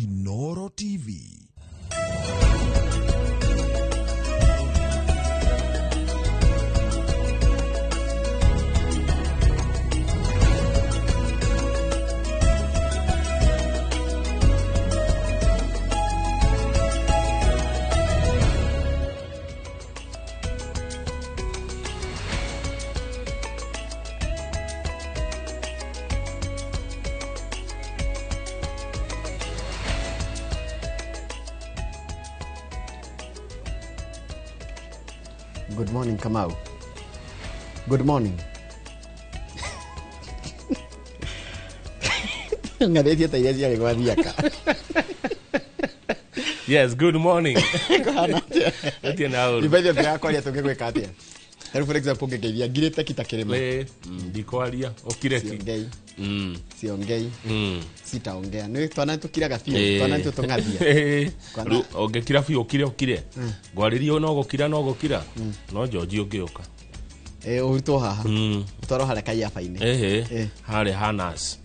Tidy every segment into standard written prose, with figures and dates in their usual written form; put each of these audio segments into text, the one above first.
Inoro TV. Good morning, Kamau. Good morning. Ng'athĩtie ta iria ciarĩ gwa thiaka. Yes, good morning. Kũhana atĩa? Gũtirĩ na ũru. Ibaithia ndĩrakwaria tũngĩgwĩka atĩa? Tarĩu for example ũngĩngeithia ngirĩte kita kĩrĩma. Ĩ, ndikwaria ũkire ki. Siongei. Siongei. Sitaongea. Nĩ twana tũkiraga biũ. Ĩ. Twana nĩtwo tũng'athia. Ĩ. Kwana- Rĩu ũngĩkira biũ ũkire ũkire. Ngwarĩrio no gũkira no gũkira. No George ũngĩũka. Ĩ, ũrutwo haha. Ũtwarwo harĩa kaiafa-inĩ. Ĩhĩ. Ĩ. Harĩ ha nurse.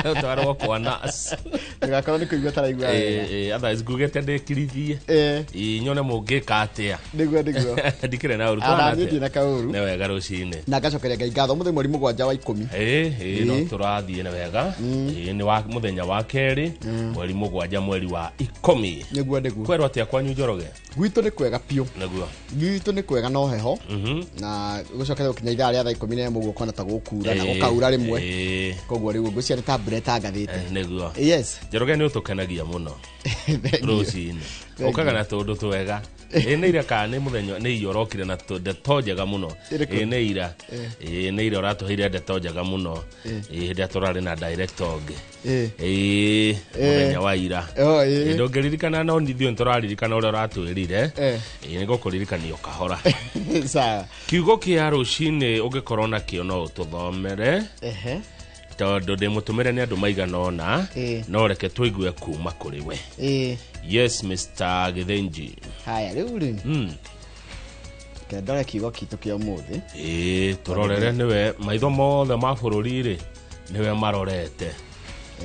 Ũtwarwo kwa nurse. Ndũgakorwo nĩ kũigua ũtaraigua wega. Ĩ, ĩ, otherwise ngugĩte ndĩkirithie. Ĩ, Ĩ, nyone mũngĩka atĩa. nĩguo nĩguo. Ndikĩrĩ na ũru. Ona Twana niĩ atĩa? ndirĩ na kaũru. Nĩ wega rũcinĩ. Na ngacokeria Ngai ngatho mũthenya mweri 7 wa 10. Ĩ, ĩ, no Ĩ. tũrathiĩ na wega. Ĩ, nĩ wa mũthenya wa kerĩ mweri 7 mweri wa 10. Nĩguo nĩguo. Kwerwo atĩa kwanyu Njoroge? Gwitũ nĩ kwega biũ. Nĩguo. Gwitũ nĩ kwega no heho. Na gũcokete gũkinya ithaa rĩa thaa 11 ũguo kwana ta gũkura na gũkaura rĩmwe. Ĩ, Koguo rĩu ngwĩciria nĩ ta mbura ĩtangathĩte. nĩguo. Yes. Njoroge nĩ ũtũkenagia mũno Thank you. rũcinĩ. Thank Ũkaga na tũũndũ twega. Ĩ, nĩ ira kana nĩ mũthenya nĩ ira ũrokire na ndeto njega mũno. Ĩrĩkũ? Ĩ, nĩ ira. Ĩ, nĩ ira ũratũheire ndeto njega mũno. Ĩ, hĩndĩ ĩrĩa tũrarĩ na director ũngĩ. Ĩ. Ĩ, mũthenya wa ira. Oh, ĩ. Ĩ, ndũngĩririkana no ithuĩ nĩtũraririkana ũrĩa ũratwĩrire. Eh. Ĩ, nĩngũkũririkania o kahora. Sawa. Kiugo kĩa rũcinĩ ũngĩkorwo nakĩo no ũtũthomere. Ehe. Tondũ ndĩmũtũmĩre nĩ andũ maigana ũna. Ĩ. No reke tũigue kuma kũrĩ we. Ĩ. Yes, Mr. Githinji. Haya rĩu rĩ. Reke ndore kiugo kitũ kĩa ũmũthĩ. Ĩ, tũrorere nĩwe maitho mothe ma bũrũri rĩ nĩwe marorete.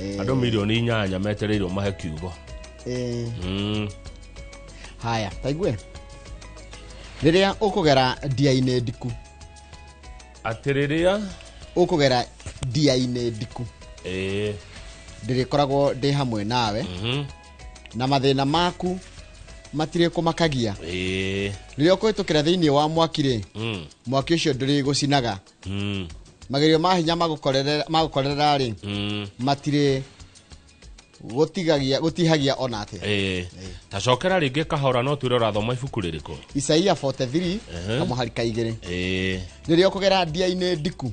Ĩ. Andũ mirioni 8 metereirwo mahe kiugo. Ĩ. Haya, taigue. Rĩrĩa ũkũgera ndia-inĩ ndiku. Atĩ rĩrĩa Ũkũgera ndia-inĩ ndiku. Ĩ. Ndĩrĩkoragwo ndĩ hamwe nawe. Na mathĩna maku matirĩkũmakagia. Ĩ. Rĩrĩa ũkũhĩtũkĩra thĩinĩ wa mwaki rĩ, mwaki ũcio ndũrĩgũcinaga. Magerio ma hinya magũkorerera rĩ, matirĩ gũtigagia gũtihagia ona atĩa. Ĩ. Ta cokera rĩngĩ kahora no twĩre ũrathoma ibuku rĩrĩkũ. Isaia 43 kamũhari ka 2. Ĩ. Rĩrĩa ũkũgera ndia-inĩ ndiku,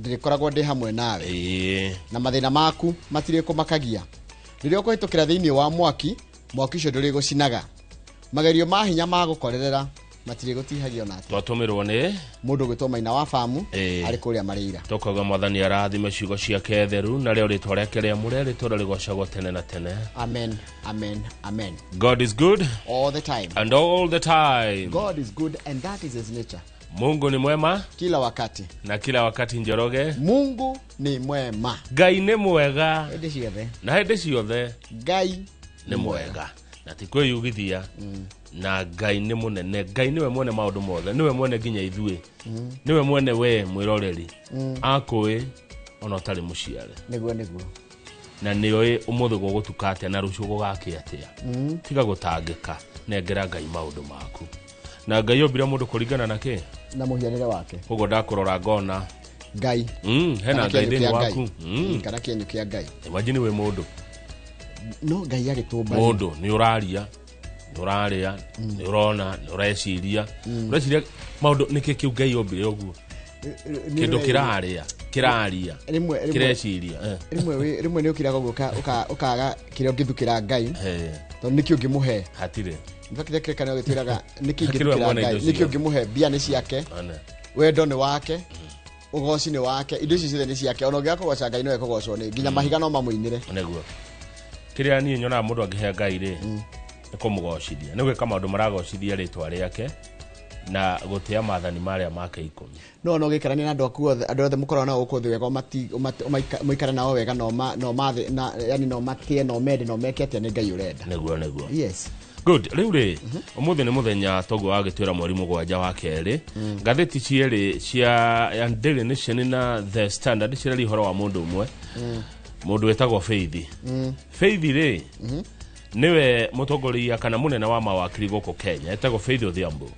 ndĩrĩkoragwo ndĩ hamwe nawe. Ĩ. Na mathĩna maku matirĩkũmakagia. Rĩrĩa ũkũhĩtũkĩra thĩinĩ wa mwaki, mwaki ũcio ndũrĩgũcinaga. Magerio ma hinya magũkorerera matirĩgũtihagia ona atĩa. Twatũmĩrwo nĩ Mũndũ ũgwĩtwo Maina wa Bamu Ĩ. arĩ kũrĩa Marĩira. Tũkauga mwathani arathime ciugo ciake theru na rĩo rĩtwa rĩake rĩamũre rĩtũre rĩgocagwo tene na tene. Amen, amen, amen. God is good All the time. and all the time. God is good and that is his nature. Mungu ni mwema Kila wakati. na kila wakati Njoroge. Mungu ni mwema. Ngai nĩ mwega Hĩndĩ ciothe. na hĩndĩ ciothe Ngai nĩ mwega na ti kwĩyugithia na Ngai nĩ mũnene. Ngai nĩwe mwene maũndũ mothe, nĩwe mwene nginya ithuĩ, nĩwe mwene we mwĩroreri akũĩ ona ũtarĩ mũciare. Nĩguo nĩguo. Na nĩoĩ ũmũthĩ gũgũtuka atĩa na rũciũ gũgakĩa atĩa. Tiga gũtangĩka, nengera Ngai maũndũ maku. Na Ngai ombire mũndũ kũringana na kĩ? Na mũhianĩre wake. Koguo ndakũrora ngona Ngai. Hena Kana Ngai kĩenyũ thĩinĩ kĩa waku. Ngai. Kana kĩenyũ kĩa Ngai. Imagine wĩ mũndũ. No Ngai agĩtũmba. Mũndũ nĩ ũraria, nĩ ũrarĩa, nĩ ũrona, nĩ ũreciria. Ũreciria maũndũ nĩkĩ kĩu Ngai ombire ũguo? Kĩndũ kĩrarĩa, kĩraria, Rĩmwe rĩmwe kĩreciria. Rĩmwe rĩmwe nĩ ũkiraga ũguo ũkaga kĩrĩa ũngĩthukĩra Ngai. Tondũ nĩkĩ ũngĩmũhe? Hatirĩ. In fact, kĩrĩa kĩrĩkanĩro gĩtwĩraga nĩkĩ Hakĩrĩ we ingĩthukĩra mwene Ngai, indo nĩkĩ ciothe. ũngĩmũhe? Mbia nĩ ciake, One. wendo nĩ wake, ũgoci nĩ wake, indo ici ciothe nĩ ciake. Ona ũngĩaga kũgoca Ngai nowe kũgocwo nĩ nginya mahiga no mamũinĩre. Nĩguo. Kĩrĩa niĩ nyonaga mũndũ angĩhe Ngai rĩ, nĩ kũmũgocithia. Nĩ gwĩka maũndũ maragocithia rĩtwa rĩake Na gũtĩa maathani marĩa make 10. No no gĩkarania na andũ aku othe, andũ othe mũkoragwo nao gũkũ thĩ wega, mũikare nao wega, no no mathe na yani no matĩe, no mende, no meke atĩa, nĩ Ngai ũrenda. Nĩguo nĩguo. Yes. Good. Rĩu rĩ, ũmũthĩ nĩ mũthenya toguo wagĩtwĩra mweri 7 wa kerĩ. Ngathĩti cierĩ cia ya Daily Nation na The Standard ciraria ũhoro wa mũndũ ũmwe, mũndũ wĩtagwo Faith. Faith rĩ, nĩwe mũtongoria kana mũnene wa mawakiri gũkũ Kenya, etagwo Faith Odhiambo.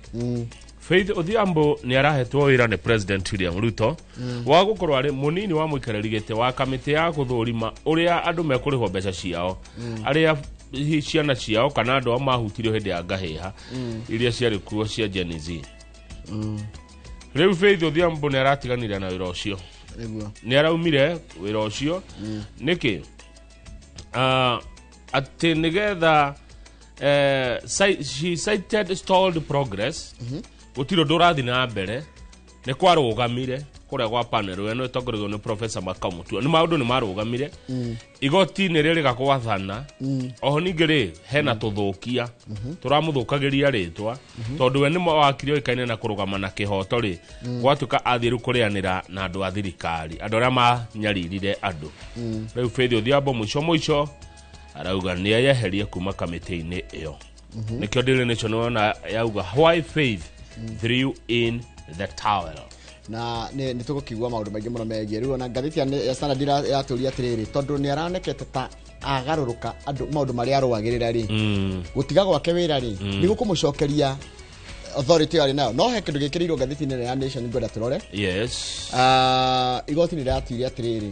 Faith Odhiambo nĩ arahetwo wĩra nĩ President William Ruto wa gũkorwo arĩ mũnini wa mũikarĩri gĩtĩ wa kamĩtĩ ya gũthũrima ũrĩa andũ mekũrĩhwo mbeca ciao, arĩa hihi ciana ciao kana andũ ao mahutirio hĩndĩ ya ngahĩha iria ciarĩ kuo cia Gen Z. Rĩu Faith Odhiambo nĩ aratiganire na wĩra ũcio. Nĩguo. Nĩ araumire wĩra ũcio nĩkĩ? Atĩ nĩgetha she cited stalled progress, gũtirĩ ũndũ ũrathiĩ na mbere, nĩ kwarũgamire kũrĩa gwa panel ĩno ĩtongoragio nĩ Professor Makau Mutua, nĩ maũndũ nĩ marũgamire, igoti nĩ rĩrĩga gwathana. Oho ningĩ rĩ, hena tũthũkia tũramũthũkagĩria rĩtwa, tondũ we nĩ mawakiri oĩkaine na kũrũgama na kĩhoto rĩ, gwatuĩka athiĩ rĩu kũrĩanĩra na andũ a thirikari, andũ arĩa manyaririre andũ. Rĩu Faith Odhiambo mũico mũico arauga nĩ eyeherie kuma kamĩtĩ-inĩ ĩyo. Nĩkĩo Daily Nation wona yauga why Faith threw in the towel. Na nĩ tũgũkigua maũndũ maingĩ mũno megiĩ rĩu. Ona ngathĩti ya Standard yatũria atĩrĩrĩ, tondũ nĩ aronekete ta agarũrũka andũ maũndũ marĩa arũagĩrĩra rĩ, gũtiga gwake wĩra rĩ, nĩ gũkũmũcokeria authority ĩyo arĩ nayo. No he kĩndũ gĩkĩrĩirwo ngathĩti-inĩ ya Nation ngwenda tũrore. Yes. Igoti nĩ rĩratuire atĩrĩrĩ,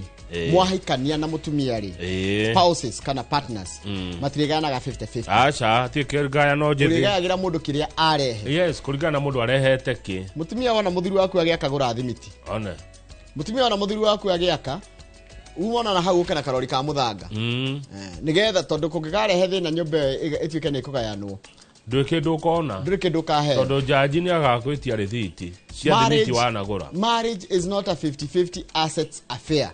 mwahikania na mũtumia rĩ, spouses kana partners matirĩgayanaga 50-50. Aca, ti ngayano njĩthĩ. Ũrĩgayagĩra mũndũ kĩrĩa arehe. Yes, kũringana na mũndũ arehete kĩ. Mũtumia wona mũthuri waku agĩaka, gũra thimiti. One. Mũtumia wona mũthuri waku agĩaka, umona na hau ũke na karori ka mũthanga, nĩgetha tondũ kũngĩkarehe thĩna nyũmba ĩyo ĩtuĩke nĩ ĩkũgayanwo, ndwĩ kĩndũ ũkona, ndũrĩ kĩndũ ũkaheo, tondũ jaji nĩ agakwĩtia rĩthiti cia thimiti wanagũra. Marriage is not a 50-50 assets affair,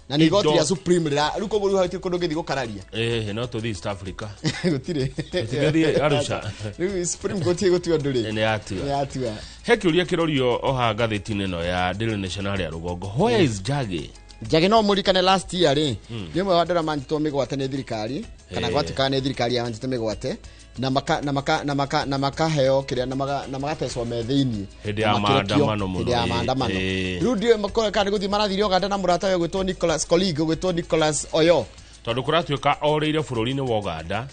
na nĩ igoti rĩa Supreme rĩra rĩu, koguo rĩu hatirĩ kũndũ ũngĩthiĩ gũkararia. No tũthiĩ East Africa. Gũtirĩ. Tũtingĩthiĩ Arusha. Rĩu Supreme Court ĩgũtua ũndũ rĩ, nĩ yatua. Nĩ yatua. He kĩũria kĩrorio oha ngathĩti-inĩ ĩno ya Daily Nation harĩa rũgongo, where is Njagi? Njagi no mũririkane last year rĩ, nĩ ũmwe wa andũ arĩa manyitwo mĩgwate nĩ thirikari, kana gwatuĩkaga nĩ thirikari yanyitĩte mĩgwate na maka na maka na maka na makaheo kĩrĩa na maka na magatecwo me thĩiniĩ Hĩndĩ ya na makĩrekio maandamano mũno, hĩndĩ ya maandamano. Rĩu ndiũĩ makore kana nĩ gũthiĩ marathire Uganda na mũrata we gwĩtwo Nicholas, colleague gwĩtwo Nicholas Oyo. Tondũ kũratuĩka orĩire bũrũri-inĩ wa Uganda,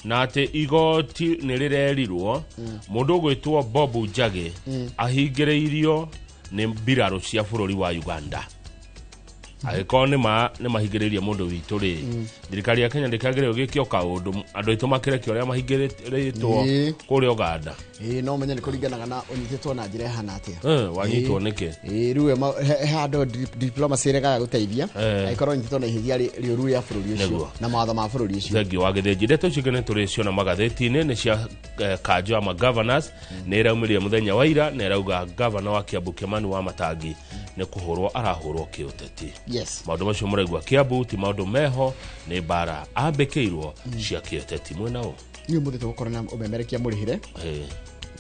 na atĩ igoti nĩ rĩrerirwo mũndũ ũgwĩtwo Bob Njagi ahingĩrĩirio nĩ mbirarũ cia bũrũri wa Uganda. Angĩkorwo nĩ mahingĩrĩirie mũndũ witũ rĩ, thirikari ya Kenya ndĩkĩagĩrĩirwo gĩkio kaũndũ andũ aitũ makĩrekio arĩa mahingĩrĩtwo kũrĩa Uganda? Ĩĩ, no menye nĩ kũringanaga na ũnyitĩtwo na njĩra ĩhana atĩa. Wanyitwo nĩkĩ? Ĩĩ, rĩu he handũ diplomacy ĩregaga gũteithia, angĩkorwo ũnyitĩtwo na ihĩtia rĩũru rĩa bũrũri ũcio na mawatho ma bũrũri ũcio. Thengiũ wa Gĩthĩnji. Ndeto icio ingĩ nĩ tũrĩciona magathĩti-inĩ nĩ cia kanjũ ya magovernors, nĩ ĩraumĩrire mũthenya wa ira na ĩrauga gavana wa Kiambu Kimani wa Matangi nĩ kũhũrwo arahũrwo kĩũteti. Maũndũ macio mũraigua Kiambu ti maũndũ meho, nĩ mbara ambĩkĩirwo cia kĩũteti mwena ũ. Niĩ ũmũthĩ tũgũkorwo na ũmemerekia mũrĩhĩre,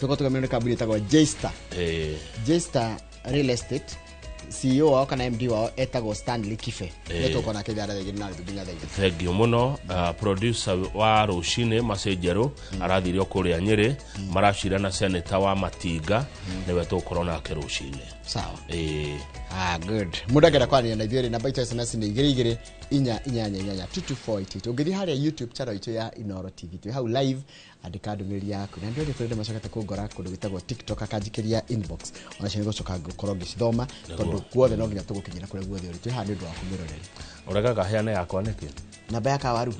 tũkorwo tũgamĩrwo nĩ kambuni ĩtagwo J-Star. J-Star Real Estate, CEO wao kana MD wao etagwo Stanley Kibe. Nĩ tũkorwo nake ithaa rĩa 2:30 nginya thaa 3. Thengiũ mũno. Producer wa rũcinĩ Macĩ Njerũ arathirio kũrĩa Nyĩrĩ, maracira na senator wa Matinga, nĩwe tũgũkorwo nake rũcinĩ. Sawa. Ah, good. Mũndũ angĩenda kwaranĩria na ithuĩ rĩ, namba itũ ya SMS nĩ 22488 22488. Ũngĩthiĩ harĩa YouTube channel itũ ya Inoro TV, twĩ hau live, andĩka ndũmĩrĩri yaku. Na andũ othe tũrĩ macokete kũngora kũndũ gwĩtagwo TikTok, akanjikĩria inbox, onacio nĩ gũcoka ngũkorwo ngĩcithoma, tondũ guothe no nginya tũgũkinyĩra kũrĩa guothe ũrĩ. Twĩ haha nĩ ũndũ waku mwĩroreri. Ũregaga heane yakwa nĩkĩ? Namba ya kawaru.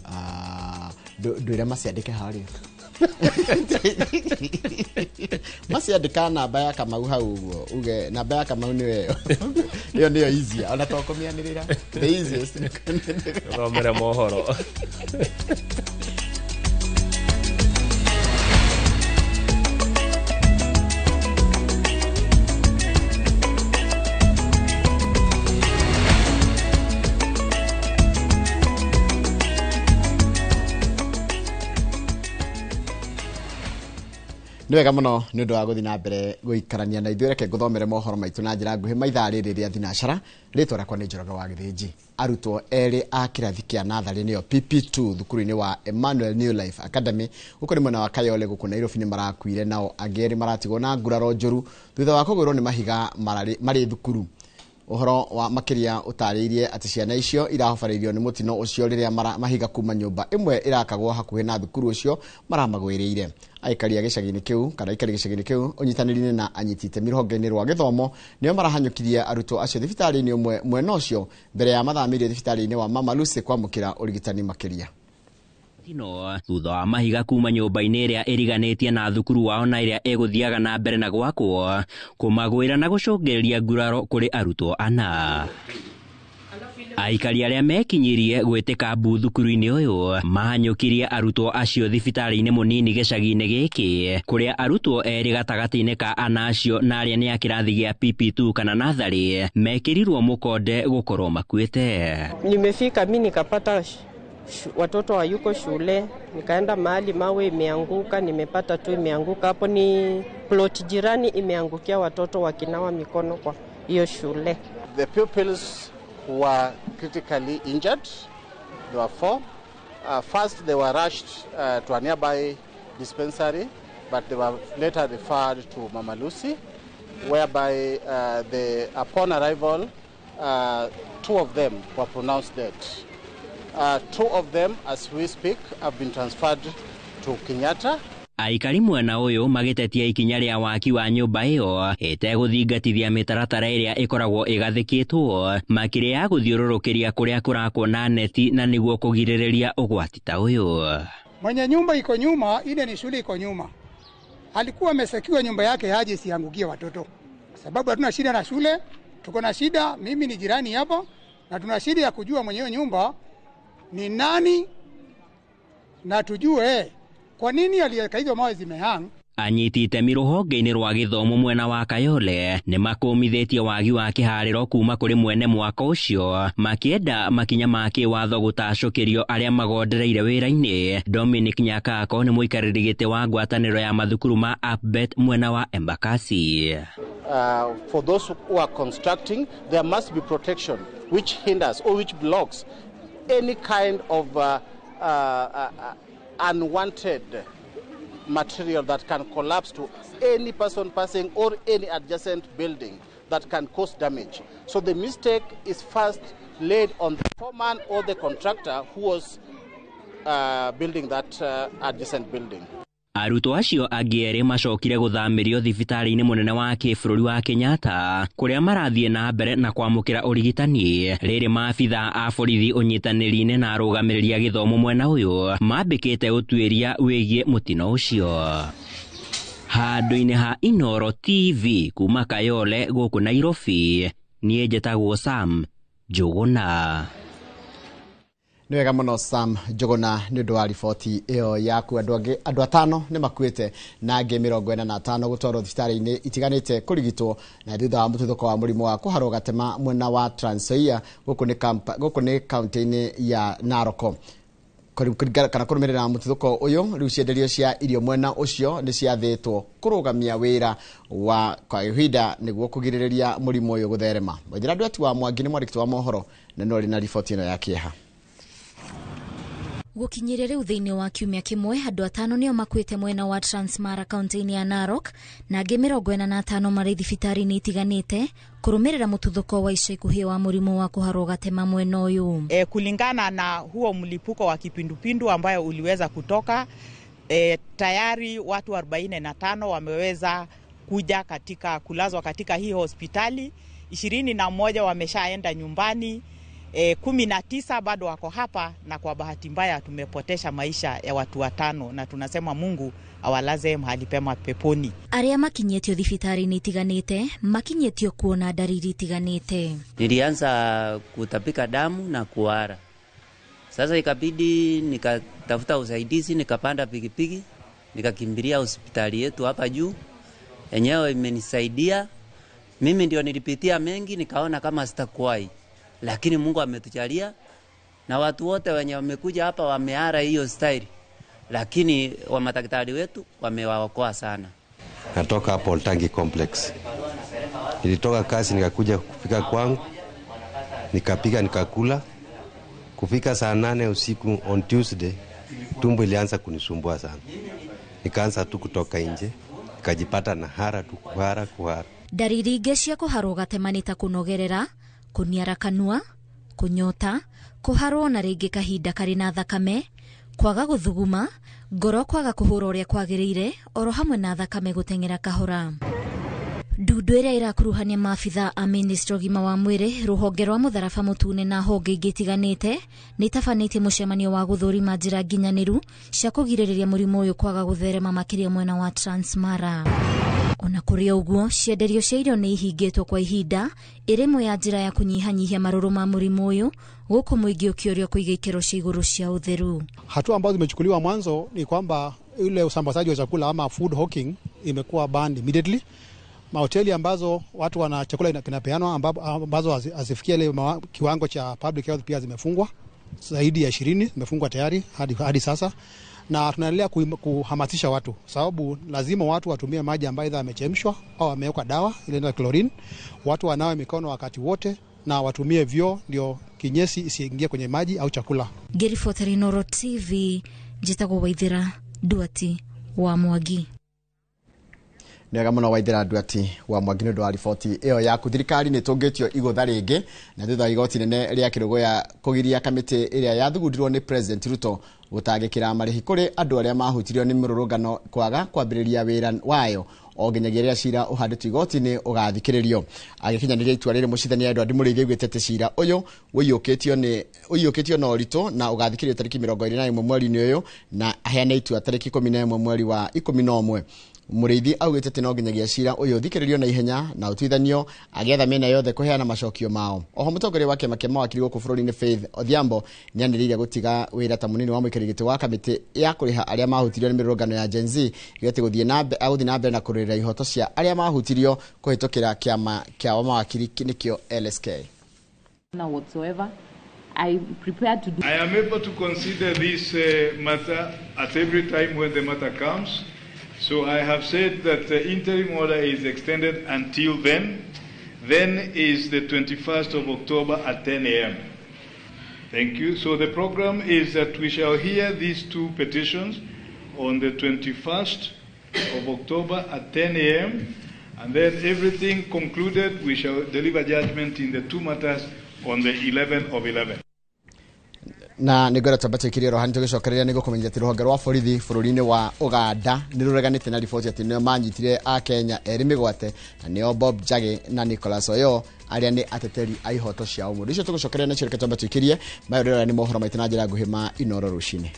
Ah, ndwĩre maciandĩke harĩa, maciandĩka namba ya Kamau hau ũguo, uge namba ya Kamau nĩyo ĩyo, ĩyo nĩyo easier, ona to kũmĩanĩrĩra, the easiest nĩ kũmĩanĩrĩra. Thomere mohoro. Nĩ wega mũno nĩ ũndũ wa gũthiĩ na mbere gũikarania na ithuĩ. Reke ngũthomere mohoro maitũ na njĩra nguhĩ maithaa rĩrĩ rĩa thinacara. Rĩtwa rĩakwa nĩ Njoroge wa Gĩthĩnji. Arutwo erĩ a kĩrathi kĩa natharĩ nĩyo PP2 thukuru-inĩ wa Emmanuel New Life Academy gũkũ nĩ mwena wa Kayole gũkũ Nairobi nĩ marakuire, nao angĩ erĩ maratigwo na nguraro njũru thutha wa kũgwĩrwo nĩ mahiga marĩ thukuru. Ũhoro wa makĩria ũtarĩirie atĩ ciana icio irahobarĩirio nĩ mũtino ũcio rĩrĩa mahiga kuma nyũmba ĩmwe ĩrakagwo hakuhĩ na thukuru ũcio maramagwĩrĩire. Aikari a gĩcagi-inĩ kĩu kana aikari gĩcagi-inĩ kĩu ũnyitanĩri-inĩ na anyiti itemi rũhonge-inĩ rwa gĩthomo nĩo marahanyũkirie arutwo acio thibitarĩ-inĩ ũmwe mwena ũcio mbere ya mathamĩrio thibitarĩ-inĩ wa Mama Lucy kwamũkĩra ũrigitani makĩria. Tino thutha wa mahiga kuma nyũmba-inĩ ĩrĩa ĩriganĩtie na thukuru wao na ĩrĩa ĩgũthiaga na mbere na gwakwo kũmagwĩra na gũcũngĩrĩria nguraro kũrĩ arutwo ana. Aikari arĩa mekinyirie gwĩtĩka mbu thukuru-inĩ ũyũ mahanyũkirie arutwo acio thibitarĩ-inĩ mũnini gĩcagi-inĩ gĩkĩ kũrĩa arutwo erĩ gatagatĩ-inĩ ka ana acio na arĩa nĩ a kĩrathi gĩa PP2 kana natharĩ mekĩrirwo mũkonde gũkorwo makuĩte. Nimefika mimi nikapata watoto hayuko shule, nikaenda mahali mawe imeanguka, nimepata tu imeanguka hapo, ni plot jirani imeangukia watoto wakinawa mikono kwa hiyo shule. The pupils were critically injured. There were 4. First they were rushed to a nearby dispensary, but they were later referred to Mama Lucy, whereby upon arrival, 2 of them were pronounced dead. 2 of them, as we speak, have been transferred to Kenyatta. Aikari mwena ũyũ magĩtetia ikinya rĩa waki wa nyũmba ĩyo ĩtegũthingatithia mĩtaratara ĩrĩa ĩkoragwo ĩgathĩkĩtwo makĩria ya gũthiũrũrũkĩria kũrĩa kũrakwo na neti na nĩguo kũgirĩrĩria ũgwati ta ũyũ. Mwenye nyumba iko nyuma, ile ni shule iko nyuma, alikuwa amesekiwa nyumba yake aje isiangukie watoto, sababu hatuna shida na shule, tuko na shida, mimi ni jirani hapo, na tuna shida ya kujua mwenye nyumba ni nani na tujue kwa nini aliweka hizo mawe zimehang. Anyiti itemi rũhonge-inĩ rwa gĩthomo mwena wa Kayole nĩ makũmithĩtie wagi wa kĩharĩro kuma kũrĩ mwene mwako ũcio makĩenda makinya ma kĩwatho gũtacũkĩrio arĩa magondereire wĩra-inĩ. Dominic Nyakako nĩ mũikarĩri gĩtĩ wa ngwatanĩro ya mathukuru ma Upbet mwena wa Embakasi. For those who are constructing, there must be protection which hinders or which blocks any kind of unwanted material that can collapse to any person passing or any adjacent building that can cause damage. So the mistake is first laid on the foreman or the contractor who was building that adjacent building. Arutwo acio angĩ erĩ macokire gũthamĩrio thibitarĩ-inĩ mũnene wa kĩbũrũri wa Kenyatta kũrĩa marathiĩ na mbere na kwamũkĩra ũrigitani. Rĩrĩ maabitha a borithi ũnyitanĩri-inĩ na arũgamĩrĩri a gĩthomo mwena ũyũ mambĩkĩte ũtuĩria wĩgiĩ mũtino ũcio. Handũ-inĩ ha Inooro TV kuma Kayole gũkũ Nairobi, niĩ njĩtagwo Sam Njũgũna. Nĩ wega mũno Sam Njũgũna nĩ ũndũ wa riboti ĩyo yaku. Andũ atano nĩ makuĩte na angĩ 45 gũtwarwo thibitarĩ-inĩ itiganĩte kũrigitwo na thutha wa mũtuthũko wa mũrimũ wa kũharwo gatema mwena wa Trans Nzoia gũkũ nĩ kaunti-inĩ ya Narok. Kana kũrũmĩrĩra mũtuthũko ũyũ rĩu cienderio cia irio mwena ũcio nĩ ciathĩtwo kũrũgamia wĩra wa kwa ihinda nĩguo kũgirĩrĩria mũrimũ ũyũ gũtherema. Waithera Ndwati wa Mwangi nĩ mwandĩki wa mohoro na no arĩ na riboti ĩno ya kĩeha. Gũkinyĩria rĩu thĩinĩ wa kiumia kĩmwe andũ atano nĩo makuĩte mwena wa Transmara kaunti-inĩ ya Narok na angĩ 45 marĩ thibitarĩ-inĩ itiganĩte kũrũmĩrĩra mũtuthũko wa ica ikuhĩ wa mũrimũ wa kũharwo gatema mwena ũyũ. Kulingana na huo mlipuko wa kipindupindu ambayo uliweza kutoka, tayari watu 45 wameweza kuja katika kulazwa katika hii hospitali, 21 wameshaenda nyumbani, 19 bado wako hapa, na kwa bahati mbaya tumepotesha maisha ya watu watano, na tunasema Mungu awalaze mahali pema peponi. Arĩa makinyĩtio thibitarĩ-inĩ itiganĩte makinyĩtio kuona dalili itiganĩte. Nilianza kutapika damu na kuhara. Sasa ikabidi nikatafuta usaidizi, nikapanda pikipiki, nikakimbilia hospitali yetu hapa juu. Enyewe imenisaidia. Mimi ndio nilipitia mengi, nikaona kama sitakuwahi. Lakini Mungu ametujalia na watu wote wenye wamekuja hapa wameara hiyo style. Lakini wa madaktari wetu wamewaokoa sana. Natoka hapo Oltangi Complex. Nilitoka kazi nikakuja kufika kwangu, nikapika nikakula. Kufika saa 8 usiku on Tuesday, tumbo ilianza kunisumbua sana. Nikaanza tu kutoka nje, nikajipata na hara tu, kuhara kuhara. Ndariri ingĩ cia kũharwo gatema nĩ ta kũnogerera, kũniara kanua, kũnyota, kũharwo na rĩngĩ kahinda karĩ na thakame, kwaga gũthuguma, ngoro kwaga kũhũra ũrĩa kwagĩrĩire, oro hamwe na thakame gũteng'era kahora. Ndundu ĩrĩa ĩrakuruhania maabitha a ministry ũgima wa mwĩrĩ, rũhonge rwa mũtharaba mũtune na honge ingĩ itiganĩte nĩ itabanĩtie mũcemanio wa gũthũrima njĩra nginyanĩru cia kũgirĩrĩria mũrimũ ũyũ kwaga gũtherema makĩria mwena wa Transmara. Ona kũrĩ ũguo, cienderio cia irio nĩ ihingĩtwo kwa ihinda ĩrĩ ĩmwe ya njĩra ya kũnyihanyihia marũrũ ma mũrimũ ũyũ, gũkũ mũingĩ ũkĩũrio kũiga ikĩro cia igũrũ cia ũtheru. Hatua ambazo zimechukuliwa mwanzo ni kwamba ile usambazaji wa chakula ama food hawking imekuwa banned immediately. Mahoteli ambazo watu wana chakula kinapeanwa ambazo hazifikia ile kiwango cha public health pia zimefungwa. Zaidi ya 20 zimefungwa tayari hadi sasa. Na tunaendelea kuhamasisha watu sababu lazima watu watumie maji ambayo aidha yamechemshwa au yamewekwa dawa ile inaitwa chlorine. Watu wanawe mikono wakati wote na watumie vyoo ndio kinyesi isiingie kwenye maji au chakula. Ngĩribotera Inooro TV, njĩtagwo Waithera Nduati wa Mwangi. Nĩwega mũno Waithera Nduati wa Mwangi nĩ ũndũ wa riboti ĩyo yaku. Thirikari nĩ ĩtũngĩtio igũtha rĩngĩ na thutha wa igoti nene rĩa Kĩrũgũya kũgiria kamĩtĩ ĩrĩa yathugundirwo nĩ President Ruto gũtangĩkĩra marĩhi kũrĩ andũ arĩa mahutirio nĩ mĩrũrũngano kwaga kwambĩrĩria wĩra wayo o nginyagia rĩrĩa cira ũhandĩtwo igoti-inĩ ũgathikĩrĩrio. Agĩkinyanĩria itua rĩrĩ, mũcithania Edward Mũrĩithi augĩte atĩ cira ũyũ ũiyũkĩtio na ũritũ na ũgathikĩrĩrio tarĩki 21 mweri-inĩ ũyũ na aheane itua tarĩki 11 mweri wa 11. Mũrĩithi augĩte atĩ no nginyagia cira ũyũ ũthikĩrĩrio na ihenya na ũtuithanio agĩetha mĩena yothe kũheana macokio mao. Oho mũtongoria wa kĩama kĩa mawakiri gũkũ bũrũri-inĩ Faith Odhiambo nĩanĩrĩire gũtiga wĩra ta mũnini wa mũikarĩri gĩtĩ wa kamĩtĩ ya kũrĩha arĩa mahutirio nĩ mĩrũrũngano ya Gen Z igĩte gũthiĩ na mbere na kũrũĩrĩra ihoto cia arĩa mahutirio kũhĩtũkĩra kĩama kĩa mawakiri nĩkĩo LSK. Whatsoever. I'm prepared to do. I am able to consider this matter at every time when the matter comes. So I have said that the interim order is extended until then. Then is the 21st of October at 10 a.m. Thank you. So the program is that we shall hear these two petitions on the 21st of October at 10 a.m. And then everything concluded, we shall deliver judgment in the two matters on the 11th of 11. Na nĩ ngwenda twambatie kĩrĩro hani tũgĩcokereria nĩ gũkũmenyithia atĩ rũhonge rwa borithi bũrũri-inĩ wa Ũganda nĩ rũreganĩte na riboti atĩ nĩo manyitire a Kenya erĩ mĩgwate na nĩo Bob Njagi na Nicholas Oyo arĩa nĩ ateteri a ihoto cia ũmũndũ. Icio tũgũcokereria nacio reke twambe tũikĩrie mayo rĩrĩa nĩ mohoro maitũ na njĩra nguhĩ ma Inooro rũcinĩ.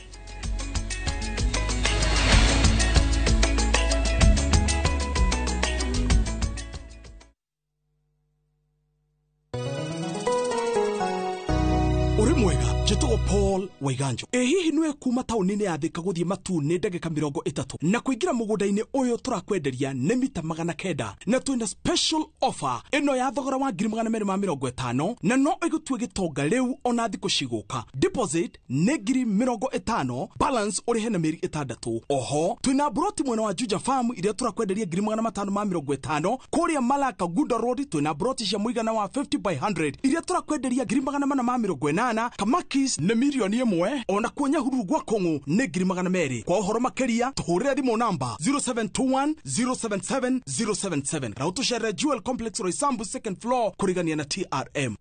Paul Waiganjo. Ĩ hihi nĩwe kuma taũni-inĩ ya Thika gũthiĩ Matu nĩ ndagĩka 30 na kũingĩra mũgũnda-inĩ ũyũ tũrakwenderia nĩ mita 900 na twĩna special offer ĩno ya thogora wa 250,000 na no ĩgũtue gĩtonga rĩu ona thikũ cigũka. Deposit nĩ 50,000, balance ũrĩhe na mĩeri 6. Oho twĩna broti mwena wa Juja Farm iria tũrakwenderia 550,000. Kũrĩa Malaka Gunda Road twĩna broti cia mũigana wa 50 by 100 iria tũrakwenderia 480,000. Kamakis nĩ 1,000,000 ona kuo Nyahururu gwa Kong'u nĩ 200,000. Kwa ũhoro makĩria tũhũrĩre thimũ namba 0721 077 077 na ũtũcerere Jewel Complex Roysambu second floor kũrigania na TRM.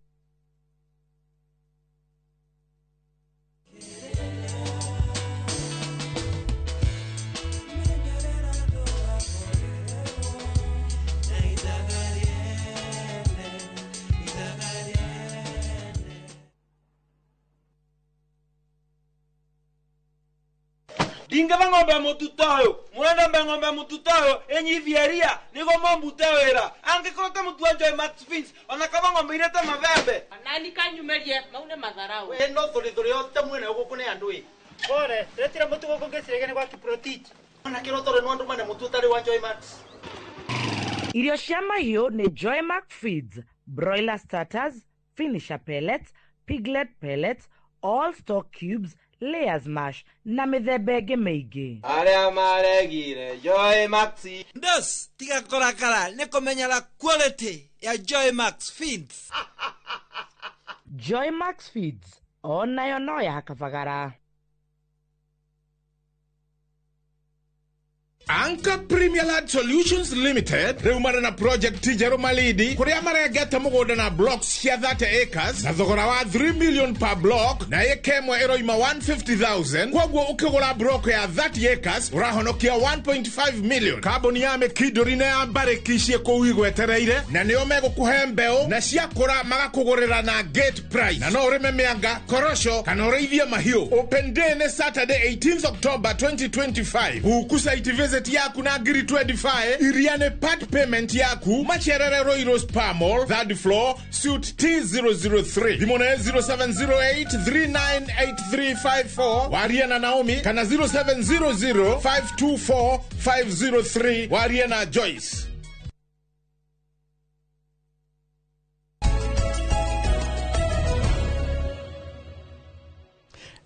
Ndingeva ng'ombe mututoyo murenda mbe ng'ombe mututoyo enyithieria nigo mombute wira angikorwo te mutu wa Joy Max Fins ona kaba ng'ombe irete mabembe nani kanyumerie maune matharau we no thuri yote mwene guku ni andu i pore retira mutu guku ngecirege gwa Kiprotich ona kirotore no andu mane mutu utari wa Joy Max. Irio cia mahiũ nĩ Joy Max Feeds, broiler starters, finisher pellets, piglet pellets, all stock cubes, Layers Mash na mĩthemba ĩngĩ mĩingĩ. Arĩa maregire Joy Max Ndos tiga kũrakara nĩ kũmenyera quality ya Joy Max Feeds. Joy Max Feeds onayo no ya kabagara. Anchor Premier Land Solutions Limited rĩu marĩ na project njerũ Malindi kũrĩa marengete mũgũnda na blocks cia 30 acres na thogora wa 3 million per block na ĩka ĩmwe ĩroima 150,000. Kwoguo ũkĩgũra block ya 30 acres ũrahonokia 1.5 million. Kambuni ya Mĩkindũri na ya Mbarĩki ciĩ kũu igwetereire na nĩo megũkũhe mbeũ na ciakũra magakũgũrĩra na gate price, na no ũrĩme mĩanga, korosho kana ũrĩithie mahiũ. Open day nĩ Saturday 18th October 2025. Huku site visit yaku na ngiri 25 iria nĩ part payment yaku. Macerere Royal Spa Mall, third floor, suite T003. Thimũ nĩ 0708 398354 warie na Naomi kana 0700 524 503 warie na Joyce.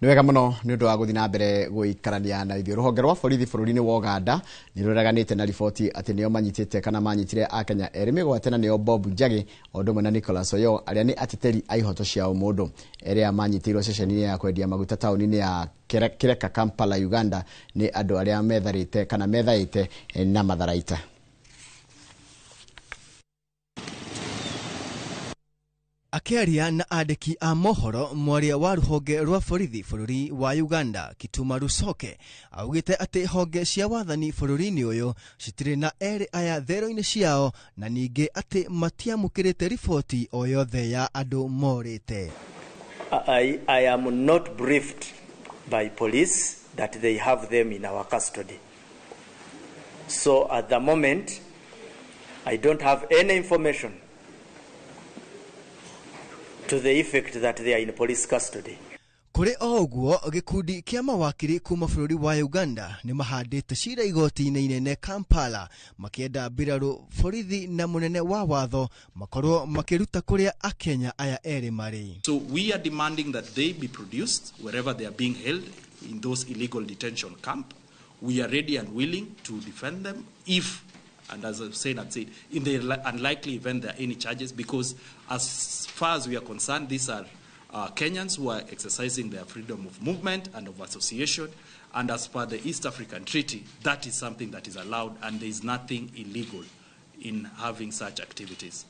Nĩ wega mũno nĩ ũndũ wa gũthiĩ na mbere gũikarania na ithuĩ. Rũhonge rwa borithi bũrũri-inĩ wa Uganda nĩ rũreganĩte na riboti atĩ nĩo manyitĩte kana manyitire akenya erĩ mĩgwate na nĩo Bob Njagi o ũndũ ũmwe na Nicholas Oyo arĩa nĩ ateteri a ihoto cia ũmũndũ. Erĩ aya manyitĩirwo ceceni-inĩ ya kwendia maguta taũni-inĩ ya Kireka, Kampala, Uganda nĩ andũ arĩa metharĩte kana methaĩte na matharaita. Akĩaria na andĩki a mohoro, mwaria wa rũhonge rwa borithi bũrũri wa Uganda Kituma Rusoke augĩte atĩ honge cia wathani bũrũri-inĩ ũyũ citirĩ na erĩ aya thero-inĩ ciao na ningĩ atĩ matiamũkĩrĩte riboti o yothe ya andũ morĩte. I am not briefed by police that they have them in our custody. So at the moment, I don't have any information to the effect that they are in police custody. Kũrĩ o ũguo, gĩkundi kĩa mawakiri kuma bũrũri wa Uganda nĩ mahandĩte cira igoti-inĩ inene Kampala makĩenda mbirarũ borithi na mũnene wa watho makorwo makĩruta kũrĩa akenya aya erĩ marĩ. So we are demanding that they be produced wherever they are being held in those illegal detention camp. We are ready and willing to defend them if, and as I've said, in the unlikely event there are any charges, because as far as we are concerned, these are Kenyans who are exercising their freedom of movement and of association, and as per the East African Treaty, that is something that is allowed, and there is nothing illegal in having such activities.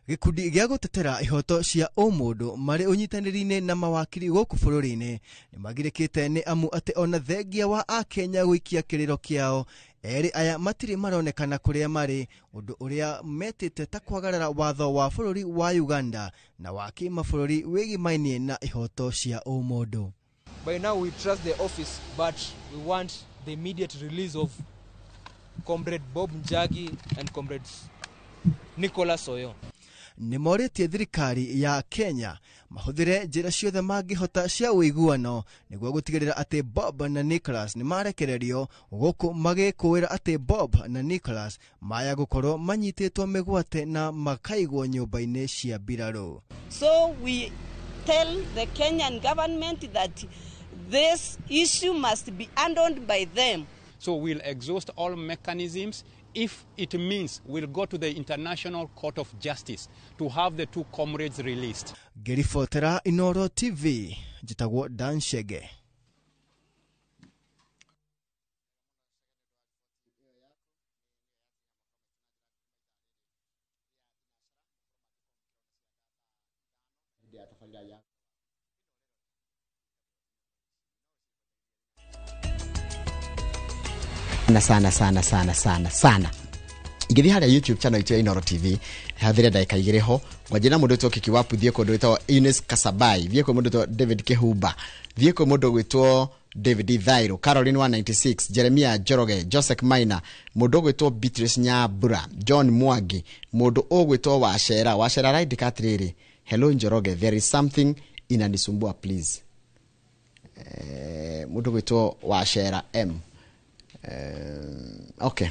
Gĩkundi gĩa gũtetera ihoto cia ũmũndũ marĩ ũnyitanĩri-inĩ na mawakiri gũkũ bũrũri-inĩ nĩ magirĩkĩte nĩ amu atĩ ona thengia wa akenya gũikia kĩrĩro kĩao erĩ aya matirĩ maronekana kũrĩa marĩ, ũndũ ũrĩa metĩte ta kwagarara watho wa bũrũri wa Uganda na wa kĩmabũrũri wĩgimainie na ihoto cia ũmũndũ. By now we trust the office, but we want the immediate release of Comrade Bob Njagi and Comrade Nicholas Oyo. Nĩ morĩtie thirikari ya Kenya mahũthĩre njĩra ciothe mangĩhota cia ũiguano nĩguo gũtigĩrĩra atĩ Bob na Nicholas nĩ marekererio, gũkũ magĩkũĩra atĩ Bob na Nicholas maya gũkorwo manyitĩtwo mĩgwate na makaigwo nyũmba-inĩ cia mbirarũ. So we tell the Kenyan government that this issue must be handled by them. So we'll exhaust all mechanisms. If it means we'll go to the International Court of Justice to have the two comrades released. Ngĩribotera Inoro TV, njĩtagwo Dan Shege. Na sana sana sana sana sana ingĩthiĩ harĩa YouTube channel itũ ya Inoro TV hathire ndagĩka igĩrĩ ho ngwanjia na mũndũ wĩtwo Kikiwapu, thiĩ kũndũ wĩtwo Eunice Kasabai, thiĩ kwĩ mũndũ wĩtwo David Kĩhumba, thiĩ kwĩ mũndũ gwĩtwo David Thairo, Caroline 196, Jeremiah Njoroge, Joseph Maina, mũndũ ũgwĩtwo Beatrice Nyambura, John Mwangi, mũndũ ũgwĩtwo Wacera. Wacera araandĩka atĩrĩrĩ, hello Njoroge, there is something inanisumbua please. Mũndũ ũgwĩtwo Wacera M. Okay.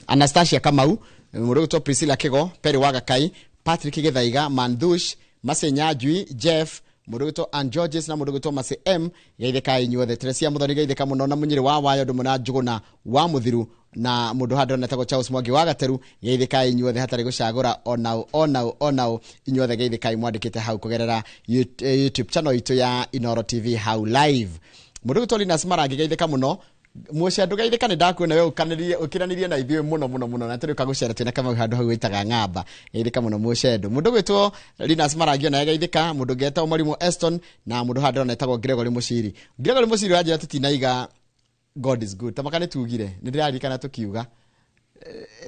Anastasia Kamau, mũndũ ũgwĩtwo Priscilla Kigo, Perry Wagakai, Patrick Githaiga, Mandush, Masenya Njui, Jeff Mũndũ gwĩtwo Ann Georges na mũndũ gwĩtwo Mercy M geithĩkai inyuothe. Teresia Muthoni geithĩka mũno na Mũnyĩrĩ wa Wayo ndũmwe na Njũgũna wa Mũthiru na mũndũ handũ etagwo Charles Mwangi wa Gateru geithĩkai inyuothe hatarĩ gũcagũra onao onao onao inyuothe geithĩkai mwandĩkĩte hau kũgerera YouTube channel itũ ya Inoro TV hau live. Mũndũ gwĩtwo Linus Marangi geithĩka mũno. Mũce andũ geithĩka nĩ ndakuona we ũkiranĩrie na ithuĩ mũno mũno mũno na tũrĩ ũkagũcera twĩna Kamau handũ hau wĩtaga ng'amba geithĩka mũno mũcendo. Mũndũ gwĩtwo Linus Marangi onaye geithĩka. Mũndũ ũngĩ etagwo Mwarimũ Eston na mũndũ handũ ndĩrona etagwo Gregory Mũciri. Gregory Mũciri wanjĩra tũtinaiga God is good tamaka nĩ tugire nĩ ndĩraririkana tũkiuga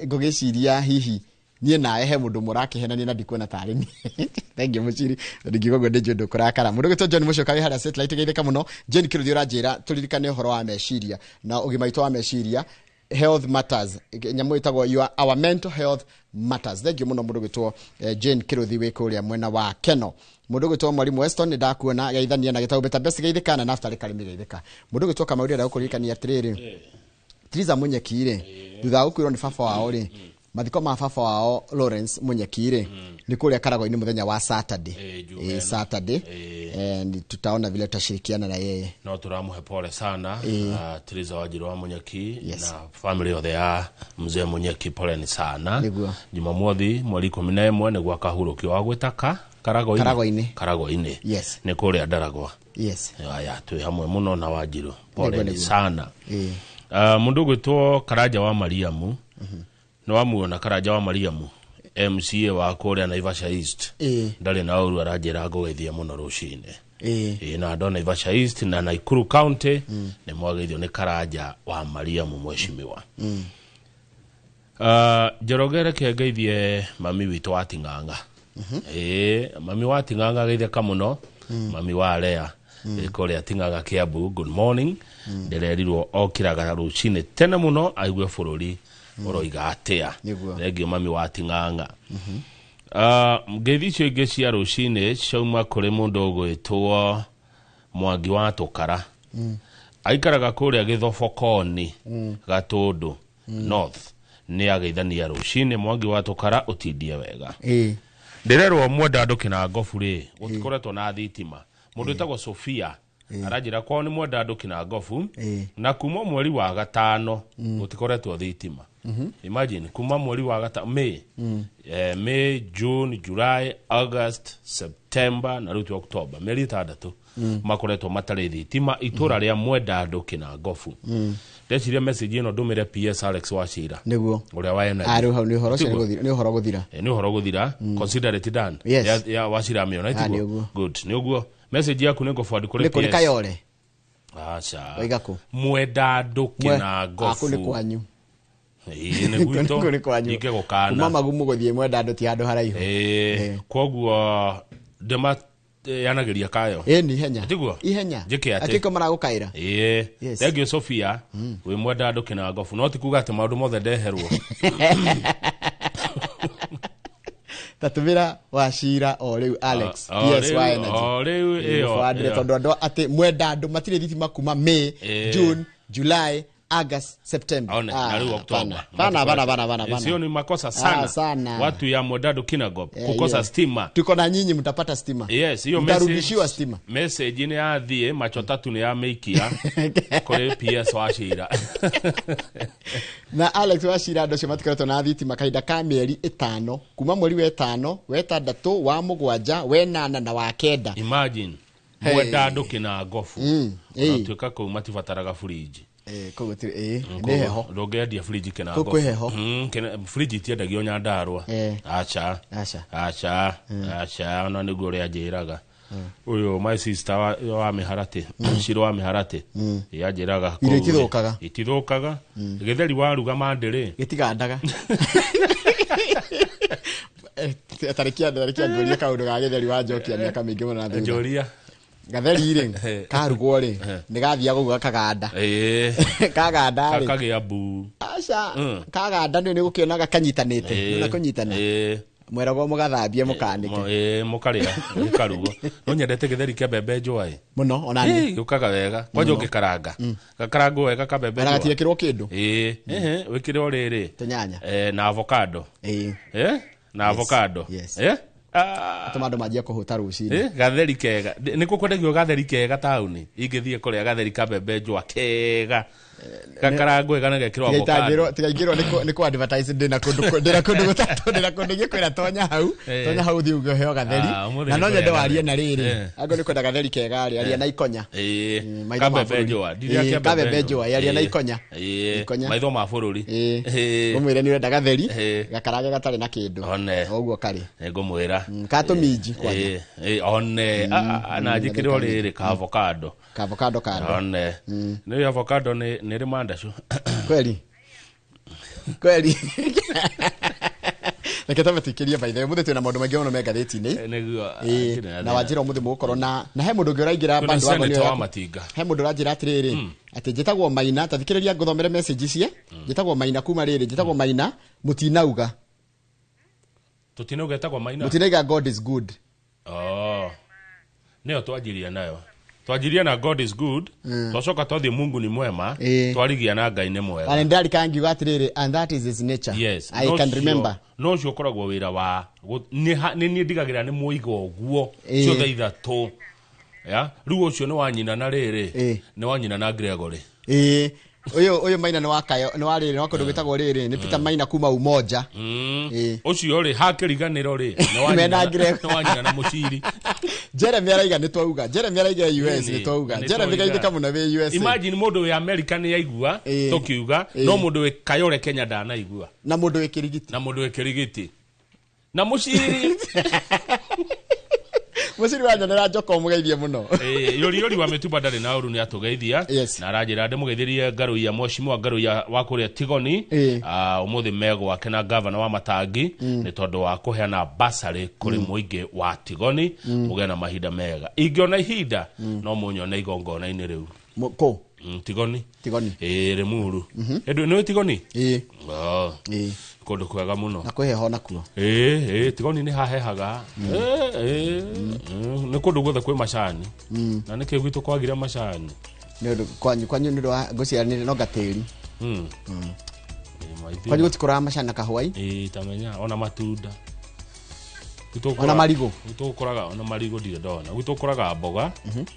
ngũgĩciria hihi niĩ nawe he mũndũ mũrakĩhenania na ndikuona tarĩ niĩ. Thank you Mũciri, ndingiuga ũguo ndĩnjũĩ ndũkũrakara. Mũndũ gwĩtwo John Mũcũka wĩ harĩa satellite geithĩka mũno. Jane Kĩrũthi ũranjĩra tũririkane ũhoro wa meciria na ũgima witũ wa meciria, health matters, nyamũ ĩtagwo your our mental health matters. Thank you mũno mũndũ gwĩtwo Jane Kĩrũthi wĩ kũrĩa mwena wa Keno. Mũndũ gwĩtwo Mwalimu Weston nĩ ndakuona geithania na gĩtau Beta Best geithĩka na Naftali Karimi geithĩka. Mũndũ gwĩtwo Kamau ndĩrenda gũkũririkania atĩrĩrĩ, Triza Munyeki rĩ, thutha wa gũkuĩrwo nĩ baba wao rĩ, mathiko ma baba wao Lawrence Munyeki rĩ nĩ kũrĩa Karago-inĩ mũthenya wa Saturday. Saturday. And tutaona vile tutashirikiana na yeye. No turamuhe pole sana. Teresa Wanjiru wa Munyeki Yes. na family yothe ya mzee Munyeki, poleni sana. Nĩguo. Jumamothi mweri 11 nĩguo akahurũkio wa gwĩtaka Karago-inĩ. Karago-inĩ. Karago-inĩ. Yes. Nĩ kũrĩa Ndaragwa. Yes. Aya twĩ hamwe mũno na Wanjiru, poleni Nĩguo. sana. Mũndũ ũgwĩtwo Karanja wa Mariamu, nĩ wamuona Karanja wa Mariamu, MCA wa kũrĩa Naivasha East, ndarĩ na ũru, aranjĩra ngũgeithie mũno rũcinĩ. Ĩĩ, na andũ a Naivasha East na Nakuru County nĩ mwageithio nĩ Karanja wa Mariamu mheshimiwa. Njoroge reke ngeithie mami witũ wa Ting'ang'a. Ĩĩ, mami wa Ting'ang'a geithĩka mũno. Mami wa Lea kũrĩa Ting'ang'a Kiambu, good morning. Ndĩrerirwo okĩraga rũcinĩ tene mũno aigue bũrũri ũroiga atĩa. Nĩguo. Thengio mami wa Ting'ang'a. Ngeithi icio ingĩ cia rũcinĩ ciauma kũrĩ mũndũ ũgwĩtwo Mwangi wa Tũkara, aikaraga kũrĩa Gĩthobokoni, Gatũndũ North. Nĩ ageithania rũcinĩ. Mwangi wa Tũkara, ũtindie wega. Ndĩrerwo mwenda andũ Kĩnangobu rĩ gũtikoretwo na thitima. Mũndũ wĩtagwo Sofia aranjĩra kwao nĩ mwenda andũ Kĩnangobu na kuma mweri wa gatano gũtikoretwo thitima. Imagine, kuma mweri wa gatano, May, May, June, July, August, September na rĩu ti October, mĩeri 6 makoretwo matarĩ thitima itũra rĩa mwenda andũ Kĩnangobu. Ndeciria message ĩno ndũmĩre PS Alex Wachira Nĩguo. ũrĩa wa Energy. Ah, rĩu hau nĩ ũhoro ũcio Tiguo? nĩ ũhoro gũthira. Nĩ ũhoro gũthira. Consider it done. Yes. Ya Wachira amĩona. Ah, Tiguo? nĩ ũguo. Good, nĩ ũguo. Message yaku nĩ ngũforward kũrĩ Nĩ kũ nĩ PS. Kayore. Aca. Waiga kũ? Mwenda andũ Ah, kũu nĩ Kĩnangobu. kwanyu. Ĩĩ, nĩ gwitũ. Kũu nĩ kwanyu. Ingĩ gũkana. Kuma magumu gũthiĩ mwenda andũ ti handũ haraihu. Ĩĩ, koguo ndĩma yanagĩria kayo. Ĩni ihenya. Tiguo? Ihenya. Njĩke atĩ? Atĩko maragũkaĩra. Ĩĩ. Yes. Thank Sofia wĩ mwenda andũ Kĩnangobu, no ti kuga atĩ maũndũ mothe ndeherwo. Tatũmĩra Wachira o rĩu Alex O PS wa rĩu- Energy. o rĩu ĩyo, Mũbandĩre ĩyo. tondũ andũ atĩ mwenda andũ matirĩ thitima kuma May, June, July, August, September. One, na rĩu October. Bana bana bana bana bana. Sio ni makosa sana. Ah, sana. Watu ya Mwendandũ Kinangop kukosa stima. Tuko na nyinyi, mtapata stima. Yes, hiyo mtarudishiwa message, stima. Message nĩ yathiĩ macho tatu nĩ yamĩikia kũrĩ PS Wachira. Na Alex Wachira, andũ acio matikoretwo na thitima kahinda ka mĩeri 5, kuma mweri wa 5, wa 6, wa 7, wa 8 na wa 9. Imagine. Hey. Mwendandũ Kinangobu. Onatuĩka kũu matibataraga fridge. Kũu gũtirĩ, nĩ heho. Ndũngĩendia fridge Kinangobu. Kũu kwĩ heho. Fridge itiendagio Nyandarua. Acha. Acha. Acha. Acha, ona nĩguo ũrĩa anjĩraga. Ũyũ my sister wa mĩharatĩ, Ciro wa mĩharatĩ, yanjĩraga Irio kũu rĩ, itithũkaga. Itithũkaga. Gĩtheri waruga mandĩrĩ. Gĩtigandaga. Tarĩkia tarĩkia ngũrie kaũndũ ga gĩtheri wa njokia mĩaka mĩingĩ mũno na thutha. Njũria. Gatheri rĩ, karugwo rĩ, nĩ gathiaga ũguo gakaganda. Kaganda rĩ. Kakagĩa mbu. Aca, kaganda nĩ gũkĩonaga kanyitanĩte. Nĩ kũnyitana. Mweragwo mũgathambie mũkanĩke. Ĩĩ, mũkarĩa gĩkarugwo. No nyendete gĩtheri kĩa mbembe njũa ĩ. Mũno ona niĩ. Ĩ, gĩũkaga wega kwanja ũngĩkaranga gakarangwo wega kabembe Ona njũa. gatirekĩrwo kĩndũ. Ĩĩ, ehe, wĩkĩre o rĩrĩ Tũnyanya. Na avocado. Ĩĩ. Na avocado. Yes. Atũma andũ manjie kũhũta rũcinĩ. Gatheri kega. Nĩ kũ kwendagio gatheri kega taũni? Ingĩthiĩ kũrĩa gatheri ka mbembe njũa kega. Gakarangwo wega na gekĩrwo avocado. Tigaingĩrwo nĩ kũ advertise ndĩna kũndũ ndĩna kũndũ gũtatũ ndĩna kũndũ ingĩkwĩra tonya hau. Tonya hau ũthiĩ uge ũheo gatheri. Na no nyende warie na rĩrĩ. Angĩkorwo nĩ kwenda gatheri kega rĩ, aria na ikonya. Ka mbembe njũa. Ka mbembe njũa, aria na ikonya. Maitho ma bũrũri. Ũmwĩre nĩ ũrenda gatheri, gakarange gatarĩ na kĩndũ. Ũguo karĩ. Nĩngũmwĩra. Ka tũminji kwanja. One na njĩkĩre rĩrĩ ka avocado. Ka avocado kando. One. Nĩ avocado nĩ rĩ mandacu. Kweli. Kweli. Reke twambe tũikĩrie by the way, ũmũthĩ twĩna maũndũ maingĩ mũno me ngathĩti-inĩ. Nĩguo. Na wanjĩra ũmũthĩ mũgũkorwo na he mũndũ ũngĩ ũraingĩra bandwagon wa Matinga. He mũndũ ũranjĩra atĩrĩrĩ, atĩ njĩtagwo Maina, ta thikĩrĩria ngũthomere message ici. Njĩtagwo Maina kuma rĩrĩ, njĩtagwo Maina mũtinauga. Tũtinauga etagwo Maina. Mũtinauga God is good. Oh. Nĩyo twanjirie nayo. Twanjirie na God is good. Twacoka twathiĩ Mungu ni mwema. Twarigia na Ngai nĩ mwega. Na ndarika ngiuga atĩrĩrĩ, and that is his nature. Yes. I can remember. No ũcio ũkoragwo wĩra wa nĩ niĩ ndigagĩra nĩ mũiga ũguo ciothe ithatũ. Ya, rĩu ũcio nĩ wa nyina na rĩrĩ, nĩ wa nyina na Gregory. Ũyũ Maina nĩ wa Kayo, nĩ wa rĩrĩ, nĩ wa kũndũ gwĩtagwo rĩrĩ, nĩ Peter Maina kuma Umoja. Ũcio rĩ, hakĩriganĩro rĩ, nĩ wa nyina na Mũciri. Jeremy araiga nĩ twauga. Jeremy araiga US nĩ twauga. Jeremy gaithĩka mũno wĩ USA. Imagine mũndũ wĩ America nĩ aigua tũkiuga, no mũndũ wĩ Kayore Kenya ndanaigua. Na mũndũ wĩ Kĩrigiti. Na mũndũ wĩ Kĩrigiti. Na Mũciri. Mũciri wa nyonera Njoko mũgeithie mũno. Yori wa mĩtumba ndarĩ na ũru nĩ atũgeithia. Na aranjĩra ndĩmũgeithĩrie Ngaruiya Mheshimiwa Ngaruiya wa kũrĩa Tigoni. Ũmũthĩ me gwake na gavana wa Matangi nĩ tondũ wa kũheana basarĩ kũrĩ mũingĩ wa Tigoni. Mũgĩe na mahinda mega. Ingĩona ihinda no mũnyone igongona-inĩ rĩu. Kũ? Tigoni. Tigoni. Limuru. Ĩndũ nĩ Tigoni? Kũndũ kwega mũno. Na kwĩ heho nakuo. Tigoni nĩ hahehaga. Nĩ kũndũ guothe kwĩ macani. Na nĩkĩo gwitũ kwagire macani. Nĩ ũndũ kwanyu nĩ ũndũ wa ngũciaranĩre no gatĩri. Kwanyu gũtikũraga macani na kahũa-i? Tamenya ona matunda. Ona marigũ. Gwitũ gũkũraga ona marigũ ndirĩ ndona. Gwitũ gũkũraga mboga,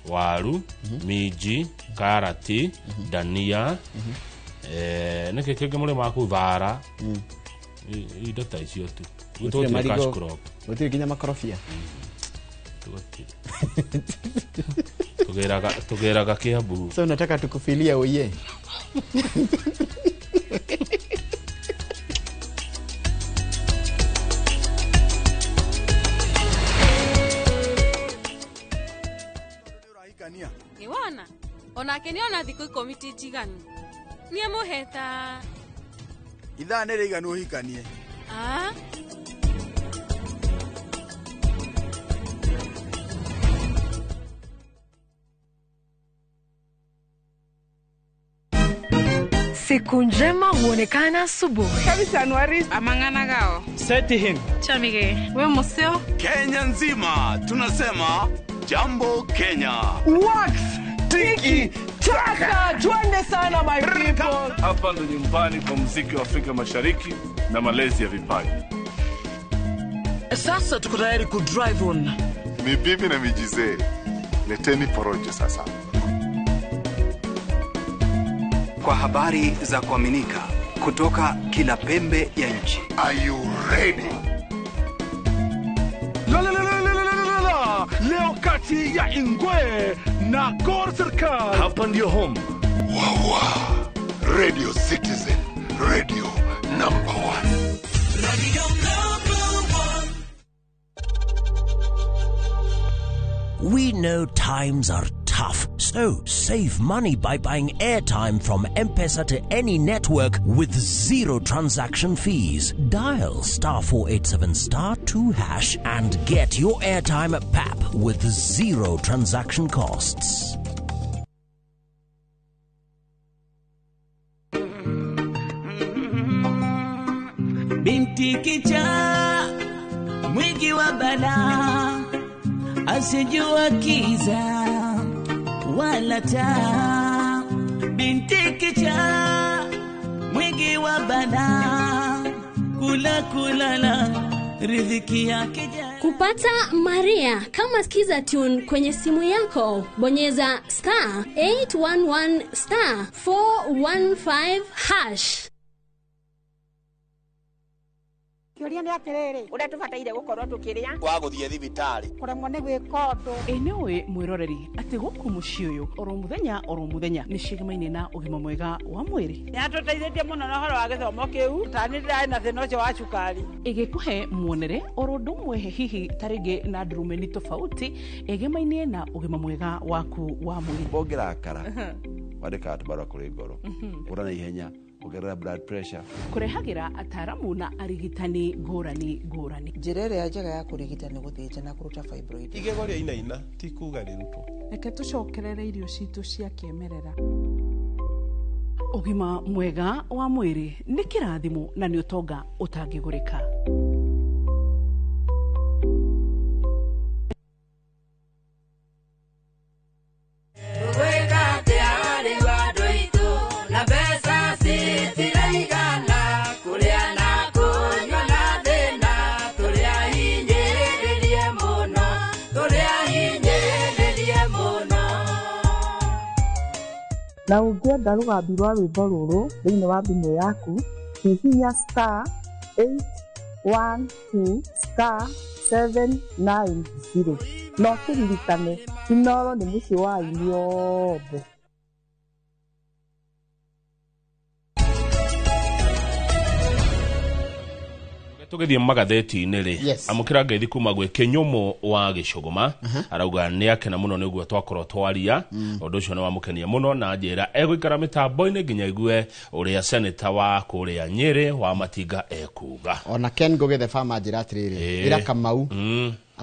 waru, minji, karati, dania, nĩkĩ kĩngĩ mũrĩmaga kũu thara. Indo ta icio tu. Gwitũ gũtirĩ cash crop. Gũtirĩ nginya makorobia. Tũgĩraga Kiambu. So nataka tukufilia oye. Nĩwona? Onake nĩona thikũ 10 ti njiganu. Nĩamũheta. Ithaa nĩ rĩiganu ũhikanie. Siku njema huonekana asubuhi. Kabisa Anuari amangana gao. Seti him. Chamige. We museo. Kenya nzima tunasema Jambo Kenya. Wax tiki taka twende sana my people. Hapa ndo nyumbani kwa muziki wa Afrika Mashariki na malezi ya vipaji. Sasa tuko tayari ku drive on. Mibibi na mijizee. Leteni porojo sasa. Kwa habari za kuaminika kutoka kila pembe ya nchi. Are you ready? La la la la la la la. Leo kati ya Ingwe na Gor Serikal. Hapa ndio home. Wawa. Radio Citizen. Radio number 1. Radio number 1. We know times are tough. So save money by buying airtime from M-Pesa to any network with zero transaction fees. Dial *487*2# and get your airtime at PAP with zero transaction costs. Binti kicha mwingi wa balaa asijua kiza wala taa. Binti kicha mwingi wa balaa kula kulala Riziki yake. Kupata Maria kama Skiza Tune kwenye simu yako, bonyeza star 811 star 415 hash. Kĩũria nĩ atĩrĩrĩ, ũrĩa tũbataire gũkorwo tũkĩrĩa wa gũthiĩ thibitarĩ kũremwo nĩ gwĩka ũndũ. Ĩ nĩũĩ mwĩroreri atĩ gũkũ mũciĩ ũyũ oro mũthenya nĩ cigemaine na ũgima mwega wa mwĩrĩ. Nĩatũteithĩtie mũno na ũhoro wa gĩthomo kĩu, ta nĩ ndĩrarĩ na thĩna ũcio wa cukari. Ĩgĩkũhe muonere oro ũndũ ũmwe hihi ta rĩngĩ na ndurumeni tofauti ĩgemaine na ũgima mwega waku wa mwĩrĩ. Ũngĩrakara wandĩkaga tũbarũa kũrĩ ngoro, ũra na ihenya, ongerera blood pressure. Kũrehagĩra ataramu na arigitani ngũrani ngũrani. Njĩra ĩrĩa njega ya kũrigita nĩ gũthĩnja na kũruta fibroid. Igego rĩa inaina ti kuga rĩrutwo. Reke tũcokerere irio citũ cia kĩmerera. Ũgima mwega wa mwĩrĩ nĩ kĩrathimo na nĩ ũtonga ũtangĩgũrĩka. Na ũngĩenda rũgambi rwa rwĩmbo rũrũ thĩinĩ wa thimũ yaku, hihinya star 812 star 790. Na ũkĩririkane, Inooro nĩ mũciĩ wa aini othe. Tũgĩthiĩ magathĩti-inĩ rĩ, amũkĩra ngeithi kuma gwĩ Kĩnyũmũ wa Gĩcũgũma, arauga nĩ akena mũno nĩ ũguo twakorwo twaria, ũndũ ũcio nĩ wamũkenia mũno na njĩra egũikara mĩtambo-inĩ nginya aigue ũrĩa seneta wa kũrĩa Nyĩrĩ wa Matinga ekuga. Ona Ken Ngugi the farmer njĩra atĩrĩrĩ, ĩra Kamau,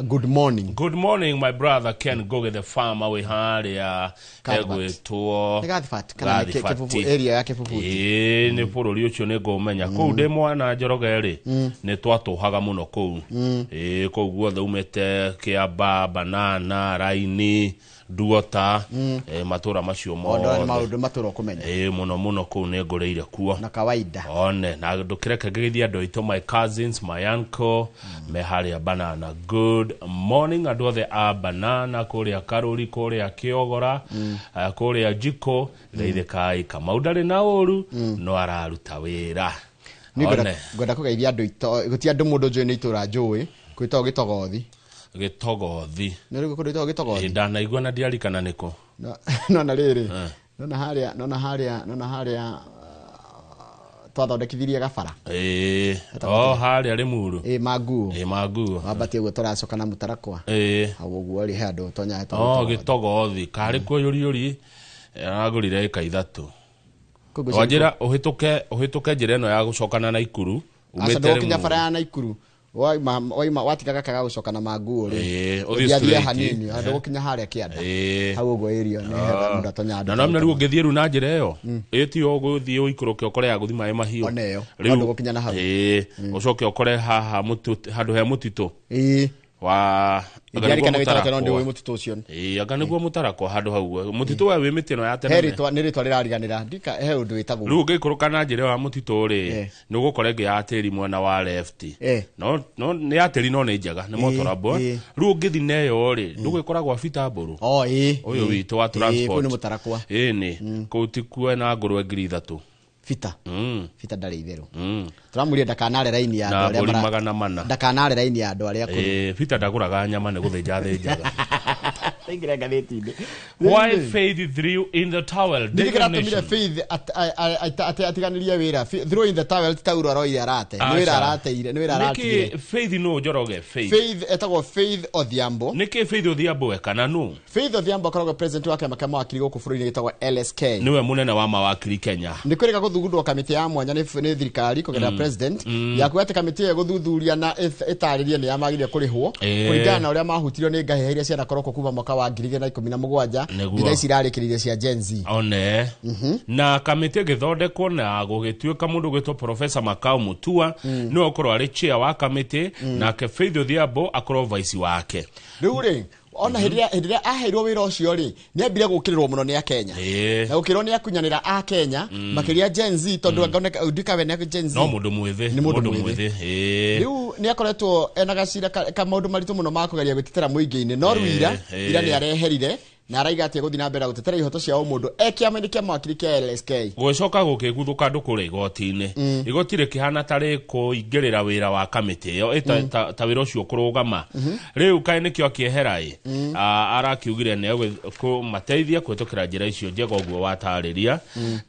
good morning. Good morning my brother Ken Ngugi the farmer wĩ harĩa egwĩtwo nĩ Gathibati kana nĩ Kĩbubu, area ya Kĩbubuti. Ĩĩ nĩ bũrũri ũcio nĩ ngũmenya. Kũu ndĩ mwana Njoroge rĩ, nĩ twatũhaga mũno kũu. Ĩĩ kũu guothe umĩte Kĩamba, Banana, Raini, Nduota, matũra macio mothe. Nĩ maũndũ matũra ũkũmenya. Ĩĩ mũno mũno kũu nĩ ngũrĩire kuo. Na kawaida. One, na ndũkĩreke ngĩgeithie andũ aitũ, my cousins, my uncle, me harĩa Banana. Good morning andũ othe a Banana, kũrĩa Karũri, kũrĩa Kĩogora, kũrĩa Jiko, geithĩkai. Kamau ndarĩ na ũru, no araruta wĩra. Ngwenda kũgeithia andũ itũ, gũtirĩ andũ mũndũ njũĩ nĩ itũra njũĩ, kwĩtagwo Gĩtogothi. Gĩtogothi. Nĩ rĩu kũndũ gwĩtagwo Gĩtogothi? Ndanaigua na ndiarikana nĩkũ. Nona rĩrĩ, nona harĩa twathondekithirie gabara. Ĩĩ, o harĩa Rĩmuru. Ĩĩ Manguo. Ĩĩ Manguo. Wambatie ũguo tũracoka na Mũtarakwa. Ĩĩ. Hau ũguo rĩ he andũ ũtonya hetagwo Gĩtogothi. Gĩtogothi, karĩ kuo yũriũri, aragũrire ĩka 3. Wanjĩra ũhĩtũke njĩra ĩno ya gũcokana na Naikuru, umĩte Rĩmuru. Bara ya Naikuru. Waima watigaga kaga gũcoka na Manguo rĩ, ũthiĩ hanini handũ gũkinya harĩa kĩanda. Hau ũguo area nĩ hetha mũndũ atonya andũ. Na no rĩu ũngĩthiĩ rĩu na njĩra ĩyo, ĩyo tiyo ũgũthiĩ ũikũrũke ũkore ya gũthiĩ maĩ mahiũ. Ona ĩyo, handũ gũkinya na hau. Ĩĩ, ũcoke ũkore haha handũ he mũtitũ. Ĩĩ. Wa Ndiarikana wĩtagwo no ndĩũĩ mũtitũ ũcio. Ĩĩ, anga nĩguo Mũtarakwa handũ hau. Mũtitũ we wĩ mĩtĩ ĩno ya tene. He rĩtwa, nĩ rĩtwa rĩrariganĩra. Ndika he ũndũ wĩtagwo. Rĩu ũngĩikũrũka na njĩra ya mũtitũ rĩ, nĩ ũgũkora ĩngĩ ya tĩri mwena wa left. No nĩ ya tĩri no nĩ njega, nĩ motorable. Rĩu ũngĩthiĩ na ĩyo rĩ, ndũgĩkora gwa Bita Mbũrũ. O ĩĩ. Ũyũ witũ wa transport. Kũu nĩ Mũtarakwa. Ĩĩ nĩ. Kũu ti kuo na ngũrwe 3,000. Bita. Bita ndarĩ itherũ. Tũramũria ndakanare raini ya andũ arĩa mara 400. Ndakanare raini ya andũ arĩa akũrũ. Bita ndagũraga nyama nĩ gũthĩnja athĩnjaga. Taingĩra ngathĩti-inĩ. Why Faith threw in the towel? Nĩkĩ kĩratũmire Faith atiganĩrie wĩra? Throw in the towel ti tauro aroire arate. Nĩ wĩra arateire, nĩ wĩra aratigire. Nĩkĩ Faith nũ Njoroge? Faith. Faith etagwo Faith Odhiambo. Nĩkĩ Faith Odhiambo we kana nũ? Faith Odhiambo akoragwo president wa kĩama kĩa mawakiri gũkũ bũrũri-inĩ gĩtagwo LSK. Nĩwe mũnene wa mawakiri Kenya. Nĩ kwĩrĩga gũthugundwo kamĩtĩ ya mwanya nĩ thirikari kũgerera president ya kuga atĩ kamĩtĩ ĩyo ĩgũthuthuria na ĩtarĩrie nĩ yamagĩrĩire kũrĩhwo kũringana na ũrĩa mahutirio nĩ ngahĩha iria cianakorwo kuo kuma mwaka wa 2017 nginya ici irarĩkĩrĩirie cia Gen Z. One. Na kamĩtĩ ĩgĩthondekwo na gũgĩtuĩka mũndũ gwĩtwo Professor Makau Mutua nĩwe ũkorwo arĩ chair wa kamĩtĩ, nake Faith Odhiambo akorwo vice wake. Rĩu rĩ Ona hĩndĩ ĩrĩa aheirwo wĩra ũcio rĩ, nĩ ambire gũkĩrĩrwo mũno nĩ Akenya. Na gũkĩrwo nĩ akunyanĩra a Kenya, makĩria Gen Z, tondũ angaoneka ndikawe nĩ Gen Z. No mũndũ mwĩthĩ. Nĩ mũndũ mwĩthĩ. Rĩu nĩ akoretwo ena gacira ka maũndũ maritũ mũno ma kũgeria gwĩtetera mũingĩ-inĩ, no rĩu ira nĩ areherire na araiga atĩ egũthiĩ na mbere gũtetera ihoto cia ũmũndũ e kĩama-inĩ kĩa mawakiri kĩa LSK. Gũgĩcoka gũkĩguthũka andũ kũrĩa igoti-inĩ. Igoti rĩkĩhana ta rĩkũingĩrĩra wĩra wa kamĩtĩ ĩyo, ta wĩra ũcio kũrũgama. Rĩu kaĩ nĩkĩo akĩehera ĩ, arakiugire nĩ kũmateithia kũhĩtũkĩra njĩra icio njega ũguo watarĩria.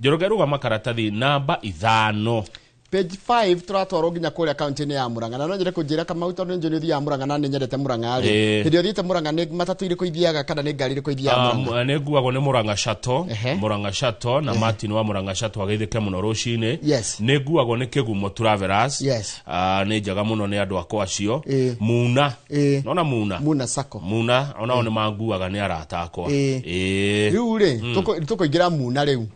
Njoroge rũgama karatathi namba 5. Page 5 turatwarwo nginya kũrĩa kaunti-inĩ ya Murang'a. Na no nyende kũnjĩra Kamau tondũ nĩ njũĩ nĩ ũthiaga Murang'a na nĩ nyendete Murang'a rĩ. Hĩndĩ ĩrĩa ũthiĩte Murang'a nĩ matatũ irĩkũ ithiaga kana nĩ ngari irĩkũ ithiaga Murang'a? Nĩ nguagwo nĩ Murang'a Shuttle, Murang'a Shuttle na Martin wa Murang'a Shuttle ageithĩke mũno rũcinĩ. Nĩ nguagwo nĩ Kĩgumo Travelers. Nĩ njega mũno nĩ andũ akwa acio. Muna. Nona Muna. Muna Sacco. Muna onao nĩ manguaga nĩ arata akwa. Rĩu rĩ, tũkũingĩra Muna rĩu.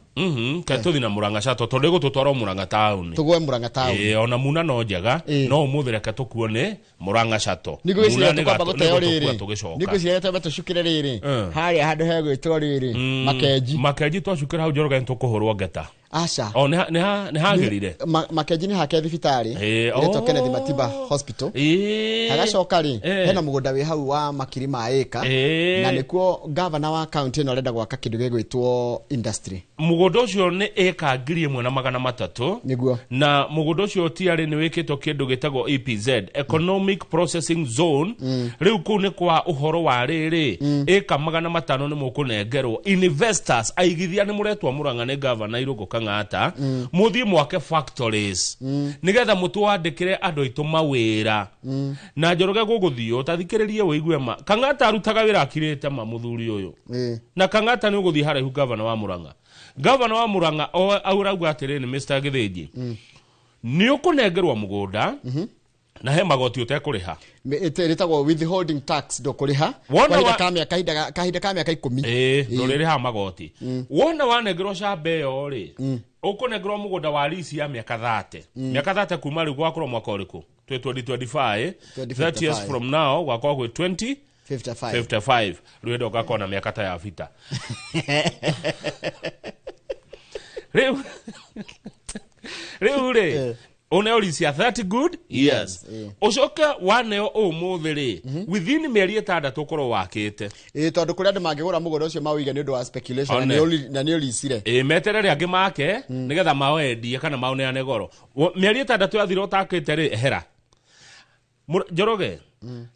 Ke tũthiĩ na Murang'a Shuttle tondũ ĩgũtũtwara Murang'a town. Tũgwe Murang'a town. Ona Muna no njega, no ũmũthĩ reke tũkuo nĩ Murang'a Shuttle. Nĩ ngwĩciria tũkwamba gũteo rĩrĩ. Nĩ ngwĩciria twambe tũcukĩre rĩrĩ. Harĩa handũ hegwĩtwo rĩrĩ. Makenji. Makenji twacukĩra hau Njoroge nĩ tũkũhũrwo ngeta. Aca. O nĩ hagĩrire. Makenji nĩ hake thibitarĩ. Ĩretwo Kenneth Matiba Hospital. Hagacoka rĩ, hena mũgũnda wĩ hau wa makiri ma ĩka. Na nĩkuo gavana wa county ĩno arenda gwaka kĩndũ gĩgwĩtwo industry. Mũgũnda ũcio nĩ ĩka 1300. Nĩguo. Na mũgũnda ũcio tiarĩ nĩ wĩkĩtwo kĩndũ gĩtagwo EPZ, Economic Processing Zone. Rĩu kũu nĩ kwa ũhoro wa rĩrĩ, ĩka 500 nĩ mũkũnengerwo. Investors, aigithia nĩ mũretwo Murang'a nĩ gavana Irũngũ Kang'ata, mũthiĩ mwake factories. Nĩgetha mũtwandĩkĩre andũ aitũ mawĩra. Na Njoroge gũgũthiĩ ũtathikĩrĩrie wĩigue ma. Kang'ata arutaga wĩra akirĩte ma mũthuri ũyũ. Na Kang'ata nĩ ũgũthiĩ haraihu gavana wa Murang'a. Gavana wa Murang'a arauga atĩrĩrĩ nĩ Mr. Gĩthĩnji. Nĩ ũkũnengerwo mũgũnda na he magoti ũtekũrĩha. Ĩtagwo withholding tax ndũkũrĩha. Kahinda ka mĩaka 10. Ndũrĩrĩhaga magoti. Wona wanengerwo camba ĩyo rĩ, ũkũnengerwo mũgũnda wa lease ya mĩaka 30. Mĩaka 30 kuma rĩu gwakorwo mwaka ũrĩkũ? Twĩ 2025. 30 years from now gwakorwo gwĩ 2055. Rĩu hĩndĩ ũgakorwo na mĩaka ta ya Bita. Rĩu rĩ, uneo lease ya 30 good years. Ũcoke waneo ũmũthĩ rĩ, within mĩeri 6 ũkorwo wakĩte. Tondũ kũrĩ andũ mangĩgũra mũgũnda ũcio maũige nĩ ũndũ wa speculation na nĩ ũlicire. Meterere angĩ make nĩgetha mawendie kana maũneane goro. Mĩeri 6 yathira ũtakĩte rĩ, ehera. Njoroge,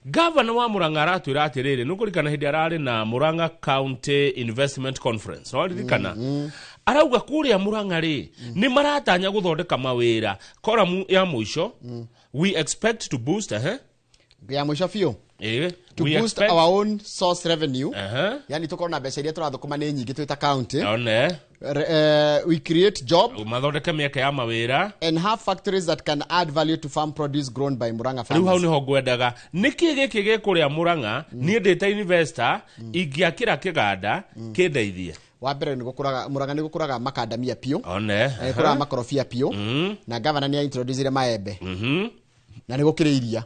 gavana wa Murang'a aratwĩra atĩrĩrĩ, nĩ ũkũririkana hĩndĩ ararĩ na Murang'a County Investment Conference, waririkana? Arauga kũrĩa Murang'a rĩ, nĩ maratanya gũthondeka mawĩra. Koramu ya mũico, we expect to boost, Ya mũico biũ. To boost our own source revenue. Yani tũkorwo na mbeca iria tũrathũkũma nĩ nyingĩ twĩ ta county. We create job. Mathondeke mĩeke ya mawĩra. And have factories that can add value to farm produce grown by Murang'a farmers. Rĩu hau nĩho ngwendaga. Nĩkĩ gĩkĩ gĩ kũrĩa Murang'a, niĩ ndĩ ta investor, ingĩakĩra kĩganda, kĩndeithie. Wa mbere nĩ gũkũraga, Murang'a nĩ gũkũraga makandamia biũ. Nĩ gũkũraga makorobia biũ. Na gavana nĩ introducire maembe. Na nĩ gũkĩrĩ iria.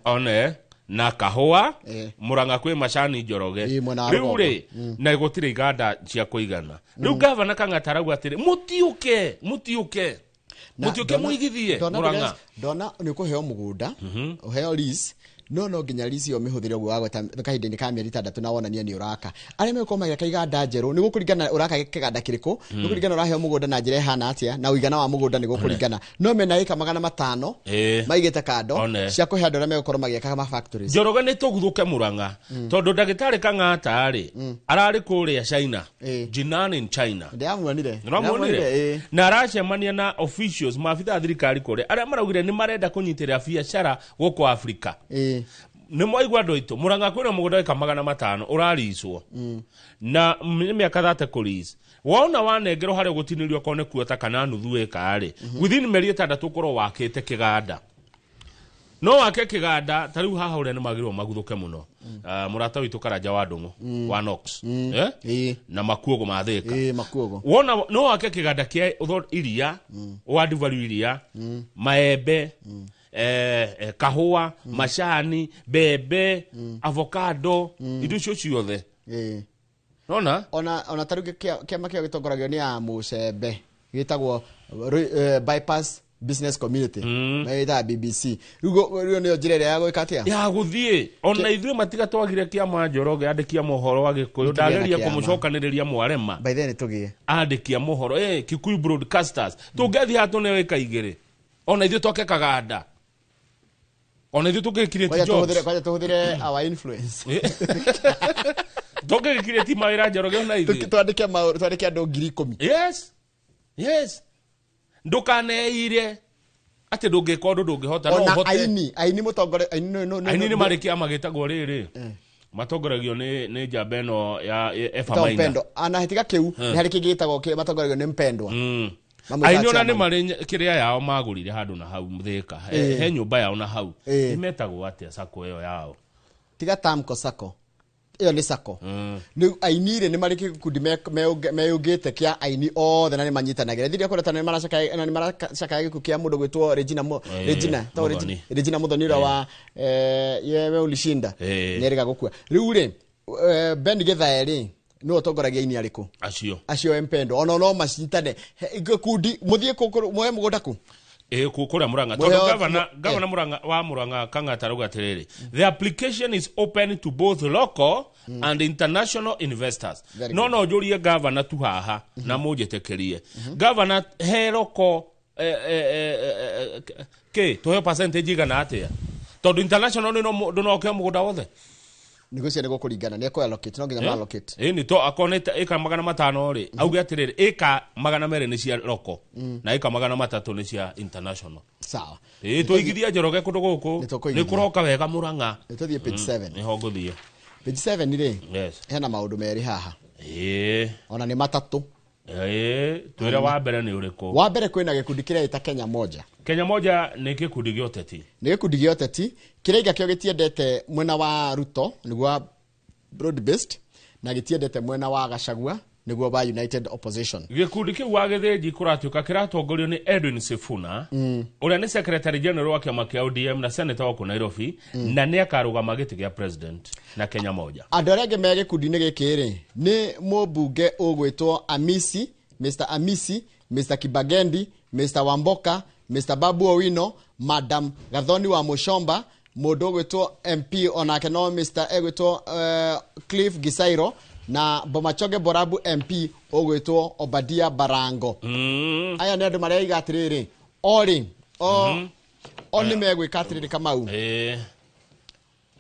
Na kahũa, Murang'a kwĩ macani Njoroge. Rĩu rĩ, na gũtirĩ iganda cia kũigana. Rĩu gavana Kang'ata arauga atĩrĩ, mũtiũke, mũtiũke. Mũtiũke mũigithie Murang'a. Ndona nĩ ũkũheo mũgũnda, ũheo lease, no nginya lease ĩyo mĩhũthĩre ũguo wagweta kahinda-inĩ ka mĩeri 6 na wonania nĩ ũraka. Arĩa megũkorwo magĩaka iganda njerũ, nĩ gũkũringana ũraka kĩganda kĩrĩkũ, nĩ gũkũringana ũraheo mũgũnda na njĩra ĩhana atĩa, na ũigana wa mũgũnda nĩ gũkũringana. No mena ĩka 500 maigĩte kando cia kũhe andũ arĩa megũkorwo magĩaka ma factories. Njoroge nĩ tũguthũke Murang'a, tondũ ndagĩtarĩ Kang'ata rĩ, ararĩ kũrĩa China, Jinan in China. Ndĩramuonire. Ndĩramuonire. Na aracemania na officials, maabitha a thirikari kũrĩa, arĩa maraugire nĩ marenda kũnyitĩrĩra biacara gũkũ Afrika. Nĩ mwaigua andũ aitũ, Murang'a kwĩna mũgũnda ĩka 500 ũraricwo. Na nĩ mĩaka 30 kũrice. Wona wanengerwo harĩa ũgũtinĩrio okorwo nĩ kuota kana nuthu ĩka rĩ, within mĩeri 6 ũkorwo wakĩte kĩganda. No wake kĩganda ta rĩu haha ũrĩa nĩ magĩrĩirwo maguthũke mũno. Mũrata witũ Karanja wa Ndũng'ũ, wa Knox. Na Makuogo ma Thĩka. Makuogo. Wona no wake kĩganda kĩa iria, wa value iria, maembe, Kahũa, macani, mbembe, avocado, indo icio ciothe. Nona? Ona ta rĩu kĩama kĩo gĩtongoragio nĩ ya Mũcembe gĩtagwo Bypass Business Community, ĩtaga BBC. Rĩu nĩyo njĩra ĩrĩa ya gwĩka atĩa? Ya gũthiĩ ona ithuĩ matiga twagire kĩama Njoroge andĩkia mohoro wa Gĩkũyũ. Nĩtũgĩe na Ndageria kĩama. kũmũcokanĩrĩria mwarema. By then nĩtũgĩe andĩkia mohoro, Kikuyu Broadcasters, tũngĩathiĩ haha tũneo ĩka igĩrĩ, ona ithuĩ twake kaganda, ona ithuĩ tũngĩkirĩti Kwanja jobs. Kwanja tũhũthĩre our influence. Tũngĩgĩkirĩti mawĩra, Njoroge, ona ithuĩ. Twandĩke andũ 10,000. Yes, ndũkaneire atĩ ndũngĩka ũndũ ndũngĩhota, no Ona ũhote. aini mũtongore aini no Aini nĩ marĩ kĩama gĩtagwo rĩrĩ, matongoragio nĩ njamba ĩno ya Eva Ĩtagwo Maina. Mpendo ana hĩtiga kĩu. Nĩ harĩ kĩngĩ gĩtagwo matongoragio nĩ Mpendwa. Mamwĩtaga Aini ona nĩ chairman. marĩ kĩrĩa yao magũrire handũ na hau Thĩka. He nyũmba yao na hau. Nĩ metagwo atĩa sako ĩyo yao? Tiga Tamko Sacco, ĩyo nĩ sacco. Nĩ aini rĩ, nĩ marĩ gĩkundi meyũngĩte kĩa aini othe na nĩ manyitanagĩra thiria kũreta na nĩ maracakaya gĩkuũ kĩa mũndũ gwĩtwo Regina Regina to Muthoni. Regina Muthoni ũrĩa wa yewe ulishinda. Nĩ erĩga gũkua. Rĩu rĩ, Ben Githae rĩ, nĩwe ũtongoragia aini arĩkũ? Acio. Acio Mpendo ona no macitane gĩkundi mũthiĩ muoe mũgũnda kũ. Ĩ kũrĩa Murang'a. Mũheo- Tondũ gavana Murang'a wa Murang'a Kang'ata arauga atĩrĩrĩ, the application is open to both local and international investors. Very No good. no njũrie gavana tu haha na mũnjĩtĩkĩrie, gavana, he local kĩ tũheo percentage igana atĩa, tondũ international nĩ ndũnoke mũgũnda wothe? Nĩgũcia nĩ gũkũringana nĩ ekũ allocate, no nginya ma allocate. Ĩ nĩ to akorwo nĩ ĩka 500 rĩ, auge atĩrĩrĩ, ĩka 200 nĩ cia local na ĩka 300 nĩ cia international. Sawa. Ĩ tũigithia Njoroge kũndũ gũkũ. Nĩtũkũigithia. Nĩ kũroka wega Mũrang'a. Nĩtũthiĩ page 7. Nĩho ngũthiĩ. Page 7 rĩ, hena maũndũ merĩ haha, ona nĩ matatũ. Ĩ twĩre wa mbere nĩ ũrĩkũ? Wa mbere, kwĩna gĩkundi kĩreĩta Kenya Moja. Kenya Moja nĩ gĩkundi gĩa ũteti. Nĩ gĩkundi gĩa ũteti kĩraiga kĩo gĩtiendete mwena wa Ruto, nĩguo wa broad based, na gĩtiendete mwena wa Gachagua, nĩguo wa United Opposition. Gĩkundi kĩu wa gĩthĩnji kũratuĩka kĩratongorio nĩ Edwin Sifuna, ũrĩa nĩ secretary general wa kĩama kĩa ODM na senator wa kũ Nairobi, na nĩ akarũgama gĩtĩ gĩa president na Kenya Moja. Andũ arĩa angĩ me gĩkundi-inĩ gĩkĩ rĩ, nĩ mũmbunge ũgwĩtwo Amisi, Mr Amisi, Mr Kibagendi, Mr Wamboka, Mr Babu Owino, Madam Gathoni wa Mushomba, mũndũ ũgwĩtwo MP onake no Mr egwĩtwo Cliff Gisairo, na Bomachoge Borabu MP ũgwĩtwo Obadia Barango. Aya nĩ andũ maraiga atĩrĩrĩ, o rĩ o nĩ megwĩka atĩrĩrĩ, Kamau,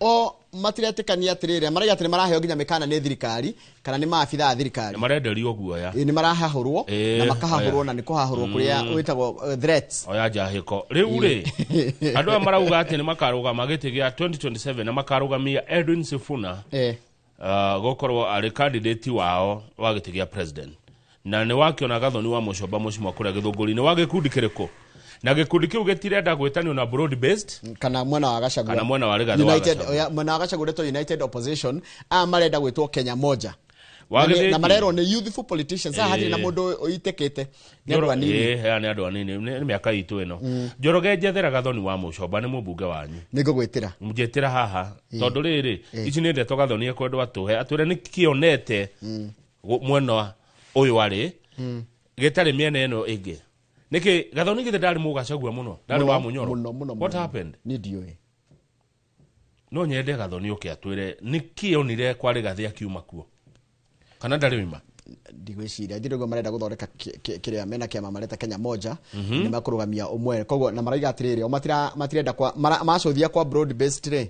o matiretĩkania atĩrĩrĩ, maraiga atĩ nĩ maraheo nginya mĩkana nĩ thirikari kana nĩ maabitha a thirikari. Nĩ marenderio guoya. Ĩ, nĩ marahahũrwo na makahahũrwo oya. na nĩ kũhahũrwo kũrĩa wĩtagwo threats. Oya njahĩko rĩu rĩ, andũ aya marauga atĩ nĩ makarũgama gĩtĩ gĩa 2027 na makarũgamia Edwin Sifuna gũkorwo arĩ candidate wao wa gĩtĩ gĩa president, na nĩ wakĩona Gathoni wa Mũcomba mũcimwa kũrĩa Gĩthũngũri-inĩ wa gĩkundi kĩrĩkũ, na gĩkundi kĩu gĩtirenda gwĩtanio na broad based kana mwena wa Gachagua. Kana mwena wa Rigathi wa United Gachagua. Oya, mwena wa Gachagua ũretwo United Opposition, aya marenda gwĩtwo Kenya Moja. Wa Na gĩthĩnji. marerwo nĩ youthful politicians. Haha hatirĩ na mũndũ ũitĩkĩte, nĩ andũ anini. Aya nĩ andũ anini, nĩ mĩaka itũ ĩno. Njoroge, njethera Gathoni wa Mũcomba, nĩ mũmbunge wanyu. Nĩ ngũgwĩtĩra. Njĩtĩra haha, tondũ rĩrĩ, ici nĩ ndeto Gathoni ekwendwo atũhe, atwĩre nĩ kĩonete mwena ũyũ arĩ gĩtarĩ mĩena ĩno ĩngĩ. Nĩkĩ Gathoni githĩ ndarĩ mũgacagua mũno, ndarĩ wa Mũnyoro? Mũno mũno. What Mũno. happened? Niĩ ndiũĩ. No nyende Gathoni ũke atwĩre nĩkĩ onire kwa Rigathi akiuma kuo, kana ndarĩ oima. Ndigwĩciria ndirĩ ũguo. Marenda gũthondeka kĩrĩa mena kĩama mareta Kenya Moja. Nĩ makũrũgamia ũmwe, koguo na maraiga atĩrĩrĩ, o matirenda kwa macũthia kwa broad based rĩ,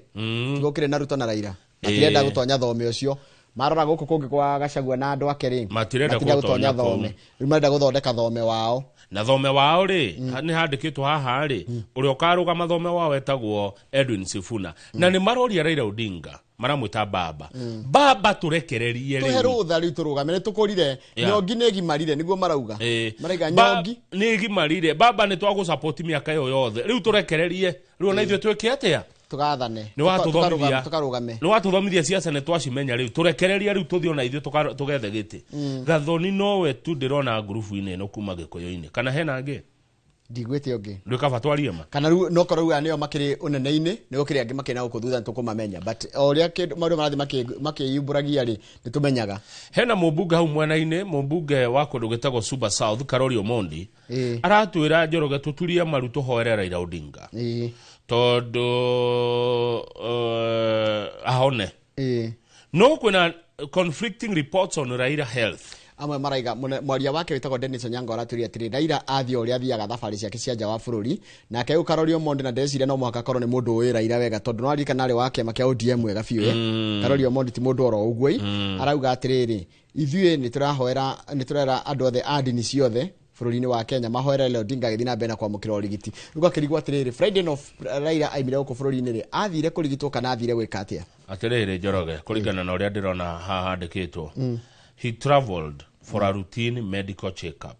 gũkĩrĩ na Ruto na Raila, matirenda gũtonya thome ũcio. Marora gũkũ kũngĩ kwa Gachagua na andũ ake rĩ, Matirenda matirenda gũtonya gũtonya thome. Rĩu marenda gũthondeka thome wao. Na thome wao rĩ, nĩ handĩkĩtwo haha rĩ, ũrĩa ũkarũgama thome wao etagwo Edwin Sifuna, na nĩ maroria Raila Odinga, maramwĩta baba, baba tũrekererie. Tũhe Rĩu rũtha rĩu tũrũgame, nĩ tũkũrire. Nyongi nĩ ĩgimarire, nĩguo marauga. Maraiga nyongi nĩ ĩgimarire, baba, nĩ twagũsapoti mĩaka ĩyo yothe, rĩu tũrekererie, rĩu ona ithuĩ twĩke atĩa? Tũgathane. Nĩ watũthomithia. Tũkarũgame. Nĩ watũthomithia ciaca, nĩ twacimenya, rĩu tũrekererie, rĩu tũthiĩ ona ithuĩ tũgethe gĩtĩ. Gathoni nowe tu ndĩrona ngurubu-inĩ ĩno kuma Gĩkũyũ-inĩ, kana hena angĩ? Ndigwĩte ũngĩ. Ndwĩ kaba twarie ma. Kana rĩu no korwo rĩu nĩo makĩrĩ ũnene-inĩ, nĩ gũkĩrĩ angĩ makĩrĩ na gũkũ thutha nĩtũkũmamenya, but o ũrĩa kĩndũ maũndũ marathiĩ makĩyumbũragia rĩ, nĩtũmenyaga. Hena mũmbunge hau mwena-inĩ, mũmbunge wa kũndũ gwĩtagwo Suba South, Karori Omondi, aratwĩra Njoroge tũturie maru tũhoere Raila Odinga tondũ ahone. No kwĩna conflicting reports on Raila health. Amwe maraiga mwaria wake wĩtagwo Dennis Onyango aratwĩrire atĩrĩ, Raila athiĩ o ũrĩa athiaga thabarĩ ciake cia nja wa bũrũri, nake rĩu Karori Omondi na ndĩreciria no mũhaka akorwo nĩ mũndũ ũĩ Raila wega, tondũ no aririkana arĩ wa kĩama kĩa ODM wega biũ. Karori Omondi ti mũndũ oro ũguo. Arauga atĩrĩrĩ, ithuĩ nĩtũrahoera, nĩtũrera andũ othe a ndini ciothe bũrũri-inĩ wa Kenya mahoere Raila Odinga agĩthiĩ na mbere na kwamũkĩra ũrigiti. Rĩu gakĩrigwo atĩrĩrĩ, Friday no Raila aimire gũkũ bũrũri-inĩ rĩ, athire kũrigitwo kana athire gwĩka atĩa? Atĩrĩrĩ Njoroge, kũringana na ũrĩa ndĩrona haha handĩkĩtwo, he traveled for a routine medical check-up.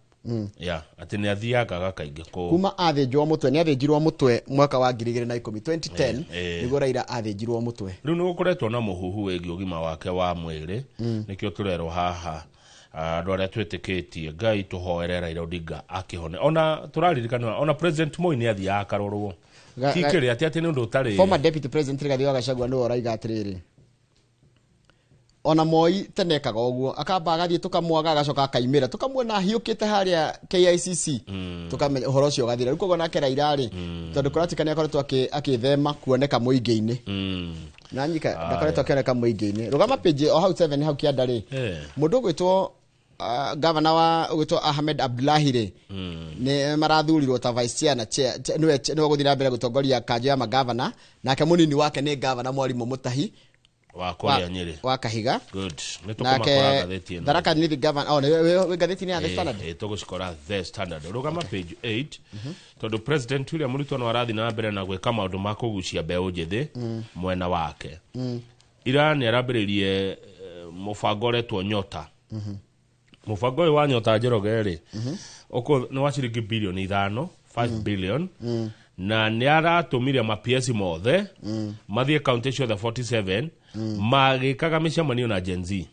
Yeah, atĩ nĩ athiangaga kaingĩ kũ Kuma athĩnjwo mũtwe, nĩ athĩnjirwo mũtwe mwaka wa 2010, 2010, nĩguo Raila athĩnjirwo mũtwe. Rĩu nĩ gũkoretwo na mũhuhu wĩgiĩ ũgima wake wa mwĩrĩ, nĩkĩo tũrerwo haha andũ arĩa twĩtĩkĩtie Ngai tũhoere Raila Odinga akĩhone. Ona tũraririkana ona President Moi nĩ athiaga akarorwo. Ti kĩrĩa atĩ atĩ nĩ ũndũ ũtarĩ. Former Deputy President Rigathi wa Gachagua nĩwe ũraiga atĩrĩrĩ, ona Moi tene ekaga ũguo, akamba agathiĩ tũkamwaga, agacoka akaimĩra, tũkamuona ahiũkĩte harĩa KICC, tũkamenya ũhoro ũcio ũgathira. Rĩu koguo nake Raila rĩ, tondũ kũratika nĩ akoretwo akĩthema kuoneka mũingĩ-inĩ. Na nyika ndakoretwo akĩoneka mũingĩ-inĩ. Rũgama page o hau 7 hau kĩanda rĩ, mũndũ ũgwĩtwo gavana wa ũgwĩtwo Ahmed Abdullahi rĩ, nĩ marathurirwo ta vice chair na chair, nĩwe nĩwe ũgũthiĩ na mbere gũtongoria kanjũ ya magavana, nake mũnini wake nĩ gavana Mwarimũ Mutahi wa kũrĩa Nyĩrĩ wa Kahiga. Good. Nĩ nake tũkũmakora ngathĩti ĩno. Tharaka Nithi gavana, oh, nĩ wĩ ngathĩti-inĩ ya The Standard. Tũgũcikora The Standard. Rũgama page 8, tondũ President William Ruto no arathiĩ na mbere na gwĩka maũndũ ma kũgucia mbeũ njĩthĩ mwena wake. Ira nĩ arambĩrĩirie mũbango ũretwo Nyota. Mũbango ũyũ wa Nyota Njoroge rĩ, nĩ wa ciringi bilioni 5, 5 billion, na nĩ aratũmire ma PS mothe mathiĩ kaunti ciothe 47 magĩkaga mĩcemanio na Gen Z.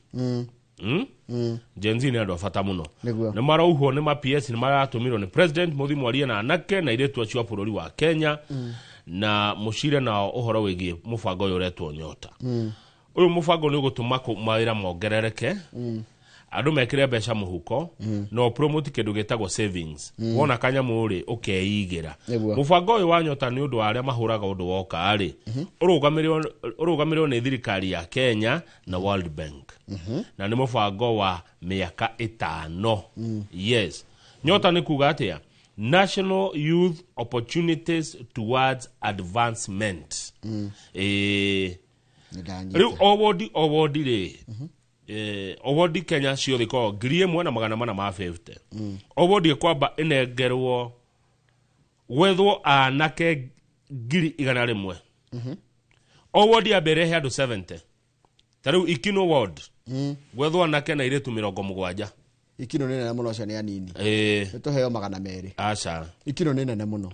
Gen Z nĩ andũ a bata mũno. Nĩ marauhwo nĩ ma PS, nĩ maratũmirwo nĩ President mũthiĩ mwarie na anake na airĩtu acio a bũrũri wa Kenya, na mũcire nao ũhoro wĩgiĩ mũbango ũyũ ũretwo Nyota. Ũyũ mũbango nĩ ũgũtũma mawĩra mongerereke, andũ mekĩre mbeca mũhuko, na promote kĩndũ gĩtagwo savings. Wona kanyamũ rĩ, ũkeigĩra. Mũbango ũyũ wa Nyota nĩ ũndũ wa arĩa mahũraga ũndũ woka rĩ, ũrũgamĩrĩirwo nĩ thirikari ya Kenya na World Bank. Na nĩ mũbango wa mĩaka 5. Yes. Nyota nĩ kuga atĩa? National Youth Opportunities Towards Advancement. Rĩu o wodi rĩ, o wodi Kenya ciothe ikoragwo 1450. O wodi ĩkwamba ĩnengerwo gwethwo anake 100,000. O wodi ya mbere ĩhe andũ 70. Ta rĩu Ikino ward, gwethwo anake na airĩtu 70. Ikino nĩ nene mũno, ũcio nĩ anini. Nĩ tũheo 200. Aca. Ikino nĩ nene mũno.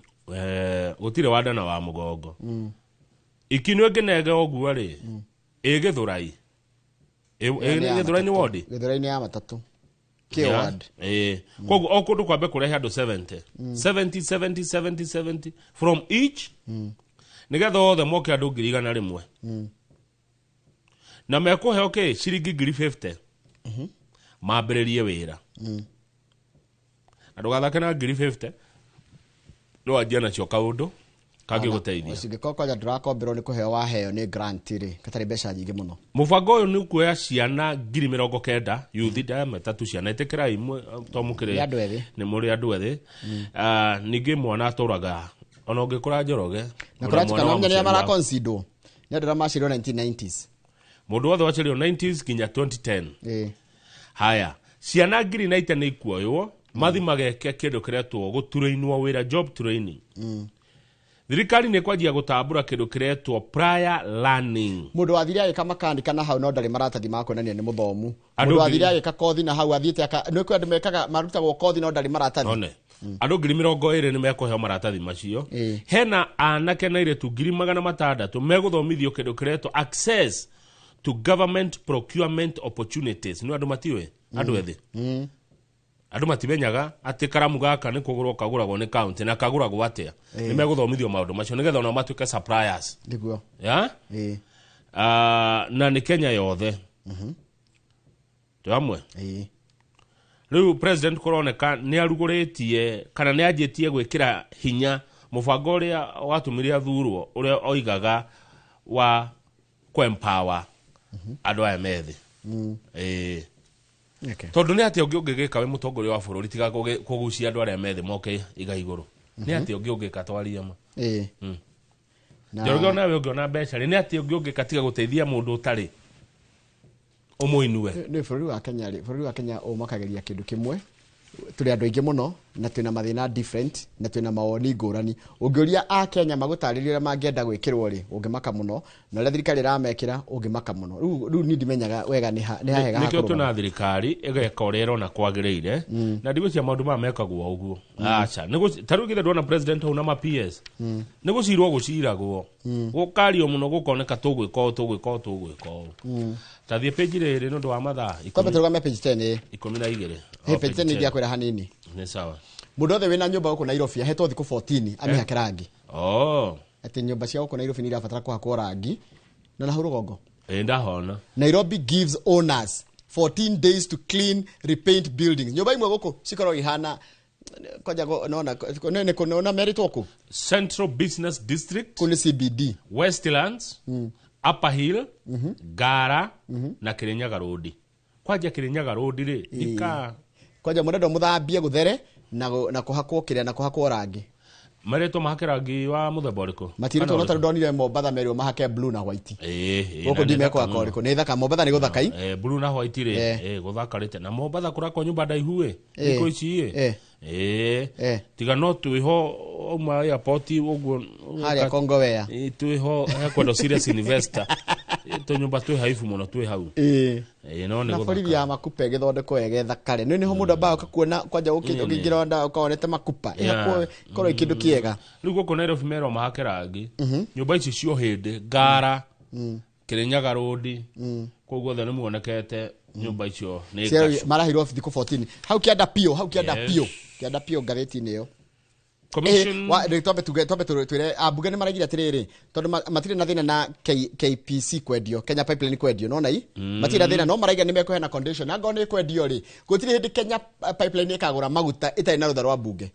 Gũtirĩ wa nda na wa mũgongo. Ikino ĩngĩnenge ũguo rĩ, ĩ Gĩthũrai. Gĩthũrai nĩ ward? Gĩthũrai nĩ ya matatũ. Kĩ ward? Koguo o kũndũ kwambe kũrehe andũ 70. 70, 70, 70, 70 from each, nĩgetha othe moke andũ 100,000. Na mekũheo kĩ? Ciringi 50,000. Mambĩrĩrie wĩra. Na ndũgathake na 50,000, no wanjie nacio kaũndũ kangĩgũteithia. Ũcingĩkorwo kwanja ndũrakomberwo nĩ kũheo waheo nĩ grant rĩ, gatarĩ mbeca nyingĩ mũno. Mũbango ũyũ nĩ ũkuoya ciana 90,000, youth ndameta tu ciana, ĩtĩkĩrai to mũkĩrĩ Nĩ andũ ethĩ. Nĩ mũrĩ andũ ethĩ. Ningĩ mwana atũraga ona ũngĩkũra Njoroge, Na ũrĩa kũratuĩka mwana wa no nĩ arĩa mũciari waku. maraconsiderwo. Nĩ andũ arĩa maciarirwo 1990s. Mũndũ wothe waciarirwo 90s nginya 2010. Haya, ciana 90,000 nĩ ikuoywo, mathi mageke kĩndũ kĩretwo gũturainwo wĩra, job training. Thirikari nĩ kwanjia gũtambũra kĩndũ kĩretwo prior learning. Mũndũ wathire agĩka makanika na hau no ndarĩ maratathi ma kuonania nĩ mũthomu. Andũ Mũndũ wathire ngiri agĩka kothi na hau athiĩte aka, nĩ kwĩ andũ mekaga marutagwo kothi no ndarĩ maratathi. One. Andũ 20,000 nĩ mekũheo maratathi macio. Hena anake na airĩtu 600,000 megũthomithio kĩndũ kĩretwo access to government procurement opportunities. Nĩ andũ matiũĩ? Andũ ethĩ. Andũ matimenyaga atĩ karamu gaka nĩ kũgũrwo kagũragwo nĩ county na kagũragwo atĩa. Nĩ megũthomithio maũndũ macio nĩgetha onao matuĩke suppliers. Nĩguo. Yeah? Na nĩ Kenya yothe. Twĩ hamwe? Rĩu president kũroneka nĩ arugũrĩtie kana nĩ anjĩtie gwĩkĩra hinya mũbango ũrĩa watũmire athurwo ũrĩa oigaga wa kũ-empower andũ aya methĩ. Tondũ nĩ atĩa ũngĩ ũngĩgĩka wĩ mũtongoria wa bũrũri tiga kũgucia andũ arĩa methĩ moke iga igũrũ. Nĩ atĩa ũngĩ ũngĩka twarie ma. Njoroge onawe ũngĩona mbeca rĩ, nĩ atĩa ũngĩ ũngĩka tiga gũteithia mũndũ ũtarĩ ũmũinue. Nĩ bũrũri wa Kenya rĩ, bũrũri wa Kenya ũmakagĩria kĩndũ kĩmwe, tũrĩ andũ aingĩ mũno na twĩna mathĩna different na twĩna mawoni ngũrani. Ũngĩũria a Kenya magũtarĩrie ũrĩa mangĩenda gwĩkĩrwo rĩ, ũngĩmaka mũno, na ũrĩa thirikari ĩramekĩra ũngĩmaka mũno. Rĩu niĩ ndimenyaga wega nĩ ha hega ha Nĩkĩo kũrũgama. twĩna thirikari ĩgeka ũrĩa ĩrona kwagĩrĩire, na ndigwĩciria maũndũ maya mekagwo ũguo. Aca, ta rĩu githĩ ndwona president hau na ma PS? Nĩ gũcirwo gũciragwo. Gũkario mũno gũkoneka tũgwĩka ũũ, tũgwĩka ũũ, tũgwĩka ũũ. Ta thiĩ page rĩrĩ nĩ ũndũ wa mathaa Twambe tũrũgame page 10, ĩ. 12. He page 10 ingĩakwĩra hanini. Nĩ sawa. Mũndũ wothe wĩna nyũmba gũkũ Nairobi ahetwo thikũ 14 amĩhake rangi. Atĩ nyũmba cia gũkũ Nairobi nĩ irabatara kũhakwo rangi. Na na hau rũgongo. Ndahona. Nairobi gives owners 14 days to clean, repaint buildings. Nyũmba imwe gũkũ cikoragwo ihana kwanja nona nĩ kũ nona meritwo kũ? Central Business District. Kũ nĩ CBD. Westlands. Upper Hill, Ngara na Kirinyaga Road. Kwanja Kirinyaga Road rĩ, ika kwanja mũrenda mũthambie gũthere na kũhakwo kĩrĩa na kũhakwo rangi. Marĩtwo mahake rangi wa mũthemba ũrĩkũ? Matirĩtwo no tarĩu ndonire Mombatha merirwo mahake blue na white. Gũkũ ndimekũhaka ũrĩkũ. Nĩ thaka Mombatha nĩ gũthaka i. Blue na white rĩ, gũthakarĩte. Na Mombatha kũrakwo nyũmba ndaihu ĩ, thikũ ici ĩ. Tiga no twĩho auma airport ũguo Harĩa Kongowea. Twĩho hekwendwo serious investor. Tũnyũmba twĩ haibu mũno twĩ hau. No nĩ Na gũthaka. borithi ya makupa ĩgĩthondekwo wega ĩthakare. Nĩ nĩho mũndũ ambaga ũkakuona kwanja ũkĩingĩra nda ũkaonete makupa. Ĩhakwo ĩkorwo ĩ kĩndũ kĩega. Rĩu gũkũ Nairobi merwo mahake rangi. Nyũmba ici cio hĩndĩ, Ngara, Kirinyaga Road, kũu guothe nĩ muonekete nyũmba icio nĩ ngacu. Marahirwo thikũ 14. Hau kĩanda piũ, hau kĩanda piũ. Kĩanda piũ ngathĩti-inĩ ĩyo. Commission Twambe tuge, twambe twĩre ambunge nĩ maraigire atĩrĩrĩ, tondũ matirĩ na thĩna na KPC kwendio, Kenya Pipeline kwendio, nona i? Matirĩ na thĩna, no maraiga nĩ mekũheana condition. Na angorwo nĩ kwendio rĩ, gũtirĩ hĩndĩ Kenya Pipeline ĩkagũra maguta ĩtarĩ na rũtha rwa mbunge.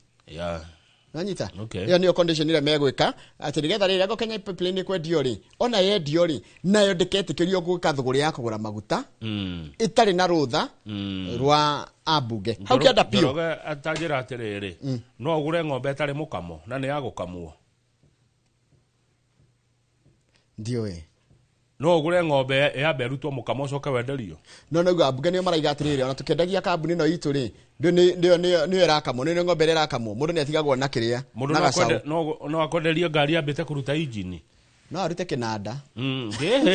Nanyita? Ĩyo nĩyo condition ĩrĩa megwĩka, atĩ nĩgetha rĩrĩa angorwo Kenya Pipeline ĩkwendio rĩ, ona yendio rĩ, nayo ndĩketĩkĩrio gwĩka thũgũrĩ ya kũgũra maguta ĩtarĩ na rũtha rwa ambunge. Hau kĩanda piũ. Njoroge atanjĩra atĩrĩrĩ, no ũgũre ng'ombe ĩtarĩ mũkamo na nĩ ya gũkamwo. Ndiũĩ. No ũgũre ng'ombe yambe ĩrutwo mũkamo ũcoke wenderio. No naguo ambunge nĩo maraiga atĩrĩrĩ, ona tũkĩendagia kambuni ĩno itũ rĩ, nĩyo ĩrakamwo, nĩyo ng'ombe ĩrĩa ĩrakamwo, mũndũ nĩ atigagwo na kĩrĩa, Mũndũ na gacaũ. no akwenderie ngari yambĩte kũruta injini. No arute kĩnanda.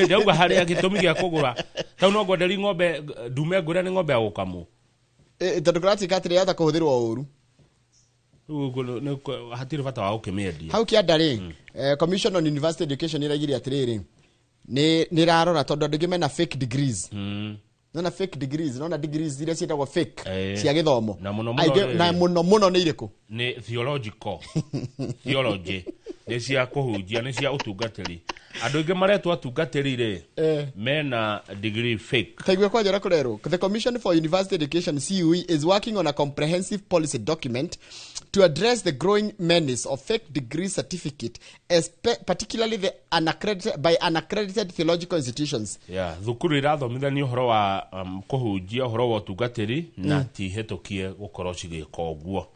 Ndauga harĩa gĩtũmi gĩa kũgũra. Tau no ngwenderie ng'ombe ndume ngũre nĩ ng'ombe ya gũkamwo. Tondũ kũratuĩka atĩrĩ, yahota kũhũthĩrwo ũru. Rĩu hatirĩ bata wa gũkĩmĩendia. Hau kĩanda rĩ, Commission on University Education ĩraigire atĩrĩrĩ, nĩ ĩrarora tondũ andũ aingĩ mena fake degrees. Nona fake degrees, nona degrees iria ciĩtagwo fake cia gĩthomo. Na mũno mũno Aingĩ, rĩ. na mũno mũno nĩ irĩkũ? Nĩ theological. Theology. Nĩ cia kũhunjia, nĩ cia ũtungatĩri. Andũ aingĩ maretwo atungatĩri rĩ, mena degree fake. Taigua kwanja ũrĩa kũrerwo. The Commission for University Education CUE is working on a comprehensive policy document to address the growing menace of fake degree certificate, particularly the unaccredited, by unaccredited theological institutions. Yeah, thukuru irathomithania ũhoro wa kũhunjia ũhoro wa ũtungatĩri na ti hĩtũkie gũkorwo cigĩka ũguo.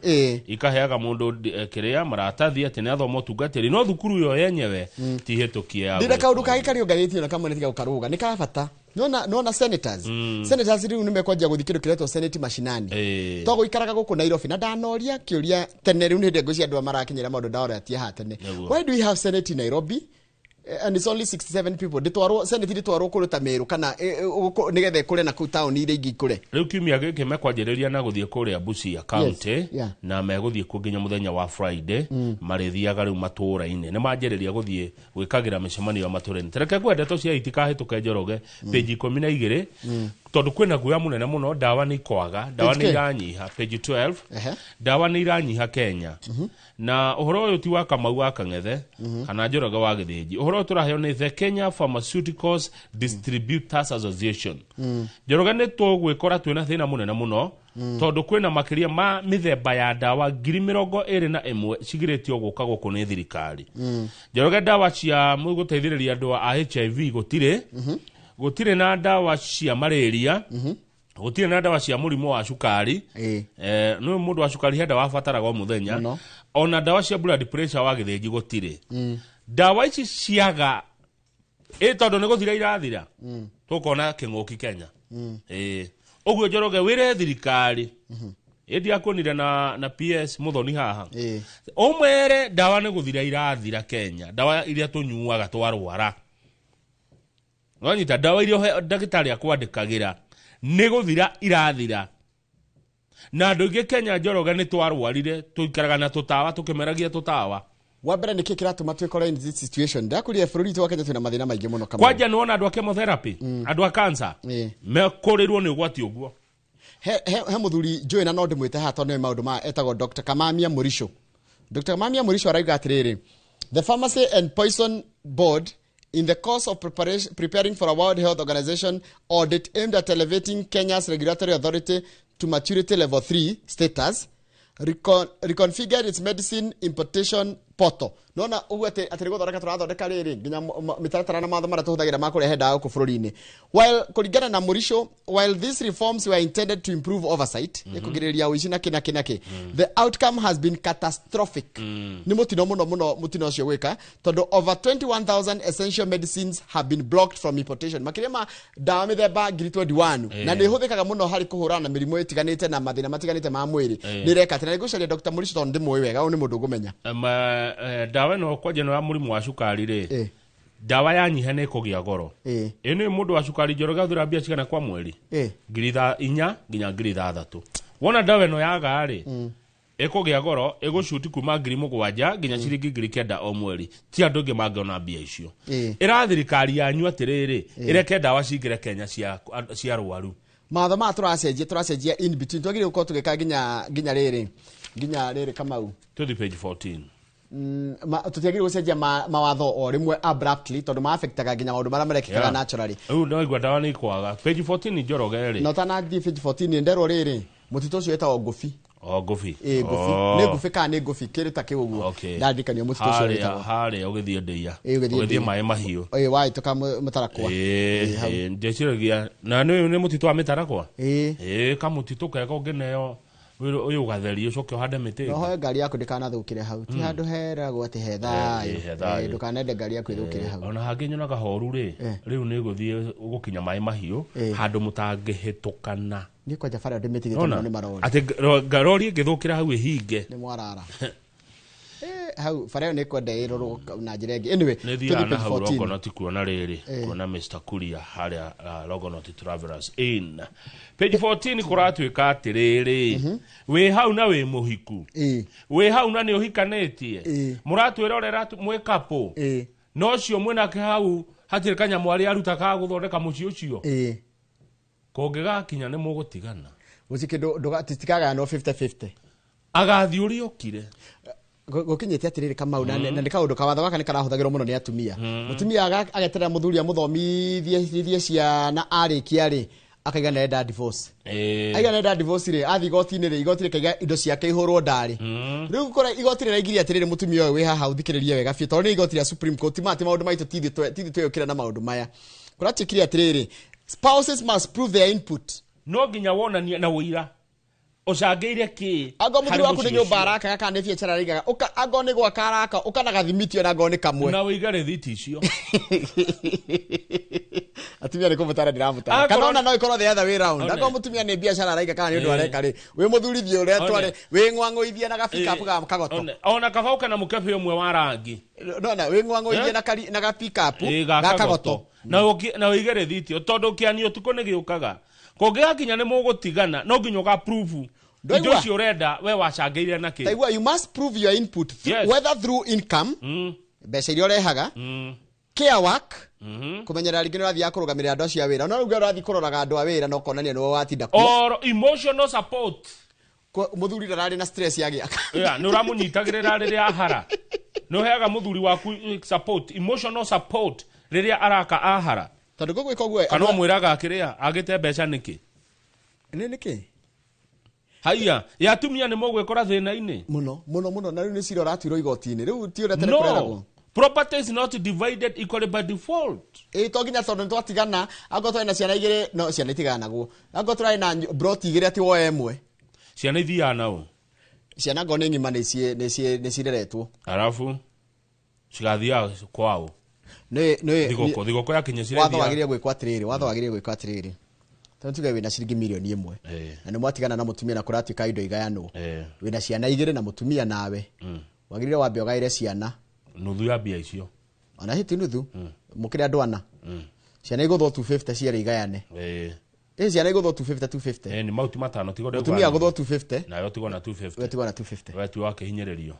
Ikaheaga mũndũ kĩrĩa maratathi atĩ nĩ athoma ũtungatĩri, no thukuru ĩyo yenyewe ti hĩtũkie ya Ndĩna gwĩka kaũndũ ũguo. kangĩ karĩ ngathĩti ĩno kamwe nĩ tiga gũkarũga, nĩ ka bata. Nona senators. Senators rĩu nĩ mekwanjia gũthiĩ kĩndũ kĩretwo Senate mashinani. To gũikaraga gũkũ Nairobi na ndanoria kĩũria tene rĩu nĩ hĩndĩ ngwĩciria andũ marakinyĩra maũndũ ndaoratia haha tene. Why do we have Senate in Nairobi? And it's only 67 people. Ndĩtwarwo Senate ndĩtwarwo kũndũ ta Meru kana nĩgetha ĩkũre na kũu taũni iria ingĩ ikũre. Rĩu kiumia gĩkĩ mekwanjĩrĩria na gũthiĩ kũrĩa Busia County, na megũthiĩ kuo nginya mũthenya wa Friday, marĩthiaga rĩu matũũra-inĩ. Nĩ manjĩrĩria gũthiĩ gwĩkagĩra mĩcemanio ya matũũra-inĩ. Tareke ngwe ndeto cia itikahĩtũke Njoroge, page 12, Tondũ kwĩna guoya mũnene mũno, ndawa nĩ ikwaga, ndawa nĩ iranyiha. Page 12. Ndawa nĩ iranyiha Kenya. Na ũhoro ũyũ ti wa Kamau wa Kang'ethe kana Njoroge wa Gĩthĩnji. Ũhoro ũyũ tũraheo nĩ The Kenya Pharmaceuticals Distributors Association. Njoroge, nĩ tũgwĩkora twĩna thĩna mũnene mũno, tondũ kwĩna makĩria ma mĩthemba ya ndawa 21,000 cigirĩtio gũka gũkũ nĩ thirikari. Njoroge, ndawa cia gũteithĩrĩria andũ a HIV gũtirĩ, gũtirĩ na ndawa cia malaria, gũtirĩ na ndawa cia mũrimũ wa cukari. Nĩ mũndũ wa cukari he ndawa abataraga o mũthenya. Mũno. Ona ndawa cia blood pressure wa Gĩthĩnji gũtirĩ. Ndawa ici ciaga ĩ tondũ nĩ gũthira irathira, tũkona kĩng'ũki Kenya. Ũguo Njoroge, wĩre thirikari ĩndi akuonire na PS Muthoni haha, ũmwere ndawa nĩ gũthira irathira Kenya, ndawa iria tũnyuaga twarwara. Wanyita, ndawa iria ndagĩtarĩ akwandĩkagĩra nĩ gũthira irathira, na andũ aingĩ Kenya, Njoroge, nĩ twarwarire tũikaraga na tũtawa, tũkĩmeragia tũtawa. Wa mbere, nĩkĩ kĩratũma twĩkore in this situation? Ndakũria bũrũri witũ wa Kenya twĩna mathĩna maingĩ mũno, Kamau. Kwanja nĩ wona andũ a chemotherapy, andũ a cancer mekũrĩrwo nĩ ũgwati ũguo. He mũthuri njũĩ na no ndĩmwĩte haha tondũ nĩoĩ maũndũ maya, etagwo Dr. Kamamia Mũricho. Dr. Kamamia Mũricho arauga atĩrĩrĩ, "The Pharmacy and Poison Board, in the course of preparing for a World Health Organization audit aimed at elevating Kenya's regulatory authority to maturity level 3 status, reconfigured its medicine importation portal." Nona ũguo atĩ nĩ gũthondeka tũrathondeka rĩrĩ nginya mĩtaratara na mawatho marĩa tũhũthagĩra ma kũrehe ndawa gũkũ bũrũri-inĩ. While kũringana na Mũricho, while these reforms were intended to improve oversight, kũgirĩrĩria ũici na kĩ na kĩ na kĩ, the outcome has been catastrophic. Nĩ mũtino mũno mũno mũtino ũcio gwĩka, tondũ over 21,000 essential medicines have been blocked from importation, makĩria ma ndawa mĩthemba 21,000, na nĩ ĩhũthĩkaga mũno harĩ kũhũrana na mĩrimũ ĩtiganĩte na mathĩna matiganĩte ma mwĩrĩ. Nĩ ĩreka atĩ na nĩngũcaria Dr. Mũricho tondũ ndĩmũĩ wega, ũyũ nĩ mũndũ ngũmenya. Ndawa ĩno kwanja ĩno ya mũrimũ wa cukari rĩ, ndawa yanyiha nĩ ĩkũgĩa goro. Ĩ nĩ mũndũ wa cukari, Njoroge, athura mbia cigana kwa mweri? 4,000 nginya 6,000. Wona ndawa ĩno yaga rĩ, ĩkũgĩa goro, ĩgũcuti kuma 7,000 nginya ciringi 9,000 o mweri. Ti andũ aingĩ mangĩona mbia icio. Ĩra thirikari yanyu atĩrĩrĩ, ĩreke ndawa cingĩre Kenya cia rwaru. Mawatho maya tũracenjia in between, twagĩrĩire gũkorwo tũgĩka nginya rĩrĩ, Kamau. Tũthi page 14. Tũtiagĩrĩire gũcenjia mawatho o rĩmwe abruptly, tondũ ma-affectaga nginya maũndũ marĩa marekĩkaga naturally. Rĩu ndaigua ndawa nĩ ikwaga. Page 14, Njoroge rĩ. Na ũtanathiĩ page 14, nderwo rĩrĩ, mũtitũ ũcio wĩtagwo Ngũbi. O Ngũbi. Ĩ, Ngũbi. Nĩ Ngũbi kana nĩ Ngũbi, kĩrĩ ta kĩu ũguo. Ndarikanio mũtitũ ũcio Harĩa wĩtagwo. Harĩa ũgĩthiĩ ndĩia. Ĩ, ũgĩthiĩ ũgĩthiĩ Ndĩia. maĩ mahiũ. Ĩ, wahĩtũka mũtarakwa. Ĩ, Hau. ĩ, ndĩciragia na nĩ mũtitũ wa mĩtarakwa. Ĩ. Ĩ, kamũtitũ kega ũngĩneo ũyũ ũgatherie, ũcoke ũhande mĩtĩ ĩngĩ. Nohoe ngari yaku ndĩkanathũkĩre hau, ti handũ heragwo atĩ he Ĩ, thayũ. He thayũ. Ĩ, ndũkanende ngari yaku ĩthũkĩre hau. Ona hangĩ nyonaga horu rĩ, rĩu nĩ gũthiĩ gũkinya maĩ mahiũ, handũ mũtangĩhĩtũkana. Niĩ kwanja bara ndĩmĩtigĩte Nona? mũno nĩ marori. Atĩ ngarori ĩngĩthũkĩra hau ĩhinge. Nĩ mwarara. Hau bara ĩyo nĩ kwenda ĩrorwo na njĩra ĩngĩ. Anyway, nĩ tũthiĩ thiaga na page hau 14. Longonot kuona rĩrĩ, kuona Mr. Kuria harĩa Longonot Travelers Inn. Page 14 kũratuĩka atĩrĩrĩ, wĩ hau na wĩ mũhiku, wĩ hau na nĩ ũhikanĩtie, mũratwĩrorera mwĩ couple, no ũcio mwĩnake hau hatirĩ kanyamũ arĩa aruta ka gũthondeka mũciĩ ũcio, kũngĩgakinya nĩ mũgũtigana. Gũtirĩ kĩndũ titikagayanwo 50-50. Agathiĩ ũrĩa okire. Gũkinyĩte atĩrĩrĩ, Kamau, na nĩ kaũndũ kawatho gaka nĩ karahũthagĩrwo mũno nĩ atumia. Mũtumia ageterera mũthuri amũthomithie thithie ciana, arĩkia rĩ, akaiga nĩarenda divorce. Aiga nĩarenda divorce rĩ, athiĩ igoti-inĩ rĩ, igoti rĩkaiga indo ciake ihũrwo ndarĩ. Rĩu kũrĩa igoti rĩraigire atĩrĩrĩ, mũtumia ũyũ wĩ haha ũthikĩrĩrie wega biũ, tondũ nĩ igoti rĩa Supreme Court, ti maũndũ maitũ, ti ithuĩ tweyũkĩra na maũndũ maya. Kũratuĩkire atĩrĩrĩ, spouses must prove their input. No nginya wonanie na ũira ũcangĩire kĩ Angorwo mũthuri harĩ waku nĩ mũciĩ nyũmba ũcio. arakaga kana nĩ biacara araigaga, ũka angorwo nĩ gwaka araka, ũka na gathimiti ona angorwo nĩ kamwe. Na ũige rĩthiti icio. Atumia nĩ kũmũtara ndĩramũtara, kana ona no ĩkorwo the other way round. One. Angorwo mũtumia nĩ biacara araiga kana nĩ ũndũ areka rĩ, wĩ mũthuri thiĩ ũrĩa One. tware wĩ ng'wang'ũithie na gabikabu ga kagoto. One. Ona kaba ũke na mũkebe ũmwe wa rangi. Nona wĩ ng'wang'ũithie Eh? na gapikapu ga ga kagoto. kagoto. Na ũige rĩthiti, tondũ kĩani ũtukũ nĩ gĩũkaga. Kũngĩgakinya nĩ mũgũtigana, no nginya ũga prove indo Ndwaigua? icio ũrenda we wacangĩire na kĩ. Taigua, you must prove your input whether through income, mbeca iria ũrehaga, Care work kũmenyerera rĩngĩ nĩ ũrathiaga kũrũgamĩrĩra andũ acio a wĩra no rĩu ũrathiĩ kũroraga andũ a wĩra na ũkonania nĩwe watinda kuo. Or emotional support. Mũthuri ndararĩ na stress ya gĩaka. Yeah, nĩ ũramũnyitagĩrĩra rĩrĩa ahara. Nĩ ũheaga mũthuri waku support, emotional support rĩrĩa araka ahara. Tondũ gũgwĩka ũguo Kana ũmwĩraga kĩrĩa agĩte mbeca nĩkĩ? Nĩ nĩkĩ? Haiya, ya atumia nĩ mũgwĩkora thĩna-inĩ. Mũno, mũno mũno na rĩu nĩ cira ũratuirwo igoti-inĩ. Rĩu ti ũrĩa tene No. kũreragwo. Property is not divided equally by default. Ĩ to nginya tondũ nĩtwatigana, angorwo twarĩ na ciana igĩrĩ, no ciana itiganagwo. Angorwo tũrarĩ na broti igĩrĩ atĩ woe ĩmwe. Ciana ithiaga nao. Ciana ngorwo nĩ ng'ima nĩ cireretwo. Arabu cigathiaga kwao. Nĩ Thigũkũ yakinya watho cirethiaga. wagĩrĩire gwĩkwo atĩrĩrĩ, watho wagĩrĩire gwĩkwo atĩrĩrĩ. Tondũ tuge wĩna ciringi mirioni 1. Na nĩ mwatigana na mũtumia na kũratuĩka indo igayanwo. Wĩna ciana igĩrĩ na mũtumia nawe. Wagĩrĩire wambe ũgaĩre ciana. Nuthu ya mbia icio. Ona hiti nuthu. Mũkĩrĩ andũ ana. Ciana igũthwo 250 cierĩ igayane. Ĩ ciana igũthwo 250 250. Nĩ mauti matano tigo ndĩgwa. Mũtumia agũthwo 250. Nawe ũtigwo na 250. We tigwo na 250. We tiwe wakĩhinyĩrĩrio.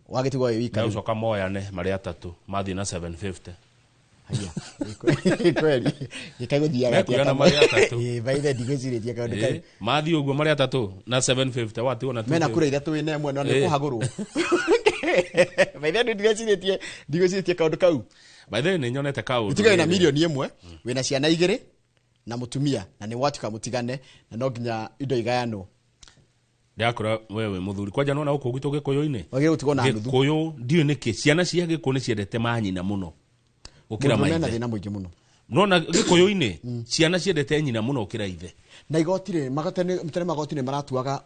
Wagĩtigwo wĩ wika. Na ũcoka moyane marĩ atatũ mathiĩ na 750. Haiya. Kweli. Gĩkagũthiaga Mekuoyana marĩ atatũ. Ĩ by the ndigwĩcirĩtie kaũndũ kau. Mathiĩ ũguo marĩ atatũ na 750 watigwo na 250. Mena kura ithatũ wĩna ĩmwe no nĩ kũhagũrwo. By the ndigwĩcirĩtie kaũndũ kau. By the nĩ nyonete kaũndũ. Tuge wĩna mirioni 1, wĩna ciana igĩrĩ na mũtumia na nĩ watuĩka mũtigane na no nginya indo igayanwo. Ndakora wewe mũthuri kwanja nona gũkũ gwitũ Gĩkũyũ-inĩ. Wagĩrĩirwo gũtigwo na nuthu. Gĩkũyũ ndiũĩ nĩkĩ ciana cia Gĩkũyũ nĩ ciendete manyina mũno gũkĩra Mũndũ mena maithe. thĩna mũingĩ mũno. Nona Gĩkũyũ-inĩ ciana ciendete nyina mũno gũkĩra ithe. Na igoti rĩ, tene magoti nĩ maratuaga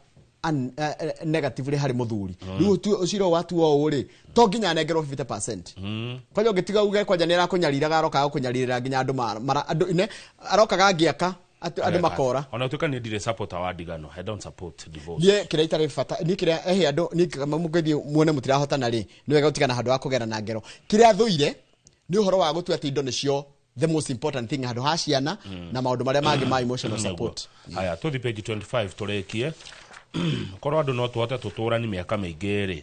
negatively harĩ mũthuri. Rĩu ũcira watuo ũũ rĩ, to nginya anengerwo 50%. Kwanja ũngĩtiga uge kwanja nĩ arakũnyariraga arokaga gũkũnyarirĩra nginya andũ andũ ine arokaga ngĩaka andũ makora. Ona ũtuĩka niĩ ndirĩ supporter wa ndigano. I don't support divorce. Niĩ kĩrĩa itarĩ bata, niĩ kĩrĩa ehe andũ niĩ mũngĩthiĩ muone mũtirahotana rĩ, nĩ wega gũtigana handũ ha kũgera na ngero. Kĩrĩa thũire nĩ ũhoro wa gũtua atĩ indo nĩcio the most important thing handũ ha ciana na maũndũ marĩa mangĩ ma emotional support. Haya, tũthiĩ page 25 tũrĩkie. Korwo andũ no tũhote tũtũrani mĩaka mĩingĩ rĩ,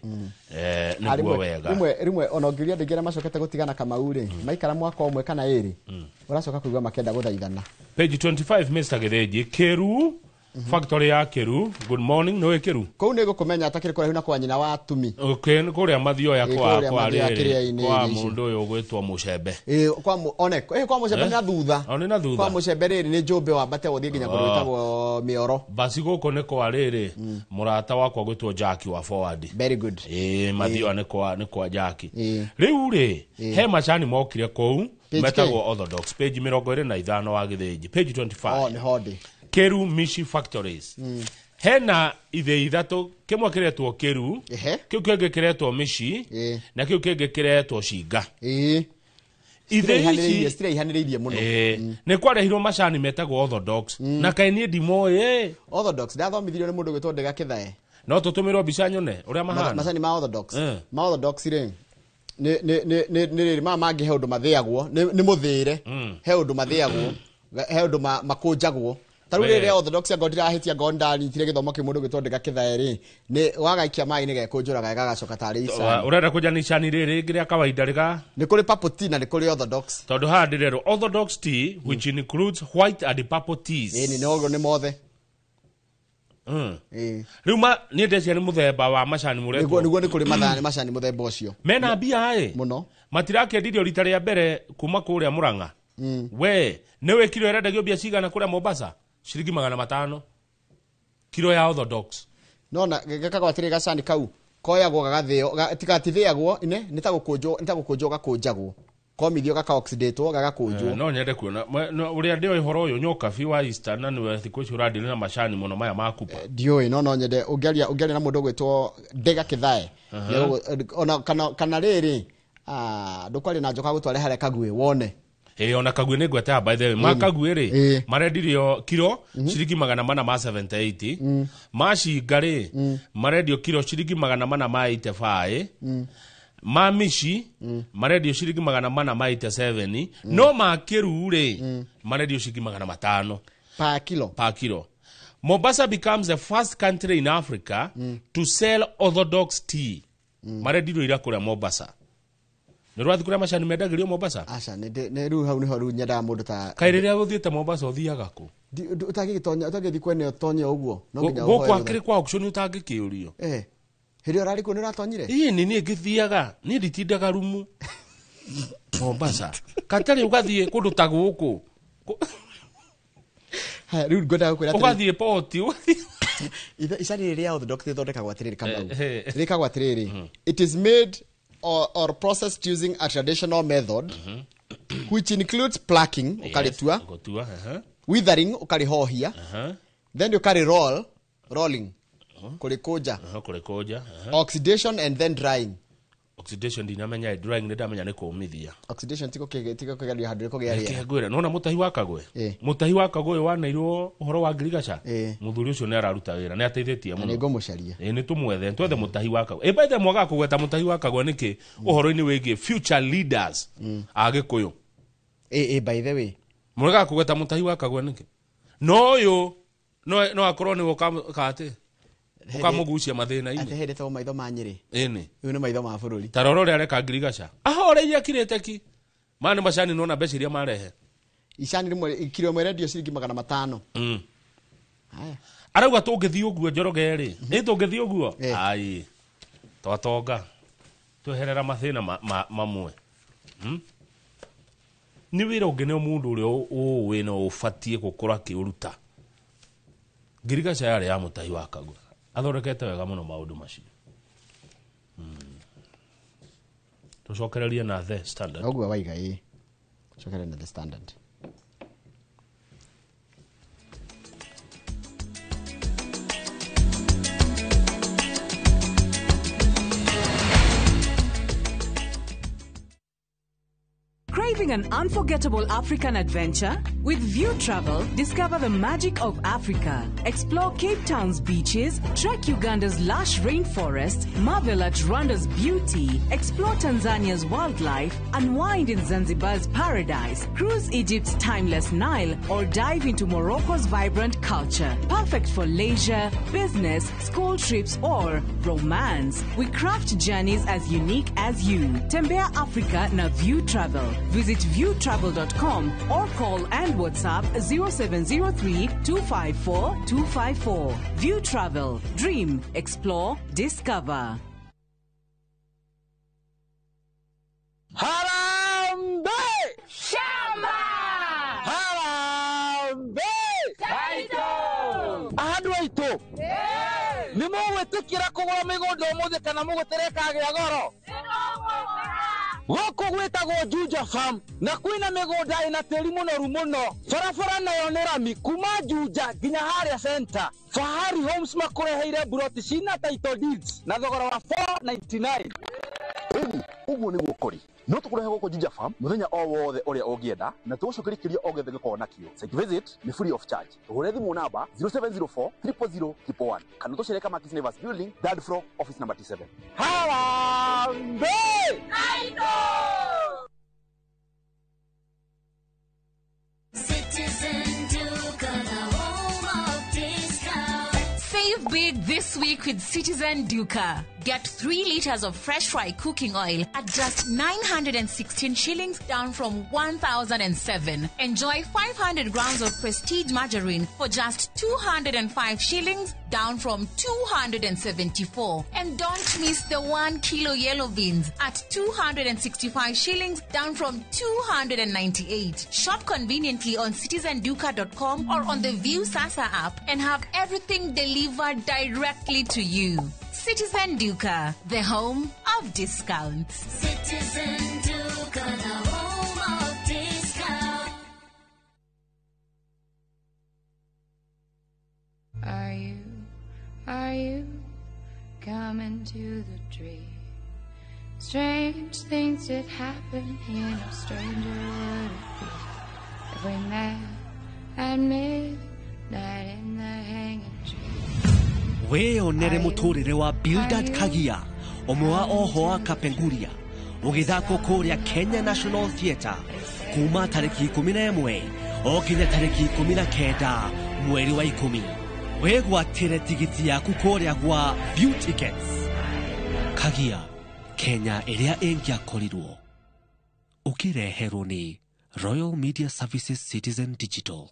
nĩguo wega. Rĩmwe ona ũngĩũria andũ aingĩ arĩa macokete gũtigana Kamau rĩ, maikara mwaka ũmwe kana ĩrĩ, ũracoka kũigua makĩenda gũthaithana. Page 25 Mr. Gĩthĩnji, Kĩru, factory ya Kĩru. Good morning, nĩũĩ Kĩru? Kũu nĩ gũkũmenya atakĩrĩ kũraihu na kwa nyina wa Tumi. Okay, nĩ kũrĩa Mathioya Kũrĩa Mathioya kĩrĩa-inĩ kwa ici. mũndũ ũyũ ũgwĩtwo Mũcembe. Kwa one, kwa Mũcembe na thutha. O nĩ na thutha. Kwa Mũcembe rĩrĩ nĩ Njũmbĩ wambate ũthiĩ nginya kũndũ gwĩtagwo Mĩoro. Basi gũkũ nĩ kwa rĩrĩ mũrata wakwa gwĩtwo Jackie wa Forward. Very good. Mathioya nĩ kwa Jackie. Rĩu rĩ, he macani mokire kũu metagwo Orthodox, page 25 wa Gĩthĩnji, page 25. Oh, nĩ hondĩ. Kĩru Mishi Factories. Hena ithĩ ithatũ, kĩmwe kĩretwo Kĩru, kĩu kĩngĩ kĩretwo Mishi, na kĩu kĩngĩ kĩretwo Cinga. Ithĩ ici Citiraihanĩrĩirie mũno. Nĩ kwarehirwo macani metagwo Orthodox, na kaĩ niĩ ndimoĩ. Orthodox ndathomithirio nĩ mũndũ ũgwĩtwo Ndega Kĩthae. No tũtũmĩrwo mbica nyone ũrĩa mahana. Macani ma Orthodox. Ma Orthodox rĩ, nĩ rĩrĩ maya mangĩ he ũndũ mathĩagwo, nĩ mũthĩre. He ũndũ mathĩagwo, he ũndũ makũnjagwo. Ta rĩu rĩrĩa Orthodox angorwo ndirahĩtia ngorwo ndanyitire gĩthomo kĩu mũndũ ũgwĩtwo Ndega Kĩthae rĩ, nĩ wagaikia maĩ-inĩ gekũnjũraga gagacoka tarĩ icani. Ũrenda kũnja nĩ icani rĩrĩ rĩngĩ rĩa kawaida rĩga? Nĩ kũrĩ purple tea na nĩ kũrĩ Orthodox. Tondũ haha ndĩrerwo Orthodox tea which includes white and purple teas. Ĩĩ, nĩ ũguo nĩ mothe. Rĩu niĩ ndeciria nĩ mũthemba wa macani mũretwo. Nĩguo nĩ kũrĩ macani mũthemba ũcio. Mena mbia ĩ? Mũno. Matirakĩendirio rita rĩa mbere kuma kũrĩa Mũrang'a. We, nĩũĩ kiro ĩrendagio mbia cigana kũrĩa Mombasa? Ciringi 500. Kiro ya Orthodox. No na gekagwo atĩrĩ gacani kau koyagwo gagathĩo, gatithĩagwo ine nĩ ta gũkũnjwo, nĩ ta gũkũnjwo gakũnjagwo. Komithio gaka-oxidate-wo, gagakũnjwo. No nyende kuona ũrĩa ndĩoĩ ũhoro ũyũ Nyokabi wa Eastern na nĩwe thikũ ici ũrandĩrĩ na macani mũno maya ma Kupa. Ndiũĩ, no nyende ũngĩaria na mũndũ ũgwĩtwo Ndega Kĩthae. Ona kana rĩrĩ, ndũkwaria na njoka gũtware harĩa Kaguĩ wone. Ona Kaguĩ nĩ ngwete by the way. Ma Kaguĩ rĩ, marendirio kiro ciringi 478. Ma Cinga rĩ, marendio kiro ciringi 485. Ma Mishi marendio ciringi 487. No ma Kĩru rĩ, marendio ciringi 500. Per kilo. Per kilo. Mombasa becomes the first country in Africa to sell Orthodox tea. Marendirio ira kũrĩa Mombasa. Nĩ ũrathiĩ kũrĩa macani mendagĩrio Mombasa? Aca, nĩ rĩu hau nĩho rĩu nyendaga mũndũ ta Kaĩ rĩrĩa ũthiĩte Mombasa ũthiaga kũ? Ũtangĩgĩtonya, ũtangĩthiĩ kwene ũtonye ũguo. No nginya Gũkũ ũhoe rũtha. akĩrĩ kwa auction ũtangĩkĩũrio. Hĩndĩ ĩyo ũrarĩ kuo nĩ ũratonyire? Ĩĩ nĩ niĩ ngĩthiaga, niĩ nditindaga rumu. Mombasa. Katarĩ ũgathiĩ kũndũ ta gũkũ. Haya, rĩu ngwendaga gũkwĩra atĩrĩrĩ. Ũgathiĩ poti, ũgathiĩ. Icani rĩrĩ rĩa Orthodox rĩthondekagwo atĩrĩrĩ, Kamau. Rĩkagwo atĩrĩrĩ. It is made or processed using a traditional method which includes plucking, ũkarĩtua, Gũtua, withering, ũkarĩhohia, then ũkarĩ roll, rolling, kũrĩkũnja, Kũrĩkũnja, oxidation and then drying. Oxidation ndinamenya, drying nĩ ndamenya nĩ kũmithia. Oxidation ti gũkĩgeria handũ rĩkũgĩa Reke rĩera. ngwĩre, nĩwona mũtahi wa Kagwe? Mũtahi wa Kagwe ũyũ waneirwo ũhoro wa ngirigaca? Mũthuri ũcio nĩ araruta wĩra, nĩ ateithĩtie Na mũno. nĩ ngũmũcaria. Ĩ, nĩ tũmwethe, twethe mũtahi wa Kagwe. Ĩ, by the way, mwagaga kũgweta mũtahi wa Kagwe nĩkĩ ũhoro-inĩ wĩgiĩ future leaders a Gĩkũyũ? Ĩ, by the way. Mũregaga kũgweta mũtahi wa Kagwe nĩkĩ? No ũyũ no akorwo nĩwe ũkatĩ ũkamũgucia mathĩna-inĩ. Atĩ hĩndĩ to maitho ma Nyĩrĩ. Ĩni. Rĩu nĩ maitho ma bũrũri. Ta rora ũrĩa areka ngirigaca. Ahoreirie akirĩte ki. Maya nĩ macani nona mbeca iria marehe. Icani rĩmwe kilo ĩmwe rendio ciringi 500. Haya. Arauga tũngĩthiĩ ũguo Njoroge rĩ. Ĩ tũngĩthiĩ ũguo? Ai. Twatonga. Tweherera mathĩna mamwe. Nĩ wĩra ũngĩ nĩ mũndũ ũrĩa ũĩ na ũbatiĩ gũkũra akĩũruta. Ngirigaca yarĩ ya mũtahi wa Kagwe. Athondekete wega mũno maũndũ macio. Tũcokererie na The Standard. Ũguo waiga ĩ. Cokererie na The Standard. Craving an unforgettable African adventure? With View Travel, discover the magic of Africa. Explore Cape Town's beaches, trek Uganda's lush rainforests, marvel at Rwanda's beauty, explore Tanzania's wildlife, unwind in Zanzibar's paradise, cruise Egypt's timeless Nile, or dive into Morocco's vibrant culture. Perfect for leisure, business, school trips, or romance. We craft journeys as unique as you. Tembea Africa na View Travel. Visit viewtravel.com or call and WhatsApp 0703 254 254. View Travel. Dream, explore, discover. Harambee! Shamba! Harambee! Title! Andũ aitũ! Nĩ mũgwĩtĩkĩra kũgũra mĩgũnda ũmũthĩ kana mũgũtere kagĩa goro? Gũkũ gwĩtagwo Juja Farm na kwĩna mĩgũnda ĩna tĩri mũnoru mũno. Barabara nayo nĩ rami kuma Juja nginya harĩa center. Fahari Homes makũreheire buroti cina title deeds na thogora wa 499. Ĩni, ũguo nĩguo kũrĩ. No tũkũrehe gũkũ Juja Farm mũthenya o wothe ũrĩa ũngĩenda na tũgũcokeria kĩũria o gĩothe gĩkoragwo nakĩo. Site visit nĩ free of charge. Tũhũre thimũ namba 0704 000 111 kana tũcere Kamakis Neighbors Building, third floor, office number T7. Harambee! Citizen Duka, the home of discount. Save big this week with Citizen Duka. Get 3 liters of fresh fry cooking oil at just 916 shillings, down from 1,007. Enjoy 500 grams of Prestige margarine for just 205 shillings, down from 274. And don't miss the 1 kilo yellow beans at 265 shillings, down from 298. Shop conveniently on citizenduka.com or on the View Sasa app and have everything delivered directly to you. Citizen Duka, the home of discounts. Citizen Duka, the home of discounts. Are you coming to the tree? Strange things did happen here, no stranger would it be if we met at midnight in the hanging tree. Wĩyonere mũtũrĩre wa Bildad Kagia ũmwe wa oho wa Kapenguria ũgĩthakwo kũrĩa Kenya National Theatre kuma tarĩki 11 o nginya tarĩki 19 mweri wa 10. Wĩgwatĩre tigiti yaku kũrĩa gwa View Tickets. Kagia, Kenya ĩrĩa ĩngĩakorirwo. Ũkĩreherwo nĩ Royal Media Services Citizen Digital.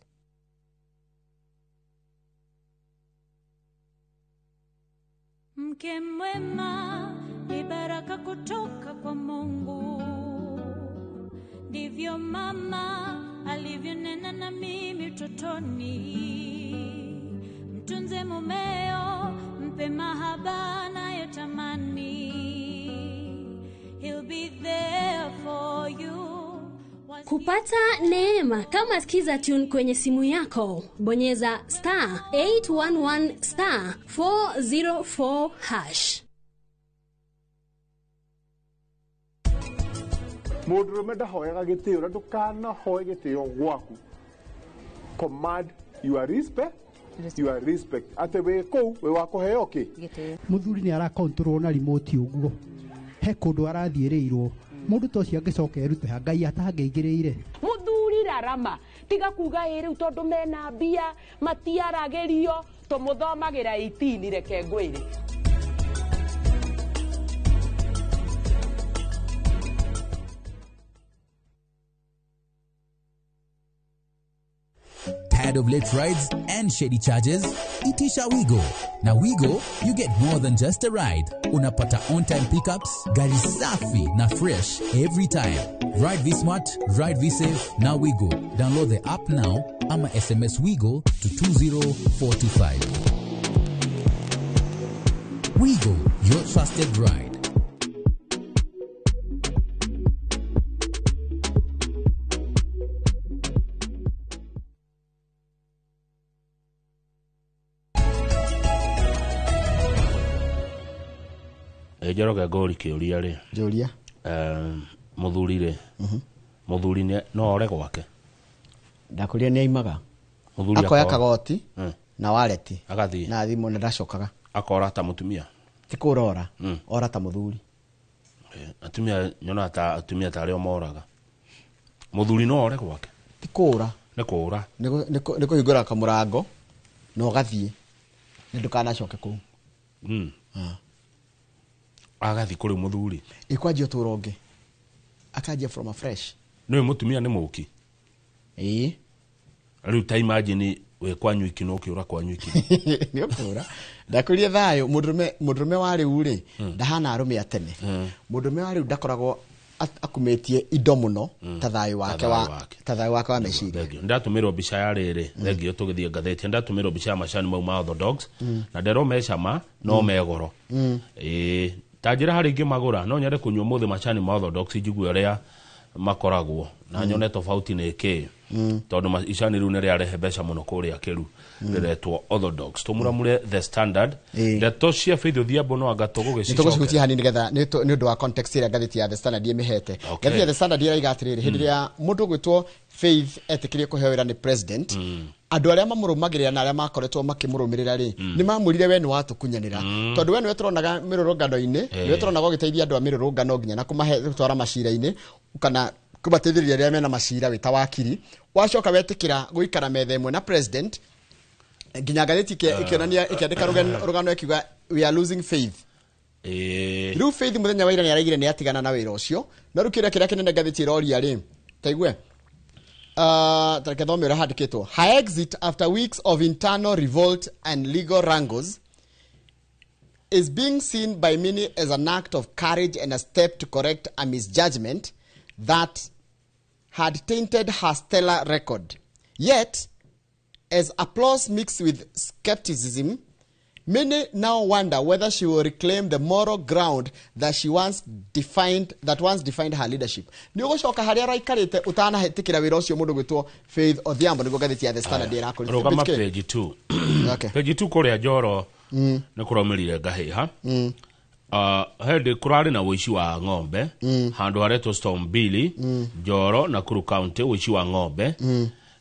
Mke mwema ni baraka kutoka kwa Mungu, ndivyo mama alivyonena na mimi utotoni. Mtunze mumeo, mpe mahaba anayotamani, he'll be there for you. Kupata neema kama Skiza Tune kwenye simu yako, bonyeza star 811 star 404 hash. Mũndũrũme ndahoyaga gĩtĩo na ndũkanahoe gĩtĩo gwaku. Command your respect, your respect. Atĩ wĩ kũu wĩ wa kũheo kĩ? Mũthuri nĩ arakontrol na remote ũguo. He kũndũ arathiĩrĩirwo. Mũndũ ta ũcio angĩcoka erute ha Ngai atangĩingĩrĩire. Mũthuri rarama tiga kuga ĩ rĩu tondũ mena mbia matiaragĩrio tũmũthomagĩra 18 reke ngwĩre. Tired of late rides and shady charges? Itisha Wigo. Na Wigo, you get more than just a ride. Unapata on-time pickups, gari safi na fresh every time. Ride V-Smart, ride V-Safe, na Wigo. Download the app now ama SMS Wigo to 20425. Wigo, your trusted ride. Njoroge ngũri kĩũria rĩ. Njũria. Mũthuri rĩ. Mũthuri no ore gwake. Ndakũria nĩ aimaga. Mũthuri akoya kagoti na wallet. Agathiĩ. Na thimũ na ndacokaga. Akora ta mũtumia. Ti kũrora. Ora ta mũthuri. Atumia nyona ta atumia ta arĩa moraga. Mũthuri no ore gwake. Ti kũra. Nĩ kũra. Nĩ kũhingũra kamũrango na ũgathiĩ. Na ndũkanacoke kũu. Agathi kuri muthuri ikwanjia uturo ungi akanjia from a fresh niwe mutumia ni muki ii riu ta imagine we kwanyu iki no kiura kwanyu iki ni ukura ndakurie thayo mundurume wa riu ri ndahana arume atene mundurume wa riu ndakoragwo akumetie indo muno ta thayo wake wa ta thayo wake wa meciria. Ndatumirwo mbica ya riri thengio tugithie ngatheti ndatumirwo mbica ya macani mau ma orthodox na ndero mecama no megoro ta njĩra harĩ ingĩmagũra no nyende kũnyua mũthĩ macani ma orthodox njigue ũrĩa makoragwo na nyone tofauti nĩ kĩ tondũ icani rĩu nĩ rĩarehe mbeca mũno kũrĩa kĩru rĩretwo orthodox. Tũmuramure The Standard ndeto cia Faith Odhiambo no anga tũgũgĩcicokia nĩtũgũcihutia hanini nĩgetha nĩ ũndũ wa context ĩrĩa ngathĩti ya The Standard ĩmĩhete. Ngathĩti ya The Standard ĩraiga atĩrĩrĩ, hĩndĩ ĩrĩa mũndũ ũgwĩtwo Faith etĩkĩrie kũheo wĩra nĩ president, andũ arĩa mamũrũmagĩrĩra na arĩa makoretwo makĩmũrũmĩrĩra rĩ nĩ mamwĩrire we nĩ watũkunyanĩra tondũ we nĩwe tũronaga mĩrũrũngano-inĩ, nĩwe tũronaga ũgĩteithia andũ a mĩrũrũngano nginya na kũmahe gũtwara macira-inĩ kana kũmateithĩrĩria arĩa mena macira wĩ ta wakiri. Wacoka wetĩkĩra gũikara metha ĩmwe na president nginya ngathĩti ĩkĩonania ĩkĩandĩka rũgano ĩkiuga we are losing faith. Rĩu Faith mũthenya wa ira nĩ araigire nĩ atigana na wĩra ũcio, no rĩu kĩũria kĩrĩa kĩnene ngathĩti ĩroria rĩ taigue tareke thome ũrĩa handĩkĩtwo. Her exit after weeks of internal revolt and legal wrangles is being seen by many as an act of courage and a step to correct a misjudgment that had tainted her stellar record. Yet, as applause mixed with skepticism, many now wonder whether she will reclaim the moral ground that she once defined, that once defined her leadership. Nĩ ũgũcoka harĩa araikarĩte ũtanahetĩkĩra wĩra ũcio mũndũ gwĩtwo Faith Odhiambo nĩguo ngathĩti ya The Standard ĩrakũrĩte. Rũgama page 2. Page 2 kũrĩa Njoro nĩ kũraumĩrire ngahĩha. Hĩndĩ kũrarĩ na ũici wa ng'ombe handũ haretwo Storm Mbili Njoro Nakuru County, ũici wa ng'ombe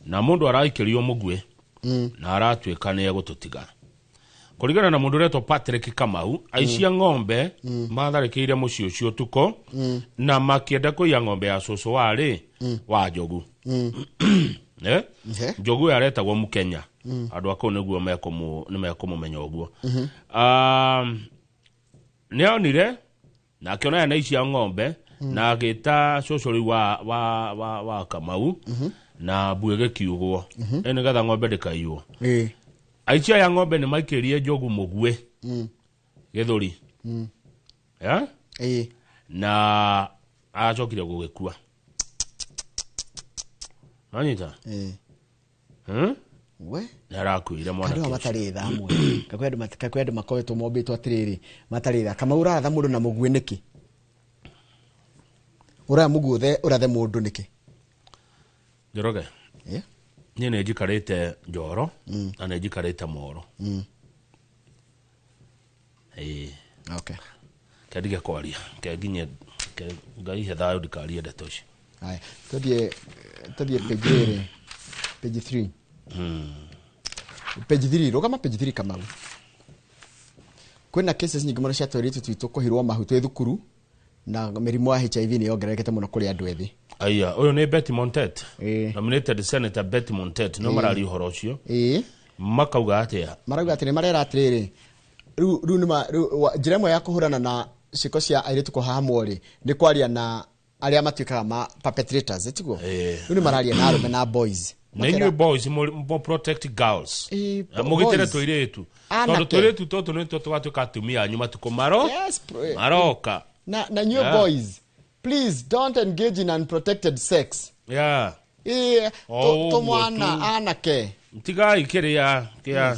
na mũndũ araikĩrio mũguĩ na aratuĩka nĩ egũtũtiga. Kũringana na mũndũ ũretwo Patrick Kamau, aici a ng'ombe matharĩkĩire mũciĩ ũcio ũtukũ na makĩenda kũiya ng'ombe ya cũcũ warĩ wa Njogu. Njogu ĩyo aretagwo Mũkenya. Andũ a kũu nĩguo nĩmekũmũmenya ũguo. Nĩonire na akĩona aya nĩ aici a ng'ombe Na agĩta cũcũ rĩu wa Kamau na mbuĩ gĩkiugwo nĩgetha ng'ombe ndĩkaiywo. Aici aya ng'ombe nĩ maikĩrie njogu mũguĩ gĩthũri. Na acokire gũgĩkua. Nanyita? We? Nĩ arakuire mwanake Andũ ũcio. matarĩ tha amwe. Kakwĩ andũ makoretwo mombĩtwo atĩrĩrĩ matarĩ tha. Kamau ũraratha mũndũ na mũguĩ nĩkĩ? Ũraya mũguĩ ũrathe mũndũ nĩkĩ? Njoroge. Niĩ nĩ njikarĩte Njoro na nĩ njikarĩte Moro. Okay. Kendige kwaria. Kenginye Ngai he thayũ ndikarie ndeto ici. Haya, tũthiĩ page ĩrĩ. Page 3. Page 3, rũgama page 3 Kamau. Kwĩna cases nyingĩ mũno cia tũirĩtu twitũ kũhirwo mahu twĩ thukuru na mĩrimũ ya HIV nĩ yongererekete mũno kũrĩ andũ ethĩ. Aya, ũyũ nĩ Betty Montet. Nominated Senator Betty Montet no mararia ũhoro ũcio. Makauga atĩa? Marauga atĩ nĩ marera atĩrĩrĩ. Rĩu njĩra ĩmwe ya kũhũrana na ciĩko cia airĩtu kũhahamwo rĩ nĩ kwaria na arĩa matuĩkaga ma perpetrators, tiguo? Rĩu nĩ mararia na arũme na boys. Na inyuĩ boys mo protect girls. Mũgitĩre tũirĩtu. Tondũ tũirĩtu tũtũ nĩtuo tũgatuĩka atumia anyu matukũ maroka. Na inyuĩ boys, please don't engage in unprotected sex. Tũmwana anake. Tigai kĩrĩa kĩa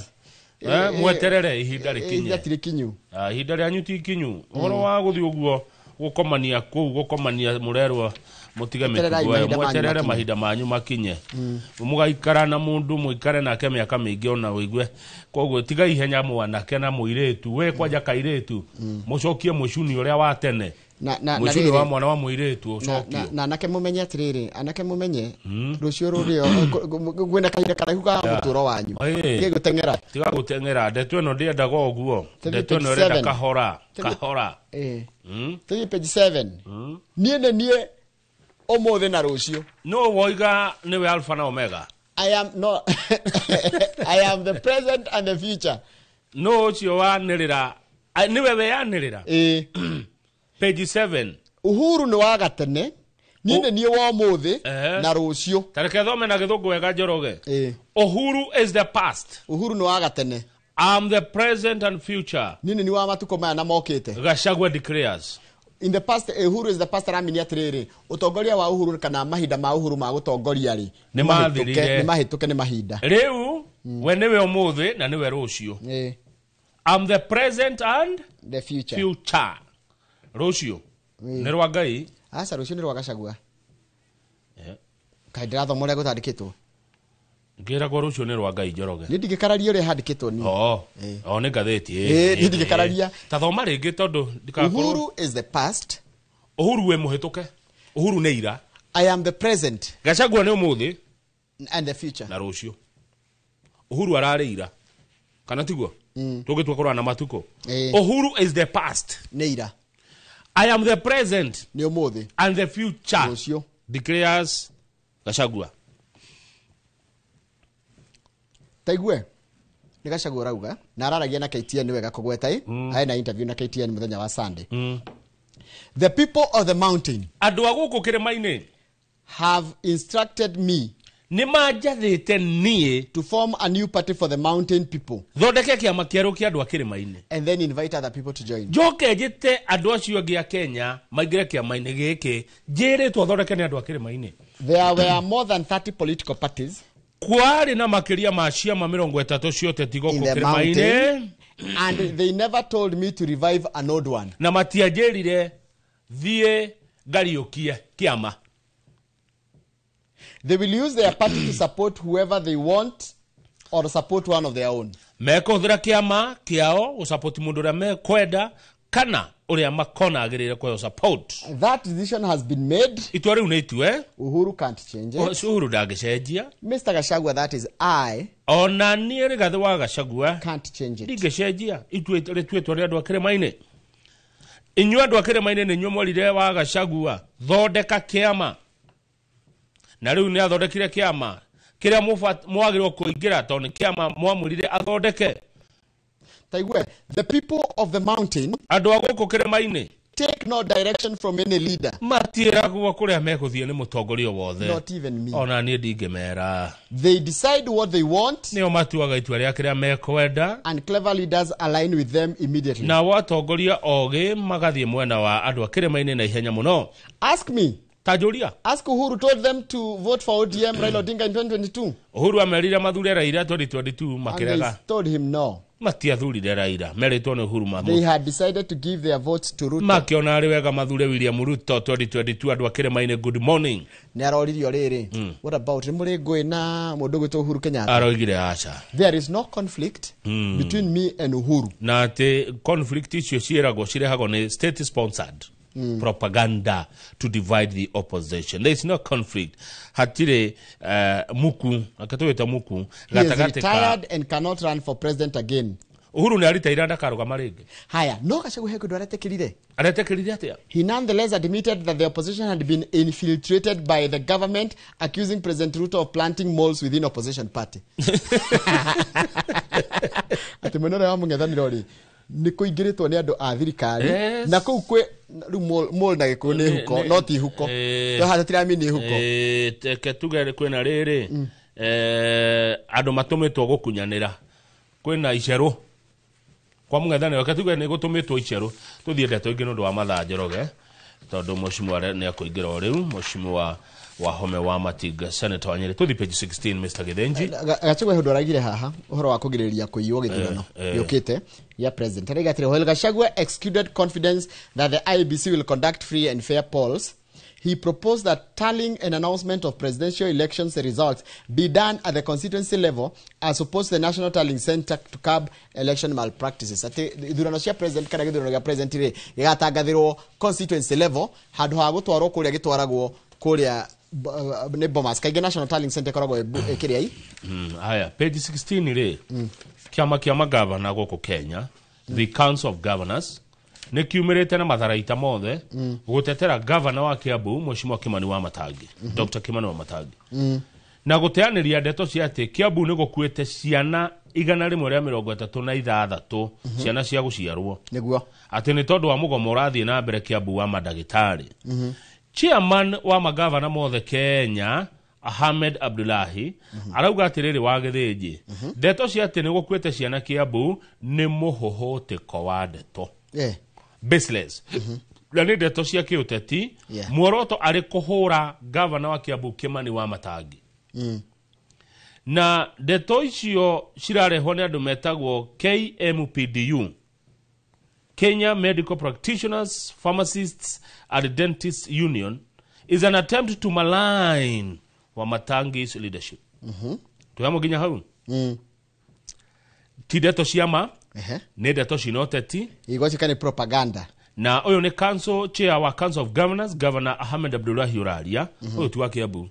mweterere ihinda rĩkinye. Ihinda ti rĩkinyu. Ihinda rĩanyu ti ikinyu. Ũhoro wa gũthiĩ ũguo gũkomania kũu gũkomania mũrerwo mũtige mĩtugo ĩyo mweterere mahinda manyu makinye. Mũgaikara na mũndũ mũikare nake mĩaka mĩingĩ ona ũigue. Koguo tiga ihenya mwanake na mũirĩtu we kwanja kairĩtu mũcokie mũcuni ũrĩa wa tene. Mũcuni wa mwana wa mũirĩtu ũcokio. Na anake mũmenye atĩrĩrĩ, anake mũmenye rũciũ rũrĩo gwĩna kahinda karaihu ga mũtũro wanyu. Tiga gũteng'era. Tiga gũteng'era. Ndeto ĩno ndĩendaga ũguo. Ndeto ĩno ĩrenda kahora. Kahora. Tũthiĩ page 7. Niĩ nĩ niĩ ũmũthĩ na rũciũ. No woiga nĩwe Alpha na Omega. I am no I am the present and the future. No ũcio wanĩrĩra. Nĩwe weyanĩrĩra. Page 7. Uhuru nĩ wa gatene. Niĩ nĩ niĩ wa ũmũthĩ na rũciũ. Tareke thome na gĩthũngũ wega Njoroge. Uhuru is the past. Uhuru nĩ wa gatene. I'm the present and future. Niĩ nĩ niĩ wa matukũ maya na mokĩte. Gachagua declares. In the past, Uhuru is the past aramini atĩrĩrĩ, ũtongoria wa Uhuru kana mahinda ma Uhuru ma gũtongoria rĩ nĩ mathirire. Nĩ mahĩtũke nĩ mahinda. Rĩu we nĩwe ũmũthĩ na nĩwe rũciũ. I'm the present and the future. Future. Rũciũ nĩ rwa Ngai. Aca rũciũ nĩ rwa Gachagua. Kaĩ ndĩrathoma ũrĩa gũtandĩkĩtwo. Ngĩragwo rũciũ nĩ rwa Ngai Njoroge. Niĩ ndingĩkararia ũrĩa handĩkĩtwo niĩ. Nĩ ngathĩti. Niĩ ndingĩkararia. Ta thoma rĩngĩ tondũ ndikakorwo. Uhuru is the past. Uhuru wĩ mũhĩtũke. Uhuru nĩ ira. I am the present. Gachagua nĩ ũmũthĩ. And the future. Na rũciũ. Uhuru ararĩ ira. Kana tiguo? Tũngĩtua kũrora na matukũ. Uhuru is the past. Nĩ ira. I am the present. Nĩ ũmũthĩ. And the future. Rũciũ. Declares Gachagua. Taigue nĩ Gachagua ũrauga na araragia na KTN wega kũgweta ĩ na interview na KTN mũthenya wa Sunday. The people of the mountain andũ a gũkũ kĩrĩma-inĩ have instructed me nĩ manjathĩte niĩ to form a new party for the mountain people. Thondeke kĩama kĩerũ kĩa andũ a kĩrĩma-inĩ. And then invite other people to join. Njoke njĩte andũ acio angĩ a Kenya maingĩre kĩama-inĩ gĩkĩ njĩrĩtwo thondeke nĩ andũ a kĩrĩma-inĩ. There were more than 30 political parties. Kwarĩ na makĩria ma ciama 30 cia ũteti gũkũ kĩrĩma-inĩ. And they never told me to revive an old one. Na matianjĩrire thiĩ ngariũkie kĩama. They will use their party to support whoever they want or support one of their own. Mekũhũthĩra kĩama kĩao gũsupport mũndũ ũrĩa mekwenda kana ũrĩa makona agĩrĩire kũheo support. That decision has been made. Itua rĩu nĩ itue. Uhuru can't change it. Uhuru ndangĩcenjia. Mr. Gachagua, that is I. Ona niĩ Rigathĩ wa Gachagua can't change it. Ndingĩcenjia. Itue rĩtuĩtwo nĩ andũ a kĩrĩma-inĩ. Inyuĩ andũ a kĩrĩma-inĩ nĩ inyuĩ mwerire wa Gachagua thondeka kĩama. Na rĩu nĩ athondekire kĩama kĩrĩa mwagĩrĩirwo kũingĩra tondũ nĩ kĩama mwamwĩrire athondeke. Taigue, the people of the mountain andũ a gũkũ kĩrĩma-inĩ Take no direction from any leader. Matiĩragwo kũrĩa megũthiĩ nĩ mũtongoria wothe. Not even me. Ona niĩ ndingĩmera. They decide what they want. Nĩo matuaga itua rĩa kĩrĩa mekwenda. And clever leaders align with them immediately. Nao atongoria ogĩ magathiĩ mwena wa andũ a kĩrĩma-inĩ na ihenya mũno. Ask me. Tanjũria. Ask Uhuru told them to vote for ODM Raila Odinga in 2022. Uhuru amerire mathure Raila 2022 And makĩrega. they told him no. Matiathurire Raila, merĩtwo nĩ Uhuru They Mahmud. had decided to give their votes to Ruto. Makĩona arĩ wega mathure William Ruto 2022 andũ a kĩrĩma-inĩ good morning. Nĩ aroririo rĩrĩ. What about nĩ mũrĩ ngũĩ na mũndũ ũgwĩtwo Uhuru Kenyatta? Aroigire aca. There is no conflict between me and Uhuru. Na atĩ conflict icio ciĩragwo cirehagwo nĩ state sponsored propaganda to divide the opposition. There is no conflict. Hatirĩ muku, akatwĩta muku He is gatagatĩ ka retired and cannot run for president again. Uhuru nĩ aritaira ndakarũgama rĩngĩ. Haya, no Gachagua he kĩndũ aretĩkĩrire. Aretĩkĩrire atĩa? He nonetheless admitted that the opposition had been infiltrated by the government, accusing President Ruto of planting moles within opposition party. Atĩ mwena ũrĩa wa mũng'ethanĩro rĩ, nĩ kũingĩrĩtwo nĩ andũ a thirikari Yes. na kũu kwĩ rĩu mole na gĩkũyũ nĩ huko no ti huko no haha tũtiramini huko. Reke tuge kwĩna rĩrĩ andũ matũmĩtwo gũkunyanĩra kwĩna icerũ kwa mũng'ethanĩro reke tuge nĩ gũtũmĩtwo icerũ tũthiĩ ndeto ingĩ nĩ ũndũ wa mathaa Njoroge tondũ mheshimiwa nĩ akũingĩra o rĩu mheshimiwa Wahome wa Matinga Senator wa Nyeri tũthiĩ page 16 Mr. Githinji. Gachagua he ũndũ araigire haha ũhoro wa kũgirĩrĩria kũiywo gĩthurano gĩũkĩte gĩa president. Araiga atĩrĩ, while Gachagua exuded confidence that the IEBC will conduct free and fair polls, he proposed that tallying and announcement of presidential elections results be done at the constituency level as opposed to the National Tallying Center to curb election malpractices. Atĩ ithurano cia president kana gĩthurano gĩa president rĩ gĩgatangathĩrwo constituency level handũ ha gũtwarwo kũrĩa gĩtwaragwo kũrĩa nĩ Bomas. Kaingĩ National Tallying Center ĩkoragwo ĩkĩrĩa i. Haya page 16 rĩ kĩama kĩa magavana gũkũ Kenya the Council of Governors nĩ kiumĩrĩte na matharaita mothe gũtetera gavana wa Kiambu Mheshimiwa Kimani wa Matangi Dr. Kimani wa Matangi na gũteanĩria ndeto cia atĩ Kiambu nĩ gũkuĩte ciana 136 ciana cia gũciarwo nĩguo atĩ nĩ tondũ wa mũgomo ũrathiĩ na mbere Kiambu wa mandagĩtarĩ. Chairman wa magavana mothe Kenya Ahmed Abdullahi arauga atĩrĩrĩ wa Gĩthĩnji ndeto cia atĩ nĩ gũkuĩte ciana Kiambu nĩ mũhũhũtĩko wa ndeto baseless na nĩ ndeto cia kĩũteti muoroto arĩ kũhũra gavana wa Kiambu Kimani wa Matangi. Na ndeto icio cirarehwo nĩ andũ metagwo KMPDU, Kenya Medical Practitioners, Pharmacists and Dentists Union, is an attempt to malign Wamatangi's leadership. Tuyamo nginya hau. Ti ndeto cia ma, nĩ ndeto cina ũteti. Igwatuĩka nĩ propaganda. Na ũyũ nĩ council chair wa Council of Governors, Governor Ahmed Abdullahi ũraria, ũyũ ti wa Kiambu.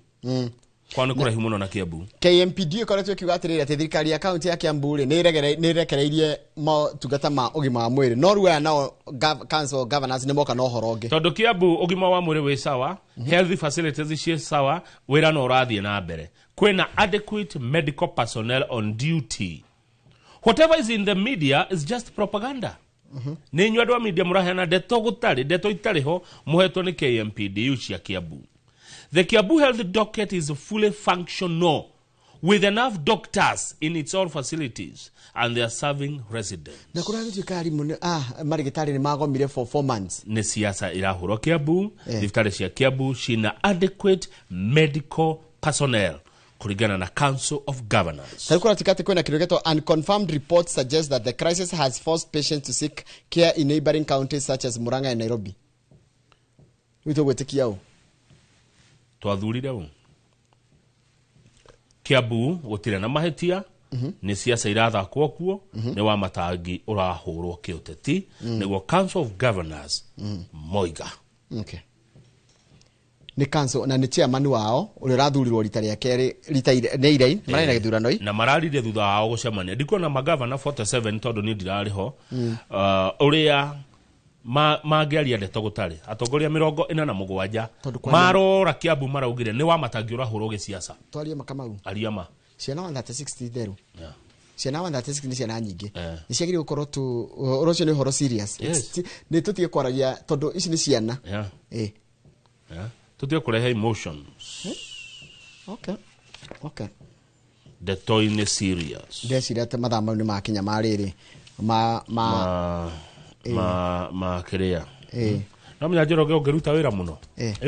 Kwa nĩ kũraihu mũno na Kiambu. KMPD ĩkoretwo ĩkiuga atĩrĩrĩ atĩ thirikari ya kaunti ya Kiambu rĩ nĩ ĩrekereirie motungata ma ũgima wa mwĩrĩ no rĩu aya nao Council of Governors nĩ moka na ũhoro ũngĩ. Tondũ Kiambu ũgima wa mwĩrĩ wĩ sawa, health facilities ciĩ sawa, wĩra no ũrathiĩ na mbere. Kwĩna adequate medical personnel on duty. Whatever is in the media is just propaganda. Nĩ inyuĩ andũ a media mũraheana ndeto gũtarĩ, ndeto itarĩ ho mũhetwo nĩ KMPDU cia Kiambu. The Kiambu Health Docket is fully functional with enough doctors in its all facilities and they are serving residents. Na kũragĩtuĩka arimũ marĩgĩtarĩ nĩ magomire for 4 months. Nĩ siasa irahũrwo Kiambu, thibitarĩ cia Kiambu cina adequate medical personnel kũringana na Council of Governors. Tarĩu kũratuĩka atĩ kwĩna kĩndũ gĩtagwo unconfirmed reports suggest that the crisis has forced patients to seek care in neighboring counties such as Murang'a and Nairobi. Rĩu tũgwĩtĩkia ũ? Twathurire ũ? Kiambu gũtirĩ na mahĩtia, nĩ siasa irathakwo kuo, nĩ wa Matangi ũrahũrwo kĩũteti, nĩguo Council of Governors moiga. Okay. Nĩ council na nĩ chairman wao ũrĩa ũrathurirwo rita rĩa kerĩ rita nĩ irei mararĩ na gĩthurano i na mararire thutha wao gũcemania ndikuona magavana 47 tondũ niĩ ndirarĩ ho ũrĩa mangĩaria ndeto gũtarĩ atongoria 47 marora Kiambu maraugire nĩ wa Matangi ũrahũrwo gĩciaca. Twarie makamau aria ma ciana 136 theru. Ciana 136 nĩ ciana nyingĩ. Nĩ ciagĩrĩirwo gũkorwo tu ũhoro ũcio nĩ ũhoro serious. Nĩ tũtige kwaragia tondũ ici nĩ ciana. Tũtige kũrehe emotions. Okay. Okay. Ndeto-inĩ serious. Ndeciria atĩ mathaa mau nĩ makinya ma rĩrĩ ma ma kĩrĩa. No menya Njoroge ũngĩruta wĩra mũno.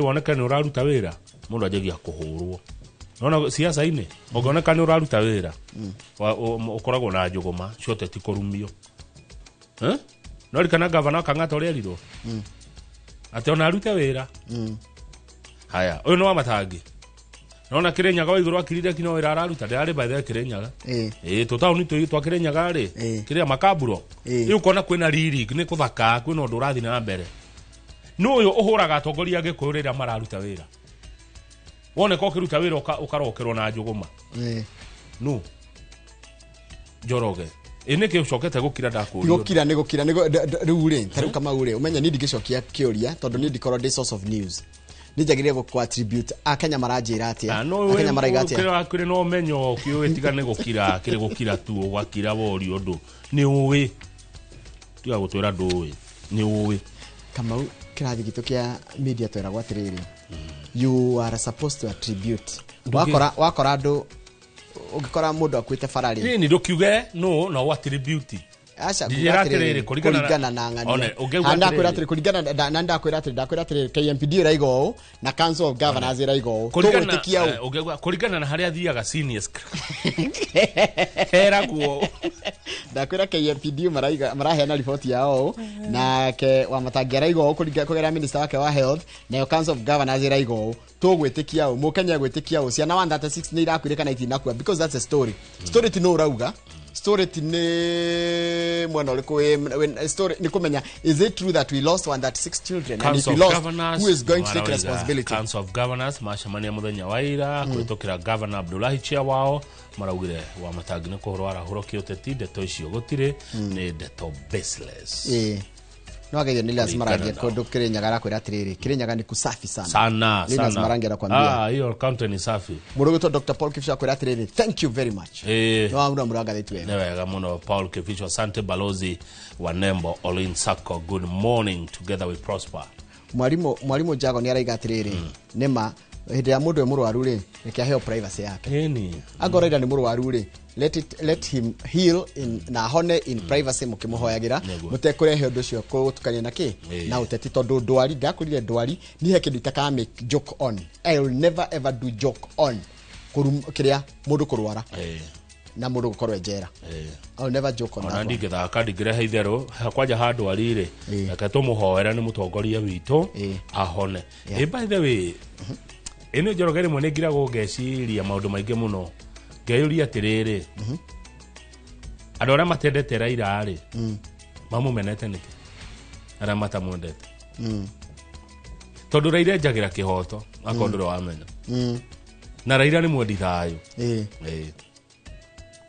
Woneke nĩ ũraruta wĩra mũndũ anjagia kũhũrwo. Nona siasa-inĩ ũngĩoneka nĩ ũraruta wĩra ũkoragwo na njũgũma ciothe ti kũrumio. No rikana gavana Kang'ata ũrĩa erirwo atĩ ona arute wĩra. Haya ũyũ nĩ wa Matangi. Nona Kirinyaga wa igũrũ akirire kino wĩra araruta ndĩrarĩ by the way Kirinyaga. Tũtaũni twa Kirinyaga rĩ kĩrĩa makamburo. Rĩu ũkona kwĩna riri nĩ kũthaka kwĩna ũndũ ũrathiĩ na mbere. Nũ ũyũ ũhũraga atongoria Gĩkũyũ rĩrĩa mararuta wĩra. Woneka ũkĩruta wĩra ũkarokerwo na njũgũma. Nũ Njoroge. Nĩkĩ ũcokete gũkira ndakũria? Gũkira nĩ gũkira nĩ rĩu rĩ ta rĩu Kamau rĩ ũmenye niĩ ndingĩcokia kĩũria tondũ niĩ ndikorwo ndĩ source of news. Nĩ njagĩrĩire gũ attribute Akenya maranjĩra atĩa. Akenya maraiga atĩa. Kĩrĩ na ũmenyo kĩũĩ tiga nĩ gũkira kĩrĩ gũkira tu ũgakira worio ũndũ nĩ ũĩ. Tiga gũtwĩra ndũĩ nĩ ũĩ. Kamau kĩrathi gitũ kĩa media tweragwo atĩrĩrĩ you are supposed to attribute. Wakora andũ ũngĩkora mũndũ akuĩte bara rĩ nĩ ndũkiuge no no attribute. Aca atĩrĩrĩ kũringana na ng'ania. Ndakwĩra atĩrĩ kũringana na ndakwĩra atĩrĩ ndakwĩra atĩrĩ KMPD ĩraiga ũũ na Council of Governors ĩraiga ũũ. Tũgwĩtĩkia ũũ. Kũringana na harĩa athiaga seniors. Heragwo. Ndakwĩra KMPD maraiga maraheana riboti yao ũũ nake Wamatangi araiga ũũ kũgerera minister wake wa health nayo Council of Governors ĩraiga ũũ. Tũgwĩtĩkia ũũ mũkenya gwĩtĩkia ũũ ciana 136 nĩ irakuire kana itinakua because that's a story. Story ti no ũrauga. Story ti nĩ mwena ũrĩkũ story ni kumenya is it true that we lost 136 children and if we lost who is going to take responsibility? Council of Governors macemania muthenya wa ira kũhĩtũkĩra Governor Abdullahi Chia wao maraugire Wamatangi nĩ kũhũrwo arahũrwo kĩũteti ndeto icio gũtirĩ nĩ ndeto baseless. No ageithio nĩ Linus Marangi kũndũ Kirinyaga arakwĩra atĩrĩrĩ Kirinyaga ni kusafi sana sana. Linus Marangi arakwambia hiyo county ni safi. Mũndũ ũgwĩtwo Dr. Paul Kificho akwĩra atĩrĩrĩ thank you very much. No amura mũrangathĩti wega. Nĩ wega mũno Paul Kificho, asante balozi wa Nembo Olin Sacco. Good morning, together we prosper. Mwalimu Jago nĩ araiga atĩrĩrĩ nĩma hĩndĩ ya mũndũ mũrwaru rĩ reke aheo privacy yake. Angorwo Raila nĩ mũrwaru rĩ let him heal in na hone in privacy mukimuhoyagira mutekũrehe ũndũ ũcio kũtukania na kĩ na ũteti tondũ ndwari ndakũrire ndwari ni he kĩndũ itakaga make joke on. I will never ever do joke on kĩrĩa mũndũ kũrwara na mũndũ gũkorwo njera. I will never joke on that. Ona ndingĩthaka ndingĩrehe itherũ kwanja handũ arĩ rĩ reke tũmũhoere nĩ mũtongoria witũ ahone. By the way ĩno Njoroge rĩmwe nĩ ngiragwo ngeciria maũndũ maingĩ mũno ngeyũria atĩrĩrĩ andũ arĩa matendete Raila rĩ mamũmenete nĩkĩ arĩa matamwendete tondũ Raila enjagĩra kĩhoto akorwo ndũrĩ wamenya na Raila nĩ mwendi thayũ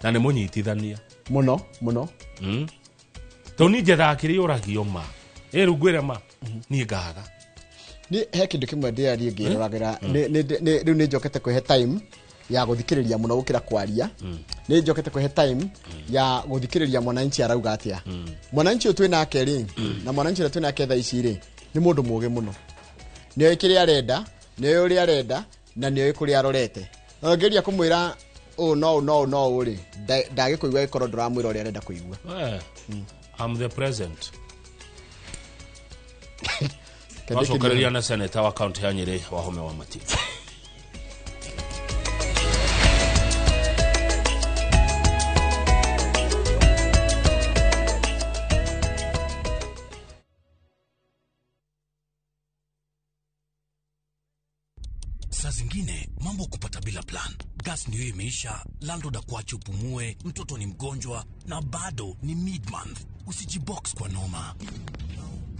na nĩ mũnyitithania mũno mũno tondũ niĩ njethaga kĩrĩa ũragio ma rĩu ngwĩre ma niĩ ngaga ni he kĩndũ kĩmwe ndĩraria ngĩroragĩra rĩu nĩ njokete kwĩhe time ya gũthikĩrĩria mũno gũkĩra kwaria. Nĩ njokete kwĩhe time ya gũthikĩrĩria mwananchi arauga atĩa. Mwananchi ũyũ twĩ nake rĩ na mwananchi ũrĩa twĩ nake thaa ici rĩ nĩ mũndũ mũũgĩ mũno. Nĩoĩ kĩrĩa arenda, nĩoĩ ũrĩa arenda na nĩoĩ kũrĩa arorete. Na ũngĩgeria kũmwĩra ũũ no no no ũũ rĩ ndagĩkũigua gĩkorwo ndũramwĩra ũrĩa arenda kũigua. I'm the president. Twacokereria na senator wa county ya Nyeri Wahome wa Mati. Saa zingine mambo kupata bila plan. Gas ndio imeisha, landlord akuache upumue, mtoto ni mgonjwa na bado ni mid-month. Usijibox kwa noma.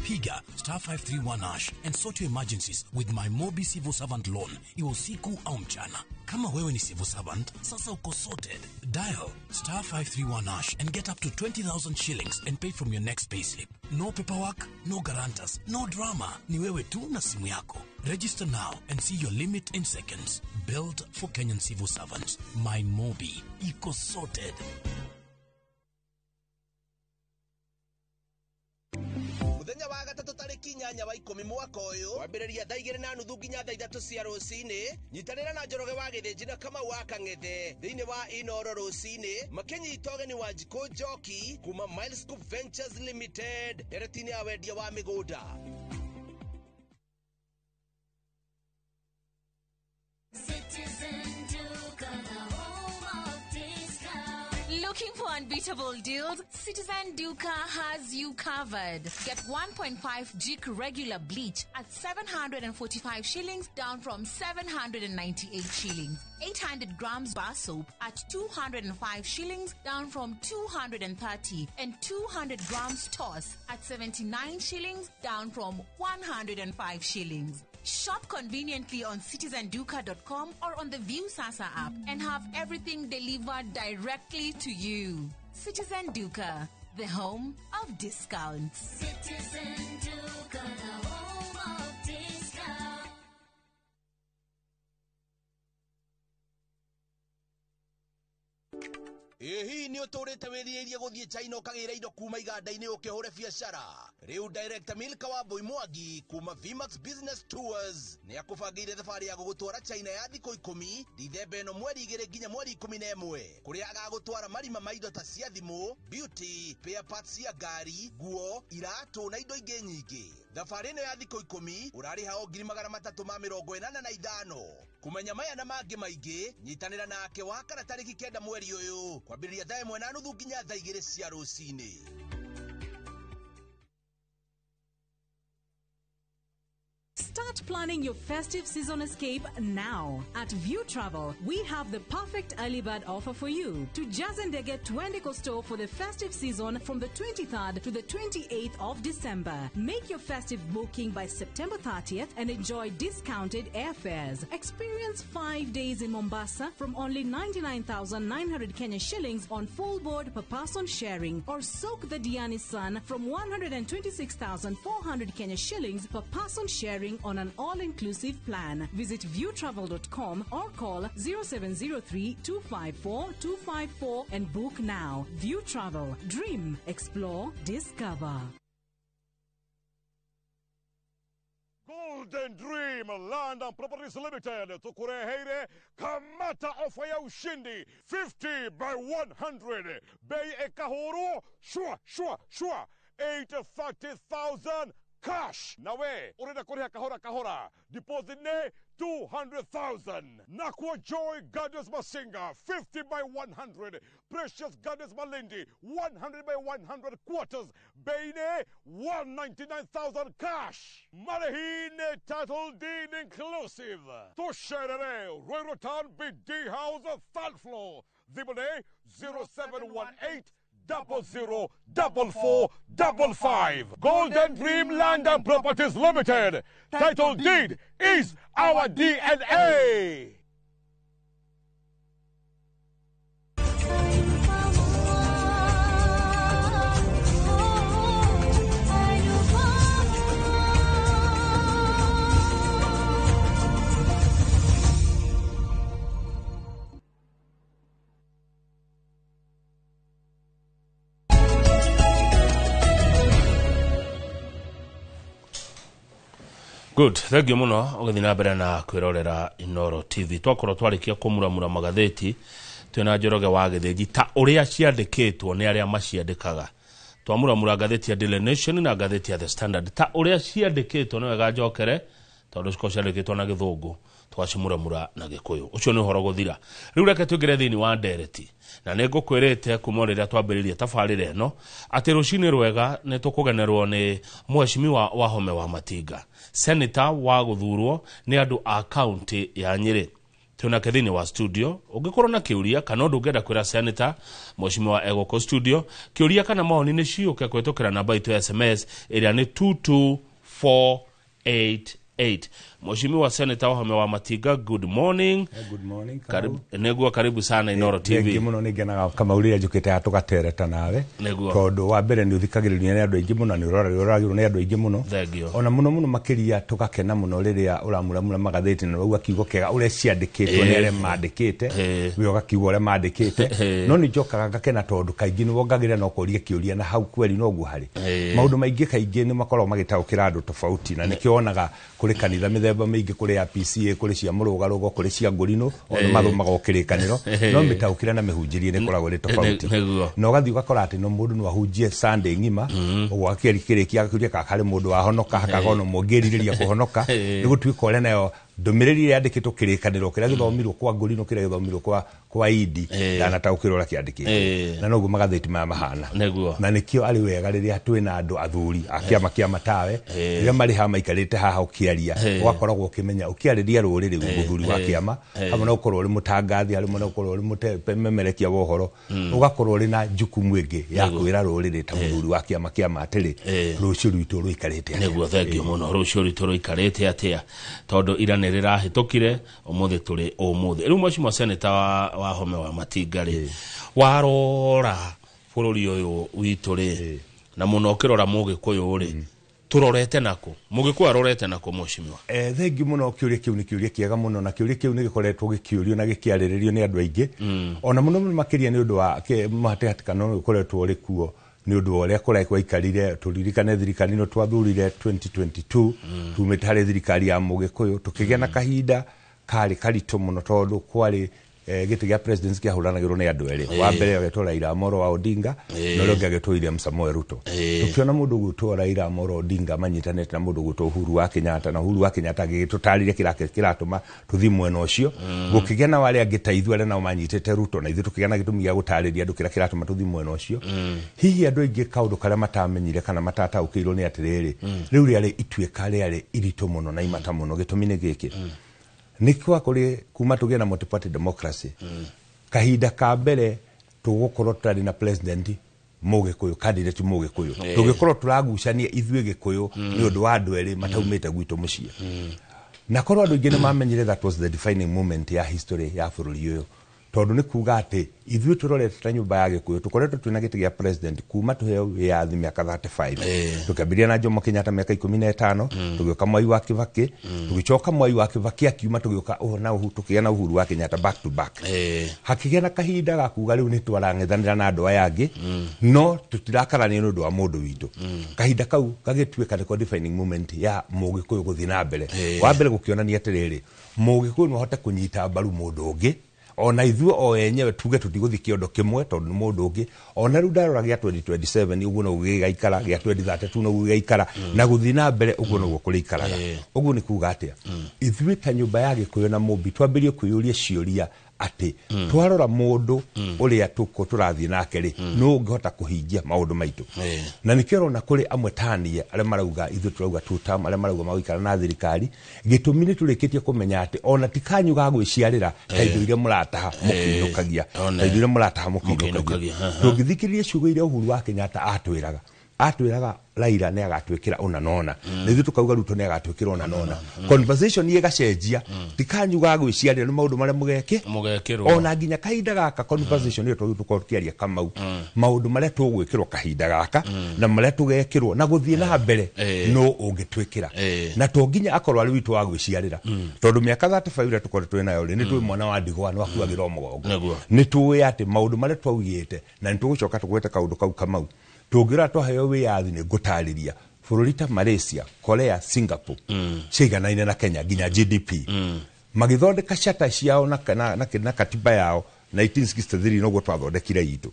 Piga *531# and sort your emergencies with my Mobi Civil Servant Loan. Iwe usiku au mchana. Kama wewe ni civil servant, sasa uko sorted. Dial *531# and get up to 20,000 shillings and pay from your next payslip. No paperwork, no guarantors, no drama. Ni wewe tu na simu yako. Register now and see your limit in seconds. Built for Kenyan civil servants. My Mobi. Iko sorted. Mũthenya wa gatatũ tarĩki 8 wa 10 mwaka ũyũ kwambĩrĩria thaa 2:30 nginya thaa 3 cia rũcinĩ. Nyitanĩra na Njoroge wa Gĩthĩnji na Kamau wa Kang'ethe thĩinĩ wa Inoro rũcinĩ makĩnyita ũgeni wa Njikũ Njoki kuma Miles Scoop Ventures Limited ndereti-inĩ ya wendia wa mĩgũnda. Citizen Duka, the home of discount. Looking for unbeatable deals? Citizen Duka has you covered. Get 1.5 Jik regular bleach at 745 shillings, down from 798 shillings. 800 grams bar soap at 205 shillings, down from 230, and 200 grams toss at 79 shillings, down from 105 shillings. Shop conveniently on citizenduka.com or on the View Sasa app and have everything delivered directly to you. Citizen Duka, the home of discounts. Citizen Duka, the home of discount. Ĩ hihi nĩ ũtũrĩte wĩrirĩirie gũthiĩ China ũkagĩra indo kuma iganda-inĩ ũkĩhũre biacara? Rĩu Director Milka wa Mbui Mwangi kuma Vmax Business Tours nĩ akũbangĩire thabarĩ ya gũgũtwara China ya thikũ 10 Dithemba ĩno mweri 2 nginya mweri 11, kũrĩa agagũtwara marima ma indo ta cia thimũ, beauty, spare parts cia ngari, nguo, iratũ na indo ingĩ nyingĩ. Thabarĩ ĩno ya thikũ 10 ũrarĩha o 385,000. Kũmenya maya na mangĩ maingĩ, nyitanĩra nake wa kana tarĩki 9 mweri ũyũ kwambĩrĩria thaa 1:30 nginya thaa 2 cia rũcinĩ. Start planning your festive season escape now. At View Travel, we have the perfect early bird offer for you. To Jazendege Twendeko store for the festive season from the 23rd to the 28th of December. Make your festive booking by September 30th and enjoy discounted airfares. Experience 5 days in Mombasa from only 99,900 Kenya shillings on full board per person sharing, or soak the Diani sun from 126,400 Kenya shillings per person sharing on an all-inclusive plan. Visit viewtravel.com or call 0703 254 254 and book now. View Travel. Dream, explore, discover. Golden Dream Land and Properties Limited tukureheire kamata ofa ya ushindi 50 by 100 bei ekahuru shua shua shua 830,000 cash. Nawe urenda kuriha kahora kahora, deposit ne 200,000. Nakwa Joy Gardens Masinga 50 by 100, Precious Gardens Malindi 100 by 100 quarters, bei ne 199,000 cash. Marehine title deed inclusive. Tusherere Ruiru Town BD House third floor. Thimũ 0718 00 44 55. Golden Dream Land and Properties Limited. Title deed is our DNA. Good, thank you muno ũgĩthiĩ na mbere na kwĩrorera Inoro TV. Twakorwo twarĩkia kũmuramura magathĩti twĩna Njoroge wa Gĩthĩnji ta ũrĩa ciandĩkĩtwo nĩ arĩa maciandĩkaga. Twamuramura ngathĩti ya Daily Nation na ngathĩti ya The Standard ta ũrĩa ciandĩkĩtwo, nĩ wega njokere tondũ cikorwo ciandĩkĩtwo na Gĩthũngũ twacimuramura na Gĩkũyũ. Ũcio nĩ ũhoro gũthira. Rĩu reke tũingĩre thĩinĩ wa ndereti, na nĩ ngũkwĩrĩte kuma rĩrĩa twambĩrĩria tabarĩra ĩno atĩ rũcinĩ rwega nĩ tũkũgenerwo nĩ mheshimiwa Wahome wa Matinga, senator wa gũthurwo nĩ andũ a kaunti ya Nyĩrĩ. Twĩnake thĩinĩ wa studio. Ũngĩkorwo na kĩũria kana ũndũ ũngĩenda kwĩra senator mheshimiwa egũkũ studio, kĩũria kana maoni nĩ ciũke kũhĩtũkĩra namba itũ ya SMS ĩrĩa nĩ 22489. 8. Mheshimiwa Senator Wahome wa Matinga, good morning. Good morning. Karibu, nĩguo, karibu sana Inoro TV. Thengiũ mũno, nĩ ngenaga Kamau rĩrĩa njũkĩte haha tũgatereta nawe. Nĩguo. Tondũ wa mbere nĩ ũthikagĩrĩrio nĩ andũ aingĩ mũno, nĩ ũroragĩrwo nĩ andũ aingĩ mũno. Thengiũ. Ona mũno mũno makĩria tũgakena mũno rĩrĩa ũramuramura magathĩti na ũrauga kiugo kĩega ũrĩa ciandĩkĩtwo nĩ arĩa mandĩkĩte, we ũgakiuga ũrĩa mandĩkĩte. No nĩ njokaga ngakena tondũ kaingĩ nĩ wongagĩrĩra na ũkoria kĩũria na hau kweri noguo harĩ. Maũndũ maingĩ kaingĩ nĩ makoragwo magĩtaũkĩra andũ tofauti, na nĩkĩo wonaga kũrĩ kanitha mĩthemba mĩingĩ, kũrĩ ya PCA, kũrĩ cia mũrũgarũgo, kũrĩ cia ngũrinũ, othe mathomaga o kĩrĩkanĩro, no mĩtaũkĩre na mĩhunjĩrie nĩ ĩkoragwo ĩrĩ tofauti. Na ũgathiĩ ũgakora atĩ no mũndũ no ahunjie Sunday ng'ima ũguo, akĩrĩkia agakĩũria kana harĩ mũndũ wahonoka, hakaga ona ũmwe ũngĩrirĩria kũhonoka. Nĩ gũtuĩka ũrĩa nayo ndũmĩrĩri ĩrĩa yandĩkĩtwo kĩrĩkanĩro kĩrĩa gĩthomirwo kwa ngũrinũ, kĩrĩa gĩthomirwo kwa indi, ndanataũkĩrwo ũrĩa kĩandĩkĩtwo. Na noguo magathĩti maya mahana. Na nĩkĩo arĩ wega rĩrĩa twĩna andũ athuri a kĩama kĩa matawe, rĩrĩa marĩ haha maikarĩte haha ũkĩaria, ũgakoragwo ũkĩmenya ũkĩarĩria rũrĩrĩ wĩ mũthuri wa kĩama, hamwe na gũkorwo ũrĩ mũtangathi, hamwe na gũkorwo ũrĩ mũmemerekia wa ũhoro, ũgakorwo ũrĩ na jukumu ĩngĩ ya kwĩra rũrĩrĩ ta mũthuri wa kĩama kĩama atĩrĩ, rũciũ rwitũ rũikarĩte atĩa. Nĩguo, thengio mũno. Rũciũ rwitũ rũikarĩte atĩa? Tondũ ira nĩ rĩrahĩtũkire, ũmũthĩ tũrĩ ũmũthĩ. Rĩu mheshimiwa Senator wa Wahome wa Matinga rĩ, warora bũrũri ũyũ witũ rĩ, na mũno ũkĩrora mũgĩkũyũ rĩ, tũrorete nakũ? Mũgĩkũyũ arorete nakũ, mheshimiwa? Thengiũ mũno. Kĩũria kĩu nĩ kĩũria kĩega mũno, na kĩũria kĩu nĩ gĩkoretwo gĩkĩũrio na gĩkĩarĩrĩrio nĩ andũ aingĩ, ona mũno mũno makĩria nĩ ũndũ wa mũhatĩhatĩkano ũyũ ũkoretwo ũrĩ kuo nĩ ũndũ wa ũrĩa kũrĩa gwaikarire. Tũririkane thirikari ĩno twathurire 2022, tumĩte harĩ thirikari ya mũgĩkũyũ, tũkĩgĩa na kahinda karĩ karitũ mũno, tondũ kwarĩ gĩtĩ gĩa president kĩahũranagĩrwo nĩ andũ erĩ. Wa mbere agĩtwo Raila Amolo wa Odinga, na ũrĩa ũngĩ agĩtwo William Samoei Ruto. Tũkĩona mũndũ ũgwĩtwo Raila Amolo Odinga manyitanĩte na mũndũ ũgwĩtwo Uhuru wa Kenyatta, na Uhuru wa Kenyatta agĩgĩtũtarĩria kĩrĩa kĩratũma tũthiĩ mwena ũcio. Gũkĩgĩa na arĩa angĩ ta ithuĩ arĩa nao manyitĩte Ruto, na ithuĩ tũkĩgĩa na gĩtũmi gĩa gũtarĩria andũ kĩrĩa kĩratũma tũthiĩ mwena ũcio. Hihi andũ aingĩ kaũndũ karĩa matamenyire kana matataũkĩirwo nĩ atĩrĩrĩ, rĩu rĩarĩ ituĩka rĩarĩ iritũ mũno na imata mũno. Gĩtũmi nĩ gĩkĩ, nĩ kwa kũrĩ kuma tũgĩe na multi-party democracy, kahinda ka mbere tũgũkorwo tũtarĩ na president mũgĩkũyũ, candidate mũgĩkũyũ, tũgĩkorwo tũragucania ithuĩ gĩkũyũ nĩ ũndũ wa andũ erĩ mataumĩte gwitũ mũciĩ. Na korwo andũ aingĩ nĩ mamenyire that was the defining moment ya history ya bũrũri ũyũ, tondũ nĩ kuga atĩ ithuĩ tũrorete ta nyũmba ya gĩkũyũ tũkoretwo twĩna gĩtĩ gĩa president kuma tũheo wĩyathi mĩaka 35. Tũkĩambĩrĩria na Jomo Kenyatta mĩaka 15, tũgĩũka Mwai wa Kibaki, tũgĩcoka Mwai wa Kibaki akiuma, tũgĩũka na Uhuru, tũkĩgĩa na Uhuru wa Kenyatta back to back. Hakĩgĩa na kahinda ga kuga rĩu nĩ twarang'ethanĩra na andũ aya angĩ, no tũtirakarania nĩ ũndũ wa mũndũ witũ. Kahinda kau gagĩtuĩka nĩko defining moment ya mũgĩkũyũ gũthiĩ na mbere. Wa mbere gũkĩonania atĩrĩrĩ, mũgĩkũyũ no ahote kũnyita mbaru mũndũ ũngĩ, ona ithuĩ o enyewe tuge tũtigũthiĩ kĩondo kĩmwe tondũ nĩ mũndũ ũngĩ. Ona rĩu ndarora gĩa 2027 ũguo noguo gĩgaikara, gĩa 2032 noguo gĩgaikara, na gũthiĩ na mbere ũguo noguo kũrĩikaraga. Ũguo nĩ kuga atĩa? Ithuĩ ta nyũmba ya gĩkũyũ na mũmbi twambĩrĩrie kwĩyũria ciũria atĩ twarora mũndũ ũrĩa tũko tũrathiĩ nake rĩ, nũ ũngĩhota kũhingia maũndũ maitũ? Na nĩkĩo ũrona kũrĩ amwe tanie arĩa marauga ithuĩ tũrauga two term, arĩa marauga magũikara na thirikari. Gĩtũmi nĩ tũrĩkĩtie kũmenya atĩ ona ti kanyu ga gwĩciarĩra ta indo iria mũrataha mũkĩinũkagia, ta indo iria mũrataha mũkĩinũkagia. Mũkĩinũkagia, aha. Tũngĩthikĩrĩria ciugo iria Uhuru wa Kenyatta atwĩraga Raila nĩ agatwĩkĩra ũna nona, na ithuĩ tũkauga Ruto nĩ agatwĩkĩra ũna nona, conversation ĩgacenjia. Ti kanyu ga gwĩciarĩra, nĩ maũndũ marĩa mũgekĩ Mũgekĩrwo. Ona nginya kahinda gaka conversation ĩyo tũgũkorwo tũkĩaria Kamau maũndũ marĩa tũgwĩkĩrwo kahinda gaka na marĩa tũgekĩrwo na gũthiĩ na mbere, no ũngĩtwĩkĩra na to nginya akorwo arĩ witũ wa gwĩciarĩra, tondũ mĩaka 35 ĩrĩa tũkoretwo twĩ nayo rĩ, nĩ tũĩ mwana wa ndigwa nĩ wakuagĩra mũgongo. Nĩ tũĩ atĩ maũndũ marĩa twaugĩte, na nĩ tũgũcoka tũgwete kaũndũ kau Kamau, tũngĩrora twaheo wĩyathi, nĩ ngũtarĩria bũrũri ta Malaysia, Korea, Singapore ciiganaine na Kenya nginya GDP, magĩthondeka charter ciao na katiba yao 1963, noguo twathondekire itũ,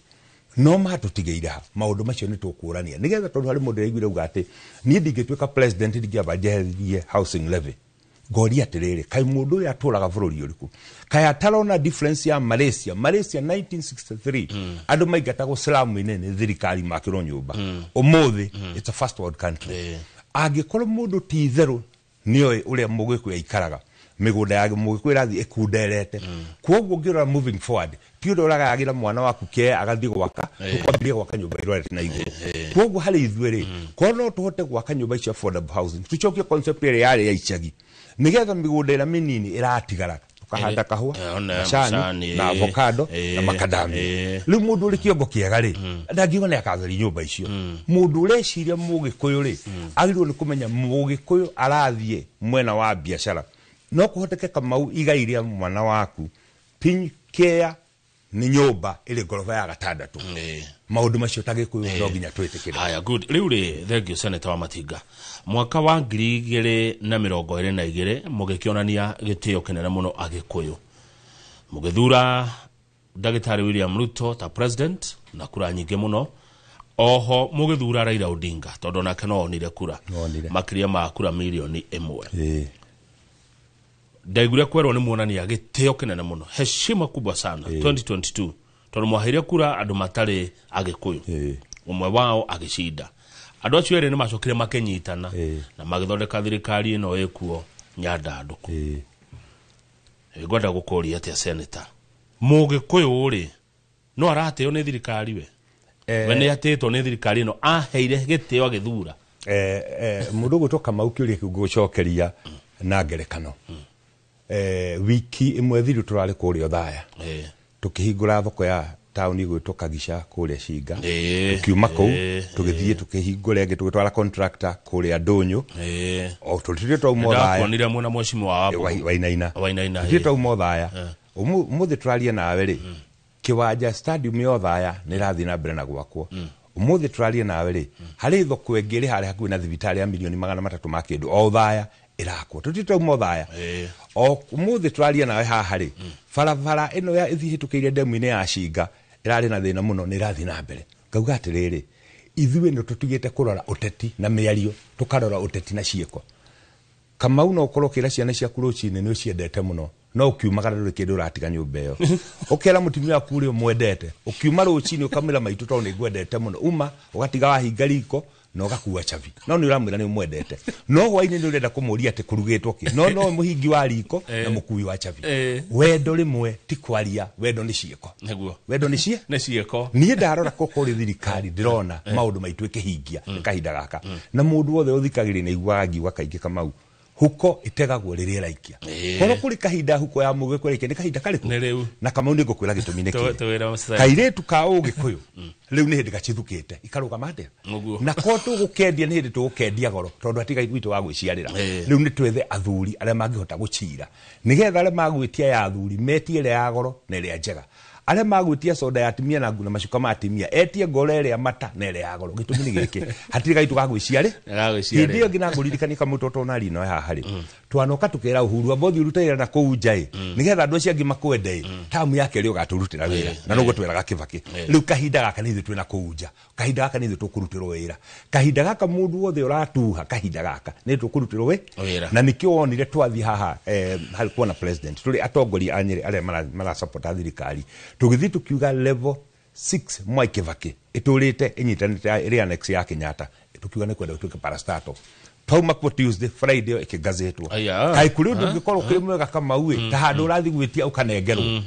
no matũtigĩire ha maũndũ macio nĩ tũkũrania nĩgetha, tondũ harĩ mũndũ yaiguire uga atĩ niĩ ndingĩtuĩka president ndingĩamba njeherie housing levy. Ngoria atĩrĩrĩ, kaĩ mũndũ ũyũ atũraga bũrũri ũrĩkũ? Kaĩ atarona difference ya Malaysia? Malaysia 1963 andũ maingatagwo slum-inĩ nĩ thirikari makĩrwo nyũmba. Ũmũthĩ it's a first world country. Angĩkorwo mũndũ ti itherũ nĩoĩ ũrĩa mũgĩkũyũ aikaraga, Mĩgũnda ya Mũgĩkũyũ ĩrathiĩ ĩkunderete. Kwoguo ũngĩrora moving forward, ti ũndũ ũragayagĩra mwana waku kĩea agathiĩ gwaka, ũkwambĩrĩria gwaka nyũmba irorete na igũrũ. Kwoguo harĩ ithuĩ rĩ, korwo no tũhote gwaka nyũmba icio affordable housing, tũcokie concept ĩrĩa yarĩ ya icagi, nĩgetha mĩgũnda ĩrĩa mĩnini ĩratigara tukahanda kahũa, macani na avocado na makadamia. Rĩu mũndũ ũrĩ kĩongo kĩega rĩ, ndangiuga nĩ akatheria nyũmba icio. Mũndũ ũreciria Mũgĩkũyũ rĩ, agĩrĩirwo nĩ kũmenya Mũgĩkũyũ arathiĩ mwena wa biacara. No kũhoteke Kamau igai rĩa mwana waku piny kĩa nĩ nyũmba ĩrĩ ngoroba ya gatandatũ. Maũndũ macio ta Gĩkũyũ no nginya twĩtĩkĩre. Haya, good. Rĩu rĩ, thank you Senator wa Matinga. Mwaka wa 2022 mũgĩkĩonania gĩtĩo kĩnene mũno Agĩkũyũ, mũgĩthura Ndagĩtarĩ William Ruto ta president na kura nyingĩ mũno. Oho mũgĩthura Raila Odinga tondũ nake no onire kura makĩria ma kura 1 million. Ndaiguire kwerwo nĩ muonania gĩtĩo kĩnene mũno, heshima kubwa sana 2022, tondũ mwaheire kura andũ matarĩ Agĩkũyũ, ũmwe wao agĩcinda. Andũ acio erĩ nĩ macokire makĩnyitana na magĩthondeka thirikari ĩno ĩkuo nyandandũku. Ngwenda gũkũria atĩa, Senator, Mũgĩkũyũ rĩ, no aratĩo nĩ thirikari we? We nĩ atĩtwo nĩ thirikari ĩno aheire gĩtĩo agĩthura? Mũndũ ũgwĩtwo Kamau, kĩũria kĩu ngũgũcokeria na ngerekano. Wiki ĩmwe thiru tũrarĩ kũrĩa Othaya, tũkĩhingũra thoko ya taũni ĩgwĩtwo Kagica kũrĩa Cinga. Tũkiuma kũu, tũgĩthiĩ tũkĩhingũra ĩngĩ, tũgĩtwara contractor kũrĩa Ndũnyũ. O tũtire twauma Othaya. Ndakuonire mwena mheshimiwa wa Wainaina. Wainaina. Tũtire twauma Othaya, ũmũthĩ tũraria nawe rĩ, kĩwanja stadium ya Othaya nĩ ĩrathiĩ na mbere na gwakwo. Ũmũthĩ tũraria nawe rĩ, harĩ thoko ĩngĩ ĩrĩ harĩa hakuhĩ na thibitarĩ ya 300 million ma kĩndũ o Othaya ĩrakwo. Tũtire twauma Othaya. O ũmũthĩ tũraria nawe haha rĩ, barabara ĩno ya ĩthiĩ hĩtũkĩire ndemu-inĩ ya Cinga ĩrarĩ na thĩna mũno, nĩ ĩrathiĩ na mbere. Ngauga atĩrĩrĩ, ithuĩ nĩ tũtigĩte kũrora ũteti na mĩario, tũkarora ũteti na ciĩko. Kamau, no ũkorwo ũkĩra ciana ciaku rũcinĩ nĩ ũciendete mũno, no ũkiumagara ndũrĩ kĩndũ ũratiga nyũmba ĩyo. Ũkera mũtumia waku ũrĩa ũmwendete, ũkiuma rũcinĩ ũkamwĩra, "Maitũ, tondũ nĩ ngwendete mũno," uma ũgatiga wahinga riko na ũgakua cabi, no nĩ ũramwĩra nĩ ũmwendete, no hwainĩ nĩ ũrenda kũmũria atĩ kũrugĩtwo kĩ, no nowe mũhingi wa riko na mũkui wa cabi. Wendo rĩmwe ti kwaria, wendo nĩ ciĩko. Wendo nĩ cie Nĩ ciĩko. Niĩ ndarora kũrĩ thirikari, ndĩrona maũndũ maitũ ĩkĩhingia nĩ kahinda gaka, na mũndũ wothe ũthikagĩrĩria nĩ aiguaga ngiuga kaingĩ, Kamau, huko ĩtegagwo rĩrĩa ĩraikia. Korwo kũrĩ kahinda huko ya Mũgĩkũyũ ĩraikia, nĩ kahinda karĩkũ? Nĩ rĩu. Na Kamau, nĩ ngũkwĩra gĩtũmi nĩ kĩĩ. Tũwĩre Senator. Kairĩtu ka Ũgĩkũyũ rĩu nĩ hĩndĩ gacithukĩte ikarũgama atĩa? Na ko tũgũkendia, nĩ hĩndĩ tũgũkendia goro, tondũ hatiga witũ wa gwĩciarĩra. Rĩu nĩ twethe athuri arĩa mangĩhota gũcira, nĩgetha arĩa magwĩtia ya athuri metie ĩrĩa ya goro na ĩrĩa njega, arĩa magwĩtia soda ya atumia na na macuka ma atumia etie ngoro ĩrĩa mata na ĩrĩa ya goro. Gĩtũmi nĩ gĩkĩ, hatirĩ gaitũ ga gwĩciarĩ. Ga gwĩciarĩra. Hĩndĩ ĩyo ngina ngũririkania, kamũtũ tonari no haha rĩ, twanoka tukera Uhuru amba ũthiĩ ũrute wĩra na kũu nja ĩ, nĩgetha andũ acio angĩ makwende ĩ, tamu ya kerĩ ũgatũrutĩra wĩra. Na noguo tweraga Kĩbakĩ. Rĩu kahinda gaka nĩ ithuĩ twĩna kũu nja, kahinda gaka nĩ ithuĩ tũkũrutĩrwo wĩra, kahinda gaka mũndũ wothe ũratuha, kahinda gaka nĩ tũkũrutĩrwo wĩ Wĩra. Na nĩkĩo wonire twathiĩ haha harĩ kuona president, tũrĩ atongoria a Nyĩrĩ arĩa marasapota thirikari, tũgĩthiĩ tũkiuga level 6 Mwai Kĩbakĩ ĩtũrĩte ĩnyitanĩte ĩrĩ annex ya Kenyatta, tukiuga nĩ kwenda gũtuĩke parastatal. Twauma kuo Tuesday, Friday ĩyo ĩkĩgazĩtwo. Aya. Kaĩ kũrĩ ũndũ ũngĩkorwo ũkĩrĩ mwega, Kamau ĩ, ta handũ ũrathiĩ gwĩtia ũkanengerwo?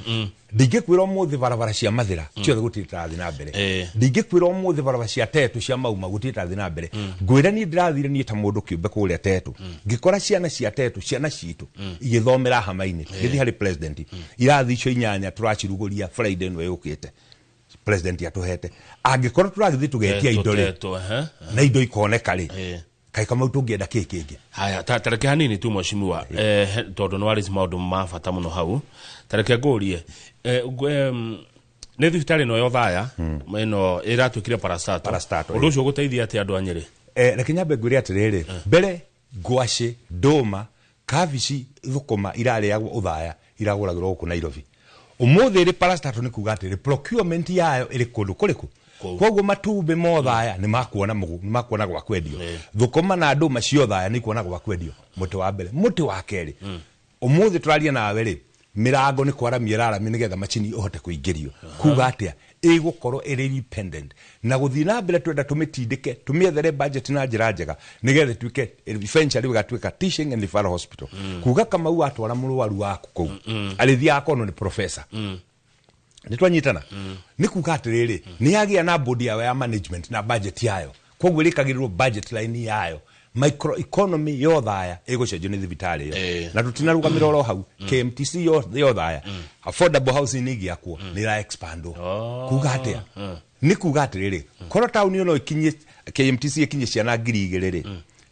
Ndingĩkwĩra ũmũthĩ barabara cia Mathĩra ciothe gũtirĩ tarathiĩ na mbere. Ndingĩkwĩra ũmũthĩ barabara cia Tetu cia Mauma gũtirĩ tarathiĩ na mbere. Ngwĩra niĩ ndĩrathire niĩ ta mũndũ kĩũmbe kũrĩa Tetu, ngĩkora ciana cia Tetu, ciana citũ igĩthomera hama-inĩ. Ngĩthiĩ harĩ president, irathi icio inyanya tũracirugũria Friday ĩno ĩũkĩte, president atũhete. Angĩkorwo tũragĩthiĩ tũgetia indo rĩ, Tetu, ehe. na indo ikoneka rĩ, kaĩ Kamau tũngĩenda kĩ kĩngĩ? Haya, ta tareke hanini tu mheshimiwa, tondũ nĩ warĩci maũndũ ma bata mũno hau. Tareke ngũrie, nĩ thibitarĩ ĩno ya Othaya ĩno ĩratuĩkire parastatal? Parastatal, Ũndũ ũcio ũgũteithia atĩa andũ a Nyĩrĩ? Reke nyambe ngwĩre atĩrĩrĩ, mbere ngwacĩ, ndũma, kabici, thũkũma irarĩagwo Ũthaya iragũragĩrwo gũkũ Nairobi. Ũmũthĩ ĩrĩ parastatal nĩ kuga atĩrĩ, procurement yayo ĩrĩ kũndũ kũrĩkũ? Koguo matumbĩ mothaya nĩ makuona nĩ makuona gwa kwendio, thũkũma na ndũma ciothaya nĩ ikuona gwa kwendio. Mũtĩ wa mbere. Mũtĩ wa kerĩ, ũmũthĩ tũraria nawe rĩ, Mirango nĩ kwaramia ĩraramio nĩgetha macini ũhote kũingĩrio. Kuga atĩa? Ĩgũkorwo ĩrĩ independent na gũthiĩ na mbere twenda tũmĩtindĩke tũmĩethere budget na njĩra njega nĩgetha ĩtuĩke eventually ĩgatuĩka teaching and referral hospital. Kuga Kamau atwara mũrwaru waku kũu arĩthiaga akonwo nĩ professor. Nĩ twanyitana? Nĩ kuga atĩrĩrĩ, nĩ yagĩa na board yayo ya management na budget yayo, koguo ĩrĩkagĩrĩrwo budget line yayo. Microeconomy yothaya ĩgũcenjio nĩ thibitarĩ ĩyo na tũtinarũgamĩra oro hau. KMTC yothaya affordable housing ĩngĩakwo nĩ ĩra expandwo. Kuga atĩa? Nĩ kuga atĩrĩrĩ, korwo taũni ĩyo no ĩkinyie KMTC ĩkinyie ciana 2000 rĩ,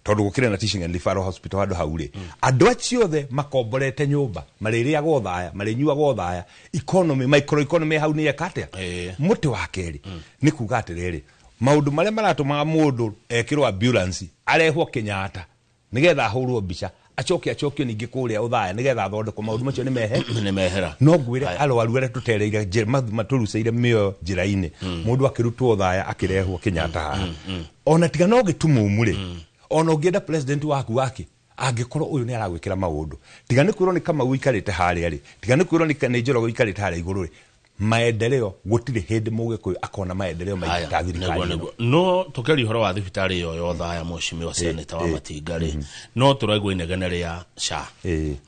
tondũ gũkĩrĩ na teaching and referral hospital handũ hau rĩ, andũ acio othe makomborete nyũmba marĩrĩaga Othaya, marĩnyuaga Othaya, economy microeconomy hau nĩ yeka atĩa? Mũtĩ wa kerĩ nĩ kuga atĩrĩrĩ, maũndũ marĩa maratũmaga mũndũ ekĩrwo ambulance arehwo Kenyatta nĩgetha ahũrwo mbica acoke acokio ningĩ kũrĩa Othaya nĩgetha athondekwo, maũndũ macio nĩ mehe nĩ mehera. No ngwĩre arwaru arĩa tũtereire matũrucĩire mĩoyo njĩra-inĩ, mũndũ akĩrutwo Othaya akĩrehwo Kenyatta haha, ona tiga no gĩtumumu rĩ, ona ũngĩenda president waku wake angĩkorwo ũyũ nĩ aragwĩkĩra maũndũ, tiga nĩ kwĩrwo nĩ Kamau ũikarĩte harĩa rĩ, tiga nĩ kwĩrwo nĩ Njoroge ũikarĩte harĩa igũrũ rĩ, maendeleo gũtirĩ hĩndĩ mũgĩkũyũ akona maendeleo maingĩ ta thirikari ĩno. No tũkĩaria ũhoro wa thibitarĩ ĩyo ya Othaya, mheshimiwa seneta wa Matinga rĩ, no tũraigua inegene rĩa SHA,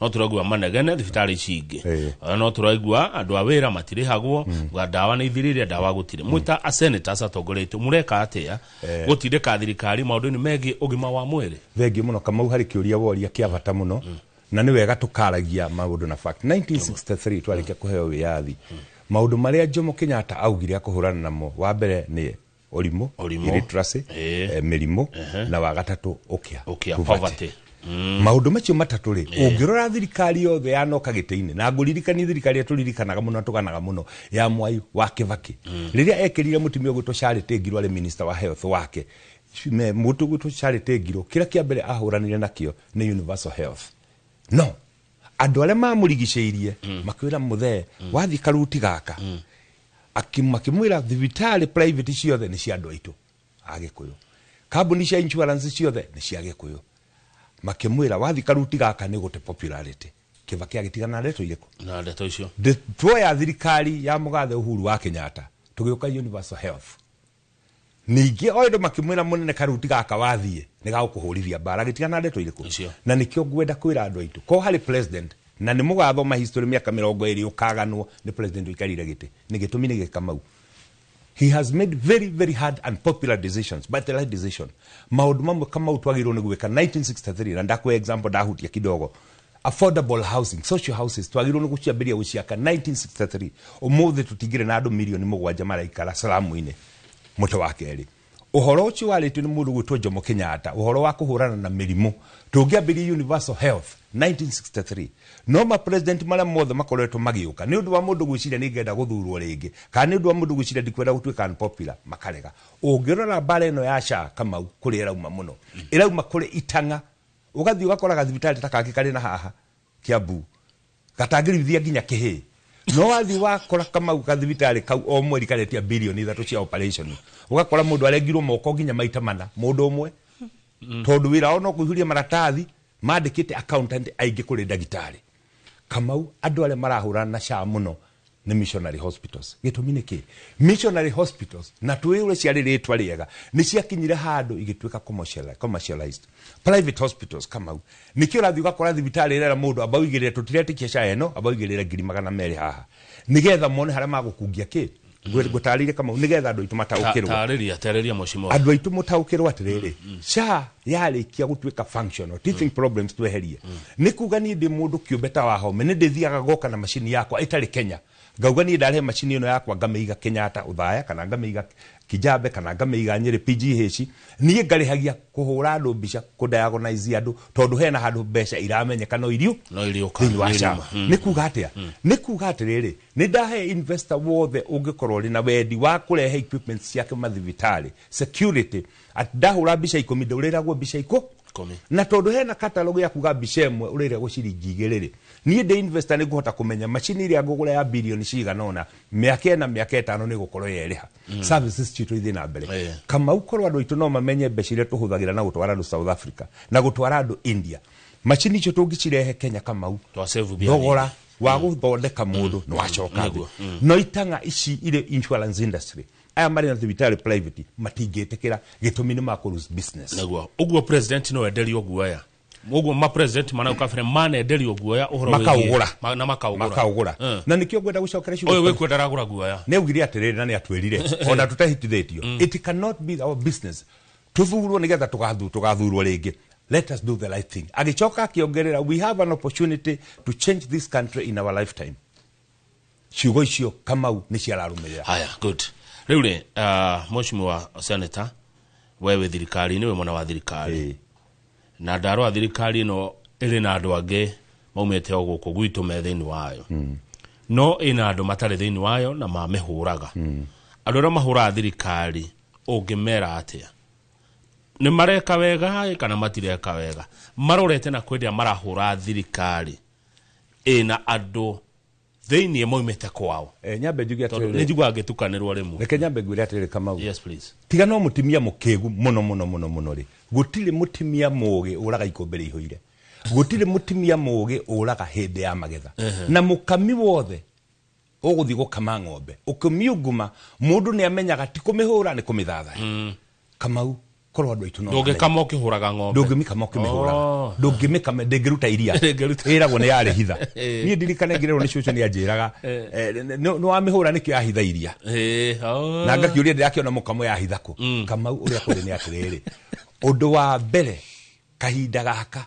no tũraigua manegene thibitarĩ ici ingĩ, no tũraigua andũ a wĩra matirĩhagwo, ndawa nĩ ithirire, ndawa gũtirĩ. Mwĩ ta senators atongoria aitũ mũreka atĩa gũtindĩka thirikari maũndũ-inĩ megiĩ ũgima wa mwĩrĩ? Thengiũ mũno Kamau, harĩ kĩũria woria kĩa bata mũno, na nĩ wega tũkaragia maũndũ na fact. 1963 twarĩkia kũheo wĩyathi, maũndũ marĩa Jomo Kenyatta augire akũhũrana namo, wa mbere nĩ ũrimũ, illiteracy, mĩrimũ, na wa gatatũ ũkĩa, poverty. Maũndũ macio matatũ rĩ, ũngĩrora thirikari yothe yanoka gĩtĩ-inĩ, na ngũririkanie thirikari ĩrĩa tũririkanaga mũno na tũganaga mũno ya Mwai wa Kĩbakĩ, rĩrĩa ekĩrire mũtumia ũgwĩtwo Charity Ngilu arĩ minister wa health wake, mũndũ ũgwĩtwo Charity Ngilu kĩrĩa kĩa mbere ahũranire nakĩo nĩ universal health. No andũ arĩa mamũrigicĩirie makwĩra mũthee wathiĩ karuti gaka, makĩmwĩra thibitarĩ private ciothe nĩ cia andũ aitũ a Gĩkũyũ, kambuni cia insurance ciothe nĩ cia Gĩkũyũ, makĩmwĩra wathiĩ karuti gaka nĩ gũte popularity. Kĩbakĩ agĩtigana na ndeto irĩkũ? Na ndeto icio tuoya thirikari ya mũgathe Uhuru wa Kenyatta tũgĩũka universal health, ningĩ o andũ makĩmwĩra mũnene karuti gaka wathiĩ nĩ gagũkũhũrithia mbara, agĩtigana na ndeto irĩkũ? Na nĩkĩo ngwenda kwĩra andũ aitũ ko harĩ president na nĩ mũgathoma history mĩaka 20 ũkaganwo nĩ president ũikarire gĩtĩ, nĩ gĩtũmi nĩ gĩkĩ Kamau. He has made very very hard and popular decisions, but the right decision. Maũndũ mamwe Kamau twagĩrĩirwo nĩ gwĩka 1963, na ndakũhe example ndahutia kidogo. Affordable housing, social houses twagĩrĩirwo nĩ gũciambĩrĩria gũciaka 1963. Ũmũthĩ tũtingĩrĩ na andũ 7 milioni maraikara salamu-inĩ. Mũtĩ wa kerĩ, ũhoro ũcio warĩtio nĩ mũndũ gwĩtwo Jomo Kenyatta, ũhoro wa kũhũrana na mĩrimũ, tũngĩambĩrĩria universal health 1963, no ma president marĩa mothe makoretwo magĩũka nĩ ũndũ wa mũndũ gwĩciria nĩ ngenda gũthurwo rĩngĩ, kana nĩ ũndũ wa mũndũ gwĩciria ndikwenda gũtuĩka unpopular, makarega. Ũngĩrora mbara ĩno ya SHA Kamau, kũrĩa ĩrauma mũno, ĩrauma kũrĩ itang'a, ũgathiĩ ũgakora gathibitarĩ ta kangĩ karĩ na haha Kiambu gatangĩruithia nginya kĩhĩ, no wathiĩ wakora Kamau gathibitarĩ kau o mweri karetia 3 bilioni cia operation, ũgakora mũndũ arengirwo moko nginya maita mana mũndũ ũmwe, tondũ wĩra wao no kũihũria maratathi, mandĩkĩte accountant aingĩ kũrĩ ndagĩtarĩ. Kamau, andũ arĩa marahũrana na SHA mũno nĩ missionary hospitals. Gĩtũmi nĩ kĩ? Missionary hospitals, na twĩ ũrĩa ciarĩ rĩtwa rĩega, nĩ ciakinyire handũ igĩtuĩka commercialized private hospitals. Kamau, nĩkĩo ũrathiĩ ũgakora thibitarĩ ĩrera mũndũ amba ũigĩrĩre, tũtiretĩkia SHA ĩno, amba ũigĩrĩre 200,000 haha nĩgetha mone harĩa magũkungia kĩ. Ngũtarĩrie Kamau nĩgetha andũ aitũ mataũkĩrwo. Tarĩria mheshimiwa. Andũ aitũ mũtaũkĩrwo atĩrĩrĩ, SHA yarĩkia gũtuĩka functional, teething problems tweherie, nĩ kuga niĩ ndĩ mũndũ kĩũmbe ta Wahome, nĩ ndĩthiaga goka na macini yakwa ĩtarĩ Kenya, ngauga niĩ ndarehe macini ĩno yakwa ngamĩiga Kenyatta Othaya, kana ngamĩiga Kijabe, kana ngamĩiga Nyĩrĩ PGH, niĩ ngarĩhagia kũhũra andũ mbica, kũdiagnose andũ, tondũ hena handũ mbeca iramenyeka no irio no iriũka thĩinĩ wa SHA. Nĩ kuga atĩa? Nĩ kuga atĩrĩrĩ, nĩ ndahe investor wothe ũngĩkorwo ũrĩ na wendi wa kũrehe equipment ciake mathibitarĩ security, atĩ ndahũra mbica 10 ndũrĩragwo mbica 10, na tondũ hena catalog ya kuga mbica ĩmwe ũrĩragwo ciringi 2 rĩ, niĩ ndĩ investor nĩ ngũhota kũmenya macini ĩrĩa ngũgũra ya bilioni cigana ũna, mĩaka 4, mĩaka 5 nĩ gũkorwo yerĩha. Services citũ ithiĩ na mbere. Kamau, korwo andũ aitũ no mamenye mbeca iria tũhũthagĩra na gũtwara andũ South Africa na gũtwara andũ India, macini icio tũngĩcirehe Kenya, Kamau, Twasave mbia. Thogora Wa gũthondeka mũndũ nĩ wacoka thĩ. No itang'a ici irĩ insurance industry, aya marĩ na thibitarĩ private, matingĩtĩkĩra, gĩtũmi nĩ makũ lose business. Naguo ũguo president no enderio guoya, ũguo ma president mana kabere manenderio guoya ũhoro wĩgiĩ- Makaũgũra. Na makaũgũra. Makaũgũra. Na nĩkĩo ngwenda gũcokera ciugo Ũyũ wĩkuo ndaragũra guoya. Nĩ augire atĩrĩrĩ, na nĩ atwĩrire ona tũtahĩtithĩtio, it cannot be our business tũthurwo nĩgetha tũgathurwo rĩngĩ. Let us do the right thing. Agĩcoka akĩongerera, we have an opportunity to change this country in our lifetime. Ciugo icio, Kamau, nĩ ciararũmĩrĩra. Haya, good. Rĩu rĩ, mheshimiwa senator, we wĩ thirikari-inĩ, wĩ mwena wa thirikari, na ndarora thirikari ĩno ĩrĩ na andũ angĩ maumĩte o gũkũ gwitũ me thĩinĩ wayo, no ĩna andũ matarĩ thĩinĩ wayo na mamĩhũraga. Andũ arĩa mahũraga thirikari ũngĩmera atĩa? Nĩ mareka wega kana matireka wega? Marorete na kwĩrĩa marahũra thirikari ĩna andũ thĩinĩ maumĩte kwao. Nyambe njuge Tondũ atĩrĩrĩ. nĩ njiguaga ngĩtukanĩrwo rĩmwe. Reke nyambe ngwĩre atĩrĩrĩ, Kamau. Yes, please. Tiga no mũtumia mũkĩgu mũno mũno mũno mũno rĩ, gũtirĩ mũtumia mũgĩ ũraga ikũmbĩ rĩihũire, gũtirĩ mũtumia mũgĩ ũraga hĩndĩ ya magetha. Na mũkami wothe ũgũthiĩ gũkama ng'ombe ũkĩmiunguma, mũndũ nĩ amenyaga ti kũmĩhũra, nĩ kũmĩthathaya. Kamau, korwo andũ aitũ no Ndũngĩkama ũkĩhũraga ng'ombe. Ndũngĩmĩkama ũkĩmĩhũraga. Oh. Ndũngĩmĩkama, ndĩngĩruta iria. Ndĩngĩruta. Ĩragwo nĩ yarĩ hitha. Niĩ ndirikane ngĩrerwo nĩ cũcũ, nĩ anjĩraga, nĩ wamĩhũra nĩkĩo yahitha iria. Oh. Na ngakĩũria, ndĩrakĩona mũkamo yahitha kũ? Kamau, ũrĩa kũrĩ nĩ atĩrĩrĩ, ũndũ wa mbere kahinda gaka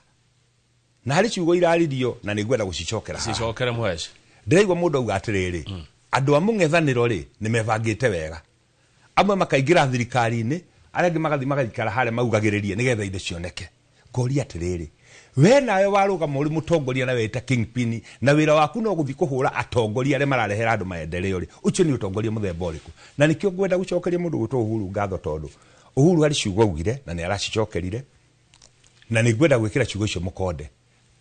na harĩ ciugo iraririo na nĩ ngwenda gũcicokera haha. Cicokere, mũheci. Ndĩraigua mũndũ auga atĩrĩrĩ, andũ a mũng'ethanĩro rĩ, nĩ mebangĩte wega, amwe makaingĩra thirikari-inĩ, arĩa angĩ magathiĩ magaikara harĩa maugagĩrĩrie nĩgetha indo cioneke. Ngoria atĩrĩrĩ, we nawe warũgama ũrĩ mũtongoria na weta kingpin, na wĩra waku no gũthiĩ kũhũra atongoria arĩa mararehera andũ maendeleo rĩ, ũcio nĩ ũtongoria mũthemba ũrĩkũ? Na nĩkĩo ngwenda gũcokeria mũndũ gwĩtwo Uhuru ngatho, tondũ Uhuru harĩ ciugo augire na nĩ aracicokerire, na nĩ ngwenda gwĩkĩra ciugo icio mũkonde.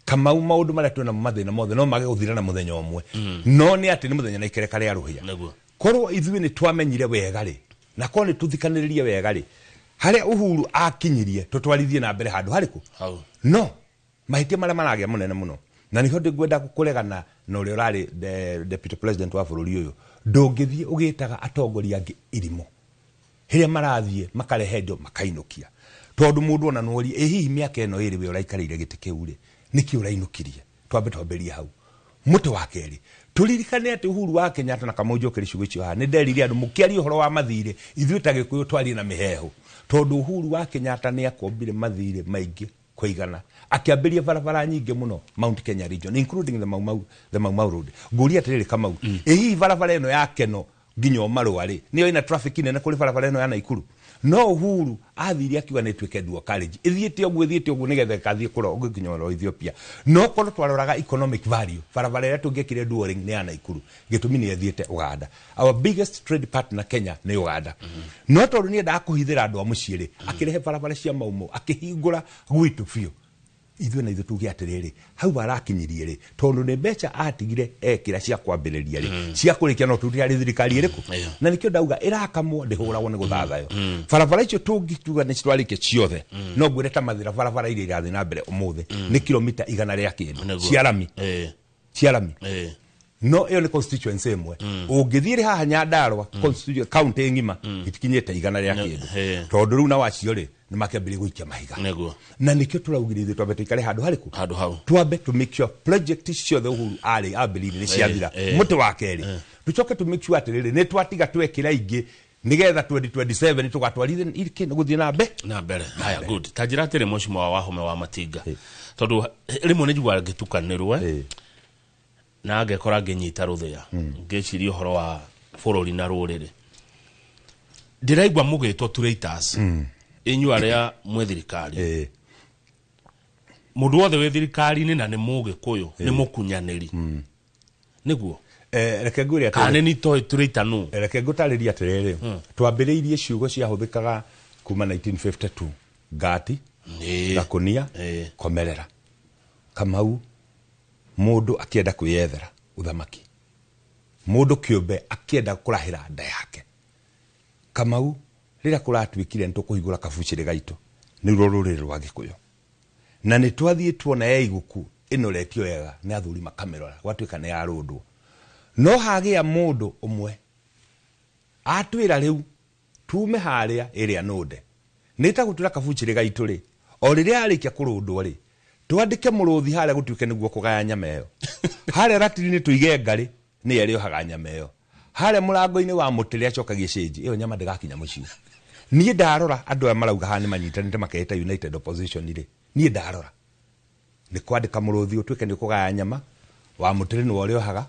Kamau, maũndũ marĩa twĩna mathĩna mothe no mage gũthira na mũthenya ũmwe, no nĩ atĩ nĩ mũthenya na ikereka rĩa rũhĩa. Korwo ithuĩ nĩ twamenyire wega rĩ, na korwo nĩ tũthikanĩrĩrie wega rĩ, harĩa Uhuru akinyirie tũtwarithie na mbere handũ harĩkũ? Hau. No mahĩtia marĩa maragĩa mũnene mũno, na nĩho ndĩngwenda kũregana na ũrĩa ũrarĩ deputy president wa bũrũri ũyũ, ndũngĩthiĩ ũgĩtaga atongoria angĩ irimũ rĩrĩa marathiĩ makarehe indo makainũkia, tondũ mũndũ ona norie, ĩ hihi mĩaka ĩno ĩrĩ we ũraikarĩire gĩtĩ kĩu rĩ, nĩkĩ ũrainũkirie? Twambe twambĩrie hau. Mũtĩ wa kerĩ, tũririkane atĩ Uhuru wa Kenyatta, na Kamau, njokere ciugo icio haha, nĩ nderire andũ mũkĩaria ũhoro wa mathirĩ, ithuĩ ta Gĩkũyũ twarie na mĩheehũ, tondũ Uhuru wa Kenyatta nĩ akombire mathirĩ maingĩ kũigana, akĩambĩria barabara nyingĩ mũno Mount Kenya region, including the Mau Mau Road. Ngũria atĩrĩrĩ, Kamau, ĩ hihi barabara ĩno ya Keno nginya Marũa rĩ, nĩyo ĩna traffic nene kũrĩ barabara ĩno ya Naikuru? No Uhuru athire akiuga nĩ ĩtuĩke dual carriage, ĩthiĩte ũguo, ĩthiĩte ũguo, nĩgetha ĩkathiĩ kũra nginya oro Ethiopia. No korwo twaroraga economic value, barabara ĩrĩa tũngĩekire dual ring nĩ ya Naikuru. Gĩtũmi nĩ ĩthiĩte Uganda, our biggest trade partner Kenya nĩ Uganda. No tondũ nĩ endaga kũhithĩra andũ a mũciĩ rĩ, akĩrehe barabara cia Mau Mau, akĩhingũra gwitũ biũ. Ithuĩ na ithuĩ tuge atĩrĩrĩ, hau arakinyirie rĩ, tondũ nĩ mbeca atigire ekĩra cia kwambĩrĩria rĩ, cia kũrĩkia no tũrute harĩ thirikari ĩrĩkũ? Na nĩkĩo ndauga ĩrakamwo ndĩhũragwo nĩ gũthathayo. Barabara icio tũngituga nĩ citwarĩke ciothe, no ngwĩre ta Mathĩra, barabara iria irathiĩ na mbere ũmũthĩ nĩ kilomita 100 rĩa kĩndũ cia rami, cia rami. No ĩyo nĩ constituency ĩmwe. Ũngĩthiĩ rĩ haha Nyandarua constituency, county ng'ima itikinyĩte 100 rĩa kĩndũ, tondũ rĩu na wacio rĩ, nĩ makĩambĩrĩria gũikia mahiga. Na nĩkĩo tũraugire ithuĩ twambe tũikare handũ harĩkũ? Handũ hau. Twambe to make sure project ciothe Uhuru arĩ ambĩrĩirie nĩ ciathira. Mũtĩ wa kerĩ, tũcoke to make sure atĩrĩrĩ, nĩ twatiga twekĩra ingĩ nĩgetha 2027 tũgatwarithie kĩndũ gũthiĩ na mbe Na mbere. Haya, good. Ta njĩra atĩrĩ, mheshimiwa Wahome wa Matinga, tondũ rĩmwe nĩ njiguaga ngĩtukanĩrwo na ngekora ngĩnyita rũthĩa, ngĩciria ũhoro wa bũrũri na rũrĩrĩ. Ndĩraigua mũgĩtwo traitors inyuĩ arĩa mwĩ thirikari. Mũndũ wothe wĩ thirikari-inĩ na nĩ Mũgĩkũyũ nĩ mũkunyanĩri, nĩguo? Reke ngwĩre Kana nĩ nitoĩ traitor nũ? Reke ngũtarĩrie atĩrĩrĩ, twambĩrĩirie ciugo ciahũthĩkaga kuma 1952, ngati gakunia komerera. Kamau, mũndũ akĩenda kwĩyethera ũthamaki, mũndũ kĩũmbe akĩenda kũrahĩra nda yake. Kamau, rĩrĩa kũratuĩkire nĩ tũkũhingũra kabucĩrĩ gaitũ nĩruo rũrĩrĩ rwa Gĩkũyũ, na nĩ twathiĩ tuona ya iguku ĩnoretio wega nĩ athuri makamĩrora gwatuĩka nĩ yarũndwo. No hagĩa mũndũ ũmwe atwĩra rĩu tume harĩa ĩrĩa nũnde nĩ ta gũtura kabuchĩrĩ gaitũ rĩ o rĩrĩa arĩkia kũrũndwo rĩ twandĩke mũrũthi harĩa gũtuĩke nĩguo kũgaya nyama ĩyo. Harĩa ratiri-inĩ tũige ngarĩ nĩyo ĩrĩohaga nyama ĩyo. Harĩa mũrango-inĩ wa mũtĩ rĩa acokagia cĩnji ĩyo nyama ndĩgakinya mũciĩ. Niĩ ndarora andũ aya marauga haha nĩ manyitanĩte makeĩta United Opposition rĩ, niĩ ndarora nĩ kwandĩka mũrũthi ũtuĩke nĩ ũkũgaya nyama wa mũtĩ nĩwe ũrĩohaga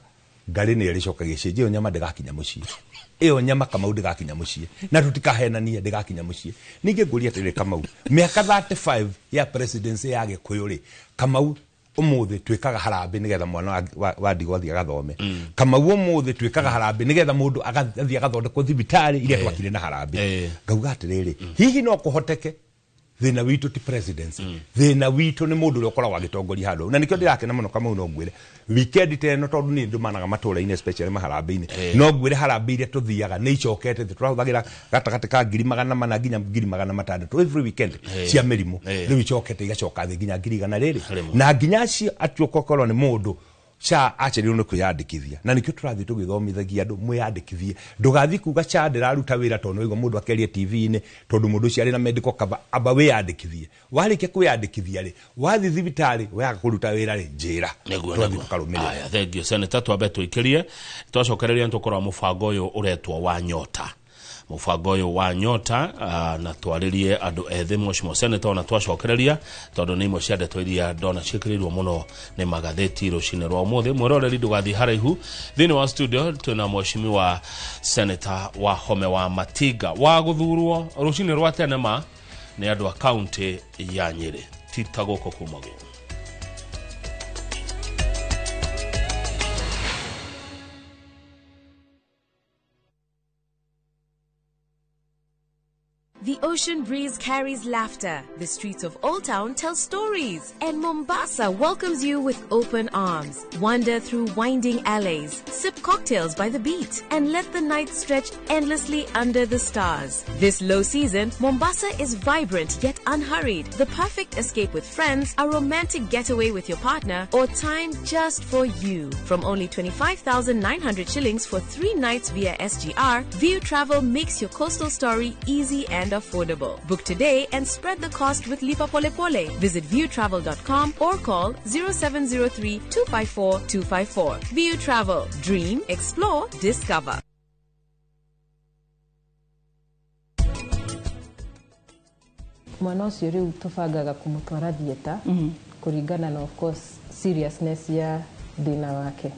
ngarĩ nĩyo ĩrĩcokagia cĩnji ĩyo nyama ndĩgakinya mũciĩ. Ĩyo nyama Kamau ndĩgakinya mũciĩ na tũtikahenanie ndĩgakinya mũciĩ. Ningĩ ngũria atĩrĩrĩ Kamau, mĩaka 35 ya presidency ya Gĩkũyũ rĩ, Kamau ũmũthĩ twĩkaga harambĩ nĩgetha mwana wa ndigwa athiĩ agathome. Kamau ũmũthĩ twĩkaga harambĩ nĩgetha mũndũ agathiĩ agathondekwo thibitarĩ iria twakire na harambĩ. Ngauga atĩrĩrĩ, hihi no kũhoteke thĩna witũ ti presidency, thĩna witũ nĩ mũndũ ũrĩa ũkoragwo agĩtongoria handũ. Na nĩkĩo ndĩrakena mũno Kamau, no ngwĩre weekend ta ĩno tondũ niĩ ndũmanaga matũũra-inĩ especially maharambĩ-inĩ, no ngwĩre harambĩ iria tũthiaga nĩ icokete thĩ, tũrahũthagĩra gatagatĩ ka 400 nginya 600 every weekend cia mĩrimũ, rĩu icokete igacoka thĩ nginya 100 rĩrĩ, na nginya acio atuĩka okorwo nĩ mũndũ SHA acereirwo nĩ kwĩyandĩkithia. Na nĩkĩo tũrathiĩ tũgĩthomithagia andũ mwĩyandĩkithie, ndũgathiĩ kuga SHA ndĩraruta wĩra tondũ nĩwaigua mũndũ akĩaria TV-inĩ tondũ mũndũ ũcio arĩ na medical cover, amba wĩyandĩkithie. Warĩkia kwĩyandĩkithia rĩ, wathiĩ thibitarĩ waga kũruta wĩra rĩ, njĩra twathiĩ tũkarũmĩrĩra. Aya, thank you Senator, twambe tũikĩrie twacokereria nĩtũkorwo mũbango ũyũ ũretwo wa Nyota. Mũbango ũyũ wa Nyota na twarĩrie andũ ethĩ Mheshimiwa Senator, na twacokereria tondũ nĩ imwe cia ndeto iria ndona ciĩkĩrĩirwo mũno nĩ magathĩti rũcinĩ rwa ũmũthĩ. Mwĩroreri ndũgathiĩ haraihu, thĩinĩ wa studio twĩna Mheshimiwa Senator wa Home wa Matinga wa gũthurwo rũcinĩ rwa tene ma nĩ andũ a kaunti ya Nyĩrĩ, ti ta gũkũ kumagwo. The ocean breeze carries laughter, the streets of Old Town tell stories, and Mombasa welcomes you with open arms. Wander through winding alleys, sip cocktails by the beach, and let the night stretch endlessly under the stars. This low season, Mombasa is vibrant yet unhurried, the perfect escape with friends, a romantic getaway with your partner, or time just for you. From only 25,900 shillings for 3 nights via SGR, View Travel makes your coastal story easy and affordable. Book today and spread the cost with Lipa Pole Pole. Visit viewtravel.com or call 0703 254 254. View Travel. Dream, explore, discover. Mwana ũcio rĩu tũbangaga kũmũtwara theatre kũringana na of course seriousness ya thĩna wake.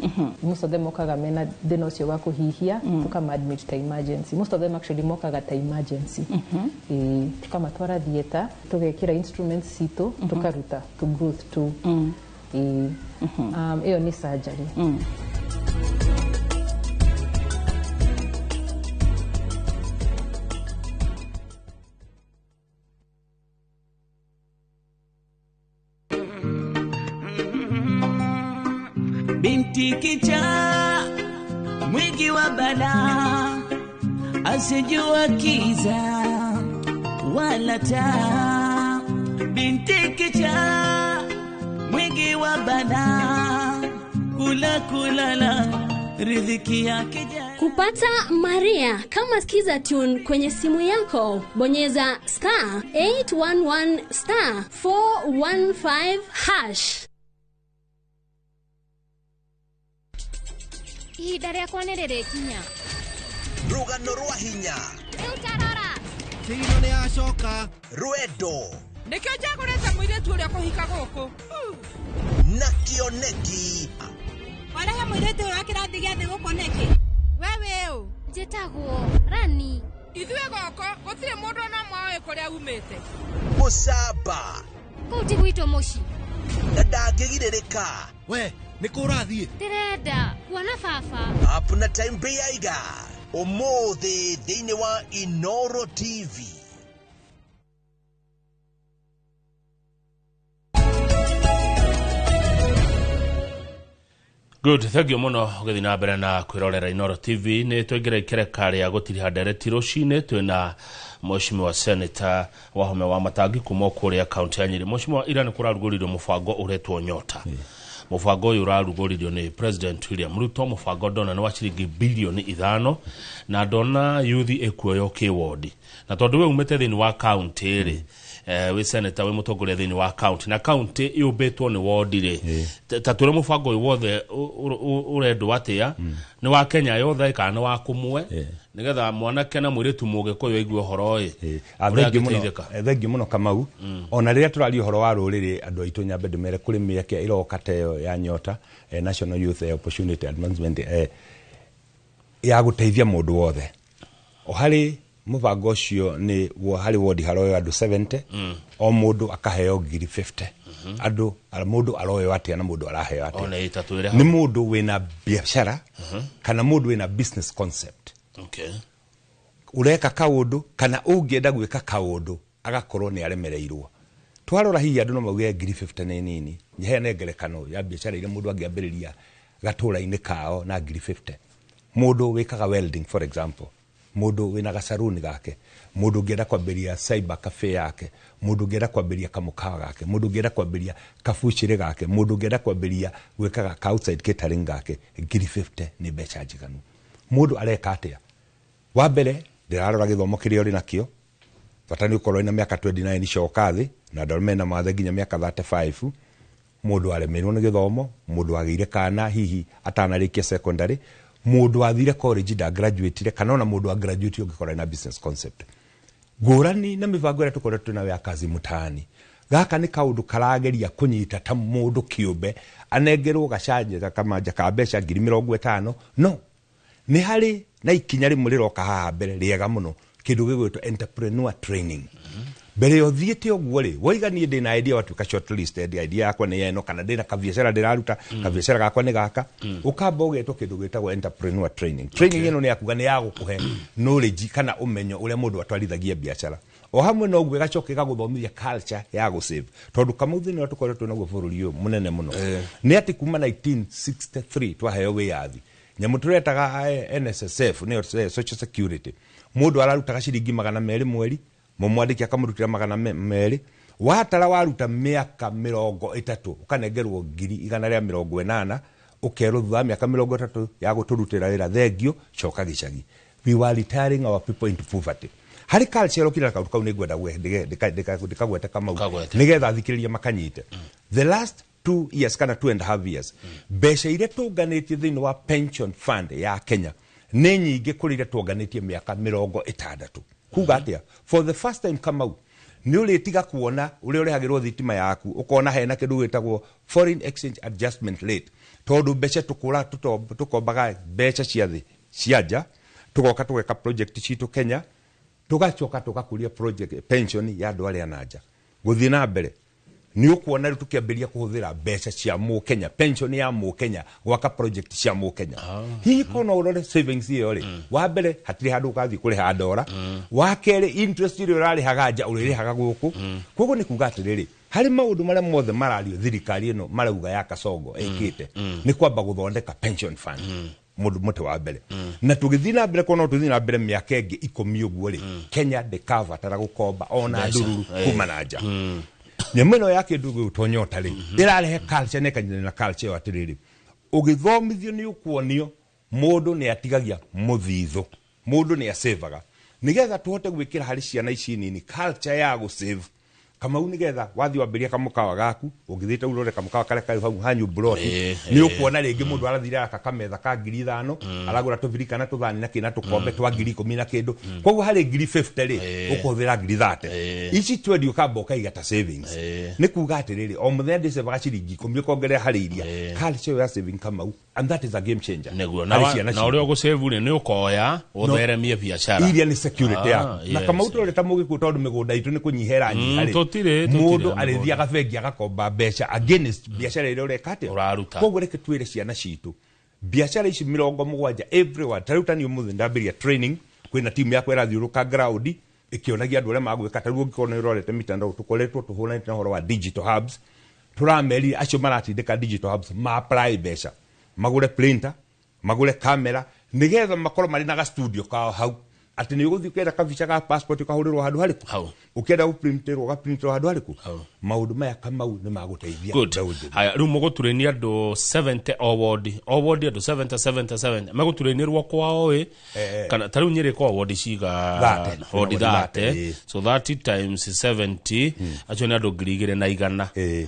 Most of them mokaga mena thĩna ũcio wa kũhihia, tũkama-admit ta emergency. Most of them actually mokaga ta emergency. Tũkamatwara theatre, tũgekĩra instruments citũ, tũkaruta to growth tu. Ĩyo nĩ surgery. Binti kichaa mwingi wa balaa, asijua kiza wala taa. Binti kichaa mwingi wa balaa, kula kulala riziki yake. Kupata Maria kama Skiza Tune kwenye simu yako, bonyeza star 811 star 415 hash. Ihinda rĩakwa nĩ rĩrĩkinya. Rũgano rwa hinya. Rĩu tarora. Kĩgino nĩ acoka. Rwendo. Nĩkĩo njagũrĩte mũirĩtu ũrĩa kũhika gũkũ. Na kĩoneki. Warehe mũirĩtu ũyũ wa kĩrathi gĩa thĩ gũkũ nĩkĩ? We wĩ ũ? Njĩtagwo Rani. Ithuĩ gũkũ gũtirĩ mũndũ ona ũmwe ũĩ kũrĩa umĩte. Mũcamba. Kũu ti gwitũ mũciĩ. Na ndangĩgirĩrĩka. We nĩ kũ ũrathiĩ? Ndĩrenda kuona baba. Hapuna time beiga. Ũmũthĩ thĩinĩ wa Inoro TV. Good, thank you muno ũgĩthiĩ na mbere na kwĩrorera Inooro TV. Nĩ twaingĩra ikereka rĩa gũtiriha ndereti rũcinĩ. Twĩna Mheshimiwa Senator Wahome wa Matangi kuma kũrĩa kaunti ya Nyĩrĩ. Mheshimiwa, ira nĩ kũrarugũririo mũbango ũretwo Nyota. Mũbango ũyũ ũrarugũririo nĩ President William Ruto. Mũbango ndona nĩ wa ciringi bilioni 5, na ndona yuthi ĩkuoywo kĩwondi, na tondũ we umĩte thĩinĩ wa kaunti rĩ, wĩ senator, wĩ mũtongoria thĩinĩ wa kaunti, na kaunti yũmbĩtwo nĩ wondi rĩ, ta twĩre mũbango ũyũ wothe ũrendwo atĩa? Nĩ wa Kenya yothe kana nĩ wa kũmwe, nĩgetha mwanake na mũirĩtu mũgĩkũyũ aigue ũhoro ĩ ũrĩa Thengiũ mũno. angĩteithĩka? Thengiũ mũno, Kamau. Ona rĩrĩa tũraria ũhoro wa rũrĩrĩ, andũ aitũ, nyambe ndĩmere kũrĩ mĩeke ĩroka ta ĩyo ya Nyota, National Youth Opportunity Advancement, ya gũteithia mũndũ wothe. O harĩ mũbango ũcio nĩ harĩ wondi haroyo andũ 70, o mũndũ akaheo ngiri 50. Andũ mũndũ aroyo atĩa na mũndũ araheo atĩa? Ona ĩ ta twĩre Nĩ hau. mũndũ wĩna biacara kana mũndũ wĩna business concept, ũreka kaũndũ kana ũngĩenda gwĩka kaũndũ agakorwo nĩ aremereirwo. Twarora hihi andũ no mauge ngiri 50 nĩ nini. Heane ngerekano ya biacara iria mũndũ angĩambĩrĩria gatũra-inĩ kao na ngiri 50. Mũndũ wĩkaga welding, for example, mũndũ wĩna gacaruni gake, mũndũ ũngĩenda kwambĩrĩria cyber cafe yake, mũndũ ũngĩenda kwambĩrĩria kamũkawa gake, mũndũ ũngĩenda kwambĩrĩria kabucĩrĩ gake, mũndũ ũngĩenda kwambĩrĩria gwĩkaga ka outside catering gake, ngiri 50 nĩ mbeca njiganu. Mũndũ areka atĩa? Wa mbere, ndĩrarora gĩthomo kĩrĩa ũrĩ nakĩo. Bata nĩ ũkorwo wĩna mĩaka 29 coka thĩ, na andũ arĩa mena mathe nginya mĩaka 35. Mũndũ aremeirwo nĩ gĩthomo, mũndũ agĩire kana hihi atanarĩkia secondary, mũndũ athire college nda graduate, kana ona mũndũ a graduate ũngĩkorwo na business concept ngũrani na mĩbango ĩrĩa tũkoretwo nayo ya Kazi Mtaani. Gaka nĩ kaũndũ karageria kũnyita ta mũndũ kĩũmbe anengerwo gacanja kamanja ka mbeca ngiri 50. No nĩ harĩ na ikinya rĩmwe rĩroka haha mbere rĩega mũno, kĩndũ gĩgwĩtwo entrepreneur training. Mbere ya ũthiĩte ũguo rĩ, woiga niĩ ndĩna idea, watuĩka shortlisted, idea yakwa nĩ ĩno, kana ndĩna kabiacara ndĩraruta, kabiacara gakwa nĩ gaka, ũkamba ũgetwo kĩndũ gĩtagwo entrepreneur training. Training ĩno nĩ yakuga nĩ ya gũkũhe knowledge kana ũmenyo ũrĩa mũndũ atwarithagia biacara. O hamwe na ũguo ĩgacoka ĩgagũthomithia culture ya gũsave, tondũ kamau thĩinĩ ũrĩa tũkoretwo naguo bũrũri ũyũ mũnene mũno nĩ atĩ kuma 1963 twaheo wĩyathi, nyamũ tũretaga NSSF, nĩyo social security, mũndũ ararutaga ciringi 200 mweri, mũmwandĩki akamũrutĩra 200. Watara waruta mĩaka 30, ũkanengerwo 180,000, ũkerwo thutha wa mĩaka 30 ya gũtũrutĩra wĩra, thengio, coka gĩcagi. We were retiring our people into poverty. Harĩ culture ĩrokire na kaũndũ kau nĩ ngwenda ndĩkagwete, Kamau, nĩgetha thikĩrĩria makanyite. The last 2 years kana 2.5 years, mbeca iria tũnganĩtie thĩinĩ wa pension fund ya Kenya nĩ nyingĩ kũrĩ iria tuonganĩtie mĩaka 60. Kuga atĩa? For the first time, Kamau, nĩ ũrĩtiga kuona ũrĩa ũrĩhagĩrwo thitima yaku ũkona hena kĩndũ gĩtagwo foreign exchange adjustment rate, tondũ mbeca tũkũra tũkombaga mbeca cia thĩ cia nja, tũgoka tũgeka project citũ Kenya, tũgacoka tũgakũria project pension ya andũ arĩa na nja. Gũthiĩ na mbere nĩ ũkuona rĩu tũkĩambĩrĩria kũhũthĩra mbeca cia mũkenya, pension ya mũkenya, gwaka project cia mũkenya. Hihi korwo no ũrore savings ĩyo rĩ, wa mbere hatirĩ handũ ũgathiĩ kũrĩha ndora, wa kerĩ interest ĩrĩa ũrarĩhaga nja ũrĩrĩhaga gũkũ. Koguo nĩ kuga atĩrĩrĩ, harĩ maũndũ marĩa mothe marario thirikari ĩno marauga ya Kasongo ĩkĩte, nĩ kwamba gũthondeka pension fund, mũndũ mũtĩ wa mbere. Na tũgĩthiĩ na mbere, korwo no tũthiĩ na mbere mĩaka ĩngĩ 10 ũguo rĩ, Kenya ndĩkabatara gũkomba ona Mbeca. ndururu kuma na nja. Nyamũ ĩno ya kĩndũ gĩgwĩtwo Nyota rĩ, ĩrarehe culture na ĩkanyitanĩra na culture ĩyo atĩrĩrĩ, ũgĩthomithio nĩ ũkuonio mũndũ nĩ atigagia mũthithũ, mũndũ nĩ acevaga, nĩgetha tũhote gwĩkĩra harĩ ciana ici nini culture ya gũsave, Kamau, nĩgetha wathiĩ wambĩrĩria kamũkawa gaku. Ũngĩthiĩte ũrore kamũkawa karĩa karĩ hau hanyu mburoti, nĩ ũkuona rĩngĩ mũndũ arathire aka kametha ka 5000, aragũra tũbirika na tũthani na kĩna tũkombe twa 10,000 na kĩndũ. Koguo harĩ ngiri 50 rĩ, ũkũhũthĩra ngiri 30. Ici 20 ũkamba ũkaiga ta savings. Nĩ kuga atĩrĩrĩ, o mũthenya ndĩcevaga ciringi 10, ũkongerera harĩ iria. Culture ya saving, Kamau, and that is a game changer nĩguo na harĩ ciana na citũ. ũrĩa ũgũcĩvu rĩ, nĩ ũkoya ũtheremie biacara. Iria nĩ security yaku. Na Kamau, tũrore ta mũgĩkũyũ, tondũ mĩgũnda itũ nĩ kũnyiha ĩranyiha rĩ, Tũtirĩ mũndũ na mĩgũnda. Arĩthiaga bengi agakomba mbeca against biacara ĩrĩa ũreka atĩa? Ũraruta. Koguo reke twĩre ciana citũ biacara ici 70 everywhere. Ta rĩu tani ũmũthĩ ndambĩrĩria training, kwĩna timu yakwa ĩrathiũrũka ground ĩkĩonagia andũ arĩa magwĩka. Ta rĩu ũngĩkorwo nĩ ũrorete mitandao, tũkoretwo tũhũranĩte na ũhoro wa digital hubs. Tũramerire acio maratindĩka digital hubs ma apply mbeca. Magũre printer, magũre camera, nĩgetha makorwo marĩ na ga studio kao hau. Atĩ nĩ ũgũthiĩ ũkĩenda kabica ga passport ũkahũrĩrwo handũ harĩkũ? Hau. Ũkĩenda gũprintĩrwo ũgaprintĩrwo handũ harĩkũ? Maũndũ maya Kamau nĩ magũteithia Good. mbeũ njĩthĩ. Haya, rĩu mũgũturĩnia andũ 70 o ward, o ward andũ 70 70 70 megũturĩnĩrwo kwao ĩ, kana ta rĩu Nyĩrĩ kwa ward ciga 30. Ward Ward 30, 30. So 30 times 70, acio nĩ andũ 2,100.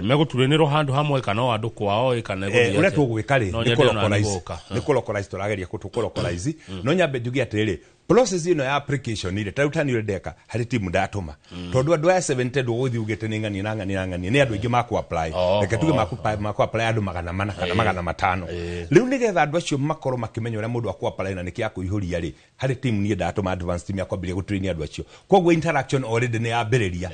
Megũturĩnĩrwo handũ hamwe kana o andũ kwao ĩ, kana ĩgũthiĩ Ũrĩa atĩa? tũgwĩka rĩ, No nĩ nyende ona kũ-localize. nĩ gũka. Nĩ kũ-localize, tũrageria kũ-localize. No nyambe njuge atĩrĩrĩ, process ĩno ya application rĩ, ta rĩu tani ũrĩa ndeka harĩ timu ndatũma, tondũ andũ aya 70 ndũgũthiĩ ugĩte nĩ ng'ania na ng'ania na ng'ania, nĩ andũ aingĩ makũ apply. Reke tuge makũ apply andũ 400 kana 500. Rĩu nĩgetha andũ acio makorwo makĩmenya ũrĩa mũndũ akũ apply na nĩkĩ akũihũria rĩ, harĩ timu niĩ ndatũma, advance team ya kwambĩrĩria gũtrain andũ acio. Koguo interaction already nĩ yambĩrĩria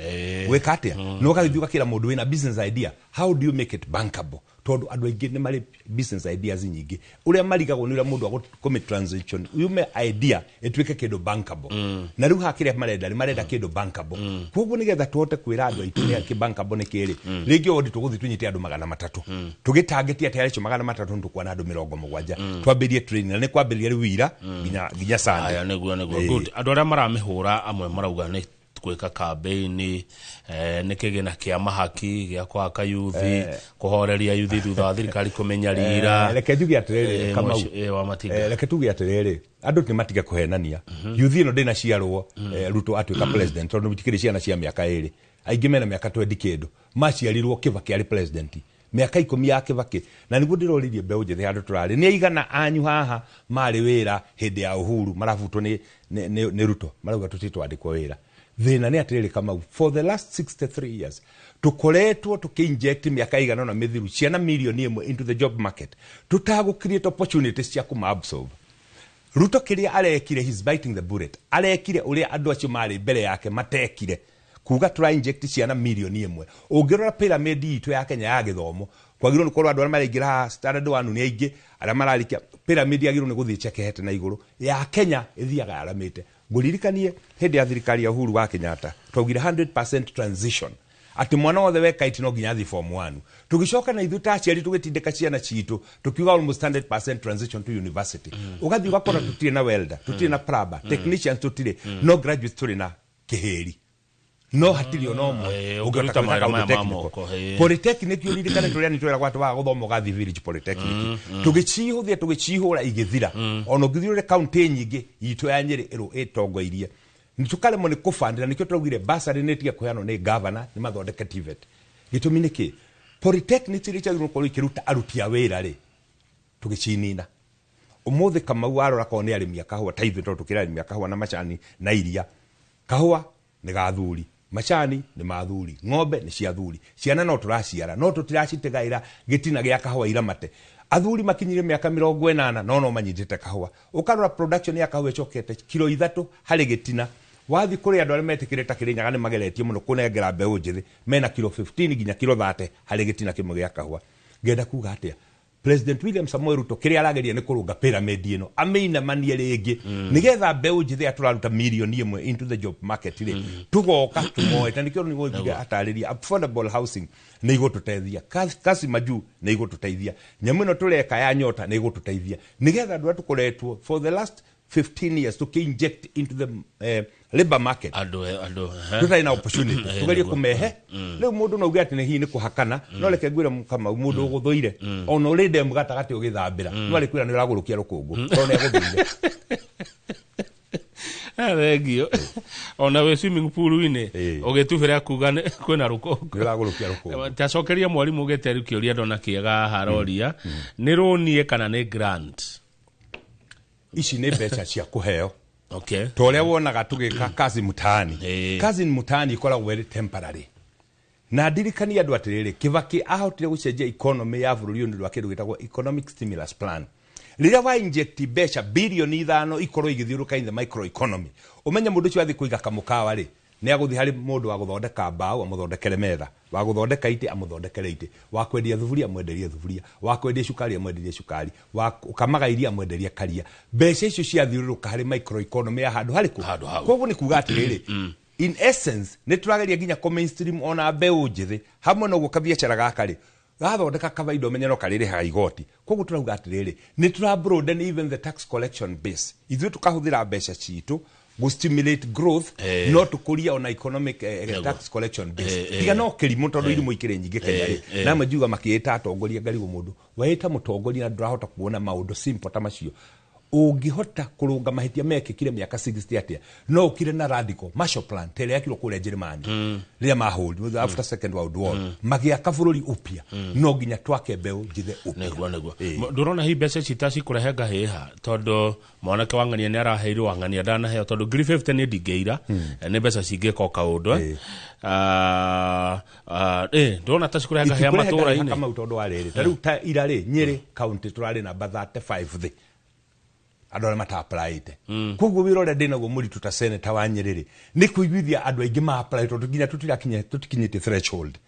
gwĩka atĩa, na ũgagĩthiĩ ũgakĩra mũndũ wĩna business idea, how do you make it bankable? Tondũ andũ aingĩ nĩ marĩ business ideas nyingĩ, ũrĩa marigagwo nĩ ũrĩa mũndũ agũkũmĩ transition yume idea ĩtuĩke kĩndũ bankable. Na rĩu haha kĩrĩa marenda rĩ, marenda kĩndũ bankable. Koguo nĩgetha tũhote kwĩra andũ aitũ nĩ kĩ bankable nĩ kĩrĩ, rĩngĩ o tũgũthiĩ tũnyite andũ 300, tũgĩtangĩtie atĩ harĩ acio 300 nĩ tũkuona andũ 70, twambĩrĩrie training, na nĩ kwambĩrĩria rĩu ira nginya Sunday. Aya, nĩguo. Good. Andũ arĩa maramĩhũra amwe marauga nĩ gwĩka campaign, nĩ kĩgĩna kĩa mahaki gĩa kũhaka yuthi, kũhoreria yuthi thutha wa thirikari kũmenyarira. Reke njuge atĩrĩrĩ, Kamau. Wa Matinga. Reke tuge atĩrĩrĩ, andũ nĩ matige kũhenania. Yuthi ĩno ndĩnaciarwo Ruto atuĩka president, tondũ tikĩrĩ ciana cia mĩaka 2, aingĩ mena mĩaka 20 kĩndũ, maciarirwo Kibaki arĩ president, mĩaka 10 ya Kibaki. Na nĩguo ndĩroririe mbeũ njĩthĩ handũ tũrarĩ, nĩ aigana anyu haha marĩ wĩra hĩndĩ ya Uhuru marabutwo nĩ Ruto, marauga tũtirĩ twandĩkwo wĩra. Thĩna nĩ atĩrĩrĩ, Kamau, for the last 63 years tũkoretwo tũkĩinject mĩaka igana na mĩthiru ciana 1 million into the job market, tũtagũ create opportunities cia kũma absorb. Ruto kĩrĩa arekire, he's biting the bullet. Arekire ũrĩa andũ acio marĩ mbere yake matekire, kuga tũra inject ciana 1 million. Ũngĩrora pyramid itũ ya Kenya ya gĩthomo, kwagĩrĩirwo nĩ korwo andũ arĩa maraingĩra haha standard 1 nĩ aingĩ, arĩa mararikia pyramid yagĩrĩirwo nĩ gũthiĩ chekehete na igũrũ. Ya Kenya ĩthiaga yaramĩte. Ngũririkanie hĩndĩ ya thirikari ya Uhuru wa Kenyatta twaugire 100% transition, atĩ mwana wothe weka iti no nginya athiĩ form 1. Tũgĩcoka na ithuĩ ta aciari tũgĩtindĩka ciana citũ, tũkiuga almost 100% transition to university. Ũgathiĩ ũgakora tũtirĩ na welder, tũtirĩ na plumber, technicians tũtirĩ, no graduates tũrĩ na kĩhĩri, no hatirĩ ona ũmwe ũngĩhota ũngĩruta gwĩka mawĩra kaũndũ maya ma technical. moko. Polytechnic, ũririkane tũrĩa nĩ twĩragwo atĩ waga gũthoma ũgathiĩ village polytechnic. Tũgĩcihũthia, tũgĩcihũra, igĩthira. Ona ũngĩthiũrũre kaunti nyingĩ, itũ ya Nyĩrĩ ĩrũ ĩtongoirie, nĩ tũkaremwo nĩ kũbandĩra. Nĩkĩo tũraugire bursary nĩ ĩtige kũheanwo nĩ governor, nĩ mathondeke TVET. Gĩtũmi nĩ kĩ? Polytechnic iria ciagĩrĩirwo gũkorwo ikĩruta aruti a wĩra rĩ, tũgĩcinina. Ũmũthĩ, Kamau, warora korwo nĩ arĩmi a kahũa ta ithuĩ, tondũ tũkĩrĩ arĩmi a kahũa na macani na iria, kahũa nĩ ga thuri, macani nĩ ma thuri, ng'ombe nĩ cia thuri, ciana no tũraciara no tũtiracitigaĩra gĩtina gĩa kahũa iramate. Athuri makinyire mĩaka 80 no manyitĩte kahũa. Ũkarora production ya kahũa ĩcokete kilo 3 harĩ gĩtina. Wathiĩ kũrĩ andũ arĩa metĩkĩrĩte ta Kĩrĩnyaga, nĩ mageretie mũno kũnengera mbeũ njĩthĩ, mena kilo 15 nginya kilo 30 harĩ gĩtina kĩmwe gĩa kahũa. Ngenda kuga atĩa? President William Samoei Ruto kĩrĩa arageria nĩ kũrũnga pyramid ĩno, amĩinamanie rĩngĩ, nĩgetha mbeũ njĩthĩ aya tũraruta 1 million into the job market rĩ, tũgoka tũmoete. Nĩkĩo nĩguo njuge atarĩria affordable housing nĩ igũtũteithia, kasi majuu nĩ igũtũteithia, nyamũ ĩno tũreka ya nyota nĩ igũtũteithia, nĩgetha andũ arĩa tũkoretwo for the last 15 years tũkĩ-inject into the labor market andũ tũtarĩ na opportunity, tugerie kũmehe. Rĩu mũndũ no uge atĩ nĩ hihi nĩ kũhakana, no reke ngwĩre, Kamau, mũndũ ũgũthũire ona ũrĩ ndemu gatagatĩ ũgĩthambĩra, no arĩ kwĩra nĩ ũragũrũkia rũkũngũ tondũ nĩ agũthũire. Thengio. Ona wĩ swimming pool-inĩ ũgĩtubĩra kuga kwĩna rũkũngũ. Nĩ ũragũrũkia rũkũngũ. Tacokeria mwarimũ gĩteru kĩũria ndona kĩega haha, aroria nĩ rũnie kana nĩ grant? Ici nĩ mbeca cia kũheo, ta ũrĩa wonaga tũgĩka kazi mtaani. Kazi mtaani ĩkoragwo ĩrĩ temporary. Na ndirikania andũ atĩrĩrĩ, Kibaki ahotire gũcenjia economy ya bũrũri ũyũ nĩ ũndũ wa kĩndũ gĩtagwo economic stimulus plan. Rĩrĩa wa inject mbeca 5 bilioni ikorwo igĩthiũrũka in the microeconomy, ũmenye mũndũ ũcio athiĩ kũiga kamũkawa rĩ, nĩ agũthiĩ harĩ mũndũ wa gũthondeka mbaũ amũthondekere metha, wa gũthondeka itĩ amũthondekere itĩ, wa kwendia thuburia amwenderie thuburia, wa kwendia cukari amwenderie cukari, wa ũkamaga iria amwenderie karia. Mbeca icio ciathiũrũrũka harĩ microeconomy ya handũ harĩkũ. Koguo nĩ kuga atĩrĩrĩ, in essence nĩ tũrageria nginya kũ mainstream ona mbeũ njĩthĩ hamwe na ũguo kabiacara gaka rĩ. Gathondeka kabaida ũmenye no karĩrĩhaga igoti. Koguo tũrauga atĩrĩrĩ, nĩ tũra broaden even the tax collection base. Ithuĩ tũkahũthĩra mbeca citũ go stimulate growth, no tukuria ona economic tax collection base. Tiga no kĩrimũ tondũ irimũ ikĩrĩ nyingĩ Kenya rĩ. Na majuga makĩĩta atongoria ngarigwo mũndũ waĩta mũtongoria na ndũrahota kuona maũndũ simple ta macio. Ũngĩhota kũrũnga mahĩtia mekĩkire mĩaka 60 atĩa, no ũkire na radical Marshall Plan ta ĩrĩa yakirwo kũrĩa Njĩrĩmani rĩrĩa mahũrirwo after Second World War, magĩaka bũrũri upya. No nginya twake mbeũ njĩthĩ upya. Nĩguo nĩguo. Ndũrona hihi mbeca ici ta cikũrehe ngahĩha, tondũ mwanake wa ng'ania nĩ araheirwo, wa ng'ania ndanaheo, tondũ 50,000 nĩ ndingĩira nĩ mbeca cingĩka o kaũndũ. Ndũrona ta cikũrehe ngahĩha matũũra-inĩ? Kamau, tondũ wa rĩrĩ, ta rĩu ta ira rĩ, Nyĩrĩ county tũrarĩ namba 35 thĩ andũ arĩa mata-applyĩte. Koguo wĩra ũrĩa ndĩnaguo mũritũ ta senator wa Nyĩrĩ rĩ, nĩ kũiguithia andũ aingĩ ma-apply, tondũ nginya tũtikinyĩtie threshold.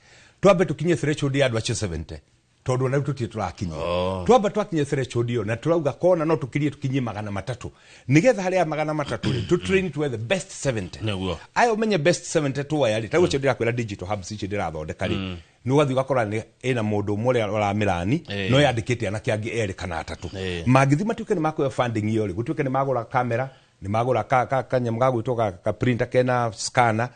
Twambe tũkinyie threshold ya andũ acio 70, tondũ ona rĩu tũtirĩ tũrakinyia. Twamba twakinyia threshold ĩyo, na tũrauga kona no tũkirie tũkinyie 300, nĩgetha harĩa 300 rĩ, tũ train to the best 70. Nĩguo. Aya ũmenye best 70 tuoya rĩ, ta rĩu ũcio ndĩrakwĩra digital hubs icio ndĩrathondeka rĩ, nĩ ũgathiĩ ũgakora nĩ ĩna mũndũ ũmwe ũrĩa ũramĩrani, no yandĩkĩte anake angĩ 2 kana 3. Mangĩthiĩ matuĩke nĩ makuoya funding ĩyo rĩ, gũtuĩke nĩ magũra kamera, nĩ magũra kanyamũ ga gwĩtwo ka printer kena scanner,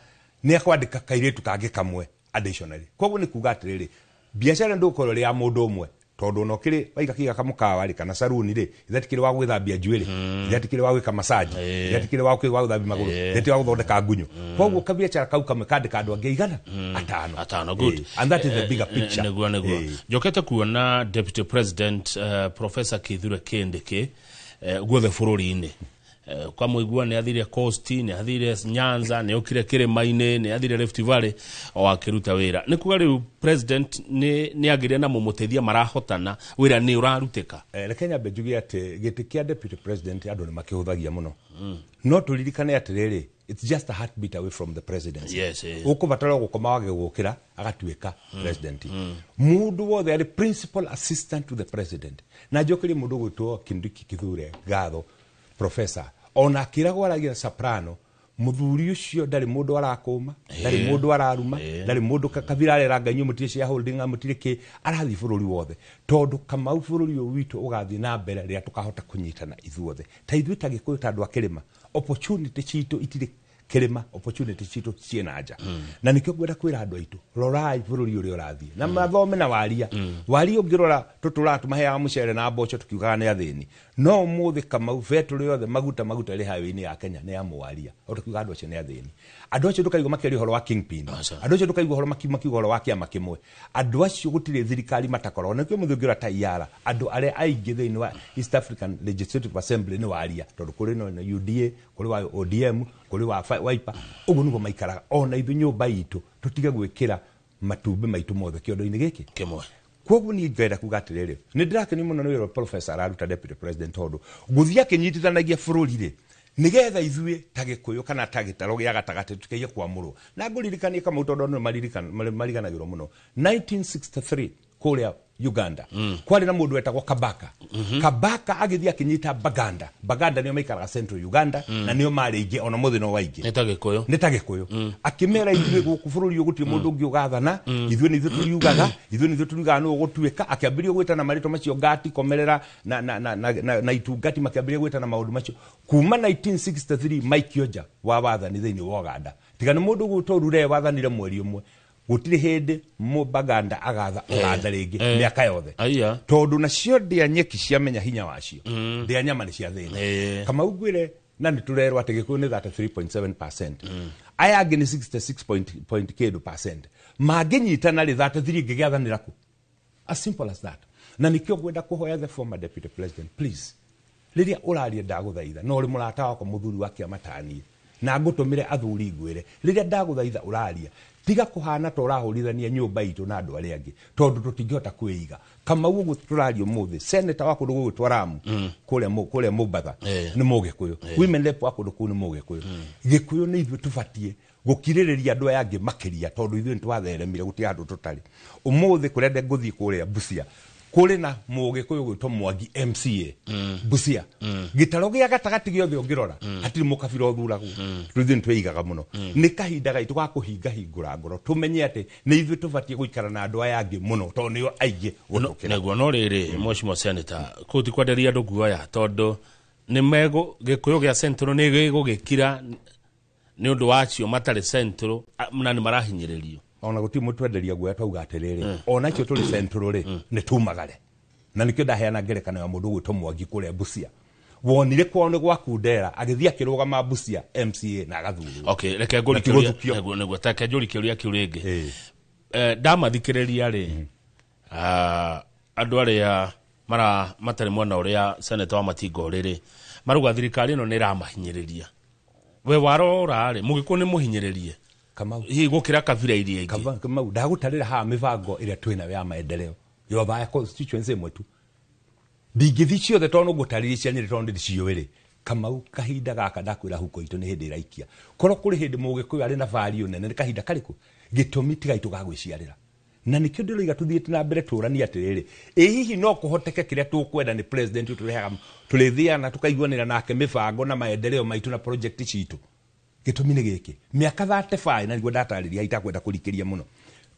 nĩ akwandĩka kairĩtu kangĩ kamwe additionally. Koguo nĩ kuga atĩrĩrĩ, biacara ndũgũkorwo ĩrĩ ya mũndũ ũmwe, tondũ ona ũkĩrĩ waiga kĩga kamũkawa rĩ, kana saruni rĩ, ithatikĩrĩ wa gwĩthambia njuĩrĩ, ithatikĩrĩ wa gwĩka massage, ithatikĩrĩ wa gũthambia magũrũ, ithatikĩrĩ wa gũthondeka ngunyũ. Koguo kabiacara kau kamwe kandĩka andũ angĩ 500. 5, good. And that is the bigger picture. Nĩguo nĩguo. Njokete kuona Deputy President Professor Kithure Kindiki guothe bũrũri-inĩ. Kwa mũigua nĩ athire Coast, nĩ athire Nyanza, nĩ okire kĩrĩma-inĩ, nĩ athire Rift Valley o akĩruta wĩra. Nĩ kuga rĩu president nĩ agĩrĩire na mũmũteithia marahotana, wĩra nĩ ũrarutĩka. Reke nyambe njuge atĩ gĩtĩ kĩa deputy president andũ nĩ makĩhũthagia mũno. No tũririkane atĩrĩrĩ, it's just a heartbeat away from the presidency. Yes. Ũkũbatara gũkoma wage gũkĩra agatuĩka president. Mũndũ wothe arĩ principal assistant to the president. Na njokerie mũndũ ũgwĩtwo Kindiki Kithure ngatho, professor, ona akĩragwo aragia soprano, mũthuri ũcio ndarĩ mũndũ arakũma, ndarĩ mũndũ araruma, ndarĩ mũndũ kabira arera ngai inyuĩ mũtirĩ shareholding, mũtirĩ kĩ, arathiĩ bũrũri wothe. Tondũ Kamau bũrũri ũyũ witũ ũgathiĩ na mbere rĩrĩa tũkahota kũnyitana ithuothe. Ta ithuĩ ta Gĩkũyũ, ta andũ a kĩrĩma, opportunity citũ itirĩ kĩrĩma, opportunity citũ ciĩna nja. Na nĩkĩo ngwenda kwĩra andũ aitũ, rorai bũrũri ũrĩa ũrathiĩ na mathome na waria. Waria ũngĩrora tũtũraga tũmaheaga mũcere na mboco tũkiugaga nĩ athĩni, no ũmũthĩ Kamau betũrĩ yothe maguta ĩrĩ highway-inĩ ya Kenya nĩ ya mũwaria, o tũkiugaga andũ acio nĩ athĩni. Andũ acio ndũkaigua makĩaria ũhoro wa kingpin, andũ acio ndũkaigua ũhoro makiuga ũhoro wa kĩama kĩmwe. Andũ acio gũtirĩ thirikari matakoragwo. Na nĩkĩo mũthĩ ũngĩrora ta IARA, andũ arĩa aingĩ thĩinĩ wa East African Legislative Assembly nĩ waria, tondũ kũrĩ na UDA, kũrĩ wa ODM, kũrĩ wa Wiper, ũguo nĩguo maikaraga. Ona ithuĩ nyũmba itũ tũtige gwĩkĩra matumbĩ maitũ mothe kĩondo-inĩ gĩkĩ kĩmwe. Koguo niĩ ngwenda kuga atĩrĩrĩ, nĩ ndĩrakenio mũno nĩ wĩra professor araruta deputy president, tondũ gũthiĩ akĩnyitithanagia bũrũri rĩ, nĩgetha ithuĩ ta Gĩkũyũ kana ta gĩtaro gĩa gatagatĩ tũtikaige kwamũrwo. Na ngũririkanie Kamau, tondũ nĩ mariganagĩrwo mũno, 1963 kũrĩa Uganda kwarĩ na mũndũ wetagwo Kabaka. Kabaka agĩthiĩ akĩnyita Baganda. Baganda nĩo maikaraga Central Uganda, na nĩo marĩ aingĩ ona mũthĩ no waingĩ. Nĩ ta Gĩkũyũ. Nĩ ta Gĩkũyũ. Akĩmera ithuĩ gũkũ bũrũri ũyũ gũtirĩ mũndũ ũngĩ ũgathana, ithuĩ nĩ ithuĩ tũriugaga, ithuĩ nĩ ithuĩ tũriugaga nũ ũgũtuĩka. Akĩambĩrĩria gwĩtana marĩtwa macio ngati, komerera na itungati, makĩambĩrĩria gwĩtana maũndũ macio kuma 1963 Mike Oja wa wathani thĩinĩ wa Uganda. Tiga nĩ mũndũ ũgwĩtwo Rure wathanire mweri ũmwe, gũtirĩ hĩndĩ Mũbaganda agatha Uganda rĩngĩ mĩaka yothe. Tondũ nacio ndĩa nyeki ciamenya hinya wacio, ndĩa nyama nĩ cia thĩna. Kamau ngwĩre, na nĩ tũrerwo atĩ Gĩkũyũ nĩ 33.7%, aya angĩ nĩ 66 point kĩndũ percent. Mangĩnyitana rĩ, 33 ĩngĩgĩathanĩra kũ? As simple as that. Na nĩkĩo ngwenda kũhoya the former deputy president, please, rĩrĩa ũraria ndagũthaitha, no ũrĩ mũrata wakwa mũthuri wa kĩama ta niĩ, na ngũtũmĩre athuri ngwĩre, rĩrĩa ndagũthaitha ũraria, tiga kũhana ta ũrahũrithania nyũmba itũ na andũ arĩa angĩ, tondũ tũtingĩhota kwĩiga. Kamau ũguo tũraria ũmũthĩ, senator wa kũndũ gũgwĩtwo Ramu, kũrĩa Mombatha, nĩ Mũgĩkũyũ. Women rep wa kũndũ kũu nĩ Mũgĩkũyũ. Gĩkũyũ nĩ ithuĩ tũbatiĩ gũkirĩrĩria andũ aya angĩ makĩria, tondũ ithuĩ nĩ twatheremire, gũtirĩ handũ tũtarĩ. Ũmũthĩ kũrĩa ngũthiĩ kũrĩa Busia, Kũrĩ na mũgĩkũyũ gwĩtwo Mwangi MCA Busia. Gĩtaro gĩa gatagatĩ gĩothe ũngĩrora hatirĩ mũkabira ũthuragwo. Rĩu ithuĩ nĩtwĩigaga mũno. Nĩ kahinda gaitũ ga kũhinga hingũra ngoro tũmenye atĩ nĩ ithuĩ tũbatiĩ gũikara na andũ aya angĩ mũno tondũ nĩo aingĩ gũtũkĩra. Nĩguo no rĩrĩ mheshimiwa senator kũu ti kwenderia andũ guoya tondũ nĩ megũ gĩkũyũ gĩa Central nĩ gĩgũgĩkira nĩ ũndũ wa acio matarĩ Central na nĩ marahinyĩrĩrio. Ona gũtirĩ mũtwenderia guoya twauga atĩrĩrĩ ona icio tũrĩ Central rĩ nĩ tumagare na nĩkĩo ndaheana ngerekano ya mũndũ ũgwĩtwo Mwangi kũrĩa Busia. Wonire kwao nĩ gwakundera agĩthiĩ akĩrũgama Busia MCA na agathurwo. Okay, reke ngũrie kĩũria nĩguo take njũrie kĩũria kĩu rĩngĩ. Ndamathikĩrĩria rĩ andũ arĩa mara matarĩ mwena ũrĩa senator wa Matingo rĩrĩ maruga thirikari ĩno nĩ ĩramahinyĩrĩria. We warora rĩ mũgĩkũyũ nĩ mũhinyĩrĩrie Kamau hihi gũkĩra kabira iria ingĩ. Kamau ndagũtarĩra haha mĩbango ĩrĩa twĩnayo ya maendeleo yoba ya constituency ĩmwe tu ndingĩthiĩ ciothe tondũ ngũtarĩria cia Nyĩrĩ tondũ ndĩciũĩ rĩ. Kamau kahinda gaka ndakwĩra huko itũ nĩ hĩndĩ ĩraikia korwo kũrĩ hĩndĩ mũgĩkũyũ arĩ na value nene nĩ kahinda karĩkũ gĩtũmi ti gaitũ ga gwĩciarĩra na nĩkĩo ndĩroiga tũthiĩte na mbere tũranie atĩrĩrĩ ĩ hihi no kũhoteke kĩrĩa tũkwenda nĩ president tũrehaga tũrĩthiana tũkaiguanĩra nake mĩbango na maendeleo maitũ na project citũ. Gĩtũmi nĩ gĩkĩ mĩaka 35 na nĩguo ndatarĩria itakwenda kũrikĩria mũno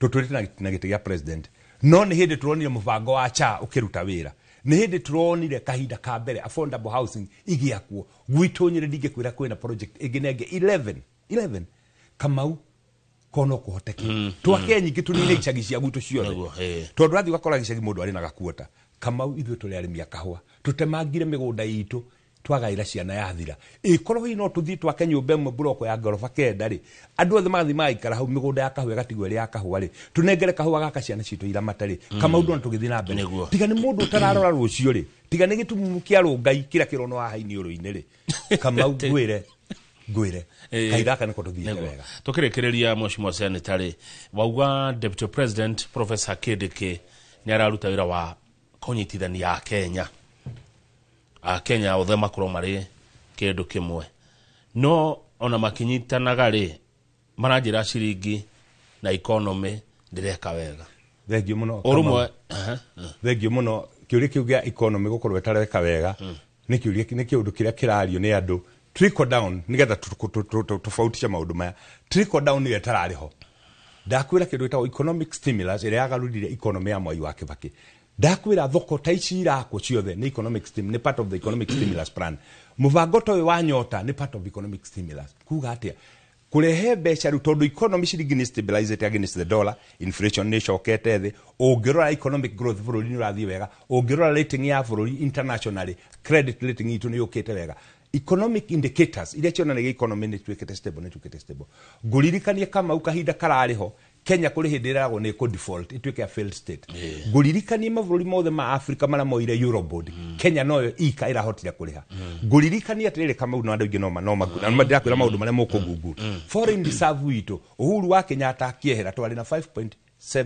tũtũrĩte na gĩtĩ gĩa president no nĩ hĩndĩ tũronire mũbango wa CHA ũkĩruta wĩra nĩ hĩndĩ tũronire kahinda ka mbere affordable housing igĩakwo gwitũ Nyĩrĩ ndingĩkwĩra kwĩna project ĩngĩ na ĩngĩ 11 Kamau kono kũhoteke twake nyingĩ tũnine icagi cia gwitũ ciothe tondũ rathiĩ ũgakora gĩcagi mũndũ arĩ na gakuota. Kamau ithuĩ tũrĩ arĩmi a kahũa tũtemangire mĩgũnda itũ twagaĩra ciana yathira ĩkorwo hihi no tũthiĩ twake nyũmba ĩmwe mburoko ya ngoroba 9 rĩ andũ othe magathiĩ magaikara hau mĩgũnda ya kahũa ĩgatigwo ĩrĩ ya kahũa rĩ tũnengere kahũa gaka ciana citũ iramata rĩ Kamau ndona tũgĩthiĩ na mbere. Tiga nĩ mũndũ ũtararora rũciũ rĩ tiga nĩ gĩtumumu kĩa rũngai kĩrĩa kĩronwo haha iniũrũ-inĩ rĩ Kamau ngwĩre kahinda gaka nĩko tũthiĩte wega. Tũkĩrĩkĩrĩria mheshimiwa senator rĩ wauga deputy president Professor Kindiki nĩ araruta wĩra wa kũnyitithania Kenya Kenya othe makorwo marĩ kĩndũ kĩmwe no ona makinyitanaga rĩ maranjĩra ciringi na economy ndĩreka wega. Thengiũ mũno ũrũmwe. Thengiũ mũno kĩũria kĩu gĩa economy gũkorwo ĩtareka wega nĩ kĩũria nĩ kĩũndũ kĩrĩa kĩrario nĩ andũ trickle down nĩgetha tofautisha maũndũ maya. Trickle down nĩyo ĩtararĩ ho. Ndakwĩra kĩndũ gĩtagwo economic stimulus ĩrĩa yagarũrire economy ya Mwai wa Kibaki. Ndakwĩra thoko ta ici irakwo ciothe nĩ economic stimulus, nĩ part of the economic stimulus plan. Mũbango ta ũyũ wa nyota nĩ part of economic stimulus. Kuga atĩa? Kũrehe mbeca rĩu tondũ economy ciringi nĩ stabilized against the dollar, inflation nĩ ĩcokete thĩ, ũngĩrora economic growth bũrũri nĩ ũrathiĩ wega, ũngĩrora rating ya bũrũri internationally, credit rating itũ nĩ yũkĩte wega. Economic indicators iria cionanagia economy nĩ ituĩkĩte stable, nĩ ituĩkĩte stable. Ngũririkanie Kamau kahinda kararĩ ho Kenya kũrĩ hĩndĩ ĩragwo nĩ kũ default ituĩke a failed state. Ngũririkanie mabũrũri mothe ma Africa marĩa moire Eurobond Kenya noyo ika ĩrahotire kũrĩha. Ngũririkanie atĩrĩrĩ Kamau na andũ aingĩ no ndĩrakwĩra maũndũ marĩa mũkũgungu. Foreign reserve witũ Uhuru wa Kenyatta akĩehera twarĩ na 5.7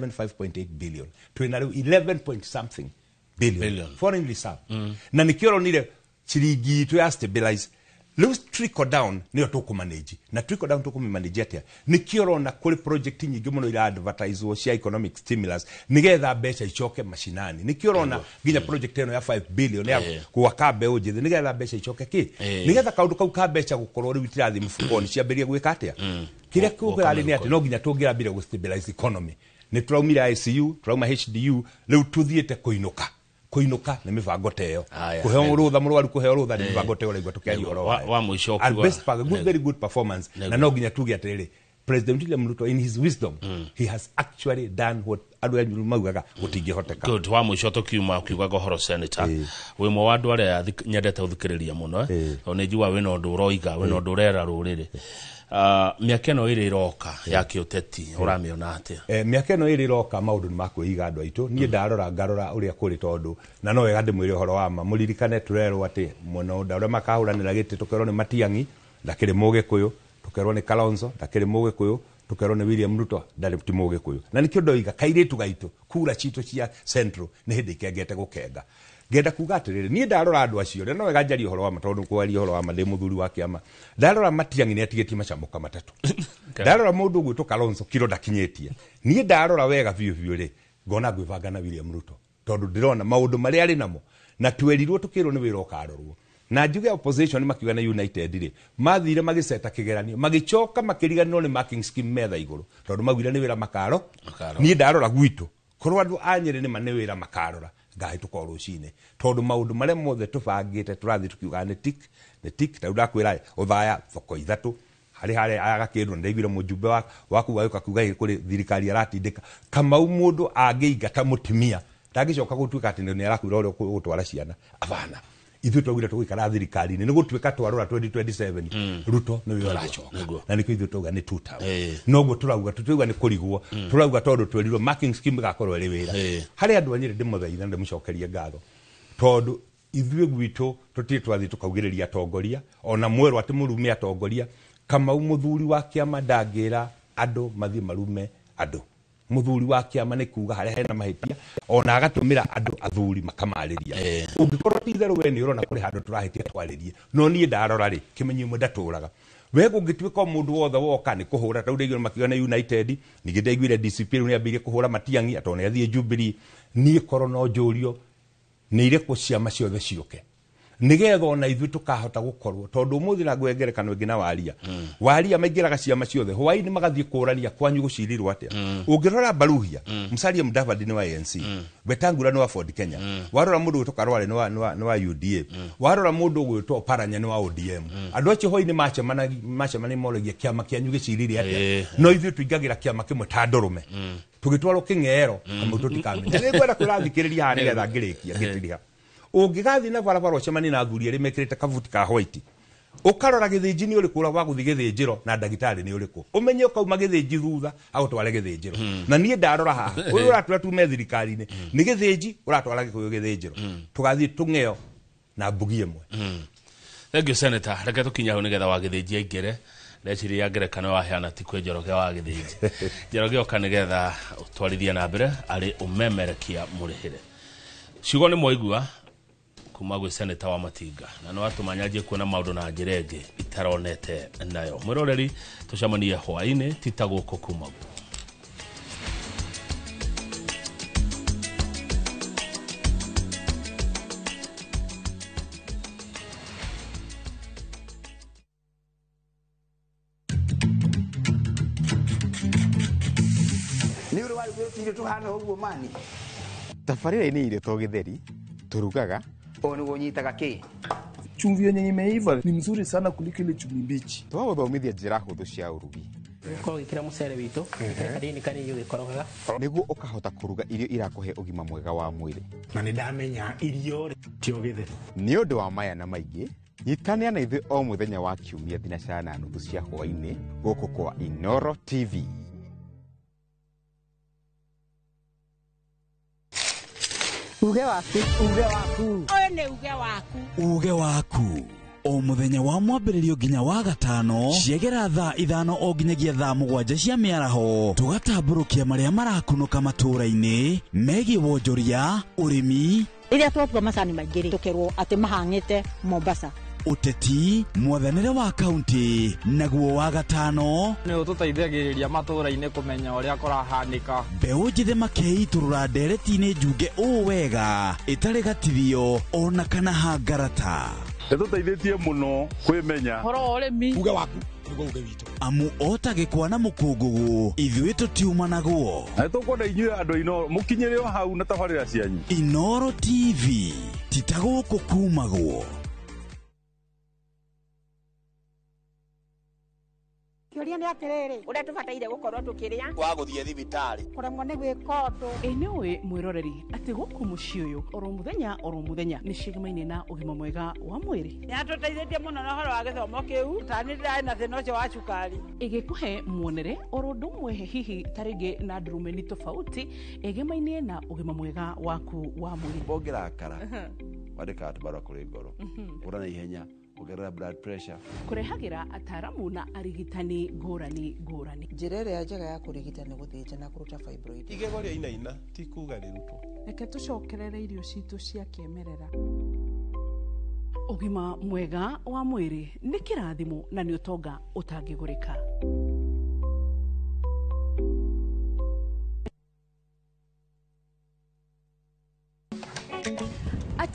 5.8 billion twĩna rĩu 11 point something billion foreign reserve. Na nĩkĩo ũronire ciringi itũ ya stabilize. Rĩu trickle down nĩyo tũkũmanage na trickle down tũkũmĩmanage atĩa? Nĩkĩo ũrona kũrĩ project nyingĩ mũno ira advertise cia economic stimulus nĩgetha mbeca icoke mashinani. Nĩkĩo ũrona nginya project ĩno ya 5 billion ya gwaka mbeũ njĩthĩ nĩgetha mbeca icoke kĩ nĩgetha kaũndũ kau ka mbeca gũkorwo rĩu itirathiĩ mũbukoni ciambĩrĩrie gwĩka atĩa? Kĩrĩa kĩrarĩ nĩ atĩ no nginya tũngĩrambire gũ stabilize economy. Nĩ tũraumire ICU, tũrauma HDU, rĩu tũthiĩte kũinũka. Kũinũka nĩ mĩbango ta ĩyo kũheo rũtha mũrwaru kũheo rũtha nĩ mĩbango ta ĩyo ũraigua tũkĩaria ũhoro wa mũico at best part, good, very good performance. Na no nginya tuge atĩrĩrĩ President William Ruto in his wisdom he has actually done what andũ anyu maugaga gũtingĩhoteka. Good. Wa mũico tũkiuma ũkiugaga ũhoro senator wĩ ũmwe wa andũ arĩa nyendete gũthikĩrĩria mũno tondũ nĩ njiguaga wĩna ũndũ ũroiga wĩna ũndũ ũrera rũrĩrĩ. Mĩaka ĩno ĩrĩ ĩroka ya kĩũteti ũramĩona atĩa? Mĩaka ĩno ĩrĩ ĩroka maũndũ nĩ makwĩiga andũ aitũ. Niĩ ndarora ngarora ũrĩa kũrĩ tondũ na no wega ndĩmwĩre ũhoro wa ma mũririkane tũrerwo atĩ mwena ũrĩa makahũranĩra gĩtĩ tũkerwo nĩ Matiang'i ndakĩrĩ mũgĩkũyũ, tũkerwo nĩ Kalonzo ndakĩrĩ mũgĩkũyũ, tũkerwo nĩ William Ruto ndarĩ ti mũgĩkũyũ. Na nĩkĩo ndoiga kairĩtu gaitũ kura citũ cia Central nĩ hĩndĩ ikengete gũkenga. Ngenda kuga atĩrĩrĩ niĩ ndarora andũ acio na no wega njarie ũhoro wa ma tondũ kwaria ũhoro wa ma ndĩ mũthuri wa kĩama. Ndarora Matiang'i nĩ atigĩtie macamoka matatũ. Ndarora mũndũ ũgwĩtwo Kalonzo kiro ndakinyĩtie. Niĩ ndarora wega biũ biũ rĩ ngona ngwĩbanga na William Ruto. Tondu ndirona maundu maria ari namo na twerirwo tukirwo ni wira ukarorwo. Na njuge opposition makiuga na United ri mathire magiceta kigeranio magicoka makiriganirwo ni marking scheme metha iguru tondu maugire ni wira makaro. Ni ndarora gwitu korwo andu a Nyeri ni mane wira makarora ngahituka rucini tondu maundu maria mothe tubangite turathi tukiuga ni tik ni tik. Ta ndakwira uthaya thoko ithatu hari hari agakirwo ndaiguire mujumbe waku wayoka kuga kuri thirikari aratindika Kamau mundu angiingata mutimia ndagicoka gutuika ati ni arakwira uria gutwara ciana abana. Ithuĩ twaugire tũgũikara thirikari-inĩ nĩ gũtuĩka twarora 2027 Ruto nĩwe ũracoka na nĩkĩo ithuĩ twauga nĩ two term. Noguo tũrauga tũtiauga nĩ kũrigwo, tũrauga tondũ twerirwo marking scheme ĩgakorwo ĩrĩ wĩra. Harĩ andũ a Nyĩrĩ ndĩmũthaitha na ndĩmũcokerie ngatho tondũ ithuĩ gwitũ tũtirĩ twathiĩ tũkaugĩrĩria atongoria ona mwerwo atĩ mũrume atongoria. Kamau mũthuri wa kĩama ndangĩra andũ mathiĩ marume andũ. Muthuri wa kiama ni kuga haria hena mahitia ona agatumira andu athuri makamarĩria. Ungikorwo ti itherũ we ni urona kuri handu turahitia twaririe, no nie ndarora ri kimenyi imwe ndaturaga we gungituika mundu wothe woka ni kuhura. Ta ndaiguire makiuga na United, ningĩ ndaiguire DCP rĩu nĩambĩrĩirie kuhura Matiang'i atona nĩathiĩ Jubilee. Niĩ korwo no njũrio nĩ irĩkũ ciama ciothe ciũke nigetha ona ithuĩ tukahota gukorwo tondu umuthi na ngwe ngerekano ĩngĩ na waria. Waria maingĩraga ciama ciothe hwaĩ-inĩ magathiĩ kũrania kwanyu gũcirirwo atĩa. Ũngĩrora Baruhia, Musalia Mudavadi nĩ wa ANC, Wetangula nĩ wa Ford Kenya, warora mũndũ ũgwĩtwo Karware nĩ wa UDA, warora mũndũ ũgwĩtwo Oparanya nĩ wa ODM. Andũ acio hwaĩ-inĩ macemania moragia kĩama kĩanyu gĩcirire atĩa, no ithuĩ tũingagĩra kĩama kĩmwe ta ndũrũme tũgĩtwarwo kĩng'ero kamau tũtikamenya. Nĩngwenda kwĩrathikĩrĩria haha nĩgetha ngĩrĩkia ngĩtiriha. Ũngĩgathiĩ na barabara ũcemanie na athuri erĩ mekĩrĩte kabuti ka white, ũkarora gĩthĩnji nĩ ũrĩkũ ũrĩa wa gũthiĩ gĩthĩnjĩro na ndagĩtarĩ nĩ ũrĩkũ, ũmenye ũkauma gĩthĩnji thutha agũtware gĩthĩnjĩro. Na niĩ ndarora haha ũyũ ũratwara tume thirikari-inĩ nĩ gĩthĩnji ũratwara Gĩkũyũ gĩthĩnjĩro, tũgathiĩ tũng'eo na mbugi ĩmwe. Thank you Senator. Reke tũkinye hau nĩgetha wa gĩthĩnji aingĩre. Ndeciria ngerekano waheana ti kwĩ Njoroge wa gĩthĩnji. Njoroge oka nĩgetha ũtwarithie na mbere arĩ ũmemerekia mũrĩhĩre. Ciugo nĩ mwaigua kuma gwĩ Senator wa Matinga na no atũmanyanjie kuona maũndũ na njĩra ĩngĩ itaronete nayo. Mwĩroreri tũcemanie hwaĩ-inĩ tita gũkũ kuma guo. Nĩ ũrĩ warugĩte irio tũhana ũguo mani? Tabarĩra-inĩ irio to gĩtheri turugaga o nĩguo ũnyitaga kĩ? Chumvi yenye imeiva ni mzuri sana kuliko ile chumvi mbichi. Twagũthomithia njĩra hũthũ cia ũrugi. Ũkorwo ũgĩkĩra mũcere witũ kanini kanini ũgĩkorogaga nĩguo ũkahota kũruga irio irakũhe ũgima mwega wa mwĩrĩ. Na nĩ ndamenya irio ti o gĩtheri. Nĩ ũndũ wa maya na maingĩ, nyitanĩra na ithuĩ o mũthenya wa kiumia 4:30 cia hwaĩ-inĩ gũkũ kwa Inoro TV. Uge waku, uge waku. Ũyũ nĩ uge waku. Uge waku. O mũthenya wa mwambĩrĩrio nginya wa gatano ciegera thaa 5 o nginyagia thaa 7 cia mĩaraho tũgatambũrũkia marĩa marakunũka matũũra-inĩ megiĩ wonjoria, ũrĩmi. Rĩrĩa twatua macani maingĩ rĩ, tũkerwo atĩ mahang'ĩte Mombasa. Ũteti, mwathanĩre wa kaunti naguo wa gatano nĩ ũtũteithagĩrĩria matũũra-inĩ kũmenya ũrĩa kũrahanĩka. Mbeũ njĩthĩ makeitũrũra ndereti-inĩ njunge ũũ wega ĩtarĩ gatithio ona kana hangarata. Ĩtũteithĩtie mũno kwĩmenya ũhoro wa ũrĩmi. Uge waku nĩguo uge witũ. Amu ota gĩkwa na mũkũngũgũ ithuĩ tũtiumanagwo. Na nĩtũkwenda inyuĩ andũ a Inoro mũkinyĩre o hau na tabarĩra cianyu. Inoro TV ti ta gũkũ kumagwo. Kĩũria nĩ atĩrĩrĩ, ũrĩa tũbataire gũkorwo tũkĩrĩa wa gũthiĩ thibitarĩ kũremwo nĩ gwĩka ũndũ. Ĩ nĩ ũĩ mwĩroreri atĩ gũkũ mũciĩ ũyũ oro mũthenya nĩ cigemaine na ũgima mwega wa mwĩrĩ. Nĩ atũteithĩtie mũno na ũhoro wa gĩthomo kĩu, ta nĩ ndĩrarĩ na thĩna ũcio wa cukari. Ĩgĩkũhe muonere oro ũndũ ũmwe hihi ta rĩngĩ na ndurumeni tofauti ĩgemainie na ũgima mwega waku wa mwĩrĩ. Ũngĩrakara wandĩkaga tũbarũa kũrĩ ngoro, ũra na ihenya ongerera blood pressure. Kũrehagĩra ataramu na arigitani ngũrani ngũrani. Njĩra ĩrĩa njega ya kũrigita nĩ gũthĩnja na kũruta fibroid. Igego rĩa inaina ti kuga rĩrutwo. Reke tũcokerere irio citũ cia kĩmerera. Ũgima mwega wa mwĩrĩ nĩ kĩrathimo na nĩ ũtonga ũtangĩgũrĩka.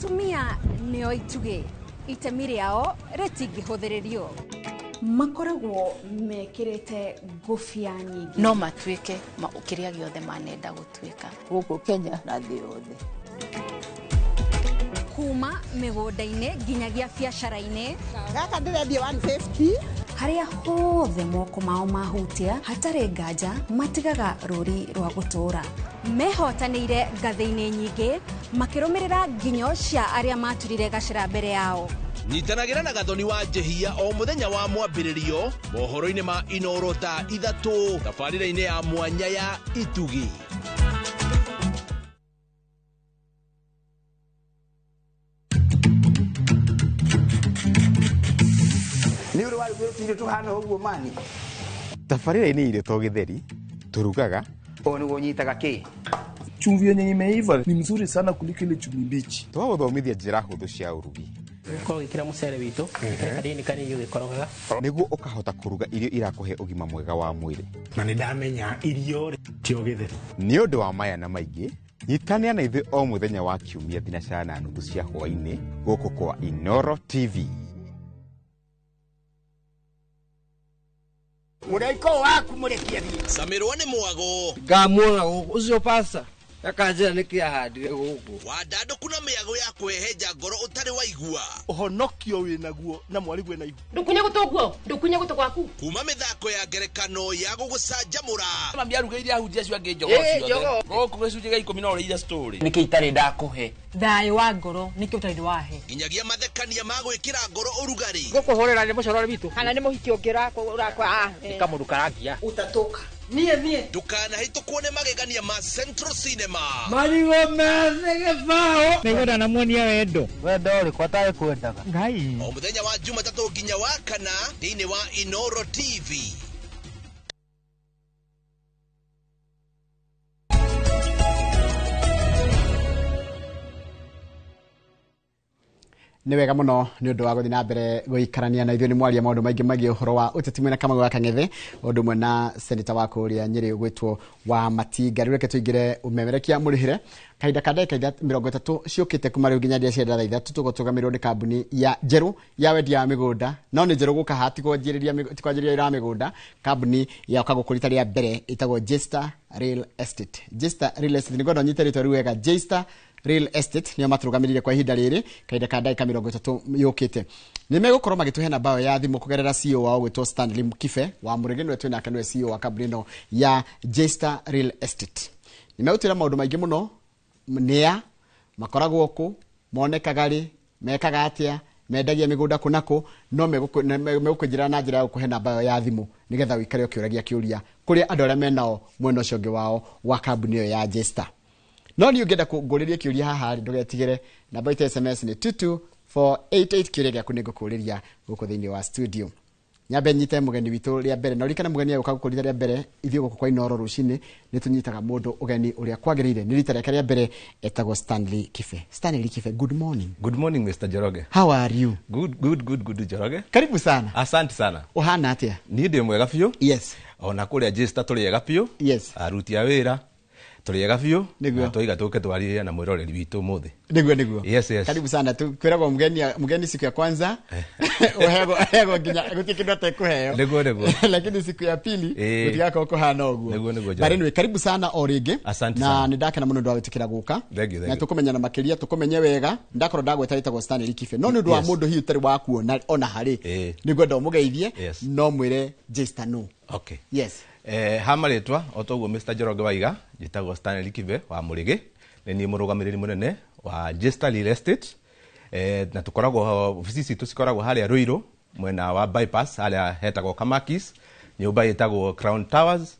Atumia nĩo itugĩ, itemi rĩao rĩtingĩhũthĩrĩrio. Makoragwo mekĩrĩte ngũbia nyingĩ. No matuĩke kĩrĩa gĩothe manenda gũtuĩka. Gũkũ Kenya na thĩ yothe. Kuma mĩgũnda-inĩ nginyagia biacara-inĩ. Gaka ndĩrendia 150. Harĩa hothe moko mao mahutia hatarĩ nganja matigaga rũri rwa gũtũũra. Mehotanĩire ngathĩ-inĩ nyingĩ makĩrũmĩrĩra nginyo cia arĩa maturire gacĩra mbere yao. Nyitanagĩra na Gathoni wa Njehia o mũthenya wa mwambĩrĩrio mohoro-inĩ ma Inoro thaa 3 tabarĩra-inĩ ya mwanya ya Itugi. Nĩ ũrĩ warugĩte irio tũhana ũguo mani? Tabarĩra-inĩ irio to gĩtheri tũrugaga. Ũũ nĩguo ũnyitaga kĩ? Chumvi yenye imeiva ni mzuri sana kuliko ile chumvi mbichi. Twagũthomithia njĩra hũthũ cia ũrugi. Ũkorwo ũgĩkĩra mũcere witũ kanini kanini ũgĩkorogaga nĩguo ũkahota kũruga irio irakũhe ũgima mwega wa mwĩrĩ. Na nĩ ndamenya irio ti o gĩtheri. Nĩ ũndũ wa maya na maingĩ, nyitanĩra na ithuĩ o mũthenya wa kiumia 4:30 cia hwaĩ-inĩ gũkũ kwa Inoro TV. Mũraiko waku mũrekie thiĩ. Samirwo nĩ mwago. Ngamuona gũkũ ũcio pasta akanjĩra nĩkĩ ahandire gũkũ. Wandandũku na mĩago ya kũhehenja ngoro ũtarĩ waigua. Ũhonokio wĩnaguo na mwarigwe na ihu. Ndũkunye gũtũ guo, ndũkunye gũtũ gwaku. Kuma mĩthako ya ngerekano ya gũgũcanjamũra. Mami arugĩire ahunjia acio angĩ njogoo ciothe. Gũkũ gĩcunjĩ gĩa 10 no ũrĩire story. Nĩkĩ itarĩ ndakũhe? Thayũ wa ngoro nĩkĩ ũtarĩ wahe? Nginyagia mathekania ma gwĩkĩra ngoro ũrugarĩ. Gũkũhũrĩra nĩ mũcorore witũ. Kana nĩ mũhiki ũngĩ ũrakwa. Nĩ kamũndũ karangia. Ũtatũka. Niĩ niĩ. Ndũkanahĩtũkwo nĩ magegania ma Central Cinema. Marigũ methĩ gĩbaũ. Nĩngwenda namuonia wendo. Wendo ũrĩkũ atarĩ kwendaga? Ngai. O mũthenya wa Jumatatũ nginya wa kana thĩinĩ wa Inoro TV. Nĩ wega mũno nĩ ũndũ wa gũthiĩ na mbere gũikarania na ithuĩ nĩ mwaria maũndũ maingĩ megiĩ ũhoro wa ũteti mwena Kamau wa Kang'ethe ũndũ ũmwe na seneta wa kũrĩa Nyĩrĩ ũgwĩtwo wa Matinga. Rĩu reke tũingĩre ũmemerekia mũrĩhĩre kahinda ka ndagĩka 30 ciũkĩte kuma rĩu nginya rĩrĩa cia thaa 3 tũgũtũgamĩrwo nĩ kambuni ya njerũ ya wendia wa mĩgũnda, no nĩ njerũ gũka haha ti kwanjĩrĩria wĩra wa mĩgũnda. Kambuni ya ũka gũkũ rita rĩa mbere ĩtagwo Jester Real Estate. Jester Real Estate, nĩngwenda ũnyite rĩtwa rĩu wega, Jester Real Estate nĩo matũrũgamĩrĩire kwa ihinda rĩrĩ kahinda ka ndagĩka 30 yũkĩte. Nĩ megũkorwo magĩtũhe namba yao ya thimũ kũgerera CEO wao gwĩtwo Stanley Mkibe wa Mũrĩgĩ, nĩwe twĩ nake, nĩwe CEO wa kambuni ĩno ya Jester Real Estate. Nĩ megũtwĩra maũndũ maingĩ mũno, nĩa makoragwo kũ, monekaga rĩ, mekaga atĩa, mendagia mĩgũnda kũ na kũ, no megũkũnjĩra na njĩra ya gũkũhe namba yao ya thimũ nĩgetha ũikare ũkĩũragia kĩũria kũrĩa andũ arĩa menao mwena ũcio ũngĩ wao wa kambuni ĩyo ya Jester. No niĩ ũngĩenda kũngũrĩria kĩũria haha rĩ, ndũgetigĩre, namba itũ ya SMS nĩ 22488, kĩũria gĩaku nĩngũkũrĩria gũkũ thĩinĩ wa studio. Nyambe nyite mũgeni witũ rĩa mbere, na ũririkane mũgeni agũka gũkũ rita rĩa mbere, ithuĩ gũkũ kwa Inoro rũcinĩ nĩ tũnyitaga mũndũ ũgeni ũrĩa kwagĩrĩire. Nĩ rita rĩake rĩa mbere, etagwo Stanley Kibe. Stanley Kibe, good morning. Good morning Mr. Njoroge. How are you? Good, good, good, good Njoroge. Karibu sana. Asante sana. Ũhana atĩa? Niĩ ndĩ mwega biũ. Yes. Ona kũrĩa Jester tũrĩ ega biũ. Yes. Aruti a wĩra tũrĩ ega biũ. Na twaiga tũke twarie na mwĩroreri witũ ũmũthĩ. Nĩguo nĩguo. Yes, yes. Karibu sana. Kwĩragwo mgeni siku ya kwanza ũheagwo nginya gũtirĩ kĩndũ atekũheo. Nĩguo nĩguo. Lakini siku ya pili gũtigakorwo kũhana ũguo. Nĩguo nĩguo. But anyway, karibu sana o rĩngĩ. Asante na sana. Nĩ ndakena mũno nĩ ũndũ wa gwĩtĩkĩra gũka. Thank you, thank Na you. tũkũmenyana makĩria, tũkũmenye wega. Ndakorwo ndagweta wĩtagwo Stanley Kibe. No nĩ ũndũ wa mũndũ hihi ũtarĩ wa kuona ona harĩ. Nĩngwenda ũmũgeithie, no mwĩre Jester no. Okay. Yes. Ha marĩtwa o toguo Mr. Njoroge waiga, njĩtagwo Stanley Kibe wa Mũrĩgĩ, nĩ niĩ mũrũgamĩrĩri mũnene wa Jester Real Estate. Na tũkoragwo obici citũ cikoragwo harĩa Ruiru mwena wa bypass harĩa hetagwo Kamakis, nyũmba ĩtagwo Crown Towers,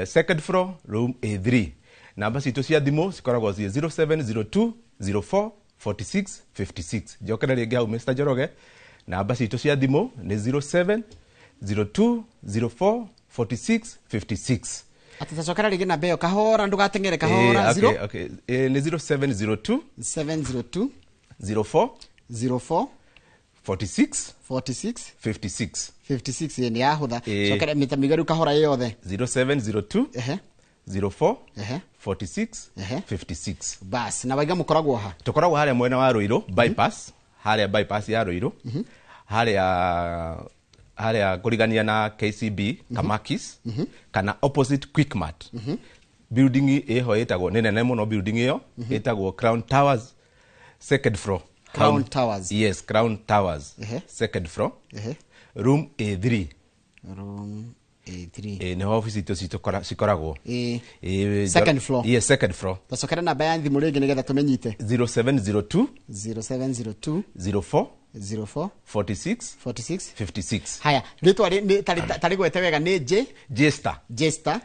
second floor room A3. Namba citũ cia thimũ cikoragwo ciĩ 0702 04 46 56. Njokere rĩngĩ hau Mr. Njoroge, namba citũ cia thimũ nĩ 0702 04 46 56. Atacokera rĩngĩ namba ĩyo kahora, ndũgateng'ere kahora. Okay, okay. Nĩ 0702 702 04 04 46 46 56. 56. Nĩ yahũtha. Cokera mĩta mĩigaru kahora yothe. 0702 04 46 56. Bas, na waiga mũkoragwo ha? Tũkoragwo harĩa mwena wa Ruiru bypass, harĩa bypass ya Ruiru, harĩa kũrigania na KCB Kamakis, kana opposite Quickmart. Building ĩho ĩtagwo, nĩ nene mũno building ĩyo, ĩtagwo Crown Towers second floor. Crown Towers. Yes, Crown Towers second floor. Room A3. Room A3. Nĩho ofici itũ cikoragwo. Second floor. Yes, second floor. Tũcokere namba ya thimũ rĩngĩ nĩgetha tũmĩnyite. 0702 0702 04 04 46 46 56. Haya, rĩtwa tarĩgwete wega nĩ J Jester. Jester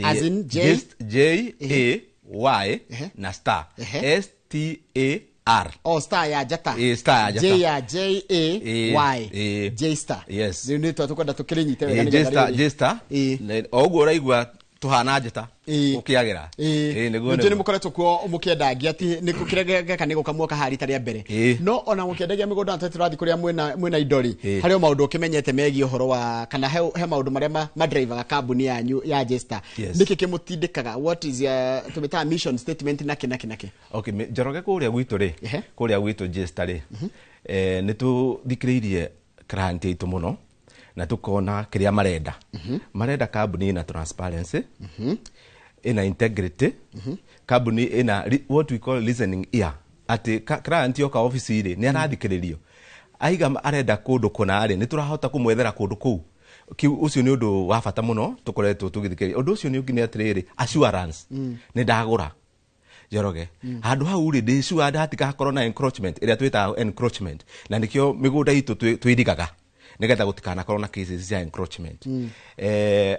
as in J J A Y na star S T A R. Oh, star ya njata. Star ya njata. J ya J A Y. J star. Yes. Rĩu nĩ tũkwenda tũkĩrĩnyite wega nĩgetha rĩrĩ. J star. O ũguo ũraigua tuhana njata ukiagira. Niguo nĩ mũkoretwo kuo mũkĩendagia ti nĩ kĩrĩa gĩka nĩ gũka muoka harĩ rita rĩa mbere, no ona mũkĩendagia mĩgũnda na tũrathiĩ kũrĩa mwĩna indo rĩ, harĩ o maũndũ ũkĩmenyete megiĩ ũhoro wa kana he maũndũ marĩa madrivaga kambuni yanyu ya Jester. Nĩkĩ kĩmũtindĩkaga? What is your tũmĩtaga mission statement na kĩ na kĩ na kĩ? Okay, Njoroge, kũrĩa gwitũ rĩ, kũrĩa gwitũ Jester rĩ, nĩ tũthikĩrĩirie client aitũ mũno na tukona kiria marenda. Marenda kambuni ina transparency, ina integrity, kambuni ina what we call listening ear, ati client yoka office ri ni arathikiririo, aiga arenda kundu kuna ri ni turahota kumwethera kundu kuu. Kiu ucio ni undu wa bata muno tukoretwo tugithikiriria. Undu ucio ni ungi ni atiriri, assurance ni ndagura Njoroge, handu hau ri ndi sure hatikakorwo na encroachment ira twitaga encroachment, na nikio migunda itu twirigaga nigetha gutikanakorwo na cases cia encroachment.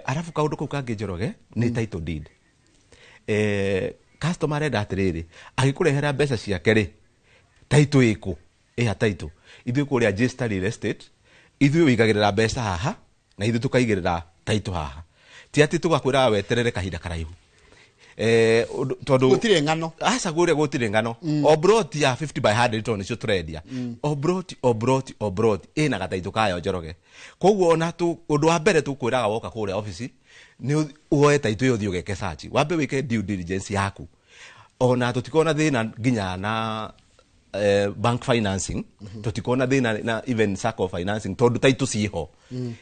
Arafu kaundu kau kangi Njoroge ni title deed. Customer arenda atiriri, agikurehera mbeca ciake ri, title iku iha title. Ithuĩ kũrĩa Jester Real Estate ithuĩ wĩigagĩrĩra mbeca haha na ithuĩ tukaigĩrĩra title haha, ti atĩ tũgakwĩraga weterere kahinda karaihu. Tondu gutire ng'ano. Aca gure gutire ng'ano. O broti ya 50 by 100 to nicio turendia. O broti o broti o broti ina gataitũ kayo Njoroge. Koguo ona tu undu wa mbere tukwiraga woka kuria office ni uoe taitũ ĩyo ũthiĩ ũgeke search, wambe wike due diligence yaku. Ona tutikona thina nginya na bank financing, tutikona thina na even sacco financing tondu title ciho.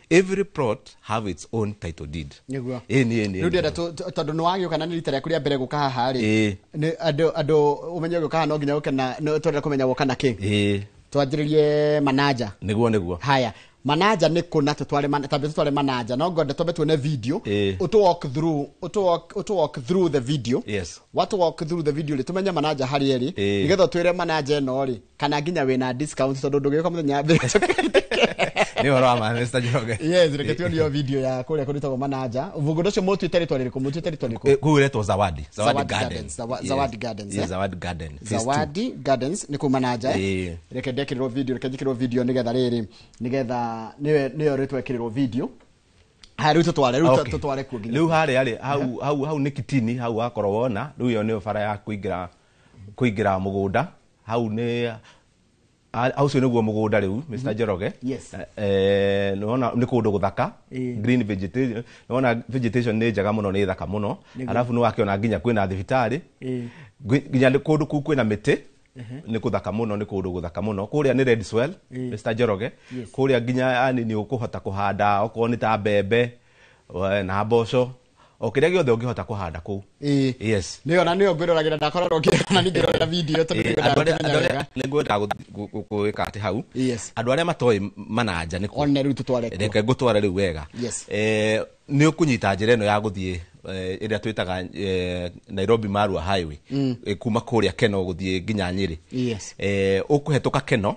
Every plot have its own title deed. Niguo. Ni rĩu ndĩrenda tondu nĩ wagĩũka na nĩ rita rĩaku rĩa mbere gũka haha rĩ, nĩ andũ ũmenye ũgĩũka haha no nginya ũke na twenda kũmenya woka na kĩ. Twanjĩrĩrie manaja. Niguo. Haya, manaja nĩ kũna tũtware tambe tũtware manaja, no ngwenda twambe tuone video. Ũtũ walk through, ũtũ walk through the video. Yes. What walk through the video rĩ, tũmenye manaja harĩa ĩrĩ, nĩgetha twĩre manaja ĩno rĩ kana nginya wĩna discount tondu ndũgĩũka mũthenya mbere. Nĩ ũhoro wa ma Mr. Njoroge. Yes, reke tuone video ya kũrĩa kũrĩtagwo manaja. Mũgũnda ũcio mũtuĩte rĩtwa rĩrĩkũ? Mũtuĩte rĩtwa rĩrĩkũ? Kũu ĩretwo Zawadi. Zawadi Gardens. Zawadi Gardens. Yes, Zawadi Garden. Zawadi Gardens nĩ kũu manaja. Reke ndekĩrĩrwo video, reke njĩkĩrĩrwo video nĩgetha rĩrĩ, nĩgetha nĩyo rĩtwekĩrĩrwo video. Haya, rĩu tũtware, rĩu tũtware kuo nginya. Rĩu harĩa rĩ, hau nĩ Kitini, hau wakorwo wona, rĩu ĩyo nĩyo bara ya kũingĩra mũgũnda. Hau nĩ hau ũcio nĩguo mũgũnda rĩu Mr. Njoroge. Yes. Nĩwona nĩ kũndũ gũthaka, green vegetation, nĩwona vegetation nĩ njega mũno, nĩ thaka mũno. Arabu nĩwakĩona nginya kwĩna thibitarĩ, nginya kũndũ kũu kwĩna mĩtĩ, nĩ kũthaka mũno, nĩ kũndũ gũthaka mũno. Kũrĩa nĩ red soil, Mr. Njoroge. Kũrĩa nginya yani nĩ ũkũhota kũhanda okorwo nĩ ta mbembe na mboco, o kĩrĩa gĩothe ũngĩhota kũhanda kũu. Yes. Nĩyo na nĩyo ngwĩroragĩra, ndakoragwo ngĩona ningĩrorera video tondũ nĩngwenda gwĩka atĩ hau. Andũ arĩa matoĩ manaja nĩ kũ. One rĩu tũtware kuo. Reke ngũtware rĩu wega. Nĩ ũkũnyita njĩra ĩno ya gũthiĩ ĩrĩa twĩtaga Nairobi Marua Highway, kuma kũrĩa Keno gũthiĩ nginya Nyĩrĩ. Ũkũhetũka Keno,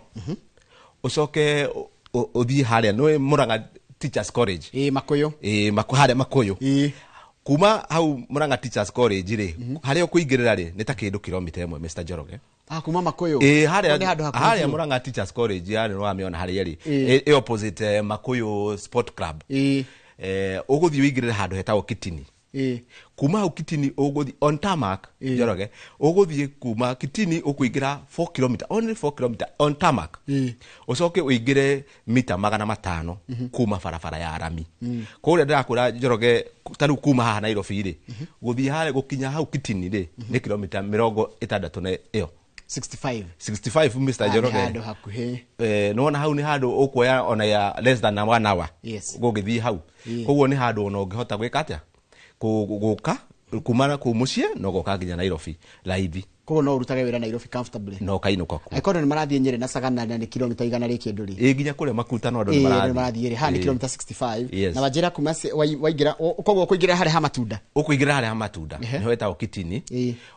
ũcoke ũthiĩ harĩa nĩ Murang'a Teachers College. Makuyu. Harĩa Makuyu. Kuma hau Murang'a Teachers College rĩ, harĩa ũkũingĩrĩra rĩ nĩ ta kĩndũ kilomita 1 Mr. Njoroge. Kuma Makuyu. Harĩa Murang'a Teachers College yarĩ nĩwamĩona harĩa ĩrĩ. Ĩ opposite Makuyu Sport Club. Ũgũthiĩ ũingĩrĩre handũ hetagwo Kitini. Kuma hau Kitini ũgũthiĩ on tarmac, Njoroge, ũgũthiĩ kuma Kitini ũkũingĩra 4 km, only 4 km on tarmac, ũcoke ũingĩre mita 500 kuma barabara ya rami. Kũrĩa ndĩrakwĩra, Njoroge, ta rĩu kuma haha Nairobi rĩ, gũthiĩ harĩa gũkinya hau Kitini rĩ, nĩ kilomita 60 na ĩyo. 65. 65, Mr. Ah, nĩ Njoroge. Handũ hakuhĩ. Nĩwona hau nĩ handũ ũkuoya ona ya less than one hour gũgĩthiĩ hau. Koguo nĩ handũ ona ũngĩhota gwĩka atĩa, gũka kuma na kũu mũciĩ na ũgoka nginya Nairobi raithi. Koguo no ũrutage wĩra Nairobi comfortably. Na ũkainũka kuo. Angĩkorwo nĩ marathiĩ Nyĩrĩ na Sagana na nĩ kilomita 100 rĩ kĩndũ rĩ. Ĩ, nginya kũrĩa Makutano andũ nĩ Ĩĩ, marathiĩ. nĩ marathiĩ rĩ, haha nĩ kilomita 65. Na wanjĩra kuma waingĩra, koguo ũkũingĩra harĩa ha matunda. Ũkũingĩra harĩa ha matunda, nĩho ĩtagwo Kitini,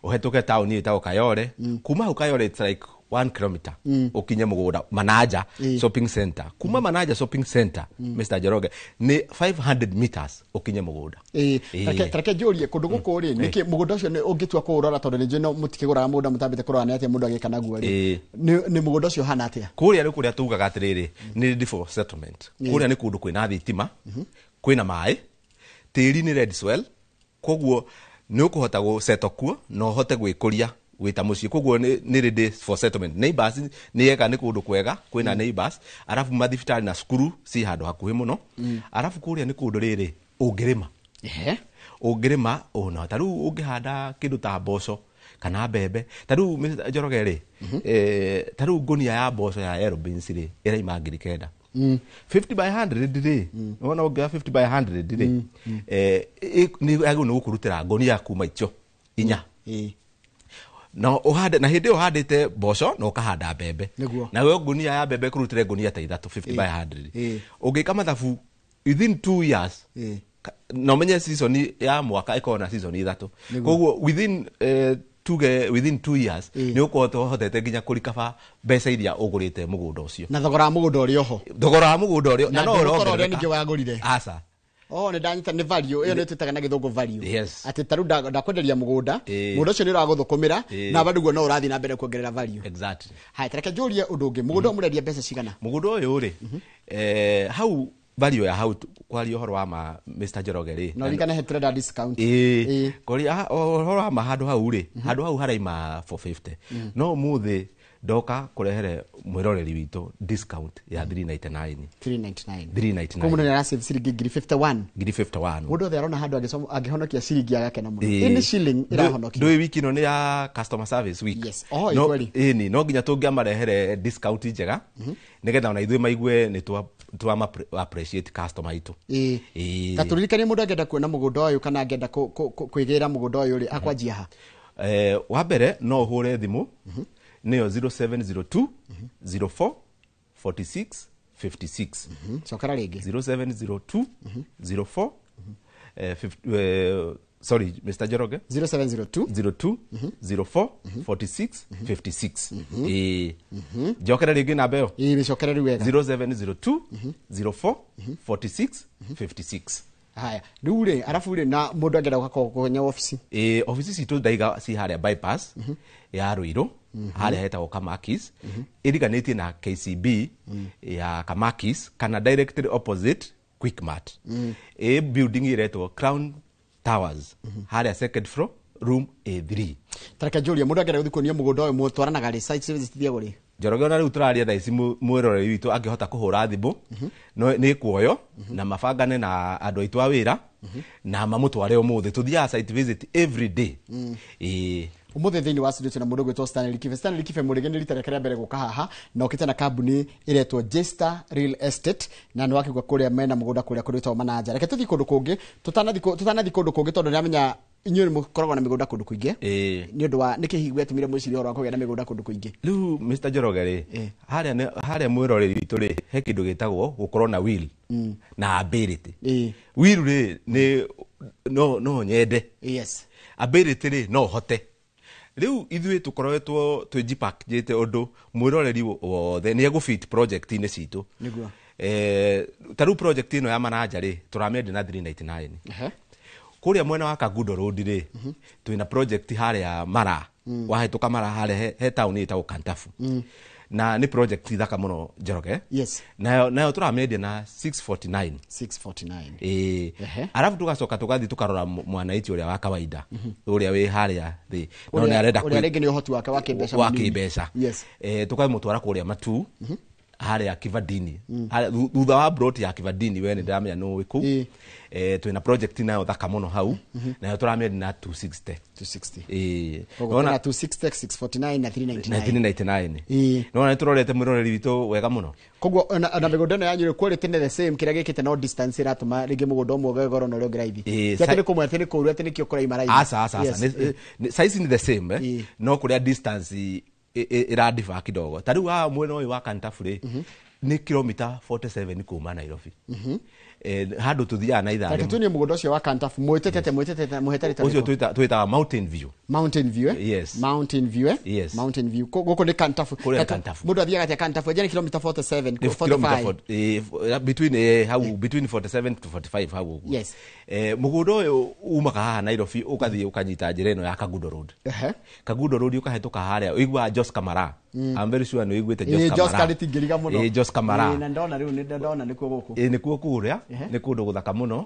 ũhetũke taũni ĩtagwo Kayole. Kuma hau Kayole it's like 1 kilometer ũkinye mũgũnda Manaja Shopping Center. Kuma Manaja Shopping Center, Mr. Njoroge, nĩ 500 meters ũkinye mũgũnda. Tareke njũrie kũndũ gũkũ rĩ, nĩkĩ mũgũnda ũcio nĩ ũngĩtua kũũrora, tondũ nĩ njũĩ no mũtikĩgũraga mũgũnda mũtambĩte kũrora nĩ atĩa mũndũ agĩka naguo rĩ, nĩ mũgũnda ũcio ũhana atĩa? Kũrĩa rĩ, kũrĩa tugaga atĩrĩrĩ, nĩ ready for settlement. Kũrĩa nĩ kũndũ kwĩna thitima, kwĩna maĩ, tĩri nĩ red soil, koguo nĩ ũkũhota gũsettle kuo na ũhote gwĩkũria wĩta mũciĩ. Koguo nĩ ready for settlement. Neighbors nĩ ega, nĩ kũndũ kwega kwĩna neighbors, arabu mathibitarĩ na cukuru ci handũ hakuhĩ mũno. Arabu kũrĩa nĩ kũndũ rĩrĩ ũngĩrĩma, ũngĩrĩma ona ta rĩu ũngĩhanda kĩndũ ta mboco kana mbembe. Ta rĩu, Mr. Njoroge rĩ, ta rĩu ngũnia ya mboco ya yellow beans rĩ, ĩraima 9,000. 50 by 100 rĩ, wona ũngĩoya 50 by 100 rĩ, nĩ yagĩrĩirwo nĩ gũkũrutĩra ngũnia kuma icio 4. Na ũhande, na hĩndĩ ĩyo ũhandĩte mboco na ũkahanda mbembe, nayo ngũnia ya mbembe ĩkũrutĩre ngũnia ta 3, 50 by 100. Ũngĩka mathabu within 2 years, na ũmenye season ya mwaka ĩkoragwo na season 3, koguo within, tuge within 2 years nĩ ũkorwo ũhotete nginya kũrikaba mbeca iria ũgũrĩte mũgũnda ũcio. Na thogora wa mũgũnda ũrĩ oho. Thogora wa mũgũnda ũrĩ na no ndũgũkorwo ũrĩa ũrongerereka. ningĩ wagũrire. Aca. Oh, nĩ ndanyita, nĩ value ĩyo nĩ twĩtaga na gĩthũngũ value. Atĩ ta rĩu ndakwenderia mũgũnda, mũgũnda ũcio nĩ ũragũthũkũmĩra, na bado guo no ũrathiĩ na mbere kuongerera value. Haya, tareke njũrie ũndũ ũngĩ, mũgũnda ũyũ mũrendia mbeca cigana? Mũgũnda ũyũ rĩ, hau value ya hau, kwaria ũhoro wa ma, Mr. Njoroge rĩ, Na ũririkane he tũrenda discount. Ĩĩ, kwaria ũhoro wa ma, handũ hau rĩ, handũ hau haraima 450, no ũmũthĩ ndoka kũrehere mwĩroreri witũ discount ya 399. 399. 399. Koguo mũndũ nĩ arasave ciringi ngiri 51. Ngiri 51. Mũndũ othe arona handũ angĩhonokia ciringi agakena mũno. Ĩ nĩ shilling ĩrahonokio. Ndũĩ wiki ĩno nĩ ya customer service week. Yes. Oh, No, kweli. ĩni no nginya tũngĩamarehere discount njega nĩgetha ona ithuĩ maigue nĩ twa appreciate customer itũ. Ta tũririkanie, mũndũ angĩenda kuona mũgũnda ũyũ kana angĩenda kwĩgĩra mũgũnda ũyũ rĩ, akwanjia ha? Wa mbere no ũhũre thimũ, nĩyo 0702 04 46 56. Cokera rĩngĩ. 0702 04, sorry, Mr. Njoroge. 0702 02 04 46 56. Ĩĩ, njokere rĩngĩ namba ĩyo. Ĩĩ, mĩcokere rĩu wega. 0702 04 46 56. Haya, rĩu rĩ, arabu rĩ, na mũndũ angĩenda gũka kũnya obici? Ĩĩ, obici citũ ndaiga ci harĩa bypass ya Ruiru, harĩa hetagwo Kamakis, ĩriganĩtie na KCB ya Kamakis kana directly opposite Quickmart. Ĩ building ĩretwo Crown Towers, harĩa second floor, room A3. Tareke njũrie, mũndũ angĩenda gũthiĩ kuonio mũgũnda ũyũ, mũtwaranaga rĩ, site visit ithiagwo rĩ? Njoroge, ona rĩu tũraria thaa ici, mwĩroreri witũ angĩhota kũhũra thimũ, no nĩ kuoyo na mabangane na andũ aitũ a wĩra na mamũtware ũmũthĩ. Tũthiaga site visit every day. Ĩĩ. Ũmũthĩ thĩinĩ wa studio twĩna mũndũ ũgwĩtwo Stanley Kibe. Stanley Kibe Mũrĩge nĩ rita rĩake rĩa mbere gũka haha, na okĩte na kambuni ĩretwo Jester Real Estate, na nĩ wakĩigua kũrĩa mena mũgũnda kũrĩa kũndũ gwĩtagwo Manaja. Reke tũthiĩ kũndũ kũngĩ, tũtanathiĩ kũndũ kũngĩ, tondũ nĩramenya inyuĩ nĩ mũkoragwo na mĩgũnda kũndũ kũingĩ. Nĩ ũndũ wa nĩkĩ hihi gwetũmire mwĩcirie ũhoro wa kũgĩa na mĩgũnda kũndũ kũingĩ? Rĩu, Mr. Njoroge rĩ, harĩa mwĩroreri witũ rĩ, he kĩndũ gĩtagwo gũkorwo na will na ability. Will rĩ, nĩ no nyende. Ability rĩ, no hote. Rĩu ithuĩ tũkoretwo twĩjipakĩte ũndũ mwĩroreri wothe nĩ egũfit project-inĩ citũ. Ta rĩu project ĩno ya Manaja rĩ, tũramĩendia na 399. Kũrĩa mwena wa Kangundo Road rĩ, twĩna project harĩa Mara, wahĩtũka Mara harĩa he town ĩtagwo Kantafu. Na nĩ project thaka mũno Njoroge. Yes. Nayo tũramĩendia na 649. 649. Ĩĩ. Arabu tũgacoka tũgathiĩ tũkarora mwananchi ũrĩa wa kawaida, ũrĩa wĩ harĩa thĩ, no nĩ arenda ũrĩa rĩngĩ nĩ ũhoti wake wa kĩmbeca wa kĩmbeca. Yes. Tũkamũtwara kũrĩa Matu, harĩa Kivandini, thutha wa plot ya Kivandini, we nĩ ndĩramenya nĩ ũĩ kũu. Twĩna project nayo thaka mũno hau, nayo tũramĩendia na 260. 260. Ĩĩ. Koguo na 260, 649 na 399. Na 399. Nona nĩ tũrorete mwĩroreri witũ wega mũno. Koguo ona mĩgũnda ĩno yanyu quality nĩ the same, kĩrĩa gĩkĩte no distance ĩratũma rĩngĩ mũgũnda ũmwe ũgĩe goro na ũrĩa ũngĩ raithi. Ti atĩ nĩ kũmwe, atĩ nĩ kũũru, atĩ nĩkĩo kũraima raithi. Aca, aca, aca. Size ni the same, no kũrĩa distance ĩradiba kidogo. Ta rĩu haha mwena ũyũ wa Kantafu rĩ, nĩ kilomita 47 kuma Nairobi. Handũ tũthiaga na ithaa rĩmwe. Tunie mũgũnda ũcio wa Kantafu, mwĩtĩtete mũhetarĩte ũcio twĩtaga Mountain View. Mountain View, eh? Yes. Mountain View, eh? Yes. Mountain View. Gũkũ nĩ Kantafu. Kũrĩa Kantafu. Mũndũ athiaga atĩa Kantafu? Enja nĩ kilomita 47, 45. Between hau, between 47 to 45 hau ũguo. Yes. Mũgũnda ũyũ umaga haha Nairobi ũgathiĩ ũkanyita njĩra ĩno ya Kagudo Road. Kagudo Road ũkahĩtũka harĩa ũiguaga Jos Kamara. I'm very sure nĩ ũiguĩte Jos Kamara. Jos Kamara tingĩriga mũno. Jos Kamara. Na ndona rĩu nĩ ndona nĩkuo gũkũ. Nĩkuo kũrĩa, nĩ kũndũ gũthaka mũno.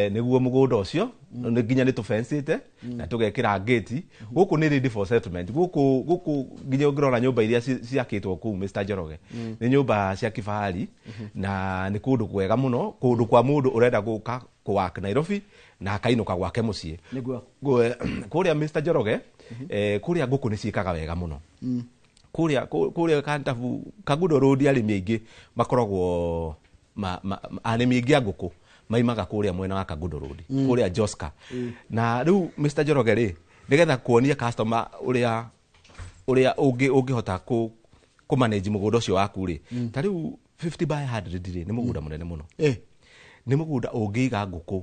Nĩguo mũgũnda ũcio nĩ nginya nĩ tũbensĩte na tũgekĩra gate. Gũkũ nĩ ready for settlement. Gũkũ nginya ũngĩrora nyũmba iria ciakĩtwo kũu Mr. Njoroge, nĩ nyũmba cia kifahari na nĩ kũndũ kwega mũno, kũndũ kwa mũndũ ũrenda gũka kũwak Nairobi na akainũka gwake mũciĩ. Nĩguo. Kũrĩa Mr. Njoroge, kũrĩa ngũkũ nĩ ciĩkaga wega mũno. Kũrĩa Kantafu, Kagudo Road arĩmi aingĩ makoragwo arĩmi aingĩ a ngũkũ maimaga kũrĩa mwena wa Kagudo Road, kũrĩa Joska. Na rĩu Mr. Njoroge rĩ, nĩgetha kuonia customer ũrĩa ũngĩhota kũ manage mũgũnda ũcio waku rĩ, ta rĩu 50 by 100 rĩ, nĩ mũgũnda mũnene mũno. Nĩ mũgũnda ũngĩiga ngũkũ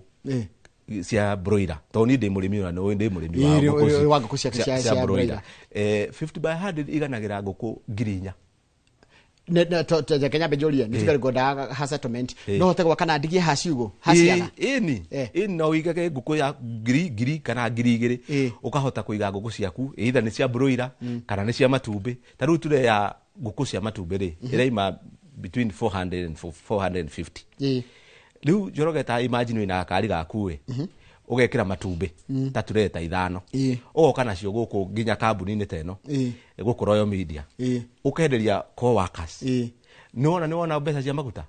cia broiler, tondũ niĩ ndĩ mũrĩmi na ndĩ mũrĩmi wa ngũkũ cia broiler. 50 by 100 iganagĩra ngũkũ 4,000. Kenya Bejoria nĩ tuge ngwendaga ha settlement no hote gwaka na ndigie ha ciugũ ha ciaga. Ĩni no ũigage ngũkũ ya 1,000 kana 2,000, ũkahota kũiga ngũkũ ciaku either nĩ cia broiler kana nĩ cia matumbĩ. Ta rĩu ture ya ngũkũ cia matumbĩ rĩ, ĩraima between 400 and 450. Rĩu Njoroge ta imagine wĩna gakari gaku ĩ, ũgekĩra matumbĩ ta ture ta 5, ũgoka nacio gũkũ nginya kambuni-inĩ ta ĩno gũkũ Royal Media, ũkenderia co-workers. Nĩwona mbeca cia maguta,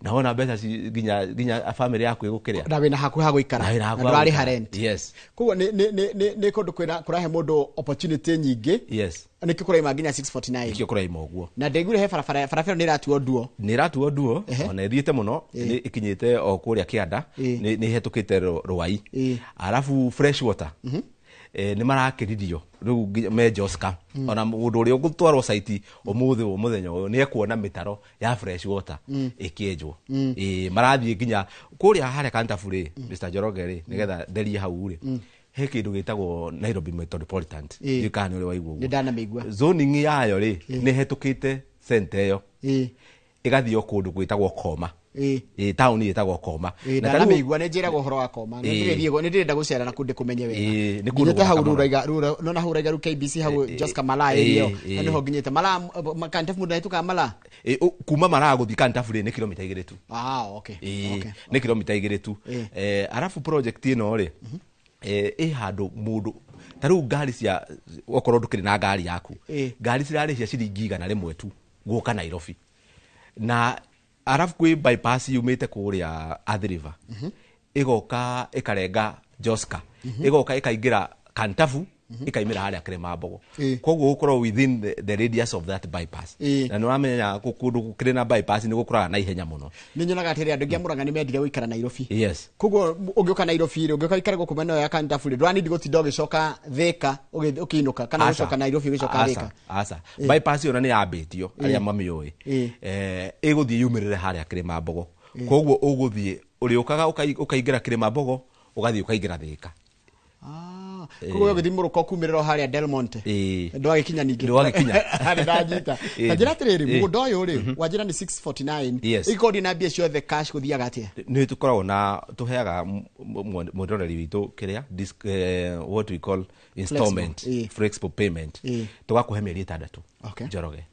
na wona mbeca nginya family yaku ĩgũkĩrĩa, na wĩna haku ha gũikara, na ndũrarĩha rent. Yes. Koguo nĩ kũndũ kũrahe mũndũ opportunity nyingĩ. Yes. Nĩkĩo kũraima nginya 649. Nĩkĩo kũraima ũguo. Na ndaiguire he barabara ĩyo nĩ ĩratuo nduo. Nĩ ĩratuo nduo, ona ĩthiĩte mũno, nĩ ĩkinyĩte o kũrĩa kĩanda, nĩ ĩhetũkĩte Rwai. Arabu fresh water, nĩ marakĩririo rĩu me Joska. Ona mũndũ ũrĩa ũgũtwarwo site ũmũthĩ ũyũ mũthenya ũyũ nĩ ekuona mĩtaro ya fresh water ĩkĩenjwo. Marathiĩ nginya kũrĩa harĩa Kantafu rĩ, Mr. Njoroge rĩ, nĩgetha nderie hau rĩ, he kĩndũ gĩtagwo Nairobi Metropolitan. Ndiũĩ kana nĩ ũrĩ waigua ũguo. Nĩ ndanamĩigua. Zoning yayo rĩ, nĩ ĩhetũkĩte center ĩyo, ĩgathiĩ o kũndũ gwĩtagwo Koma. Taũni ĩtagwo Koma. Ndanamĩigua, nĩ njĩragwo ũhoro wa Koma. Nĩ ndĩrenda gũcera na kũndũ kũmenye wega. Nĩ kũndũ nginyĩte hau Rura, nona hau Raiga rĩu KBC hau Joska Malaa area ĩyo, na nĩho nginyĩte. Malaa, Kantafu mũndũ ahĩtũkaga Malaa? Kuma Malaa gũthiĩ Kantafu rĩ, nĩ kilomita 2 tu. Okay. Nĩ kilomita 2 tu. Arabu project ĩno rĩ, ĩ handũ mũndũ ta rĩu ngari cia, okorwo ndũkĩrĩ na ngari yaku, ngari cirarĩ cia ciringi 100 tu gũka Nairobi. Na arabu kwĩ bypass yumĩte kũrĩa Athi River, ĩgoka ĩkarenga Joska, ĩgoka ĩkaingĩra Kantafu, ĩkaimĩra harĩa Kĩrĩmambogo. Koguo gũkorwo within the radius of that bypass. Na nĩ ũramenya kũndũ kũrĩ na bypass nĩ gũkũraga na ihenya mũno. Nĩ nyonaga atĩrĩ, andũ aingĩ a Murang'a nĩ mendire gũikara Nairobi. Yes. Koguo ũngĩũka Nairobi rĩ, ũngĩũka ũikare gũkũ mwena ũyũ ya Kantafu rĩ, ndũranindi gũtinda ũgĩcoka Thĩka ũkĩinũka, kana gũcoka Nairobi ũgĩcoka Thĩka. Aca. Bypass ĩyo na nĩ yambĩtio, arĩa mamĩũĩ. Ĩgũthiĩ yumĩrĩre harĩa Kĩrĩmambogo. Koguo ũgũthiĩ ũrĩũkaga ũkaingĩra Kĩrĩmambogo, ũgathiĩ ũkaingĩra Thĩka. Koguo gũthiĩ mũrũko kumĩrĩra harĩa Del Monte. Ndwagĩkinya ningĩ. Ndwagĩkinya. Harĩ ndanyita. Ta njĩra atĩrĩrĩ, mũgũnda ũyũ rĩ, wanjĩra nĩ 649. Yes. Ikondi na mbia ciothe cash gũthiaga atĩa? Nĩ tũkoragwo na tũheaga mwĩroreri witũ kĩrĩa what we call installment, flexible payment. Tũgakũhe mĩeri 6. Okay. Njoroge.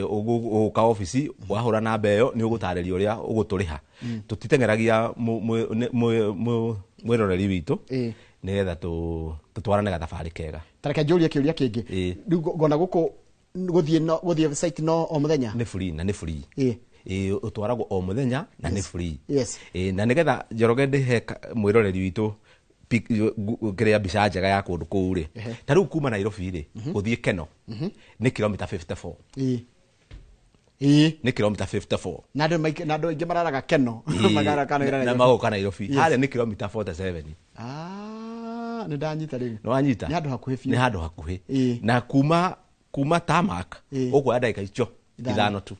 Ũgũka obici wahũra namba ĩyo nĩ ũgũtarĩria ũrĩa ũgũtũrĩha. Tũtiteng'eragia mwĩroreri witũ nĩgetha tũtwarane gathabarĩ kega. Ta reke njũrie kĩũria kĩngĩ. Rĩu ngona gũkũ gũthiĩ site no o mũthenya? Nĩ free na nĩ free. Ũtwaragwo o mũthenya na nĩ free. Yes. Na nĩgetha Njoroge ndĩhe mwĩroreri witũ kĩrĩa mbica njega ya kũndũ kũu rĩ. Ta rĩu kuma Nairobi rĩ, gũthiĩ Keno nĩ kilomita 54. Nĩ kilomita 54. Na andũ aingĩ mararaga Keno. Magaraka na magoka Nairobi. Harĩa nĩ kilomita 47. Nĩ ndanyita rĩu. Nĩ wanyita? Nĩ handũ hakuhĩ biũ. Nĩ handũ hakuhĩ. Na kuma tarmac ũkuoya ndagĩka icio 5 tu.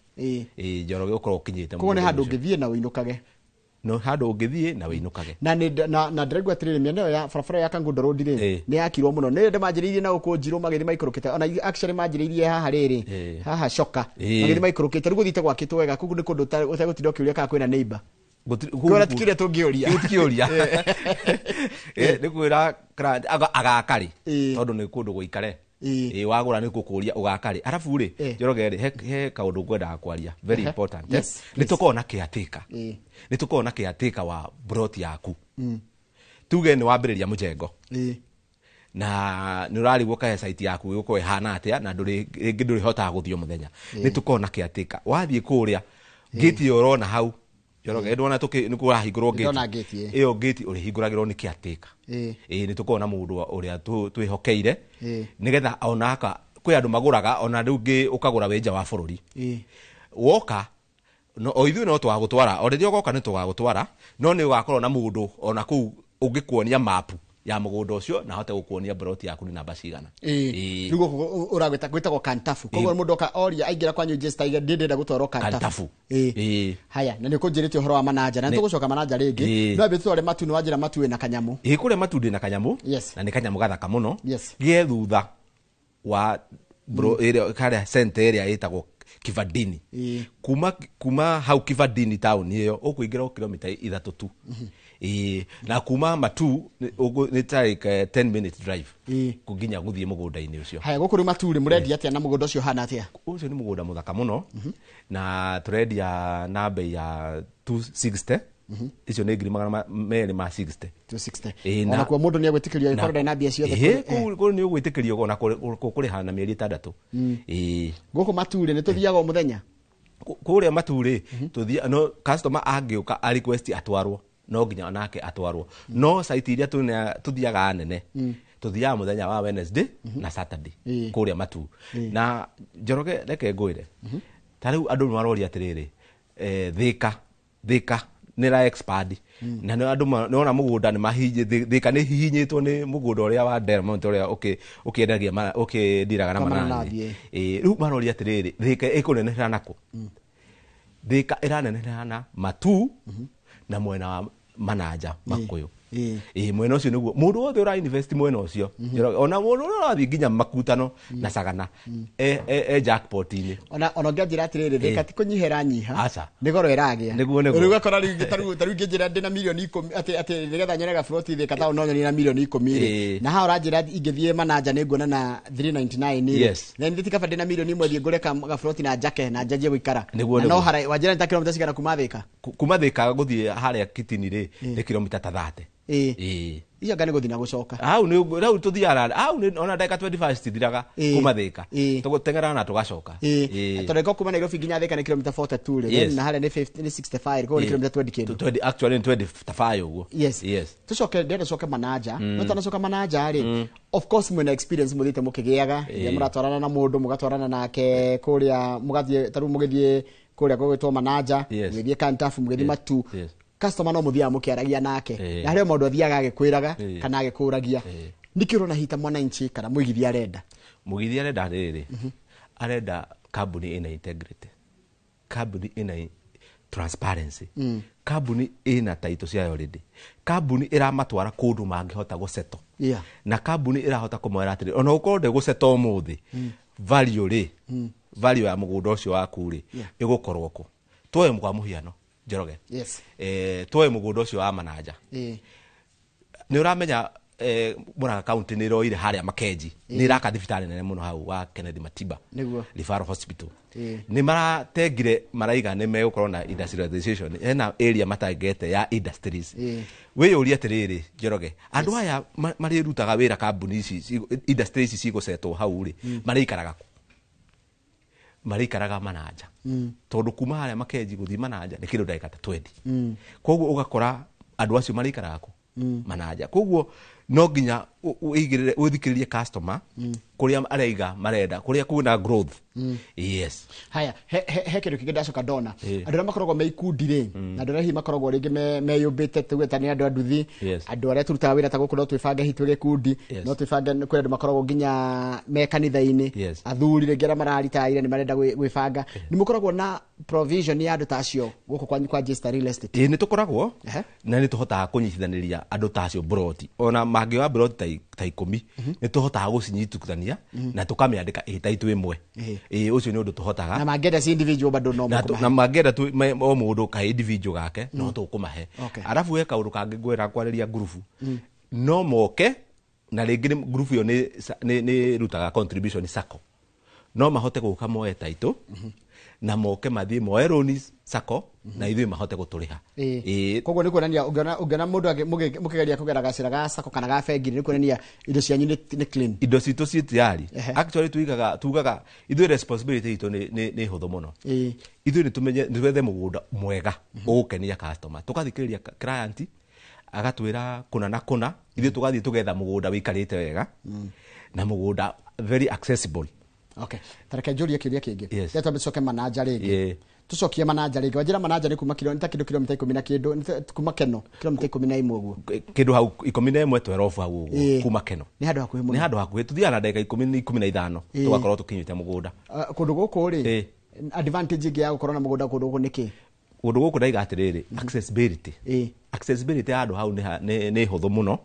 Njoroge ũkorwo ũkinyĩte. Koguo nĩ handũ ũngĩthiĩ na ũinũkage. No handũ ũngĩthiĩ na wĩinũkage. Na na ndĩraigua atĩrĩrĩ, mĩena ĩyo ya barabara ya Kangundo Road rĩ, nĩ yakirwo mũno. Nĩ ndĩmanjĩrĩirie na gũkũ Njirũ magĩthiĩ maikũrũkĩte. Ona actually manjĩrĩirie haha rĩrĩ, haha Coka. Magĩthiĩ maikũrũkĩte. Rĩu gũthiĩte gwakĩtwo wega. Kũu nĩ kũndũ ũtegũtinda ũkĩũria kana kwĩna neighbor. Kwĩna tikĩũria tũngĩũria. Kĩu tikĩũria. Nĩ kwĩra agakarĩ tondũ nĩ kũndũ gũikare. Wagũra nĩ gũkũria ũgakarĩ. Arabu rĩ, Njoroge rĩ, he kaũndũ ngwendaga kwaria very important. Nĩ tũkoragwo na caretaker. Nĩ tũkoragwo na caretaker wa plot yaku. Tuge nĩ wambĩrĩria mũjengo. Na nĩ ũrarigwo kahe site yaku ĩgũkorwo ĩhana atĩa na rĩngĩ ndũrĩhotaga gũthiĩ o mũthenya. Nĩ tũkoragwo na caretaker. Wathiĩ kũrĩa gate ĩyo ũrona hau Njoroge, ndwona nĩ kũrahingũrwo gate. Ĩyo gate ũrĩhingũragĩrwo nĩ caretaker. Nĩ tũkoragwo na mũndũ ũrĩa twĩhokeire nĩgetha onaka kwĩ andũ magũraga ona rĩu ũngĩ ũkagũra wĩ nja wa bũrũri. Woka no o ithuĩ no twagũtwara, o rĩrĩa ũgoka nĩ tũgagũtwara, no nĩ ũgakorwo na mũndũ ona kũu ũngĩkuonia mapu ya mũgũnda ũcio na ahote gũkuonia plot yaku nĩ namba cigana. Rĩu gũkũ ũragwĩta gwĩtagwo Kantafu. Koguo mũndũ oka oria aingĩra kwanyu Jesta ndĩndenda gũtwarwo Kantafu. Haya, na nĩ ũkũnjĩrĩte ũhoro wa Manaja na nĩtũgũcoka Manaja rĩngĩ. No ambie tũtware Matu, nĩ wanjĩra Matu wĩna kanyamũ. Kũrĩa Matu ndĩ na kanyamũ. Na nĩ kanyamũ gathaka mũno. Ge thutha wa karĩa center ĩrĩa ĩtagwo Kivandini. Kuma hau Kivandini town ĩyo ũkũingĩra o kilomita 3 tu. Na kuma Matu nĩ ta like 10 minute drive nginya gũthiĩ mũgũnda-inĩ ũcio. Haya, gũkũ rĩu Matu rĩ, mũrendia atĩa na mũgũnda ũcio ũhana atĩa? Ũcio nĩ mũgũnda mũthaka mũno na tũrendia na bei ya 260. Icio nĩ 260,000. 260. Ona kuo mũndũ nĩ egwĩtĩkĩrio angĩkorwo ndarĩ na mbia ciothe. Kũu nĩ ũgwĩtĩkĩrio ona kũrĩha na mĩeri 6. Gũkũ Matu rĩ, nĩ tũthiaga o mũthenya? Kũrĩa Matu rĩ, no customer angĩũka a request atwarwo, no nginya onake atwarwo. No site iria tũthiaga nene, tũthiaga mũthenya wa Wednesday na Saturday kũrĩa Matu. Na Njoroge reke ngwĩre, ta rĩu andũ nĩ maroria atĩrĩrĩ, Thika nĩ ra expand na nĩ andũ nĩwona mũgũnda nĩ mahinye, Thika nĩ hihinyĩtwo nĩ mũgũnda ũrĩa wa Del Monte ũrĩa ũkĩendagia ũkĩndiraga na mananathi. Rĩu maroria atĩrĩrĩ, Thika ĩkũnenehera nakũ? Thika ĩranenehera na Matu na mwena wa Manaja Makũyũ. Mwena ũcio nĩguo mũndũ wothe ũra invest mwena ũcio, ona mũndũ ũrĩa ũrathiĩ nginya Makutano na Sagana e jackpot-inĩ. Ona ũngĩanjĩra atĩrĩrĩ, Thika ti kũnyiha ĩranyiha, nĩ goro ĩragĩa. Nĩguo. Rĩu ũgakora rĩu ta rĩu ingĩnjĩra ndĩna mirioni 10 atĩ nĩgetha nyone gaburoti Thika taũni no nyone na mirioni 10 rĩ, na haha ũranjĩra ingĩthiĩ Manaja nĩ nguona na 399 rĩ, na nĩ kaba ndĩna mirioni 1 thiĩ ngũre gaburoti na njake na njanjie gũikara. Na no hara wanjĩra nĩ ta kilomita cigana kuma Thika? Kuma Thika gũthiĩ harĩa Kitini rĩ, nĩ kilomita ta 30. Icio anga nĩ gũthiĩ na gũcoka. Hau nĩ tũthiaga hau nĩ ona ndagĩka 25 citithiraga kuma Thika. Tũgũteng'era na tũgacoka. Tondũ ĩko kuma Nairobi nginya Thika nĩ kilomita 42 rĩ, na harĩa nĩ 50 nĩ 65, koguo nĩ kilomita 20 kĩndũ. 20 actually nĩ 25 ũguo. Yes. Tũcoke ndĩrenda tũcoke Manaja. No tanacoka Manaja rĩ, of course mwĩna experience mũthiĩte mũkĩgĩaga, rĩrĩa mũratwarana na mũndũ mũgatwarana nake kũrĩa mũgathiĩ ta rĩu mũgĩthiĩ kũrĩa gũgĩtwo Manaja, mũgĩthiĩ Kantafu, mũgĩthiĩ Matu. Customer no mũthiaga mũkĩaragia nake na harĩ o maũndũ athiaga agĩkwĩraga kana agĩkũragia. Nĩkĩ ũrona hita mwananchi kana mũigithia arenda? Mũigithia arenda rĩrĩ, arenda kambuni ĩna integrity, kambuni ĩna Transparency. Kambuni ĩna title ciayo already. Kambuni ĩramatwara kũndũ mangĩhota gũsettle. Na kambuni ĩrahota kũmwĩra atĩrĩ, ona ũkorwo ndĩgũsettle ũmũthĩ, value rĩ, value ya mũgũnda ũcio waku rĩ, ĩgũkorwo kũ. Tuoe kwa mũhiano, Njoroge. Tuoe mũgũnda ũcio wa Manaja. Nĩ ũramenya Murang'a County nĩ ĩroire harĩa Makenji. Nĩ ĩraka thibitarĩ nene mũno hau wa Kennedy Matiba. Referral Hospital. Nĩ maratengire maraiga nĩ megũkorwo na industrialization. Hena area matangete ya industries. Wĩyũrie atĩrĩrĩ, Njoroge, andũ aya marĩrutaga wĩra kambuni ici, industries ici cigũcetwo hau rĩ, marĩikaraga kũ? Marĩikaraga Manaja. Tondũ kuma harĩa Makenji gũthiĩ Manaja nĩ kĩndũ ndagĩka ta 20. Koguo ũgakora andũ acio marĩikaraga kũ? Manaja. Koguo no nginya ũigĩrĩre ũthikĩrĩrie customer kũrĩa araiga marenda, kũrĩa kwĩna growth. Yes. Haya, he kĩndũ kĩngĩ ndacoka ndona. Andũ arĩa makoragwo me ikundi rĩ, na andũ arĩa hihi makoragwo rĩngĩ meyũmbĩte tuge ta nĩ andũ a nduthi, andũ arĩa tũrutaga wĩra ta gũkũ no twĩbange hihi twĩ gĩkundi, no twĩbange kwĩ andũ makoragwo nginya me kanitha-inĩ, athuri rĩngĩ arĩa mararitaire nĩ marenda gwĩbanga. Nĩ mũkoragwo na provision ya andũ ta acio gũkũ kwanyu kwa Jesta Real Estate? Ĩĩ, nĩ tũkoragwo na nĩ tũhotaga kũnyitithanĩria andũ ta acio broti. Ona mangĩoya broti ta 10, nĩ tũhotaga gũcinyitithania na tũkamĩandĩka ĩ taitũ ĩmwe. Ĩĩ, ũcio nĩ ũndũ tũhotaga. Na mangĩenda ci individual bado no mũkũmahe. Na mangĩenda o mũndũ ka individual gake no tũkũmahe. Arabu he kaũndũ kangĩ ngwĩra kwarĩria ngurubu. No moke na rĩngĩ ngurubu ĩyo nĩ rutaga contribution sacco. No mahote gũka moe taitũ na moke mathiĩ moe loan sacco na ithuĩ mahote gũtũrĩha. Koguo nĩ kuonania ũngĩona mũndũ mũkĩgeria kũgera gacĩra ga sacco kana ga bengi nĩ kuonania indo cianyu nĩ clean. Indo citũ ciĩ tayari. Actually tugaga ithuĩ responsibility itũ nĩ hũthũ mũno. Ithuĩ nĩ tũmenye nĩ twethe mũgũnda mwega ũgũkenia customer. Tũgathikĩrĩria client agatwĩra kũna na kũna, ithuĩ tũgathiĩ tũgetha mũgũnda wĩikarĩte wega na mũgũnda very accessible. Okay. Tareke njũrie kĩũria kĩngĩ. Reke twambe tũcoke Manaja rĩngĩ. Tũcokie Manaja rĩngĩ. Wanjĩra Manaja nĩ kuma kilo, nĩ ta kĩndũ kilomita 10 na kĩndũ, nĩ kuma Keno, kilomita 11 ũguo. Kĩndũ hau 11 12 hau ũguo kuma Keno. Nĩ handũ hakuhĩ mũno. Nĩ handũ hakuhĩ. Tũthiaga na ndagĩka 10 15 tũgakorwo tũkinyĩte mũgũnda. Kũndũ gũkũ rĩ, advantage ĩngĩ ya gũkorwo na mũgũnda kũndũ gũkũ nĩ kĩ? Kũndũ gũkũ ndaiga atĩrĩrĩ, accessibility. Accessibility ya handũ hau nĩ hũthũ mũno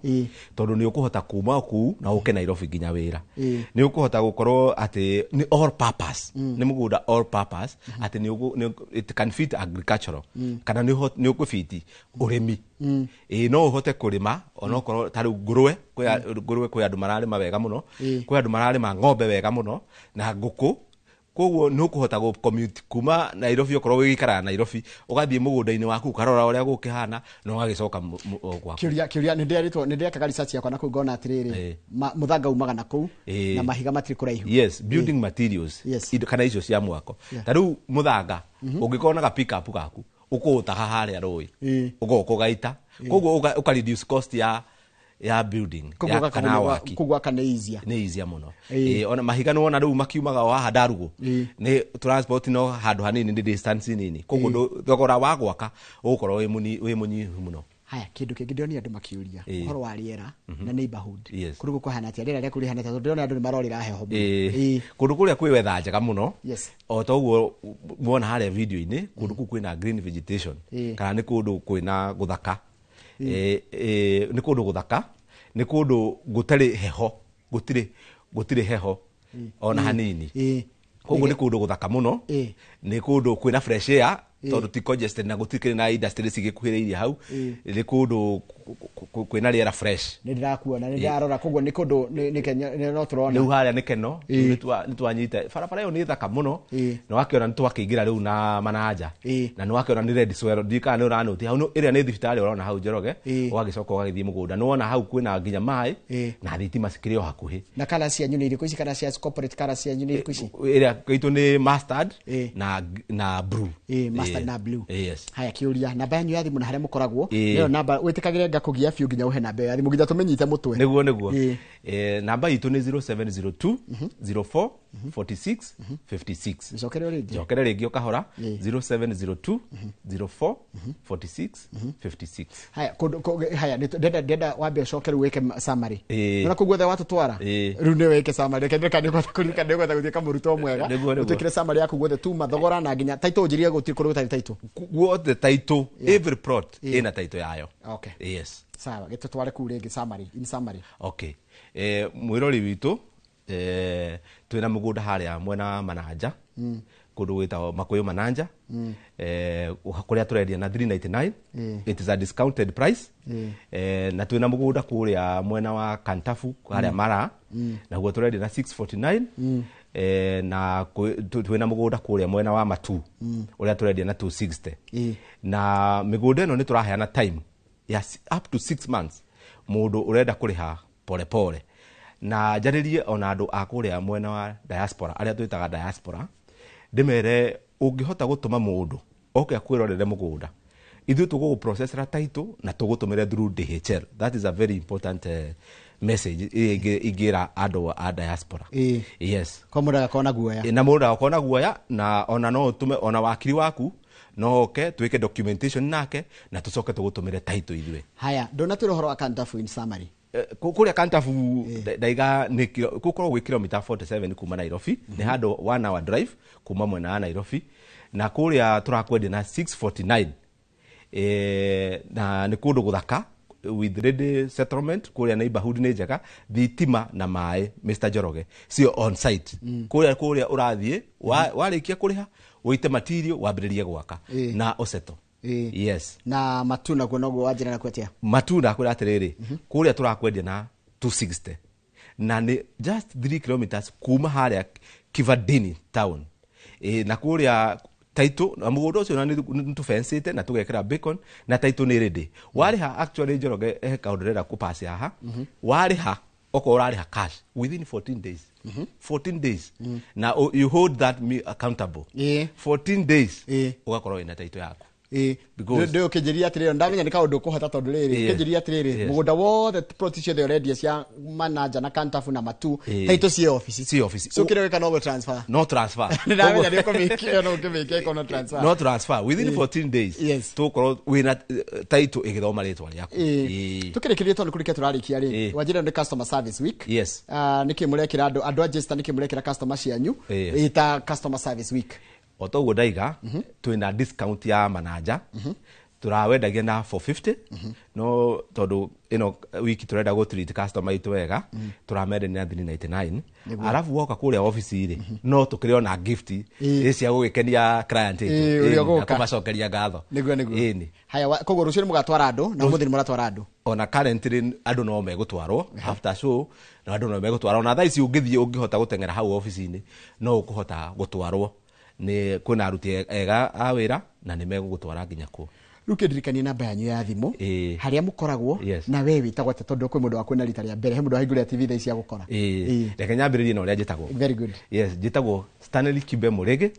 tondũ nĩ ũkũhota kuma kũu na ũke Nairobi nginya wĩra. Nĩ ũkũhota gũkorwo atĩ nĩ all purpose, nĩ mũgũnda all purpose, atĩ nĩ it can fit agricultural kana nĩ ũkũbiti ũrĩmi. No ũhote kũrĩma onokorwo ta rĩu ngũrwe, ngũrwe kwĩ andũ mararĩma wega mũno, kwĩ andũ mararĩma ng'ombe wega mũno na ngũkũ. Koguo nĩ ũkũhota gũ commute kuma Nairobi okorwo wĩikaraga Nairobi ũgathiĩ mũgũnda-inĩ waku ũkarora ũrĩa gũkĩhana na ũgagĩcoka gwaku. Kĩũria nĩ ndĩrĩtwo nĩ ndĩrekaga research yakwa na kũu ngona atĩrĩrĩ, mũthanga umaga na kũu na mahiga matirĩ kũraihu. Yes, building materials kana icio cia mwako. Ta rĩu mũthanga ũngĩkorwo na ga pick up gaku ũkũũtaha harĩa rũĩ ũgoka ũgaita, koguo ũka reduce cost ya building ya kana waki. Koguo aka nĩ easier. Nĩ easier mũno. Ona mahiga nĩwona rĩu makiumaga o haha Ndarugu. Nĩ transport no handũ hanini nĩ distance nini. Koguo thogora wa gwaka ũgũkorwo wĩ mũnyihu mũno. Haya, kĩndũ kĩngĩ ndĩronire andũ makĩũria ũhoro wa rĩera na neighborhood. Kũndũ gũkũ kũhana atĩa? Rĩera rĩa kũu rĩhana atĩa? Tondũ ndĩrona andũ nĩ marorĩra heho mũno. Kũndũ kũrĩa kwĩ weather njega mũno. O ta ũguo muona harĩa video-inĩ, kũndũ kũu kwĩna green vegetation kana nĩ kũndũ kwĩna gũthaka. Nĩ kũndũ gũthaka, nĩ kũndũ gũtarĩ heho, gũtirĩ heho ona hanini. Koguo nĩ kũndũ gũthaka mũno, nĩ kũndũ kwĩna fresh air tondũ ti congested na gũtikĩrĩ na industry cigĩkuhĩrĩirie hau. Nĩ kũndũ kwĩna rĩera fresh. Nĩ ndĩrakuona, nĩ ndĩrarora, koguo nĩ kũndũ nĩ Kenya no tũrona. Rĩu harĩa nĩ Keno, nĩ twanyita barabara ĩyo nĩ thaka mũno, na wakĩona nĩ twakĩingĩra rĩu na Manaja. Na nĩ wakĩona nĩ red soil, ndiũĩ kana nĩ ũranũti hau, ĩrĩa nĩ thibitarĩ ũrona hau Njoroge, ũgagĩcoka ũgagĩthiĩ mũgũnda. Nĩ wona hau kwĩna nginya maĩ na thitima cikĩrĩ o hakuhĩ. Na colour cianyu nĩ irĩkũ ici? Colour cia corporate colour cianyu nĩ irĩkũ ici? Ĩrĩa itũ nĩ mustard na blue. Mustard na blue. Yes. Haya, kĩũria namba yanyu ya thimũ na harĩa mũkoragwo. Nĩyo namba wĩtĩkagĩre ngakũgia biũ nginya ũhe namba ya thimũ nginya tũmĩnyite mũtwe. Nĩguo. Namba itũ nĩ 0702 04 46 56. Nĩcokere rĩngĩ. Njokere rĩngĩ ũkahora 0702 04 46 56. Haya, haya ndenda wambe ũcoke rĩu wĩke summary. Nona kũu guothe watũtwara rĩu nĩ wĩke summary. Reke nĩngwenda kũririkana nĩngwenda gũtuĩka mũrutwo mwega. Ũtwĩkĩre summary yaku guothe tuma thogora na nginya title njĩrie gũtirĩ kũndũ gũtarĩ title. Guothe title, every plot ĩna title yayo. Okay. Yes. Sawa, gĩtũtware kũu rĩngĩ summary, in summary. Okay. Mwĩrori witũ, twĩna mũgũnda harĩa mwena wa Mananja, kũndũ gwĩtagwo Makuyu Mananja, kũrĩa tũrendia na 399. It is a discounted price. Na twĩna mũgũnda kũrĩa mwena wa Kantafu harĩa Mara, naguo tũrendia na 649. Na twĩna mũgũnda kũrĩa mwena wa Matu, ũrĩa tũrendia na 260. Na mĩgũnda ĩno nĩ tũraheana time ya up to 6 months mũndũ ũrenda kũrĩha pole pole. Na njarĩrie ona andũ a kũrĩa mwena wa diaspora, arĩa twĩtaga diaspora, ndĩmere ũngĩhota gũtũma mũndũ oke akwĩrorere mũgũnda, ithuĩ tũgũgũprocessera title na tũgũtũmĩre through DHL. That is a very important message ingĩra andũ a diaspora. Yes. Kwa mũndũ agakorwo na guoya. Na mũndũ agakorwo na guoya, na ona no ũtũme ona wakiri waku no oke twĩke documentation nake na tũcoke tũgũtũmĩre title ithuĩ. Haya, ndũnatwĩra ũhoro wa Kantafu in summary. Kũrĩa Kantafu ndaiga nĩ gũkorwo gwĩ kilomita 47 kuma Nairobi, nĩ handũ 1 hour drive kuma mwena wa Nairobi, na kũrĩa tũrakwendia na 649. Na nĩ kũndũ gũthaka with ready settlement, kũrĩa neighborhood nĩ njega, thitima na maĩ Mr. Njoroge cio on site. Kũrĩa ũrathiĩ warĩkia kũrĩha ũite material wambĩrĩrie gwaka na ũseto. Yes. Na Matu nakuo noguo wanjĩra nakuo atĩa? Matu ndakwĩra atĩrĩrĩ, kũrĩa tũrakwendia na 260 na nĩ just 3 kilometers kuma harĩa Kivandini town. Na kũrĩa title na mũgũnda ũcio na nĩ tũfencĩte na tũgekĩra bacon na title nĩ ready. Warĩha actually Njoroge he kaũndũ ndĩrenda kũpass haha. Warĩha okorwo ũrarĩha cash within 14 days. 14 days. Na you hold that me accountable. 14 days ũgakorwo wĩna title yaku. Ndĩ ũkĩnjĩria atĩrĩrĩ, ndamenya nĩ kaũndũ ũkũhota tondũ rĩrĩ, ũkĩnjĩria atĩrĩrĩ, mũgũnda wothe plot ciothe ũrendia cia Mananja na Kantafu na Matu, title ciĩ office. Ciĩ office. So kĩrĩa wĩka no transfer. No transfer. Nĩ ndamenya nĩ ũkũmĩkia, no ũkĩmĩkia ĩkorwo no transfer. No transfer within 14 days. Tũgũkorwo wĩna title ĩgĩthoma rĩtwa rĩaku. Tũkĩrĩkĩrĩria tondũ kũrĩkia tũrarĩkia rĩ, wanjĩra nĩ customer service week. Yes. Nĩkĩ mũrekĩra andũ a Jesta, nĩkĩ mũrekĩra customer cianyu ĩta customer service week? O toguo ndaiga, twĩna discount ya Mananja, tũrawendagia na 450, no tondũ ĩno wiki tũrenda gũ treat customer itũ wega, tũramenderia na 399. Arabu woka kũrĩa office rĩ, no tũkĩrĩ ona gift cia gũgĩkenia client itũ, na kũmacokeria ngatho. Nĩguo, nĩguo. Haya, koguo rũciũ nĩ mũgatwara andũ na ũmũthĩ nĩ mũratwara andũ. Ona currently andũ no megũtwarwo after show, na andũ no megũtwarwo na thaa ici ũngĩthiĩ ũngĩhota gũteng'era hau office-inĩ no ũkũhota gũtwarwo. Nĩ kwĩna aruti ega a wĩra na nĩ megũgũtwara nginya kuo. Rĩu kĩndirikanie namba yanyu ya thimũ, harĩa mũkoragwo, na we wĩtagwo atĩa tondũ kwĩ mũndũ wa kwĩna rita rĩa mbere, he mũndũ wahingũrĩra TV thaa ici agũkora. Reke nyambĩrĩrie na ũrĩa njĩtagwo. Very good. Yes, njĩtagwo Stanley Kibe Mũrĩgĩ.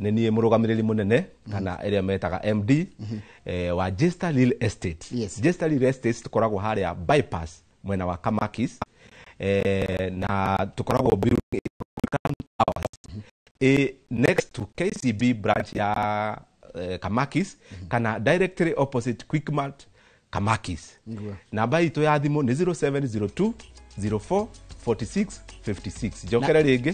Nĩ niĩ mũrũgamĩrĩri mũnene kana ĩrĩa metaga MD, wa Jesta Real Estate. Jesta Real Estate tũkoragwo harĩa bypass mwena wa Kamakis, na tũkoragwo building Towers, next to KCB branch ya Kamakis, kana directly opposite Quickmart Kamakis. Namba itũ ya thimũ nĩ 0702 04 46 56. Njokere rĩngĩ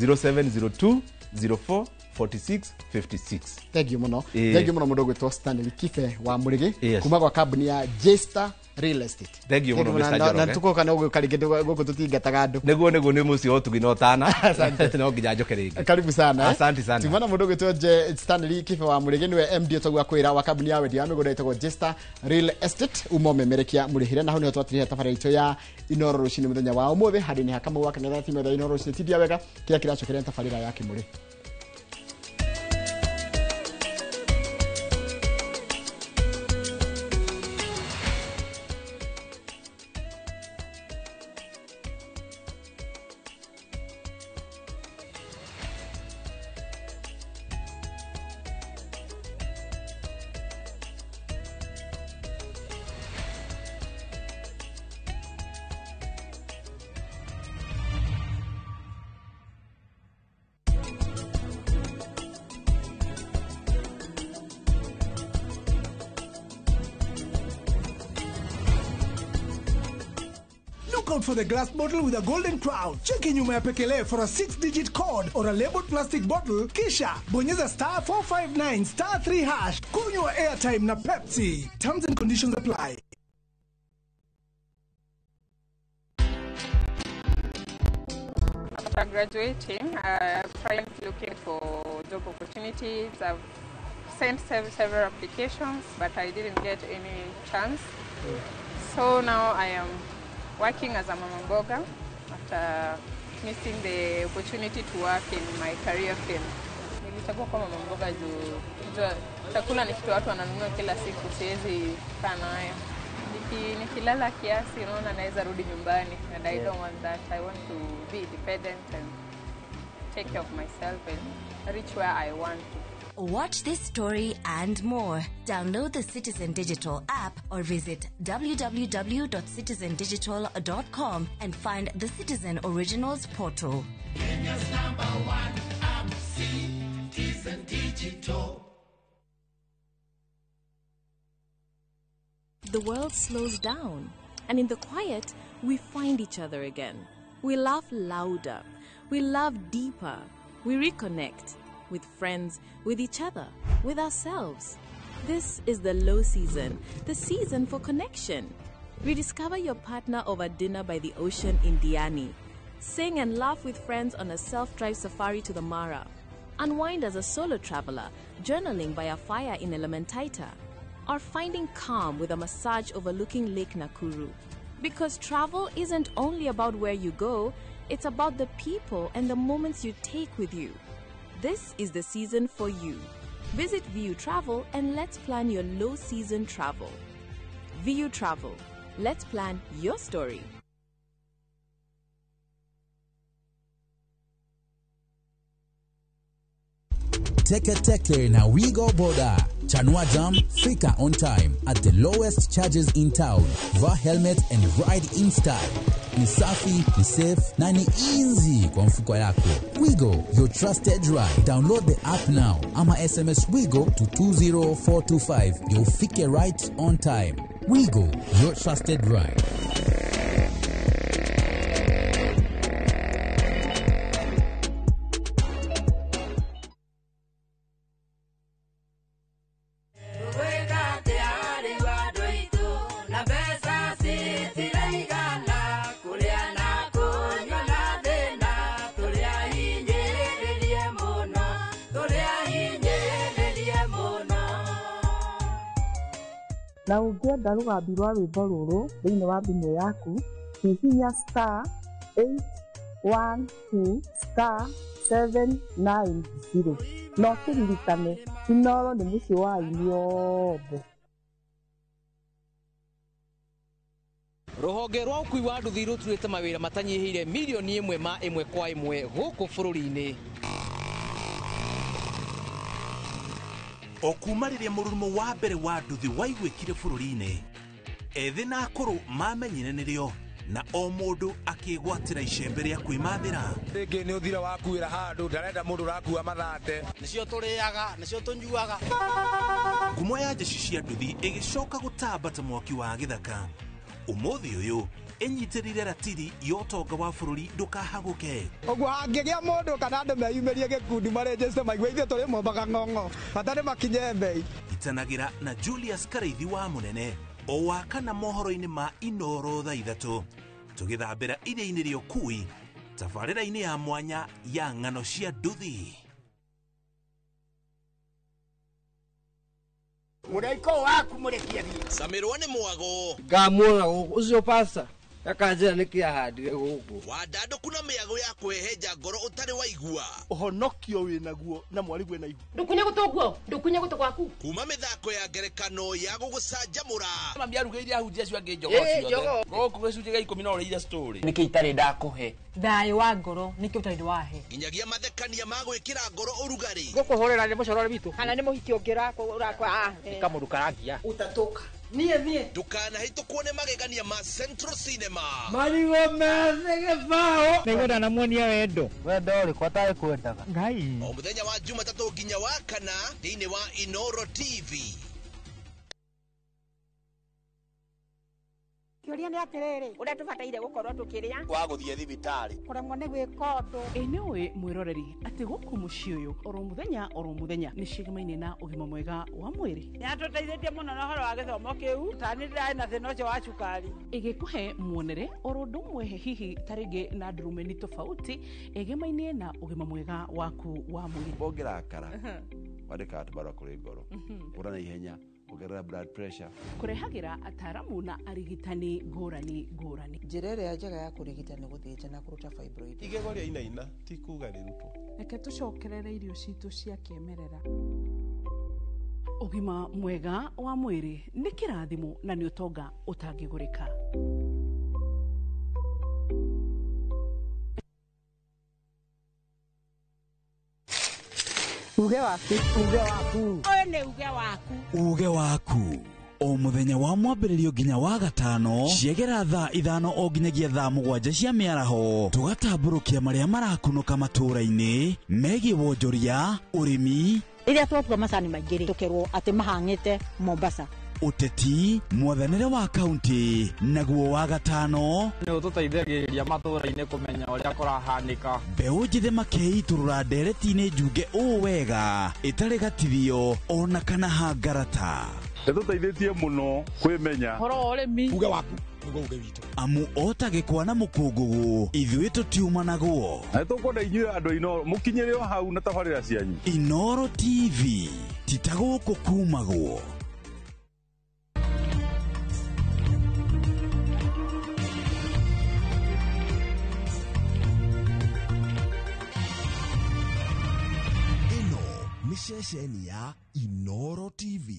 0702 04 46 56. Thank you mũno. Thank you mũno mũndũ ũgwĩtwo Stanley Kibe wa Mũrĩgĩ kuma gwa kambuni ya Jesta Real Estate. Thank you mũno Mr. Njoroge. Na tũkoka no gũka rĩngĩ gũkũ tũtingataga andũ. Nĩguo nĩ mũciĩ wa ũtugi na ũtana. No nginya njoke rĩngĩ. Karibu sana. Asante sana. Tumana mũndũ ũgwĩtwo Stanley Kibe wa Mũrĩgĩ nĩwe MD ũtagwo kwĩra wa kambuni ya wendia wa mĩgũnda ĩtagwo Jesta Real Estate. Uma ũmemerekia mũrĩhĩre na hau nĩho twatirihe tabarĩra itũ ya Inooro rũcinĩ mũthenya wa ũmũthĩ handũ-inĩ ha Kamau wa Kang'ethe timu ya Inooro rũcinĩ tindia wega kĩrĩa kĩracokeria tabarĩra ya Kĩmũrĩ. out for the glass bottle with a golden crown. Cheki nyuma ya pekele for a 6-digit code or a labeled plastic bottle, kisha bonyeza star 459 star 3 hash. Kunywa airtime na Pepsi. Terms and conditions apply. After graduating, I've tried looking for job opportunities. I've sent several applications, but I didn't get any chance. So now I am working as a mama mboga after missing the opportunity to work in my career field. Nilichagua kwa mama mboga juu chakula ni kitu watu wananunua kila siku, siwezi kaa nayo. Nikilala kiasi, unaona naweza rudi nyumbani, and I don't want that. I want to be independent and take care of myself and reach where I want to. Watch this story and more. Download the Citizen Digital app or visit www.citizendigital.com and find the Citizen Originals portal. Kenya's #1 app, Citizen Digital. The world slows down, and in the quiet, we find each other again. We laugh louder, we love deeper, we reconnect with friends, with each other, with ourselves. This is the low season, the season for connection. Rediscover your partner over dinner by the ocean in Diani. Sing and laugh with friends on a self-drive safari to the Mara. Unwind as a solo traveler, journaling by a fire in Elementaita. Or finding calm with a massage overlooking Lake Nakuru. Because travel isn't only about where you go, it's about the people and the moments you take with you. This is the season for you. Visit VU Travel and let's plan your low season travel. VU Travel, let's plan your story. Teke Teke na Wigo Boda. Chanua Jam, fika on time at the lowest charges in town. Vaa helmet and ride in style. Ni safi, ni safe na ni easy kwa mfuko yako. Wigo, your trusted ride. Download the app now. Ama SMS Wigo to 20425. You'll fike right on time. Wigo, your trusted ride. Na ũngĩenda rũgambi rwa rwĩmbo rũrũ thĩinĩ wa thimũ yaku, hihinya star 812 star 790 na ũkĩririkane Inooro nĩ mũciĩ wa aini othe. Rũhonge rwa ũkui wa nduthi rũturĩte mawĩra matanyihĩire milioni 1 ma 1 kwa 1 gũkũ bũrũri-inĩ. O kuma rĩrĩa mũrurumo wa mbere wa nduthi waiguĩkire bũrũri-inĩ, ethĩ na akũrũ mamenyire nĩrĩo na o mũndũ akĩgwatĩra icembe rĩa kwĩmathĩra. Rĩngĩ nĩ ũthira wakuĩra handũ ndarenda mũndũ ũrakua mathate. Nĩcio tũrĩaga, nĩcio tũnyuaga. Ngumo ya jeshi cia nduthi ĩgĩcoka gũtamba ta mwaki wa gĩthaka. Ũmũthĩ ũyũ ĩnyitĩrĩire ratiri ya ũtonga wa bũrũri ndũkahagũke. Ũguo hangĩgĩa mũndũ kana andũ meyumĩrie gĩkundi marĩnjĩte maigue ithuĩ tũrĩ mombaga ng'ong'o bata nĩ makinye mbei. Itanagĩra na Julius Karaithi wa Mũnene o wa kana mohoro-inĩ ma Inooro thaa 3 tũgĩthambĩra iria-inĩ rĩa ũkui tabarĩra-inĩ ya mwanya ya ng'ano cia nduthi. Mũraiko waku mũrekia thiĩ. Camirwo nĩ mwago. Ngamuona gũkũ ũcio pasta akanjĩra nĩkĩ ahandire gũkũ. Wandandũku na mĩago ya kwĩhenja ngoro ũtarĩ waigua. Ũhonokio wĩnaguo na mwarigwe na ihu. Ndũkunye gũtũ guo, ndũkunye gũtũ gwaku. Kuma mĩthako ya ngerekano ya gũgũcanjamũra. Mami arugĩire ahunjia acio angĩ njogoo ciothe. Gũkũ gĩcunjĩ gĩa 10 no ũrĩire story. Nĩkĩ itarĩ ndakũhe? Thayũ wa ngoro nĩkĩo ũtarĩ wahe. Nginyagia mathekania ma gwĩkĩra ngoro ũrugarĩ. Gũkũhũrĩra nĩ mũcorore witũ. Kana nĩ mũhiki ũngĩ ũrakwa. Nĩ kamũndũ karangia. Utatoka. Niĩ niĩ. Ndũkanahĩtũkwo nĩ magegania ma Central Cinema. Marigũ methĩ gĩbaũ. Nĩngwenda namuonia wendo. Wendo ũrĩkũ atarĩ kwendaga. Ngai. O mũthenya wa Jumatatũ nginya wa kana thĩinĩ wa Inooro TV. Kĩũria nĩ atĩrĩrĩ, ũrĩa tũbataire gũkorwo tũkĩrĩa wa gũthiĩ thibitarĩ kũremwo nĩ gwĩka ũndũ. Ĩ nĩ ũĩ mwĩroreri atĩ gũkũ mũciĩ ũyũ oro mũthenya nĩ cigemaine na ũgima mwega wa mwĩrĩ. Nĩatũteithĩtie mũno na ũhoro wa gĩthomo kĩu tani ndĩrarĩ na thĩna ũcio wa cukari. Ĩgĩkũhe muonere oro ũndũ ũmwe hihi ta rĩngĩ na ndurumeni tofauti ĩgemaine na ũgima mwega waku wa mwĩrĩ. Ũngĩrakara wandĩkaga tũbarũa kũrĩ ngoro ũra na ihenya ongerera blood pressure. Kũrehagĩra ataaramu na arigitani ngũrani ngũrani. Njĩra ĩrĩa njega ya kũrigita nĩ gũthĩnja na kũruta fibroid. Igego rĩa inaina ti kuga rĩrutwo. Reke tũcokerere irio citũ cia kĩmerera. Ũgima mwega wa mwĩrĩ nĩ kĩrathimo na nĩ ũtonga ũtangĩgũrĩka. Uge waku, uge waku. Ũyũ nĩ uge waku. Uge waku. O mũthenya wa mwambĩrĩrio nginya wa gatano ciegera thaa 5 o nginyagia thaa 7 cia mĩaraho tũgatambũrũkia marĩa marakunũka matũũra-inĩ megiĩ wonjoria, ũrĩmi, rĩrĩa twatua macani maingĩ rĩ tũkerwo atĩ mahang'ĩte Mombasa, ũteti, mwathanĩre wa kaunti, naguo wa gatano nĩ ũtũteithagĩrĩria matũũra-inĩ kũmenya ũrĩa kũrahanĩka. Mbeũ njĩthĩ makĩitũrũra ndereti-inĩ njunge ũũ wega ĩtarĩ gatithio ona kana hangarata. Ĩtũteithĩtie mũno kwĩmenya ũhoro wa ũrĩmi. Uge waku nĩguo uge witũ. Amu ota gĩkwa na mũkũngũgũ ithuĩ tũtiumanagwo. Na nĩtũkwenda inyuĩ andũ a Inooro mũkinyĩre o hau na tabarĩra cianyu. Inooro TV ti ta gũkũ kumagwo. Ĩno nĩ ceceni ya Inooro TV.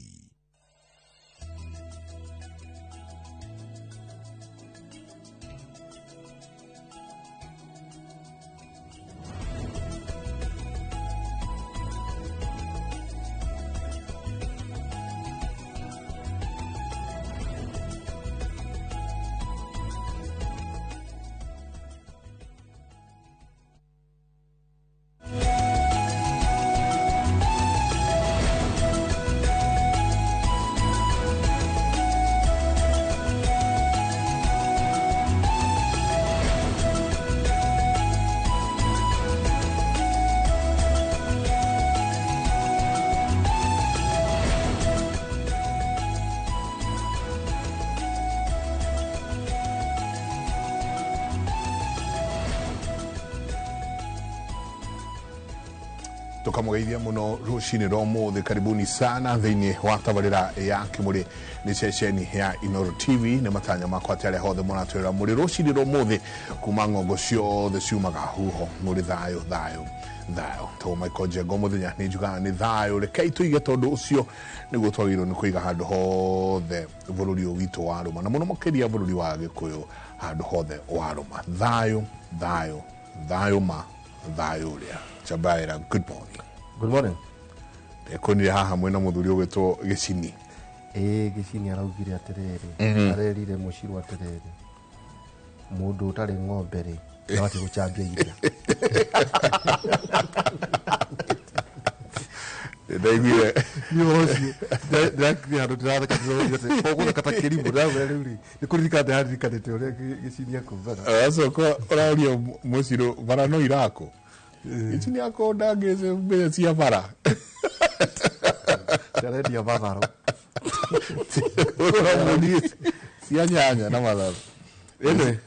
Tukamũgeithia mũno rũcinĩ rwa ũmũthĩ. Karibuni sana thĩinĩ wa tabarĩra ya Kĩmũrĩ nĩ ceceni ya Inooro TV. Nĩ matanya makwa atĩ arĩa hothe mũratwĩrora mũrĩ rũcinĩ rwa ũmũthĩ kuma ng'ongo ciothe ciumaga huho mũrĩ thayũ thayũ thayũ. Tagwo Michael Njenga mũthenya nĩ njugaga nĩ thayũ. Rekei tũige tondũ ũcio nĩguo twagĩrĩirwo nĩ kũiga handũ hothe bũrũri ũyũ witũ wa rũma na mũno makĩria bũrũri wa Gĩkũyũ handũ hothe wa rũma. Thayũ thayũ thayũ ma thayũ ũrĩa. Chabaira, good morning. Good morning. Ekonire haha mwena muthuri ugwitwo Gicini. Gicini araugire atiriri. Arerire muciru atiriri. Mundu utari ng'ombe ri ndabati gucambia iria. Ndaiguire. Ni ũcio. Ndirakinya handũ ndĩratheka ndĩroria ũgũtheka ta kĩrimũ ndĩrakwĩra rĩu rĩ nĩ kũririkana ndĩraririkanĩte ũrĩa Gicini akugaga. Acoka ũraũria mũcirũ bara no irako. Gicini ako ndangĩce mbeca cia bara. Ndarendia matharũ. Cia nyanya na matharũ. Anyway,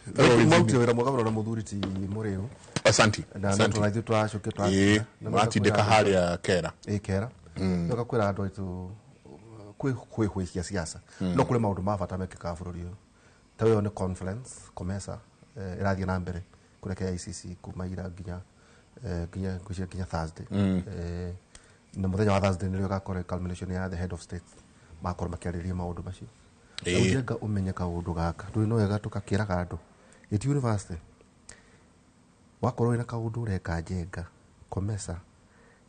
mwautire wĩra mwega mũno na mũthuri ti Mũrĩu. Asanti. Na no tũrathiĩ tũracokia tũracokia. Mũratindĩka harĩa Kera. Ĩ Kera. Ndoka kwĩra andũ aitũ kwĩ cia siasa. No kũrĩ maũndũ ma bata mekĩkaga bũrũri ũyũ. Ta ũyũ nĩ conference COMESA ĩrathiĩ na mbere kũrĩa KICC kuma ira nginya nginya Thursday. Na mũthenya wa Thursday nĩrĩo ĩgakorwo culmination ya the head of state makorwo makĩarĩrĩria maũndũ macio. Ũnjenga ũmenye kaũndũ gaka ndũĩ no wega tũgakĩraga andũ ĩti university wakorwo wĩna kaũndũ ũreka Njenga COMESA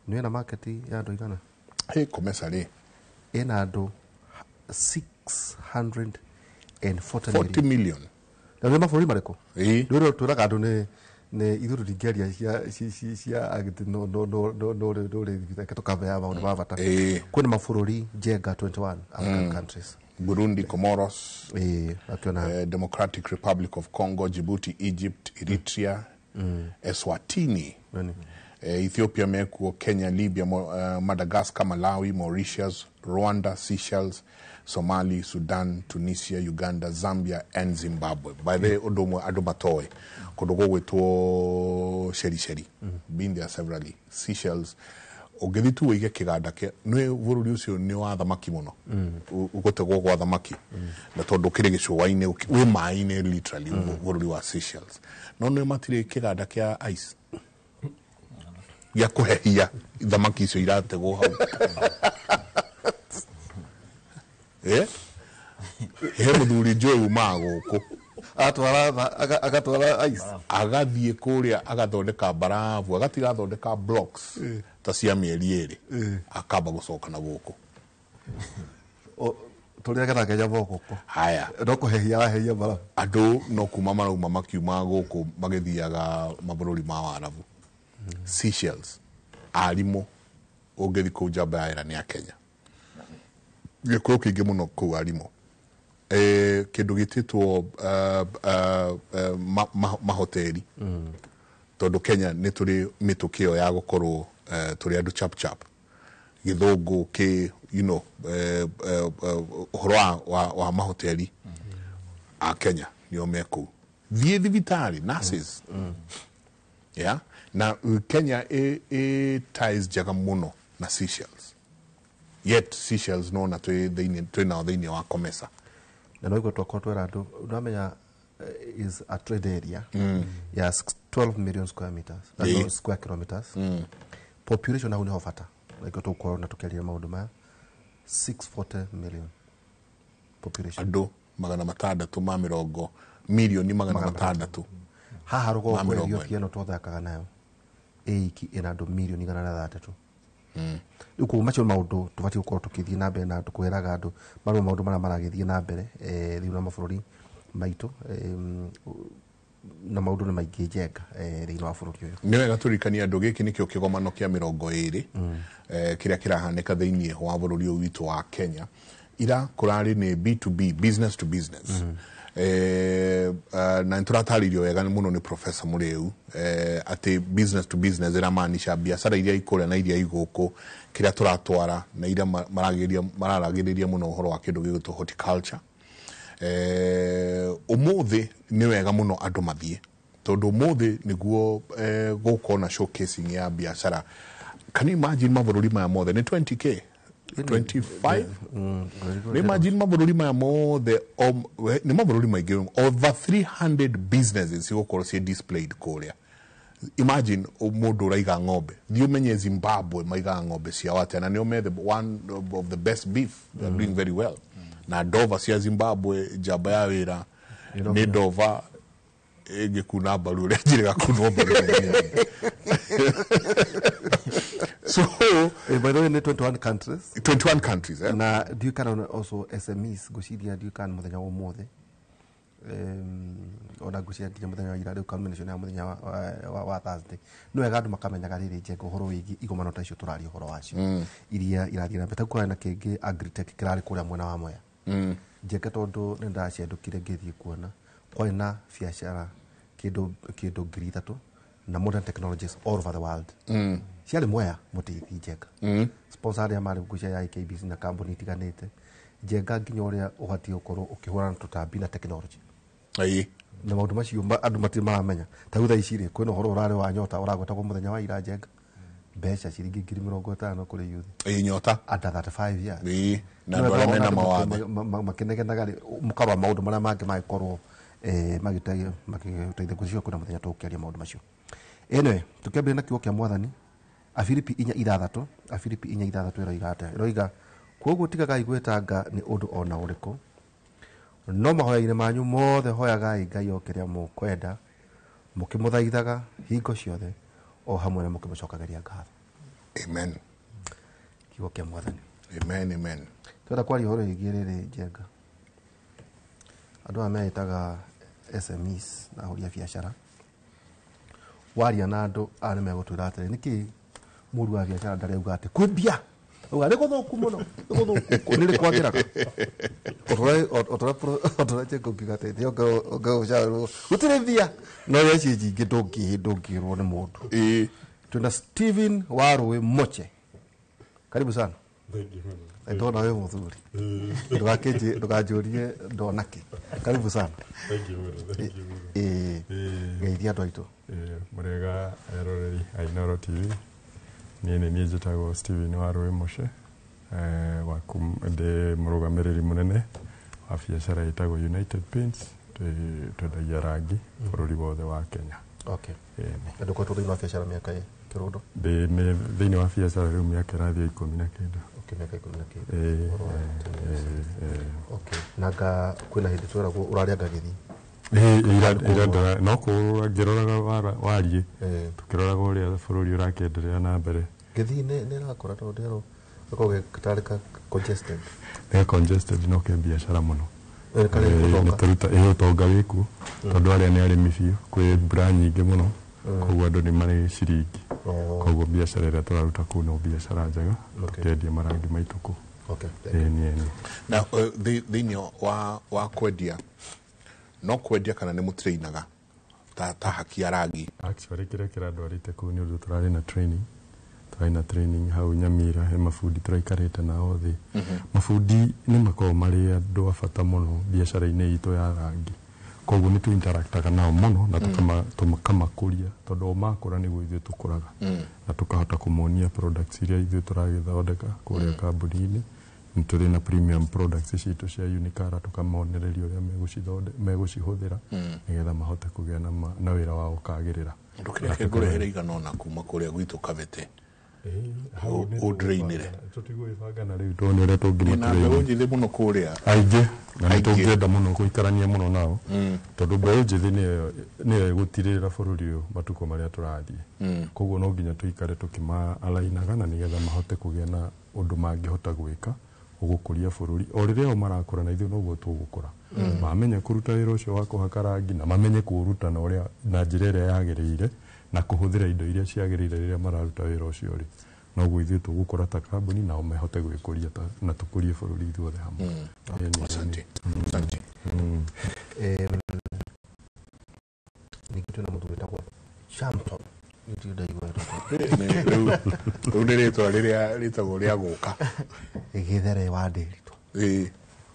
nĩ wĩna market ya andũ igana. COMESA rĩ ĩna andũ 640 million. Na nĩ mabũrũri marĩkũ? Nĩ twĩraga andũ nĩ ithuĩ tũtingĩaria cia agĩtĩ no rĩ tũkabeaga maũndũ ma bata. Kwĩna mabũrũri Njenga 21 African countries. Burundi, Comoros, akiona Democratic Republic of Congo, Djibouti, Egypt, Eritrea, Eswatini, Ethiopia mekuo, Kenya, Libya, Madagascar, Malawi, Mauritius, Rwanda, Seychelles, Somali, Sudan, Tunisia, Uganda, Zambia and Zimbabwe. By the way, undu andu matoe kundu gugwitwo Sherisheri, been there severally. Seychelles ũngĩthiĩ tu wĩige kĩganda kĩa nĩ bũrũri ũcio nĩ wa thamaki mũno, ũgũtegwo gwa thamaki, na tondũ kĩrĩ gĩcũa-inĩ, wĩ maĩ-inĩ literally bũrũri wa Seychelles, no nĩ matirĩ kĩganda kĩa ice gĩa kũhehia thamaki icio irategwo hau. He mũthuri njũĩ umaga gũkũ agatwara ice, agathiĩ kũrĩa agathondeka barabu, agatiga athondeka blocks ta cia mĩeri 2, akamba gũcoka na gũkũ. Tũrĩaga Kenya gũkũ. Haya, no kũhehia wahehia barabu. Andũ no kuma marauma makiuma gũkũ magĩthiaga mabũrũri ma Waarabu. Seychelles, arimũ ũngĩthiĩ kũu njamba ya ĩra nĩ a Kenya, gĩkũyũ kĩingĩ mũno kũu arimũ. Kĩndũ gĩtĩtwo mahoteri, tondũ Kenya nĩ tũrĩ mĩtũkĩ ĩyo ya gũkorwo tũrĩ andũ chap chap, gĩthũngũ kĩ you know, ũhoro wa mahoteri a Kenya nĩo me kũu. Thiĩ thibitarĩ, nurses, yeah? Na Kenya ĩ ties njega mũno na Seychelles, yet Seychelles no na twĩ nao thĩinĩ wa COMESA. Na no twakorwo twera andũ ndamenya is a trade area ya 12 million square meters, no, square kilometers. Population hau niho bata like tũkorwo na tũkĩaria maũndũ maya 640 million population, andũ 620 milioni 600 haha rũgongo Ethiopia no twathakaga nayo ĩiki ĩna andũ milioni 130. Rĩu koguo macio maũndũ tũbatiĩ gũkorwo tũkĩthiĩ na mbere na tũkwĩraga andũ marĩa maũndũ marĩa maragĩthiĩ na mbere rĩu na mabũrũri maitũ, na maũndũ nĩ maingĩ njenga thĩinĩ wa bũrũri ũyũ. Nĩ wega tũririkanie andũ gĩkĩ nĩkĩo kĩgomano kĩa 20 kĩrĩa kĩrahanĩka thĩinĩ wa bũrũri ũyũ witũ wa Kenya. Ira kũrarĩ nĩ B2B, business to business. Na nĩtũratarĩirio wega mũno nĩ Professor Mũrĩu atĩ business to business ĩramaanisha biacara iria ikũrĩa na iria igũkũ, kĩrĩa tũratwara na iria mararagĩrĩria mũno ũhoro wa kĩndũ gĩgwĩtwo horticulture. Ũmũthĩ nĩ wega mũno andũ mathiĩ, tondũ ũmũthĩ nĩguo gũkorwo na showcasing ya biacara. Can you imagine mabũrũri maya mothe nĩ 20k 25? Nĩ imagine mabũrũri maya mothe, nĩ mabũrũri maingĩ, over 300 businesses cigũkorwo ciĩ displayed kũrĩa. Imagine mũndũ ũraiga ng'ombe, thiĩ ũmenye Zimbabwe maigaga ng'ombe ciao atĩa, na nĩo me the one of the best beef, they are doing very well. Na ndova cia Zimbabwe njamba ya wĩra nĩ ndova ĩngĩkuna mbaru ũrĩa njĩrĩga kunwo mbaru. So by the way, 21 countries. 21 countries, eh? Na do you can also SMEs ngwĩciria do you can mũthenya wa ũmũthĩ, ona ngwĩciria nginya mũthenya wa ira rĩu culmination ya mũthenya wa Thursday, nĩ wega andũ makamenyaga rĩrĩ njenga ũhoro wĩgiĩ igomano ta icio tũraria ũhoro wacio iria irathiĩ na mbere. Ta kũrarĩ na kĩngĩ agritech kĩrarĩ kũrĩa mwena wa Mwea njenga, tondũ nĩ ndacendũkire ngĩthiĩ kuona kwarĩ na biacara kĩndũ 3,000 na modern technologies all over the world. Ciarĩ Mwea mũtĩithi njenga, sponsor arĩa marĩ ngwĩciria ya KBC na kambuni itiganĩte njenga, nginya ũrĩa ũbatiĩ gũkorwo ũkĩhũrana tũtambi na technology. Na maũndũ macio andũ matirĩ maramenya. Ta rĩu thaa ici rĩ, kwĩna ũhoro ũrarĩ wa nyota ũragwetagwo mũthenya wa ira njenga, mbeca ciringi 50,000 kũrĩ youth nyota under 35 years. Na andũ arĩa mena mawathe makĩnegenaga rĩ, mũkarora maũndũ marĩa mangĩ mangĩkorwo magĩteithia ngwĩciria kwĩna mũthenya tũgũkĩaria maũndũ macio. Anyway, tũkĩambĩrĩria na kiugo kĩa Mwathani, Afilipi 4:6, Afilipi 4:6 ĩroiga atĩa? Ĩroiga, kwoguo tigagai gwĩtanga nĩ ũndũ ona ũrĩkũ, no mahoya-inĩ manyu mothe hoyagai Ngai o kĩrĩa mũkwenda, mũkĩmũthaithaga hingo ciothe, o hamwe na mũkĩmũcokagĩria ngatho. Amen. Kiugo kĩa Mwathani. Amen, amen. Twenda kwaria ũhoro wĩgiĩ rĩrĩ njenga, andũ aya meĩtaga SMEs na ahũri a biacara. Waria na andũ aya nĩ megũtwĩra atĩrĩ, nĩkĩ mũru wa biacara ndarauga atĩ kwĩ mbia? Uga nĩ gũthũku mũno, nĩ gũthũku nĩ rĩ kwagĩraga. Otora Njenga ũngiuga atĩ ũngĩũcaũrwo gũtirĩ mbia no iria ici nyingĩ ndũngĩrwo nĩ mũndũ. Twĩna Steven Warũĩ Moche, karibu sana. Ndona wĩ mũthuri, ndũkanjũrie ndona kĩ. Karibu sana. Geithia andũ aitũ. Mũrĩega eroreri a Inooro TV. Niĩ nĩ niĩ njĩtagwo Steven Warũĩ Moche, ndĩ mũrũgamĩrĩri mũnene wa biacara ĩtagwo United Paints. Twendagia rangi bũrũri wothe wa Kenya. Okay. Na ndũkoretwo thĩinĩ wa biacara mĩaka ĩ kĩrũndo? Ndĩ thĩinĩ wa biacara rĩu mĩaka ĩrathiĩ 19. Okay, mĩaka 19. Okay. Na nga kwĩna hĩndĩ tweragwo ũrarĩanga gĩthii? Ira no kũrora ngĩroraga wariĩ, tũkĩroraga ũrĩa bũrũri ũrakĩenderea na mbere. Gĩthii nĩ ĩrakũra tondũ ndĩrerwo gakoragwo getarĩ ka congested. Nĩ congested no ke biacara mũno. Nĩ ũtonga wĩkuo tondũ arĩa nĩ arĩmi biũ, kwĩ mbura nyingĩ mũno, koguo andũ nĩ marĩ ciringi, koguo biacara ĩrĩa tũraruta kũu no biacara njega, tũkendia marangi maitũ kũu. Na thĩinĩ wa kwendia, no kwendia kana nĩ mũtrainaga ta haki ya rangi? Actually kĩrĩa kĩrandwarĩte kũu nĩ ũndũ tũrarĩ na training, tũrarĩ na training hau Nyamira, he mabundi tũraikarĩte nao thĩ. Mabundi nĩ makoragwo marĩ andũ a bata mũno biacara-inĩ itũ ya rangi, koguo nĩ tũ-interactaga nao mũno na tũkamakũria, tondũ o makũra nĩguo ithuĩ tũkũraga, na tũkahota kũmonia products iria ithuĩ tũragĩthondeka kũrĩa kambuni-inĩ. Nĩ tũrĩ na premium products citũ cia Unicara, tũkamonereria ũrĩa megũcihũthĩra nĩgetha mahote kũgĩa na wĩra wao ũkagĩrĩra. Ndũkĩreke ngũrehere igana ona kuma kũrĩa gwitũ Kabete ũndrĩinĩre. Tũtigwĩbanga na rĩu tuone ũrĩa tũngĩmatũrĩra. Mbeũ njĩthĩ mũno kũrĩa aingĩ, na nĩ tũngĩenda mũno gũikarania mũno nao, tondũ mbeũ njĩthĩ nĩyo ĩgũtirĩrĩra bũrũri ũyũ matukũ marĩa tũrathiĩ. Koguo no nginya tũikare tũkĩmaalainaga na nĩgetha mahote kũgĩa na ũndũ mangĩhota gwĩka ũgũkũria bũrũri. O rĩrĩa o marakũra na ithuĩ noguo tũgũkũra. Mamenye kũruta wĩra ũcio wa kũhaka rangi na mamenye kũũruta na ũrĩa na njĩra ĩrĩa yagĩrĩire na kũhũthĩra indo iria ciagĩrĩire rĩrĩa mararuta wĩra ũcio rĩ, noguo ithuĩ tũgũkũra ta kambuni nao mahote gwĩkũria na tũkũrie bũrũri ithuothe hamwe. Asante. Asante. Ningĩ twĩna mũthuri wĩtagwo Champton. Rĩu nĩ rĩtwa rĩrĩa rĩtagwo rĩa gũka. Gĩthere wa Ndĩritũ.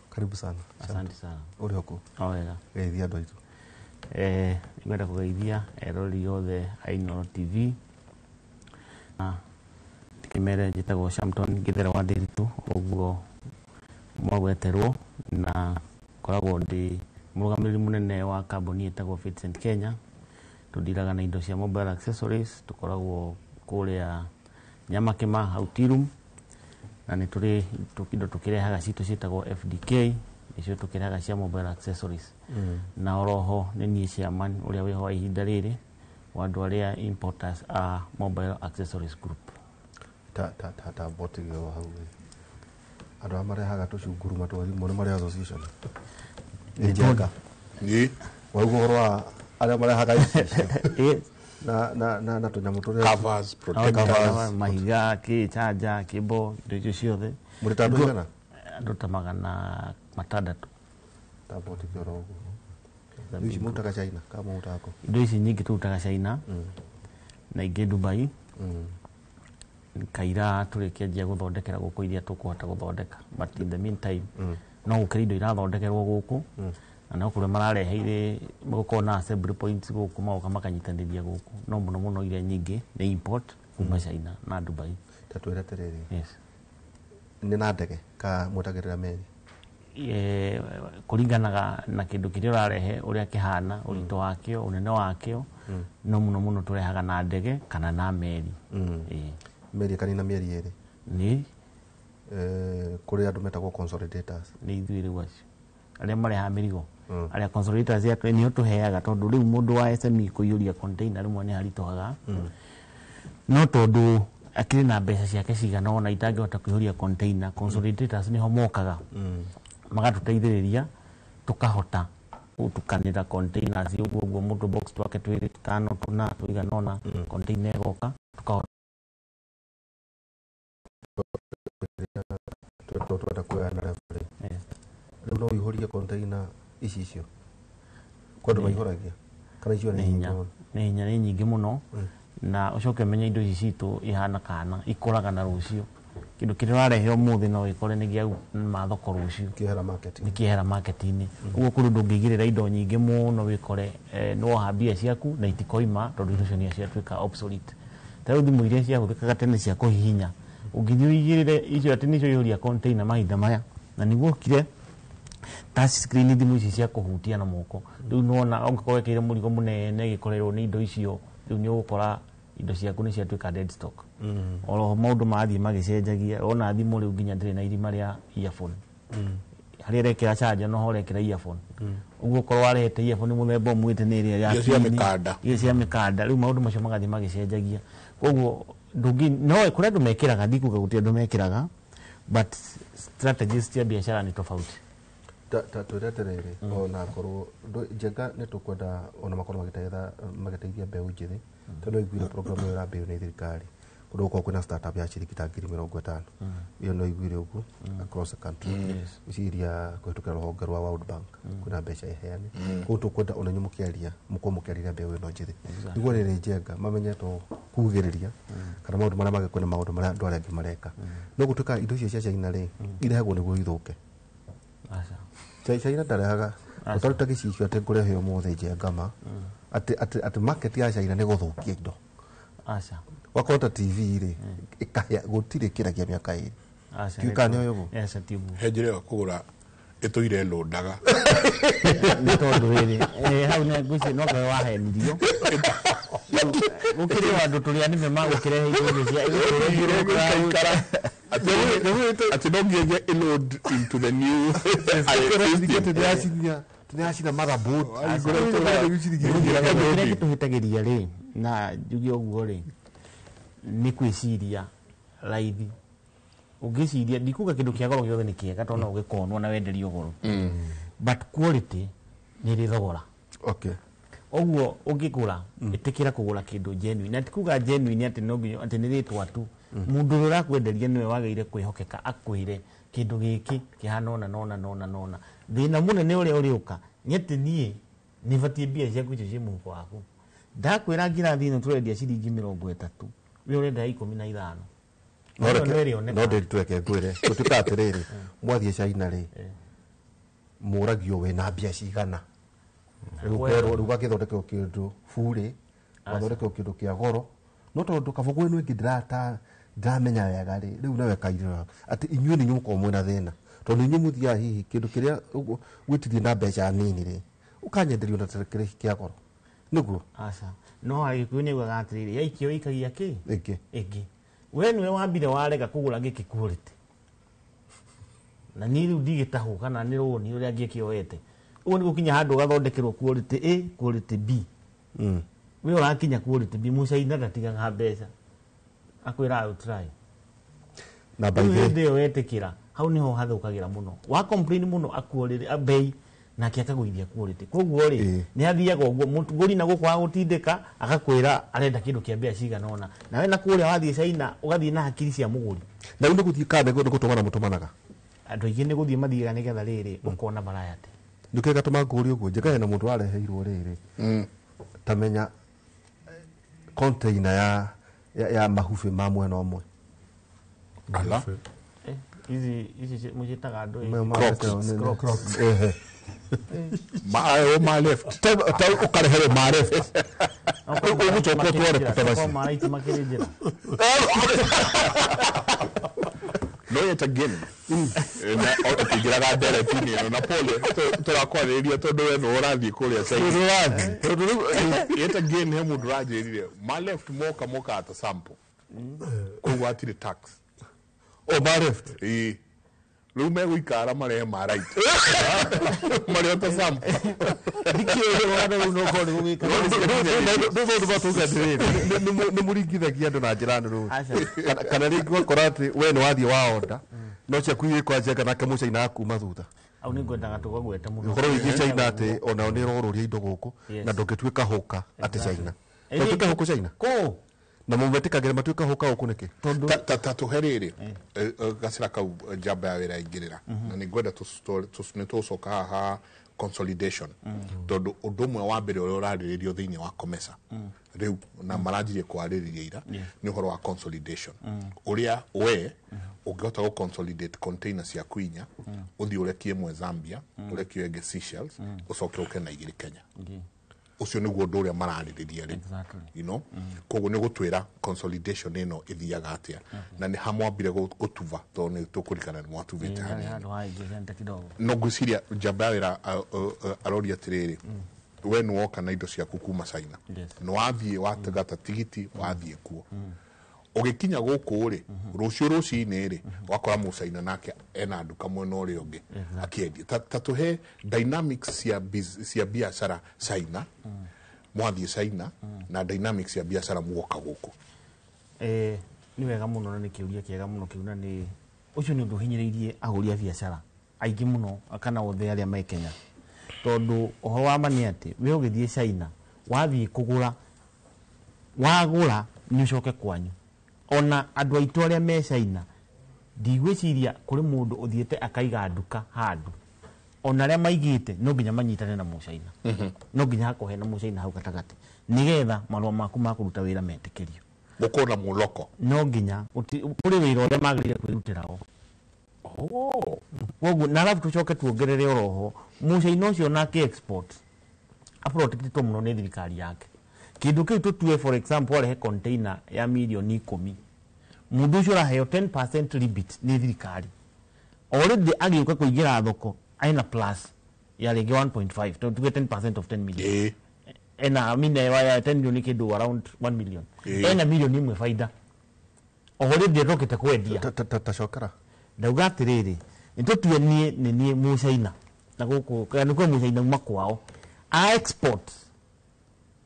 Karibu sana. Asante sana. Ũrĩ ũkũ? O wega. Geithia andũ aitũ. Nĩngwenda kũgeithia eroreri othe a Inooro TV. Ndĩkĩmere njĩtagwo Shampton Gĩthere wa Ndĩritũ, ũguo mwagweterwo, na ngoragwo ndĩ mũrũgamĩrĩri mũnene wa kambuni ĩtagwo Vincent Kenya. Tũndiraga na indo cia mobile accessories, tũkoragwo kũrĩa Nyamakĩma hau Tea Room, na nĩ tũrĩ indo tũkĩrehaga citũ ciĩtagwo FDK, nĩcio tũkĩrehaga cia mobile accessories. Na oroho nĩ niĩ chairman ũrĩa wĩho wa ihinda rĩrĩ wa andũ arĩa importers a mobile accessories group. Ta botigio hau andũ arĩa marehaga tũcunguruma twa thimũ nĩ marĩ association. Njenga. Wauga ũhoro wa arĩa marehaga ici na tũnyamũ tũrĩa covers, protectors, mahiga, kĩ charger, cable, indo icio ciothe. Mũrĩ ta andũ aigana? Andũ ta 600. Ta botigio oro ũguo. Ici mũrutaga China kana mũrutaga kũ? Indo ici nyingĩ tũrutaga China na ingĩ Dubai. Kaira tũrĩkĩanjia gũthondekera gũkũ iria tũkũhota gũthondeka, but in the meantime no gũkĩrĩ indo irathondekerwo gũkũ, na no kũrĩa marareheire gũkorwo na assembly points gũkũ, magoka makanyitanĩria gũkũ, no mũno mũno iria nyingĩ nĩ import kuma China na Dubai. Ta twĩre atĩrĩrĩ, yes, nĩ na ndege ka mwetagĩrĩra meri? Kũringanaga na kĩndũ kĩrĩa ũrarehe, ũrĩa kĩhana, ũritũ wakĩo, ũnene wakĩo, no mũno mũno tũrehaga na ndege kana na meri. Meri kanina mĩeri ĩrĩ nĩ kũrĩ andũ metagwo consolidators. Nĩ ithuĩ rĩu acio arĩa marehaga mĩrigo, arĩa consolidators nĩo tũheaga, tondũ rĩu mũndũ wa SME kũiyũria container rĩmwe nĩ haritũhaga, no tondũ akĩrĩ na mbeca ciake cigana ũna itangĩhota kũiyũria container, consolidators nĩho mokaga magatũteithĩrĩria tũkahota gũtukanĩra containers ũguo ũguo, mũndũ box twake twĩrĩ tũtano tũna tũigana ũna, container ĩgoka tũkahota Rĩu no ũihũrie container ici icio kwa andũ maihũragia kana icio nĩ nyingĩ mũno? Nĩ hinya, nĩ nyingĩ mũno. Na ũcoke ũmenye indo ici citũ ihana kana ikũraga na rũciũ. Kĩndũ kĩrĩa ũrarehe ũmũthĩ no gĩkore nĩ gĩa mathoko rũciũ, kĩehera market. Nĩ kĩehera market-inĩ. Ũguo kũrĩ ũndũ ũngĩigĩrĩra indo nyingĩ mũno wĩkore nĩ woha mbia ciaku na itikoima, tondũ indo icio nĩ ciatuĩka obsolete. Ta rĩu thimũ iria ciahũthĩkaga tene cia kũhihinya, ũngĩthiĩ ũigĩrĩre icio atĩ nĩcio ihũria container mahinda maya, na nĩguo ũkire touch screen, thimũ ici cia kũhutia na moko, rĩu nĩwona ũngĩkorwo wĩkĩrire mũrigo mũnene gĩkorerwo nĩ indo icio, rĩu nĩ ũgũkora indo ciaku nĩ ciatuĩka dead stock. Oroho maũndũ marathiĩ magĩcenjagia. Wona thimũ rĩu nginya ndĩrĩ na irima rĩa earphone, harĩa ũrekĩra charger noho ũrekĩra earphone. Ũguo okorwo warehete earphone mũthemba ũmwĩte nĩ ĩrĩa ya Iria cia pini, mĩkanda. iria cia mĩkanda. Rĩu maũndũ macio magathiĩ magĩcenjagia, koguo ndũngĩ no kũrĩ andũ mekĩraga, ndikuga gũtirĩ andũ mekĩraga, but strategies cia biacara nĩ tofauti. Ta twĩre atĩrĩrĩ, ona korwo Njenga nĩ tũkwenda ona makorwo magĩteithia mbeũ njĩthĩ, tondũ iguire program ĩyo ĩrambĩrĩrio nĩ thirikari kũndũ gũkorwo kwĩna startup ya ciringi ta 50,000. Ĩyo no iguire ũguo across the country. Gwĩciria kũhĩtũkĩra rũhonge rwa World Bank kwĩna mbeca iheane. Koguo tũkwenda ona inyuĩ mũkĩaria mũkorwo mũkĩarĩria mbeũ ĩno njĩthĩ, nĩguo rĩrĩ Njenga mamenye to kugĩrĩria kana maũndũ marĩa mangĩkorwo nĩ maũndũ marĩa andũ arĩa angĩ mareka. No gũtuĩka indo icio cia China rĩ, irehagwo nĩguo ithũke? Aca. China ndarehaga ũtaruta gĩcicio atĩ ngũrehe ũmũthĩ Njengama atĩ market ya China nĩ gũthũkia indo. Aca. Wakorwo ta TV rĩ, ĩkahĩa gũtirĩ kĩragia mĩaka 2. Aca. Ndiũĩ kana nĩ ũĩ ũguo. Aca, ti ũguo. He njĩra ĩyo kũgũra ĩtũire lũndaga. Nĩ tondũ rĩrĩ hau nĩ ngwĩciria no kawe wahenirio. Gũkĩrĩ o andũ tũrĩ anime magũkĩrehe indo icio cia Ĩgũikara atĩ no nginya ĩload into the new system. Nĩyacina motherboard. Kĩrĩa gĩtũhĩtagĩria rĩ, na njuge ũguo rĩ, nĩ kwĩciria raithi. Ũngĩciria, ndikuga kĩndũ kĩa goro gĩothe nĩ kĩega, tondũ no ũgĩkonwo na wenderio goro, but quality nĩ ĩrĩ thogora. Ũguo ũngĩgũra, ĩtĩkĩra kũgũra kĩndũ genuine, na ti kuga genuine atĩ no nginya atĩ nĩ rĩtwa tu. Mũndũ ũrĩa ũrakwenderia nĩwe wagĩrĩire kwĩhokeka, akwĩre kĩndũ gĩkĩ kĩhana ũna nona nona nona. Thĩna mũnene ũrĩa ũrĩũka nĩ atĩ niĩ nĩ batiĩ mbia ciaku icio ciĩ mũhuko waku. Ndakwĩra ngirathi ĩno tũrendia ciringi 30, we ũrenda ya 15. No Ĩyo reke no ĩrĩoneka. No ndĩreke ngwĩre gũtuĩka atĩrĩrĩ, mwathiĩ China rĩ, mũragio wĩna mbia cigana. Rĩu ũkerwo rĩu gagĩthondekerwo kĩndũ burĩ, gathondekerwo kĩndũ kĩa goro, no tondũ kabũgũ ĩno ĩngĩ ndiramenya wega rĩ, rĩu nawe kairĩra atĩ inyuĩ nĩ inyuĩ mũkoragwo mwĩna thĩna, tondũ inyuĩ mũthiaga hihi kĩndũ kĩrĩa gwĩtirie na mbeca nini rĩ, ũkanyenderio na kĩrĩ kĩa goro nĩguo. Aca, no Agĩkũyũ nĩ augaga atĩrĩrĩ, yaikio ĩikagia kĩ ĩngĩ. Ĩngĩ. We nĩwe wambire warega kũgũra gĩkĩ quality, na niĩ rĩu ndigĩtahwo kana nĩ rũni ũrĩa ngĩkĩoete. Ũguo nĩ gũkinya handũ ũgathondekerwo quality A, quality B. We ũrakinya quality B, mũcaina ndatigaga mbeca, akwĩra I will try. Na by Rĩu the hĩndĩ ĩyo wetĩkĩra, hau nĩho hathũkagĩra mũno. Wa complain mũno akuorĩre bei, nake akagũithia quality. Koguo rĩ, nĩ athiaga ũguo mũgũri na gũkũ agũtindĩka agakwĩra arenda kĩndũ kĩa mbia cigana ũna, nawe na kũrĩa wathiĩ China ũgathiĩ na hakiri cia mũgũri. Na rĩu nĩ gũthiĩ kana nĩ gũtũmana mũtũmanaga? Andũ aingĩ nĩ gũthiĩ mathiaga nĩgetha rĩrĩ ũkona variety. Nĩkĩo gatũma ngũrie ũguo. Njenga hena mũndũ wareheirwo rĩrĩ, ta menya container ya mahubi ma mwena ũmwe. Ala. Ici mũciĩtaga andũ Crocs. Crocs. Crocs. Ehe. Ma left. Ta ũkareherwo ma left. Ũgũcoka ũtware kũta macio. Ma right makĩrĩ njĩra. No yet again na tũkĩingĩraga ndereti-inĩ ĩno na pole tũrakwarĩrĩria tondũ we nĩwe ũrathiĩ kũrĩa China. Ũrathiĩ. Tondũ rĩu yet again he mũndũ ũranjĩrire ma left moka moka ata sample, koguo hatirĩ tax. O ma left. Ĩĩ, rĩu megũikara marehe ma right marĩ o ta sample. Nĩ mũringithagia andũ na njĩra nene ũũ. Kana rĩngĩ ũgakora atĩ we nĩ wathiĩ wa order, no ciaku igĩkora Njenga nake mũcaina akuma thutha. Au nĩ ngwendaga tũkagweta mũno. Ũhoro wĩgiĩ China atĩ onao nĩ ĩrorũria indo gũkũ Yes. na ndũngĩtuĩka hũka atĩ Exactly. China. Ndũngĩtuĩka hũkũ China. Kũ? Na mũmetĩkagĩra matuĩka hũka gũkũ nĩkĩ? Ta tũhe rĩrĩ gacĩra kau njamba ya wĩra ingĩrĩra, na nĩ ngwenda nĩ tũgũcoka haha consolidation, tondũ ũndũ ũmwe wa mbere ũrĩa ũrarĩrĩrio thĩinĩ wa COMESA rĩu na maranjirie kwarĩrĩria ira nĩ ũhoro wa consolidation, ũrĩa we ũngĩhota gũ consolidate container ciaku inya, ũthiĩ ũrekie ĩmwe Zambia, ũrekie ĩngĩ Seychelles, ũcoke ũke na igĩrĩ Kenya. Ũcio nĩguo ũndũ ũrĩa mararĩrĩria rĩu, you know. Koguo nĩ gũtwĩra consolidation ĩno ĩthiaga atĩa, na nĩ hamwambire gũtuba, tondũ nĩ tũkũrikana nĩ mwatubĩte hanini. Handũ haingĩrĩte kidogo. No ngwĩciria njamba ya wĩra aroria atĩrĩrĩ, we nĩ woka na indo ciaku kuma China, nĩ wathiĩ watagata tigiti, wathiĩ kuo, ũgĩkinya gũkũ rĩ, rũciũ rũcinĩ rĩ, wakora mũcaina nake ena nduka mwena ũrĩa ũngĩ akĩendia. Ta tũhe dynamics cia biacara China, mwathiĩ China, na dynamics cia biacara muoka gũkũ. Nĩ wega mũno na nĩ kĩũria kĩega mũno kĩu, na nĩ ũcio nĩ ũndũ ũhinyĩrĩirie ahũri a biacara aingĩ mũno kana othe arĩa me Kenya, tondũ ũhoro wa ma nĩ atĩ we ũgĩthiĩ China wathiĩ kũgũra, wagũra nĩ ũcoke kwanyu. Ona andũ aitũ arĩa me China ndigwĩciria kũrĩ mũndũ ũthiĩte akaiga nduka handũ, ona arĩa maigĩte no nginya manyitane na mũcaina, no nginya hakorwo hena mũcaina hau gatagatĩ nĩgetha marũa maku ma kũruta wĩra metĩkĩrio. Gũkorwo na mũloko no nginya kũrĩ wĩra ũrĩa magĩrĩire kwĩrutĩra o. Koguo na arabu tũcoke tuongerere oroho mũcaina ũcio nake export aprotectĩtwo mũno nĩ thirikari yake. Kĩndũ kĩu tũtue for example arehe container ya mirioni 10, mũndũ ũcio ũraheo 10% rebate nĩ thirikari, already agĩũka kũingĩra thoko ena plus ya rĩngĩ 1.5, tondũ tuge 10% of 10 million, ena mine ya 10 million kĩndũ around 1 million, ena milioni ĩmwe faida already ĩrokĩte kwendia. Tacokera ndauga atĩrĩrĩ, nĩ tũtue niĩ nĩ niĩ mũcaina na gũkũ kana nĩ kwĩ mũcaina uma kwao a export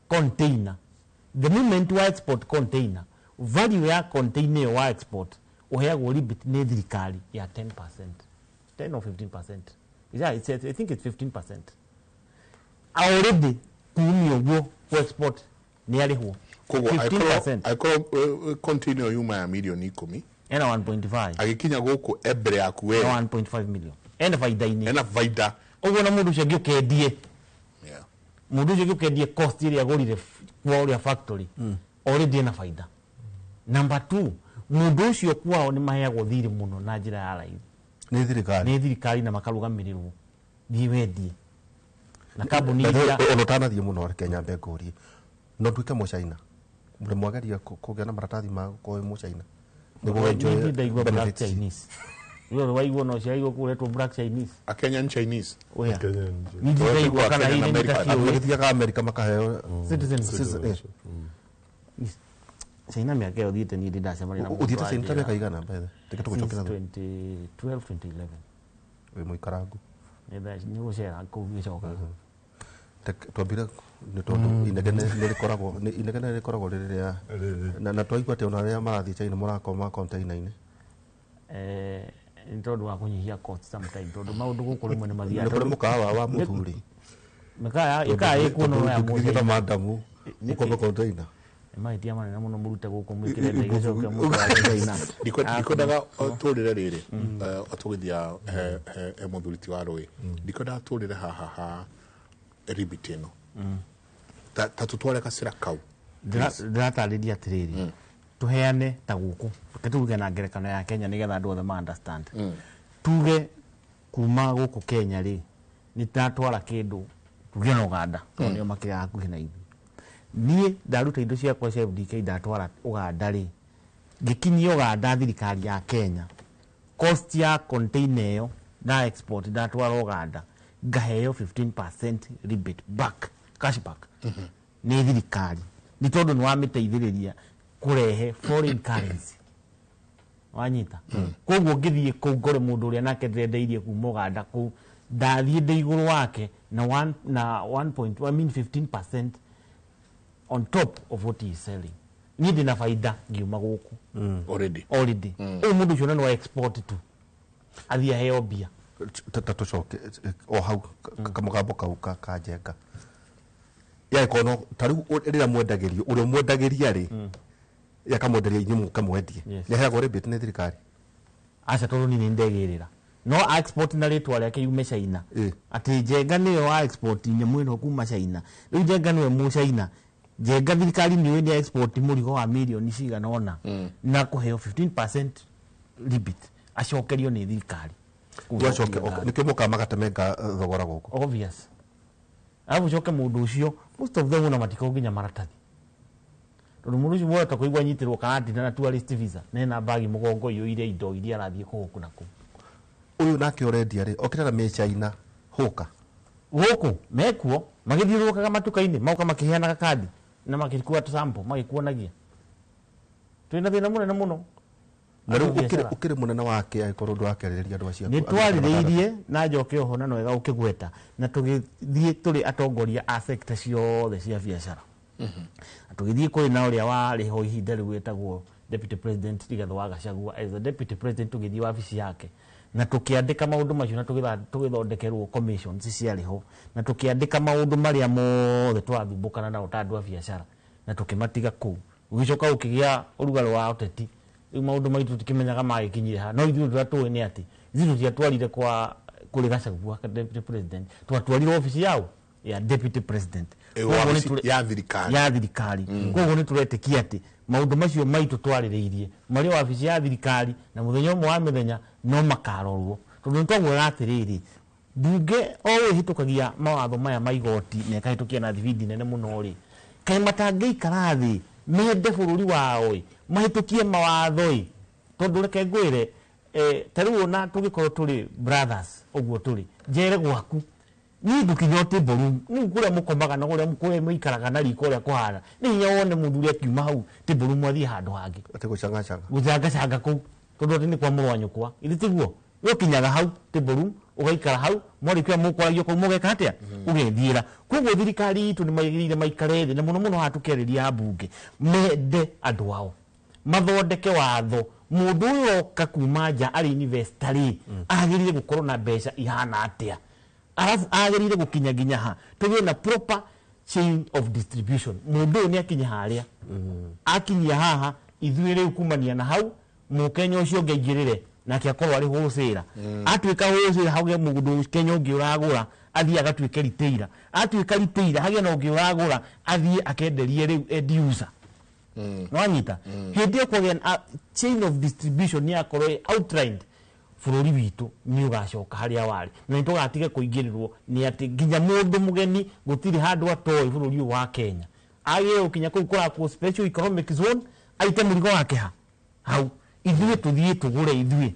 container, the moment wa export container, value ya container ĩyo wa export ũheagwo rebate nĩ thirikari ya 10%, 10 or 15%. Yeah, I think it's 15% already kumia ũguo ku export nĩ arĩhwo. Koguo 15%. Angĩkorwo container yuma ya milioni 10 ena 1.5 agĩkinya gũkũ e mbere yaku we ena 1.5 million ena faida-inĩ, ena faida ũguo na mũndũ ũcio angĩũkendie, mũndũ ũcio angĩũkendie cost ĩrĩa agũrire kwa ũrĩa factory already ena faida. Number 2, mũndũ ũcio kwao nĩ maheagwo thirĩ mũno na njĩra ya raithi nĩ thirikari, nĩ thirikari, na makarũgamĩrĩrwo thiĩ wendie na kambuni iria. Ona ũtanathiĩ mũno reke nyambe ngũrie, no nduĩke mũcaina mũrĩ mwageria kũgĩa na maratathi ma gũkorwo wĩ mũcaina nĩguo enjoy ndaigua black benefits? Chinese Wewe waigua no ciaigua kũretwo black Chinese. A Kenyan Chinese. Oya. Niĩ ndaigua kana hihi nĩ Andũ taciũĩ. magĩthiaga Amerika makaheo Citizenship. China mĩaka ĩyo thiĩte niĩ ndacemania na mũndũ Ũthiĩte China ta wanjĩra. mĩaka igana mbere? Reke tũgũcokera Since 2012 2011. Wĩ mũikarangu. Nĩ gũcera kũu ngĩcoka. Twambire nĩ tondũ inegene nĩ rĩkoragwo inegene rĩkoragwo rĩrĩ rĩa na twaigua atĩ ona arĩa marathiĩ China mũrakoma container-inĩ. Nĩ tondũ wa kũnyihia cost sometime, tondũ maũndũ gũkũ rĩmwe nĩ mathiaga. Nĩ kũrĩ mũkawa wa mũthuri. Mĩkawa ĩkawa ĩkuo no ya Tũngĩthiĩ ta mũthuri. madamu ũkome container. Nĩ mahĩtia manene mũno mũrute gũkũ mwĩkĩre ndege ĩcoke mũtware China. Ndikwendaga tũrĩre rĩrĩ tũgĩthia he mũthuri ti wa rũĩ, ndikwendaga tũrĩre haha ha rebate ĩno, ta tũtware gacĩra kau. Ndĩratarĩria atĩrĩrĩ, tũheane ta gũkũ, reke tuge na ngerekano ya Kenya nĩgetha andũ othe ma understand. Tuge kuma gũkũ Kenya rĩ, nĩ ndatwara kĩndũ tuge na Uganda, tondũ nĩo makĩrĩ hakuhĩ na ithuĩ. Niĩ ndaruta indo ciakwa cia FDK ndatwara Uganda rĩ, ngĩkinyia Uganda thirikari ya Kenya cost ya container ĩyo na export ndatwara Uganda ngaheo 15% rebate back, cash back nĩ thirikari, nĩ tondũ nĩ wamĩteithĩrĩria kũrehe foreign currency. Wanyita? Koguo ngĩthiĩ kũu ngore mũndũ ũrĩa nake ndĩrendeirie kuma Uganda kũu, ndathiĩ ndĩ igũrũ wake na one, na one point, I mean 15% on top of what he is selling. Niĩ ndĩna faida ngiuma gũkũ. Already. Already. Ũyũ mũndũ ũcio na nĩ wa export tu athiĩ aheo mbia. Ta tũcoke o hau kamũgambo kau ka Njenga. Yagĩkorwo no ta rĩu rĩrĩa mwendagĩrio, ũrĩa mwendagĩria rĩ, Akamwenderia inyuĩ mũke mwendie. Yes. Nĩ aheagwo rebate nĩ thirikari? Aca, tondũ niĩ nĩ ndegĩrĩra no export na rĩtwa rĩake yume China, atĩ Njenga nĩwe wa export nyamũ ĩno kuma China. Rĩu Njenga nĩwe mũ China. Njenga thirikari nĩũĩ nĩ export mũrigo wa mirioni cigana ũna na kũheo 15% rebate, acokerio nĩ thirikari. Gwacoke nĩkĩo mokaga magatemenga thogora gũkũ. Obvious. Arabu coke mũndũ ũcio, most of them ona matikoragwo nginya maratathi, tondũ mũndũ ũcio mwahota kũigua anyitĩrwo karatina na tourist visa nena mbagi mũgongo iyũire indo iria arathiĩ kũgũkũ na kũu. Ũyũ nake ũrendia rĩ, okĩte na mĩ China hũka gũkũ mekuo magĩthiũrũrũkaga matuka-inĩ, moka makĩheanaga kandi na makĩkua sample magĩkuonagia. Twĩna thĩna mũnene mũno. Na rĩu Andũ biacara. ũkĩrĩ mũnene wake, angĩkorwo ndũrakĩarĩrĩria andũ acio Nĩ twarĩrĩirie na njoke oho na wega ũkĩgweta na tũgĩthiĩ tũrĩ atongoria a sector ciothe cia biacara, na tũgĩthiĩ kũrĩ na ũrĩa warĩ ho ihinda rĩu wetagwo Deputy President Rigathĩ wa Gachagua. As a deputy president, tũgĩthiĩ wabici yake na tũkĩandĩka maũndũ macio na tũgĩthondekerwo commissions ciarĩ ho na tũkĩandĩka maũndũ marĩa mothe tũrathumbũkana nao ta andũ a biacara na tũkĩmatiga kũu. Ũgĩcoka ũkĩgĩa ũrugarĩ wa ũteti. Rĩu maũndũ maitũ tũtikĩmenyaga magĩkinyire ha, no ithuĩ ũrĩa tũĩ nĩ atĩ ithuĩ tũtiatwarire kwa kũrĩ Gachagua deputy president, twatwarire obici yao ya deputy president. Ĩyo Koguo nĩ wabici ya thirikari. Ya thirikari. Koguo nĩ tũretĩkia atĩ maũndũ macio maitũ twarĩrĩirie marĩ wabici ya thirikari na mũthenya ũmwe wa mĩthenya no makarorwo, tondũ nĩ twaguoya atĩrĩrĩ, mbunge o ĩhĩtũkagia mawatho maya ma igoti na ĩkahĩtũkia na thibindi nene mũno rĩ, kaĩ matangĩikara thĩ mende bũrũri wao ĩ, mahĩtũkie mawatho ĩ? Tondũ reke ngwĩre, ta rĩu ona tũgĩkorwo tũrĩ brothers ũguo tũrĩ njere gwaku, niĩ ngũkinya o table room rĩu kũrĩa mũkomaga na kũrĩa mũikaraga na riko ũrĩa kũhana, nĩ hinya wone mũthuri akiuma hau table room athiĩ handũ hangĩ. Atĩ gũcangacanga. Gũcangacanga kũu, tondũ atĩ nĩ kwa mũrũ wa nyũkwa, ithe tiguo? We ũkinyaga hau table room ũgaikara hau, mwarĩkia mũkwaragia kũu, mũgeka atĩa, ũgethiĩra. Koguo thirikari itũ nĩ magĩrĩire maikare thĩ, na mũno mũno haha tũkĩarĩria ambunge, mende andũ ao, mathondeke watho mũndũ ũyũ oka kuma nja arĩ investor rĩ, agĩrĩire gũkorwo na mbeca ihana atĩa, arabu agĩrĩire gũkinya nginya ha, tũgĩe na proper chain of distribution. Mũndũ ũyũ nĩ akinya harĩa, akinyia haha, ithuĩ rĩu kumania na hau mũkenya ũcio ũngĩ aingĩrĩre nake akorwo arĩ wholesaler. Atuĩka wholesaler, hagĩe mũndũ Kenya ũngĩ ũragũra, athiĩ agatuĩke retailer. Atuĩka retailer, hagĩe na ũngĩ ũragũra, athiĩ akenderie rĩu end user. Nĩwanyita? Hĩndĩ ĩyo kwagĩa na chain of distribution nĩ yakorwo ĩ outlined, bũrũri witũ nĩ ũgacoka harĩa warĩ na nĩ tũgatiga kũingĩrĩrwo nĩ atĩ nginya mũndũ mũgeni gũtirĩ handũ atoĩ bũrũri ũyũ wa Kenya. Agĩrĩire gũkinya kũu kũrakwo special economic zone, aite mũrigo wake ha hau, ithuĩ tũthiĩ tũgũre, ithuĩ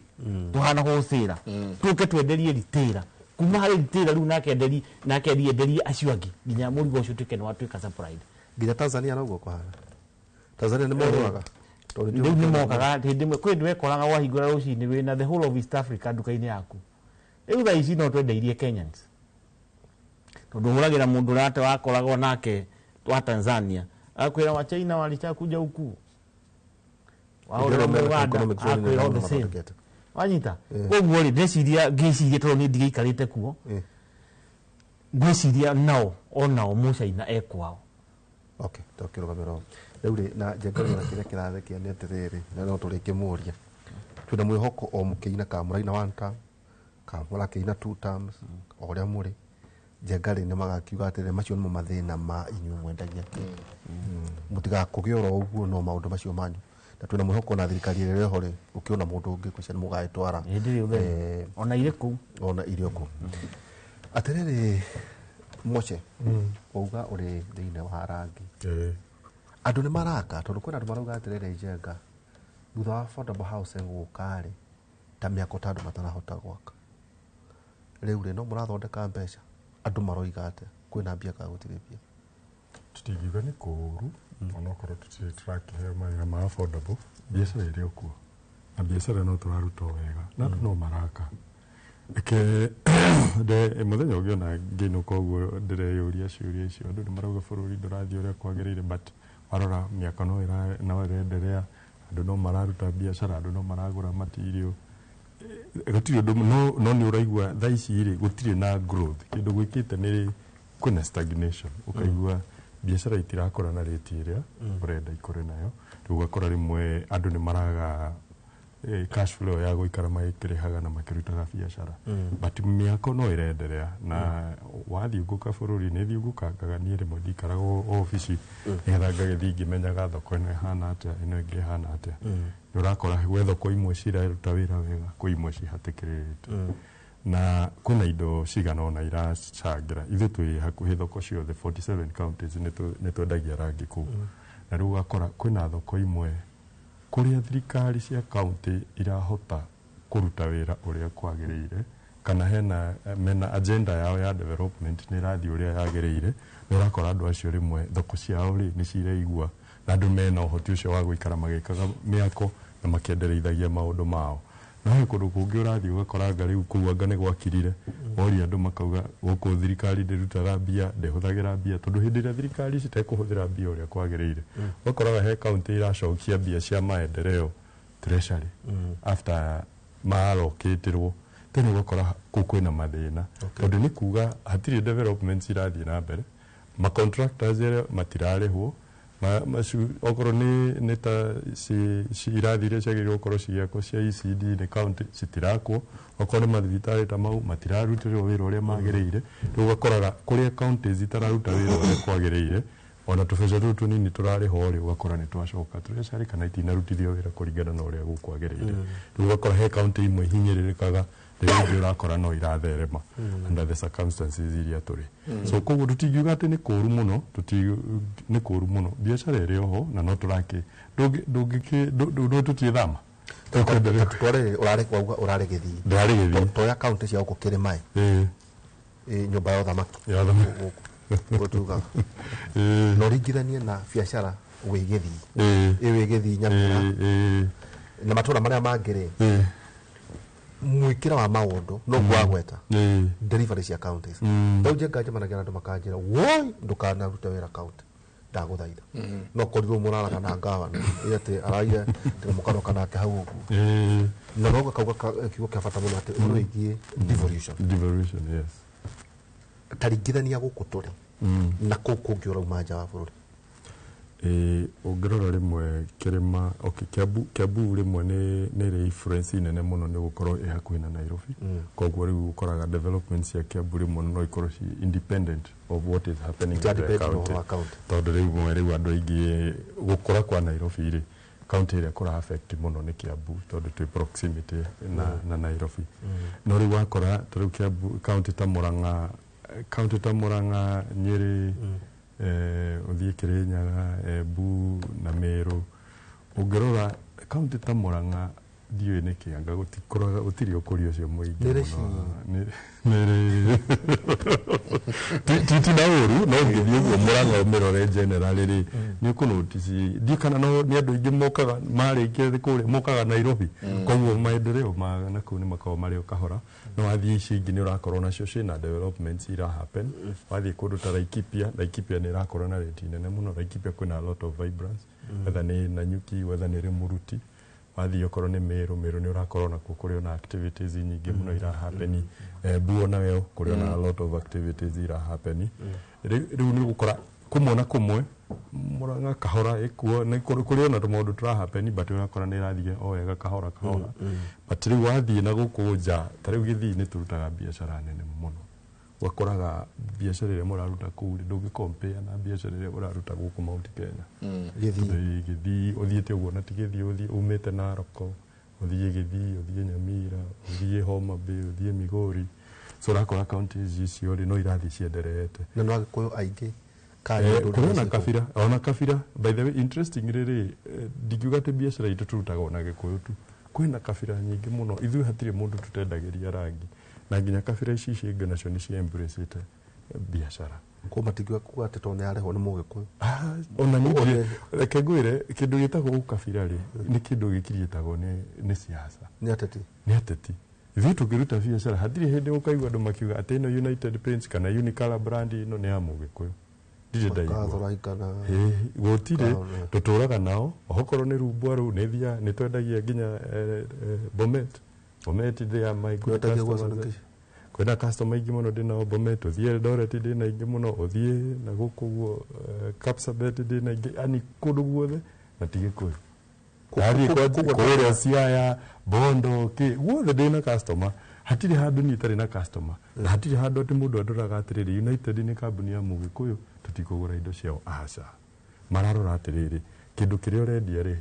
tũhana wholesaler, tũke twenderie retailer. Kuma harĩ retailer rĩu nake enderie, nake enderie acio angĩ nginya mũrigo ũcio ũtuĩke nĩ watuĩka supplied. Nginya Tanzania noguo kũhana. Tanzania nĩ morũraga. Rĩu nĩ mokaga hĩndĩ ĩmwe, kwĩ hĩndĩ wekoraga wahingũra rũcinĩ wĩna the whole of East Africa nduka-inĩ yaku. Rĩu thaa ici no twendeirie Kenyans, tondũ ũhũragĩra mũndũ ũrĩa wakoragwo nake wa Tanzania, akwĩra wa China walichakuja huku, wahũrĩra Mũganda akwĩra all the same. Wanyita? Koguo rĩ, ndeciria, ngĩciria, tondũ niĩ ndigĩikarĩte kuo, ngwĩciria nao onao mũcaina ekwao. Okay, tokĩrũgamĩra rĩu rĩ na Njenga na kĩrĩa kĩrathekia nĩ atĩrĩrĩ, na no tũrĩkĩmũria, twĩna mwĩhoko o mũkĩina kana mũraina one term kana mũrakĩina two terms, o ũrĩa mũrĩ Njenga rĩ, nĩ magakiuga atĩrĩrĩ, macio nĩmo mathĩna ma inyuĩ mwendagia kĩ, mũtigakũgĩa oro ũguo no maũndũ macio manyu, na twĩna mwĩhoko na thirikari ĩrĩa ĩho rĩ, ũkĩona mũndũ ũngĩ kwĩcia nĩ mũgagĩtwara. Hĩndĩ ĩrĩa ũtheri. Ona irĩ kũu. Ona irĩ o kũu. Atĩrĩrĩ, Moche, wauga ũrĩ thĩinĩ wa rangi, andũ nĩ maraka, tondũ kwĩna andũ marauga atĩrĩrĩ, Njenga, thutha wa affordable housing gũka rĩ, ta mĩako ta andũ matarahota gwaka rĩu rĩ, no mũrathondeka mbeca, andũ maroiga atĩa, kwĩna mbia kana gũtirĩ mbia? Tũtingiuga nĩ kũũru, onokorwo tũtirĩ tũrakĩheo mawĩra ma affordable, biacara ĩrĩ o kuo na biacara no tũraruta o wega na andũ no maraka. Reke mũthenya ũngĩ ona ngĩinũka ũguo ndĩreyũria ciũria icio, andũ nĩ marauga bũrũri ndũrathiĩ ũrĩa kwagĩrĩire, but warora mĩaka no ĩrenderea, andũ no mararuta biacara, andũ no maragũra material, gũtirĩ ũndũ. No nĩ ũraigua thaa ici rĩ, gũtirĩ na growth. Kĩndũ gwĩkĩte nĩ kwĩna stagnation, ũkaigua Biacara itirakũra na rate ĩrĩa ũrenda ikũre nayo. Rĩu ũgakora rĩmwe andũ nĩ maraga cash flow ya gũikara magĩkĩrĩhaga na makĩrutaga biacara. But mĩako no ĩrenderea na wathiũngũka bũrũri nĩ thiũngũkangaga. Niĩ rĩmwe ndikaraga obici nĩgetha ngagĩthiĩ ngĩmenyaga thoko ĩno ĩhana atĩa, ĩno ĩngĩ ĩhana atĩa. Nĩ ũrakora gwĩ thoko imwe ciraruta wĩra wega, kwĩ imwe cihatĩkĩrĩrĩte, na kwĩna indo cigana ũna iracangĩra. Ithuĩ twĩ hakuhĩ thoko ciothe 47 counties, nĩ twendagia rangi kũu. Na rĩu ũgakora kwĩna thoko imwe kũrĩa thirikari cia county irahota kũruta wĩra ũrĩa kwagĩrĩire, kana hena mena agenda yao ya development nĩ ĩrathiĩ ũrĩa yagĩrĩire. Nĩ ũrakora andũ acio rĩmwe thoko ciao rĩ nĩ cireigua na andũ mena ũhoti ũcio wa gũikara magĩkaga mĩako na makĩendereithagia maũndũ mao. No he kũndũ kũngĩ ũrathiĩ ũgakora anga rĩu kũu anga nĩ gwakirire, woria andũ makauga gũkũ thirikari ndĩrutaga mbia, ndĩhũthagĩra mbia, tondũ hĩndĩ ĩrĩa thirikari citekũhũthĩra mbia ũrĩa kwagĩrĩire, ũgakoraga he county iracokia mbia cia maendeleo treasury after marokĩtĩrwo tene. Ũgakora kũu kwĩna mathĩna, tondũ nĩ kuga hatirĩ developments irathiĩ na mbere, ma contractors arĩa matirarĩhwo, okorwo nĩ ta irathi iria ciagĩrĩirwo gũkorwo cigĩakwo cia ECD nĩ county citirakwo, okorwo nĩ mathibitarĩ ta mau matirarutĩrwo wĩra ũrĩa magĩrĩire. Rĩu ũgakoraga kũrĩa counties itararuta wĩra ũrĩa kwagĩrĩire, ona tũbeca tũu tũnini tũrarĩhwo rĩ, ũgakora nĩ twacoka treasury kana itinarutithio wĩra kũringana na ũrĩa gũkwagĩrĩire. Rĩu ũgakora he county imwe hinyĩrĩrĩkaga, rĩrĩa ingĩ ũrakora no iratherema under the circumstances iria tũrĩ. So koguo tũtingiuga atĩ nĩ kũũru mũno, nĩ kũũru mũno. Biacara ĩrĩ oho na no tũrakĩ ndũngĩkĩ no tũtiĩthama. Tware urarĩ wauga urarĩ Gĩthii? Ndĩrarĩ Gĩthii. Toya kaunti cia gũkũ kĩrĩma ĩ nyũmba ya ũthamaki. Ya ũthamaki. Gũkũ tugaga na ũringithanie na biacara wĩ Gĩthii, ĩ wĩ Gĩthii, Nyamira na matũra marĩa mangĩ rĩ, mwĩkĩra wa maũndũ no gwagweta delivery cia counties. Rĩu njenga njemanagia na andũ makanjĩra, "Woi, ndũkanarute wĩra county, ndagũthaitha." No korirwo mũraraga na ngavana ĩ atĩ araire atĩ mũkaroka nake hau ũguo, na no gakauga kiugo kĩa bata mũno atĩ ũhoro wĩgiĩ devolution. Devolution, yes. Taringithania gũkũ tũrĩ na kũu kũngĩ ũrauma nja wa bũrũri. Ĩĩ, ũngĩrora rĩmwe kĩrĩma, okay, Kiambu rĩmwe nĩ ĩrĩ influence nene mũno nĩ gũkorwo ĩ hakuhĩ na Nairobi. Koguo rĩu ũkoraga development cia Kiambu rĩmwe no ikorwo ci independent of what is happening in the Itadepend na county. ũhoro wa county. Tondũ rĩu rĩu andũ aingĩ gũkũra kwa Nairobi rĩ, county ĩrĩa kũra affect mũno nĩ Kiambu, tondũ twĩ proximity na Nairobi. No rĩu wakora ta rĩu Kiambu county ta Murang'a, county ta Murang'a, Nyĩrĩ, ũthiĩ Kĩrĩnyaga, Embu na Meru, ũngĩrora county ta Murang'a ndiũĩ nĩkĩ anga gũtikũraga, gũtirĩ ũkũria ũcio mũingĩ Nĩrĩ. Mũno. Nĩrĩ ti na ũru, no ũngĩthiĩ ũguo Murang'a ũmĩrore generally rĩ, nĩ ũkũnotice ndiũ kana no nĩ andũ aingĩ mokaga marĩkia kũrĩa mokaga Nairobi, koguo maendeleo ma nakũu nĩ makoragwo marĩ o kahora. No wathiĩ ici ingĩ nĩ ũrakorwo nacio ciĩna developments ira happen. Wathiĩ kũndũ ta Laikipia, Laikipia nĩ ĩrakũra na rate nene mũno. Laikipia kwĩna a lot of vibrance, whether nĩ Nanyuki, whether nĩ Rĩmũruti. Wathiĩ okorwo nĩ Meru, Meru nĩ ũrakorwo nakuo kũrĩ ona activities nyingĩ mũno ira happen. Embu onayo kũrĩ ona a lot of activities ira happen. Rĩu nĩ ũgũkora kũmwe na kũmwe Murang'a kahora ĩkuo nĩ kũrĩ ona tũmaũndũ tũra happen, but ũrakora nĩ ĩrathiĩ o wega kahora kahora. But rĩu wathiĩ na gũkũ nja ta rĩu Gĩthii nĩ tũrutaga biacara nene mũno. Ũgakoraga biacara ĩrĩa mũraruta kũu rĩ, ndũngĩ compare na biacara ĩrĩa ũraruta gũkũ Mount Kenya. Gĩthii. Tondũ Gĩthii ũthiĩte ũguo na ti Gĩthii, ũthiĩ umĩte Narok, ũthiĩ Gĩthii, ũthiĩ Nyamira, ũthiĩ Homa Bay, ũthiĩ Migori, so ũrakora counties icio rĩ no irathiĩ ciendereete. Na no Agĩkũyũ aingĩ kana nĩ andũ Kũrĩ ona ciĩkũ? kabira, ona kabira, by the way, interesting rĩrĩ, ndingiuga atĩ biacara itũ tũrutaga ona Gĩkũyũ tu. Kwĩna kabira nyingĩ mũno. Ithuĩ hatirĩ mũndũ tũtendagĩria rangi, na nginya kabira ici ingĩ nacio nĩ cia embrace biacara. Ko matingiuga kuga atĩ tondũ nĩ arĩhwo nĩ Mũgĩkũyũ? Ona niĩ reke ngwĩre kĩndũ gĩtagwo ũkabira rĩ, nĩ kĩndũ gĩkiriĩtagwo nĩ siasa. Nĩ ateti. Nĩ ateti. Ithuĩ tũkĩruta biacara hatirĩ hĩndĩ ũkaigua andũ makiuga atĩ ĩno United Paints kana Unicolor brand ĩno nĩ ya Mũgĩkũyũ. Ndirĩ ndaigua. Makathũra kana Ĩĩ, gũtirĩ. Kana- Tũtũraga nao okorwo nĩ rumbwa rũu nĩ thiaga nĩ twendagia nginya Bomet. Bomet, they are my good Mwendagia gwa customers. Nĩkĩ? Kwĩna customer aingĩ mũno ndĩnao Bomet, ũthiĩ Eldoret ndĩna aingĩ mũno, ũthiĩ na gũkũ guo Kapsabet ndĩna aingĩ, yani kũndũ guothe na ti Gĩkũyũ. Ndathiĩ kũrĩa Siaya, Bondo, kĩ guothe ndĩna customer. Hatirĩ handũ niĩ itarĩ na customer, na hatirĩ handũ atĩ mũndũ andoraga atĩrĩrĩ, United nĩ kambuni ya Mũgĩkũyũ, tũtikũgũra indo ciao. Aca, mararora atĩrĩrĩ, kĩndũ kĩrĩa ũrendia rĩ,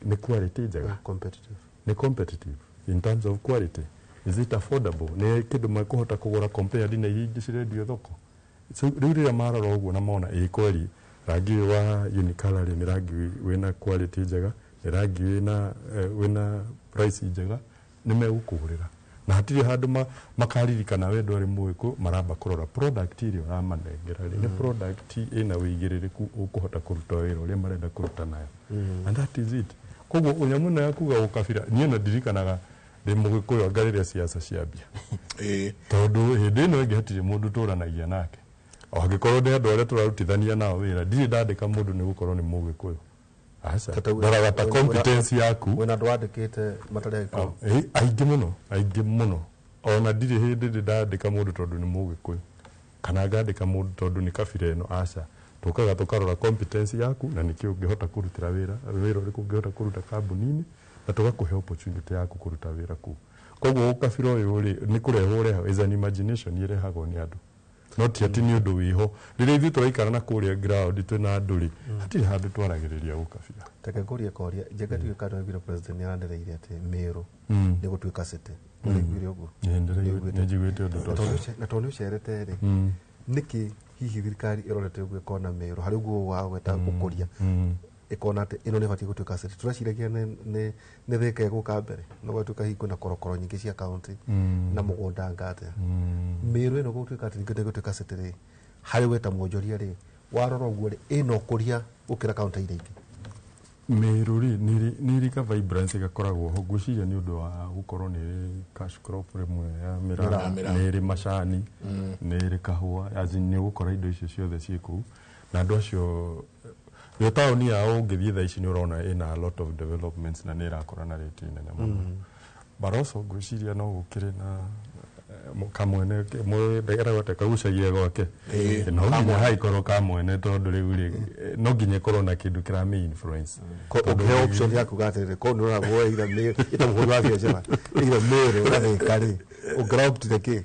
nĩ quality njega, competitive, nĩ competitive in terms of quality, is it affordable, nĩ kĩndũ mekũhota kũgũra compared na iria ingĩ cirendio thoko. So rĩu rĩrĩa marora ũguo na mona ĩ kweli rangi ũyũ wa Unicolor rĩ, nĩ rangi wĩna quality njega, nĩ rangi wĩna price njega, nĩ megũkũgũrĩra. Na hatirĩ handũ makaririkana we ndwarĩ Mũgĩkũyũ, maramba kũrora product ĩrĩa ũramanengera rĩ, nĩ product ĩna wĩigĩrĩrĩku ũkũhota kũruta wĩra ũrĩa marenda kũruta nayo. And that is it. Koguo nyamũ ĩno ya kuga ũkabira, niĩ no ndirikanaga ndĩ Mũgĩkũyũ anga rĩrĩa siasa ciambia. Tondũ hĩndĩ ĩno ĩngĩ hatirĩ mũndũ tũranagia nake. O angĩkorwo nĩ andũ arĩa tũrarutithania nao wĩra, ndirĩ ndandĩka mũndũ nĩ gũkorwo nĩ Mũgĩkũyũ. Aca, ndoraga ta competence yaku. Wĩna andũ wandĩkĩte matarĩ Agĩkũyũ? Aingĩ mũno, aingĩ mũno. Ona ndirĩ hĩndĩ ndĩ ndandĩka mũndũ tondũ nĩ Mũgĩkũyũ, kana ngandĩka mũndũ tondũ nĩ kabira ĩno. Aca, tũkaga tũkarora competence yaku na nĩkĩ ũngĩhota kũrutĩra wĩra, wĩra ũrĩkũ ũngĩhota kũruta kambuni-inĩ, na tũgakũhe opportunity yaku kũruta wĩra kũu. Koguo ũkabira ũyũ rĩ, nĩ kũrehwo ũrehagwo, is an imagination ĩrehagwo nĩ andũ, no ti atĩ nĩ ũndũ wĩho. Rĩrĩa ithuĩ tũraikara na kũrĩa ground twĩna andũ rĩ, hatirĩ handũ twaragĩrĩria ũkabira. Reke ngũrie koria Njenga, ndiũĩ kana waiguire president nĩ aranĩrĩire atĩ Meru nĩ gũtuĩka city. Nĩwaiguire ũguo? Nĩ njiguĩte ũndũ ta ũcio. Na tondũ nĩ ũcerete rĩ, nĩkĩ hihi thirikari ĩrorete ũguo ĩkona Meru harĩ ũguo wagweta gũkũria, ĩkona atĩ ĩno nĩ ĩbatiĩ gũtuĩka city? Tũreciragia nĩ Thika ĩgũka mbere, no gwatuĩka hihi kwĩna korokoro nyingĩ cia county na mũgũnda anga atĩa. Meru ĩno gũtuĩka atĩ ningĩ gũtuĩka city rĩ, harĩ we ta mwonjoria rĩ, warora ũguo rĩ, ĩna ũkũria gũkĩra county iria ingĩ? Meru rĩ, nĩ ĩrĩ ka vibrance gakoragwo ho, ngwĩciria nĩ ũndũ wa gũkorwo nĩ ĩrĩ cash crop rĩmwe ya mĩraa, nĩ ĩrĩ macani, nĩ ĩrĩ kahũa, as in nĩ ũgũkora indo icio ciothe ciĩ kũu. Na andũ acio yo taũni yao ũngĩthiĩ thaa ici nĩ ũrona ĩna a lot of developments na nĩ ĩrakũra na rate nene mũno. But also ngwĩciria no gũkĩrĩ na kamwene ndagera kagucagia gwake, no nginya haikorwo kamwene, tondũ rĩu rĩ, no nginya ĩkorwo na kĩndũ kĩramĩ influence. Ũkĩheo option ya kuga atĩrĩrĩ, korwo nĩ ũragwo either Meru, ĩta mũhũri wa biacara, either Meru na Thika rĩ, ũngĩraoptire kĩ?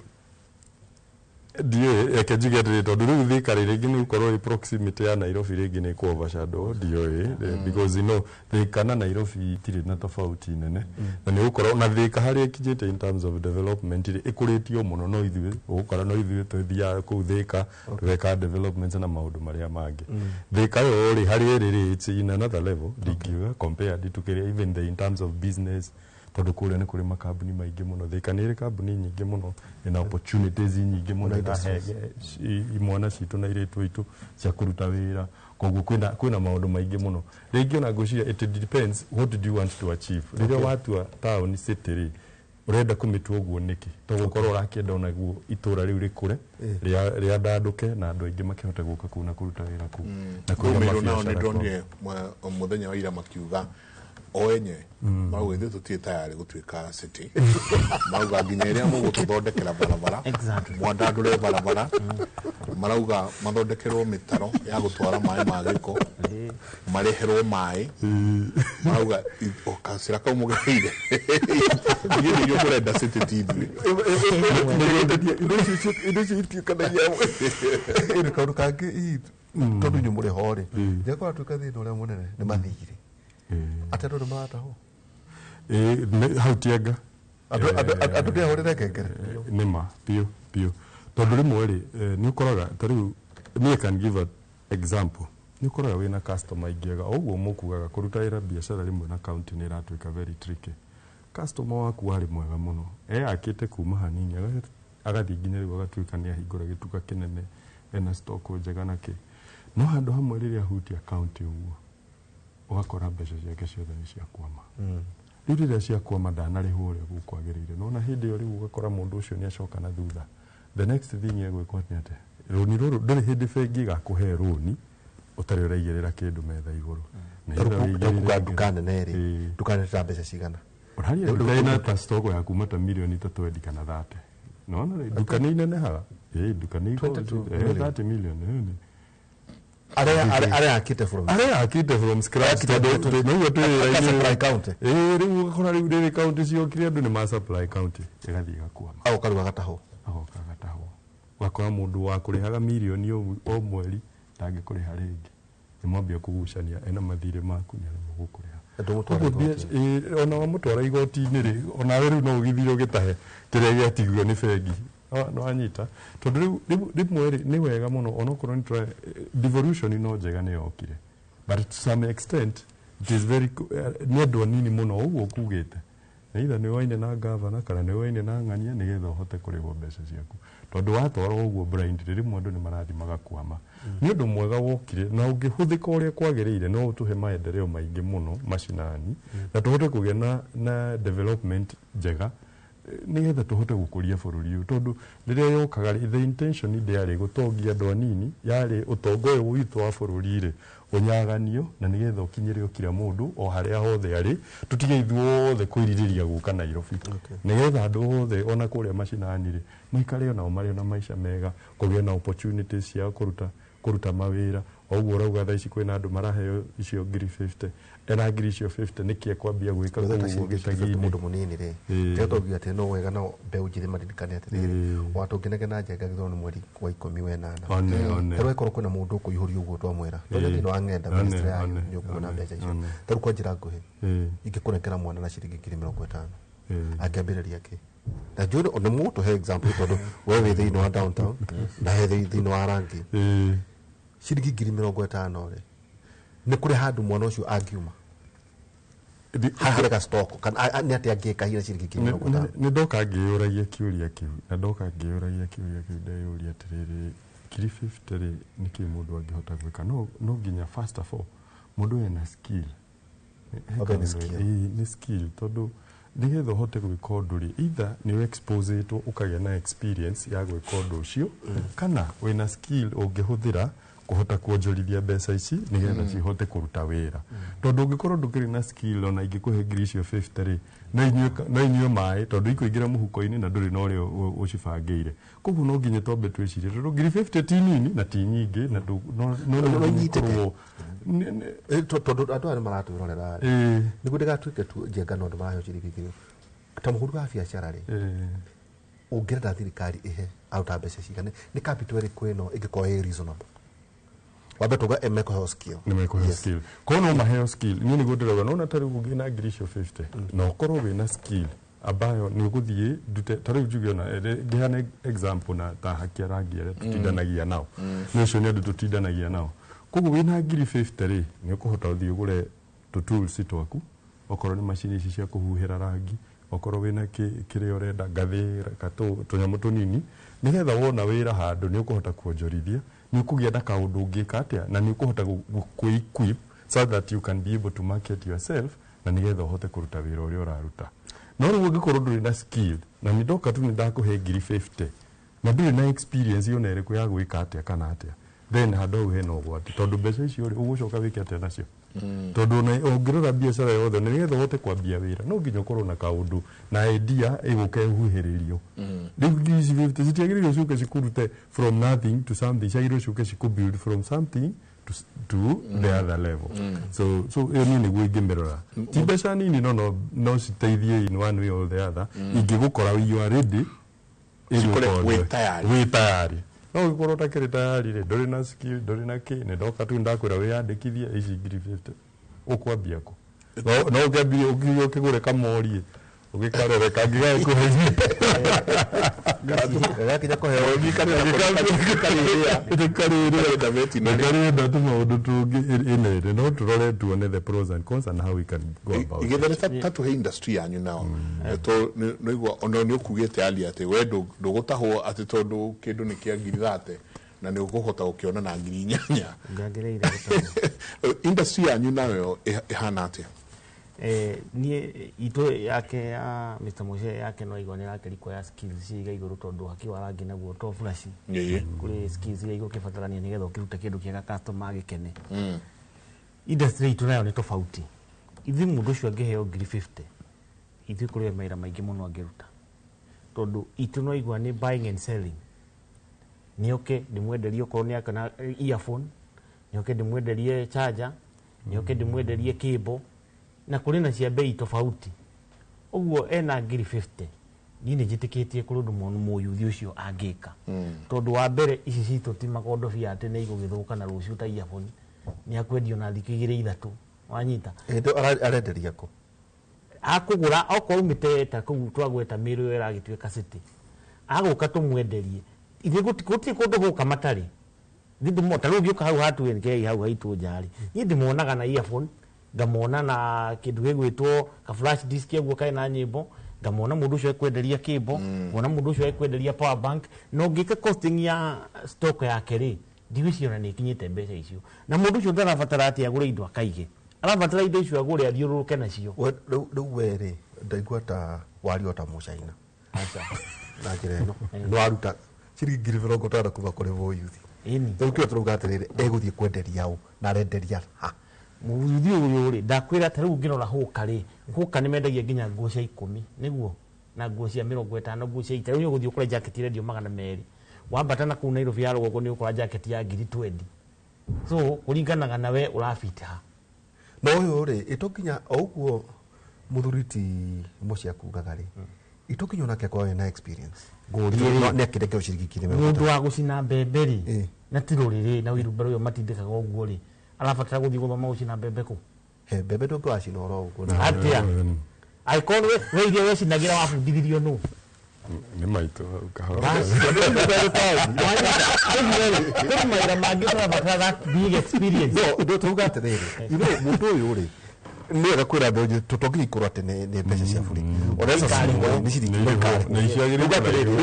Ndiũĩ, reke njuge atĩrĩrĩ, tondũ rĩu Thika rĩ, rĩngĩ nĩ gũkorwo ĩ proximity ya Nairobi, rĩngĩ nĩ kũ overshadow, ndiũĩ, because you know Thika na Nairobi itirĩ na tofauti nene, na nĩ gũkorwo na Thika harĩa ĩkinyĩte in terms of development rĩ, ĩkũrĩtio mũno, no ithuĩ ũgũkora no ithuĩ tũthiaga kũu Thika tũgeka developments na maũndũ marĩa mangĩ. Thika yo rĩ, harĩa ĩrĩ rĩ, it's in another level, ndingiuga compared to kĩrĩa, even the in terms of business, tondũ kũrĩa nĩ kũrĩ makambuni maingĩ mũno. Thika nĩ ĩrĩ kambuni nyingĩ mũno, ĩna opportunities nyingĩ mũno, ĩrahe imwana citũ na airĩtu aitũ cia kũruta wĩra. Koguo kwĩna maũndũ maingĩ mũno. Rĩngĩ ona ngwĩciria it depends what do you want to achieve. Rĩrĩa watua town city rĩ, ũrenda kũmĩtua ũguo nĩkĩ? To gũkorwo ũrakĩenda onaguo itũra rĩu rĩkũre, rĩandandũke, na andũ aingĩ makĩhote gũka kũu na kũruta wĩra kũu na kũiga Meru nao mabiacara nĩ kwao. ndonire mũthenya wa ira makiuga o enyewe marauga ithuĩ tũtirĩ tayarĩ gũtuĩka city, marauga nginya ĩrĩa mũgũtũthondekera barabara, mwandandũre barabara, marauga mathondekerwo mĩtaro ya gũtwara maĩ ma gĩko, mareherwo maĩ, marauga kacĩra kau mũgereire ithuĩ nĩithuĩ tũrenda city, ti ithuĩ. Indo icio itiũkanagia ĩrĩ kaũndũ kangĩ hihi, tondũ inyuĩ mũrĩ ho rĩ, njakora tuĩka thĩna ũrĩa mũnene nĩ mathirĩ, atĩ andũ nĩ maratahwo. Hau tianga andũ ndĩahũrĩre ngengere. Nĩ ma biũ biũ, tondũ rĩmwe rĩ, nĩ ũkoraga ta rĩu niĩ can give a example, nĩ ũkoraga wĩna customer aingĩ ega o ũguo mũkugaga kũruta wĩra biacara rĩmwe na county nĩ ĩratuĩka very tricky. Customer waku warĩ mwega mũno, eyakĩte kuma hanini agathiĩ nginya rĩu agatuĩka nĩ ahingũra gĩtuka kĩnene, ena stock njega na kĩ, no handũ hamwe rĩrĩa ahutia county ũguo, ũgakora mbeca ciake ciothe nĩ ciakwama. Rĩu rĩrĩa ciakwama, ndanarĩhwo ũrĩa gũkwagĩrĩire, nona hĩndĩ ĩyo rĩu ũgakora mũndũ ũcio nĩ acoka na thutha. The next thing egwĩkwo nĩ atĩ rũni rũrũ, ndũrĩ hĩndĩ bengi ĩgakũhe rũni ũtarĩ ũraigĩrĩra kĩndũ metha igũrũ. Na either Kuga ũigĩrĩre nduka nene rĩ, nduka nene ta mbeca cigana? Ũraria nduka ĩna ta stock ya kuma ta mirioni ta 20 kana 30. Nona nduka nĩ inenehaga. Ĩĩ, nduka nĩ 30 million. Arĩa akĩte from arĩa akĩte from scratch, tondũ nĩguo twĩ supply county. Ĩĩ, rĩu ũgakora rĩu rĩrĩ county ciokire, andũ nĩ ma supply county ĩgathiĩ ĩgakwama. Agoka rĩu agatahwo. Agoka agatahwo. Ũgakora mũndũ wa kũrĩhaga mirioni o mweri ndangĩkũrĩha rĩngĩ, nĩ mwambia kũgucania, ena mathirĩ maku, nĩ aremwo gũkũrĩha. Ona wamũtwara igoti-inĩ rĩ, onawe rĩu no ũgĩthire ũgĩtahe kĩrĩa gĩatigwo nĩ bengi. No anyita tondũ rĩu rĩmwe rĩ nĩ wega mũno, onokorwo nĩ devolution no njega nĩ yokire, but to some extent it is very nĩ andũ anini mũno ũguo kugĩte either nĩ waine na gavana kana nĩ waine na ng'ania nĩgetha ũhote kũrĩhwo mbeca ciaku, tondũ watwarwo ũguo blind rĩmwe andũ nĩ marathiĩ magakwama. Nĩ ũndũ mwega wokire na ũngĩhũthĩka ũrĩa kwagĩrĩire no ũtũhe maendeleo maingĩ mũno macinani na tũhote kũgĩa na development njega nĩgetha tũhote gũkũria bũrũri ũyũ, tondũ rĩrĩa yokaga the intention ndĩarĩ gũtongia andũ anini, yarĩ ũtonga ũyũ witũ wa bũrũri rĩ ũnyaganio na nĩgetha ũkinyĩre o kila mũndũ o harĩa hothe arĩ, tũtige ithuothe kwĩrirĩria gũka Nairobi, nĩgetha andũ othe ona kũrĩa macinani rĩ maikare onao marĩ na maica mega, kũgĩa na opportunities cia kũruta mawĩra. Ũguo ũrauga thaa ici kwĩna andũ maraheo icio ngiri 50, ena ngiri icio 50 nĩkĩ ekwambia gwĩka kũu gĩcagi-inĩ? Mũndũ mũnini rĩ tondũ atĩ no wega no mbeũ njĩthĩ maririkane atĩrĩrĩ, watũngĩnegena Njenga gĩthurano nĩ mweri wa 18. Tarĩu angĩkorwo kwĩna mũndũ ũkũihũria ũguo twamwĩra tondũ thĩinĩ wa ng'enda ministry yayo nĩ ũkuona mbeca icio. Tarĩu kwa njĩra nguhĩ ingĩkũnengera mwana na ciringi 50,000 angĩambĩrĩria kĩ? Na njũĩ nĩ mũgũtũhe example tondũ we wĩ thĩinĩ wa downtown na he thĩinĩ wa rangi ciringi 50,000 rĩ nĩ kũrĩ handũ mwana ũcio angiuma harĩ ga stock kana nĩ atĩa angĩka hihi na ciringi 50,000? Nĩ ndoka ngĩyũragia kĩũria kĩu na ndoka ngĩyũragia kĩũria kĩu ndeyũria atĩrĩrĩ, 50,000 rĩ nĩkĩ mũndũ angĩhota gwĩka? No nginya first of all mũndũ ena skill. Nĩ skill, tondũ nĩgetha ũhote gwĩka ũndũ rĩ, either nĩ exposetwo ũkagĩa na experience ya gwĩka ũndũ ũcio, kana wĩna skill ũngĩhũthĩra kũhota kuonjorithia mbeca ici nĩgetha cihote kũruta wĩra. Tondũ ũngĩkorwo ndũkĩrĩ na skill, ona ingĩkũhe ngiri icio 50 rĩ, no inyue maĩ tondũ ikũingĩra mũhuko-inĩ na ndũrĩ na ũrĩa ũcibangĩire. Koguo no nginya twambe twĩcirie, tondũ ngiri 50 ti nini na ti nyingĩ, na no nyitĩte tondũ andũ aya nĩ maratwĩrorera rĩ, nĩguo ndĩgatuĩke tu Njenga no andũ maraheo ciringi ngiri ta mũhũri wa biacara rĩ, ũngĩrenda thirikari ĩhe aruta mbeca cigana nĩ capital ĩrĩkũ ĩno ĩngĩkorwo ĩ reasonable? Wambe tuga mekũheo skill. Nĩ mekũheo skill. Korwo no maheo skill, niĩ nĩguo ndĩrauga, nona ta rĩu ũngĩ na ngiri icio 50 na ũkorwo wĩna skill ambayo nĩ ũgũthiĩ ndute, ta rĩu njuge ona ngĩheana example na ta haki a rangi arĩa tũtindanagia nao, nĩ ũcio nĩ andũ tũtindanagia nao. Koguo wĩna ngiri 50 rĩ, nĩ ũkũhota gũthiĩ ũgũre tũ tools twaku, okorwo nĩ macini ici cia kũhuhĩra rangi, okorwo wĩna kĩrĩa ũrenda, ngathĩ, tũnyamũ tũnini, nĩgetha wona wĩra handũ nĩ ũkũhota kuonjorithia, nĩ ũkũgĩa na kaũndũ ũngĩka atĩa, na nĩ ũkũhota kwĩ-equip so that you can be able to market yourself, na nĩgetha ũhote kũruta wĩra ũrĩa ũraruta. No rĩu ũngĩkorwo ndũrĩ na skill, na nĩ ndoka tu nĩ ndakũhe ngiri 50 na ndũrĩ na experience ona ĩrĩkũ ya gwĩka atĩa kana atĩa, then handũ hau hena ũgwati, tondũ mbeca icio rĩ ũgũcoka wĩke atĩa nacio? Tondũ ona ũngĩrora biacara yothe nĩgetha ũhote kwambia wĩra no nginya ũkorwo na kaũndũ na idea ĩgũka ĩhuhĩrĩrio. Rĩu ngiri ici 50 citiagĩrĩirwo ciũke cikũrute from nothing to something, ciagĩrĩirwo ciũke cikũ from something to the other level. So ĩyo niĩ nĩguo ingĩmĩrora. Ti mbeca nini no citeithie in one way or the other, ingĩgũkora you are ready, wĩ tayari. No ũngĩkorwo ũtakĩrĩ tayari rĩ, ndũrĩ na skill, ndũrĩ na kĩ, nĩ ndoka tu ndakwĩra wĩyandĩkithie ici ngiri 50, ũkwambia kũ? No ũkĩambie ũkiuge ũkĩgũre kamori ũgĩkarore kangĩgagĩkũhe gakinya kũheo karĩrĩa tũmaũndũ tũngĩ ĩnene, no tũrore tuone the pros and cons and how we can go about it. Igĩthere ta tũhe industry yanyu nao, noigua ona nĩ ũkugĩte aria atĩ we ndũgũtahwo atĩ tondũ kĩndũ nĩ kĩa ngiri 30 na nĩ ũkũhota gũkĩona na ngiri 8. Ngagĩrĩire gũtahwo. Industry yanyu nayo ĩhana atĩa? Niĩ itũ yake ya Mr. Moshe yake no igua nĩ ĩrakĩrikwo ya skills ciiga igũrũ, tondũ haki wa rangi naguo to flash. Kũrĩ skills iria igũkĩbatarania nĩgetha ũkĩrute kĩndũ kĩega customer agĩkene. Industry itũ nayo nĩ tofauti. Ithuĩ mũndũ ũcio angĩheo ngiri 50, ithuĩ kũrĩ mawĩra maingĩ mũno angĩruta. Tondu itu no igua ni buying and selling. Nioke ndimwenderie okorwo ni akana earphone, nioke ndimwenderie charger, nioke ndimwenderie cable na kuri na cia bei tofauti. Uguo ena ngiri 50. Ni nĩ njĩtĩkĩtie kũrĩ ũndũ mũyuthi ũcio angĩka. Tondũ wa mbere ici citũ ti makondobia atĩ nĩ igũgĩthũka na rũciũ ta earphone nĩ akwendio na thikũ igĩrĩ ithatũ wanyita. Arenderia kũ? Akũgũra okorwo umĩte ta kũu twagweta Mĩrũ ĩyo ĩragĩtuĩka city agũka tũmwenderie ithuĩ gũtirĩ kũndũ gũka matarĩ. Ta rĩu ũngĩũka hau ha 2NK hau haitũ nja-rĩ niĩ ndĩmonaga na earphone ngamona na kĩndũ gĩgwĩtwo ka flash disk ũguo karĩ na nyĩmbo ngamona mũndũ ũcio ekwenderia cable ngona mũndũ ũcio ekwenderia power bank na ũngĩka costing ya stock yake rĩ ndigwĩciria ona nĩ ĩkinyĩte mbeca icio na mũndũ ũcio ndarabatara atĩ agũre indo akaige arabatara indo icio agũre athiũrũrũke nacio. Rĩu we rĩ ndaigua ta wario ta mũcaina na njĩra ĩno nĩ waruta ciringi 50,000 kuma kũrĩ mũyuthi. Rĩu kĩo tũrauga atĩrĩrĩ egũthiĩ kwenderia ũ na arenderia ha? Mũyuthi ũyũ rĩ ndakwĩra ta rĩu ũngĩrora Hũka rĩ Hũka nĩ mendagia nginya nguo cia 10 nĩguo na nguo cia 50 nguo cia 80 rĩu ũgũthiĩ ũkore jacket irendio 200 wambata na kũu Nairobi ya rũgongo nĩ ũkora jacket ya 20,000 so kũringanaga na we ũrabit ha. No ũyũ rĩ ĩto nginya o ũguo mũthuri ti mũciĩ akugaga rĩ ĩto nginya onake akorwo ena experience ngũrie nĩ akĩrekeo ciringi 50,000 mũndũ wa gũcina mbembe rĩ na ti rũrĩrĩ na wheelbarrow ĩyo matindĩkaga ũguo rĩ arabatara gũthiĩ gũthoma gũcina mbembe kũ? He mbembe ndũngĩwacina oro ũguo atĩa angĩkorwo we iria wecinagĩra wabundithirio nũ? Nĩ maitũ hau kahora. Kũrĩ mawĩra mangĩ tũrabatara that big experience. No tũruga atĩrĩrĩ mũndũ ũyũ rĩ nĩ wega kwĩra mbeũ njĩthĩ to nginya ikorwo atĩ nĩ mbeca cia bũrĩ ona nĩ ciringi rĩu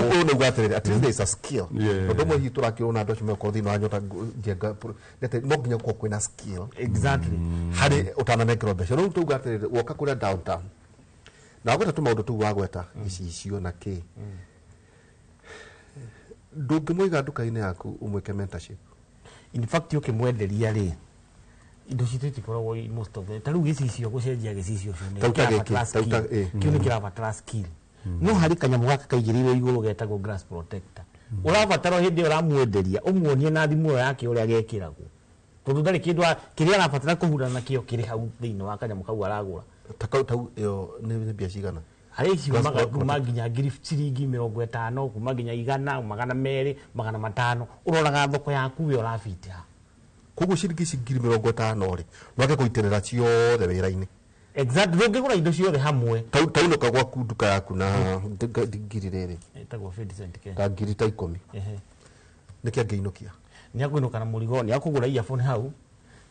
ũyũ nĩuga atĩrĩrĩ at least there is a skill tondũ ũmwe hihi tũrakĩrwo na andũ acio megũkorwo thĩinĩ wa nyota njenga no nginya gũkorwo kwĩna skill exactly harĩ ũtananengerwo mbeca. Rĩu tũuga atĩrĩrĩ woka kũrĩa downtown na wagweta tũmaũndũ tũu wagweta gĩcicio na kĩ ndũngĩmũiga nduka-inĩ yaku ũmwĩke mentorship. In fact ũkĩmwenderia rĩ indo citũ itikoragwo most of them ta rĩu gĩcicio gũcenjia gĩcicio kĩu nĩ kĩrabatara skill no harĩ kanyamũ gaka kaigĩrĩirwo igũrũ getagwo glass protector ũrabatara hĩndĩ ĩyo ũramwenderia ũmuonie na thimũ ĩyo yake ũrĩa gekĩragwo tondũ ndarĩ kĩndũ kĩrĩa arabatara kũhurana nakĩo kĩrĩ hau thĩinĩ wa kanyamũ kau aragũra. Ta kau ĩyo nĩ mbia cigana? Harĩ icio kuma nginya ngiri ciringi 50 kuma nginya 100 200 500 ũroraga thoko yaku we ũrabit ha. Koguo ciringi ici 50,000 rĩ nwake kũitĩrĩra ciothe wĩra-inĩ. Exactly ndũngĩgũra indo ciothe hamwe tainũka gwaku nduka yaku na ngiri rĩrĩ ĩtagwo 50 Kenya ta ngiri ta 10 nĩkĩ angĩinũkia? Nĩ akũinũka na mũrigo nĩ akũgũra earphone hau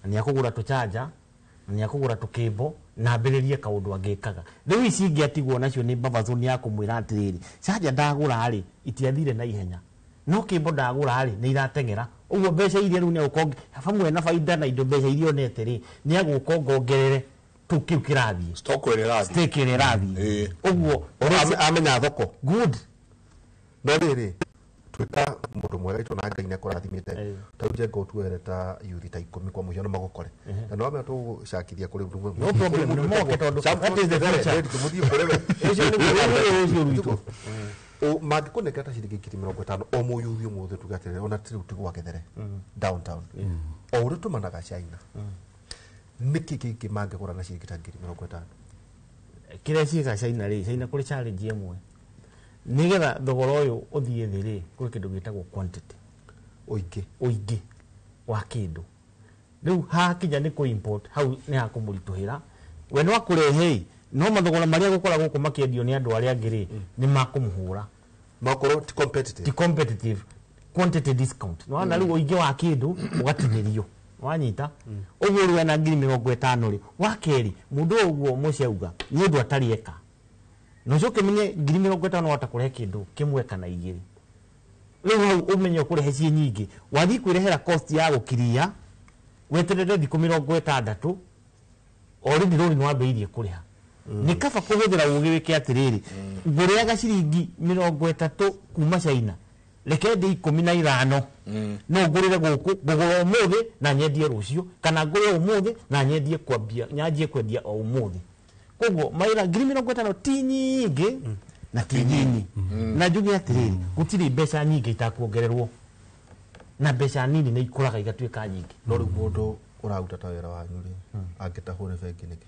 na nĩ akũgũra tũchanja na nĩ akũgũra tũkĩmbo na ambĩrĩrie kaũndũ angĩkaga. Rĩu ici ingĩ atigwo nacio nĩ buffer zone ya kũmwĩra atĩrĩrĩ canja ndagũra rĩ itiathire na ihenya no kĩmbo ndagũra rĩ nĩ irateng'era ũguo mbeca iria rĩu nĩ agũka hamwe na baida na indo mbeca iria onete rĩ nĩ agũka ongerere tũu kĩu kĩrathiĩ stock ĩrĩa ĩrathiĩ ũguo amenya thoko good. No rĩrĩ tuĩka mũndũ mwega itũ na Ngai nĩakũrathimĩte ta rĩu njenga ũtuere ta yuthi ta 10 kwa mũhiano magũkore na nĩ wamenya tũgũcakithia kũrĩ no problem nĩ moke tondũ that is the future mũthiĩ kũrĩ we ũcio nĩ rwitũ mangĩkũnengera ta ciringi 50,000 o mũyuthi ũmũthĩ tuge atĩrĩrĩ ona ti rĩu ti gwa Gĩthere downtown o ũrĩa tũmanaga China nĩkĩ kĩngĩ mangĩgũra na ciringi ta 50,000? Kĩrĩa ciĩkaga China rĩ China kũrĩ challenge ĩmwe nĩgetha thogora ũyũ ũthiĩ thĩ rĩ kũrĩ kĩndũ gĩtagwo quantity ũingĩ wa kĩndũ rĩu hakinya nĩ kũ import hau nĩ hakũmũritũhĩra we no akũrehe no mathogora marĩa gũkora gũkũ makĩendio nĩ andũ arĩa angĩ rĩ nĩ makũmũhũra makorwo ti competitive ti competitive quantity discount no na rĩu ũingĩ wa kĩndũ ũgatinĩrio wanyita ũguo rĩ wena 50,000 rĩ wa kerĩ mũndũ ũguo mũciĩ auga nĩ ũndũ atarĩ eka no ũcoke menye 50,000 wahota kũrehe kĩndũ kĩmwe kana igĩrĩ rĩu hau ũmenye ũkũrehe ciĩ nyingĩ wathiĩ kwĩrehera cost ya gũkiria weterere thikũ 60 already rũri nĩ wambĩrĩirie kũrĩha. Nĩ kaba kũhũthĩra ũgĩ wĩke atĩrĩrĩ ngũrĩaga ciringi 30 kuma China reke ndĩ 15 no ngũrĩre gũkũ ngũgũra ũmũthĩ na nyendie rũciũ kana ngũre ũmũthĩ na nyendie kwambia nyanjie kwendia o ũmũthĩ. Koguo mawĩra 50,000 ti nyingĩ Na ti nini. Na njuge atiriri, gutiri mbeca nyingĩ itakuongererwo. Na mbeca nini nĩ ikũraga igatuĩka nyingĩ. No rĩu mũndũ ũraruta ta wĩra wanyu rĩ, angĩtahwo nĩ bengi nĩkĩ?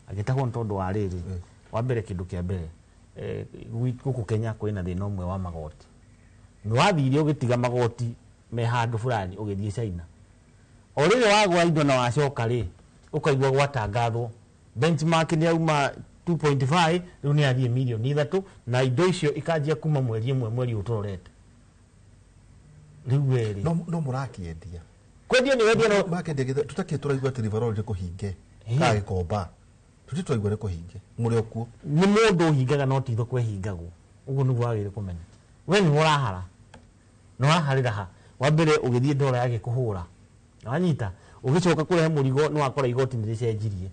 Angĩtahwo nĩ tondũ wa rĩrĩ, wa mbere kĩndũ kĩa mbere, gũkũ Kenya kwĩna thĩna ũmwe wa magoti. Nĩ wathire ũgĩtiga magoti me handũ fulani ũgĩthiĩ China. O rĩrĩa wagũra indo na wacoka rĩ, ũkaigua gwatangathwo benchmark nĩ yauma 2.5 rĩu nĩ yathiĩ mirioni 3 na indo icio ikanjia kuma mweri ĩmwe mweri ũyũ tũrorete. Rĩu werĩ. No mũrakĩendia. Kwendia nĩ wendia no mũrakĩendia gĩthe tũtakĩ tũraigua atĩ Riverol nĩ kũhinge. Kana Gĩkomba. Tũtirĩ tũraigua nĩ kũhinge. Mũrĩ o kuo. Nĩ mũndũ ũhingaga no ti thoko ĩhingagwo. Ũguo nĩguo wagĩrĩire kũmenya. We nĩwe ũrahara. Na ũraharĩra ha? Wa mbere ũgĩthiĩ ndora yagĩkũhũra. Wanyita ũgĩcoka kũrehe mũrigo nĩ wakora igoti nĩ rĩcenjirie.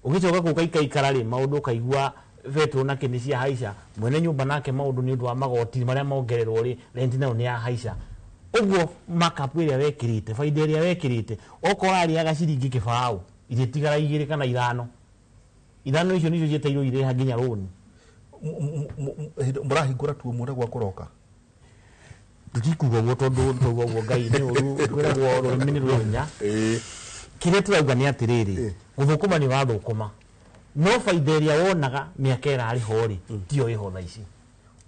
Ũgĩcoka gũka ikaikara rĩ maũndũ ũkaigua betũrũ na kĩ nĩ ciahaica. Mwene nyũmba nake maũndũ nĩ ũndũ wa magoti marĩa mongererwo rĩ, rent nayo nĩ yahaica. Ũguo markup ĩrĩa wekĩrĩte, baida ĩrĩa wekĩrĩte, okorwo ũrarĩaga ciringi kĩbaũ, irĩtigara 2 kana 5. 5 icio nicio cieteirwo irĩha nginya rũni. Mũrahingũra tuo muone gwa kũroka. Tũtikuga ũguo tondũ tũrauga ũguo Ngai nĩ ũru, kwĩragwo rũrĩmĩ nĩ rũrĩ hinya. Kĩrĩa tũrauga nĩ atĩrĩrĩ, gũthũkũma nĩ ũrathũkũma. No baida ĩrĩa wonaga mĩaka ĩrarĩ ho rĩ, tiyo ĩho thaa ici.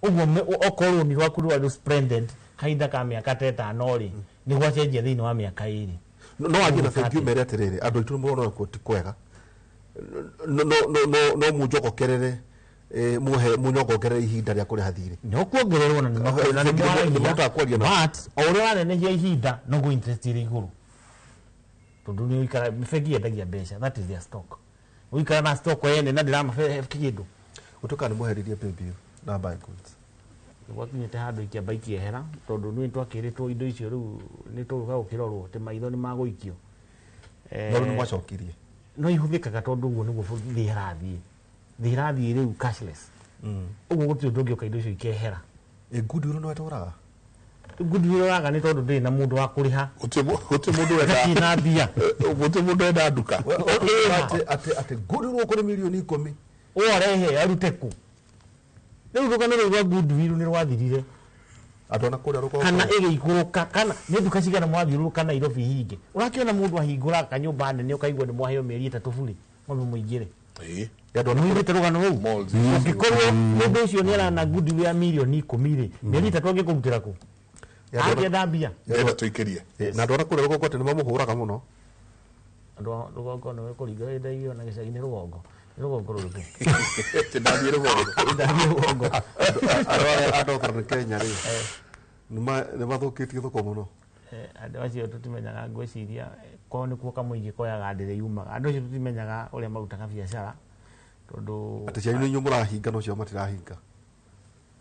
Ũguo okorwo rũni rwaku rwarĩ splendid kahinda ka mĩaka ta 5 rĩ, nĩ gwacenjia thĩinĩ wa mĩaka 2. No wanjie na bengi ũmere atĩrĩrĩ, andũ aitũ nĩmũrona kuo ti kwega. No mũnjogokerere, mũnyongongerere ihinda rĩa kũrĩha thirĩ. No kuongererwo na nĩ nĩmahotaga kwaria na. But o ũrĩa ũranenehia ihinda noguo interest ĩrĩ igũrũ. Tondũ nĩ ũikara, bengi yendagia mbeca, that is their stock. Ũikara na stock yene na ndĩramahe kĩndũ. Gũtuĩka nĩ mũheririe paybill na buy goods. Gwakinyĩte handũ ikĩamba ikĩehera tondũ nĩ twakĩrĩtwo indo icio rĩu nĩ tũgũka gũkĩrorwo atĩ maitho nĩ magũikio. No rĩu nĩ mwacokirie. No ihũthĩkaga tondũ ũguo nĩguo thĩ ĩrathiĩ. Thĩ ĩrathiĩ rĩu cashless. Ũguo gũtirĩ ũndũ ũngĩũka indo icio ikehera. Goodwill nĩ wetũraga? Goodwill ũraga nĩ tondũ ndĩrĩ na mũndũ wa kũrĩha. Gũtirĩ mũndũ wenda. Gũtirĩ na mbia. Gũtirĩ mũndũ wenda nduka. Atĩ goodwill ũkũrĩ mirioni 10. Ũarehe arute kũ? Rĩu rũgano rũu rwa goodwill nĩ rwathirire. Andũ ona kũrĩa rũgongo. Kana ĩgĩikũrũka, kana nĩ nduka cigana mwathiũrũrũka Nairobi hinge. Ũrakĩona mũndũ ahingũra kanyũmba nene ũkaigua nĩ mwaheo mĩeri 3 burĩ, mwambe mũingĩre. Nĩũiguĩte rũgano rũu? Ũngĩkorwo mũndũ ũcio nĩ arana goodwill ya mirioni 10 rĩ, mĩeri 3 angĩkũrutĩra kũ? Angĩenda mbia. Ndĩrenda tũikĩrie. Na andũ arĩa kũrĩa rũgongo atĩ nĩ mamũhũraga mũno. Andũ a rũgongo nĩ kũringa ndaigua na gĩcagi nĩ rũgongo. Nĩ rũgongo rũrĩkũ? Ndathiĩ rũgongo. Ndathiĩ rũgongo. Andũ arĩa a Northern Kenya rĩ, nĩ mathũkĩtie thoko mũno. Andũ acio tũtimenyaga, ngwĩciria kwao nĩkuo kamũingĩ koyaga ndĩrĩ yumaga. Andũ acio tũtimenyaga ũrĩa marutaga biacara tondũ atĩ cianyu nĩ inyuĩ mũrahinga no cio matirahinga.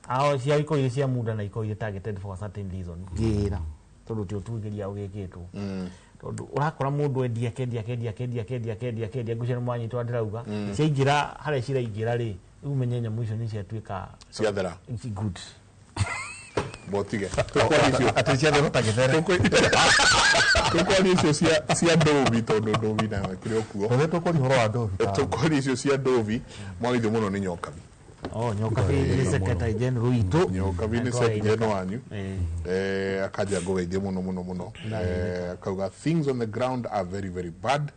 Ao cia ikorwo irĩ cia muda na ikorwo irĩ targeted for a certain reason. Ngĩra tondũ ti ũtuithĩria ũgĩkĩtwo. Tondũ ũrakora mũndũ endia kendia kendia kendia kendia kendia kendia ngũcio nĩ mwanyitwo ndĩrauga. Ciaingĩra harĩa ciraingĩra rĩ, rĩu ũmenye nyamũ icio nĩ ciatuĩka ciathera. It's good. Botige. Atĩ ciathera ta gĩthere. Tũkwaria icio cia ndovi tondũ ndovi nayo ĩkĩrĩ o kuo. Tondũ tũkwaria ũhoro wa ndovi. Tũkwaria icio cia ndovi, mwagithio mũno nĩ Nyokabi. Oh, Nyokabi nĩ secretary general witũ. Nyokabi nĩ secretary general wanyu. Akanja ngũgeithie mũno mũno mũno. Akauga things on the ground are very very bad.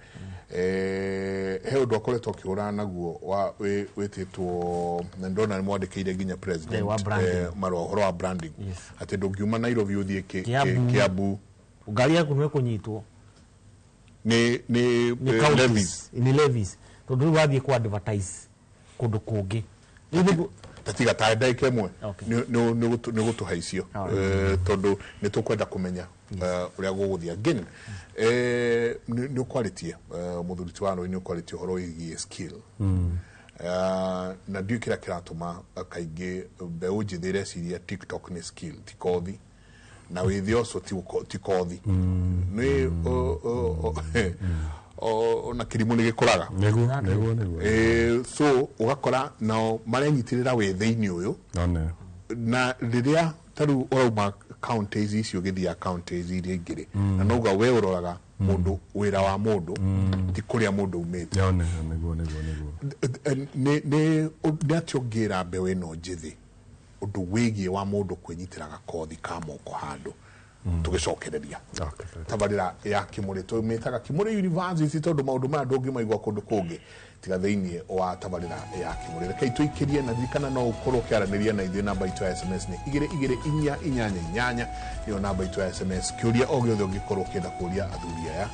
He ũndũ akoretwo akĩhũrana naguo wa wĩtĩtwo na ndona nĩ mwandĩkĩire nginya president wa branding. Marũa ũhoro wa branding. Atĩ ndũngiuma Nairobi ũthiĩ Kiambu. Kiambu. Ngari yaku nĩ ĩkũnyitwo. Nĩ Nĩ levies. Nĩ levies. Tondũ rĩu wathiĩ kũ advertise kũndũ kũngĩ. Tatiga ta ndagĩka ĩmwe nĩ gũtũhaicio tondũ nĩ tũkwenda kũmenya ũrĩa gũgũthiĩ. Again, nĩ ũkwarĩtie mũthuri ti wa Rũĩ, nĩ ũkwarĩtie ũhoro wĩgiĩ skill. Na ndiũĩ kĩrĩa kĩratũma kaingĩ mbeũ njĩthĩ ĩreciria TikTok nĩ skill, ti kothi. Na wĩthĩ ũcio ti kothi. Nĩ ona kĩrimũ nĩ gĩkũraga. Nĩguo. So ũgakora nao marenyitĩrĩra wĩthĩ-inĩ ũyũ. Na rĩrĩa ta rĩu ũrauma counties icio ũgĩthiĩ counties iria ingĩ rĩ, na nauga we ũroraga Mundu wira wa mundu ti kuria mundu umite. Ya niguo niguo niguo. Ni ni ationgera mbeũ ĩno njĩthĩ ũndũ wĩgiĩ wa mũndũ kwĩnyitĩra gakothi ka moko handũ tũgĩcokereria tabarĩra ya Kimũrĩ tũmĩtaga Kimũrĩ University tondũ maũndũ maya ndũngĩmaigua kũndũ kũngĩ tiga thĩinĩ wa tabarĩra ya Kimũrĩ. Rekei tũikĩrie na ririkana no ũkorwo ũkĩaranĩria na ithuĩ namba itũ ya SMS nĩ 22488 nĩyo namba itũ ya SMS. Kĩũria o gĩothe ũngĩkorwo ũkĩenda kũria athuri aya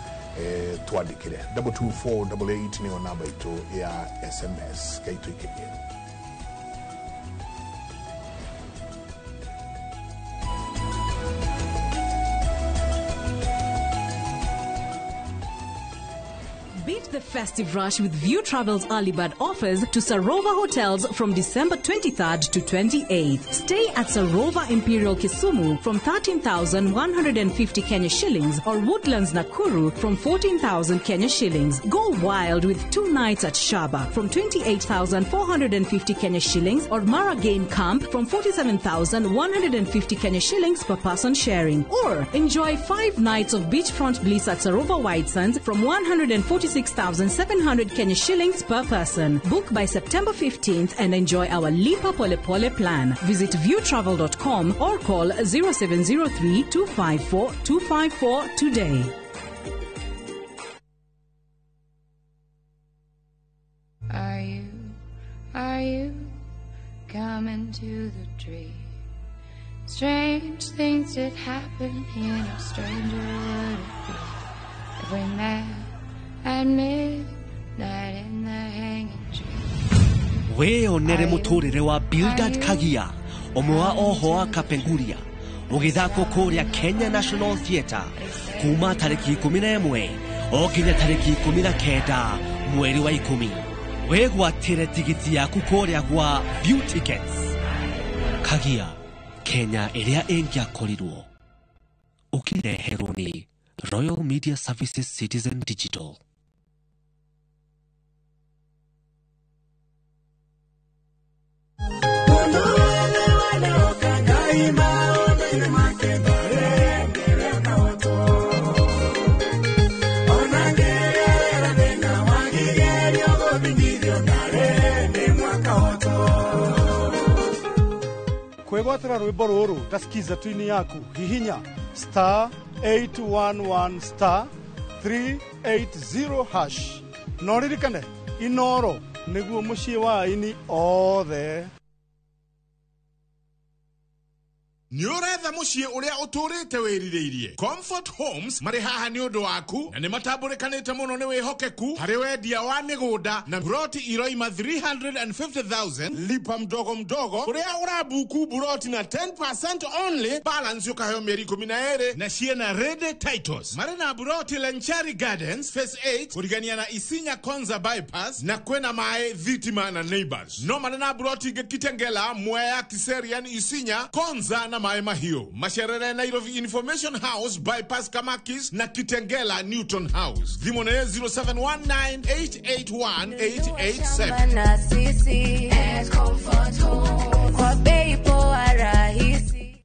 twandĩkĩre 22488 nĩyo namba itũ ya SMS. Rekei tũikĩrie. Beat the festive rush with View Travel's early bird offers to Sarova Hotels from December 23rd to 28th. Stay at Sarova Imperial Kisumu from 13,150 Kenya shillings or Woodlands Nakuru from 14,000 Kenya shillings. Go wild with 2 nights at Shaba from 28,450 Kenya shillings or Mara Game Camp from 47,150 Kenya shillings per person sharing. Or enjoy 5 nights of beachfront bliss at Sarova White Sands from 146,700 Kenya shillings per person. Book by September 15th and enjoy our Lipa Pole Pole plan. Visit viewtravel.com or call 0703 254 254 today. Are you coming to the tree? Strange things did happen here, no stranger would it be if we met at midnight in the hanging tree. Wĩyonere mũtũrĩre wa Bildad Kagia ũmwe wa oho wa Kapenguria ũgĩthakwo kũrĩa Kenya National Theatre kuma tarĩki 11 o nginya tarĩki 19 mweri wa 10. Wĩgwatĩre tigiti yaku kũrĩa gwa View Tickets. Kagia, Kenya ĩrĩa ĩngĩakorirwo. Ũkĩreherwo nĩ Royal Media Services Citizen Digital. Kwĩgwatĩra rwĩmbo rũrũ ta skiza tuini yaku hihinya star 811 star 380 hash. No ririkane Inoro nĩguo mũciĩ wa aini othe. Nĩ ũretha mũciĩ ũrĩa ũtũrĩte wĩrirĩirie. Comfort Homes marĩ haha nĩ ũndũ waku na nĩ matambũrĩkanĩte mũno nĩ wĩhokeku harĩ wendia wa mĩgũnda na buroti iroima 350,000 lipa mdogo mdogo ũrĩa ũrabuku buroti na 10% only balance ũkaheo mĩeri 12 na ciĩna ready titles. Marĩ na buroti Lenchari Gardens Phase 8 kũrigania na Isinya Konza Bypass na kwĩna maĩ thitima na neighbors. No marĩ na buroti ingĩ Kitengela, Mwea, Kiserian, Isinya, Konza na Maĩ Mahiũ. Macerere Nairobi Information House Bypass Kamakis na Kitengela Newton House. Thimũ nĩ 0719881887. Na sisi Comfort Home kwa bei poa rahisi.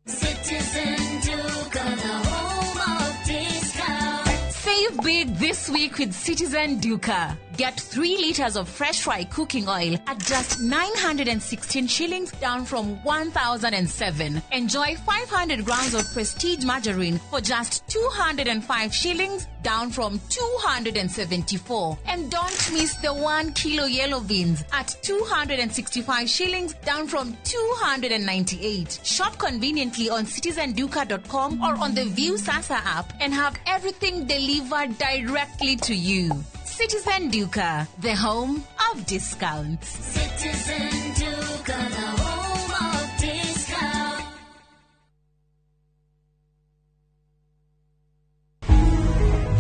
Citizen Duka, the home of discount. Save big this week with Citizen Duka. Get 3 liters of fresh fry cooking oil at just 916 shillings, down from 1,007. Enjoy 500 grams of Prestige margarine for just 205 shillings, down from 274. And don't miss the 1 kilo yellow beans at 265 shillings, down from 298. Shop conveniently on citizenduka.com or on the View Sasa app and have everything delivered directly to you. Citizen Duka, the home of discounts. Citizen Duka, the home of discounts.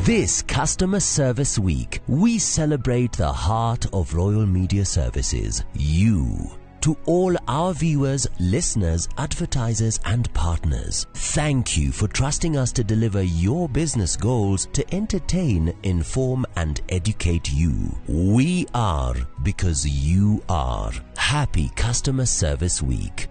This Customer Service Week, we celebrate the heart of Royal Media Services, you. To all our viewers, listeners, advertisers and partners, thank you for trusting us to deliver your business goals to entertain, inform and educate you. We are because you are. Happy Customer Service Week.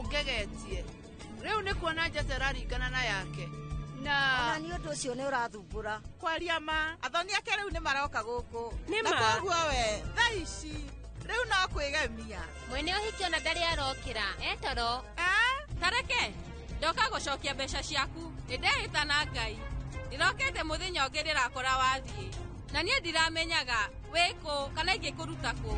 Ũngegetie. Rĩu nĩ kuona njata ĩraringana na yake. Na ona nĩ ũndũ ũcio nĩ ũrathumbũra. Kwaria ma, athoni ake rĩu nĩ maroka gũkũ. Nĩ Na ma. koguo we, thaa ici rĩu no kwĩgemia. Mwene ũhiki ona ndarĩ arokĩra, etoro. Tareke, ndoka gũcokia mbeca ciaku. Nĩ ndehĩta na Ngai. Ndĩrokĩte mũthenya ũngĩ ndĩrakora wathiĩ. Na niĩ ndiramenyaga wĩ kũ kana ingĩkũruta kũ.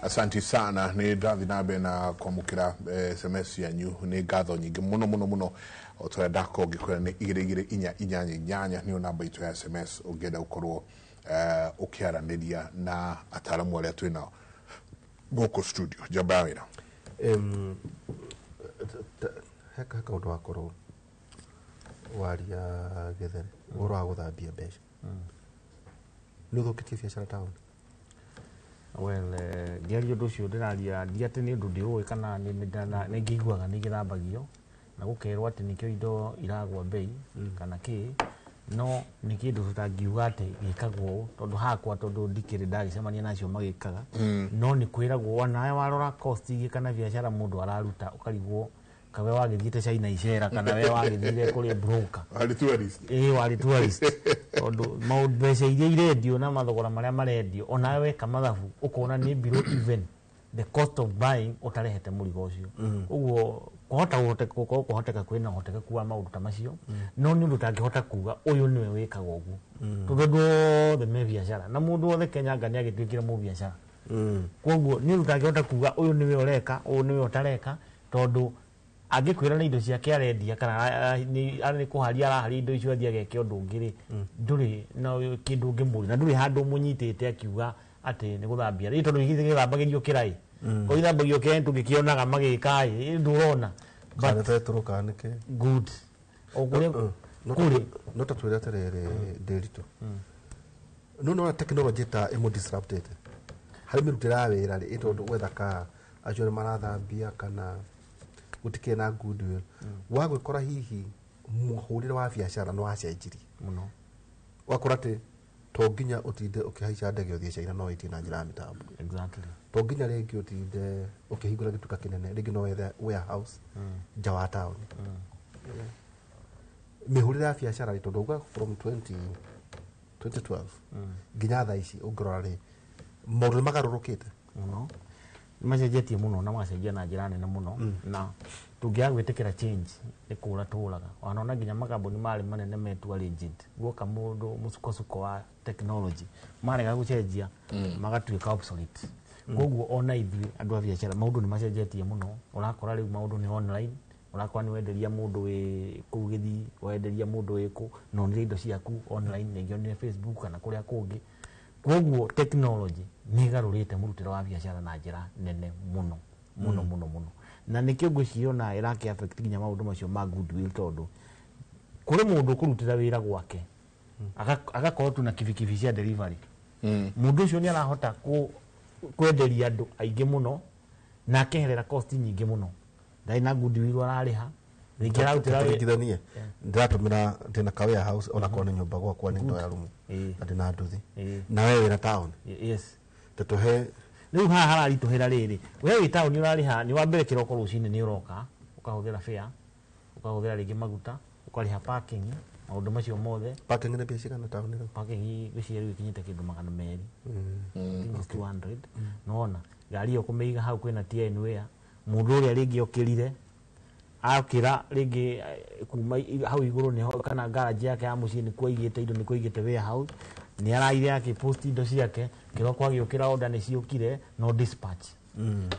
Asanti sana nä ndathi na mbere na kwamũkĩra SMS yanyu nĩ ngatho nyingĩ mũno mũno mũno o ta ũrĩa ndakorwo ngĩkwĩra nĩ igĩrĩ igĩrĩ inya inyanya inyanya nĩyo namba itũ ya SMS ũngĩenda gũkorwo ũkĩaranĩria na ataramu arĩa twĩ nao gũkũ studio. Njamba ya wĩra. He kaũndũ wakorwo waria Gĩthere ũhoro wa gũthambia mbeca nĩ ũthũkĩtie biacara taũni? Well, ngĩaria ũndũ ũcio ndĩraria ndi atĩ nĩ ũndũ ndĩũĩ kana nĩ ngĩiguaga nĩ gĩthambagio na gũkerwo atĩ nĩkĩo indo iragwa bei kana kĩ, no nĩ kĩndũ tũtangiuga atĩ gĩkagwo ũũ tondũ hakwa tondũ ndikĩrĩ ndagĩcemania nacio magĩkaga. No nĩ kwĩragwo onawe warora cost ingĩ kana biacara mũndũ araruta ũkarigwo kawe wagĩthiĩte China icera kana we wagĩthire kũrĩ broker. Warĩ tourist. Ĩĩ warĩ tourist tondũ maũndũ mbeca iria irendio na mathogora marĩa marendio onawe weka mathabu ũkona nĩ below even the cost of buying ũtarehete mũrigo ũcio. Ũguo kũhota gũkorwo kũhoteka kwĩna ũhotekeku wa maũndũ ta macio, no nĩ ũndũ ũtangĩhota kuga ũyũ nĩwe wĩkaga ũguo tondũ andũ othe me biacara na mũndũ wothe Kenya anga nĩ agĩtuĩkire mũbiacara. Koguo nĩ ũndũ ũtangĩhota kuga ũyũ nĩwe ũreka ũyũ nĩwe ũtareka tondũ angĩkwĩra nĩ indo ciake arendia kana nĩ kũharia araharia indo icio athiĩ ageke ũndũ ũngĩ rĩ, ndũrĩ na kĩndũ ũngĩmũria na ndũrĩ handũ ũmũnyitĩte akiuga atĩ nĩ gũthambia rĩ tondũ gĩthambagĩrio kĩraĩ ko gĩthambagio kĩraĩ tũngĩkĩonaga magĩka ĩ ndũrona. Kana betũrũ kana nĩkĩ? Good. O kũrĩa kũrĩ no ta twĩre atĩrĩrĩ Ndĩritũ, no nĩwona tekinoronjĩ ta ĩmũ disruptĩte harĩ mĩrutĩre ya wĩra rĩ, tondũ gwetha ka acio nĩ marathambia kana gũtikĩrĩ na goodwill wagwĩkora hihi mũhũrĩre wa biacara nĩ wacenjirie mũno, wakora atĩ to nginya ũtinde ũkĩhaica ndege ũthiĩ China no wĩtie na njĩra ya mĩtambo. Exactly. To nginya rĩngĩ ũtinde ũkĩhingũra gĩtuka kĩnene, rĩngĩ no wethe warehouse nja wa taũni. Mĩhũrĩre ya biacara rĩ, tondũ uga from 2012 nginya thaa ici ũngĩrora rĩ, maũndũ nĩ magarũrũkĩte mũno, nĩ macenjetie mũno na magacenjia na njĩra nene mũno na tũngĩaga gwĩtĩkĩra change nĩ kũra tũraga. Wanona nginya makambuni marĩ manene metua legit guoka mũndũ mũcukocuko wa technology marega gũcenjia magatuĩka obsolete. Koguo ona ithuĩ andũ a biacara maũndũ nĩ macenjetie mũno, ũrakora rĩu maũndũ nĩ online, ũrakora nĩ wenderia mũndũ wĩ kũu Gĩthii, wenderia mũndũ wĩ kũ, na onire indo ciaku online, rĩngĩ onire Facebook kana kũrĩa kũngĩ. Koguo technology nĩ ĩgarũrĩte mũrutĩre wa biacara na njĩra nene mũno mũno mũno mũno, na nĩkĩo ngwĩciria ona ĩrakĩ affect nginya maũndũ macio ma goodwill tondũ kũrĩ mũndũ ũkũrutĩra wĩra gwake agakorwo tu na kibikibi cia delivery. Mũndũ ũcio nĩ arahota kwenderia andũ aingĩ mũno na akeherera cost nyingĩ mũno, ndarĩ na goodwill ararĩha rĩngĩ ararutĩra wĩra. Tũringithanie ndĩratũmĩra ndĩna ka warehouse ona korwo nĩ nyũmba gwakwa nĩ ndoya rumu na ndĩna nduthi na we wĩna taũni. Yes. Tũtũhe rĩu haha hararitũhĩra rĩrĩ, we wĩ taũni ũrarĩha nĩ wa mbere kĩroko rũcinĩ nĩ ũroka ũkahũthĩra fare, ũkahũthĩra rĩngĩ maguta, ũkarĩha parking, maũndũ macio mothe. Parking nĩ mbia cigana taũni rĩu? Parking ngwĩciria rĩu ĩkinyĩte kĩndũ 200. I think it's 200. Nĩwona ngari ĩyo kũmĩiga hau kwĩna TN ware, mũndũ ũrĩa rĩngĩ okĩrire akĩra rĩngĩ kuma hau igũrũ nĩho kana garage yake ya mũciĩ nĩkuo aigĩte indo, nĩkuo aigĩte warehouse, nĩ araire akĩpost indo ciake kĩroko agĩũkĩra order nĩ ciũkire no dispatch.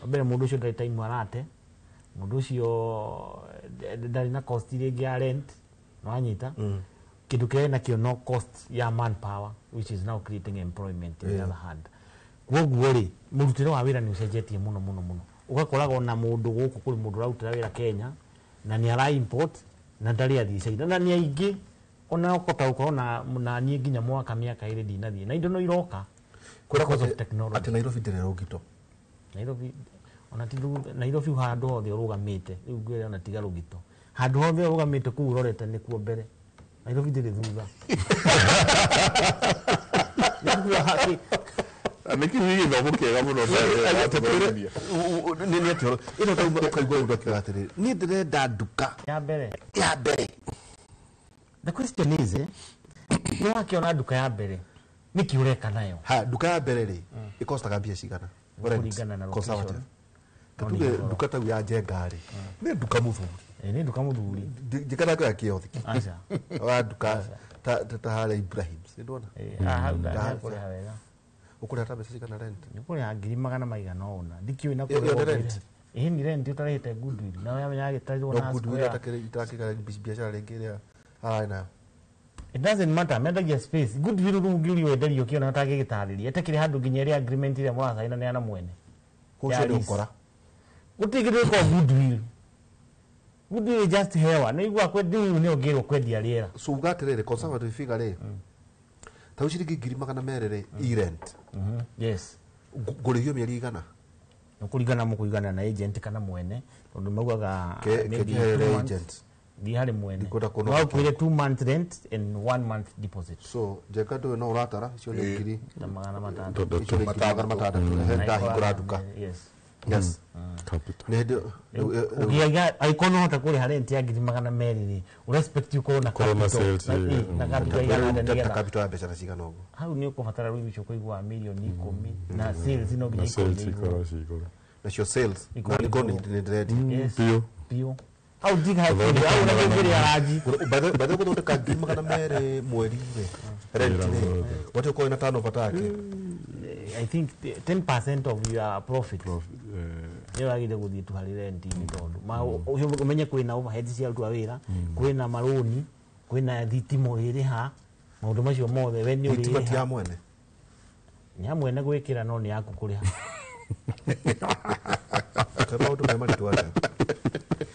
Mbere mũndũ ũcio ndarĩ time arate, mũndũ ũcio ndarĩ na cost rĩngĩ ya rent, nĩwanyita kĩndũ kĩrĩa nakĩo no cost ya manpower which is now creating employment in the other hand. Koguo rĩ mũrutĩre wa wĩra nĩ ũcenjetie mũno mũno mũno, ũgakoraga ona mũndũ gũkũ kũrĩ mũndũ ũrarutĩra wĩra Kenya na nĩ ara import na ndarĩ athiĩ China na nĩ aingĩ Ona ũkota gũkorwo na niĩ nginya mwaka mĩaka ĩrĩ ndinathiĩ na indo no iroka. Because of technology. Atĩ Nairobi ndĩrĩ rũgito. Nairobi ona ti Nairobi handũ hothe ũrũgamĩte rĩu ngwĩre ona tiga rũgito handũ hothe ũrũgamĩte kũu ũrorete nĩkuo mbere. Nairobi ndĩrĩ thutha. Nĩkĩ nĩ gĩthomo kĩega mũno nĩ atĩ ĩno ta ũkaigua ũndũ akiuga atĩrĩrĩ niĩ ndĩrenda nduka ya mbere ya mbere. The question is nĩ wakĩona nduka ya mbere nĩkĩ ũreka nayo? Ha nduka ya mbere rĩ ĩkostaga mbia cigana? Kũringana na conservative. Tuge nduka tau ya Njenga rĩ nĩ nduka mũthuri. Nĩ nduka mũthuri. Njikaraga ya kiothiki. Aca. Wa nduka ta harĩa Ibrahims nĩ ndona. Hau ndakũrĩha wega. Ũkũrĩha ta mbeca cigana rent? Nĩkũrĩha ngiri magana maigana ũna. Ndikĩũĩ na kũrĩha rent. Ĩĩ ni rent ũtarĩhĩte goodwill. Na wamenya agĩtarirwo na goodwill itarakĩgara biacara rĩngĩ ĩrĩa ararĩ nayo. It doesn't matter, mendagia space. Goodwill rĩu ũngĩũrio wenderio kĩona ũtangĩgĩtarĩria. Etekĩrĩ handũ nginya ĩrĩa agreement ĩrĩa mũracainanĩra na mwene. Ũcio nĩ ũkora. Gũtirĩ kĩndũ gĩkoragwo goodwill. Goodwill just hewa. Nĩ igua kwendia nĩ ũngĩrwo kwendia rĩera. So uga atĩrĩrĩ conservative figure rĩ ta ciringi 200,000 rĩ i rent. Yes. Ngũrĩhio mĩeri igana? Nĩ kũringana mũkũigana na agent kana mwene tondũ maugaga maybe agent. Thiĩ harĩ mwene. Wakwĩre 2 month rent and 1 month deposit. So Njenga ndũĩ no ũratara icio nĩ ngiri 600. Icio nĩ ngiri 600 ndahingũra nduka. Yes. Yes. Capital. Ũngĩiga angĩkorwo no ũhota kũrĩha rent ya 200,000 rĩ ũrespect ũkorwo na capital. Na capital igana nĩgetha capital ya mbeca cigana ũguo. Hau nĩ ũkũbatara rĩu icio kũigua mirioni 10 na sales no nginya ikorwo. Nacio sales na nĩkorwo nĩ ndĩrendi. Biũ. Biũ. Hau ndiga hau na ngiri araji. Bathe gũthondeka 200,000 mweri rĩ rent rĩ wate ũkorwo na turnover take. I think 10% of your profit nĩ wagĩrĩire gũthiĩ tu harĩ rent-inĩ tondũ ũmenye kwĩna overheads cia aruti a wĩra, kwĩna marũni, kwĩna thitima ũrĩrĩha, maũndũ macio mothe we nĩ ũrĩrĩha. Thitima ti ya mwene? Nĩ ya mwene gwĩkĩra no nĩ yaku kũrĩha. Kaĩ maũndũ me maritũ atĩa?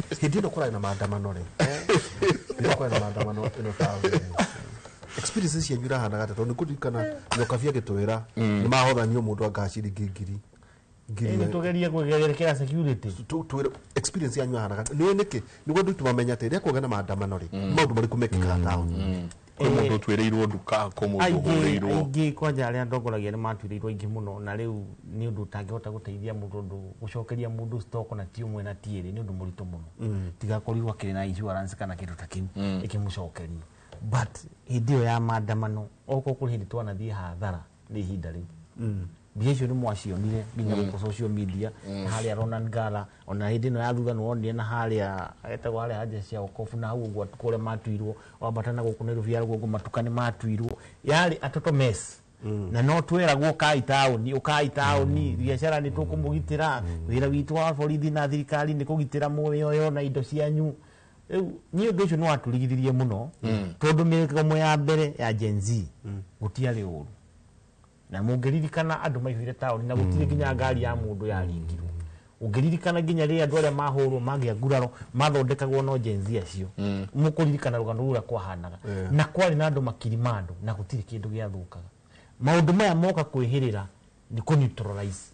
Hĩndĩ ĩno kũrarĩ na maandamano rĩ, hĩndĩ ĩno kũrarĩ na maandamano ĩno taũni experience cianyu irahanaga atĩa? Tondũ nĩngũririkana Nyokabi agĩtwĩra nĩ mahothanio mũndũ anga ciringi ngiri. Nĩ tũgerie kwĩgerekera security. Twĩre experience yanyu ihanaga atĩa? Nĩũĩ nĩkĩ? Nĩguo andũ aitũ mamenye atĩ rĩrĩa kwagĩa na maandamano rĩ maũndũ marĩkũ mekĩkaga taũni. Kwĩ mũndũ ũtuĩrĩirwo nduka, kwĩ mũndũ ũhũrĩirwo. Aingĩ kwanja arĩa ndongoragia nĩ matuĩrĩirwo aingĩ mũno na rĩu nĩ ũndũ ũtangĩhota gũteithia mũndũ tondũ gũcokeria mũndũ stock na ti ũmwe na ti ĩrĩ nĩ ũndũ mũritũ mũno. Tigakorirwo akĩrĩ na insurance kana kĩndũ ta kĩu ĩkĩmũcokeria. But hĩndĩ ĩyo ya maandamano okorwo kũrĩ hĩndĩ twanathiĩ hathara nĩ ihinda rĩu. Mbia icio nĩ mwacionire nginya gũkũ social media harĩa Ronan Ngala ona hĩndĩ ĩno ya thutha nĩ wonire na harĩa etagwo harĩa haja cia wokobu na hau ũguo kũrĩa matuirwo wambata na gũkũ Nairobi ya rũgongo matuka nĩ matuirwo yarĩ a total mess. Na no tweragwo ũkai taũni ũkai taũni biacara nĩ tũkũmũgitĩra wĩra witũ wa borithi na thirikari nĩ kũgitĩra muoyo na indo cianyu. Rĩu niĩ ũndũ ũcio nĩ watũrigithirie mũno tondũ mĩgomo ya mbere ya Gen Z gũtiarĩ ũru na mũngĩririkana andũ maihũire taũni na gũtirĩ nginya ngari ya mũndũ yaringirwo. Ũngĩririkana nginya rĩrĩa andũ arĩa mahũrwo magĩa nguraro mathondekagwo no Gen Z acio. Mũkũririkana rũgano rũrĩa kwahanaga na kwarĩ na andũ makiri ma andũ na gũtirĩ kĩndũ gĩathũkaga. Maũndũ maya moka kwĩhĩrĩra nĩ kũ neutralize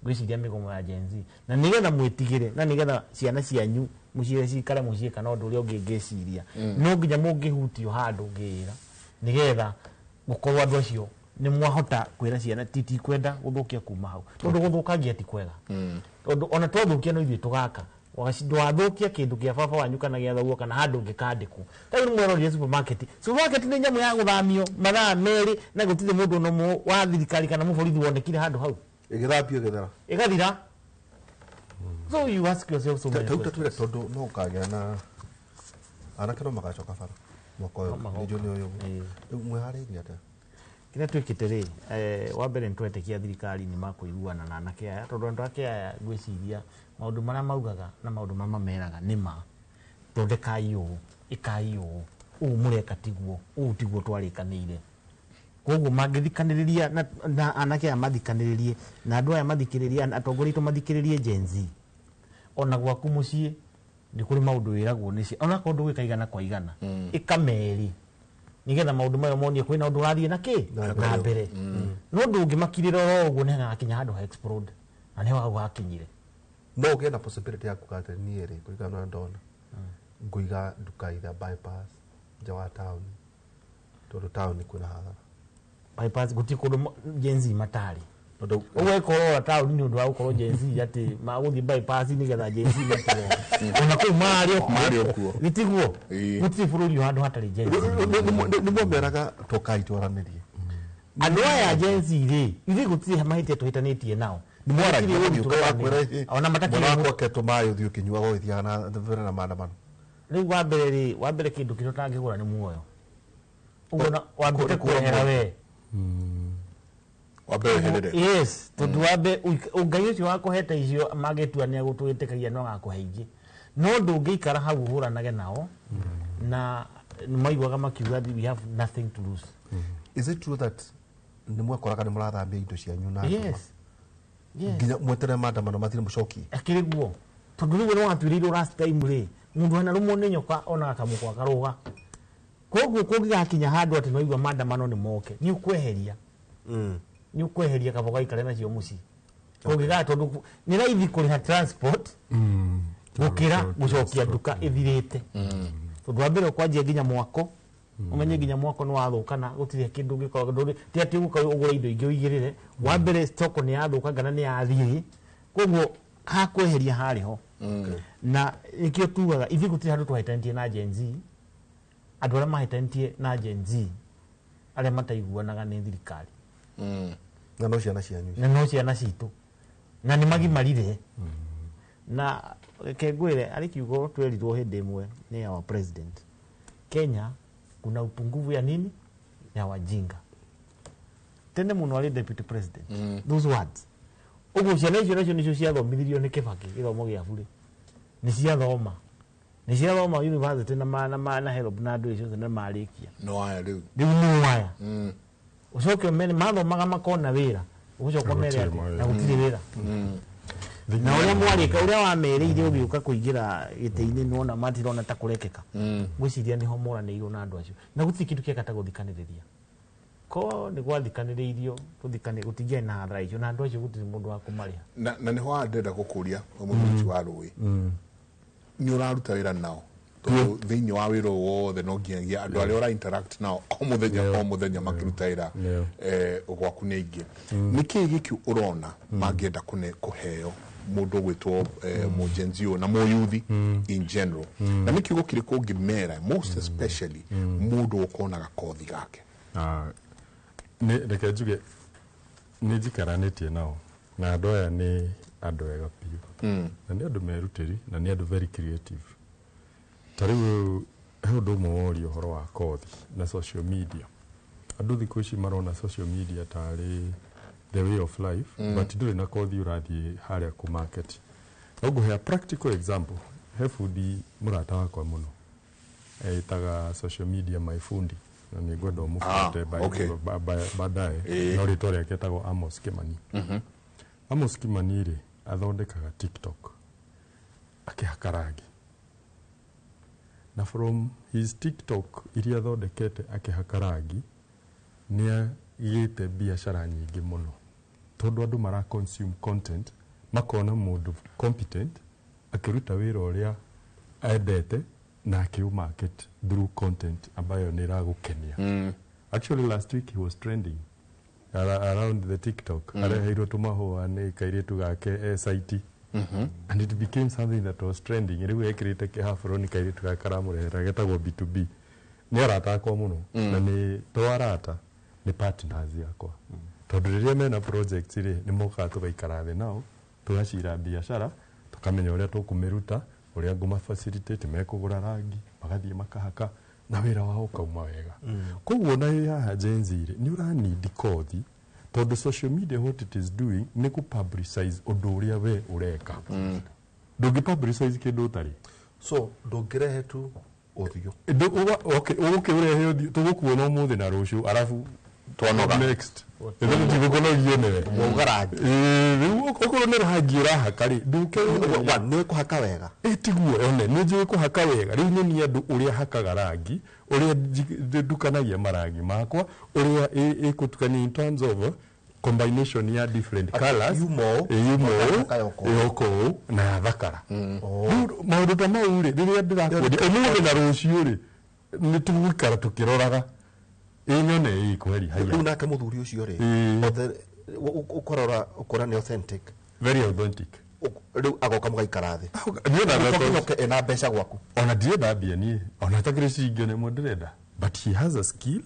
ngwĩciria mĩgomo ya Gen Z na nĩgetha mwĩtigĩre na nĩgetha ciana cianyu mũciĩ cikare mũciĩ kana ũndũ ũrĩa ũngĩ ngĩciria no nginya mũngĩhutio handũ ngĩra nĩgetha gũkorwo andũ acio nĩ mwahota kwĩra ciana ti kwenda gũthũkia kuma hau tondũ gũthũkangia ti kwega tondũ ona twathũkia no ithuĩ tũgaka ndwathũkia kĩndũ kĩa baba wanyu kana gĩa thoguo kana handũ ũngĩkandĩkwo. Ta rĩu nĩmwerorire supermarket. Supermarket nĩ nyamũ ya gũthamio mathaa merĩ na gũtirĩ mũndũ ona ũmwe wa thirikari kana mũborithi wonekire handũ hau. Ĩgĩthambio ĩgĩthera. Ĩgathira. So you ask yourself so many questions. Twĩre tondũ no ũkagĩa na anake no magacoka bara mwaka ũyũ nĩ June ũyũ. Rĩu mwĩharĩirie atĩa? Kĩrĩa twĩkĩte rĩ wa mbere nĩ twetĩkia thirikari nĩ makũiguana na anake aya tondũ andũ ake aya ngwĩciria maũndũ marĩa maugaga na maũndũ marĩa mameraga nĩ ma thondekai ũũ ĩkai ũũ ũũ mũreka tiguo ũũ tiguo twarĩkanĩire. Koguo mangĩthikanĩrĩria na anake aya mathikanĩrĩrie na andũ aya mathikĩrĩrie atongoria aitũ mathikĩrĩrie Gen Z ona gwaku mũciĩ Nĩ kũrĩ maũndũ wĩragwo nĩ onakorwo ndũgwĩka igana kwa igana, ĩka merĩ nĩgetha maũndũ mayo monie kwĩna ũndũ ũrathiĩ na kĩ na mbere. No ndũngĩmakirĩra oro ũguo nĩ hagakinya handũ ha explode, na nĩho hau hakinyire. No ũgĩe na possibility ya kuga atĩ niĩ rĩ, kũringana na ndona, ngũiga nduka either bypass nja wa taũni, tondũ taũni kwĩna hathara. Bypass gũtirĩ kũndũ Gen Z matarĩ. Ũguo ĩkorora taũni nĩ ũndũ wa gũkorwo Gen Z atĩ magũthiĩ bypass nĩgetha Gen Z makorwo ona kũu marĩ o kuo. Gĩtiguo gũtirĩ bũrũri o handũ hatarĩ Gen Z. Nĩ mwameraga tokai twaranĩrie andũ aya Gen Z rĩ, ithuĩ gũtirĩ mahĩtia tũhĩtanĩtie nao. Ona matakĩrĩ maĩ ũthiĩ ũkĩnyuaga ũgĩthiaga na mbere na maandamano. Rĩu wa mbere rĩ, wa mbere kĩndũ kĩrĩa ũtangĩgũra nĩ muoyo. Ũguo wambĩte kwehera we. Wambe weherere. Yes, tondũ wambe Ngai ũcio wakũhete icio mangĩtua nĩ agũtwĩtĩkagia no agakũhe ingĩ. No ndũngĩikara hau ũhũranage nao na maiguaga makiuga we have nothing to lose. Is it true that nĩ mwekoraga nĩ mũrathambia indo cianyu na Yes. Yes. Nginya mweterere maandamano mathire mũcokie? Akĩrĩ guo. Tondũ rĩu nĩ watuĩrĩirwo last time rĩ, mũndũ anarũmwo nĩ nyoka ona akamũkwa akarũga. Koguo kũngĩgakinya handũ atĩ nĩwaigua maandamano nĩ moke, nĩ ũkweheria. Nĩ ũkweheria kaba ũgaikare nacio mũciĩ. Kũngĩgaa tondũ nĩ raithi kũrĩha transport gũkĩra gũcokia nduka ĩthirĩte. Tondũ wa mbere ũkwanjia nginya mwako, ũmenye nginya mwako nĩ wathũka na gũtirĩ kĩndũ ũngĩkorwo ti atĩ ũgũka ũgũre indo ingĩ ũigĩrĩre. Wa mbere stock nĩ yathũka kana nĩ yathiĩ, koguo hakweheria harĩ ho. Na nĩkĩo tugaga ithuĩ gũtirĩ handũ twahĩtanĩtie na Gen Z. Andũ arĩa mahĩtanĩtie na Gen Z arĩa mataiguanaga nĩ thirikari. Na no ciana cianyu. Na no ciana citũ. Na nĩ magimarire. Na reke ngwĩre arĩ kiugo twerirwo hĩndĩ ĩmwe nĩ our president. Kenya kuna upungufu ya nini? Ya wajinga. Tene mũno arĩ deputy president. Those words. Ũguo ciana icio nacio nĩcio ciathomithirio nĩ Kibaki gĩthomo gĩa bure. Nĩ ciathoma. Nĩ ciathoma university na na HELB na andũ icio na marĩkia. No aya rĩu. Rĩu nĩ aya. Ũcoke ũmere mathomaga makona wĩra. Ũcoke ũmere atĩ na gũtirĩ wĩra. Na ũrĩa mwarĩka ũrĩa wamerĩire ũgĩũka kũingĩra gĩtĩ-inĩ nĩwona matirona ta kũrekeka. Ngwĩciria nĩho moranĩirwo na andũ acio. Na gũtirĩ kĩndũ kĩega ta gũthikanĩrĩria. Ko nĩ gwathikanĩrĩirio gũtingĩarĩ na hathara icio na andũ acio gũtirĩ mũndũ wa kũmarĩha. Na nĩho ndĩrenda gũkũria mũthuri wa rũĩ. Nĩ ũraruta wĩra nao tondũ thĩinĩ wa wĩra wothe no nginyagia andũ arĩa ũra interact nao o mũthenya makĩruta wĩra gwaku nĩ aingĩ. Nĩ kĩĩ gĩkĩ ũrona mangĩenda kũheo mũndũ ũgwĩtwo mũGen Z na mũyuthi in general, na nĩ kiugo kĩrĩkũ ũngĩmera most especially mũndũ ũkonaga kothi gake? Reke njuge nĩ njikaranĩtie nao na andũ aya nĩ andũ ega biũ, na nĩ andũ merutĩri na nĩ andũ very creative. Ta rĩu he ũndũ ũmwe woria ũhoro wa kothi na social media. Andũ thikũ ici marona social media tarĩ the way of life, but ndũrĩ na kothi ũrathiĩ harĩa kũ market. No ngũhe a practical example. He bundi mũrata wakwa mũno ĩtaga social media my fundi, na nĩ ngwenda ũmũbuate baadaye, no rĩtwa rĩake etagwo Amos Kimani. Amos Kimani rĩ athondekaga TikTok akĩhaka rangi, na from his TikTok iria athondekete akĩhaka rangi nĩ agĩte biacara nyingĩ mũno, tondũ andũ mara consume content makona mũndũ competent akĩruta wĩra ũrĩa endete na akĩũmarket through content ambayo nĩ ĩragũkenia. Actually last week he was trending around the TikTok. Areheirwo tũmahũa nĩ kairĩtu gake SIT. And it became something that was trending. Rĩu ekĩrĩte kĩhaburoni kairĩtu gake karamũrehera getagwo B2B. Nĩ arata akwa mũno, na nĩ to arata, nĩ partners yakwa. Tondũ rĩrĩa mena projects rĩ, nĩ mokaga tũgaikara thĩ nao, tũgacira biacara, tũkamenya ũrĩa tũkũmĩruta, ũrĩa ngũma facilitate mekũgũra rangi, magathiĩ makahaka, na wĩra wao ũkauma wega. Koguo na haha Gen Z rĩ, nĩ ũranindi kothi, tondũ social media what it is doing nĩ kũ publicize ũndũ ũrĩa we ũreka. Ndũngĩ publicize kĩndũ ũtarĩ. So ndũngĩrehe tu ũthiũ. Okay, ũgũkĩũrehe ũthiũ, tũgũkuona ũmũthĩ na rũciũ, arabu Twanoga. Next. Ithe tũtigũkũnogia nĩwe. Wauga rangi. Rĩu okorwo nĩ rangi ũrahaka rĩ, ndũke nĩ kũhaka wega. Tiguo one nĩ njũĩ kũhaka wega. Rĩu nyonia andũ ũrĩa hakaga rangi, ũrĩa ndukanagia marangi makwa, ũrĩa ĩkũtukania in terms of combination ya different colors. Yumo. Yumo. Ũkahaka yoka ũũ. Yoka ũũ na yathakara. Rĩu maũndũ ta mau rĩ, rĩrĩa ndĩrakwendia ũmũthĩ na rũciũ rĩ, nĩ tũgũikara tũkĩroraga. Ĩ nyone ĩ kweri haya. Rĩu nake mũthuri ũcio rĩ, ũkorora ũkora nĩ authentic. Very authentic. Rĩu agoka mũgaikara thĩ. Niĩ Ũcoke ena mbeca gwaku. Ona ndirenda mbia niĩ, ona atakĩrĩ ciringi ona ĩmwe ndĩrenda. But he has a skill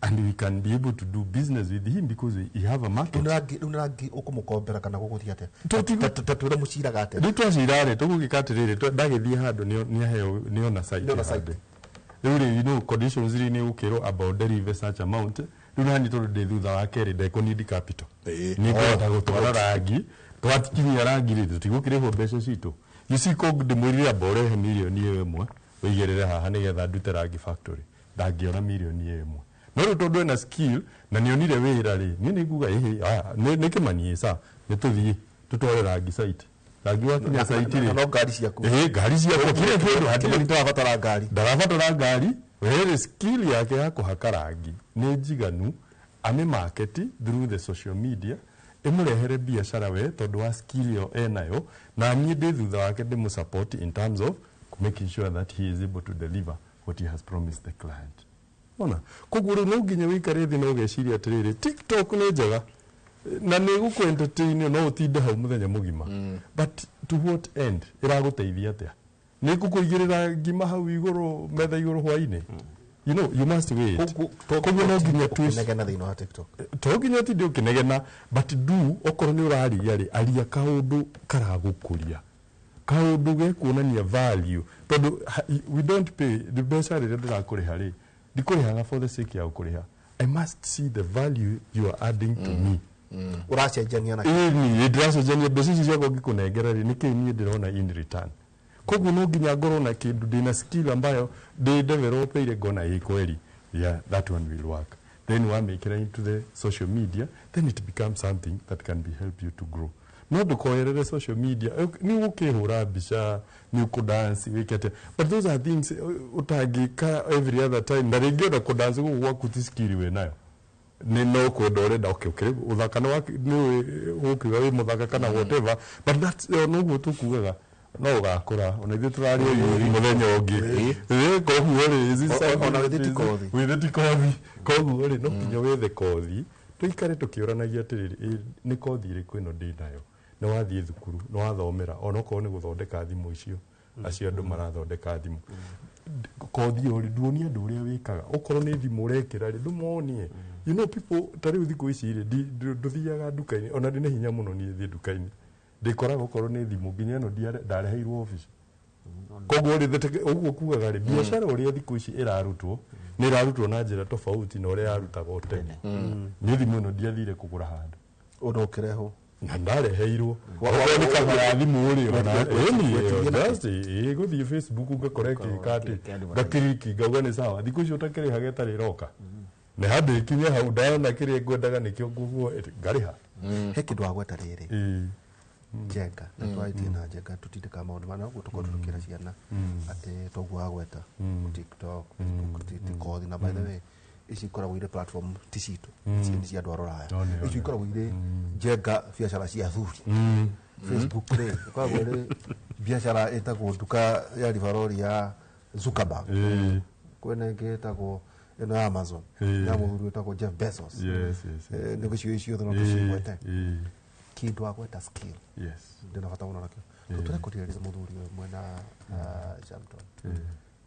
and we can be able to do business with him because he have a market. Rĩu nĩ rangi ũkũmũkombera kana gũgũthiĩ atĩa? Ta twĩre mũciraga atĩa? Rĩu twacira rĩ, tũgũgĩka atĩrĩrĩ, ndagĩthiĩ handũ nĩaheo nĩona site Nĩona site. handũ. Rĩu rĩ, you know, conditions rĩ nĩ gũkĩrwo about deliver such amount. Rĩu nani tondũ ndĩ thutha wake rĩ, ndekũ need capital. Nĩ ngũhota gũtwara rangi, twatikinyia rangi rĩ, tũtigũkĩrĩhwo mbeca citũ. You see, ko ndĩmwĩrire amba ũrehe mirioni ĩyo ĩmwe, ũigĩrĩre haha nĩgetha ndute rangi factory. Ndangĩona mirioni ĩyo ĩmwe. No rĩu tondũ ena skill na nĩonire wĩra rĩ, niĩ nĩ nguga ĩhĩ, aya, nĩ kĩmani sa, nĩ tũthiĩ tũtware rangi site. Rangi wakinya site rĩ. No ngari ciaku. Ĩhĩ, ngari ciakwa, kila kĩndũ hatirĩ. Kĩmani ndarabatara ngari. Ndarabatara ngari, were skill yake ya kũhaka rangi nĩ njiganu, amĩ market through the social media, ĩmũrehere biacara we tondũ wa skill ĩyo enayo, na niĩ ndĩ thutha wake ndĩmũ support in terms of making sure that he is able to deliver what he has promised the client. Ona, koguo rĩu no nginya wĩikare thĩ na ũgeciria atĩrĩrĩ, TikTok nĩ njega na nĩ gũkũ entertain no ũtinde hau mũthenya mũgima. But to what end? Ĩragũteithia atĩa? Nĩ ngũkũigĩrĩra ngima hau igũrũ metha igũrũ hwainĩ? You know, you must wait. Koguo no nginya ũkĩnegena thĩinĩ wa TikTok. To nginya ũtinde ũkĩnegena, but do okorwo nĩ ũraria rĩ, aria kaũndũ karagũkũria. Kaũndũ gekuonania value. Tondũ we don't pay the mbeca rĩrĩa ndĩrakũrĩha rĩ, ndikũrĩhaga for the sake ya gũkũrĩha. I must see the value you are adding to me. Ũracenjania na Ĩni, ndĩracenjania mbeca ici ciakwa ngĩkũnengera rĩ, nĩkĩĩ niĩ ndĩrona in return. Koguo no nginya ngorwo na kĩndũ ndĩna skill ambayo ndĩ developeire ngona ĩ kweli. Yeah, that one will work. Then wamĩkĩra into the social media, then it becomes something that can be help you to grow. No ndũkoerere social media, nĩ ũgũkĩhũra mbica, nĩ ũkũdance, wĩke atĩa. But those are things ũtangĩka every other time. Na rĩngĩ ona kũdance gũkũ gwaku ti skill wĩ nayo. Nĩ no kwenda ũrenda, okay, okay, ũthaka nĩ nĩ ũkiuga wĩ mũthaka kana whatever, but that's noguo tũkugaga no ũgakũra ona ithuĩ tũrarĩ ũyũ mũthenya ũngĩ. Koguo rĩ, is it Ona wĩthĩ ti kothi. Wĩthĩ ti kothi. Koguo rĩ, no nginya wethe kothi, tũikare tũkĩũranagia atĩrĩrĩ, nĩ kothi ĩrĩkũ ĩno ndĩ nayo? Nĩ wathiĩ thukuru, nĩ wathomera, onokorwo nĩ gũthondeka thimũ icio, acio andũ marathondeka thimũ. Kothi ĩyo rĩ, nduonie andũ ũrĩa wĩkaga. Okorwo nĩ thimũ ũrekĩra rĩ, ndũmonie. You know people, ta rĩu thikũ ici rĩ, ndũthiaga nduka-inĩ, ona ndĩ na hinya mũno niĩ thiĩ nduka-inĩ. Ndĩkoraga okorwo nĩ thimũ, nginya ĩno ndareheirwo obici. Koguo rĩ, ũguo kugaga rĩ, biacara ũrĩa thikũ ici ĩrarutwo, nĩ ĩrarutwo na njĩra tofauti na ũrĩa yarutagwo tene. Niĩ thimũ ĩno ndiathire kũgũra handũ. Ũndũ ũkĩrehwo. Na ndareheirwo. Okorwo nĩ cover ya thimũ rĩ, ona ĩni, just, gũthiĩ Facebook ngakora ĩkĩka atĩ, ngakiriki, ngauga nĩ sawa. Thikũ icio ũtakĩrĩhaga ĩtarĩ ĩroka. Nĩ handũ ĩkinye hau ndona kĩrĩa ngwendaga nĩkĩo nguguo, ngarĩha. He kĩndũ wagweta rĩrĩ. Njenga, na twarĩtie na Njenga tũtindĩkaga maũndũ mana ũguo tũkorwo tũkĩra ciana atĩ toguo wagweta TikTok, Facebook ti kothi na by the way ici ikoragwo irĩ platform ti citũ, ici nĩ cia andũ a rũraya. Ici ikoragwo irĩ Njenga biacara cia athuri. Facebook rĩ ikoragwo ĩrĩ biacara ĩtagwo nduka ya Rivaroli ya Zuckerberg. Kwĩna ĩngĩ ĩtagwo ĩno ya Amazon ya mũthuri wĩtagwo Jeff Bezos. Yes, yes, yes. Nĩ gĩcigo ciothe no tũcigwete. Kĩndũ wagweta skill. Yes. Ndĩna bata mũno nakĩo. Tũrekũrĩrĩria mũthuri ũyũ mwena Jamton.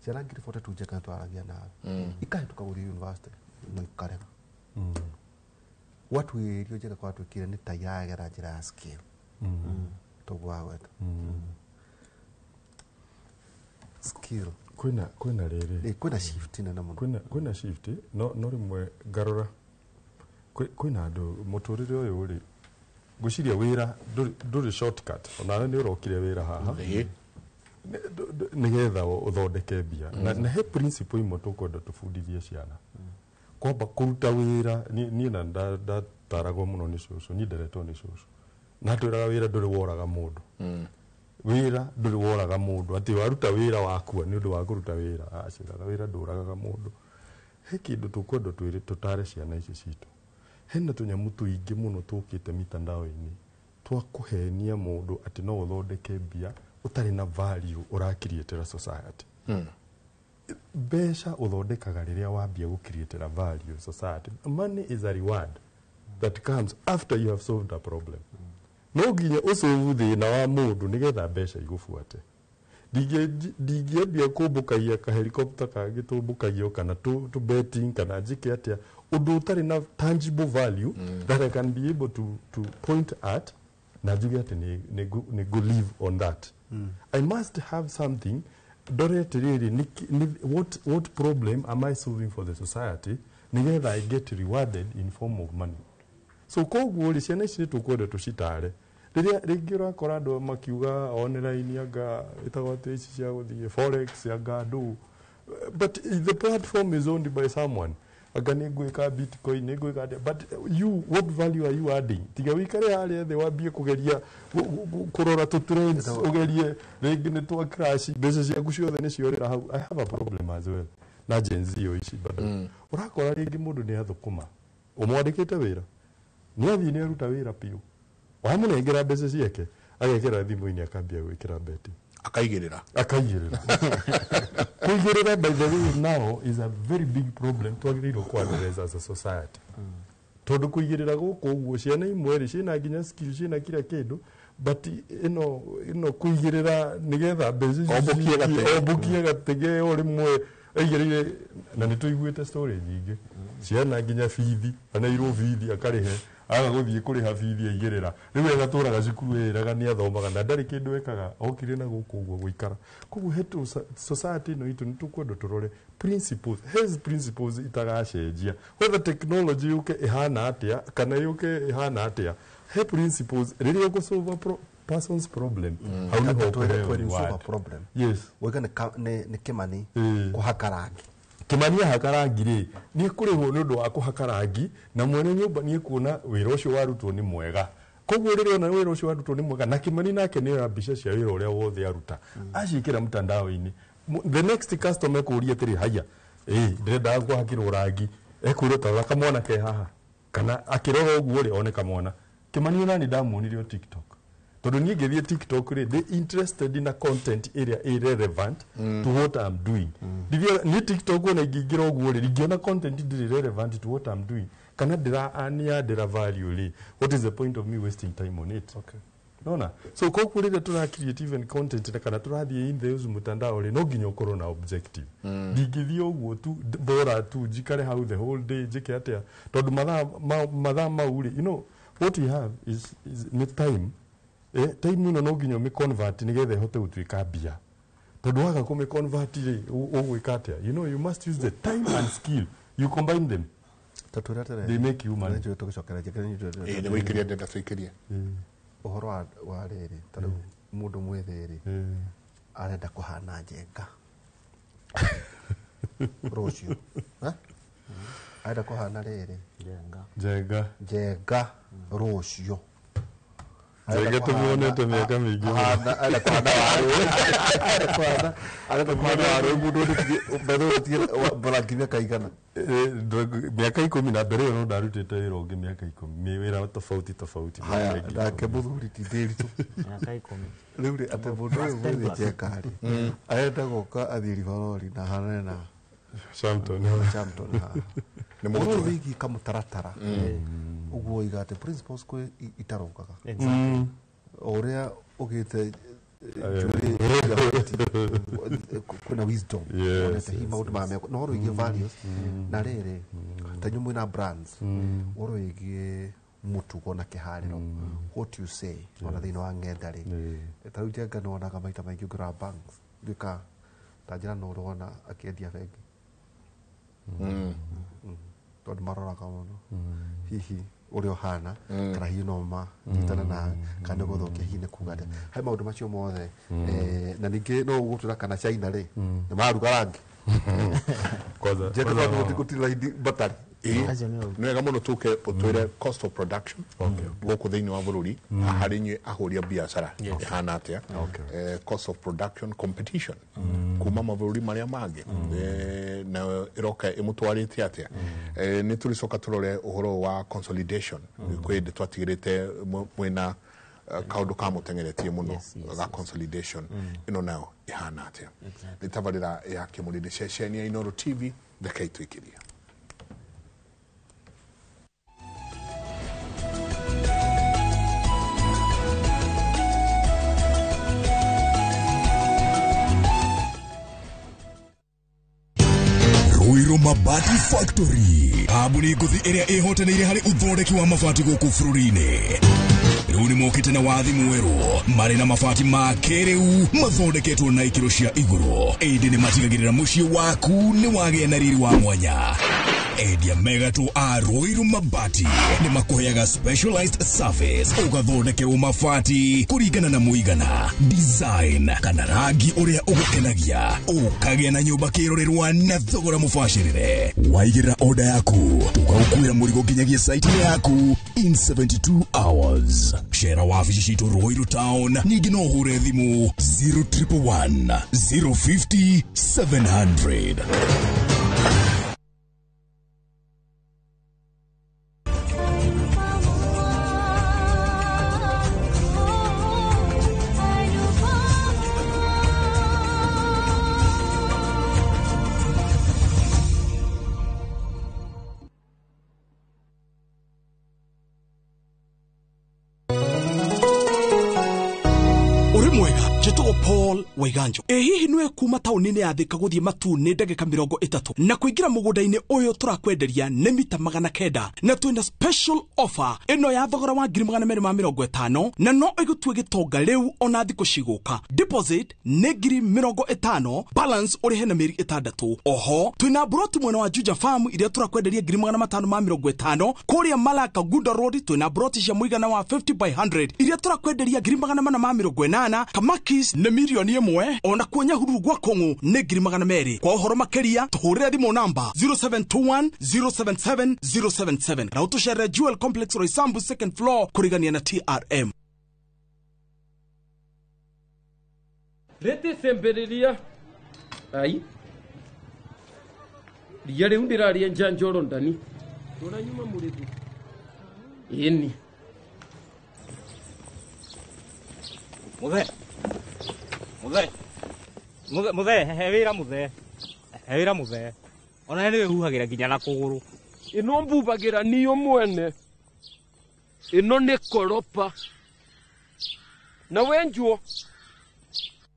Ciana 42 Njenga twaragia nawe. Ikahĩtũka gũthiĩ university no ikarega. Gwatuĩrio Njenga kwatuĩkire nĩ ta iragera njĩra ya skill. Toguo wagweta. Skill. Kwĩna rĩrĩ. Kwĩna shift nene mũno. Kwĩna shift, no rĩmwe ngarora. Kwĩna andũ mũtũrĩre ũyũ rĩ, ngwĩciria wĩra ndũrĩ shortcut. Onawe nĩ ũrokire wĩra haha. Nĩgetha ũthondeke mbia. Na he principle imwe tũkwenda tũbundithie ciana. Kwamba kũruta wĩra niĩ na ndataragwo mũno nĩ cũcũ, niĩ nderetwo nĩ cũcũ na twĩraga wĩra ndũrĩ woraga mũndũ. Wĩra ndũrĩ woraga mũndũ atĩ waruta wĩra wakua nĩ ũndũ wa kũruta wĩra, acĩraga wĩra ndũragaga mũndũ. He kĩndũ tũkwenda twĩre tũtare ciana ici citũ, hena tũnyamũ tũingĩ mũno tũkĩte mitandao-inĩ twa kũhenia mũndũ atĩ no ũthondeke mbia ũtarĩ na value ũrakiriĩtĩra society. Mbeca ũthondekaga rĩrĩa wambia gũkiriĩtĩra value society. Money is a reward that comes after you have solved a problem. No nginya ũsolve thĩna wa mũndũ nĩgetha mbeca igũbuate. Ndingĩambia kũmbũkagia kahelikopta kangĩ tũmbũkagio kana tũ betting kana njĩke atĩa ũndũ ũtarĩ na tangible value that I can be able to point at na njuge atĩ nĩ go live on that. I must have something ndore atĩrĩrĩ, what problem am I solving for the society nĩgetha I get rewarded in form of money. So koguo rĩ, ciana ici nĩ tũkwenda tũcitare. Rĩrĩa rĩngĩ ũrakora andũ makiuga online anga ĩtagwo atĩ ici cia gũthiĩ forex anga ndũ, but the platform is owned by someone. Anga nĩ ngwĩka bitcoin, nĩ ngwĩka atĩa, but you, what value are you adding? Tiga wĩikare harĩa thĩ wambie kũgeria kũrora tũ trends, ũgerie rĩngĩ nĩ twa crash, mbeca ciaku ciothe nĩ ciorĩra hau. I have a problem as well na Gen Z ici bado. Ũrakora rĩngĩ mũndũ nĩ athũkũma, ũmwandĩkĩte wĩra, nĩ athiĩ nĩ aruta wĩra biũ, wamũnengera mbeca ciake agekĩra thimũ-inĩ akambia gwĩkĩra beti, akaigĩrĩra. Kũigĩrĩra, by the way, now is a very big problem twagĩrĩirwo ku address as a society. Tondũ kũigĩrĩra gũkũ ũguo ciana imwe rĩ ciĩna nginya skill, ciĩna kila kĩndũ, but ĩno kũigĩrĩra nĩgetha mbeca icio Ombũkie gatege. Ombũkie gatege o rĩmwe aigĩrĩire. Na nĩ tũiguĩte story nyingĩ, ciana nginya bithi aneirwo bithi akarĩhe, aga gũthiĩ kũrĩha bithi aigĩrĩra, rĩu agatũraga cukuru ĩraga nĩ athomaga na ndarĩ kĩndũ ekaga, okire na gũkũ ũguo gũikara. Koguo he society ĩno itũ nĩ tũkwenda tũrore principles, hes principles itagacenjia whether technology yũke ĩhana atĩa kana yũke ĩhana atĩa. He principles rĩrĩa ũgũsolve a person's problem, hau nĩho ũkũheo reward. Problem. Yes. Wega nĩ Kĩmani kũhaka rangi. Kĩmani ahaka rangi rĩ, nĩ ekũrĩhwo nĩ ũndũ wa kũhaka rangi, na mwene nyũmba nĩ ekuona wĩra ũcio warutwo nĩ mwega. Koguo rĩrĩa ona wĩra ũcio warutwo nĩ mwega, na Kĩmani nake nĩ oya mbica cia wĩra ũrĩa wothe aruta aciĩkĩra mtandao-inĩ, the next customer ekũria atĩrĩ, haya, ndĩrendaga kũhakĩrwo rangi, ekwĩrwo ta rora kamwana ke haha, kana akĩrora ũguo rĩ one kamwana. Kĩmani ona nĩ ndamuonire o TikTok, tondũ niĩ ngĩthiĩ TikTok rĩ, ndĩ interested in a content ĩrĩa ĩ relevant to what I'm doing. Niĩ TikTok ona ingĩingĩra ũguo rĩ, ingĩona content ndĩrĩ relevant to what I'm doing kana ndĩra value rĩ, what is the point of me wasting time on it? Nona so koguo rĩrĩa tũra create even content na kana tũrathiĩ in the mtandao rĩ, no nginya ũkorwo na objective. Ndingĩthiĩ ũguo tu bora tu njikare hau the whole day njĩke atĩa, tondũ mathaa mau rĩ, you know what we have is nĩ time. Time ĩno no nginya ũmĩ-convert nĩgetha ĩhote gũtuĩka mbia, tondũ waga kũmĩ-convert rĩ, ũgwĩka atĩa? You know, you must use the time and skill, you combine them, they make you money. Nĩ gũikĩria ndenda tũikĩrie. Ũhoro wa rĩrĩ, ta rĩu mũndũ mwĩthĩ rĩ arenda kũhana Njenga rũciũ, arenda kũhana rĩrĩ Njenga rũciũ. Njenga tumuonete miaka mĩingĩ mũno. Arenda kũhana warũ mũndũ mbere ũtie mborangi mĩaka igana. Mĩaka 10 na mbere ĩyo no ndarutĩte wĩra ũngĩ mĩaka 10, wĩra tofauti tofauti. Haya, nake mũthuri ti Ndĩritũ. Mĩaka 10. Rĩu rĩ, atĩ mũndũ ũyũ mwĩthĩ Njenga rĩ, arenda gũka athiĩ Rivaroli na ahanane na Shampton. Shampton haha. Nĩ Ũhoro mũgũtue. wĩgiĩ kamũtaratara ũguo oiga atĩ principles kwĩ itarũngaga. O ũrĩa ũgĩte njuĩrĩ kwĩna wisdom, wonete hihi maũndũ maya mekwo, na ũhoro wĩgiĩ values na rĩrĩ, ta inyuĩ mwĩna brands, ũhoro wĩgiĩ mũtugo na kĩharĩro, what you say ona thĩinĩ wa ng'enda rĩ, ta rĩu Njenga nĩ wonaga maita maingĩ ũngĩrora banks, nduĩka ta njĩra no ũrona akĩendia bengi. Tondũ maroraga mũno hihi ũrĩa ũhana, kana hihi no manyitana nawe, kana nĩ gũthũkia, hihi nĩ kuga atĩa he maũndũ macio mothe. Na ningĩ no ũgũtwĩra kana China rĩ nĩ maruga rangi. Kwanza Njenga tondũ gũtirĩ raini batari. Nĩ wega mũno tũke ũtwĩre cost of production gũkũ thĩinĩ wa bũrũri harĩ inyuĩ ahũri a biacara ĩhana atĩa, cost of production competition kuma mabũrũri marĩa mangĩ, na ĩroka ĩmũtwarĩte atĩa. Nĩ tũrĩcoka tũrore ũhoro wa consolidation kwĩ hĩndĩ twatigĩrĩte mwĩna kaũndũ kamũteng'eretie mũno ga consolidation ĩno nayo ĩhana atĩa. Nĩ tabarĩra ya Kĩmũrĩ, nĩ ceceni ya Inooro TV, reke itwĩkĩrie. Ruiru Mabati Factory, kambuni ngũthi ĩrĩa ĩhotanĩire harĩ ũthondeki wa mabati gũkũ bũrũri-inĩ. Rĩu nĩ mokĩte na wathi mwerũ marĩ na mabati ma kĩrĩu mathondeketwo na ikĩro cia igũrũ, ĩndĩ nĩ matigagĩrĩra mũciĩ waku nĩ wagĩa na riri wa mwanya. Endia megatũ a Ruiru Mabati nĩ makũheaga specialized service, ũgathondekerwo mabati kũringana na mũigana, design kana rangi ũrĩa ũgũkenagia, ũkagĩa na nyũmba kĩrorerwa na thogora mũbacĩrĩre. Waigĩrĩra order yaku tũgagũkuĩra mũrigo nginyagia site-inĩ yaku in 72 hours. Cera wabici citũ Ruiru Town, ningĩ no ũhũre thimũ 0111 050 700. Paul Waiganjo. Ĩ hihi nĩwe kuma taũni-inĩ ya Thika gũthiĩ Matu nĩ ndagĩka 30 na kũingĩra mũgũnda-inĩ ũyũ tũrakwenderia nĩ mita 900 na twĩna special offer ĩno ya thogora wa 250,000 na no ĩgũtue gĩtonga rĩu ona thikũ cigũka. Deposit nĩ 50,000, balance ũrĩhe na mĩeri 6. Oho twĩna broti mwena wa Juja Farm iria tũrakwenderia 550,000. Kũrĩa Malaka Gunda Road twĩna broti cia mũigana wa 50 by 100 iria tũrakwenderia 480,000. Kamakis nĩ 1,000,000, ona kuo Nyahururu gwa Kũng'ũ nĩ 200,000. Kwa ũhoro makĩria tũhũrĩre thimũ namba 0721 077 077 na ũtũcerere Jewel Complex Roysambu second floor kũrigania na TRM. Rĩtĩ cemberiria ai ria rĩu ndĩraria njanjoro ndani tũranyuma mũrĩthi ĩni Muthe Muthe Muthe Muthe he wĩra Muthe he wĩra Muthe ona nĩ wĩhuhagĩra nginya na kũgũrũ. Ĩno mbubagĩra niyo mwene, ĩno nĩ koropa na wenjuo.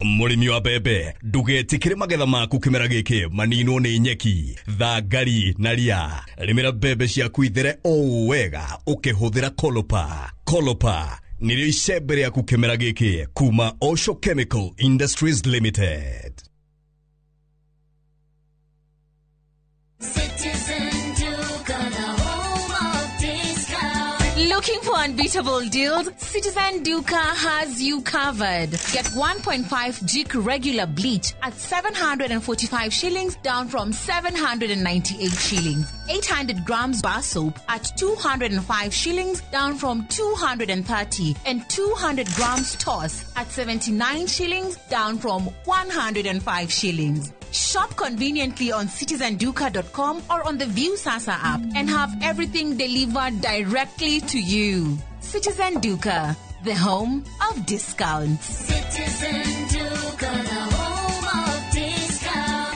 Mũrĩmi wa mbembe ndũgetĩkĩre magetha maku kĩmera gĩkĩ maninwo nĩ nyeki, thangari na ria. Rĩmĩra mbembe ciaku ithere o wega ũkĩhũthĩra Kolopa. Kolopa nĩrĩo icembe rĩaku kĩmera gĩkĩ kuma Osho Chemical Industries Limited. Looking for unbeatable deals? Citizen Duka has you covered. Get 1.5 Jik regular bleach at 745 shillings, down from 798 shillings. 800 grams bar soap at 205 shillings, down from 230. And 200 grams toss at 79 shillings, down from 105 shillings. Shop conveniently on citizenduka.com or on the View Sasa app and have everything delivered directly to you. Citizen Duka, the home of discounts. Citizen Duka, the home of discounts.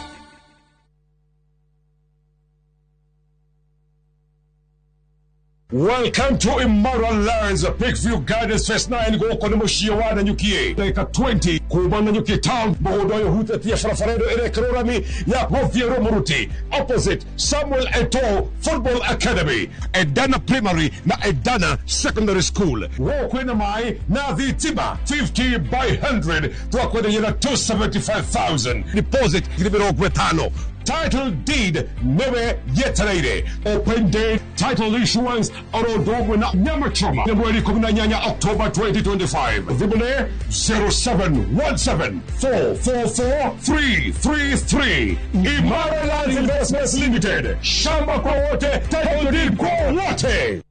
Welcome to Immoral Lands, Peakview Gardens Phase 9 gũkũ nĩ mũciĩ wa Nanyuki ndagĩka 20 kuma Nanyuki town mũgũnda ũyũ ũhutĩtie barabara ĩno ĩrekĩrwo rami ya gũthiĩ Rũmũruti opposite Samuel Eto'o Football Academy, Edana Primary na Edana Secondary School. Gũkũ kwĩna maĩ na thitima 50 by 100 twakwenderia na 275,000 deposit 50,000. Title deed nĩwe yetereire. Open day title issuance oro ũndũ ũmwe na nyama choma nĩ mweri 18 October 2025. Thimũ nĩ 0717444333. Imara Lands Investments Limited, shamba kwa wote, title deed kwa wote.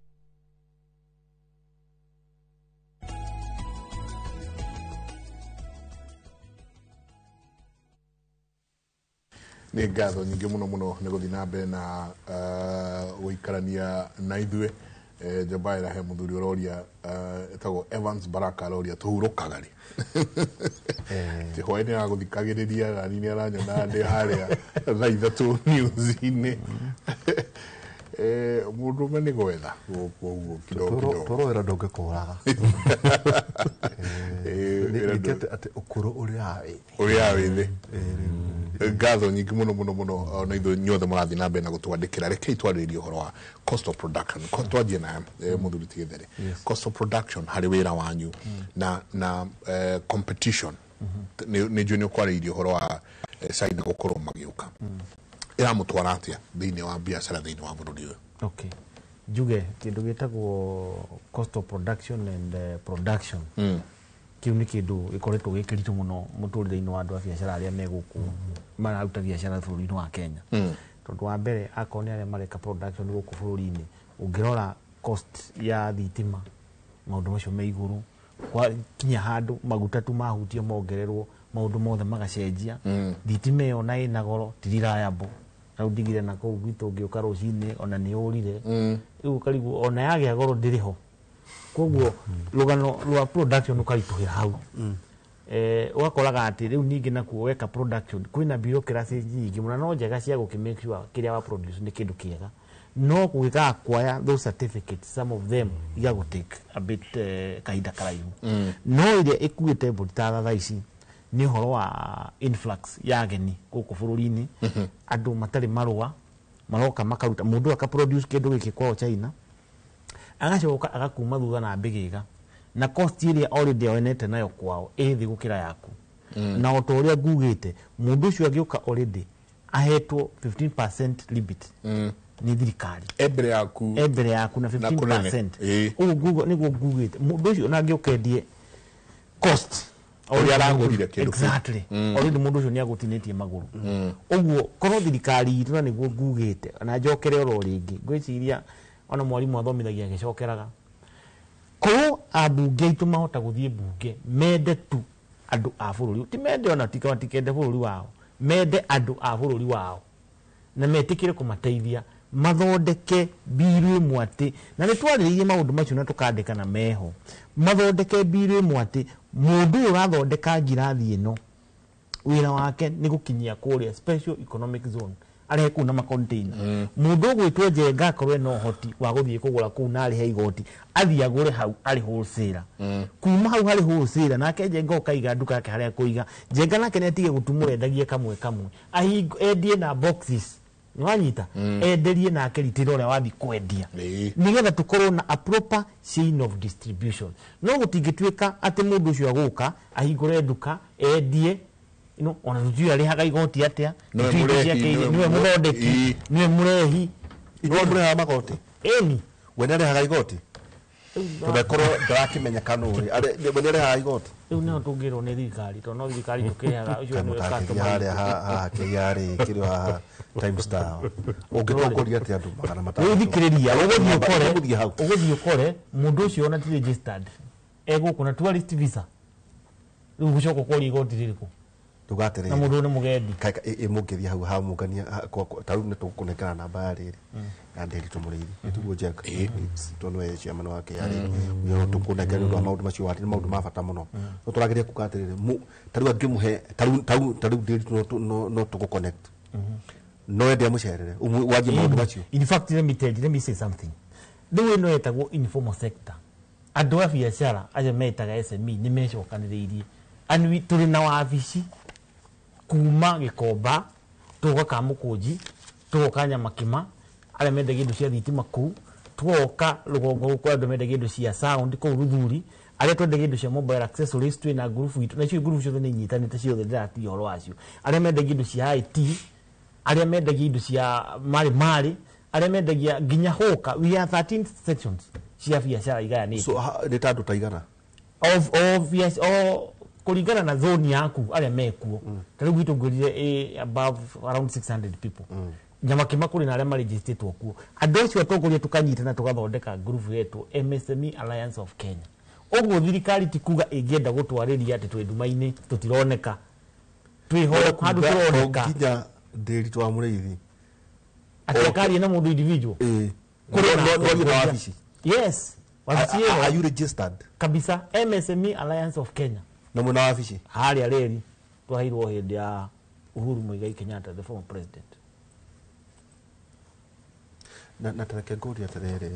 Nĩ ngatho nyingĩ mũno mũno nĩ gũthiĩ na mbere na gũikarania na ithuĩ. Njobaĩra he mũthuri ũroria, ĩtagwo Evans Baraka, aroria tũhurũkaga rĩ? Ti hwaĩ-inĩ agũthikagĩrĩria na niĩ nĩ aranyona ndĩ harĩa thaa 3 news-inĩ. Mũndũrũme nĩ gwetha gũkũ ũguo kidogo kidogo. Toro wĩra ndũngĩkũraga. Wĩra Ningĩ atĩ ũkũrũ ũrĩa wĩ ũrĩa wĩ thĩ. Ngatho nyingĩ mũno mũno mũno ona ithuĩ inyuothe mũrathiĩ na mbere na gũtwandĩkĩra. Rekei twarĩrĩrie ũhoro wa cost of production. Twanjie na mũthuri ti Gĩthere. Cost of production harĩ wĩra wanyu na competition, nĩ njũĩ nĩ ũkwarĩirie ũhoro wa China gũkorwo magĩũka, ĩramũtwara atĩa thĩinĩ wa biacara thĩinĩ wa bũrũri ũyũ? Okay, njuge kĩndũ gĩtagwo cost of production and production, kĩu nĩ kĩndũ gĩkoretwo gĩ kĩritũ mũno mũtũrĩre-inĩ wa andũ a biacara arĩa me gũkũ mararuta biacara bũrũri-inĩ wa Kenya. Tondũ wa mbere, akorwo nĩ arĩa mareka production gũkũ bũrũri-inĩ, ũngĩrora cost ya thitima, maũndũ macio me igũrũ kwa kinya handũ maguta tu mahutio mongererwo, maũndũ mothe magacenjia. Thitima ĩyo na ĩna goro, ti reliable. Rĩu ndigire na kũu gwitũ ngĩũka rũcinĩ ona nĩ ũrire. Rĩu ũkarigwo ona yagĩa goro ndĩrĩ ho. Koguo rũgano rwa production rũkaritũhĩra hau. Ũgakoraga atĩ rĩu ningĩ nakuo weka production kwĩna bureaucracy nyingĩ mũno. No njega cia gũkĩ make sure kĩrĩa wa produce nĩ kĩndũ kĩega, no gũgĩkaga kuoya those certificates, some of them igagũ take a bit kahinda karaihu. No ĩrĩa ĩkuĩte mbũri ta thaa ici nĩ ũhoro wa influx ya ageni gũkũ bũrũri-inĩ, andũ matarĩ marũa maroka makaruta. Mũndũ aka produce kĩndũ gĩkĩ kwao China, agacoka agakuma thutha na mbĩgĩga na cost ĩrĩa already onete nayo kwao ĩ thĩ gũkĩra yaku. Na o ta ũrĩa ngugĩte, mũndũ ũcio angĩũka already ahetwo 15% rebate nĩ thirikari. E mbere yaku. E mbere yaku na Na kũnene. 15%. Ũguo nĩguo ngugĩte, mũndũ ũcio ona angĩũka endie cost ũrĩa aragũrire kĩndũ kĩu. Exactly. Already mũndũ ũcio nĩ agũtinĩtie magũrũ. Ũguo korwo thirikari itũ, na nĩguo ngugĩte na njokere oro rĩngĩ, ngwĩciria ona mwarimũ athomithagia agĩcokeraga, korwo ambunge aitũ mahota gũthiĩ mbunge mende tu andũ a bũrũri, ti mende ona matikende bũrũri wao, mende andũ a bũrũri wao na metĩkĩre kũmateithia, mathondeke mbiru ĩmwe atĩ, na nĩ twarĩrĩirie maũndũ macio na tũkandĩka na meho, mathondeke mbiru ĩmwe atĩ mũndũ ũyũ ũrathondeka ngirathi ĩno, wĩra wake nĩ gũkinyia kũrĩa special economic zone, arehe kũu na macontainer. Mũndũ ũgwĩtwo Njenga akorwo ena ũhoti wa gũthiĩ kũgũra kũu na arĩhe igoti, athiĩ agũre hau arĩ wholesaler. Kuma hau harĩ wholesaler, nake Njenga ũkaiga nduka yake harĩa kũiga. Njenga nake nĩ atige gũtumũra, endagie kamwe kamwe, endie na boxes, nĩwanyita? Enderie nake retail ũrĩa wathiĩ kwendia, nĩgetha tũkorwo na a proper chain of distribution. No gũtingĩtuĩka atĩ mũndũ ũcio agũka ahingũre nduka endie no ona tũtiũĩ arĩhaga igoti atĩa. Nĩwe Tũtiũĩ indo mũrehi, ciake nĩwe nĩwe mũthondeki, nĩwe mũrehi. Inyuĩ mũrehaga magoti? Ĩni. We nĩarĩhaga igoti? Tondũ akorwo ndarakĩmenya kana ũrĩ we nĩarĩhaga igoti? Rĩu nĩho tũngĩrwo nĩ thirikari, tondũ no thirikari tũkĩrĩhaga ũcio nĩwe Kamũtakĩria customer harĩa witũ. Haha kĩrĩa kĩrĩ haha Times Star ũngĩtongoria atĩa andũ 600? Rĩu thikĩrĩria, ũgũthiĩ ũkore Ũgũthiĩ hau. Ũgũthiĩ ũkore mũndũ ũcio ona ti registered, egũkũ na tourist visa. Rĩu gũcoka ũkoria igoti rĩrĩkũ? Ndugatirĩrĩ. Na mũndũ ũyũ nĩ mũgendi. Mũngĩthiĩ hau hamũngania ta rĩu nĩ tũkũnengera namba ya rĩrĩ ya Nderitu Mũrĩithi ĩtiguo Njenga, tondũ nĩwe chairman wa KRA, no tũkũnengera nĩ ũndũ wa maũndũ macio nĩ maũndũ ma bata mũno. No tũrageria kuga atĩrĩrĩ, ta rĩu angĩmũhe ta rĩu Nderitu no tũgũ connect no ende amũcerere wanjie maũndũ macio. In fact, let me tell you, let me say something. Rĩu ĩno ĩtagwo informal sector, andũ a biacara acio metaga SME nĩ mecokanĩrĩirie and tũrĩ na wabici kuma Gĩkomba, tũgoka Kamũkũnji, tũgoka Nyamakima, arĩa mendagia indo cia thitima kũu, tũgoka rũgongo gũkũ andũ mendagia indo cia sound kũu Ruthuri, arĩa twendagia indo cia mobile accessories twĩ na ngurubu itũ, nacio ngurubu ciothe nĩ inyitanĩte ciothe, ndĩratigia ũhoro wacio, arĩa mendagia indo cia IT, Arĩa mendagia indo cia marĩ marĩ, arĩa mendagia nginya hũka. We are 13 sections cia biacara igayanĩte. So nĩ ta andũ ta igana? Of yes, o kũringana na zone yaku arĩa mekuo. Ta rĩu gwitũ ngwĩrire above around 600 people. Nyamakima kũrĩ na arĩa marĩgistĩtwo kuo. Andũ acio atongoria tũkanyitana tũgathondeka group yetwo MSME Alliance of Kenya. Ũguo thirikari ti kuga ĩngĩenda gũtwarĩria atĩ twĩ nduma-inĩ tũtironeka, twĩho handũ tũroneka. Nginya Ndĩritũ wa Mũrĩithi. Atĩ akaria na mũndũ individual. Kũrĩ no na wabici? Yes, wabici ĩyo. Are you registered? Kabisa, MSME Alliance of Kenya. Na mwena wabici? Harĩa reri twaheirwo hĩndĩ ya Uhuru Muigai Kenyatta, the former president. Na tareke ngũrie atĩrĩrĩ,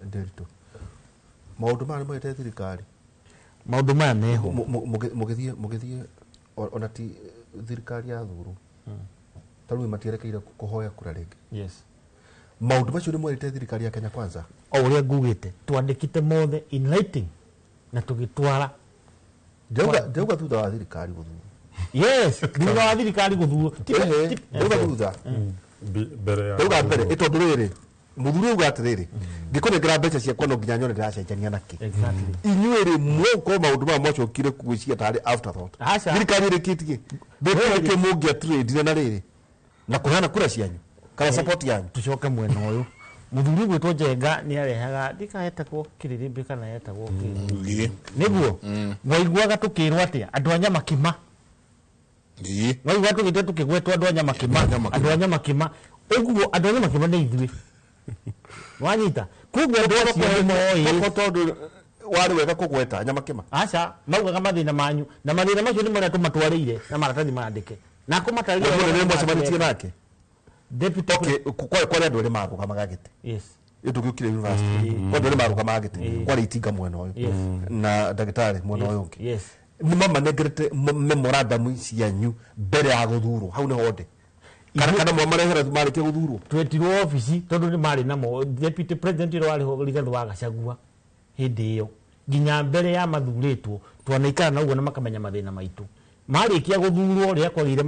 Ndĩritũ, maũndũ maya nĩmwete thirikari? Maũndũ maya meho. Mũgĩthiĩ ona ti thirikari ya thurwo, ta rĩu matierekeire kũhoya kura rĩngĩ? Yes. Maũndũ macio nĩmwerĩte thirikari ya Kenya Kwanza? O ũrĩa ngugĩte, twandĩkĩte mothe in writing na tũgĩtwara. Ndauga thutha wa thirikari gũthurwo. Yes, thutha wa thirikari gũthurwo. Ndauga thutha. Mbere ya ndauga mbere, ĩ tondũ rĩrĩ mũthuri auga atĩrĩrĩ, ngĩkũnengera mbeca ciakwa no nginya nyone ndĩracenjania nakĩ. Inyuĩ rĩ, mwaukorwo maũndũ maya mwacokire gwĩciria tarĩ afterthought? Aca. Thirikari ĩrĩkĩtie nĩkĩo mũngĩatrĩndire na rĩrĩ na kũheana kura cianyu kana support yanyu? Tucoke mwena ũyũ, mũthuri gwĩtwo Njenga nĩ arehaga ndikaetagwo kĩrĩrĩmbĩ kana etagwo kĩ nĩguo mwaiguaga tũkĩrwo atĩa andũ a Nyamakima. Mwaiguaga tũgĩte tũkĩgwetwo andũ a Nyamakima, andũ a Nyamakima. Ũguo andũ a Nyamakima nĩ ithuĩ, wanyita? Koguo andũ acio nĩ moĩ. Tondũ warĩ wega kũgweta Nyamakima. Aca, maugaga mathĩna manyu na mathĩna macio nĩ marĩa tũmatwarĩire na maratathi mandĩke na kũmatarĩria. Nĩ mwacemanĩtie nake? Deputy. Okay, kwarĩ andũ erĩ marũgamaga gĩtĩ. Yes. Ĩtũgĩũkire university. Kwa andũ erĩ marũgamaga gĩtĩ. Kwarĩ Itinga mwena ũyũ na ndagĩtarĩ mwena ũyũ ũngĩ. Yes. Nĩ mamanengerete memorandum cianyu mbere ya gũthurwo? Hau nĩho ndĩ. Kana mwamarehera marĩkia gũthurwo? Twetirwo obici tondũ nĩ marĩ namo. Deputy president ũrĩa warĩ ho Rigathĩ wa Gachagua hĩndĩ ĩyo nginya mbere ya mathurĩtwo twanaikara na ũguo na makamenya mathĩna maitũ. Marĩkia gũthurwo rĩrĩa kwagĩire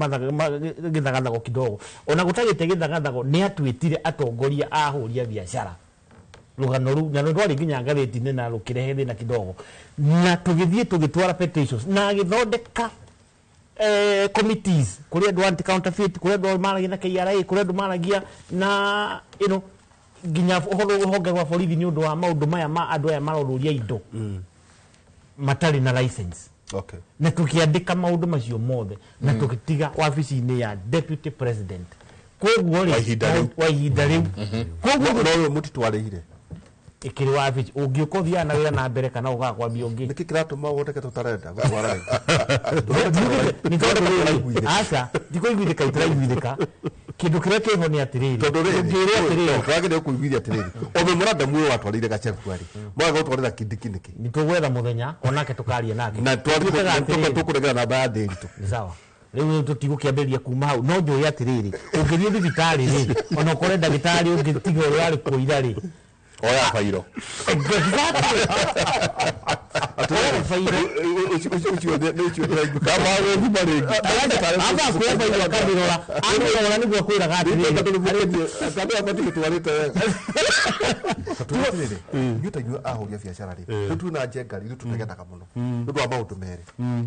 gĩthagathago kidogo, ona gũtagĩte gĩthagathago nĩ atwĩtire atongoria a ahũri a biacara rũgano rũu na rwarĩ nginya ngathĩti-inĩ na rũkĩrehe thĩna kidogo, na tũgĩthiĩ tũgĩtwara petitions na agĩthondeka committees kũrĩ andũ anti counterfeit, kũrĩ andũ maragia na KRA, kũrĩ andũ maragia na you know, nginya rũhonge rwa borithi nĩ ũndũ wa maũndũ maya ma andũ aya marorũria indo matarĩ na license. Okay. Na tukiandĩka maũndũ macio mothe na tũgĩtiga wabici-inĩ ya deputy president. Koguo rĩ, wa ihinda rĩu, koguo no mũtitwarĩire ĩkĩrĩ wabici ũngĩũka ũthiaga na wĩra na mbere kana ũgaga kwambia ũngĩ. Nĩkĩ kĩratũma woneke tũtarenda gũtwara rĩngĩ? Nĩ tondũ rĩrĩ, aca, ndikũiguithĩka, itiraiguithĩka. Kĩndũ kĩrĩa kĩho nĩ atĩrĩrĩ, tondũ rĩrĩ, ũngĩrwo atĩrĩrĩ, twagĩrĩire kũiguithia atĩrĩrĩ, o memorandum ũyũ watwarĩire Gachagua rĩ, mwaga gũtwarĩra Kindiki nĩkĩ? Nĩ tũgwetha mũthenya onake tũkaria nake na Tuĩkaga atĩrĩrĩ, tũkũregera namba ya Ndĩritũ. Nĩ sawa. Rĩu tũtigũkĩambĩrĩria kuma hau, no njũĩ atĩrĩrĩ, ũngĩthiĩ thibitarĩ rĩ, ona ũkore ndagĩtarĩ ũngĩ tiga ũrĩa warĩ kuo ira rĩ, oya bairo. Exactly. Oya bairo. Ũcio nĩ ũcio ndĩraigua. Kama gũthima rĩngĩ. Amba kuoya bairo akamĩrora, amĩrora nĩguo akwĩraga atĩrĩrĩ, Andũ abatiĩ gũtwarĩte wega. Tondũ atĩrĩrĩ, ithuĩ ta inyuĩ ahũri a biacara rĩ, rĩu twĩna njenga rĩ, ithuĩ tũtegenaga mũno nĩ ũndũ wa maũndũ merĩ.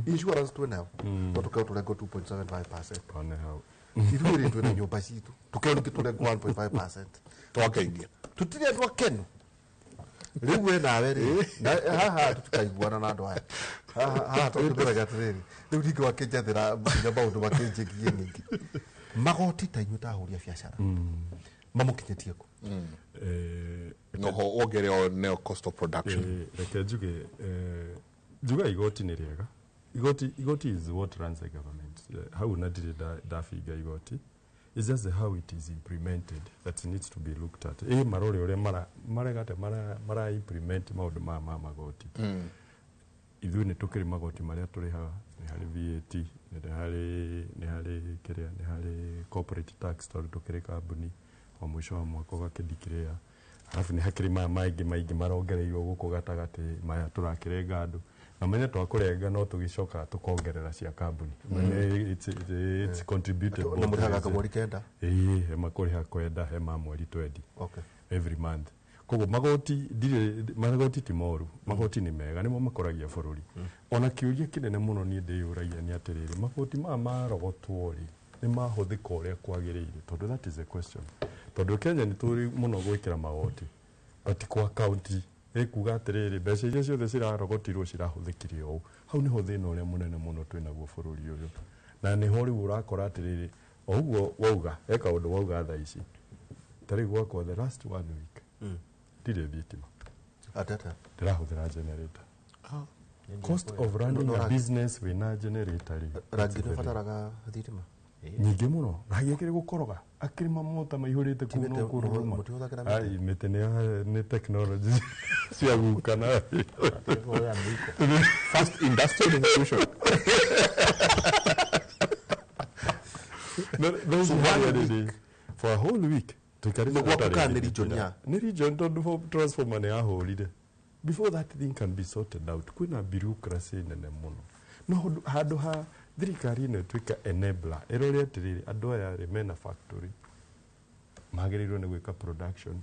Insurance twĩ nayo, no tũkeo tũrengwo 2.75%. Ithuĩ rĩ, twĩna nyũmba citũ, tũkeo ningĩ tũrengwo 1.5%. Twakeingia. Tũtirĩ andũ akenu. Rĩu we nawe rĩ, haha tũtikaiguana na andũ aya. Haha tũkĩmeraga atĩrĩrĩ, rĩu ningĩ wakĩnjethera nginya maũndũ makĩnjĩgie ningĩ. Magoti ta inyuĩ ta ahũri a biacara mamũkinyĩtie kũ? Noho wongerere neo cost of production. Reke njuge, njuga igoti nĩ rĩega. Igoti is what runs the government. Hau na ndirĩ ndabinga igoti. It's just how it is implemented that needs to be looked at. Marore ũrĩa maregate mara implement maũndũ maya ma magoti. Ithuĩ nĩ tũkĩrĩ magoti marĩa tũrĩhaga, nĩ harĩ VAT, nĩ harĩ kĩrĩa, nĩ harĩ corporate tax tondũ tũkĩrĩ kambuni o mũico wa mwaka ũgakĩndikĩrĩa. Alafu nĩ hakĩrĩ maya maingĩ maingĩ marongereirwo gũkũ gatagatĩ maya tũrakĩrenga andũ. Na menye twakũrenga no tũgĩcokaga tũkongerera cia kambuni. It's contributed Na both mũrĩhaga ways. kamweri kenda? Ĩĩ, he makũrĩha kwenda, he ma mweri twendi. Okay. Every month. Koguo magoti ndirĩ, magoti ti moru, magoti nĩ mega, nĩmo makũragia bũrũri. Ona kĩũria kĩnene mũno niĩ ndĩyũragia nĩ atĩrĩrĩ, magoti maya marogotwo rĩ, nĩ mahũthĩka ũrĩa kwagĩrĩire? Tondũ that is a question. Tondũ Kenya nĩ tũrĩ mũno gwĩkĩra magoti, but kwa county ĩkuga atĩrĩrĩ, mbeca iria ciothe cirarogotirwo cirahũthĩkire ũũ. Hau nĩho thĩna ũrĩa mũnene mũno twĩnaguo bũrũri ũyũ. Na nĩho rĩu ũrakora atĩrĩrĩ, o ũguo wauga, he kaũndũ wauga thaa ici. Ta rĩu gwakwa the last one week, ndirĩ thitima. Atata. Ndĩrahũthĩra generator. Cost of running a business wĩna generator rĩ, Rangi it's nĩ very- ũbataraga thitima? Nyingĩ mũno. Rangi akĩrĩ gũkoroga, akĩrĩ mamota maihũrĩte Ti kũu mĩtĩ, no kũruruma. mũtihũthagĩra mĩtĩ? Ai, mĩtĩ nĩ technology cia guka na First industrial revolution. No, those So who one are week. ready for a whole week tuikarĩte Nĩ gwaku tũtarĩ kana nĩ thitima. region ya? Nĩ region, tondũ transformer nĩ yahũrire. Before that thing can be sorted out, kwĩna bureaucracy nene mũno. No handũ ha thirikari ĩno ĩtuĩka enabler, ĩrore atĩrĩrĩ, andũ aya rĩ mena factory, magĩrĩirwo nĩ gwĩka production,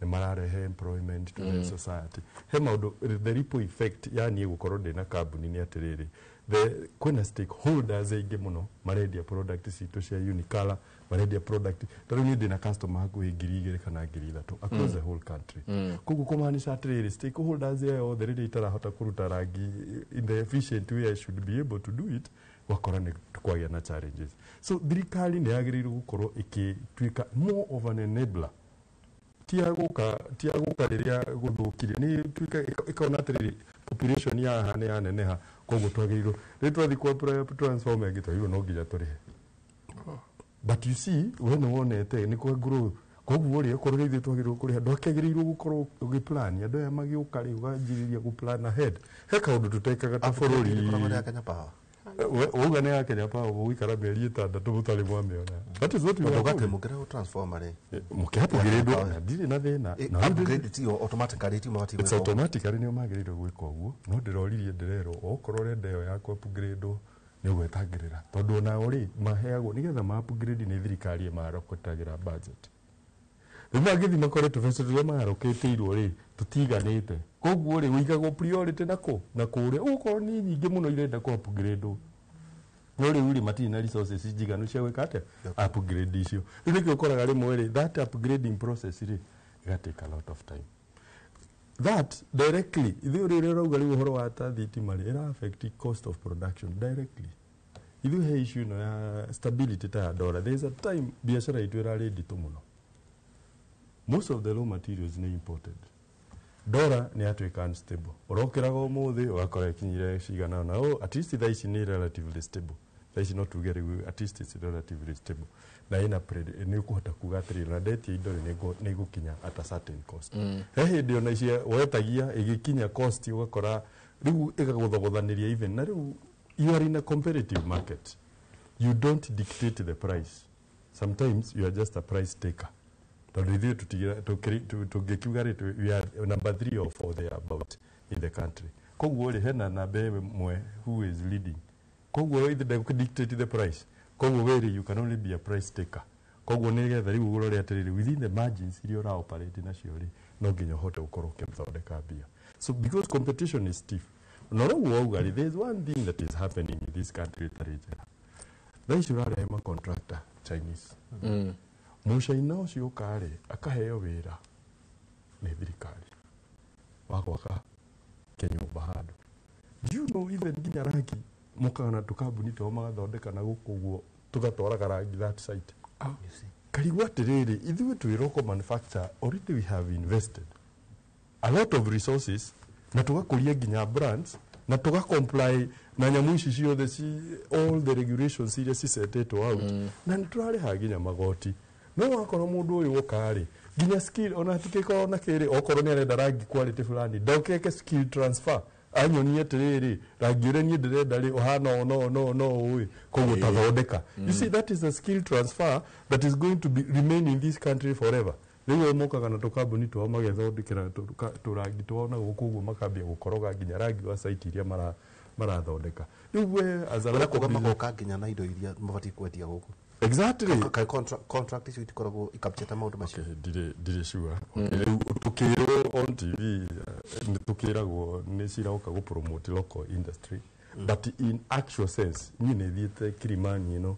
nĩ mararehe employment to the society. He maũndũ, the ripple effect ya niĩ gũkorwo ndĩna kambuni nĩ atĩrĩrĩ, the kwĩna stakeholders aingĩ mũno marendia product citũ cia Unicolor, marendia product. Ta rĩu niĩ ndĩna customer hakuhĩ 2,000 kana 3,000 across the whole country. Koguo kũmaanisha atĩrĩrĩ, stakeholders aya othe rĩrĩa itarahota kũruta rangi in the efficient way I should be able to do it, wakora nĩ kwagĩa na challenges. So thirikari nĩ yagĩrĩirwo gũkorwo ĩkĩtuĩka more of an enabler, ti ya gũka rĩrĩa gũthũkire, nĩ tuĩka ĩkona atĩrĩrĩ, population ya haha nĩ yaneneha, koguo twagĩrĩirwo rĩu twathiĩ kwa transformer ĩngĩ twagĩrĩirwo no nginya tũrĩhe. But you see, we nĩ wonete nĩ kwa growth, koguo rĩ, okorwo rĩ ithuĩ twagĩrĩirwo kũrĩha, ndwakĩagĩrĩirwo gũkorwo ũgĩplan andũ aya magĩũka rĩ, ũganjĩrĩria gũplan ahead. He kaũndũ tũtekaga ta bũrũri. Ĩkoragwo ĩrĩ ya Kenya Power. Wauga nĩ ya Kenya Power, mũgũikara mĩeri 6 mũtarĩ mwamĩona. That is what we Tondũ are ũgate doing. mũngĩrehwo transformer rĩ. Mũkĩupgrade na ndirĩ na thĩna. Na rĩu Upgrade ti automatically, ti mabatiĩ It's gwĩka ũguo. automatically nĩo magĩrĩirwo gwĩka ũguo, no ndĩroririe ndĩrerwo okorwo ũrenda ĩyo ya upgrade nĩ ũgwetangĩrĩra, tondũ onao rĩ maheagwo nĩgetha ma upgrade nĩ thirikari ĩmarokotagĩra budget. Rĩu mangĩthiĩ makore tũbeca tũrĩa marokĩtĩirwo rĩ tũtiganĩte, koguo rĩ ũigagwo priority nako na kũrĩa ũgũkorwo nĩ nyingĩ mũno irenda kũ upgrade, no rĩu rĩ matirĩ na resources njiganu cia gwĩka atĩa upgrade icio. Rĩu nĩkĩo ũkoraga rĩmwe rĩ that upgrading process rĩ ĩga take a lot of time. That directly, ithuĩ rĩrĩa ũrauga rĩu ũhoro wa ta thitima rĩ, ĩra affect cost of production directly. Ithuĩ he issue ĩno ya stability ta ya dollar, there is a time biacara itũ ĩrarĩ nditũ mũno. Most of the raw materials nĩ imported. Dollar nĩ yatuĩka unstable, ũrokĩraga ũmũthĩ ũgakora ĩkinyire cigana na oh, at least thaa ici nĩ relatively stable. Thaa ici no tuge rĩu at least it's relatively stable, na ĩna nĩ ũkũhota kuga atĩrĩrĩ, na ndetia indo rĩ, nĩ igũkinya at a certain cost. He hĩndĩ ona ici wetagia ĩgĩkinya cost ũgakora rĩu ĩgagũthogothanĩria even, na rĩu you are in a competitive market, you don't dictate the price, sometimes you are just a price taker. Tondũ ithuĩ tũngĩkiuga rĩ, we are number 3 or 4 there about in the country, koguo rĩ hena namba ĩmwe who is leading, koguo ithe ndegũ dictate the price, koguo we rĩ you can only be a price taker. Koguo nĩgetha rĩu ũrore atĩrĩrĩ, within the margins iria ũra operate nacio rĩ, no nginya ũhote gũkorwo ũkĩthondeka mbia. So because competition is stiff, na ũguo wauga rĩ, there is one thing that is happening in this country ĩtarĩ njega. Thaa ici ũrarehe ma contractor Chinese. Mũcaina ũcio ũka rĩ, akaheo wĩra nĩ thirikari wa gwaka kĩnyũmba handũ. Do you know even nginya rangi mokaga na tũkambuni twao magathondeka na gũkũ ũguo tũgatwaraga rangi that site. Karigwo atĩrĩrĩ, ithuĩ twĩ local manufacturer, already we have invested a lot of resources na tũgakũria nginya brands na tũga comply na nyamũ ici ciothe all the regulations iria cisetetwo out, na nĩ tũrarĩha nginya magoti. No wakorwo mũndũ ũyũ woka rĩ, nginya skill ona hatikĩkorwo na kĩrĩ, okorwo nĩ arenda rangi quality fulani, ndokeke skill transfer anyonie atĩrĩrĩ, rangi ũrĩa niĩ ndĩrenda rĩ ũhana ũũ no no no ũĩ, koguo tathondeka. You see, that is a skill transfer that is going to be remain in this country forever. Rĩu o mokaga na tũkambuni twao magethondekera tũrangi twao na gũkũ ũguo makambia gũkoroga nginya rangi wa site iria marathondeka. Rĩu we as a Ũrĩa local kuga business- magoka nginya na indo iria mabatiĩ kwendia gũkũ. Exactly. Kaĩ contract icio itikoragwo ikapchete maũndũ macio. Ndirĩ sure. Okay, rĩu tũkĩrwo on TV nĩ tũkĩragwo nĩ ciroka gũ promote local industry, but in actual sense niĩ nĩ thiĩte Kilimani ĩno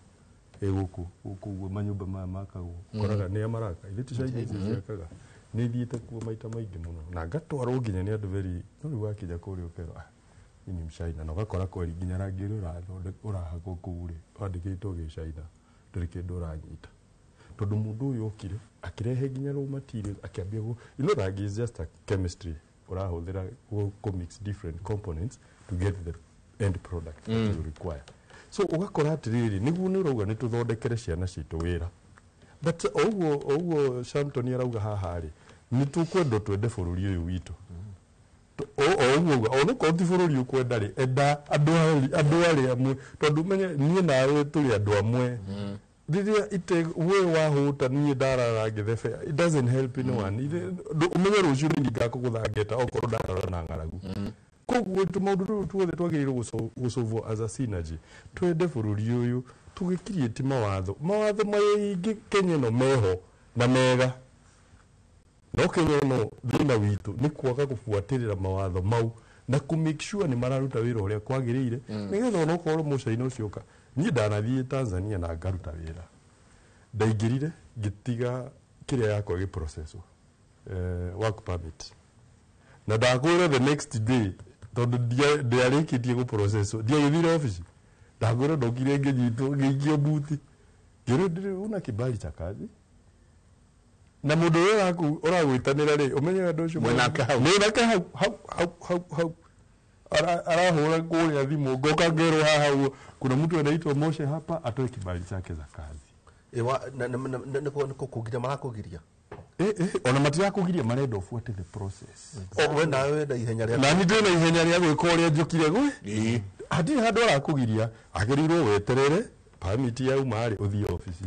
ĩ gũkũ gũkũ ũguo manyũmba maya makagwo, ũkoraga nĩa maraka ithuĩ ti China icio ciakaga. Nĩ thiĩte kuo maita maingĩ mũno na ngatwarwo nginya nĩ andũ very, no rĩu wakinya kũrĩa ũkerwo, "Ah, hii ni mchaina," na ũgakora kweri nginya rangi ũrĩa ũrahakwo kũu rĩ wandĩkĩtwo gĩcaina, ndũrĩ kĩndũ ũranyita, tondũ mũndũ ũyũ okire akĩrehe nginya raw materials akĩambia you know, rangi is just a chemistry ũrahũthĩra kũ mix different components to get the end product that you require. So ũgakora atĩrĩrĩ, nĩguo nĩ ũrauga nĩ tũthondekere ciana citũ wĩra, but oguo Shamton arauga haha rĩ, nĩ tũkwendwo twende bũrũri ũyũ witũ. O ũguo ũguo onokorwo ti bũrũri ũkwenda rĩ, enda andũ arĩa amwe, tondũ menye niĩ nawe tũrĩ andũ amwe. Rĩrĩa ite we wahũta niĩ ndarara ngĩthebea, it doesn't help anyone. Ũmenye rũciũ nĩ ngakũgũtha ngeta okorwo ndarara na ng'aragu. Koguo tũmaũndũ tũtũ tuothe twagĩrĩirwo gũcovwo as a synergy, twende bũrũri ũyũ, tũgĩcreate mawatho maingĩ Kenya ĩno meho na mega, no Kenya ĩno thĩna witũ nĩ kwaga gũbuatĩrĩra mawatho mau na kũ make sure nĩ mararuta wĩra ũrĩa kwagĩrĩire, nĩgetha onokorwo mũcaina ũcio ũka. Niĩ ndanathiĩ Tanzania na ngaruta wĩra, ndaingĩrire ngĩtiga kĩrĩa yakwa ĩgĩprocesswo, work permit, na ndakwĩra the next day, tondũ ndiarĩkĩtie gũprocesswo, ndiagĩthire obici, ndakwĩra ndokire ngĩnyitwo ngĩikio buti, ngĩrwo ndĩrĩ una kibali cha kazi, na mũndũ ũrĩa ũragwĩtanĩra rĩ, ũmenye andũ ũcio Mwĩnake hau. Mwĩnake hau hau hau hau hau. Arahũra kũrĩa thimũ, ngoka ngerwo haha ũguo kuna mtu anaitwa Moshe hapa atoe kibali chake za kazi. Nĩkũ kũgiria marakũgiria? Ona matirakũgiria, marenda ũbuate the process. O we nawe wenda ihenya rĩa Na niĩ ndĩna ihenya rĩa gwĩka ũrĩa njũkire gwĩ hatirĩ handũ arakũgiria, agĩrĩirwo weterere permit yauma rĩ ũthiĩ obici,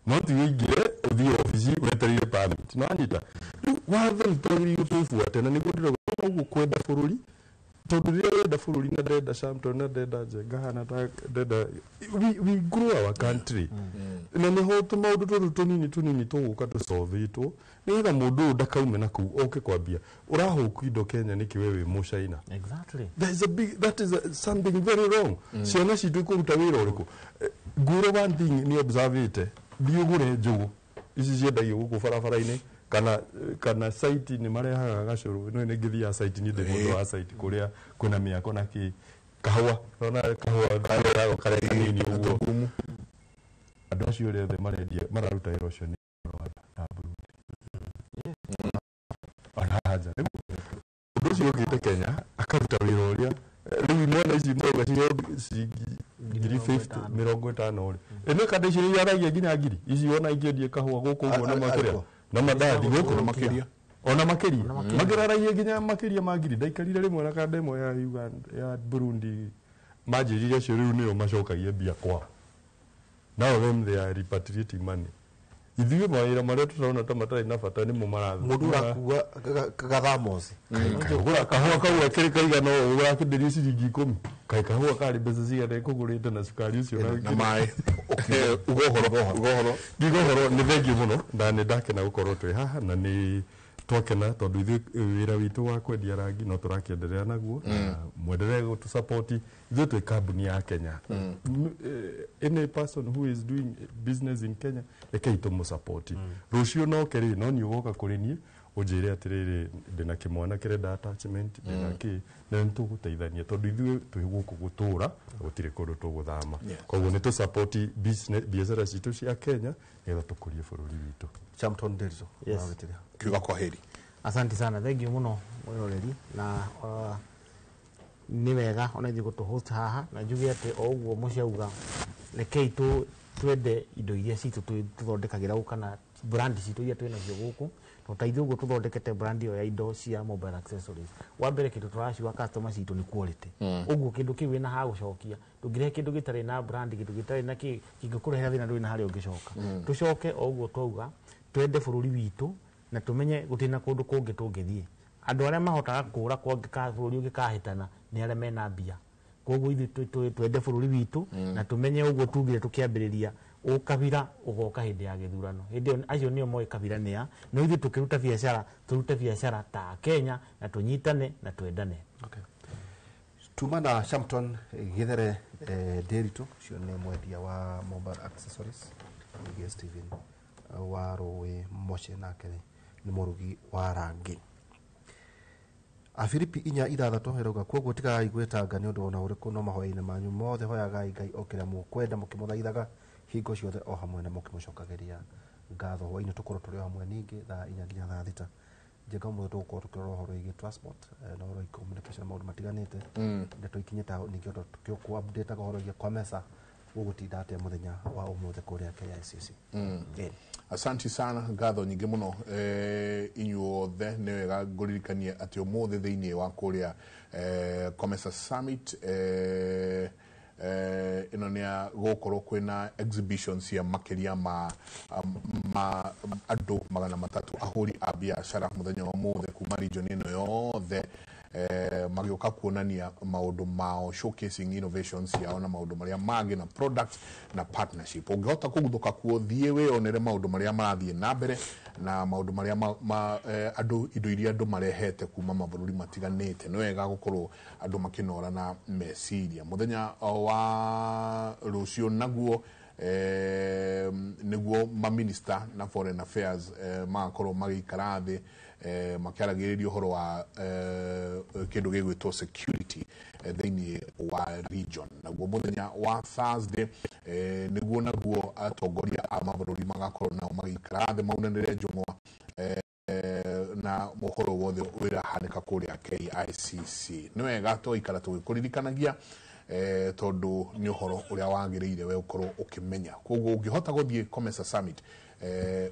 no ti ũingĩre ũthiĩ obici wetereire permit. No anyita rĩu watho nĩ twagĩrĩirwo tũbuate, na nĩguo ndĩrauga ũguo kwenda bũrũri, tondũ rĩrĩa wenda bũrũri na ndenda Shamton na ndenda Njenga hana ta ndenda, we grow our country, na nĩho tũmaũndũ tũtũ tũnini tũnini tũgũka tũcovĩtwo nĩgetha mũndũ ũyũ ndakaume na kũu oke kwambia ũrahũku indo Kenya nĩkĩ we wĩ mũcaina. There is a big, that is something very wrong. Ciana citũ ikũruta wĩra ũrĩkũ? Ngwĩre one thing nĩ observĩte, thiĩ ũgũre njũgũ ici ciendagio gũkũ barabara-inĩ kana site nĩ marehaga gacũrũ, no nĩ ngĩthiaga site, niĩ ndĩ mũndũ wa site kũrĩa kwĩna mĩako na kĩ kahũa, ũrona kahũa karĩa karĩa kanini ũguo, andũ acio arĩa othe marendia mararuta wĩra ũcio nĩ Rwanda na Burundi ona haha nja. Rĩu mũndũ ũcio ũkĩte Kenya akaruta wĩra ũrĩa rĩu imwana ici marauga ciringi 1,050 50 rĩ, ĩno kanda icio iaragia nginya ngiri ici wona ingĩendia kahũa gũkũ ũguo na makĩria na mandathi gũkũ Na makĩria. Ona makĩria makĩraragia nginya makĩria ma ngiri. Ndaikarire rĩmwe na kanda ĩmwe ya Uganda ya Burundi, manjĩrire acio rĩu nĩo macokagia mbia kwao, now them they are repatriating money. Ithuĩ mawĩra marĩa tũrona ta matarĩ na bata nĩmo marathiĩ. Mũndũ ũrakua gathamosi. Kagũra kahũa kau akĩrĩ kaigana ũũ ũrakĩenderio ciringi 10, kaĩ kahũa karĩ mbeca cigana ĩkũgũrĩte na cukari ũcio na maĩ. Uga ũhoro, uga ũhoro. Ngiuga ũhoro nĩ thengiũ mũno na nĩ ndakena gũkorwo twĩ haha, na nĩ twakena tondũ ithuĩ wĩra witũ wa kwendia rangi no tũrakĩenderea naguo, na mwendelee gũtũ ithuĩ twĩ kambuni ya Kenya. Any person who is doing business in Kenya, rekei tũmũsupport. Rũciũ noke rĩ, no niĩ ũgoka kũrĩ niĩ ũnjĩre atĩrĩrĩ, ndĩna kĩmwana kĩrenda attachment, ndĩna kĩ, na nĩ tũgũteithania tondũ ithuĩ twĩ gũkũ gũtũra na gũtirĩ kũndũ tũgũthama. Koguo nĩ tũ biacara citũ cia Kenya nĩgetha tũkũrie bũrũri witũ. Champton Nderitu. Yes. Kiuga kwa heri. Asante sana, thank you muno mwiroreri, na nĩ wega ona ithuĩ gũtũ host haha, na njuge atĩ o ũguo mũciauga, rekei twende indo iria citũ tũthondekagĩra gũkũ kana brand citũ iria twĩ nacio gũkũ, tondũ ta ithuĩ ũguo tũthondekete brand ĩyo ya indo cia mobile accessories, wa mbere kĩndũ tũraciuga customer citũ nĩ quality. Ũguo kĩndũ kĩu wĩna ha gũcokia, ndũngĩrehe kĩndũ gĩtarĩ na brand, kĩndũ gĩtarĩ na kĩ kĩngĩkũrehera thĩna, ndũrĩ na harĩa ũngĩcoka. Tũcoke o ũguo twauga twende bũrũri witũ. Na tumenye gutina kundu kungi tungithie. Andu aria mahotaga kura kwangika bururi ungikahitana ni aria mena mbia. Koguo ithuĩ twende bururi witu na tumenye uguo tugire tukiambiriria ukabira ugoka hindi ya githurano. Hindi acio nio moĩ kabira nĩa, no ithuĩ tukiruta biacara turute biacara ta Kenya na tunyitane na twendane. Okay. Tuma na Shampton Githere Nderitu ucio nĩ mwendia wa mobile accessories, ningĩ Steven wa Rũĩ Moche nake nĩ mũrugi wa rangi. Afilipi 4:6 ĩrauga kwoguo tigagai gwĩtanga nĩ ũndũ ona ũrĩkũ, no mahoya-inĩ manyu mothe hoyagai Ngai o kĩrĩa mũkwenda mũkĩmũthaithaga hingo ciothe o hamwe na mũkĩmũcokagĩria ngatho. Hwaĩ-inĩ tũkorwo tũrĩ o hamwe ningĩ thaa 4 nginya thaa 6. Njenga ũmũthĩ tũgũkorwo tũkĩrora ũhoro wĩgiĩ transport na ũhoro wĩgiĩ communication maũndũ matiganĩte. Ndeto ikinyĩte ningĩ ũndũ tũkĩũkũ update ũhoro wĩgiĩ COMESA gũgũtinda atĩa mũthenya wa ũmũthĩ kũrĩa KICC. Asanti sana, ngatho nyingĩ mũno inyuothe. Nĩ wega ngũririkanie atĩ ũmũthĩ thĩinĩ wa kũrĩa COMESA Summit ĩno nĩ ya gũkorwo kwĩna exhibition cia makĩria ma andũ 300 ahũri a biacara mũthenya wa ũmũthĩ kuma region ĩno yothe magĩũka kuonania maũndũ mao, showcasing innovations yao na maũndũ marĩa mangĩ na products na partnership. Ũngĩhota kũguthũka kuo, thiĩ wĩyonere maũndũ marĩa marathiĩ na mbere na maũndũ marĩa andũ indo iria andũ marehete kuma mabũrũri matiganĩte. Nĩ wega gũkorwo andũ makĩnora na meciria. Mũthenya wa rũciũ naguo nĩguo maminista na foreign affairs magakorwo magĩikara thĩ makĩaragĩrĩria ũhoro wa kĩndũ gĩgwĩtwo security thĩinĩ wa region. Naguo mũthenya wa Thursday nĩguo naguo atongoria a mabũrũri magakorwo nao magĩikara thĩ maunanĩre njũng'wa na mũhoro wothe ũrahanĩka kũrĩa KICC. Nĩ wega tũgaikara tũgĩkũririkanagia tondũ nĩ ũhoro ũrĩa wagĩrĩire we ũkorwo ũkĩmenya. Koguo ũngĩhota gũthiĩ COMESA Summit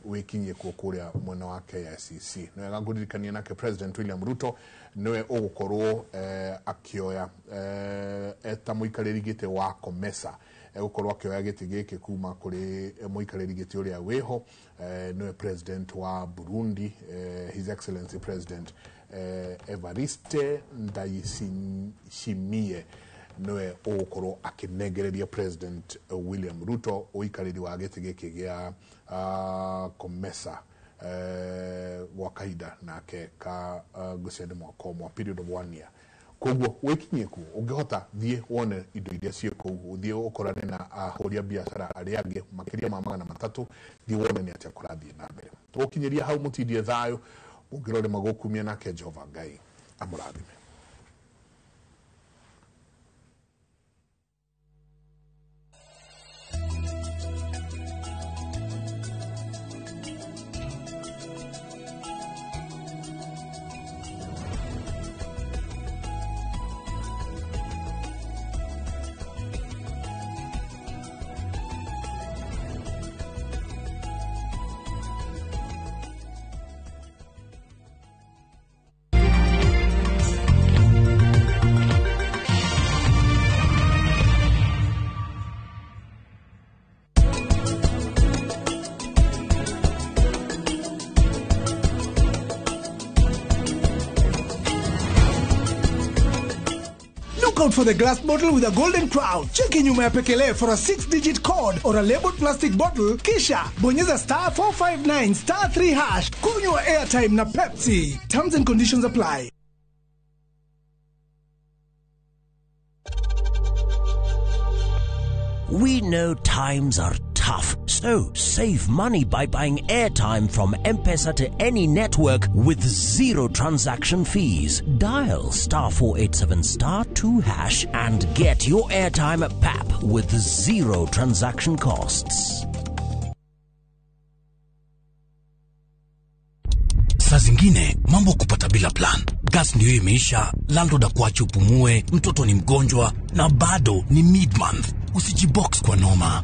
wĩkinyie kuo kũrĩa mwena wa KICC. Nĩ wega ngũririkanie nake President William Ruto nĩwe ũgũkorwo akĩoya eta mũikarĩri gĩtĩ wa COMESA, egũkorwo akĩoya gĩtĩ gĩkĩ kuma kũrĩ mũikarĩri gĩtĩ ũrĩa wĩho, nĩwe President wa Burundi, His Excellency President Evariste Ndayishimiye nĩwe ũgũkorwo akĩnengereria President William Ruto ũikarĩri wa gĩtĩ gĩkĩ gĩa COMESA gwa kahinda nake ka ngwĩciria nĩ mwaka ũmwe, period of 1 year. Koguo wĩkinyie kuo, ũngĩhota thiĩ wone indo iria ciĩ kũu, ũthiĩ ũkorane na ahũri a biacara arĩa angĩ makĩria ma 300, thiĩ wone nĩ atĩa kũrathiĩ na mbere. Tũgũkinyĩria hau, mũtindie thayũ, mũngĩrore magũkumia nake Jehova Ngai amũrathime. Out for the glass bottle with a golden crown. Cheki nyuma ya pekele for a 6-digit code or a labeled plastic bottle, kisha bonyeza star 459 star 3 hash. Kunywa airtime na Pepsi. Terms and conditions apply. We know times are tough, so save money by buying airtime from M-Pesa to any network with zero transaction fees. Dial star 487 star 2 hash and get your airtime at PAP with zero transaction costs. Saa zingine mambo kupata bila plan. Gas ndio imeisha, landlord akuache upumue, mtoto ni mgonjwa na bado ni mid-month. Usijibox kwa noma.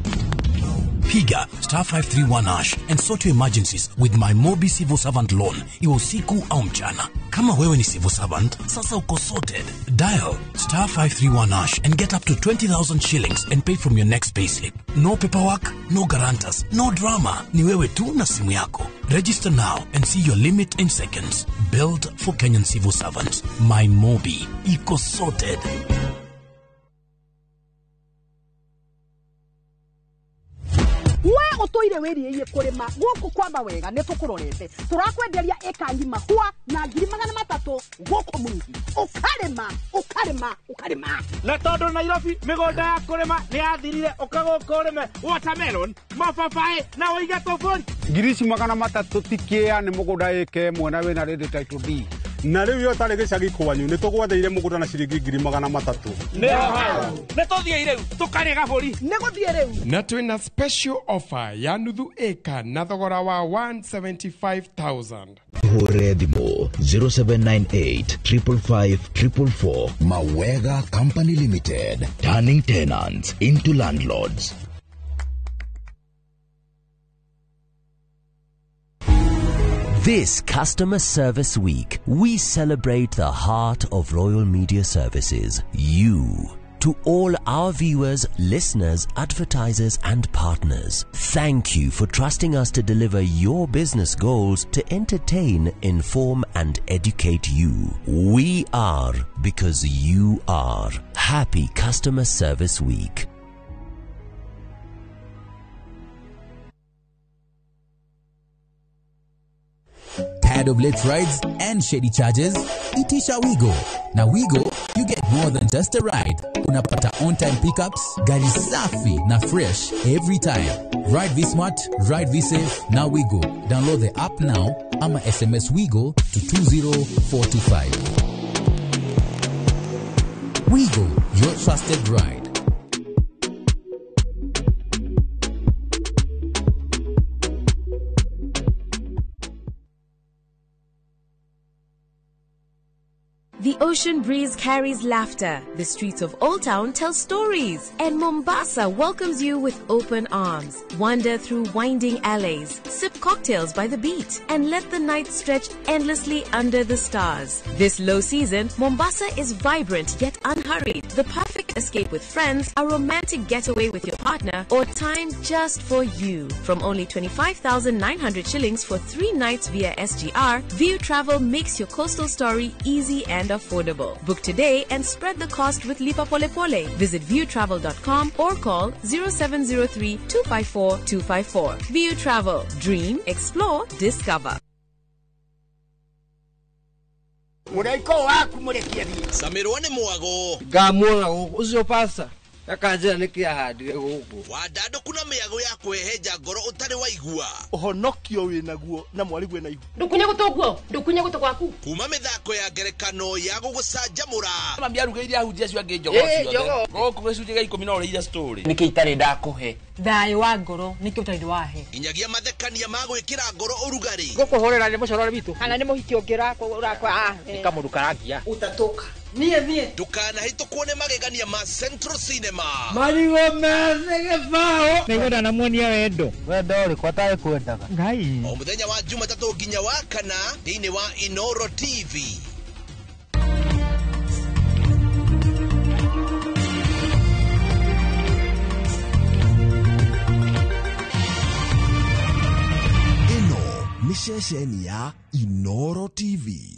Piga star 531 hash and sort your emergencies with my Mobi Civil Servant Loan, iwe usiku au mchana. Kama wewe ni civil servant, sasa uko sorted. Dial star 531 hash and get up to 20,000 shillings and pay from your next payslip. No paperwork, no guarantors, no drama. Ni wewe tu na simu yako. Register now and see your limit in seconds. Built for Kenyan civil servants. My Mobi. Iko sorted. We utoire wiriie kurima guku kwamba wega ni tukurorete turakwenderia eka ngima kwa na 300,000 guku mwingi ukarima ukarima ukarima na tondu Nairobi migunda ya kurima ni yathirire uka guku urime watermelon mababaĩ na uige tuburi 300,000 tikia ni mugunda eke mwena wina ready title deed na riu yo tari gicagi kwanyu ni tugwatheire mugunda na ciringi 300,000 nĩho hau nĩ tũthiĩ rĩu tũkarĩe gabũri nĩ gũthiĩ rĩu na twĩna special offer ya nuthu eka na thogora wa 175,000. Hũre thimũ 0798 555 444. Mawega Company Limited, turning tenants into landlords. This Customer Service Week, we celebrate the heart of Royal Media Services, you. To all our viewers, listeners, advertisers, and partners, thank you for trusting us to deliver your business goals to entertain, inform, and educate you. We are because you are. Happy Customer Service Week. Tired of late rides and shady charges? Itisha Wigo. Now Wigo, you get more than just a ride. Unapata on-time pickups, gari safi na fresh every time. Ride V-Smart, ride V-Safe, now Wigo. Download the app now ama SMS Wigo to 20425. Wigo, your trusted ride. The ocean breeze carries laughter, the streets of Old Town tell stories, and Mombasa welcomes you with open arms. Wander through winding alleys, sip cocktails by the beach, and let the night stretch endlessly under the stars. This low season, Mombasa is vibrant yet unhurried, the perfect escape with friends, a romantic getaway with your partner, or time just for you. From only 25,900 shillings for 3 nights via SGR, View Travel makes your coastal story easy and affordable. Book today and spread the cost with Lipa Pole Pole. Visit viewtravel.com or call 0703 254 254. View Travel. Dream, explore, discover. Mũraiko waku mũrekie thiĩ. Camirwo nĩ mwago. Ngamuona gũkũ ũcio pasta akanjĩra nĩkĩ ahandire gũkũ. Wandandũku na mĩago ya kwĩhenja ngoro ũtarĩ waigua. Ũhonokio wĩnaguo na mwarigwe na ihu. Ndũkunye gũtũ guo, ndũkunye gũtũ gwaku. Kuma mĩthako ya ngerekano ya gũgũcanjamũra. Mami arugĩire ahunjia acio angĩ njogoo ciothe. Gũkũ gĩcunjĩ gĩa 10 no ũrĩire story. Nĩkĩ itarĩ ndakũhe? Thayũ wa ngoro nĩkĩ ũtarĩ wahe? Nginyagia mathekania ma gwĩkĩra ngoro ũrugarĩ. Ngũkũhũrĩra nĩ mũcorore witũ. Kana nĩ mũhiki ũngĩ ũrakwa. Nĩ kamũndũ karangia. Utatoka. Niĩ niĩ. Ndũkanahĩtũkwo nĩ magegania ma Central Cinema. Marigũ methĩ gĩbaũ. Nĩngwenda namuonia wendo. Wendo ũrĩkũ atarĩ kwendaga? Ngai. O mũthenya wa Jumatatũ nginya wa kana thĩinĩ wa Inoro TV. Ĩno nĩ ceceni ya Inoro TV.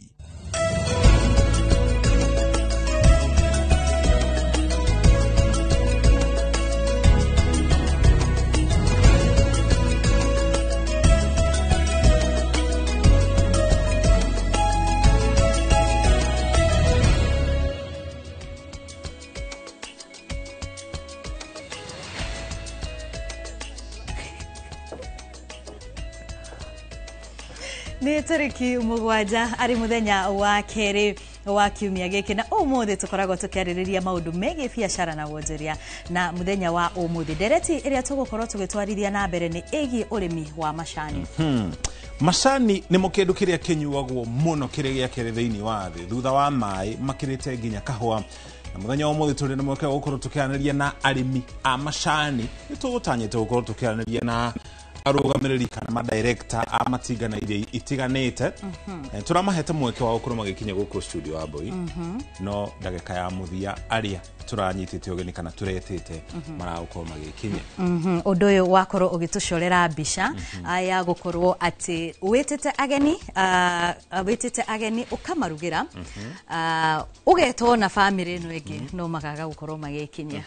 Nĩ tarĩki 7 arĩ mũthenya wa kerĩ wa kiumia gĩkĩ na ũmũthĩ tũkoragwo tũkĩarĩrĩria maũndũ megiĩ biacara na wonjoria na mũthenya wa ũmũthĩ ndereti ĩrĩa tũgũkorwo tũgĩtwarithia na mbere nĩ ĩgiĩ ũrĩmi wa macani. Macani nĩmo kĩndũ kĩrĩa kĩnyuagwo mũno kĩrĩ gĩa kerĩ thĩinĩ wa thĩ thutha wa maĩ makĩrĩte nginya kahũa. Na muthenya wa umuthi turi na mweke wa gukorwo tukiaraniria na arimi a macani. Ni tugutanyite gukorwo tukiaraniria na arugamiriri kana madirector a matigana iria itiganite. Turamahete mweke wa gukorwo magikinya guku studio wa Mbui. No ndagika ya muthia aria turanyitite ugeni kana turetite maragukorwo magikinya. Undu uyu wakorwo ugitucorera mbica ya gukorwo ati witite ageni, witite ageni ukamarugira, ugetwo na family ino ingi no magaga gukorwo magikinya.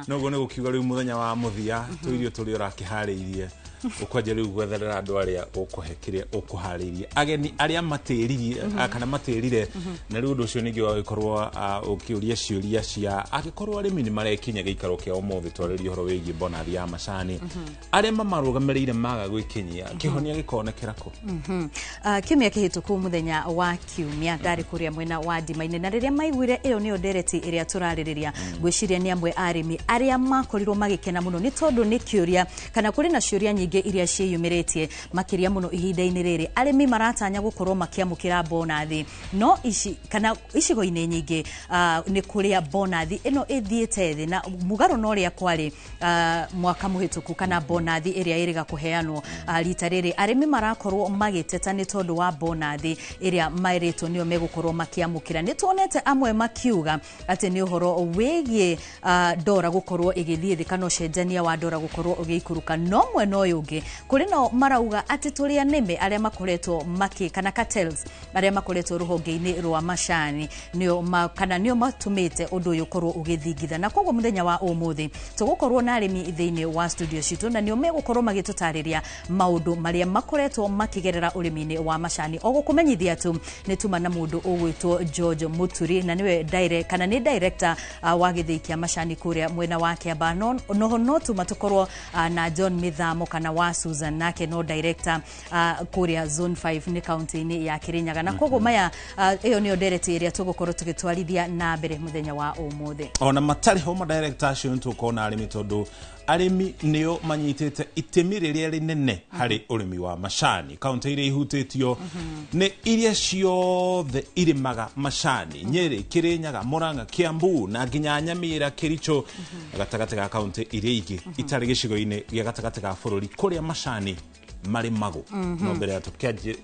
Noguo ni gukiuga riu muthenya wa muthia tuirio turi urakihariirie ukwanja riu gwetherera andu aria ukuhe kiria ukuhariirie ageni aria matiririe kana matirire. Na riu undu ucio ningi wagikorwo ukiuria ciuria cia angikorwo arimi ni marekinya giikaro kia umuthi twaririe uhoro wigie bonathi ya macani aria mamarugamireire maga gwikinyia kihonia gikonekera ku. Kiumia kihituku muthenya wa kiumia ndari kuria mwena wa Ndima-ini, na riria maiguire iyo niyo ndereti iria turaririria, ngwiciria ni amwe arimi aria makorirwo magikena muno ni tondu ni kiuria kana kuri na ciuria nyingi iria ciĩyumĩrĩtie makĩria mũno ihinda-inĩ rĩrĩ arĩmi maratanya gũkorwo makĩamũkĩra bonathi, no ici kana icigo-inĩ nyingĩ nĩ kũrĩa bonathi ĩno ĩthiĩte thĩ na mũgarũ na ũrĩa kwarĩ mwaka mũhĩtũku kana bonathi ĩrĩa ĩrĩga kũheanwo rita rĩrĩ arĩmi marakorwo magĩteta nĩ tondũ wa bonathi ĩrĩa maĩrĩtwo nĩyo megũkorwo makĩamũkĩra. Nĩ tuonete amwe makiuga atĩ nĩ ũhoro wĩgiĩ ndora gũkorwo ĩgĩthiĩ thĩ kana ũcenjania wa ndora gũkorwo ũgĩikũrũka, no mwena ũyũ ũngĩ kũrĩ nao marauga atĩ tũrĩa nĩme arĩa makoretwo makĩ kana cartels arĩa makoretwo rũhonge-inĩ rwa macani nĩo kana nĩo matũmĩte ũndũ ũyũ ũkorwo ũgĩthingitha. Na koguo mũthenya wa ũmũthĩ tũgũkorwo na arĩmi thĩinĩ wa studio citũ na nĩo megũkorwo magĩtũtarĩria maũndũ marĩa makoretwo makĩgerera ũrĩmi-inĩ wa macani. O gũkũmenyithia tu nĩ tuma na mũndũ ũgwĩtwo George Muturi na nĩwe direct kana nĩ director wa gĩthĩi kĩa macani kũrĩa mwena wa Kiambaa. Noho no tuma tũkorwo na John Mithamo kana wa Susan nake no director kuria zone 5 ni county-inĩ ya Kirinyaga. Na koguo maya iyo niyo ndereti ĩrĩa tũgũkorwo tũgĩtwarithia na mbere mũthenya wa ũmũthĩ. Ona matarĩ ho ma director acio nĩtũkona arĩmi tondũ arĩmi nĩo manyitĩte itemi rĩrĩa rĩnene harĩ ũrĩmi wa macani. Kaunti iria ihutĩtio nĩ iria ciothe irĩmaga macani, Nyeri, Kirinyaga, Murang'a, Kiambu na nginya Nyamira, Kericho, gatagatĩ ga kaunti iria ingĩ itarĩ gĩcigo-inĩ gĩa gatagatĩ ga bũrũri kũrĩa macani marĩmagwo. No mbere ya tũkĩanjia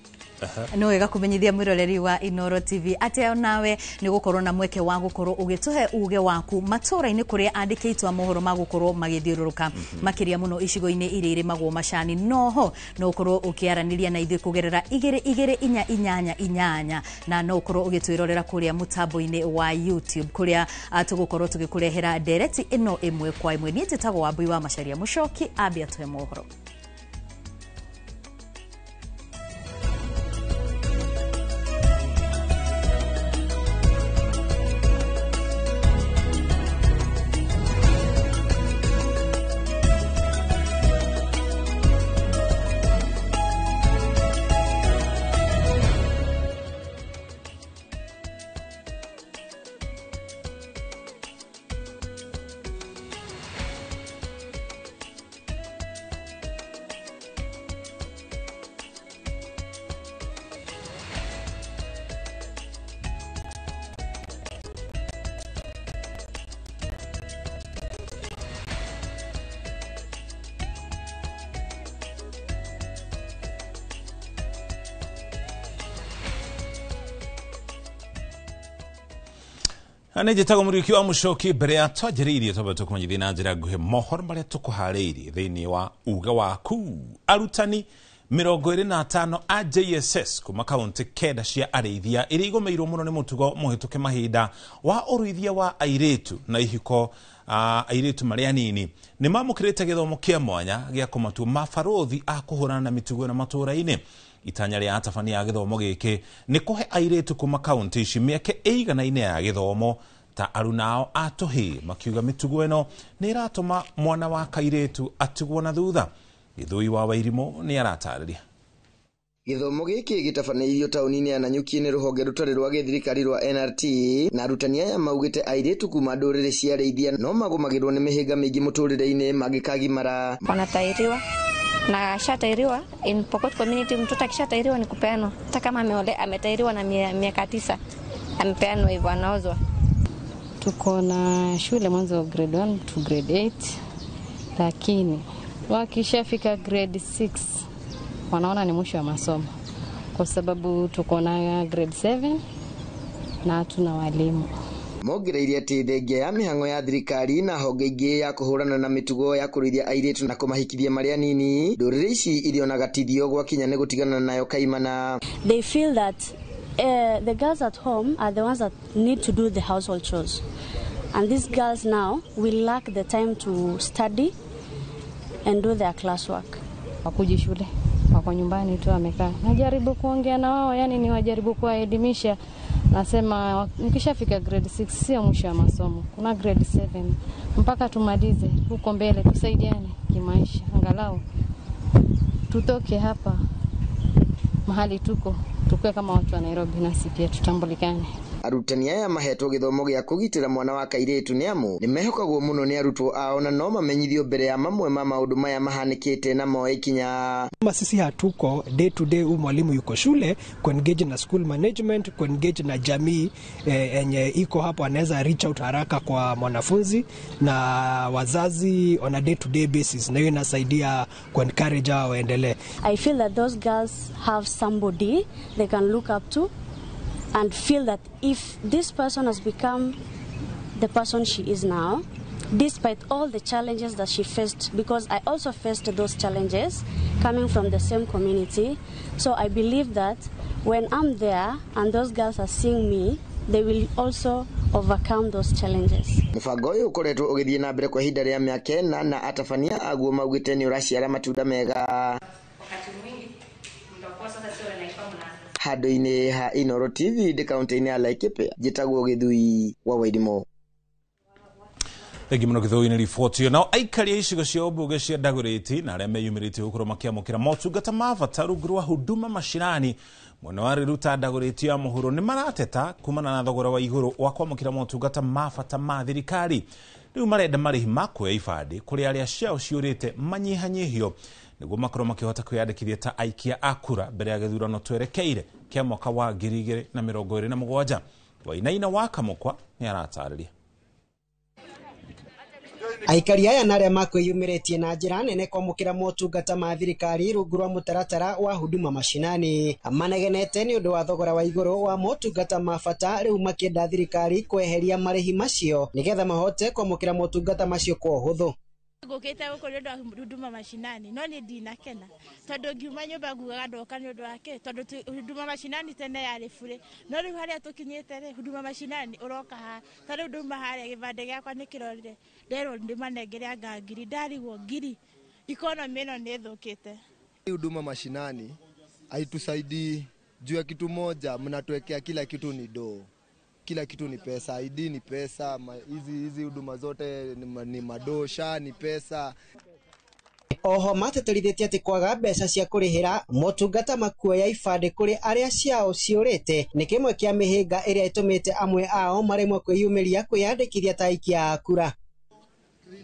no wega kumenyithia mwiroreri wa Inoro TV atĩ nawe nĩ gũkorwo na mweke wa gũkorwo ũgĩtũhe uge waku matũra-inĩ kũrĩa andĩkĩtwo a mohoro ma gũkorwo magĩthiũrũrũka makĩria mũno icigo-inĩ iria irĩmagwo macani. Noho no ũkorwo ũkĩaranĩria na ithuĩ kũgerera 2 2 4 8 8 na no ũkorwo ũgĩtwĩrorera kũrĩa mũtambo-inĩ wa YouTube kũrĩa tũgũkorwo tũgĩkũrehera ndereti ĩno ĩmwe kwa ĩmwe. Niĩ njĩtagwo Wambui wa Macharia Mũcoki, ambia tũhe mohoro. Nĩ njĩtagwo Mũriũki wa Mũcoki. Mbere ya twanjĩrĩirie twambe tũkũmenyithie na njĩra nguhĩ mohoro marĩa tũkũharĩirie thĩinĩ wa uge waku. Arutani 25 a JSS kuma kaunti 9 cia arĩithia iria igũmĩirwo mũno nĩ mũtugo mũhĩtũke mahinda wa ũruithia wa airĩtu na ihiko airĩtu marĩ anini nĩ mamũkĩrĩte gĩthomo kĩa mwanya gĩa kũmatua mabarũthi a kũhũrana na mĩtugo na matũũra-inĩ. Itanya rĩa atabania a gĩthomo gĩkĩ nĩ kũhe airĩtu kuma kaunti ici mĩeke ĩiganaine ya gĩthomo ta arunao a tũhĩĩ, makiuga mĩtugo ĩno nĩ ĩratũma mwana wa kairĩtu atigwo na thutha. Gĩthũi wa Wairimũ nĩ aratarĩria. Gĩthomo gĩkĩ gĩtabanĩirio taũni-inĩ ya Nanyuki nĩ rũhonge rũtarĩ rwa gĩthirikari rwa NRT, na arutani aya maugĩte airĩtu kuma ndũrĩrĩ cia arĩithia no magũmagĩrwo nĩ mĩhĩnga mĩingĩ mũtũrĩre-inĩ mangĩkagimara. Wanatairiwa na ashatairiwa in Pokot community, mtoto akishatairiwa ni kupeanwa, hata kama ametairiwa na miaka 9 amepeanwa hivyo, anaozwa. Tuko na shule mwanzo grade 1 to grade 8, lakini wakishafika grade 6 wanaona ni mwisho wa masomo, kwa sababu tuko na grade 7 na hatuna walimu. Mongereire atĩ thengia ya mĩhang'o ya thirikari na honge ingĩ ya kũhũrana na mĩtugo ya kũrũithia airĩtu na kũmahikithia marĩ anini, ndũrĩrĩ ici irionaga tithio gwakinya nĩ gũtigana nayo kaimana. They feel that the girls at home are the ones that need to do the household chores, and these girls now will lack the time to study and do their classwork. Wakuji shule, wako nyumbani tu wamekaa. Najaribu kuongea na wao, yani niwajaribu kuwaelimisha. Nasema nikishafika grade 6 sio mwisho wa masomo, kuna grade 7 mpaka tumalize huko mbele, tusaidiane kimaisha, angalau tutoke hapa mahali tuko, tukue kama watu wa Nairobi, nasi pia tutambulikane. Arutani aya mahetwo gĩthomo gĩa kũgitĩra mwana wa kairĩtu nĩ amu nĩmehokagwo mũno nĩ arutwo ao na no mamenyithio mbere ya mamwe ma maũndũ maya mahanĩkĩte na moe ikinya. Kama sisi hatuko day to day, huyu mwalimu yuko shule kuengage na school management, kuengage na jamii enye iko hapo, anaweza reach out haraka kwa mwanafunzi na wazazi on a day to day basis, na hiyo inasaidia kuencourage hao waendelee. I feel that those girls have somebody they can look up to and feel that if this person has become the person she is now, despite all the challenges that she faced, because I also faced those challenges coming from the same community. So I believe that when I'm there and those girls are seeing me, they will also overcome those challenges. Mũbango ũyũ ũkoretwo ũgĩthiĩ na mbere kwa ihinda rĩa mĩaka 4 na atabania aguo maugĩte nĩ ũraciara matunda mega. Handũ-inĩ ha Inooro TV ndĩ kaunti-inĩ ya Laikipia, njĩtagwo Gĩthui wa Wairimu. Thengi mũno Gĩthui nĩ riboti ĩyo. Nao aikari a icigo cia ũmbunge cia Dagoretti na arĩa meyumĩrĩtie gũkorwo makĩamũkĩra motungata ma bata rungu rwa Huduma Mashinani mwena wa Riruta Dagoretti ya mũhuro nĩ marateta kumana na thogora wa igũrũ wa kwamũkĩra motungata ma bata ma thirikari. Rĩu marenda marĩhi ma kuoya ibandĩ kũrĩ arĩa ciao ciũrĩte manyihanyihio nĩguo makorwo makĩhota kwĩyandĩkithia ta aikia a kura mbere ya gĩthurano twerekeire kĩa mwaka wa 2027. Wainaina wa Kamũkwa nĩ aratarĩria. Aikari aya na arĩa makwĩyumĩrĩtie na njĩra nene kwamũkĩra motungata ma thirikari rungu rwa mũtaratara wa Huduma Mashinani manegenete nĩ ũndũ wa thogora wa igũrũ wa motungata ma bata, rĩu makĩenda thirikari kweheria marĩhi macio nĩgetha mahote kwamũkĩra motungata macio kwa ũhũthũ. Ngũkĩte gũkũ nĩ ũndũ wa Huduma Mashinani no niĩ ndinakena tondũ ngiuma nyũmba ngugaga ndoka nĩ ũndũ wake, tondũ Huduma Mashinani tene yarĩ bure, no rĩu harĩa tũkinyĩte rĩ, Huduma Mashinani ũroka haha. Ta rĩu ndauma harĩa gĩbandĩ gĩakwa nĩ kĩrorire, nderwo ndĩmanengere anga ngiri, ndarigwo ngiri. Ikonomi ĩno nĩ ĩthũkĩte. Huduma Mashinani haitusaidii juu ya kitu moja, mnatuwekea kila kitu ni doo. Kila kitu ni pesa, ID ni pesa, hizi huduma zote ni madosha, ni pesa. Oho mateterithĩtie atĩ kwaga mbeca cia kũrĩhĩra motungata makuoya ibandĩ kũrĩ arĩa ciao ciũrĩte nĩ kĩmwe kĩa mĩhĩnga ĩrĩa ĩtũmĩte amwe ao maremwo kwĩyumĩria kwĩyandĩkithia ta aikia a kura.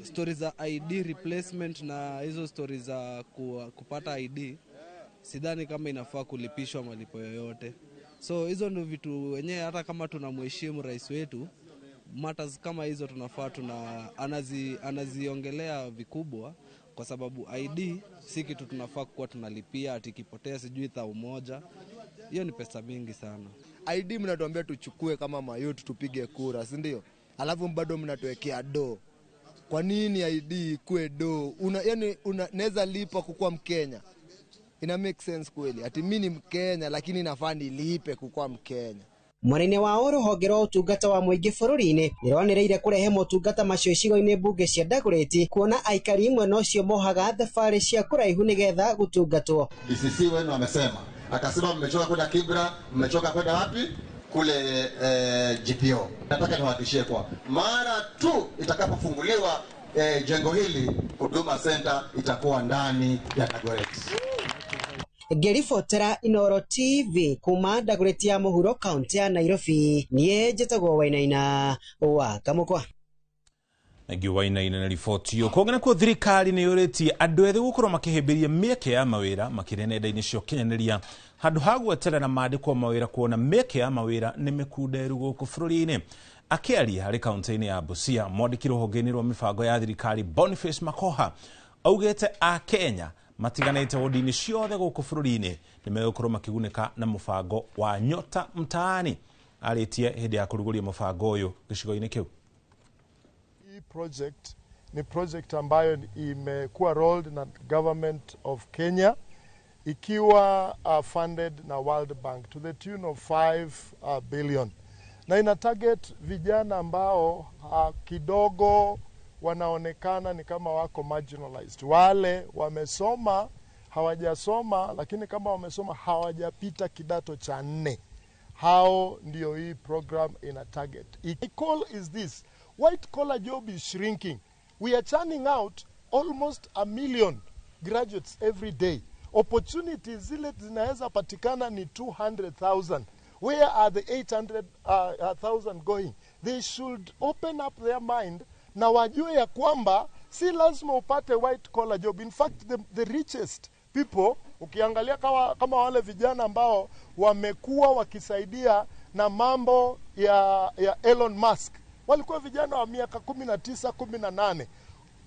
Story za ID replacement na hizo story za kupata ID sidhani kama inafaa kulipishwa malipo yoyote. So hizo ndio vitu wenyewe, hata kama tunamheshimu rais wetu, matters kama hizo tunafaa anaziongelea vikubwa, kwa sababu ID si kitu tunafaa kuwa tunalipia ati ikipotea sijui 1,000. Hiyo ni pesa mingi sana. ID mnatuambia tuchukue kama mayutu tupige kura, si ndio? Alafu bado mnatuwekea do. Kwa nini ID ikue do? Yaani unaweza lipa kukua Mkenya. Ina make sense kweli? Ati mimi ni Mkenya lakini nafaa nilipe kukua Mkenya. Mwena-inĩ wa rũhonge rwa ũtungata wa mũingĩ bũrũri-inĩ nĩrwanĩrĩire kũrehe motungata macio icigo-inĩ mbunge cia Dagoretti, kuona aikari mwena ũcio mohaga thabarĩ cia kũraihu nĩgetha gũtungatwo. DCC wenu amesema, akasema mmechoka kwenda Kibra, mmechoka kwenda wapi? Kule GPO. Nataka niwahakikishie kwa mara tu itakapofunguliwa jengo hili, Huduma Center itakuwa ndani ya Dagoretti. Ngĩribotera Inooro TV kuma Dagoretti ya mũhuro kaunti ya Nairobi, niĩ njĩtagwo Wainaina wa Kamũkwa. Thengiũ Wainaina na riboti ĩyo. Kũngĩ nakuo thirikari nĩ yũrĩtie andũ ethĩ gũkorwo makĩhĩmbĩria mĩeke ya mawĩra makĩria nenda-inĩ cia ũkinyanĩria handũ ha gweterera mandĩkwo mawĩra, kuona mĩeke ya mawĩra nĩ mĩkunderu gũkũ bũrũri-inĩ. Akĩaria harĩ kaunti-inĩ ya Busia, mwandĩki rũhonge-inĩ rwa mĩbango ya thirikari Boniface Makoha augĩte a Kenya matiganĩte wodi-inĩ ciothe gũkũ bũrũri-inĩ nĩ megũkorwo makĩgunĩka na mũbango wa Nyota Mtaani. Arĩtie hĩndĩ ya kũrugũria mũbango ũyũ gĩcigo-inĩ kĩu. Hii project ni project ambayo imekuwa rolled na government of Kenya ikiwa funded na World Bank to the tune of 5 billion, na ina target vijana ambao kidogo wanaonekana ni kama wako marginalized, wale wamesoma hawajasoma, lakini kama wamesoma hawajapita kidato cha 4. Hao ndio hii program ina target. My call is this: white collar job is shrinking. We are churning out almost 1 million graduates every day. Opportunities zile zinaweza patikana ni 200,000. Where are the 800,000 going? They should open up their mind na wajue ya kwamba si lazima upate white collar job. In fact, the richest people, ukiangalia kama wale vijana ambao wamekuwa wakisaidia na mambo ya Elon Musk, walikuwa vijana wa miaka 19, 18.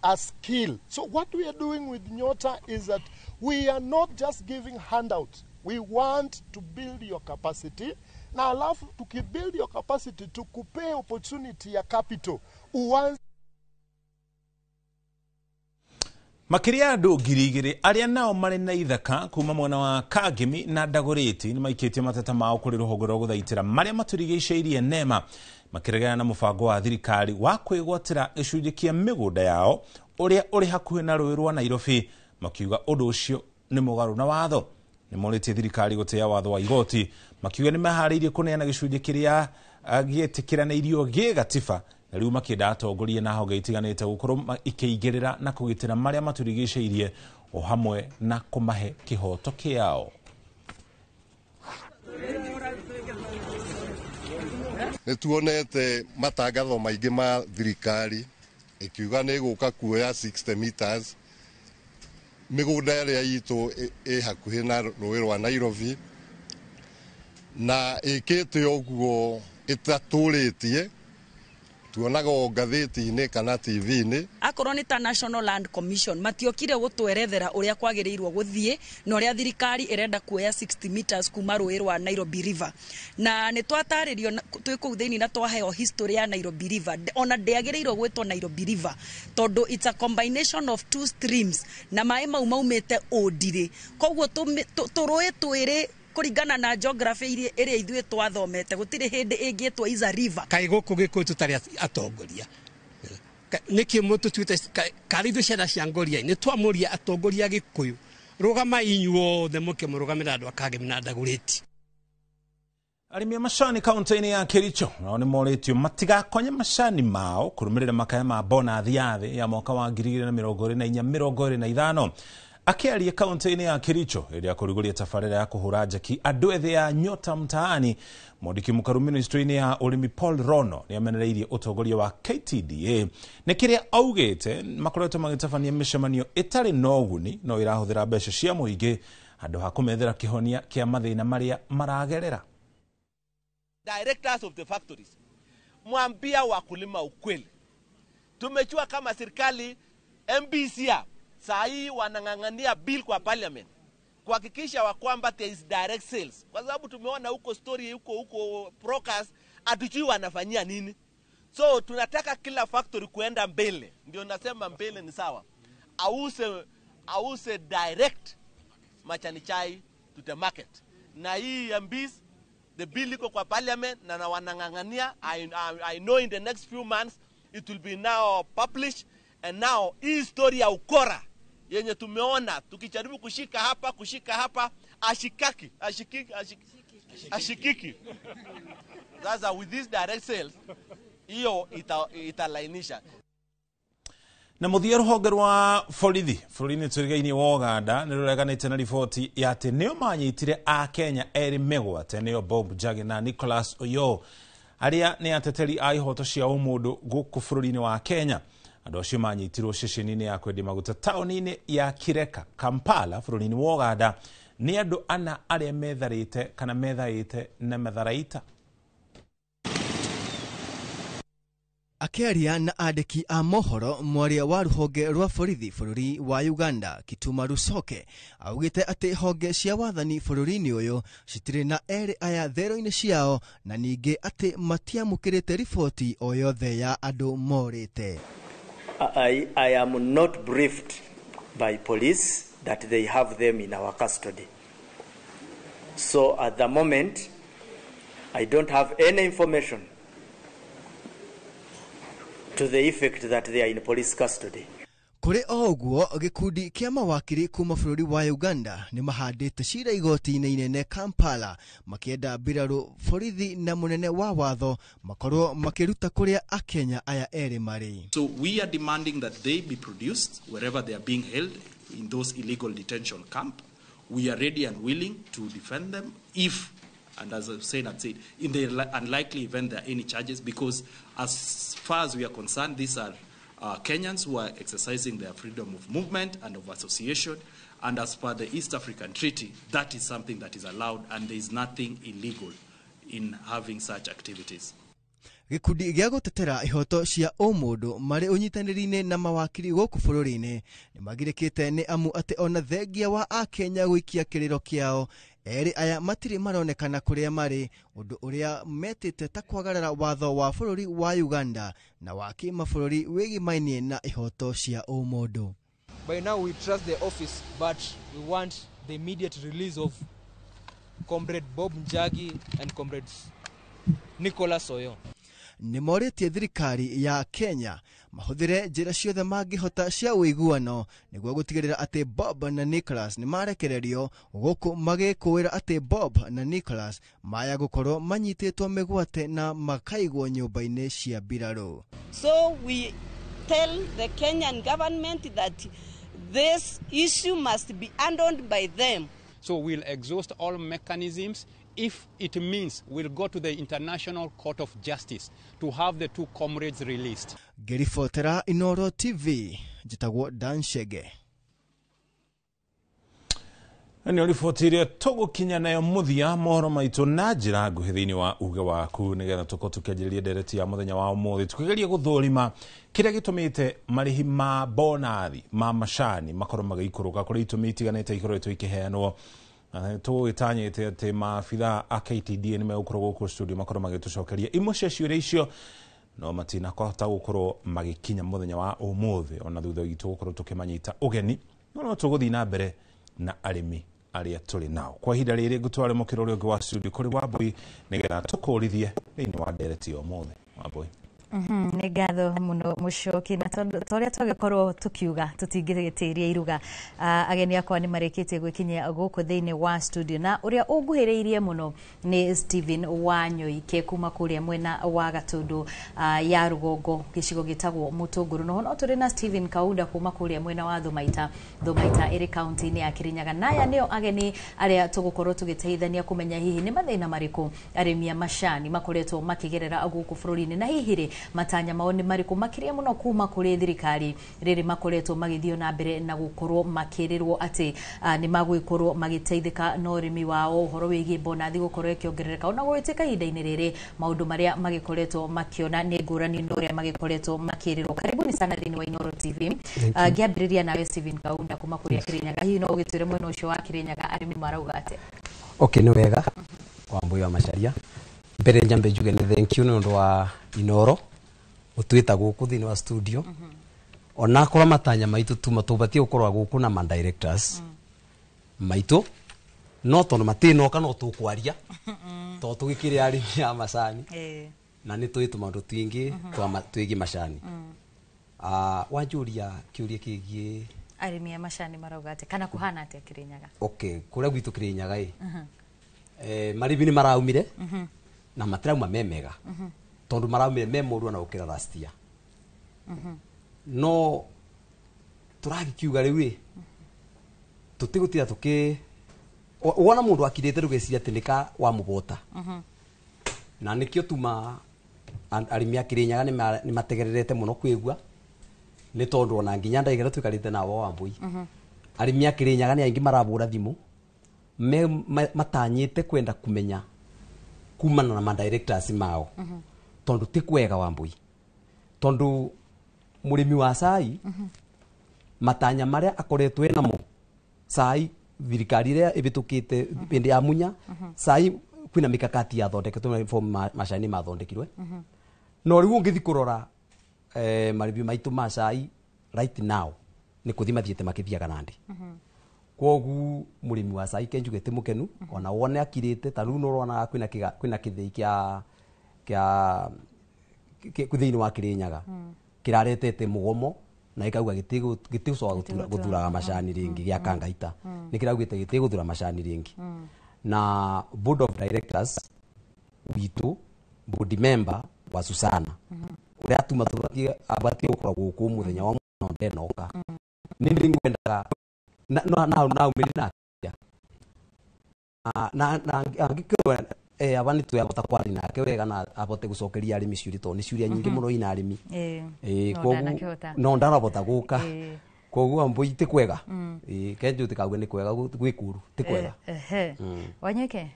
A skill. So what we are doing with Nyota is that we are not just giving handouts. We want to build your capacity. Na alafu tukibuild your capacity, tukupee opportunity ya capital. Uanze. Makĩria andũ 2,000 arĩa nao marĩ na ithaka kuma mwena wa Kangemi na Dagoretti nĩ maikĩtie mateta mao kũrĩ rũhonge rwa gũthaitĩra marĩa matũrigicĩirie NEMA, makĩregana na mũbango wa thirikari wa kwĩgwatĩra gĩcunjĩ kĩa mĩgũnda yao ũrĩa ũrĩ hakuhĩ na rũĩ rwa Nairobi, makiuga ũndũ ũcio nĩ mũgarũ na watho. Nĩ morĩtie thirikari gũtĩĩa watho wa igoti, makiuga nĩ maharĩirie kũneana gĩcunjĩ kĩrĩa gĩetĩkĩranĩirio gĩ gatiba, na rĩu makĩenda atongoria na honge itiganĩte gũkorwo ikĩingĩrĩra na kũgitĩra marĩa matũrigicĩirie o hamwe na kũmahe kĩhoto kĩao. Nĩ tuonete matangatho maingĩ ma thirikari ĩkiuga nĩ ĩgũka kuoya 60 meters mĩgũnda ĩrĩa itũ ĩ hakuhĩ na rũĩ rwa Nairobi, na ĩkĩte ũguo ĩtatũrĩtie, tuonaga o ngathĩti-inĩ kana TV-inĩ. Akorwo nĩ ta National Land Commission matiokire gũtwerethera ũrĩa kwagĩrĩirwo gũthiĩ na ũrĩa thirikari ĩrenda kuoya 60 meters kuma rũĩ rwa Nairobi River, na nĩ twatarĩrio twĩ kũu thĩinĩ na twaheo history ya Nairobi River. Ona ndĩagĩrĩirwo gwĩtwo Nairobi River tondũ it's a combination of two streams na maĩ mau maumĩte Ũndirĩ, koguo tũrũĩ twĩrĩ kũringana na geography ĩrĩa ithuĩ twathomete gũtirĩ hĩndĩ ĩngĩtwo is a river. Kaĩ gũkũ Gĩkũyũ tũtarĩ atongoria, nĩkĩ mũtũtuĩte karĩ ithuĩ ciana cia ngoria? Nĩ twamũria atongoria Gĩkũyũ, rũgamai inyuothe mũke mũrũgamĩre andũ a Kangemi na Dagoretti. Arĩmi a macani kaunti-inĩ ya Kericho nao nĩ morĩtio matigakonye macani mao kũrũmĩrĩra makaya ma bonathi ya thĩ ya mwaka wa 2024-2025. Akĩaria kaunti-inĩ ya Kericho hĩndĩ ya kũrugũria tabarĩra ya kũhũra njeki andũ ethĩ ya Nyota Mtaani, mwandĩki mũkaru ministry-inĩ ya ũrĩmi Paul Rono nĩ amenereirie ũtongoria wa KTDA nĩ kĩrĩa augĩte makoretwo magĩtabania mĩcemanio ĩtarĩ na ũguni no ĩrahũthĩra mbeca cia mũingĩ handũ ha kũmethera kĩhonia kĩa mathĩna marĩa maragerera. Directors of the factories, mwambia wakulima ukweli. Tumechua kama serikali MBC saa hii wanang'ang'ania bill kwa parliament kuhakikisha wa kwamba there is direct sales, kwa sababu tumeona huko story huko brokers hatujui wanafanyia nini. So tunataka kila factory kuenda mbele, ndio nasema mbele ni sawa, ause direct machani chai to the market. Na hii MBs the bill iko kwa parliament na wanang'ang'ania. I know in the next few months it will be now published. And now hii story ya ukora yenye tumeona tukijaribu kushika hapa ashikaki. Sasa with this direct sales hiyo italainisha. Na muthia ruhonge rwa borithi bũrũri-inĩ tũrigaini wa Uganda nĩ rũreganĩte na riboti ya atĩ nĩo manyitire a Kenya erĩ mĩgwate, nĩo Bob Njagi na Nicholas Oyoo, arĩa nĩ ateteri a ihoto cia ũmũndũ gũkũ bũrũri-inĩ wa Kenya. Andũ acio manyitirwo ceceni-inĩ ya kwendia maguta taũni-inĩ ya Kireka, Kampala, bũrũri-inĩ wa Uganda nĩ andũ ana arĩa metharĩte kana methaĩte na matharaita. Akĩaria na andĩki a mohoro, mwaria wa rũhonge rwa borithi bũrũri wa Uganda Kituma Rusoke augĩte atĩ honge cia wathani bũrũri-inĩ ũyũ citirĩ na erĩ aya thero-inĩ ciao, na ningĩ atĩ matiamũkĩrĩte riboti o yothe ya andũ morĩte. I am not briefed by police that they have them in our custody. So at the moment, I don't have any information to the effect that they are in police custody. Kũrĩ o ũguo, gĩkundi kĩa mawakiri kuma bũrũri wa Uganda nĩ mahandĩte cira igoti-inĩ inene Kampala, makĩenda mbirarũ, borithi na mũnene wa watho makorwo makĩruta kũrĩa akenya aya erĩ marĩ. So we are demanding that they be produced wherever they are being held in those illegal detention camp. We are ready and willing to defend them if, and as I've said, in the unlikely event there are any charges, because as far as we are concerned, these are Kenyans who are exercising their freedom of movement and of association, and as per the East African Treaty, that is something that is allowed, and there is nothing illegal in having such activities. Gĩkundi gĩa gũtetera ihoto cia ũmũndũ marĩ ũnyitanĩri-inĩ na mawakiri gũkũ bũrũri-inĩ nĩ magirĩkĩte nĩ amu atĩ ona thengia wa akenya gũikia kĩrĩro kĩao, erĩ aya matirĩ maronekana kũrĩa marĩ, ũndũ ũrĩa metĩte ta kwagarara watho wa bũrũri wa Uganda na wa kĩmabũrũri wĩgĩmainie na ihoto cia ũmũndũ. By now we trust the office, but we want the immediate release of Comrade Bob Njagi and Comrade Nicholas Oyo. Nĩ morĩtie thirikari ya Kenya mahũthĩre njĩra ciothe mangĩhota cia ũiguano nĩguo gũtigĩrĩra atĩ Bob na Nicholas nĩ marekererio, gũkũ magĩkũĩra atĩ Bob na Nicholas maya gũkorwo manyitĩtwo mĩgwate na makaigwo nyũmba-inĩ cia mbirarũ. So we tell the Kenyan government that this issue must be handled by them. So we'll exhaust all mechanisms. If it means we'll go to the International Court of Justice to have the two comrades released. Ngĩribotera Inoro TV, njĩtagwo Dan Shege. Nĩ riboti iria tũgũkinya nayo mũthia mohoro maitũ na njĩra nguhĩ thĩinĩ wa uge waku, nĩgetha tũkorwo tũkĩanjĩrĩria ndereti ya mũthenya wa ũmũthĩ tũkĩgeria gũthũrima kĩrĩa gĩtũmĩte marĩhi ma bonathi ma macani makorwo magĩikũrũka kũrĩ itũmi itiganĩte ikoretwo ikĩheanwo. Tũgĩtanyĩte atĩ maabithaa a KTDA nĩ megũkorwo gũkũ studio makorwo magĩtũcokeria imwe cia ciũria icio, no matinakũhota gũkorwo magĩkinya mũthenya wa ũmũthĩ ona thutha witũ gũkorwo tũkĩmanyita ũgeni, no tũgũthiĩ na mbere na arĩmi arĩa tũrĩ nao kwa ihinda rĩrĩ. Ngũtware mũkĩro ũrĩa ũngĩ wa studio kũrĩ Wambui nĩgetha tũkũrithie thĩinĩ wa ndereti ya ũmũthĩ. Wambui. Nĩ ngatho mũno Mũcoki, na torĩa twagĩkorwo tũkiuga tũtingĩgĩtĩria iruga, ageni akwa nĩ marĩkĩtie gwĩkinyia gũkũ thĩinĩ wa studio, na ũrĩa ũnguhĩrĩirie mũno nĩ Stephen Wanyoike kuma kũrĩa mwena wa Gatũndũ ya rũgongo gĩcigo gĩtagwo Mũtũngũrũ. No tũrĩ na Stephen Kaunda kuma kũrĩa mwena wa Thumaita, Thumaita ĩrĩ kaunti-inĩ ya Kirinyaga. Naya nĩo ageni arĩa tũgũkorwo tũgĩteithania kũmenya hihi nĩ mathĩna marĩkũ arĩmi a macani makoretwo makĩgerera gũkũ bũrũri-inĩ, na hihi rĩ matanya mao nĩ marĩkũ makĩria mũno kuma kũrĩ thirikari rĩrĩ makoretwo magĩthiĩ na mbere na gũkorwo makĩrĩrwo atĩ nĩ magũgĩkorwo magĩteithĩka na ũrĩmi wao, ũhoro wĩgiĩ bonathi gũkorwo ĩkĩongerereka, ona gũgĩtuĩka ihinda-inĩ rĩrĩ maũndũ marĩa magĩkoretwo makĩona nĩ ngũrani na ũrĩa magĩkoretwo makĩrĩrwo. Karibuni sana thĩinĩ wa Inoro TV. Ngĩambĩrĩria nawe Stephen Kaunda kuma kũrĩa Kirinyaga, hihi no ũgĩtwĩre mwena ũcio wa Kirinyaga arĩmi marauga atĩa? Okay, nĩ wega Wambui wa Macharia. Mbere njambe njuge nĩ thank you nĩ ũndũ wa Inoro utwita guku thiini wa studio. Onakorwo matanya maitu tuma tubatie gukorwo guku na ma directors maitu, no tondu matinoka no tukwaria to tugikire arimi a macani na ni twi tumaundu twingi twigi macani. Wanjuria kiuria kigie arimi a macani marauga atia kana kuhana atia Kirinyaga? Okay, kuria gwitu Kirinyaga i maribi ni maraumire na matirauma me mega tondu maraumire me moru na gukira last year. No turagikiuga riu i tutigutira tuki wona mundu akirite rugeciria ati nika wa mubota na nikio tuma arimi a Kirinyaga ni mategererete muno kwigua ni tondu ona nginya ndaigera twikarite nawo Wambui. Arimi a Kirinyaga ni aingi marabura thimu me matanyite kwenda kumenya kumana na ma directors mao tondu ti kwega Wambui. Tondu murimi wa cai matanya maria akoretwo namo cai thirikari iria ibitukite hindi ya Munya cai kwina mikakati yathondeketwo reform macani mathondekirwe. No riu ungithi kurora marimi maitu ma cai right now ni kuthi mathiete makithiaga nandi. Kwogu murimi wa cai kenjuge ti mukenu ona wone akirite ta riu nurona kwina kwina kithii kia kia thĩinĩ wa Kirinyaga kiraretete mugomo na ikauga gitigucoka guthuraga macani ringi gia Kangaita ni kiraugite gitiguthura macani ringi. Na board of directors witu board member wa Susana uria atuma tubatie abatie gukorwo guku muthenya wa muno ndenoka ni ngwendaga na na na umiri na na angĩkorwo aba nĩ twahota kwaria nake wega na abote gucokeria arĩmi ciũria tondũ nĩ ciũria nyingĩ mũno ina arĩmi. Koguo no ndarabota gũka koguo mbui ti kwega kenju tikauge nĩ kwega gwĩ kuru ti kwega. Wanyuike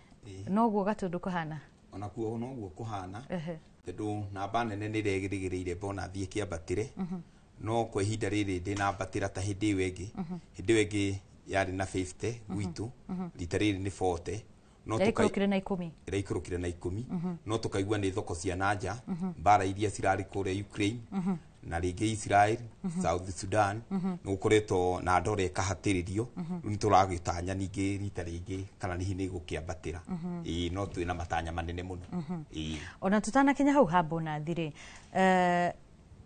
noguo Gatundu kuhana ona kuo noguo kuhana tondu namba nene nĩ iregĩrĩire bona thiĩ kĩambatĩre no kwa ihinda rĩrĩ ndĩnambatĩra ta hĩndĩ ĩyo ĩngĩ. Hĩndĩ ĩyo ĩngĩ yarĩ na 50 gwitũ, rita rĩrĩ nĩ 40 no ĩraikũrũkire na 10 ĩraikũrũkire na 10 no tukaigua nĩ thoko cia nanja mbara iria cirarĩ kũrĩa Ukraine na rĩngĩ Israel, South Sudan nĩ gũkoretwo na ndora ĩkahatĩrĩrio. Rĩu nĩ tũragĩtanya ningĩ rita rĩngĩ kana hihi nĩ gũkĩambatĩra. Ĩĩ no twĩna matanya manene mũno. Ĩĩ ona tutanakinya hau ha bonathi rĩ,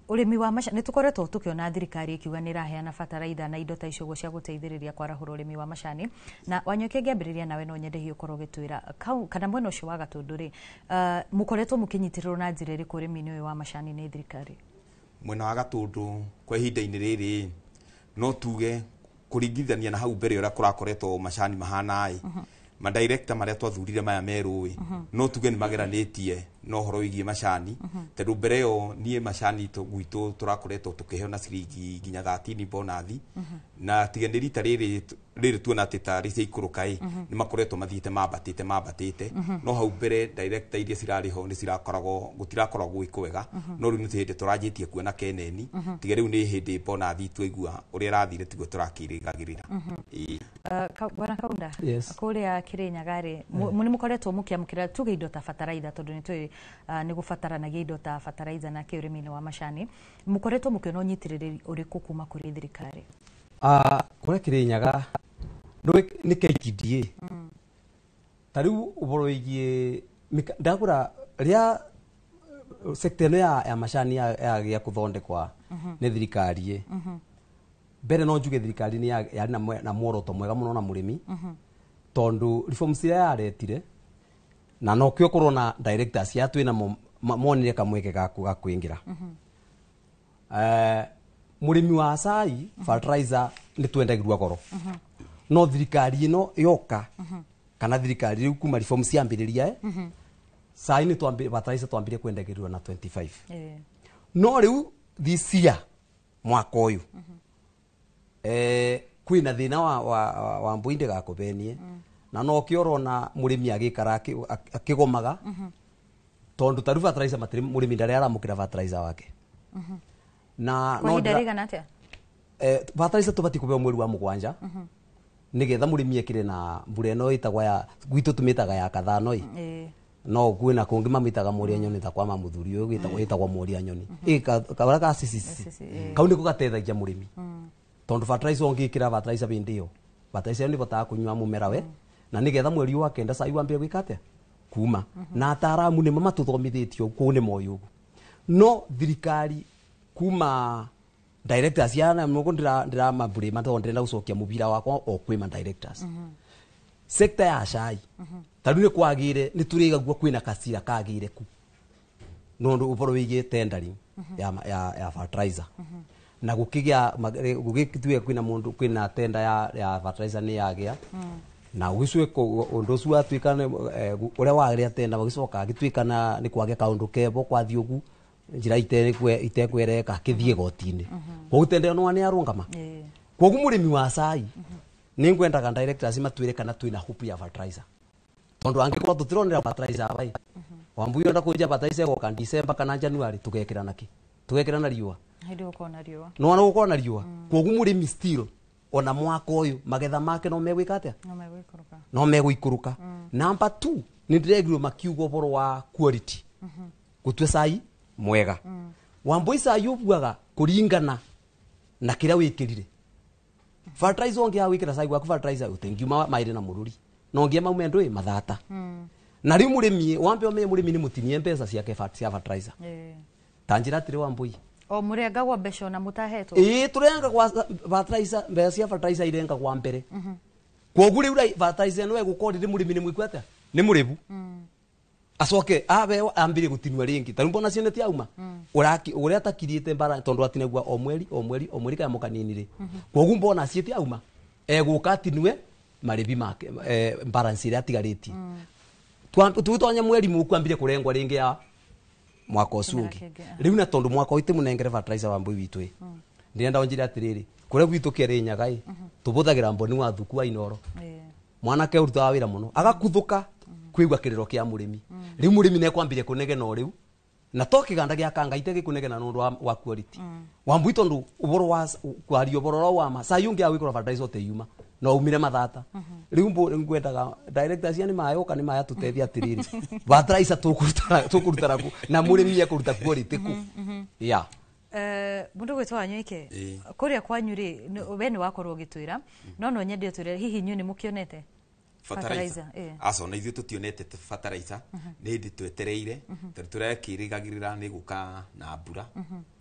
urimi wa macani nĩ tũkoretwo tũkĩona thirikari ĩkiuga nĩ ĩraheana bataraitha na indo ta icio cia gũteithĩrĩria kwarahũra ũrĩmi wa macani. Na Wanyuike ngĩambĩrĩria nawe no nyende hihi ũkorwo ũgĩtwĩra kana mwena ũcio wa Gatundu rĩ, mũkoretwo mũkĩnyitĩrĩrwo na njĩra ĩrĩkũ ũrĩmi-inĩ ũyũ wa macani nĩ thirikari? Mwena wa Gatundu kwa ihinda-inĩ rĩrĩ no tuge kũringithania na hau mbere ũrĩa kũrakoretwo macani mahana ĩ, madirector maria twathurire maya merũ ĩ no tuge nĩ mageranĩtie na ũhoro wĩgiĩ macani tondũ mbere ĩyo niĩ macani gwitũ tũrakoretwo tũkĩheo na ciringi nginya 13 bonathi na tiga nĩ rita rĩrĩ tuona atĩ tarĩ ciaikũrũka ĩ nĩ makoretwo mathiĩte mambatĩte no hau mbere director iria cirarĩ ho nĩ cirakoragwo gũtirakoragwo gwĩ kwega no rĩu nĩ hĩndĩ tũranjĩtie kuona keneni tiga rĩu nĩ hĩndĩ bonathi twaigua ũrĩa ĩrathire tiguo tũrakĩrĩgagĩrĩra. Bwana Kaunda, kũrĩa Kirinyaga rĩ nĩ mũkoretwo mũkĩamũkĩra tuge indo ta bataraitha tondũ nĩ tũĩ nĩ gũbataranagia indo ta bataraitha na kĩ ũrĩmi-inĩ wa macani, mũkoretwo mũkĩona ũnyitĩrĩri ũrĩkũ kuma kũrĩ thirikari? Kũrĩa Kirinyaga nĩ KTDA ta rĩu ũhoro wĩgiĩ ndagũra rĩa sekta ĩno ya macani yagĩa kũthondekwa nĩ thirikari ĩ mbere no njuge thirikari nĩ yarĩ na muoroto mwega mũno na mũrĩmi tondu reforms iria yaretire na no kio korona directors ya twina monire kamweke ga kwingira. Murimi wa cai fertilizer ni twendagirwa goro no thirikari ino yoka kana thirikari riu kuma reforms ciambiriria cai ni twambi fertilizer twambirie kwendagirwa na 25 no riu this year mwaka uyu kwina thina wa mbui ndigakubenie na no kiorona murimi agikara akigomaga tondu taru fertilizer matiri murimi ndari aramukira fertilizer wake na no ndari atia fertilizer tubati kubeo mweri wa mugwanja nigetha murimi ekire na mbura ino itagwa ya gwitu tumitaga ya kathano i no kwina kungi mamitaga muria nyoni ta kwa mamuthuri uyu gitagwa muria nyoni kabara ka sisi kau niko gatethagia murimi tondu fertilizer ungikira fertilizer bindi yo fertilizer ni botaga kunywa mumera we na nigetha mweri wa kenda cai wambie gwika atia kuma na ataramu ni matuthomithitio kuu ni moyo no thirikari kuma directors yana mugo ndira mabure matondu ndira gucokia mubira wakwa o kwima directors sector ya cai taru ni kwagire ni turigagua kwina kacira kagire ku nondu uboro wigie tendering ya fertilizer na gukigia gugitue kwina mundu kwina tenda ya fertilizer ni yagia na ugicwe undu ucio watuika uria wagiria tenda magicoka agituika na ni kwage kaundu kebo kwathi ugu njira itekwereka kithie gotini koguo tenda no ni arungama koguo murimi wa cai ni ngwendaga directors matwire kana twina hope ya fertilizer tondu angikorwo tutironera fertilizer bai wambuyo nda kunja fertilizer goka December kana January tugekira naki Tugekira na riua. Hindi gukorwo na riua. No ona gukorwo na riua. Kwoguo mũrĩmi still ona mwaka ũyũ magetha make no megwĩka atĩa? No megũikũrũka. No megũikũrũka. Number 2 nĩ ndĩregirwo makiuga ũhoro wa quality. Gũtua cai mwega. Wambui cai ũbuaga kũringana na kĩrĩa wĩkĩrire. Fertilizer ũngĩ wĩkĩra cai waku fertilizer ũtingiuma maĩrĩ na mũrũri. No ngie maume ndũĩ mathata. Na rĩu mũrĩmi wambe ũmenye mũrĩmi nĩ mũtinie mbeca ciake cia fertilizer. Ta njĩra atĩrĩ Wambui. O mũrengagwo mbeca ona mũtahetwo. Ĩĩ tũrengagwa fertilizer, mbeca cia fertilizer irengagwa mbere. Kwoguo rĩu fertilizer ĩno ĩgũkorwo rĩrĩ mũrĩmi nĩ mwĩku atĩa? Nĩ mũrĩbu. Acoke abe ambire gutinwa ringi taru mbona cione ti auma uraki uria takirite mbara tondu atinegwa o mweri o mweri o mweri kana mukanini ri kwoguo mbona cie ti auma eguka atinwe maribi make balance iria atigarĩtie tutonya mweri muku ambire kurengwa ringi ya mwaka ucio ungi riu na tondu mwaka uyu timunengere fertilizer wa mbui witu i ndirenda unjire atiriri kuria gwitu Kirinyaga i tubuthagira mboni wa thuku wa Inoro mwanake urutaga wira muno agakuthuka kwigua kiriro kia murimi riu murimi nekwambirie kunegena o riu na to kiganda gia kangaite gikunegena nundu wa quality Wambui tondu uboro wa kwaria uboro wa ma sai ungi awikora fertilizer uteyuma no umire mathata riu ngwendaga director cia ni mayoka ni maya tutethia atiriri fertilizer tukuruta ku na murimi ekuruta quality ku ya mundu gwitwo Wanyoike kuria kwanyu ri we ni wakorwo ugitwira no nyende utwire hihi inyuĩ ni mukionete fertilizer aco na ithuĩ tũtionete fertilizer nĩ hĩndĩ twetereire tondũ tũrekĩrĩgagĩrĩra nĩ gũka na mbura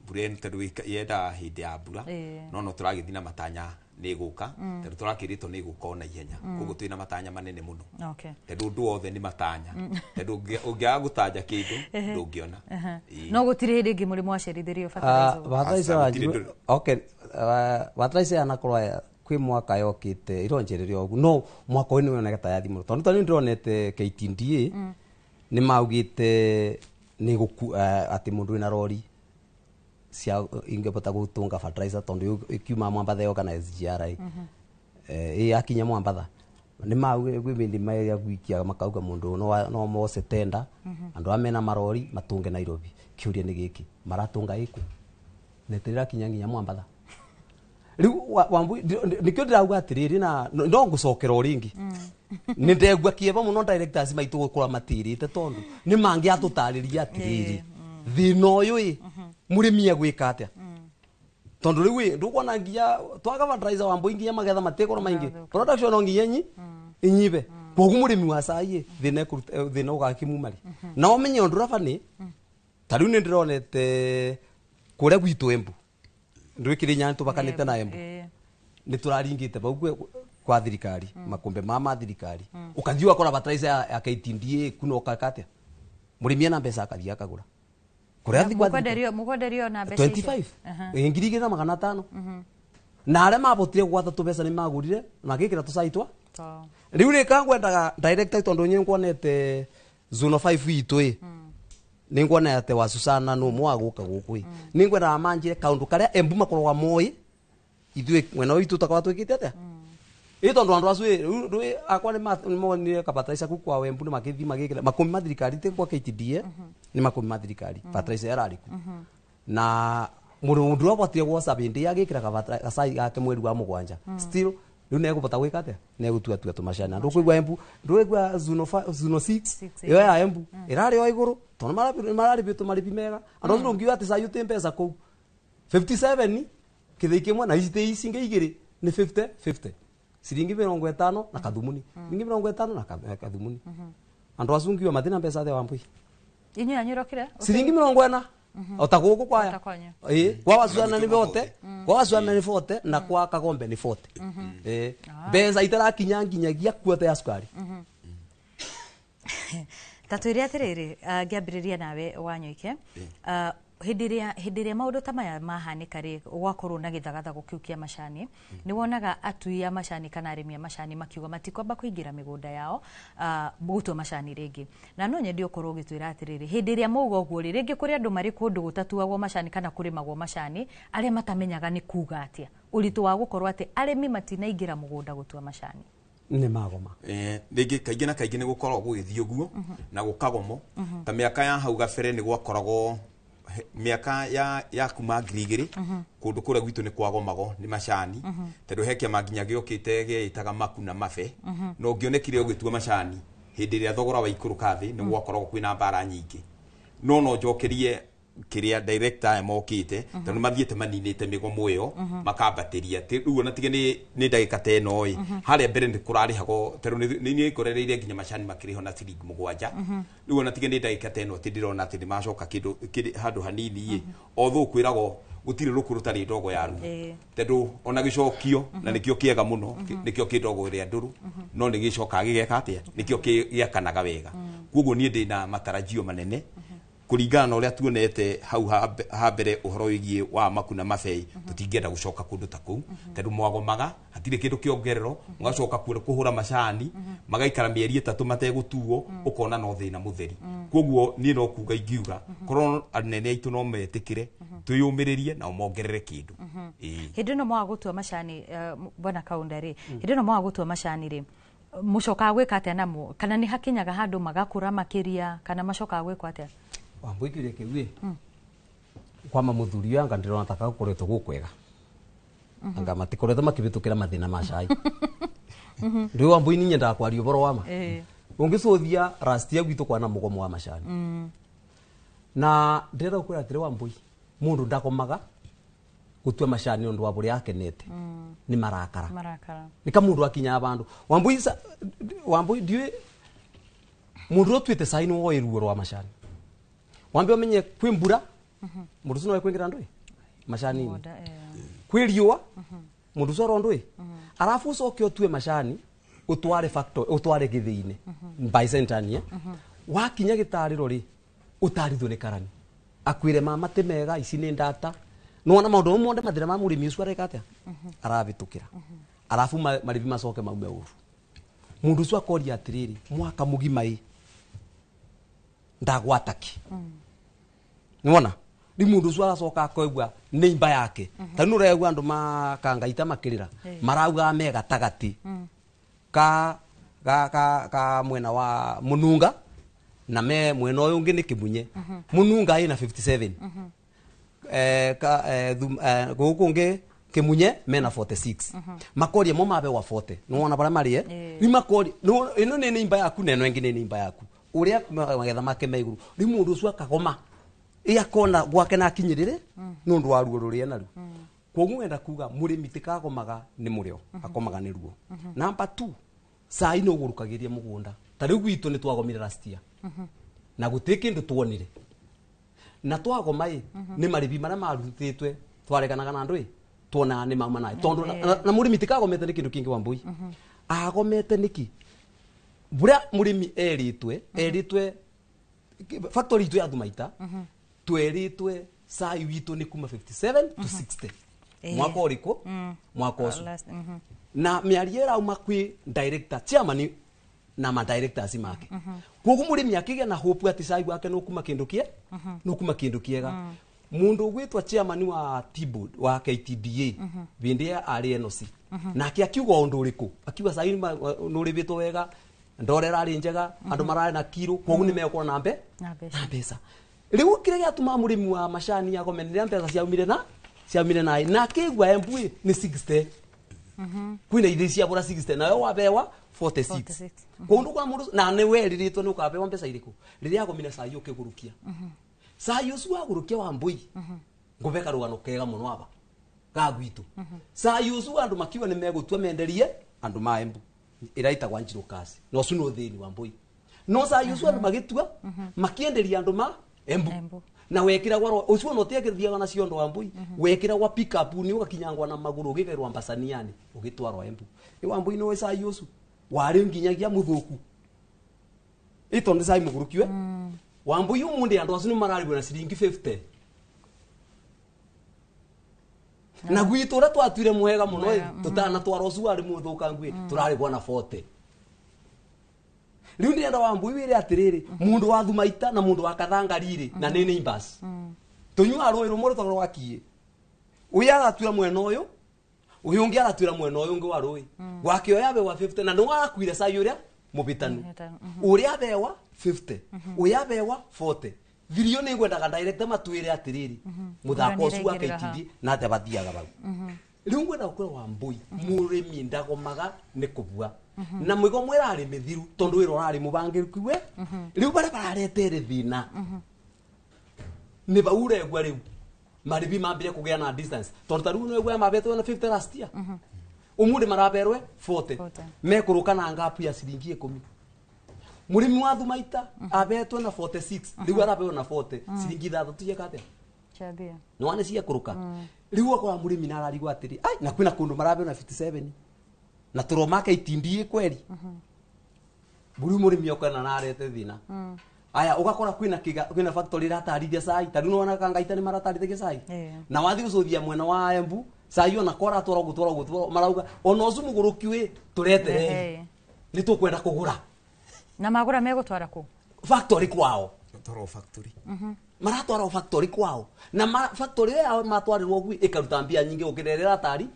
mbura ĩno tondũ yendaga hĩndĩ ya mbura no tũragĩthiĩ na matanya nĩ gũka tondũ tũrakĩrĩtwo nĩ gũka ona ihenya koguo twĩna matanya manene mũno tondũ ũndũ wothe nĩ matanya tondũ ũngĩaga gũtanya kĩndũ ndũngĩona. No gũtirĩ hĩndĩ ĩngĩ mũrĩ mwacerithĩrio fertilizer? Okay, fertilizer yanakorwo kwi mwaka yokite ironjererio ogu no mwaka uyu niwoneka ta yathi muno tondu tani ndironete KTDA ni maugite ni guku ati mundu wina rori cia ingibota gutunga fertilizer tondu ikiuma Mwambatha yoka na SGR yakinya Mwambatha ni maugire kwi bindi mai gwikia makauga mundu no mose tenda andu amena marori matunge Nairobi kiuria ni giki maratunga iku netirira kinya nginya Mwambatha riu Wambui nikio ndirauga atiriri na no ngucokera o ringi ni ndegua kieba muno directors maitu gukora matirite tondu ni mangi atutariria atiriri thina uyu i murimi egwika atia tondu riu ndukwona nginya twaga fertilizer Wambui nginya magetha matikorwo maingi production no nginya inyibe koguo murimi wa cai thina thina ugakimuma ri na umenye undu urabani ta riu ni ndironete kuria gwitu Embu ndwikire nyanya tubakanite na Embu ni turaringite bau kwa thirikari makombe ma thirikari ukathii ukakora fertilizer ya KTDA kuno ukakatia murimi ena mbeca akathii akagura kuria thikwa mukwenderio na mbeca 25 2,500 na aria mabotire gwatha tubeca ni magurire magikira tucai twa riu ri kangwendaga director tondu nyi ngwonete zone 5 itu i ningwona ate wa Susana no mwa guka guku ningwendaga manjire kaundu karia Embu makoragwa moi ithuĩ mwena witu takorwa twikite atia ĩ tondu andu acu ĩ akwa nĩ monire kabataica ku kwa Embu nĩ makĩthi magĩkĩra makũmi ma thirikari ti kwa KTDA nĩ makũmi ma thirikari fertilizer yararĩ ku na mũndũ ũrĩa gwoca bĩndĩ agĩkĩra gacai gake mweri wa 7 still riu negũbota gwĩka atĩa negũtua tua tũmacani na ndũkũigua Embu ndũigua zuno 6 ĩyo ya Embu ĩrarĩ o igũrũ tondũ mararĩbĩtwo marĩbi mega andũ acio ndũngiuga atĩ cai ũtĩ mbeca kũu 57 kĩthĩi kĩmwe na ici tĩ ici ingĩ igĩrĩ nĩ 50 50 ciringi 50 na kathumuni ciringi 50 na kathumuni andũ acio ngiuga matina mbeca thĩ Wambui inyuĩ anyurokire ciringi 40 ota guku kwaya eh kwa Wasuana ni bote kwa Wasuana ni 40 na kwa Kagombe ni 40 eh mbeca itarakinya nginyagia kuota ya sukari. Ta twire atiriri ngiambiriria nawe Wanyoike hindi ria maundu ta maya mahanika ri gwakorwo na githagathago kiu kia macani ni wonaga atui a macani kana arimi a macani makiuga matikwamba kuingira migunda yao gutua macani ringi na no nyende ukorwo ugitwira atiriri hindi ria mauga uguo ri ringi kuri andu mari kundu gutatuagwo macani kana kurimagwo macani aria matamenyaga ni kuga atia uritu wa gukorwo ati arimi matinaingira mugunda gutua macani ni magoma ringi kaingi na kaingi ni gukorwo gugithii uguo na gukagomo ta miaka ya hau gabere ni gwakoragwo Mĩaka ya kuma 2000 kũndũ kũrĩa gwitũ nĩ kwagomagwo nĩ macani, tondũ he kĩama nginya gĩokĩte gĩetaga maku na mabe, na ũngĩonekire ũgĩtua macani hĩndĩ ĩrĩa thogora wa ikũrũka thĩ, nĩ gwakoragwo kwĩna mbara nyingĩ. No njokerie kĩrĩa director aya mokĩte, tondũ mathiĩte maninĩte mĩgomo ĩyo, makambatĩria. Rĩu ona tige nĩ ndagĩka ta ĩno ĩ, harĩa mbere nĩ kũrarĩhagwo, tondũ nĩ niĩ ngorereire nginya macani makĩrĩhwo na ciringi 7. Rĩu ona tige nĩ ndagĩka ta ĩno atĩ ndĩrona atĩ nĩ macoka kĩndũ handũ hanini ĩ, although kwĩragwo gũtirĩ rũkũ rũtarĩ ndogo yaruo, tondũ ona gĩcokio na nĩkĩo kĩega mũno, nĩkĩo kĩ ndogo ĩrĩa ndũrũ, no nĩ gĩcokaga gĩgeka atĩa, nĩkĩo gĩakanaga wega. Koguo niĩ ndĩna matarajio manene kũringana na ũrĩa tuonete hau ha mbere ũhoro wĩgiĩ wa maku na mabei. Tũtingĩenda gũcoka kũndũ ta kũu, tondũ mwagomaga hatirĩ kĩndũ kĩongererwo, mũgacoka kũhũra macani magaikara mĩeri 3 mategũtuo, ũkona no thĩna mũtheri. Koguo niĩ no kuga ingiuga korwo anene aitũ no metĩkĩre twĩyũmĩrĩrie na mongerere kĩndũ. Hĩndĩ ĩno mwaga gũtua macani, bwana Kaunda rĩ, hĩndĩ ĩno mwaga gũtua macani rĩ, mũcokaga gwĩka atĩa namo? Kana nĩ hakinyaga handũ magakũra makĩria, kana macokaga gwĩkwo atĩa? Wambui kĩũria kĩu ĩ, kwama mũthuri ũyũ anga ndĩrona ta gakoretwo gũkwega, anga matikoretwo makĩhĩtũkĩra mathĩna ma cai. Rĩu Wambui, niĩ nyendaga kwaria ũhoro wa ma. Ũngĩcũthia rastia gwitũ kwana mũgomo wa macani, na ndĩrenda gũkwĩra atĩrĩ Wambui, mũndũ ndagomaga gũtua macani ũndũ wa bũrĩa akenete, nĩ marakara. Marakara. Nĩ ka mũndũ akinyaga bandũ Wambui, Wambui, ndiũĩ mũndũ ũrĩa ũtuĩte cai nĩ woĩ ruo rwa macani. Wambe ũmenye kwĩ mbura, mũndũ ũcio no ekwĩngĩra ndũĩ macani-inĩ, kwĩ riũa, mũndũ ũcio aro ndũĩ, arabu ũcoke ũtue macani ũtware factory, ũtware gĩthĩi-inĩ by centania. Wakinya gĩtarĩro rĩ, ũtarithwo nĩ karani akwĩre mama ti mega, ici nĩ ndata. Nĩwona maũndũ mamwe mothe mathĩna ma mũrĩmi ũcio areka atĩa, arabĩtũkĩra, arabu marĩbi macoke maume ũru. Mũndũ ũcio akoria atĩrĩrĩ, mwaka mũgima ĩ ndagwata ki? Nĩwona rĩu mũndũ ũcio aracoka akoigua nĩ imba yake. Ta rĩu nĩũraigua andũ makangaita makĩrĩra, maraugaga me gatagatĩ ka ka ka ka mwena wa Mununga na me mwena ũyũ ũngĩ nĩ Kĩmunye. Mununga ĩna 57, ka gũkũ ũngĩ Kĩmunye mena 46. Makoria mo mabewa 40. Nĩwona barĩa marĩ, eh? Rĩu makoria ĩno nĩ imba yaku na ĩno ĩngĩ nĩ imba yaku, ũrĩa magetha make me igũrũ. Rĩu mũndũ ũcio akagoma ĩ akona gwake na akinyĩrĩre nĩ ũndũ wa ruo rũrĩa naruo. Koguo wenda kuga mũrĩmi tikagomaga nĩ mũrĩo, akomaga nĩ ruo. Number 2, cai nĩ ũgũrũkagĩria mũgũnda. Ta rĩu gwitũ nĩ twagomire last year na gũtirĩ kĩndũ tuonire, na twagoma ĩ, nĩ marĩbi marĩa marutĩtwe twareganaga na andũ ĩ, tuonaga nĩ mauma naĩ, tondũ na mũrĩmi tikagomete nĩ kĩndũ kĩngĩ Wambui, agomete nĩkĩ? Bũrĩa mũrĩmi erĩtwe, erĩtwe factory itũ ya Thumaita, twerĩtwe cai witũ nĩ kuma 57 to 60. Mwaka ũrĩkũ? Mwaka ũcio. Na mĩario ĩrauma kwĩ director, chairman na ma directors make. Koguo mũrĩmi akĩgĩa na hope atĩ cai wake nũkuma kĩndũ kie, nũkuma kĩndũ kĩega. Mũndũ ũgwĩtwo chairman wa T-board wa KTDA, hĩndĩ ĩyo arĩ NOC, nake akiuga ũndũ ũrĩkũ? Akiuga cai nũrĩbĩtwo wega, ndore ĩrarĩ njega, andũ mararĩ na kiro, koguo nĩ megũkorwo na mbe Na mbeca. Na mbeca. Rĩu kĩrĩa gĩatũma mũrĩmi wa macani agome nĩ rĩrĩa mbeca ciaumire na ciaumire naĩ, na akĩigua Embu nĩ 60, kwĩna ithĩ ciabũra 60, nayo wabewa 46. 46. Kũndũ kwa mũndũ na nĩ werĩrĩtwo nĩ ũkabewa mbeca irĩkũ rĩrĩa agomire cai ũkĩgũrũkia. Cai ũcio wagũrũkia Wambui, ngũbe karũgano kega mũno aba ga gwitũ. Cai ũcio andũ makiuga nĩ megũtua menderie andũ ma Embu ĩraitagwa Njirũ kasi, na ũcio nĩ ũthĩni Wambui. No cai ũcio andũ magĩtua makĩenderia andũ ma Embu, na wekĩragwa ũcio ona ũtiagĩthiaga na ciondo Wambui, wekĩragwa pick-up nĩ ũgakinyangwa na magũrũ, ũgĩkerwo Ambasaniani ũgĩtwarwo Embu. Ĩ Wambui, nĩ cai ũcio warĩ nginyagia mũthũku ĩ, tondũ nĩ cai mũgũrũkiwe Wambui. Ũmũthĩ andũ acio nĩ mararĩhwo na ciringi 50, na gwitũ ũrĩa twatuire mwega mũno ĩ, tũtanatwara ũcio warĩ mũthũkangu ĩ, tũrarĩhwo na 40. Rĩu ndĩrenda Wambui wĩre atĩrĩrĩ, mũndũ wa Thumaita na mũndũ wa Kathangari rĩ, na nĩ neighbors, tũnyuaga rũĩ rũmwe rũtagwo rwa Kiĩ. Ũyũ aratuĩra mwena ũyũ, ũyũ ũngĩ aratuĩra mwena ũyũ ũngĩ wa rũĩ gwake. Ũyũ abewa 50 na nĩ wakuire cai ũrĩa mũbĩtanu, ũrĩa abewa 50, ũyũ abewa 40. Thirio nĩ ngwendaga director matwĩre atĩrĩrĩ mũthako ũcio wa KTD na atĩa bathiaga bau. Rĩu ngwenda gũkwĩra Wambui mũrĩmi ndagomaga nĩ kũbua na mĩgomo ĩrarĩ mĩthiru tondũ wĩra ũrarĩ mũbangĩrĩku we. Rĩu barĩa bararetere thĩna nĩ bau ũregua rĩu marĩbi mambire kũgĩa na distance tondũ ta rĩu nĩgua mabetwo na 50 last year ũmũthĩ maraberwe 40 mekũrũka na ngapu ya ciringi 10. Mũrĩmi wa Thumaita abetwo na 46 rĩu araberwo na 40 ciringi 6 cieka atĩa Chabia. nĩwane ciekũrũka. Rĩu ũgakora mũrĩmi nararigwo atĩrĩ ai na kwĩna kũndũ maraberwo na 57 na tũromake itindie kweri buru mũrĩmi okana narete thĩna. Aya ũgakora kwĩna kwĩna factory ĩratarithia cai ta rĩu nĩwona Kangaita nĩ maratarithia cai na wathi gũcũthia mwena wa Embu cai ona kora twara gũtwara gũtwara marauga ona ũcio mũgũrũki wĩ tũretere nĩ tũkwenda kũgũra na magũra megũtwara kũ factory kwao. Twarwo factory maratwarwo factory kwao na factory yao matwarirwo gwi ĩkaruta mbia nyingĩ gũkĩra ĩrĩa ĩratari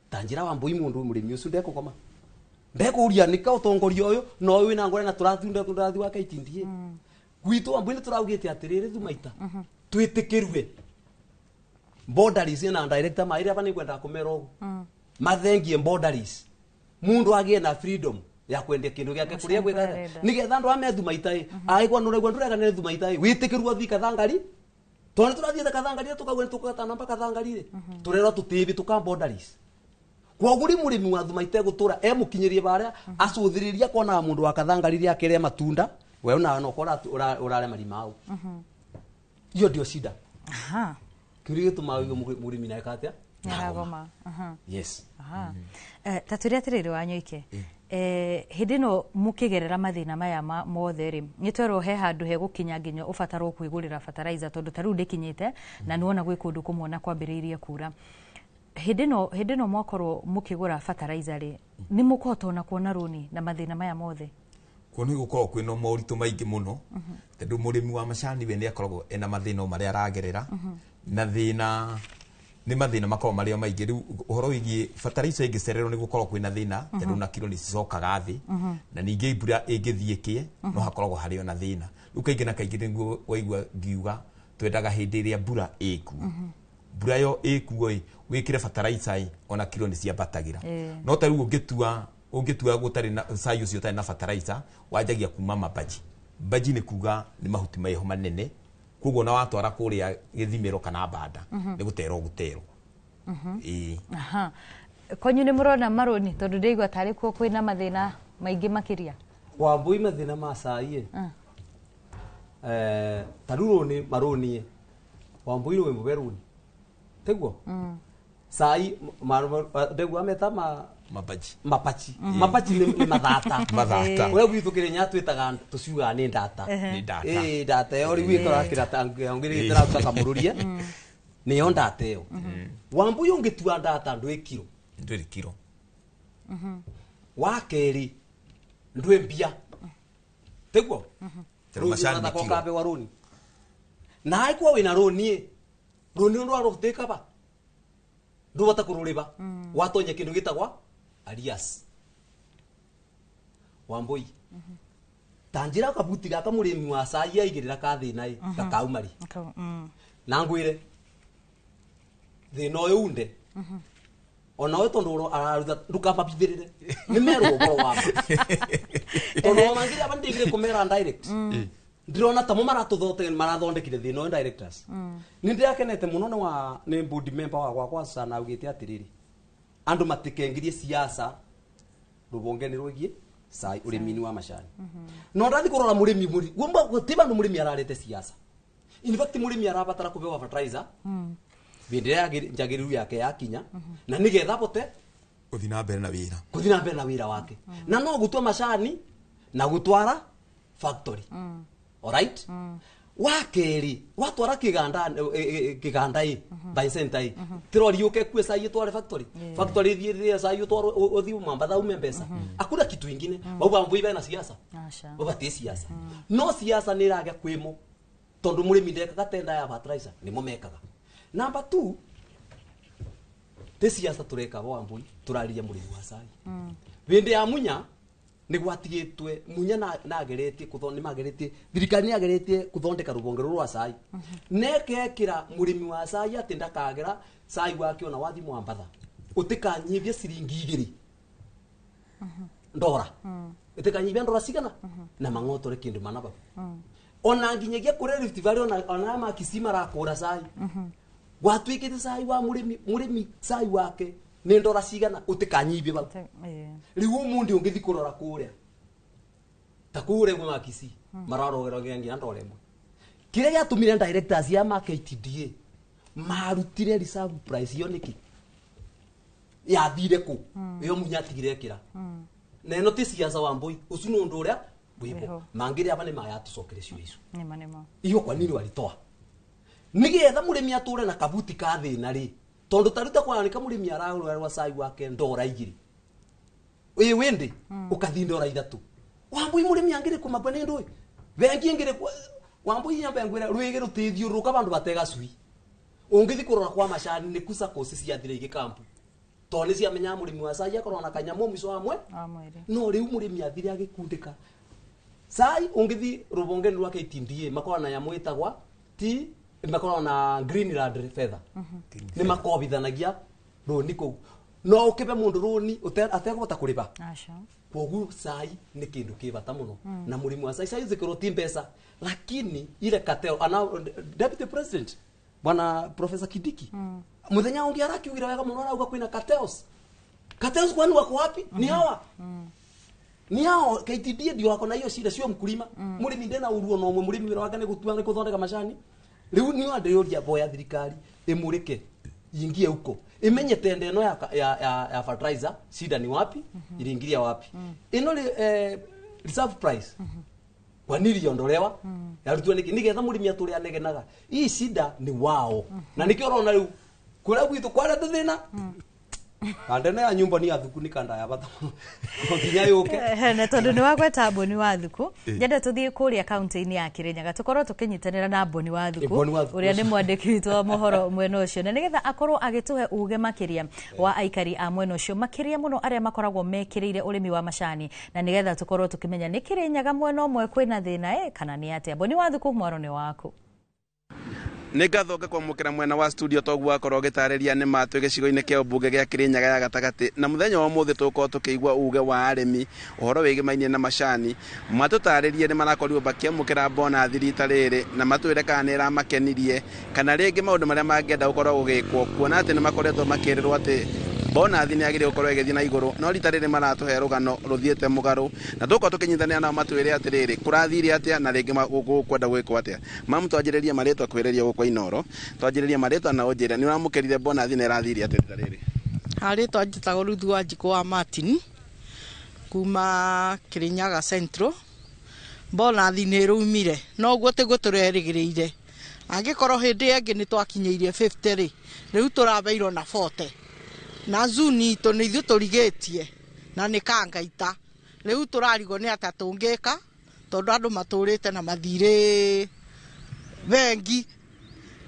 ta njĩra Wambui mũndũ mũrĩmi ũcio ndekũkoma ndekũria nĩka ũtongoria ũyũ na ũyũ wĩna ngore na tũrathunda tũrathi wa KTDA gwitũ Wambui nĩ tũraugĩte atĩrĩrĩ Thumaita twĩtĩkĩrue boundaries na director maĩrĩa aba nĩngwendaga kũmera ũguo mathengie boundaries mundu agĩe na freedom ya kwendia kindu giake kuria gwika nigetha andu ame Thumaita ĩ aigua nuraigua nduregane Thumaita ĩ wĩtĩkĩrwo athii Kathangari tondũ tũrathiĩte Kathangari tũkaigua nĩtũkũgatana mpaka Kathangari rĩ tũrerwo tũtĩbĩtũka boundaries. Kwoguo rĩ mũrĩmi wa Thumaita egũtũra emũkinyĩrie barĩa acũthĩrĩria konaga mũndũ wa Kathangari rĩ akĩrĩa matunda we onawe no ũkora ũrarĩa marimau. Iyo ndio shida. Kĩũria gĩtũmaga ũigue mũrĩmi neka atĩa Nĩaragoma. Yes. Ta twĩre atĩrĩrĩ Wanyoike hĩndĩ ĩno mũkĩgerera mathĩna maya mothe rĩ nĩ twerwo he handũ hegũkinya nginya ũbatarwo kwĩgũrĩra fertilizer tondũ ta rĩu ndĩkinyĩte na nĩwona gwĩ kũndũ kũmwe na kwambĩrĩirie kura. Hĩndĩ ĩno mwakorwo mũkĩgũra fertilizer rĩ nĩ mũkũhota ona kuona rũni na mathĩna maya mothe? Kuona gũkorwo kwĩna moritũ maingĩ mũno tondũ mũrĩmi wa macani we nĩakoragwo ena mathĩna marĩa aragerera na thĩna nĩ mathĩna makoragwo marĩ o maingĩ. Rĩu ũhoro wĩgiĩ fertilizer ĩngĩcererwo nĩ gũkorwo kwĩna thĩna tondũ na kiro nĩ cicokaga thĩ na ningĩ mbura ĩngĩthiĩ ĩkĩe no hakoragwo harĩ ona thĩna. Rĩu kaingĩ na kaingĩ nĩguo waigua ngiuga twendaga hĩndĩ ĩrĩa mbura ĩkuo mbura yo ĩkuo ĩ wĩkĩre fertilizer ĩ ona kiro nĩ ciambatagĩra. No ta rĩu ũngĩtua gũtarĩ na cai ũcio ũtarĩ na fertilizer wanjagia kuma mabaji. Baji nĩ kuga nĩ mahuti meho manene koguo na watwara kũrĩa gĩthimĩro kana banda nĩ gũterwo gũterwo. Aha. Kwanyu nĩ mũrona marũni tondũ ndĩigua tarĩ kuo kwĩna mathĩna maingĩ makĩria? Wambui mathĩna ma cai ĩ ta rĩu rũni marũni Wambui rwĩ mũbe rũni tiguo cai ndĩgua meta mabaji mapachi mapachi nĩ mathata mathata ũrĩa gwitũ Kĩrĩnya twĩtaga tũciugaga nĩ ndata ĩ ndata ĩyo rĩu ĩkora kĩrata ngĩrĩtĩra kamũrũrie nĩyo ndata ĩyo. Wambui ũngĩtua ndata ndwĩ kiro ndwĩ kiro wa kerĩ ndwĩ mbia tiguo rũni wa rũni na aigua wĩna rũni ĩ rũni rwarũtĩkaba ndũbata kũrũrĩba watonya kĩndũ gĩtagwa arias. Wambui ta njĩra kabuti gaka mũrĩmi wa cai aigĩrĩra ka thĩna ĩ gakauma rĩ na ngwĩre thĩna ũyũ unde ona we tondũ araruta ndũkamabithĩrĩre nĩ merwo ũhoro wa ma tondũ mangĩrĩa aba ndĩgire kũmera direct ndĩrona tamo marathondekire thĩna ũyũ directors. Nĩ ndĩrakenete mũno nĩ wa nĩ board member wa gwakwa sana augĩte atĩrĩrĩ andũ matikengirie siasa rũbonge nĩ rwĩgiĩ cai ũrĩmi-inĩ wa macani. No ndathi kũrora mũrĩmi gũtirĩ handũ mũrĩmi ararete siasa. In fact mũrĩmi arabatara kũbewa fertilizer hĩndĩ ĩrĩa njagĩrĩru yake yakinya na nĩgetha abote gũthiĩ na mbere na wĩra gũthiĩ na mbere na wĩra wake na no gũtua macani na gũtwara factory. Alright? Wa kerĩ watwara kĩganda kĩganda ĩ by center ĩ tirori yũke kue cai ĩtware factory factory ĩthiĩ ĩrĩe cai ũtwarwo ũthiĩ Mombatha ume mbeca akuna kitu ingine bau Wambui bena siasa babatie siasa no siasa nĩ ĩragĩa kwĩmo tondũ mũrĩmi ndekaga tenda ya fertilizer nĩmo mekaga. Number 2 ti siasa tũreka Wambui tũrariria mũrĩmi wa cai hĩndĩ ya munya Nĩ gwatigĩtwe munya na ageretie kuthondeka mageretie thirikari nĩ ageretie kuthondeka rubonge rwa cai nekekira murimi wa cai ati ndakagera cai wake ona wathi mwambatha utikanyivia ciringi 2 ndora utikanyivia ndora cigana na mang'otore kindu mana babu ona nginyagia kure Rift Valley ona makisi marakura cai gwatuikite cai wa murimi cai wake ni ndora cigana utikanyibie bau riu umundi ungithi kurora kuria ta kuria gwa makisi mararogera nginya ndora imwe kiria giatumire directors ya ma KTDA marutire reserve price yo niki yathire ku iyo munyatigire kira na ino ti siasa wa mbui ucu ni undu uria wibo mangire aba ni maya tucokere cio icu nima iyo kwa nini walitoa nigetha murimi ature na kabuti ka thina ri tondu taruta kwanika murimi ararwa cai wake ndora 2 wi windi ukathi ndora 3 wambui murimi angire kumabwa ni ndui bengi ingire wambui nyamba ngwira rwige rutithiuruka bandu batega cui ungithi kurora kwa macani ni kusa kosi ciathire igikampu to ni ciamenya murimi wa cai akorwo na kanyamu mwico wa mwe no riu murimi athire agikundika cai ungithi rubonge rwa KTDA makorwo na nyamu itagwa ti makorwo na Greenland feather ni makobithanagia roni kuu no ukibe mundu roni ategũhota kũrĩba kwoguo cai ni kindu ki bata muno na murimi wa cai cai zikirwo ti mbeca lakini ile cartel ana deputy president bwana Professor Kindiki muthenya ungi arakiugira wega muno arauga kwina cartels kwani wako wapi ni hawa ni hao KTDA ndio wako na hiyo shida sio mkulima murimi ndena uruo no mwe murimi wira wake ni gutua ni kuthondeka macani riu ni andĩrĩria boya thirikari imurike ingie huko imenye tende ino ya fertilizer shida ni wapi iliingilia wapi ino reserve price kwa nini yondolewa yarutwa niki nigetha murimi ature anegenaga hii shida ni wao na nikio urona riu kuria gwitu kwara tuthina kanda ya nyumba ni athuku ni kanda ya bata nginya yuke na tondu ni wagweta Mboni wa Thuku nyende tuthie kuria kaunti-ini ya Kirinyaga tukorwo tukinyitanira na Mboni wa Thuku uria ni mwandiki witu wa mohoro mwena ucio na nigetha akorwo agituhe uge makiria wa aikari a mwena ucio makiria muno aria makoragwo mekiriire urimi wa macani na nigetha tukorwo tukimenya ni Kirinyaga mwena umwe kwina thina kana ni atia. Mboni wa Thuku mwaro ni waku. Nĩ ngatho kwamũkĩra mwena wa studio toguo akorwo gĩtarĩria nĩ matũ gĩcigo-inĩ kĩa ũmbunge gĩa Kĩrĩnyaga ya gatagatĩ na mũthenya wa ũmũthĩ tũgũkorwo tũkĩigua uge wa arĩmi ũhoro wĩgĩmainie na macani matũtarĩrie nĩ marakorirwo makĩamũkĩra bonathi rita rĩrĩ na matwĩre kana nĩ ĩramakenirie kana rĩngĩ maũndũ marĩa mangĩenda gũkorwo gũgĩkwo kuona atĩ nĩ makoretwo makĩrĩrwo atĩ bonathi nĩ yagĩrĩire gũkorwo ĩgĩthiĩ na igũrũ no rita rĩrĩ maratũhe rũgano rũthiĩte mũgarũ na tũgũkorwo tũkĩnyitanĩra nao matwĩre atĩrĩrĩ kũrathire atĩa na rĩngĩ gũkwenda gwĩkwo atĩa. Mamu twanjĩrĩrie marĩtwa kwĩrĩria gũkũ Inooro twanjĩrĩrie marĩtwa na ũnjĩre nĩ ũramũkĩrire bonathi na ĩrathire atĩa rita rĩrĩ. Harĩtwa njĩtagwo Ruth wa Njikũ wa Martin kuma Kĩrĩnyaga Central. Bonathi nĩ ĩrũmire no ũguo tiguo tũrerĩgĩrĩire angĩkorwo hĩndĩ ĩngĩ nĩ twakinyĩirie 50 rĩ rĩu tũrabeirwo na 40 na zuni itũ nĩ ithuĩ tũrigĩtie na nĩ kangaita rĩu tũrarigwo nĩ atĩa tũngĩka tondũ andũ matũrĩte na mathirĩ bengi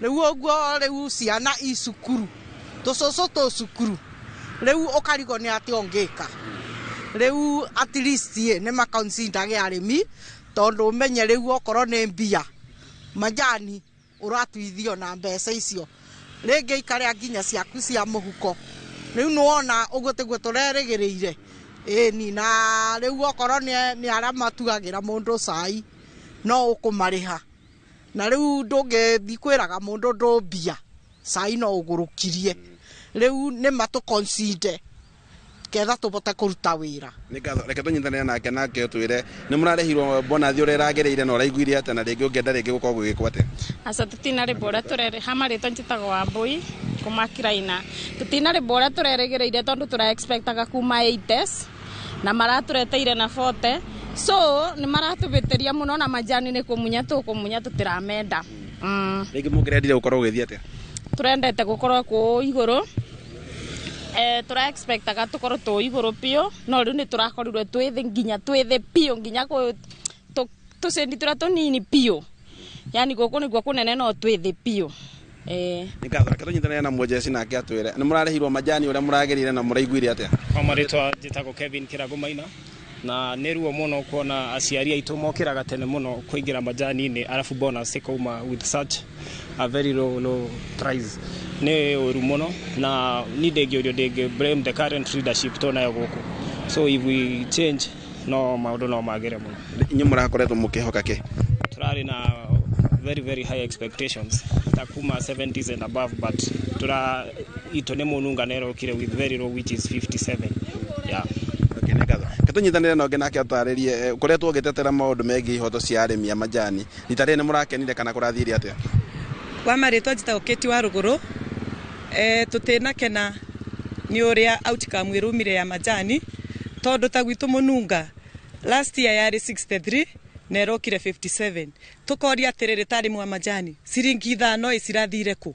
rĩu ũguo rĩu ciana i cukuru tũcũcũ tũ cukuru rĩu ũkarigwo nĩ atĩa ũngĩka rĩu at least nĩ maconsidage arĩmi tondũ ũmenye rĩu okorwo nĩ mbia majani ũratuithio na mbeca icio rĩngĩ ikarĩa nginya ciaku cia mũhuko rĩu nĩwona ũguo tiguo tũrerĩgĩrĩire ĩni na rĩu okorwo nĩ arĩa matuagĩra mũndũ cai no ũkũmarĩha na rĩu ndũngĩthiĩ kwĩraga mũndũ ndũmbia cai no ũgũrũkirie rĩu nĩ matũconside ketha tũbote kũruta wĩra. Nĩ ngatho reke tũnyitanĩre nake ũtwĩre nĩ mũrarĩhirwo bonathi ũrĩa ĩragĩrĩire na ũraiguire atĩa na rĩngĩ ũngĩenda rĩngĩ gũkorwo gũgĩkwo atĩa. Aca tũtinarĩbwo ũrĩa tũrerĩha marĩtwa njĩtagwo Wambui kuma Kiraina tũtinarĩbwo ũrĩa tũrerĩgĩrĩire tondũ tũra expectaga kuma 80s na maratũreteire na 40 so nĩ maratũbĩtĩria mũno na majani nĩ kũmunya tũkũmunya tũtiramenda. Rĩngĩ mũngĩrendire gũkorwo gũgĩthiĩ atĩa? Tũrendete gũkorwo kũu igũrũ tura expectaga tukorwo tu iguru piu no riu ni turakorirwe twithi nginya twithi piu nginya tucendi turia tunini piu yani guku niguo kunene no twithi piu. Nĩ ngatho reke tũnyitanĩre na Mojesi nake atwĩre nĩ mũrarĩhirwo majani ũrĩa mũragĩrĩire na mũraiguire atĩa. Kwa marĩtwa njĩtagwo Kevin Kĩrago Maina Na nĩ ruo mũno kuona aciari aitũ mokĩraga tene mũno kũingĩra majani-inĩ, arabu bonus ĩkauma with such a very low price. Nĩ ũru mũno, na ni ndĩngĩũrio, ndĩngĩ blame the current leadership tũnayo gũkũ. So if we change, no maũndũ no magĩre mũno. Inyuĩ mũrakoretwo mũkĩhoka kĩ? Turarĩ na very very high expectations ta kuma 70s and above, but tura itũ nĩ mũnunga na ĩrokire with very low, which is 57, yeah. Okay, nĩ ngatho. Katũnyitanĩre na ũngĩ nake atarĩrie ũkoretwo ũgĩtetera maũndũ megiĩ ihoto cia arĩmi a majani. Rita rĩrĩ nĩ mũrakenire kana kũrathire atĩa? Kwa marĩtwa njĩtagwo Kate wa Rũgũrũ. Tũtinakena nĩ ũrĩa outcome ĩrumire ya majani, tondũ ta gwitũ mũnunga last year yarĩ 63 na ĩrokire 57. Tũkoria atĩrĩrĩ, ta arĩmi wa majani, ciringi 5 ĩ cirathire kũ?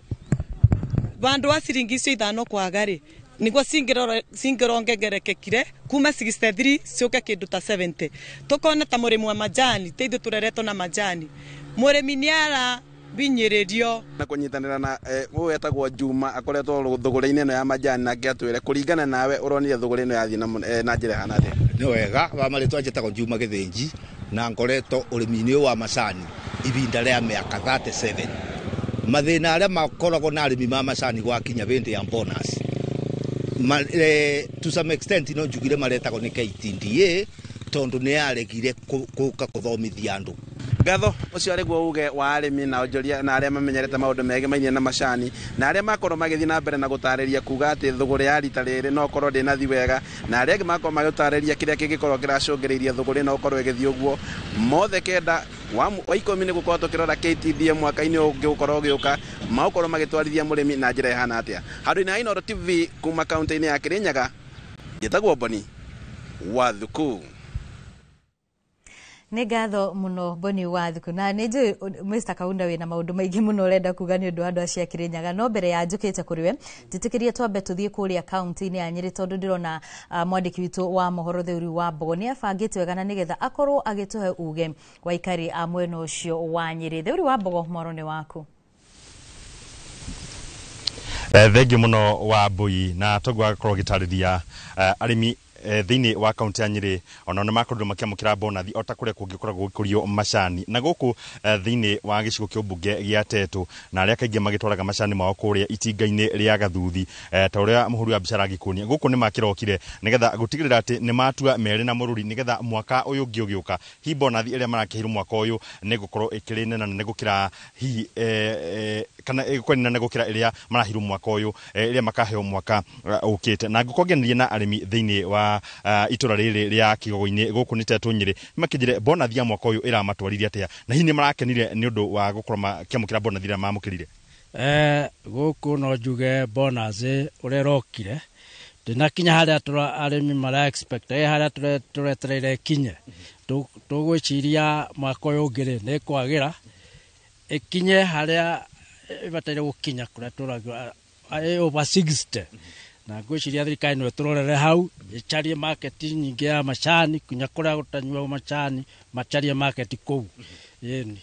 Vandũ wa ciringi icio 5 kwaga rĩ, niguo cingĩrongererekire kuma 63 ciũke kĩndũ ta 70. Tũkona ta mũrĩmi wa majani, ta ithuĩ tũreretwo na majani, mũrĩmi nĩ arabinyĩrĩrio. Na kũnyitanĩra na ũyũ etagwo Juma, akoretwo thũgũrĩ-inĩ ĩno ya majani, nake atwĩre kũringana nawe ũronire thũgũrĩ ĩno yathiĩ na njĩra ĩhana atĩa? Nĩ wega. Wa marĩtwa njĩtagwo Juma Gĩthĩnji, na ngoretwo ũrĩmi-inĩ ũyũ wa macani ibinda rĩa mĩaka 37. Mathĩna arĩa makoragwo na arĩmi ma macani gwakinya hĩndĩ ya bonus, to some extent no njugire maretagwo nĩ KTDA, tondũ nĩ yaregire gũka kũthomithia andũ. Ngatho. Ũcio arĩ guo uge wa arĩmi na onjoria na arĩa mamenyerete maũndũ megemainie na macani, na arĩa makorwo magĩthiĩ na mbere na gũtarĩria kuga atĩ thũgũrĩ ya rita rĩrĩ no korwo ndĩnathi wega, na arĩa angĩ makorwo magĩtarĩria kĩrĩa kĩngĩkorwo kĩracũngĩrĩirie thũgũrĩ no ũkorwo ĩgĩthiĩ ũguo. Mothe kenda wa 10 nĩ gũkorwo tũkĩrora KTDA mwaka-inĩ ũngĩ ũgũkorwo ũgĩũka magũkorwo magĩtwarithia mũrĩmi na njĩra ĩhana atĩa. Handũ-inĩ ha Inooro TV kuma kaunti-inĩ ya Kirinyaga, njĩtagwo Boni wa Thuku. Nĩ ngatho mũno, Boni wa Thuku. Na nĩ njũĩ Mr Kaunda wĩna maũndũ maingĩ mũno ũrenda kuga nĩ ũndũ wa andũ acio a Kĩrĩnyaga, no mbere ya njũkĩte kũrĩ we, njĩtĩkĩrie twambe tũthiĩ kũrĩa kaunti-inĩ ya Nyĩrĩ, tondũ ndĩrona mwandĩki witũ wa mohoro Theuri wa Mbogo nĩ abangĩte wega na nĩgetha akorwo agĩtũhe uge wa aikari a mwena ũcio wa Nyĩrĩ. Theuri wa Mbogo, mwaro nĩ waku. Thengiũ mũno wa Mbui. Na toguo agakorwo gĩtarĩria arĩmi thĩinĩ wa kaunti ya Nyĩrĩ onao nĩ makorirwo makĩamũkĩra bonathi o ta kũrĩa kũngĩ gũkoragwo gũkũrio macani, na gũkũ thĩinĩ wa gĩcigo kĩa ũmbunge gĩa Tetũ, na arĩa kaingĩ magĩtwaraga macani mao kũrĩa itinga-inĩ rĩa Gathuthi, ta ũrĩa mũhũri wa biacara angĩkuonia gũkũ, nĩ makĩrokire nĩgetha gũtigĩrĩra atĩ nĩ matua merĩ na mũrũri, nĩgetha mwaka ũyũ ũngĩ ũgĩũka hihi bonathi ĩrĩa marakĩheirwo mwaka ũyũ nĩ gũkorwo ĩkĩrĩ nene gũkĩra hihi kana ĩgũkorwo nene gũkĩra ĩrĩa maraheirwo mwaka ũyũ, ĩrĩa makaheo mwaka ũkĩte. Na ngũkorwo ngĩaranĩria na arĩmi thĩinĩ wa itũra rĩrĩ rĩa Kĩgogo-inĩ gũkũ nĩ Tetũ Nyĩrĩ, makĩnjĩre bonathi ya mwaka ũyũ ĩramatwarithia atĩa, na hihi nĩ marakenire nĩ ũndũ wa gũkorwo makĩamũkĩra bonathi ĩrĩa mamũkĩrire. Gũkũ no njuge bonus ũrĩa ĩrokire ndĩnakinya harĩa arĩmi mara expect, harĩa tũretereire ĩkinye. Tũgwĩciria mwaka ũyũ ũngĩ rĩ, nĩ ĩkwagĩra ĩkinye harĩa ĩbataire gũkinya, kũrĩa tũraga over 60. Na ngwĩciria thirikari no ĩtũrorere hau, ĩcarie market nyingĩ ya macani kinya kũrĩa gũtanyuagwo macani, macarie market kũu, ĩni.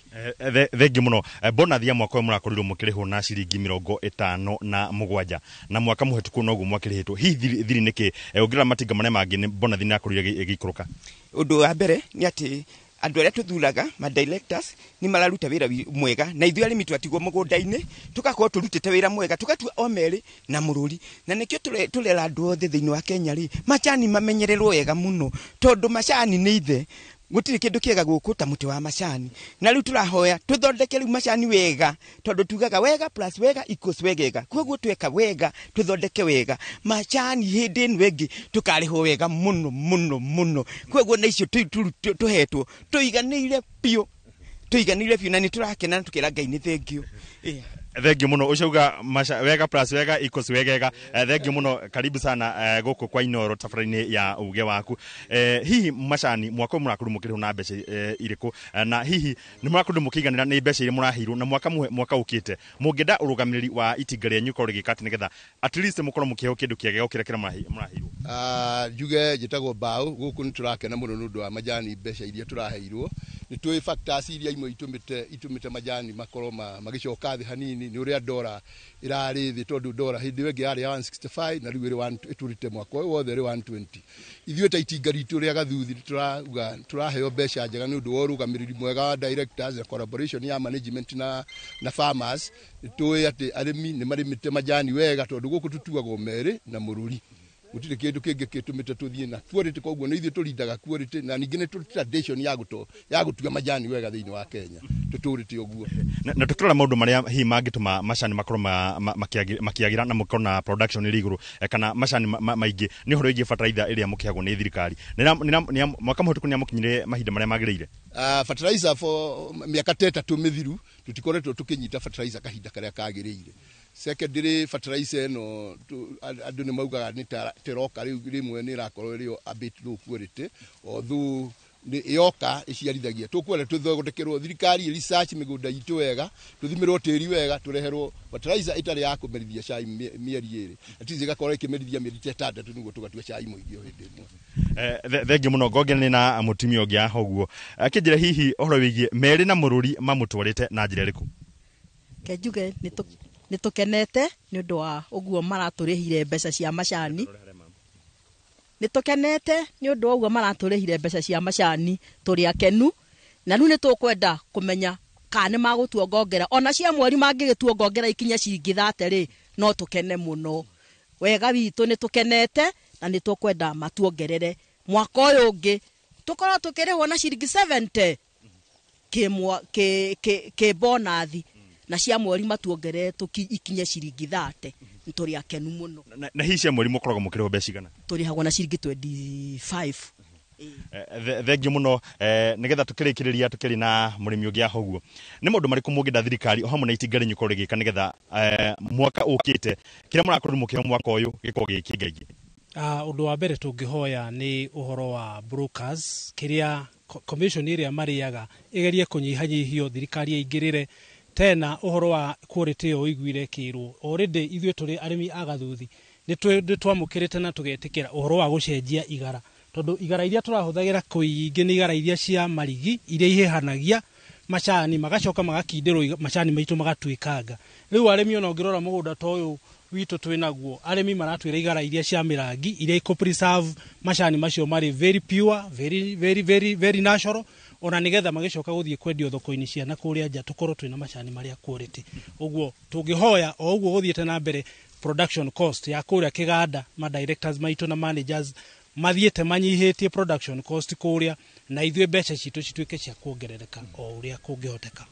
Thengiũ mũno. Bonathi ya mwaka ũyũ mũrakorirwo mũkĩrĩhwo na ciringi 57, na mwaka mũhetũku noguo mwakĩrĩhĩtwo. Hihi thiri nĩkĩ? Ũngĩrora matinga marĩa mangĩ, nĩ bonathi nĩ yakorirwo ĩgĩikũrũka. Ũndũ wa mbere nĩ atĩ andũ arĩa tũthuraga ma directors nĩ mararuta wĩra mwega, na ithuĩ arĩmi twatigwo mũgũnda-inĩ tũgakorwo tũrutĩte wĩra mwega, tũgatua o merĩ na mũrũri. Na nĩkĩo tũrera andũ othe thĩinĩ wa Kenya rĩ, macani mamenyererwo wega mũno, tondũ macani nĩ ithe, gũtirĩ kĩndũ kĩega gũkũ ta mũtĩ wa macani. Na rĩu tũrahoya tũthondeke rĩu macani wega, tondũ tugaga wega plus wega equals wegega. Koguo tweka wega, tũthondeke wega macani, hĩndĩ ĩno ĩngĩ tũkarĩhwo wega mũno mũno mũno. Koguo na icio tũhetwo tũiganĩire biũ, tũiganĩire biũ, na nĩ tũrakena na tũkera Ngai nĩ thengiũ. Thengiũ mũno. Ũcio uga wega plus wega equals wegega. Thengiũ mũno, karibu sana gũkũ kwa Inooro tabarĩra-inĩ ya uge waku. Hihi macani mwaka ũyũ mũrakorirwo mũkĩrĩhwo na mbeca irĩkũ? Na hihi nĩ mũrakorirwo mũkĩiganĩra nĩ mbeca iria mũraheirwo? Na mwaka ũkĩte mũngĩenda ũrũgamĩrĩri wa itinga rĩanyu ikorwo rĩgĩka atĩ nĩgetha at least mũkorwo mũkĩheo kĩndũ kĩega gũkĩra kĩrĩa mũraheirwo? Njuge njĩtagwo Mbaũ. Gũkũ nĩ tũrakena mũno nĩ ũndũ wa majani, mbeca iria tũraheirwo. Nĩ tũĩ factors iria imwe itũmĩte majani makorwo magĩcoka thĩ hanini. macani-inĩ nĩ ũrĩa ndora ĩrarĩ thĩ, tondũ ndora hĩndĩ ĩyo ĩngĩ yarĩ ya 165 na rĩu ĩrĩ ĩtũrĩte mwaka ũyũ wothe ĩrĩ 120. Ithuĩ ta itinga ritũ rĩa Gathuthi tũrauga tũraheo mbeca njega nĩ ũndũ wa ũrũgamĩrĩri mwega wa directors na collaboration ya management na farmers. Tũĩ atĩ arĩmi nĩ marĩmĩte majani wega, tondũ gũkũ tũtuagwo merĩ na mũrũri, gũtirĩ kĩndũ kĩngĩ kĩtũmĩte tũthiĩ na quality. Koguo nĩ ithuĩ tũrindaga quality, na ningĩ nĩ tũrĩ tradition ya gũtua majani wega thĩinĩ wa Kenya, tũtũrĩte ũguo. Na tukirora maũndũ marĩa hihi mangĩtũma macani makorwo makĩagĩra na mũkorwo na production ĩrĩ igũrũ, kana macani maingĩ, nĩ ũhoro wĩgiĩ bataraitha ĩrĩa mũkĩheagwo nĩ thirikari. Mwaka mũhĩtũku nĩ amũkinyire mahinda marĩa magĩrĩire? Fertilizer for mĩaka ta 3 mĩthiru tũtikoretwo tũkĩnyita fertilizer kahinda karĩa kagĩrĩire. Secondary fertilizer ĩno andũ nĩ maugaga nĩ ta tĩroka rĩu, rĩmwe nĩ ĩrakorwo ĩrĩ a bit low quality, although nĩ yoka ĩciarithagia. Tũkwenda tũthondekerwo, thirikari research mĩgũnda itũ wega, tũthimĩrwo tĩri wega, tũreherwo fertilizer ĩtarĩ ya kũmerithia cai mĩeri 2, at least ĩgakorwo ĩkĩmerithia mĩeri ta 6 nĩguo tũgatua cai mũingĩ o hĩndĩ ĩmwe. Thengiũ mũno. Ngongere na mũtumia ũngĩ haha ũguo akĩnjĩra hihi ũhoro wĩgiĩ merĩ na mũrũri mamũtwarĩte na njĩra ĩrĩkũ. Ke njuge nĩ tũkenete nĩ ũndũ wa ũguo maratũrĩhire mbeca cia macani. Nĩ tũkenete nĩ ũndũ wa ũguo maratũrĩhire mbeca cia macani, tũrĩ akenu, na rĩu nĩ tũkwenda kũmenya kana nĩ magũtuongongera ona cia mweri. Mangĩgĩtuongongera ikinye ciringi 30 rĩ, no tũkene mũno. Wega witũ nĩ tũkenete na nĩ tũkwenda matuongerere mwaka ũyũ ũngĩ, tũkorwo tũkĩrĩhwo na ciringi 70 kĩ bonathi, na cia mweri matuongerere ikinye ciringi 30. Nĩ tũrĩ akenu mũno. Na hihi cia mweri mũkoragwo mũkĩrĩhwo mbeca cigana? Tũrĩhagwo na ciringi 25. Thengiũ mũno. Nĩgetha tũkĩrĩkĩrĩria, tũkĩrĩ na mũrĩmi ũngĩ haha ũguo, nĩ maũndũ marĩkũ mũngĩenda thirikari o hamwe na itinga rĩnyu ikorwo rĩgĩka nĩgetha mwaka ũkĩte kĩrĩa mũrakorwo mũkĩheo mwaka ũyũ gĩkorwo gĩ kĩngaingĩ? Ũndũ wa mbere tũngĩhoya nĩ ũhoro wa brokers, kĩrĩa commission ĩrĩa marĩaga ĩgerie kũnyihanyihio, thirikari ĩingĩrĩre tena ũhoro wa quality ĩyo ũiguire kĩrwo. Already ithuĩ tũrĩ arĩmi a Gathuthi nĩ twamũkĩrĩte na tũgetĩkĩra ũhoro wa gũcenjia igara, tondũ igara iria tũrahũthagĩra kũingĩ nĩ igara iria cia marigi, iria ihehanagia macani magacoka magakindĩrwo macani maitũ magatuĩkanga. Rĩu arĩmi, ona ũngĩrora mũgũnda ta ũyũ witũ twĩnaguo, arĩmi maratwĩra igara iria cia mĩrangi, iria ikũ preserve macani macio marĩ very pure, very very very very natural, ona nĩgetha magĩcoka gũthiĩ kwendio thoko-inĩ cia na kũrĩa nja tũkorwo twĩna macani marĩa quality. Ũguo tũngĩhoya o ũguo gũthiĩte na mbere, production cost ya kũrĩa kĩganda, ma directors maitũ na managers mathiĩte manyihĩtie production cost kũrĩa, na ithuĩ mbeca citũ cituĩke cia kuongerereka o ũrĩa kũngĩhoteka.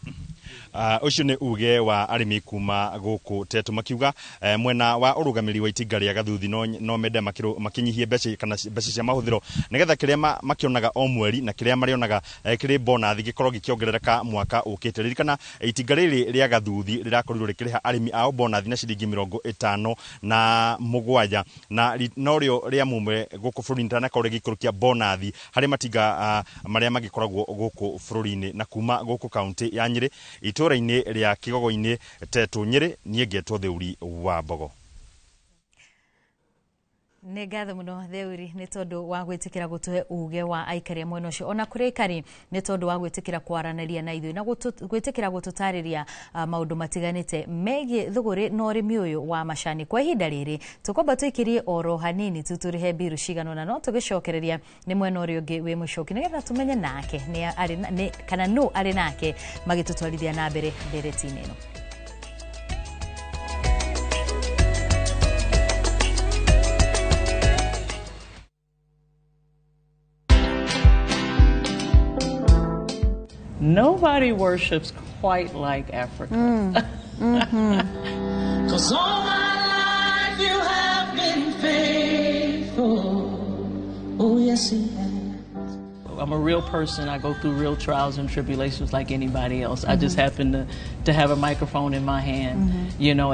Ũcio nĩ uge wa arĩmi kuma gũkũ Tetu, makiuga mwena wa ũrũgamĩrĩri wa itinga rĩa Gathuthi no mende makĩnyihie mbeca kana mbeca cia mahũthĩro, nĩgetha kĩrĩa makĩonaga o mweri na kĩrĩa marĩonaga kĩrĩ bonathi gĩkorwo gĩkĩongerereka mwaka ũkĩte. Ririkana itinga rĩrĩ rĩa Gathuthi rĩrakorirwo rĩkĩrĩha arĩmi ao bonathi na ciringi 57, na norĩo rĩa mũmwe gũkũ bũrũri-inĩ rĩtanakorwo rĩgĩikũrũkia bonathi harĩ matinga marĩa magĩkoragwo gũkũ bũrũri-inĩ. Na kuma gũkũ kaunti ya Nyĩrĩ, itũũra-inĩ rĩa Kĩgogo-inĩ, Tetu, Nyĩrĩ, niĩ ngetwo Theuri wa Mbogo. Nĩ ngatho mũno Theuri nĩ tondũ wa gwĩtĩkĩra gũtũhe uge wa aikari a mwena ũcio, ona kũrĩ aikari nĩ tondũ wa gwĩtĩkĩra kwaranĩria na ithuĩ na gwĩtĩkĩra gũtũtarĩria maũndũ matiganĩte megiĩ thũgũrĩ na ũrĩmi ũyũ wa macani. Kwa ihinda rĩrĩ tũkwamba tũikĩrie oro hanini tu tũrĩhe mbiru cigana ũna, no tũgĩcokereria nĩ mwena ũrĩa ũngĩ wĩ mũcoki nĩgetha tũmenye nake nĩ arĩ nĩ kana nũ arĩ nake magĩtũtwarithia na mbere ndereti-inĩ ĩno. Nobody worships quite like Africa. 'Cause all my life you have been faithful. Oh, yes, you have. I'm a real person. I go through real trials and tribulations like anybody else. I just happen to have a microphone in my hand,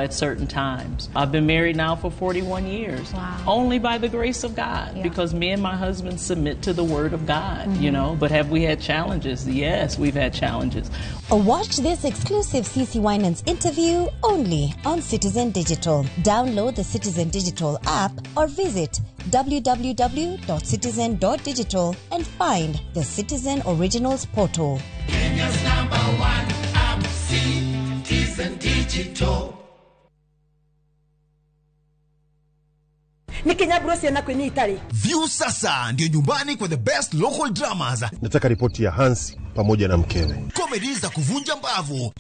at certain times. I've been married now for 41 years. Wow. Only by the grace of God, because me and my husband submit to the Word of God, you know. But have we had challenges? Yes, we've had challenges. Watch this exclusive CC Winans interview only on Citizen Digital. Download the Citizen Digital app or visit www.citizen.digital and find the Citizen Originals portal. Kenya's number one app, Citizen. Citizen Digital. Nä kä nyamburo ciana kwä itarä. View sasa ndio nyumbani kwa the best local dramas, Nataka ripoti ya Hansi pamoja na mkewe. Comedy za kuvunja mbavu,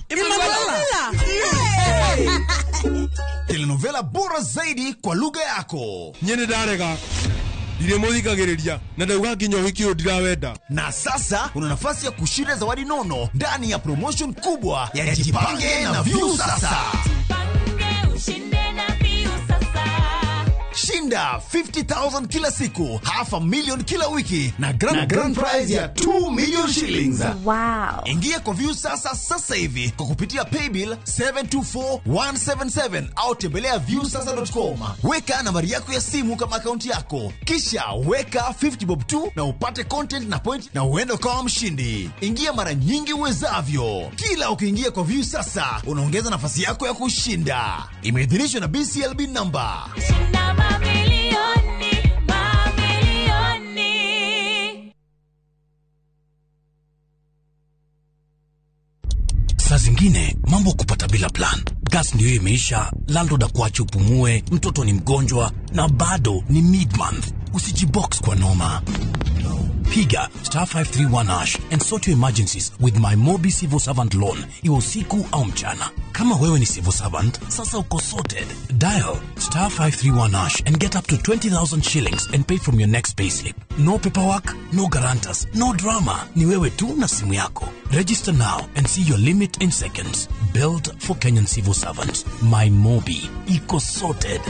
telenovela bora zaidi kwa lugha yako. Nyene ndarega ndirĩmũthikagĩrĩria na ndauga nginya ũhiki ũyũ ndirawenda. Na sasa una nafasi ya kushinda zawadi nono ndani ya promotion kubwa ya Jipange na View Sasa. Shinda 50,000 kila siku, 500,000 kila wiki na grand prize ya 2 million shillings. Wow. Ingia kwa View Sasa sasa hivi kwa kupitia paybill 724177 au tembelea viewsasa.com. Weka nambari yako ya simu kama akaunti yako, kisha weka 50 bob tu na upate content na point na uende ukawa mshindi. Ingia mara nyingi uwezavyo. Kila ukiingia kwa View Sasa unaongeza nafasi yako ya kushinda. Imeidhinishwa na BCLB number. Mamilioni, mamilioni. Saa zingine mambo kupata bila plan. Gas ndio imeisha, landlord akuache upumue, mtoto ni mgonjwa na bado ni mid-month. Usijibox kwa noma. Piga star 531 hash and sort your emergencies with my Mobi Civil Servant Loan, iwe usiku au mchana. Kama wewe ni civil servant, sasa uko sorted. Dial star 531 hash and get up to 20,000 shillings and pay from your next payslip. No paperwork, no guarantors, no drama. Ni wewe tu na simu yako. Register now and see your limit in seconds. Built for Kenyan civil servants. My Mobi. Iko sorted.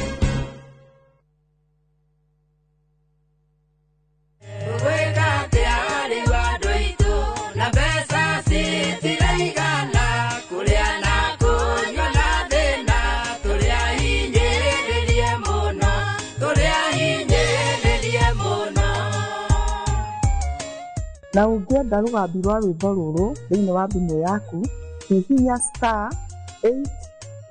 Na ũngĩenda rũgambi rwa rwĩmbo rũrũ thĩinĩ wa thimũ yaku, hihinya star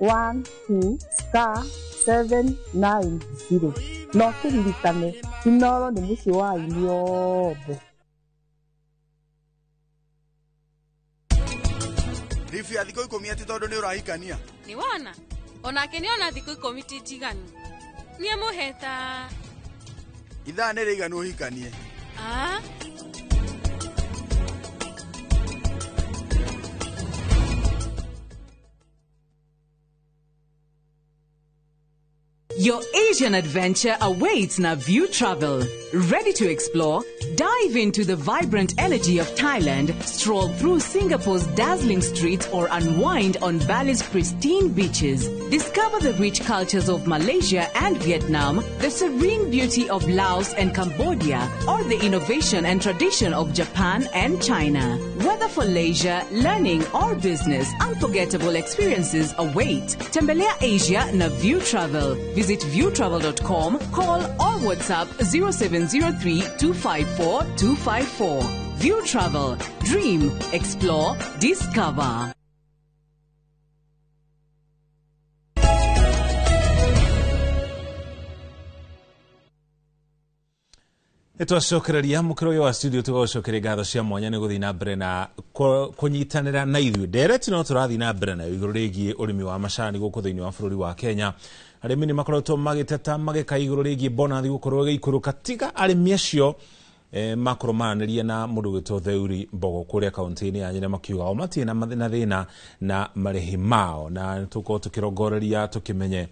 812 star 790 na ũkĩririkane Inooro nĩ mũciĩ wa aini othe. Ribu ya thikũ 10 atĩ tondũ nĩ ũrahikania. Nĩ wona onake nĩ ona thikũ 10 ti njiganu. Niĩ mũheta ithaa nĩ rĩiganu ũhikanie. Ah. Your Asian adventure awaits na View Travel. Ready to explore? Dive into the vibrant energy of Thailand, stroll through Singapore's dazzling streets, or unwind on Bali's pristine beaches. Discover the rich cultures of Malaysia and Vietnam, the serene beauty of Laos and Cambodia, or the innovation and tradition of Japan and China. Whether for leisure, learning, or business, unforgettable experiences await. Tembelea Asia na View Travel. Visit viewtravel.com, call or WhatsApp 0703 254 254. View Travel. Dream, explore, discover. Nĩtwacokereria mũkĩro ũyũ wa studio tũgagũcokeria ngatho cia mwanya nĩ gũthiĩ na mbere na kũnyitanĩra na ithuĩ. Ndereti no tũrathiĩ na mbere nayo igũrũ rĩgiĩ ũrĩmi wa macani gũkũ thĩinĩ wa bũrũri wa Kenya. Arĩmi nĩ makoretwo magĩteta magĩka igũrũ rĩgiĩ bonathi gũkorwo ĩgĩikũrũka, tiga arĩmi acio makorwo maranĩria na mũndũ gwĩtwo Theuri Mbogo kũrĩa kaunti-inĩ ya Nyĩrĩ, makiuga o matirĩ na thĩna na marĩhi mao, na tũkorwo tũkĩrongoreria tũkĩmenye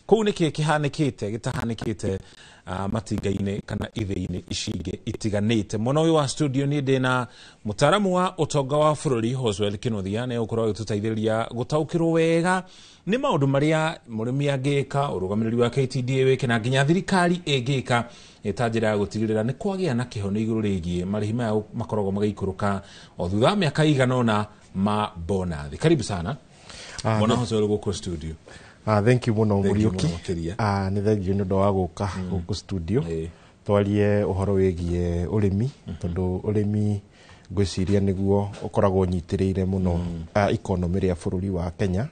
kũu nĩkĩ kĩhanĩkĩte gĩtahanĩkĩte matinga-inĩ kana ithĩ-inĩ ici ingĩ itiganĩte. Mwena ũyũ wa studio niĩ ndĩna mũtaaramu wa ũtonga wa bũrũri Hoswell Kinuthia, nĩ egũkorwo agĩtũteithĩrĩria gũtaũkĩrwo wega nĩ maũndũ marĩa mũrĩmi angĩka, ũrũgamĩrĩri wa KTDA wĩke, na nginya thirikari ĩngĩka ta njĩra ya gũtigĩrĩra nĩ kwagĩa na kĩhonia igũrũ rĩgiĩ marĩhi maya makoragwo magĩikũrũka o thutha wa mĩaka ĩigana ũna ma bonathi. Karibu sana Bwana Hoswell gũkũ studio. Thank you muno Muriuki. Nĩ thengiũ nĩ ũndũ wa gũka gũkũ studio twarie ũhoro wĩgiĩ ũrĩmi, tondũ ũrĩmi ngwĩciria nĩguo ũkoragwo ũnyitĩrĩire mũno economy ya bũrũri wa Kenya.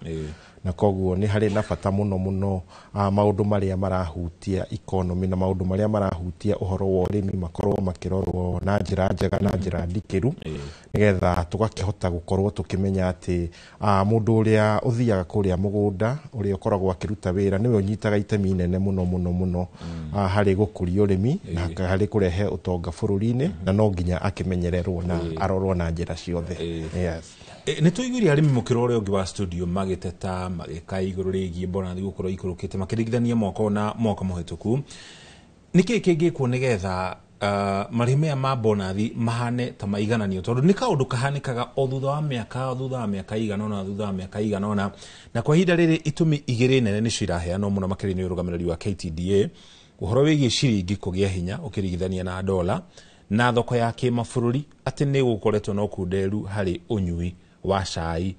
Na koguo nĩ harĩ na bata mũno mũno maũndũ marĩa marahutia economy na maũndũ marĩa marahutia ũhoro wa ũrĩmi makorwo makĩrorwo na njĩra njega na njĩra ndikĩru, nĩgetha tũgakĩhota gũkorwo tũkĩmenya atĩ mũndũ ũrĩa ũthiaga kũrĩa mũgũnda, ũrĩa ũkoragwo akĩruta wĩra, nĩwe ũnyitaga itemi inene mũno mũno mũno harĩ gũkũria ũrĩmi na harĩ kũrehe ũtonga bũrũri-inĩ, na no nginya akĩmenyererwo na arorwo na njĩra ciothe. Yes. Nĩ tũiguire arĩmi mũkĩro ũrĩa ũngĩ wa studio magĩteta magĩka igũrũ rĩgiĩ bonathi gũkorwo ikũrũkĩte makĩringithania mwaka ũyũ na mwaka mũhĩtũku. Nĩkĩ kĩngĩkwo nĩgetha marĩhi maya ma bonathi mahane ta maigananio, tondũ nĩ kaũndũ kahanĩkaga o thutha wa mĩaka, o thutha wa mĩaka igana ũna, thutha wa mĩaka igana ũna, na kwa ihinda rĩrĩ itũmi igĩrĩ nene nĩcio iraheanwo mũno makĩria nĩ ũrũgamĩrĩri wa KTDA, ũhoro wĩgiĩ ciringi kũgĩa hinya ũkĩringithania na dola, na thoko ya kĩmabũrũri atĩ nĩ gũkoretwo na ũkunderu harĩ ũnyui wa cai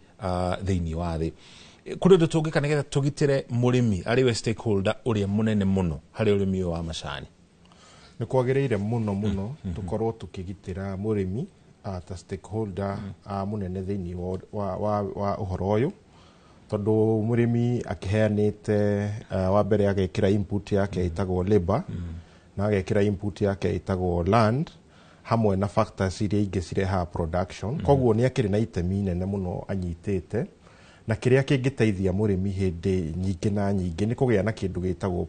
thĩinĩ wa thĩ. Kũrĩ ũndũ tũngĩka nĩgetha tũgitĩre mũrĩmi arĩ we stakeholder ũrĩa mũnene mũno harĩ ũrĩmi ũyũ wa macani? Nĩ kwagĩrĩire mũno mũno tũkorwo tũkĩgitĩra mũrĩmi ta stakeholder mũnene thĩinĩ wa ũhoro ũyũ, tondũ mũrĩmi akĩheanĩte wa mbere agekĩra input yake ĩtagwo labor, na agekĩra input yake ĩtagwo land, hamwe na factors iria ingĩ cirehaga production. Koguo nĩ akĩrĩ na itemi inene mũno anyitĩte, na kĩrĩa kĩngĩteithia mũrĩmi hĩndĩ nyingĩ na nyingĩ nĩ kũgĩa na kĩndũ gĩtagwo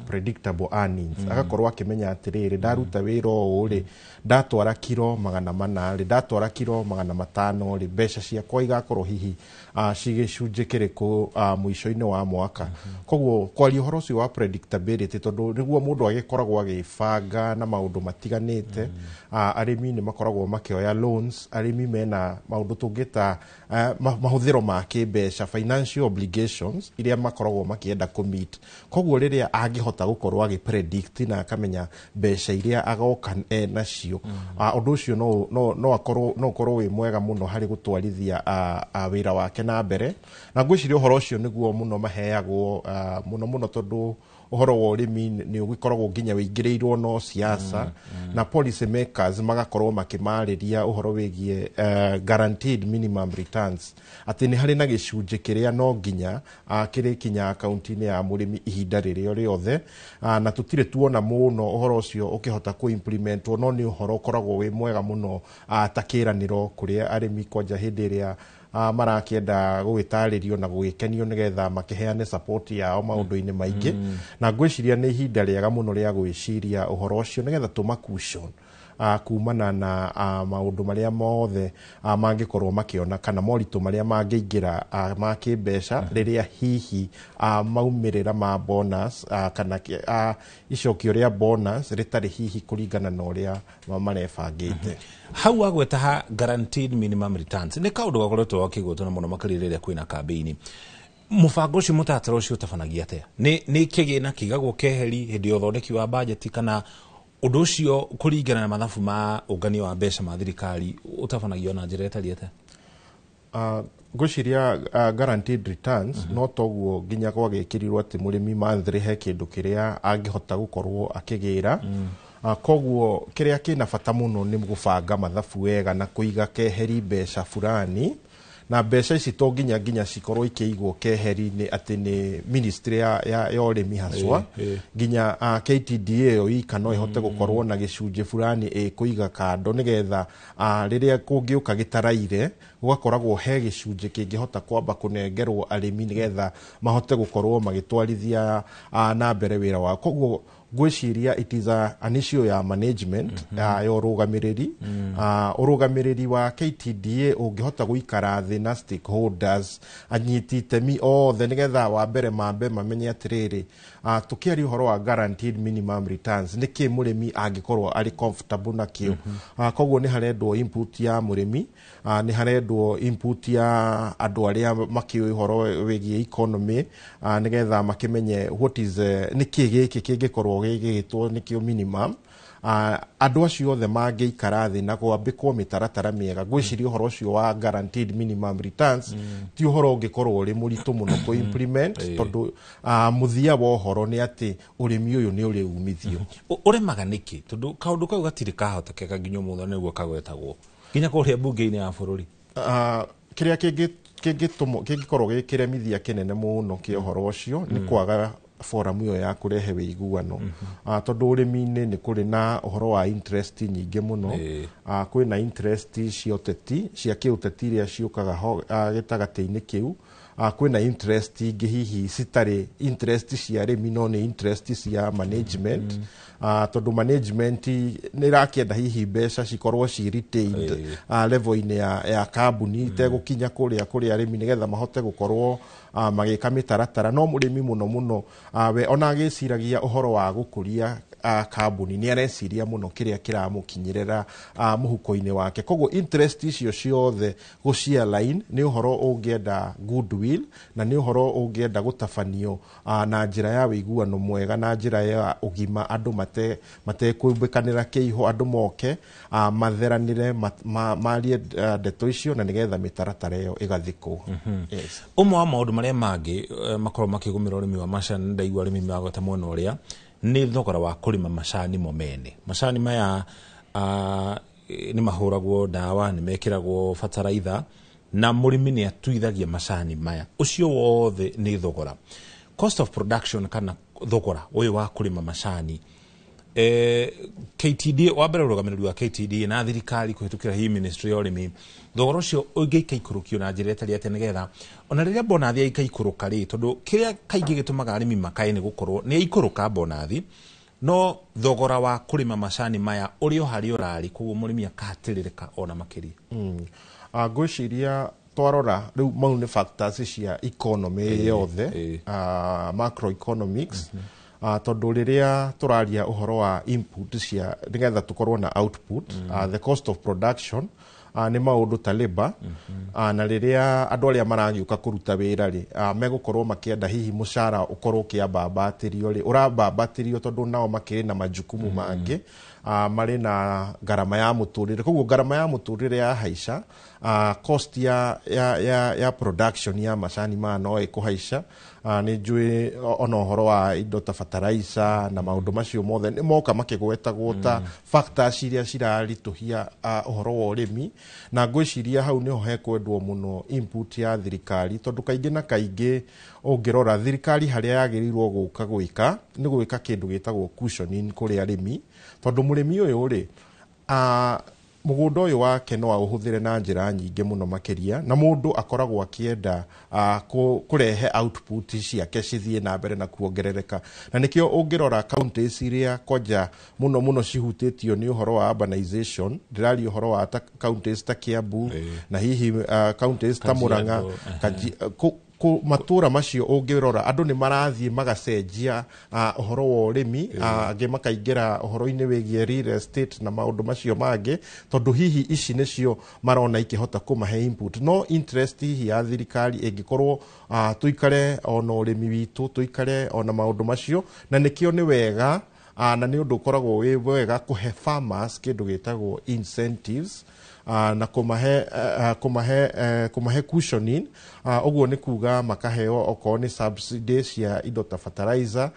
predictable earnings. Agakorwo akĩmenya atĩrĩrĩ, ndaruta wĩra ũũ rĩ, ndatwara kiro 400 rĩ, ndatwara kiro 500 rĩ, mbeca ciakwa igakorwo hihi cigĩcunjĩ kĩrĩkũ mũico-inĩ wa mwaka. Koguo kwaria ũhoro ũcio wa predictability, tondũ nĩguo mũndũ agĩkoragwo agĩbanga na maũndũ matiganĩte. Arĩmi nĩ makoragwo makĩoya loans, arĩmi mena maũndũ tũngĩta mahũthĩro ma kĩmbeca, financial obligations iria makoragwo makĩenda kũ-meet. Koguo rĩrĩa angĩhota gũkorwo agĩ predict na akamenya mbeca iria agoka nacio, ũndũ ũcio no ũkorwo wĩ mwega mũno harĩ gũtwarithia wĩra wake na mbere. Na ngwĩciria ũhoro ũcio nĩguo mũno maheagwo mũno mũno, tondũ ũhoro wa ũrĩmi nĩ ũgĩkoragwo nginya wĩingĩrĩirwo no siasa, na policy makers magakorwo makĩmarĩria ũhoro wĩgiĩ guaranteed minimum returns, atĩ nĩ harĩ na gĩcunjĩ kĩrĩa no nginya kĩrĩkinya akaunti-inĩ ya mũrĩmi ihinda rĩrĩa rĩothe, na tũtirĩ tuona mũno ũhoro ũcio ũkĩhota kũ-implementwo, no nĩ ũhoro ũkoragwo wĩ mwega mũno ta kĩranĩro kũrĩ arĩmi, kwanja hĩndĩ ĩrĩa marakĩenda gũgĩtarĩrio na gũgĩkenio nĩgetha makĩheane support yao maũndũ-inĩ maingĩ. Na ngwĩciria nĩ ihinda rĩega mũno rĩa gwĩciria ũhoro ũcio nĩgetha tũma cushion kumana na maũndũ marĩa mothe mangĩkorwo makĩona kana moritũ marĩa mangĩingĩra ma kĩmbeca rĩrĩa hihi maumĩrĩra ma bonus kana icokio rĩa bonus rĩtarĩ hihi kũringana na ũrĩa marebangĩte. Hau wagweta ha guaranteed minimum returns, nĩ kaũndũ gakoretwo gakĩgwetwo na mũno makĩria rĩrĩa kwĩna kambĩini. Mũbango ũcio, mũtaratara ũcio ũtabanagia atĩa? Nĩ kĩgĩna kĩigagwo keheri hĩndĩ ya ũthondeki wa bajeti, kana ũndũ ũcio kũringana na mathabu ma ũngania wa mbeca ma thirikari ũtabanagio na njĩra ĩtariĩ atĩa? Ngwĩciria guaranteed returns no toguo nginya gwagĩkĩrirwo atĩ mũrĩmi monthly he kĩndũ kĩrĩa angĩhota gũkorwo akĩgĩra. Koguo kĩrĩa kĩna bata mũno nĩ gũbanga mathabu wega na kũiga keheri mbeca fulani, na mbeca ici to nginya cikorwo ikĩigwo keheri-inĩ atĩ nĩ ministry ya ũrĩmi haswa, nginya KTDA ĩyo ika no ĩhote gũkorwo na gĩcunjĩ fulani ĩkũiga kando, nĩgetha rĩrĩa kũngĩũka gĩtaraire gũgakoragwo he gĩcunjĩ kĩngĩhota kwamba kũnengerwo arĩmi nĩgetha mahote gũkorwo magĩtwarithia na mbere wĩra wao. Koguo ngwĩciria it is an issue ya management, ya ũrũgamĩrĩri. Ũrũgamĩrĩri wa KTDA ũngĩhota gũikara thĩ na stakeholders, anyiti itemi othe, nĩgetha wa mbere mambe mamenye atĩrĩrĩ, tũkĩaria ũhoro wa guaranteed minimum returns, nĩkĩ mũrĩmi angĩkorwo arĩ comfortable nakĩo. Koguo nĩ harendwo input ya mũrĩmi, nĩ harendwo input ya andũ arĩa makĩũĩ ũhoro wĩgiĩ economy, nĩgetha makĩmenye what is nĩkĩ gĩkĩ kĩngĩkorwo gĩgĩtwo nĩkĩo minimum. Andũ acio othe mangĩikara thĩ na kwambĩkwo mĩtaratara mĩega, ngwĩciria ũhoro ũcio wa guaranteed minimum returns ti ũhoro ũngĩkorwo ũrĩ mũritũ mũno kũ implement, tondũ mũthia wa ũhoro nĩ atĩ ũrĩmi ũyũ nĩ ũrĩ umithio. Ũremaga nĩkĩ? Tondũ kaũndũ kau gatirĩ kahotekeka nginya ũmũthĩ, nĩguo kagwetagwo nginya kũrĩa mbunge-inĩ ya bũrũri. Kĩrĩa Kĩngĩkorwo gĩ kĩremithia kĩnene mũno kĩa ũhoro ũcio nĩ kwaga forum ĩyo ya kũrehe wĩiguano. Tondũ ũrĩmi-inĩ nĩ kũrĩ na ũhoro wa interest nyingĩ mũno. Kwĩna interest cia ũteti, cia kĩũteti iria ciũkaga ho gĩtagatĩ-inĩ kĩu. Kwĩna interest ingĩ hihi citarĩ interest cia arĩmi no nĩ interest cia management. Tondũ management nĩ ĩrakĩenda hihi mbeca cikorwo ci retained level-inĩ ya kambuni, itegũkinya kũrĩa kũrĩ arĩmi, nĩgetha mahote gũkorwo magĩka mĩtaratara. No mũrĩmi mũno mũno, we ona agĩciragia ũhoro wa gũkũria kambuni, nĩ areciria mũno kĩrĩa kĩramũkinyĩrĩra mũhuko-inĩ wake. Koguo interest icio ciothe gũci-align nĩ ũhoro ũngĩenda goodwill, na nĩ ũhoro ũngĩenda gũtabanio na njĩra ya wĩiguano mwega, na njĩra ya ũgima, andũ matekũmbĩkanĩra kĩiho, andũ moke matheranĩre, marie ndeto icio, na nĩgetha mĩtaratara ĩyo ĩgathikwo. Yes. Ũmwe wa maũndũ marĩa mangĩ makoragwo makĩgũmĩra ũrĩmi wa macani, ndaigua arĩmi magweta mwena ũrĩa nĩ thogora wa kũrĩma macani mo mene. Macani maya nĩ mahũragwo ndawa, nĩ mekĩragwo bataraitha, na mũrĩmi nĩ atuithagia macani maya. Ũcio wothe nĩ thogora, cost of production, kana thogora ũyũ wa kũrĩma macani. KTDA, wa mbere ũrũgamĩrĩri wa KTDA na thirikari kũhĩtũkĩra hihi ministry ya ũrĩmi, thogora ũcio ũngĩikaikũrũkio na njĩra ĩtarĩ atĩa, nĩgetha ona rĩrĩa bonathi yaikaikũrũka rĩ, tondũ kĩrĩa kaingĩ gĩtũmaga arĩmi makae nĩ gũkorwo nĩ yaikũrũka bonathi, no thogora wa kũrĩma macani maya ũrĩ o harĩa ũrarĩ, koguo mũrĩmi akahatĩrĩrĩka ona makĩria. Ngwĩciria twarora rĩu mau nĩ factors cia economy yothe, macroeconomics. Tondũ rĩrĩa tũraria ũhoro wa input cia nĩgetha tũkorwo na output, the cost of production nĩ maũndũ ta labor. Na rĩrĩa andũ arĩa maragĩũka kũruta wĩra rĩ, megũkorwo makĩenda hihi mũcara ũkorwo ũkĩambambatĩrio rĩ, ũrambambatĩrio tondũ nao makĩrĩ na majukumu mangĩ, marĩ na ngarama ya mũtũrĩre. Koguo ngarama ya mũtũrĩre ya haica, cost ya production ya macani maya no ĩkũhaica. Nĩ njũĩ ona ũhoro wa indo ta fertilizer na maũndũ macio mothe nĩ moka makĩgwetagwo ta factors iria ciraritũhia ũhoro wa ũrĩmi. Na ngwĩciria hau nĩho hekwendwo mũno input ya thirikari, tondũ kaingĩ na kaingĩ ũngĩrora thirikari harĩa yagĩrĩirwo gũka gwĩka nĩ gwĩka kĩndũ gĩtagwo cushioning kũrĩ arĩmi, tondũ mũrĩmi ũyũ rĩ, mũgũnda ũyũ wake no aũhũthĩre na njĩra nyingĩ mũno makĩria, na mũndũ akoragwo akĩenda kũrehe output ciake cithiĩ na mbere na kuongerereka. Na nĩkĩo ũngĩrora counties iria kwanja mũno mũno cihutĩtio nĩ ũhoro wa urbanization, ndĩraria ũhoro wa ta counties ta Kiambu na hihi counties ta Murang'a, matũra macio, ũngĩrora andũ nĩ marathiĩ magacenjia ũhoro wa ũrĩmi, angĩ makaingĩra ũhoro-inĩ wĩgiĩ real estate na maũndũ macio mangĩ, tondũ hihi ici nĩcio marona ikĩhota kũmahe input. No interest hihi ya thirikari ĩngĩkorwo tũikare ona ũrĩmi witũ, tũikare ona maũndũ macio. Na nĩkĩo nĩ wega, na nĩ ũndũ ũkoragwo wĩ wega kũhe farmers kĩndũ gĩtagwo incentives, na kũmahe cushioning. Ũguo nĩ kuga makaheo okorwo nĩ subsidy cia indo ta fertilizer,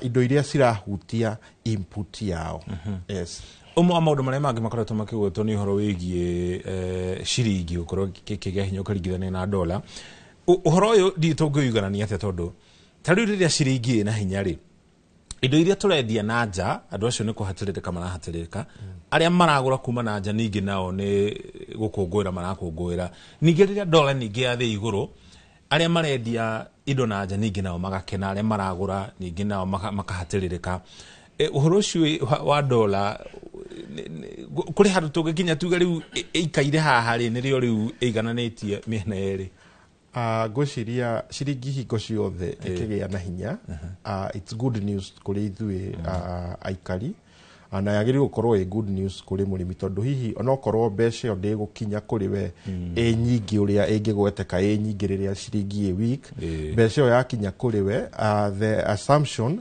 indo iria cirahutia input yao. Yes. Ũmwe wa maũndũ marĩa mangĩ makoretwo makĩgwetwo nĩ ũhoro wĩgiĩ ciringi gũkorwo kĩgĩa hinya ũkĩringithania na dola. Ũhoro ũyũ ndiũ tũngĩũiganania atĩa, tondũ ta rĩu rĩrĩa ciringi ĩna hinya rĩ, indo iria tũrendia na nja, andũ acio nĩ kũhatĩrĩrĩka marahatĩrĩrĩka, arĩa maragũra kuma na nja ningĩ nao nĩ gũkũngũĩra marakũngũĩra. Ningĩ rĩrĩa dola ningĩ yathiĩ igũrũ, arĩa marendia indo na nja ningĩ nao magakena, arĩa maragũra ningĩ nao makahatĩrĩrĩka. Ũhoro ũcio wa dola, kũrĩ handũ tũngĩkinya tuge rĩu ĩikaire haha rĩ, nĩrĩo rĩu ĩigananĩtie mĩena yerĩ? Ngwĩciria ciringi hingo ciothe ĩkĩgĩa na hinya, it's good news kũrĩ ithuĩ aikari, na yagĩrĩirwo gũkorwo ĩ good news kũrĩ mũrĩmi, tondũ hihi onokorwo mbeca ĩyo ndĩgũkinya kũrĩ we ĩ nyingĩ ũrĩa ĩngĩgweteka ĩ nyingĩ rĩrĩa ciringi ĩ weak, mbeca ĩyo yakinya kũrĩ we, the assumption,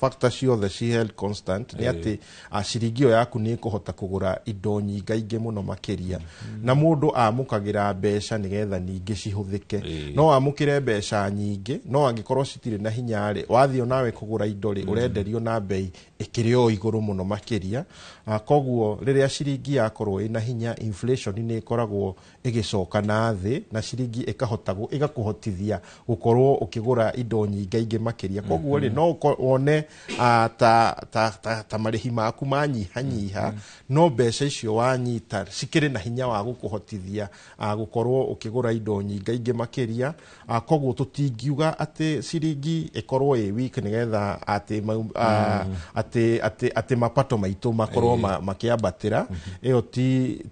factor ciothe ci held constant, nĩ atĩ ciringi ĩyo yaku nĩ ĩkũhota kũgũra indo nyingaingĩ mũno makĩria. Na mũndũ amũkagĩra mbeca nĩgetha ningĩ cihũthĩke. No amũkĩre mbeca nyingĩ, no angĩkorwo citirĩ na hinya rĩ, wathiĩ onawe kũgũra indo rĩ, ũrenderio na bei ĩkĩrĩ o igũrũ mũno makĩria. makĩria. Koguo rĩrĩa ciringi yakorwo ĩna hinya, inflation nĩ ĩkoragwo ĩgĩcoka na thĩ, na ciringi ĩkahota ĩgakũhotithia gũkorwo ũkĩgũra indo nyingaingĩ makĩria. Koguo rĩ, no wone ta marĩhi maku manyihanyiha, no mbeca icio wanyita cikĩrĩ na hinya wa gũkũhotithia gũkorwo ũkĩgũra indo nyingaingĩ makĩria. Koguo tũtingiuga atĩ ciringi ĩkorwo ĩ weak nĩgetha atĩ atĩ mapato maitũ makorwo makĩambatĩra. Ĩyo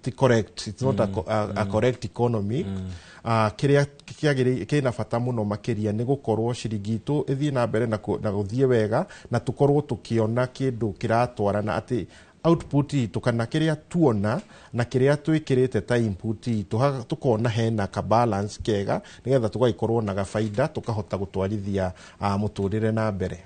ti correct, it's not a correct economy. Kĩrĩa kĩna bata mũno makĩria nĩ gũkorwo ciringi itũ ĩthiĩ na mbere na gũthiĩ wega, na tũkorwo tũkĩona kĩndũ kĩratwarana, atĩ output itũ kana kĩrĩa tuona na kĩrĩa twĩkĩrĩte ta input itũ, tũkona hena ka balance kega, nĩgetha tũgagĩkorwo na gabaida, tũkahota gũtwarithia mũtũrĩre na mbere.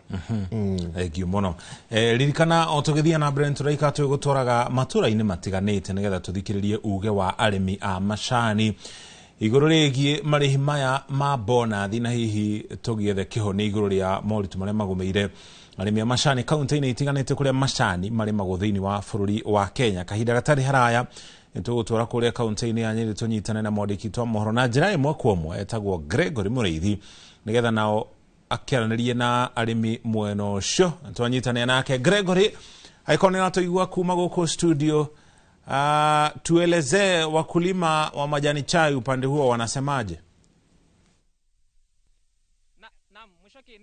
Thank you mũno. Ririkana o tũgĩthiĩ na mbere nĩtũraika twĩgũtwaraga matũra-inĩ matiganĩte nĩgetha tũthikĩrĩrie uge wa arĩmi a macani igũrũ rĩgiĩ marĩhi maya ma bonathi, na hihi tũgĩethe kĩhonia igũrũ rĩa moritũ marĩa magũmĩire arĩmi a macani kaunti-inĩ itiganĩte kũrĩa macani marĩmagwo thĩinĩ wa bũrũri wa Kenya. Kahinda gatarĩ haraya nĩtũgũtwara kũrĩa kaunti-inĩ ya Nyĩrĩ tũnyitane na mwandĩki witũ wa mohoro na njĩra ĩmwe kwa ĩmwe etagwo Gregory Mũrĩithi, nĩgetha nao akĩaranĩrie na arĩmi mwena ũcio. Twanyitanĩra nake Gregory, angĩkorwo nĩũratũigua kuma gũkũ studio, tuelezee wakulima wa majani chai upande huo wanasemaje?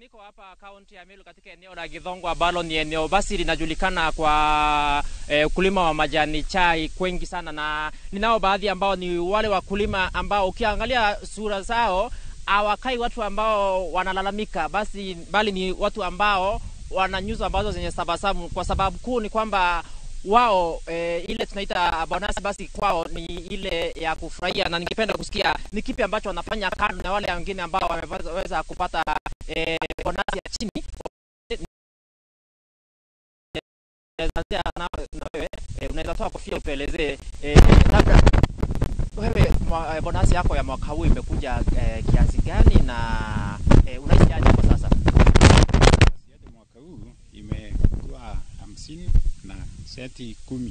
Niko hapa kaunti ya Meru katika eneo la Githongo ambalo ni eneo basi linajulikana kwa ukulima wa majani chai kwengi sana, na ninao baadhi ambao ni wale wakulima ambao ukiangalia sura zao hawakai watu ambao wanalalamika basi, bali ni watu ambao wana nyuso ambazo zenye tabasamu, kwa sababu kuu ni kwamba wao ile tunaita bonus basi kwao ni ile ya kufurahia. Na ningependa kusikia ni kipi ambacho wanafanya kando na wale wengine ambao wameweza kupata bonus ya chini. Na wewe unaweza toa kofia utuelezee, labda wewe bonus yako ya mwaka huu imekuja kiasi gani na unahisi aje kwa sasa? Mwaka huu imekuwa 50 na senti 10,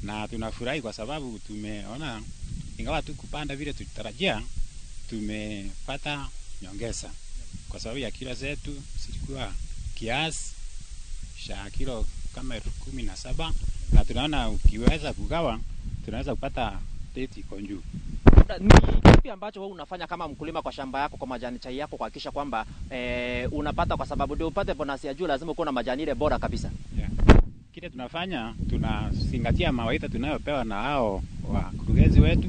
na tunafurahi kwa sababu tumeona ingawa tu kupanda vile tulitarajia, tumepata nyongeza kwa sababu ya kilo zetu zilikuwa kiasi cha kilo kama 17,000, na tunaona ukiweza kugawa tunaweza kupata rate iko juu. Ni kipi ambacho wewe unafanya kama mkulima kwa shamba yako, kwa majani chai yako, kuhakikisha kwamba unapata, kwa sababu ndio upate bonus ya juu lazima uwe na majani ile bora kabisa? Yeah. Kile tunafanya, tunazingatia mawaidha tunayopewa na hao wakurugenzi wetu,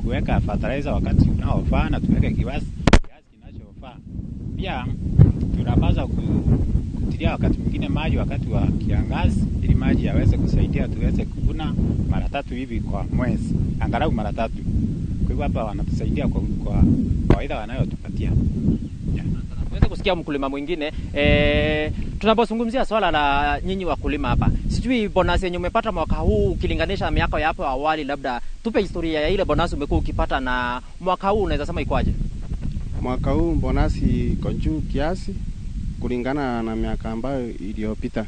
kuweka fertilizer wakati unaofaa na tuweke kiasi kinachofaa. Pia tunapaswa kutilia wakati mwingine maji wakati wa kiangazi, ili maji yaweze kusaidia tuweze kuvuna mara 3 hivi kwa mwezi, angalau mara 3. Kwa hivyo hapa wanatusaidia kwa mawaidha wanayotupatia. Tuweze kusikia mkulima mwingine. Tunapozungumzia swala la nyinyi wakulima hapa, sijui bonus yenye umepata mwaka huu ukilinganisha na miaka ya hapo awali, labda tupe historia ya ile bonus umekuwa ukipata na mwaka huu unaweza sema ikoaje? Mwaka huu bonus iko juu kiasi kulingana na miaka ambayo iliyopita.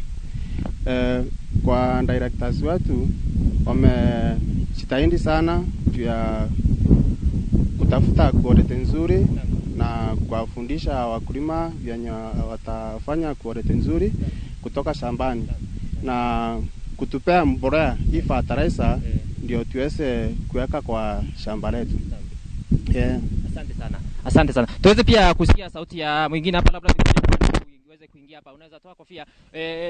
Kwa directors wetu wamejitahidi sana juu ya kutafuta quality nzuri na kuwafundisha wakulima venye watafanya quality nzuri kutoka shambani na kutupea mbolea hii fertilizer ndio tuweze kuweka kwa shamba letu. Yeah. Asante sana. Asante sana. Tuweze pia kusikia sauti ya mwingine hapa, labda uweze kuingia hapa. Unaweza toa kofia.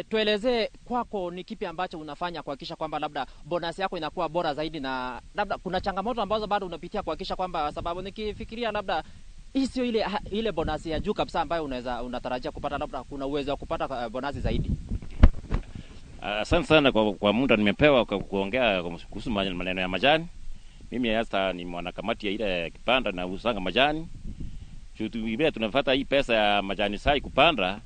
Tuelezee kwako ni kipi ambacho unafanya kuhakikisha kwamba labda bonus yako inakuwa bora zaidi, na labda kuna changamoto ambazo bado unapitia kuhakikisha kwamba, sababu nikifikiria labda hii sio ile bonus ya juu kabisa ambayo unaweza unatarajia kupata, labda kuna uwezo wa kupata bonus zaidi. Asante sana kwa muda nimepewa kwa kuongea kuhusu maneno ya majani. Mimi hasa ni mwanakamati ya ile kipanda na usanga majani. Vile tunafuata hii pesa ya majani sai kupanda,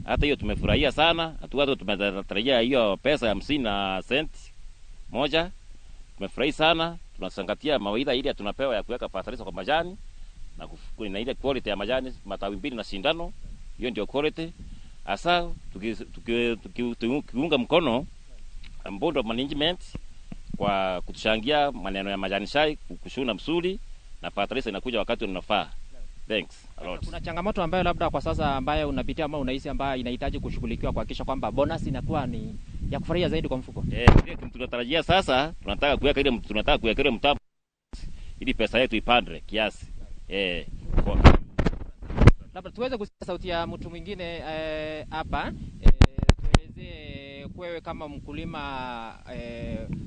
hata hiyo tumefurahia sana. Hatu tumetarajia hiyo pesa ya 50 senti moja. Tumefurahi sana. Tunasangatia mawaidha ile tunapewa ya kuweka fertilizer kwa majani na ile quality ya majani matawi 2 na sindano. Hiyo ndio quality. Asa tukiunga mkono Board of Management kwa kutuchangia maneno ya majani chai, kushuna msuli na fertilizer inakuja wakati unafaa. Thanks a lot. Kuna changamoto ambayo labda kwa sasa ambayo unapitia ama unahisi ambayo inahitaji kushughulikiwa kuhakikisha kwamba bonus inakuwa ni ya kufurahia zaidi kwa mfuko? Ile tunatarajia sasa, tunataka kuweka ile mtambo ili pesa yetu ipande kiasi. Labda tuweze kusikia sauti ya mtu mwingine hapa. Tuelezee kwewe kama mkulima,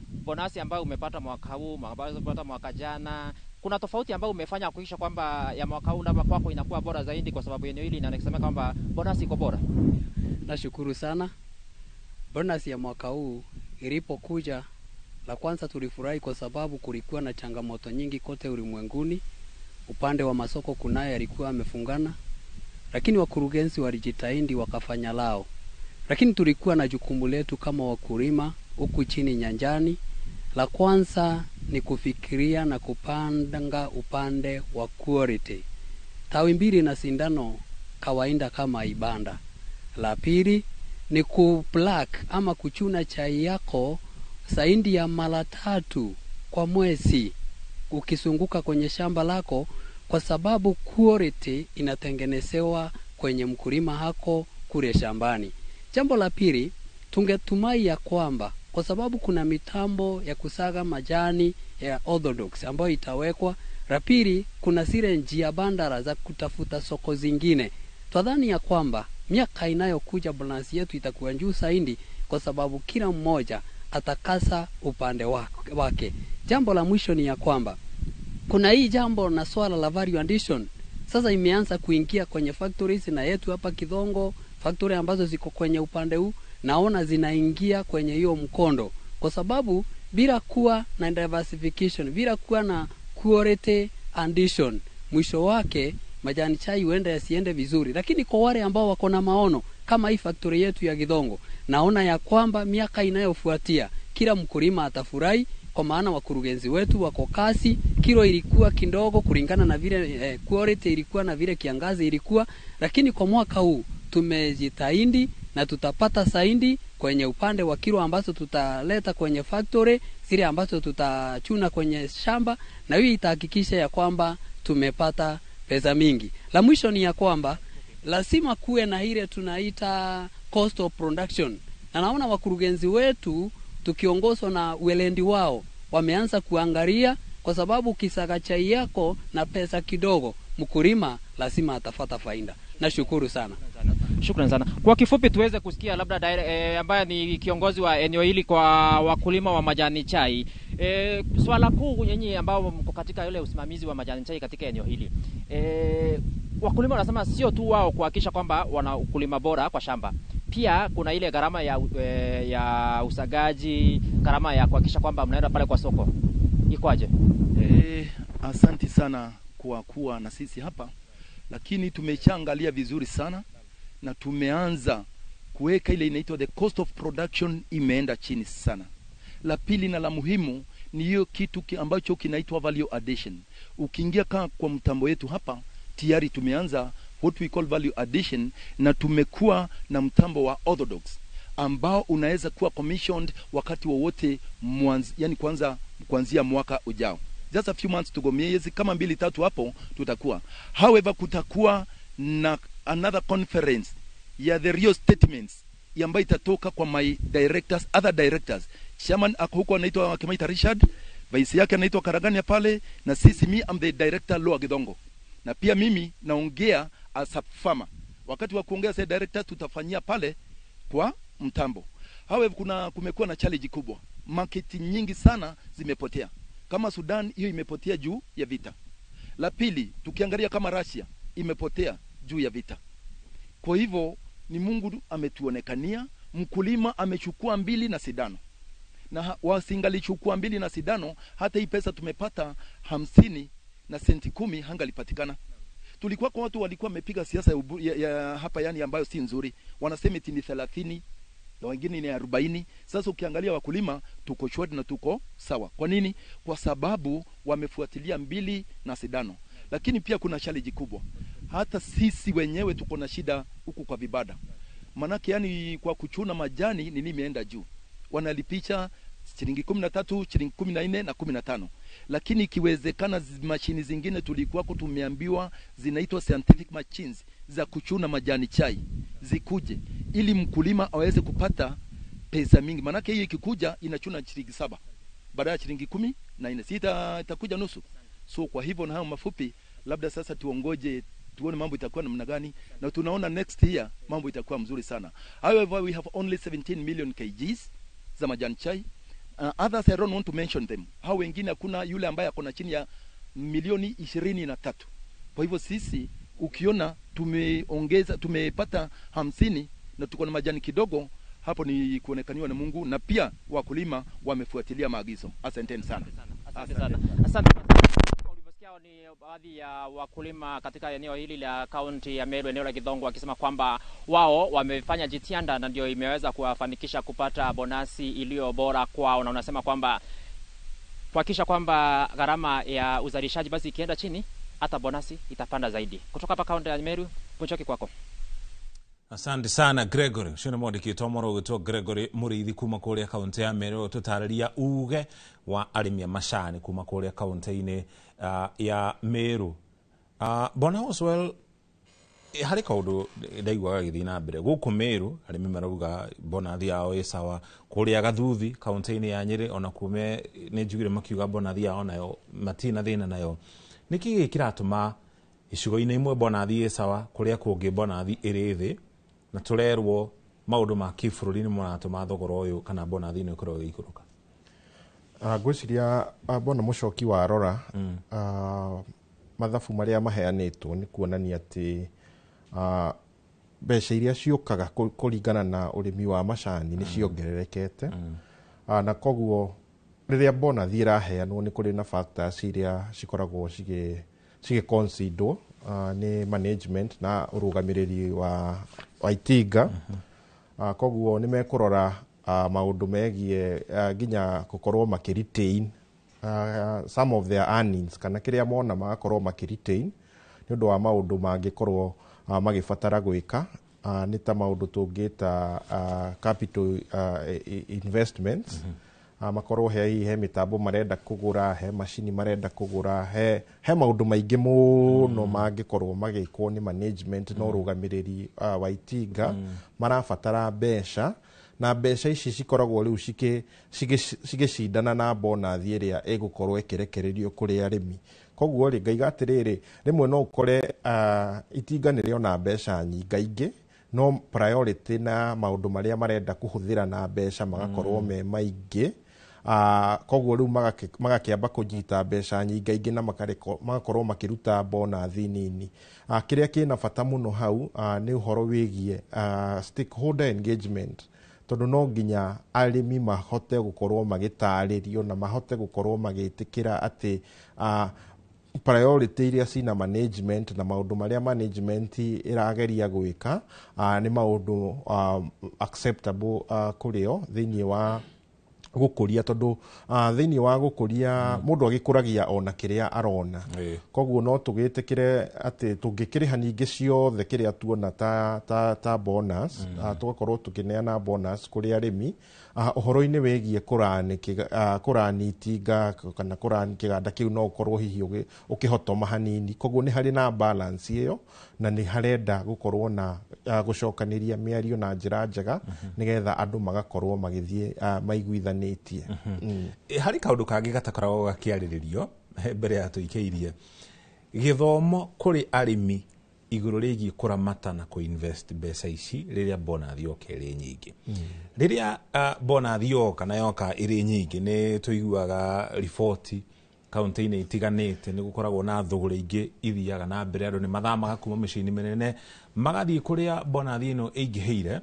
bonasi ambayo umepata mwaka huu, ambayo umepata mwaka jana, kuna tofauti ambayo umefanya kuhakikisha kwamba ya mwaka huu labda kwako inakuwa bora zaidi, kwa sababu eneo hili inaonekana kwamba bonasi iko bora? Nashukuru sana. Bonasi ya mwaka huu ilipokuja, la kwanza tulifurahi kwa sababu kulikuwa na changamoto nyingi kote ulimwenguni. Upande wa masoko kunaye alikuwa amefungana, lakini wakurugenzi walijitahidi wakafanya lao. Lakini tulikuwa na jukumu letu kama wakulima huku chini nyanjani. La kwanza ni kufikiria na kupanga upande wa quality. Tawi mbili na sindano kawaida kama ibanda. La pili ni kuplak ama kuchuna chai yako zaidi ya mara 3 kwa mwezi ukisunguka kwenye shamba lako, kwa sababu quality inatengenezewa kwenye mkulima hako kule shambani. Jambo la pili, tungetumai ya kwamba kwa sababu kuna mitambo ya kusaga majani ya orthodox ambayo itawekwa. La pili, kuna zile njia bandara za kutafuta soko zingine. Twadhani ya kwamba miaka inayokuja balance yetu itakuwa juu zaidi, kwa sababu kila mmoja atakasa upande wake. Jambo la mwisho ni ya kwamba kuna hii jambo na swala la value addition sasa imeanza kuingia kwenye factories na yetu hapa Kidhongo, factory ambazo ziko kwenye upande huu naona zinaingia kwenye hiyo mkondo, kwa sababu bila kuwa na diversification, bila kuwa na quality addition, mwisho wake majani chai huenda yasiende vizuri. Lakini kwa wale ambao wako na maono kama hii factory yetu ya Githongo, naona ya kwamba miaka inayofuatia kila mkulima atafurahi, kwa maana wakurugenzi wetu wako kasi. Kilo ilikuwa kidogo kulingana na vile quality ilikuwa na vile kiangazi ilikuwa, lakini kwa mwaka huu tumejitahidi na tutapata zaidi kwenye upande wa kilo ambazo tutaleta kwenye factory, zile ambazo tutachuna kwenye shamba, na hii itahakikisha ya kwamba tumepata pesa mingi. La mwisho ni ya kwamba lazima kuwe na ile tunaita cost of production, na naona wakurugenzi wetu tukiongozwa na uelendi wao wameanza kuangalia, kwa sababu kisaga chai yako na pesa kidogo, mkulima lazima atafata faida. Nashukuru sana. Shukrani sana. Kwa kifupi tuweze kusikia labda ambaye ni kiongozi wa eneo hili kwa wakulima wa majani chai. Swala kuu nyinyi ambao mko katika yule usimamizi wa majani chai katika eneo hili. Wakulima wanasema sio tu wao kuhakikisha kwamba wana ukulima bora kwa shamba. Pia kuna ile gharama ya usagaji, gharama ya kuhakikisha kwamba mnaenda pale kwa soko. Ikoaje? Asante sana kwa kuwa na sisi hapa. Lakini tumeshaangalia vizuri sana na tumeanza kuweka ile inaitwa the cost of production imeenda chini sana. La pili na la muhimu ni hiyo kitu ambacho kinaitwa value addition. Ukiingia kwa mtambo yetu hapa tayari tumeanza what we call value addition, na tumekuwa na mtambo wa orthodox ambao unaweza kuwa commissioned wakati wowote, yani kuanzia mwaka ujao. Just a few months to go, miezi kama 2-3 hapo tutakuwa. However, kutakuwa na another conference ya the real statements ambayo itatoka kwa my directors, other directors. Chairman ako huko anaitwa Kimaita Richard, vice yake anaitwa Karagania pale, na sisi me I'm the director Lower Githongo. Na pia mimi naongea as a farmer. Wakati wa kuongea sasa director tutafanyia pale kwa mtambo. However, kumekuwa na challenge kubwa. Market nyingi sana zimepotea. Kama Sudan hiyo imepotea juu ya vita. La pili, tukiangalia kama Russia imepotea juu ya vita. Kwa hivyo ni Mungu ametuonekania, mkulima amechukua 2 na sindano. Na wasingalichukua 2 na sindano, hata hii pesa tumepata 50 na senti 10 hangalipatikana. Tulikuwa kwa watu walikuwa wamepiga siasa ya hapa yani ambayo si nzuri. Wanasema eti ni 30 na wengine ni 40. Sasa ukiangalia wakulima tuko short na tuko sawa. Kwa nini? Kwa sababu wamefuatilia 2 na sindano. Lakini pia kuna challenge kubwa. Hata sisi wenyewe tuko na shida huku kwa vibada. Manake yani kwa kuchuna majani nini imeenda juu. Wanalipisha shilingi 13, shilingi 14 na 15. Lakini ikiwezekana mashini zingine tulikuwako tumeambiwa zinaitwa scientific machines za kuchuna majani chai zikuje ili mkulima aweze kupata pesa mingi. Manake hiyo ikikuja inachuna shilingi 7 baada ya shilingi 14, sita itakuja nusu. So kwa hivyo na hayo mafupi, labda sasa tuongoje tuone mambo itakuwa namna gani, na tunaona next year mambo itakuwa mzuri sana. However, we have only 17 million kgs za majani chai. Others I don't want to mention them. Hao wengine hakuna yule ambaye akona chini ya milioni 23. Kwa hivyo sisi ukiona tumeongeza, tumepata 50 na tuko na majani kidogo, hapo ni kuonekaniwa na Mungu, na pia wakulima wamefuatilia maagizo. Asanteni sana. Asante sana. Asante. Ulivyosikia ni baadhi ya wakulima katika eneo hili la kaunti ya Meru, eneo la Githongo, wakisema kwamba wao wamefanya jitihada na ndio imeweza kuwafanikisha kupata bonasi iliyo bora kwao, na unasema kwamba kuhakikisha kwamba gharama ya uzalishaji basi ikienda chini, hata bonasi itapanda zaidi. Kutoka hapa kaunti ya Meru, Muchoki, kwako. Asante sana Gregory. Ucio nĩ mwandĩki moro ũgwĩtwo Gregory Mũrĩithi kuma kũrĩa kaunti ya Meru, tũtarĩria uge wa arĩmi a macani kuma kũrĩa kaunti-inĩ ya Meru. Bwana Oswell, harĩ kaũndũ ndaiguaga gagĩthiĩ na mbere gũkũ Meru, arĩmi marauga bonathi yao ĩ sawa. Kũrĩa Gathuthi kaunti-inĩ ya Nyĩrĩ ona kume nĩ njiguire makiuga bonathi yao nayo matirĩ na thĩna nayo. Nĩkĩ gĩkĩ kĩratũma icigo-inĩ imwe bonathi ĩ sawa, kũrĩa kũngĩ bonathi ĩrĩ thĩ, na tũrerwo maũndũ ma kĩbũrũri nĩ maratũma thogora ũyũ kana bonathi ĩno ĩkorwo ĩgĩikũrũka? Ngwĩciria bona Mũcoki wa rora mathabu marĩa maheanĩtwo nĩ kuonania atĩ mbeca iria ciũkaga kũringana na ũrĩmi wa macani nĩ ciongererekete. Na koguo rĩrĩa bonathi ĩraheanwo nĩ kũrĩ na factors iria cikoragwo cigĩconsiderwo nĩ management na ũrũgamĩrĩri wa itinga. Koguo nĩ mekũrora maũndũ megiĩ nginya gũkorwo makĩ-retain some of their earnings, kana kĩrĩa mona magakorwo makĩ-retain nĩ ũndũ wa maũndũ mangĩkorwo magĩbatara gwĩka. Nĩ ta maũndũ tũngĩta capital investments. Makorwo he mĩtambo marenda kũgũra, he macini marenda kũgũra, he maũndũ maingĩ mũno mangĩkorwo magĩkwo nĩ management na ũrũgamĩrĩri wa itinga. Marabatara mbeca, na mbeca ici cikoragwo rĩu cigĩcindana na bonathi ĩrĩa ĩgũkorwo ĩkĩrekererio kũrĩ arĩmi. Koguo rĩ, ngaiga atĩrĩrĩ, rĩmwe no ũkore itinga nĩ rĩona mbeca nyingaingĩ, no priority na maũndũ marĩa marenda kũhũthĩra na mbeca magakorwo me maingĩ. Koguo rĩu magakĩamba kũnyita mbeca nyingaingĩ na magakorwo makĩruta bonathi nini. Kĩrĩa kĩna bata mũno hau nĩ ũhoro wĩgiĩ stakeholder engagement, tondũ no nginya arĩmi mahote gũkorwo magĩtarĩrio na mahote gũkorwo magĩtĩkĩra atĩ priority iria cina management na maũndũ marĩa management ĩrageria gwĩka nĩ maũndũ acceptable kũrĩ o thĩinĩ wa gũkũria, tondũ thĩinĩ wa gũkũria mũndũ agĩkũragia ona kĩrĩa arona. Koguo no tũgĩtĩkĩre atĩ tũngĩkĩrĩha ningĩ ciothe kĩrĩa tuona ta bonus, tũgakorwo tũkĩneana bonus kũrĩ arĩmi ũhoro-inĩ wĩgiĩ kũrani itinga kana kũrani kĩganda kĩu, no ũkorwo hihi ũkĩhotoma hanini. Koguo nĩ harĩ na balance ĩyo, na nĩ harenda gũkorwo na gũcokanĩria mĩario na njĩra njega nĩgetha andũ magakorwo magĩthiĩ maiguithanĩtie. Harĩ kaũndũ kangĩ gatakoragwo gakĩarĩrĩrio mbere ya tũikĩirie gĩthomo kũrĩ arĩmi igũrũ rĩgiĩ kũramata na kũinvest mbeca ici rĩrĩa bonathi yoka ĩrĩ nyingĩ. Rĩrĩa bonathi yoka na yoka ĩrĩ nyingĩ, nĩ tũiguaga riboti kaunti-inĩ itiganĩte nĩ gũkoragwo na thũgũrĩ ingĩ ithiaga na mbere, andũ nĩ mathamaga kuma mĩciĩ-inĩ mĩnene magathiĩ kũrĩa bonathi ĩno ĩingĩhĩire.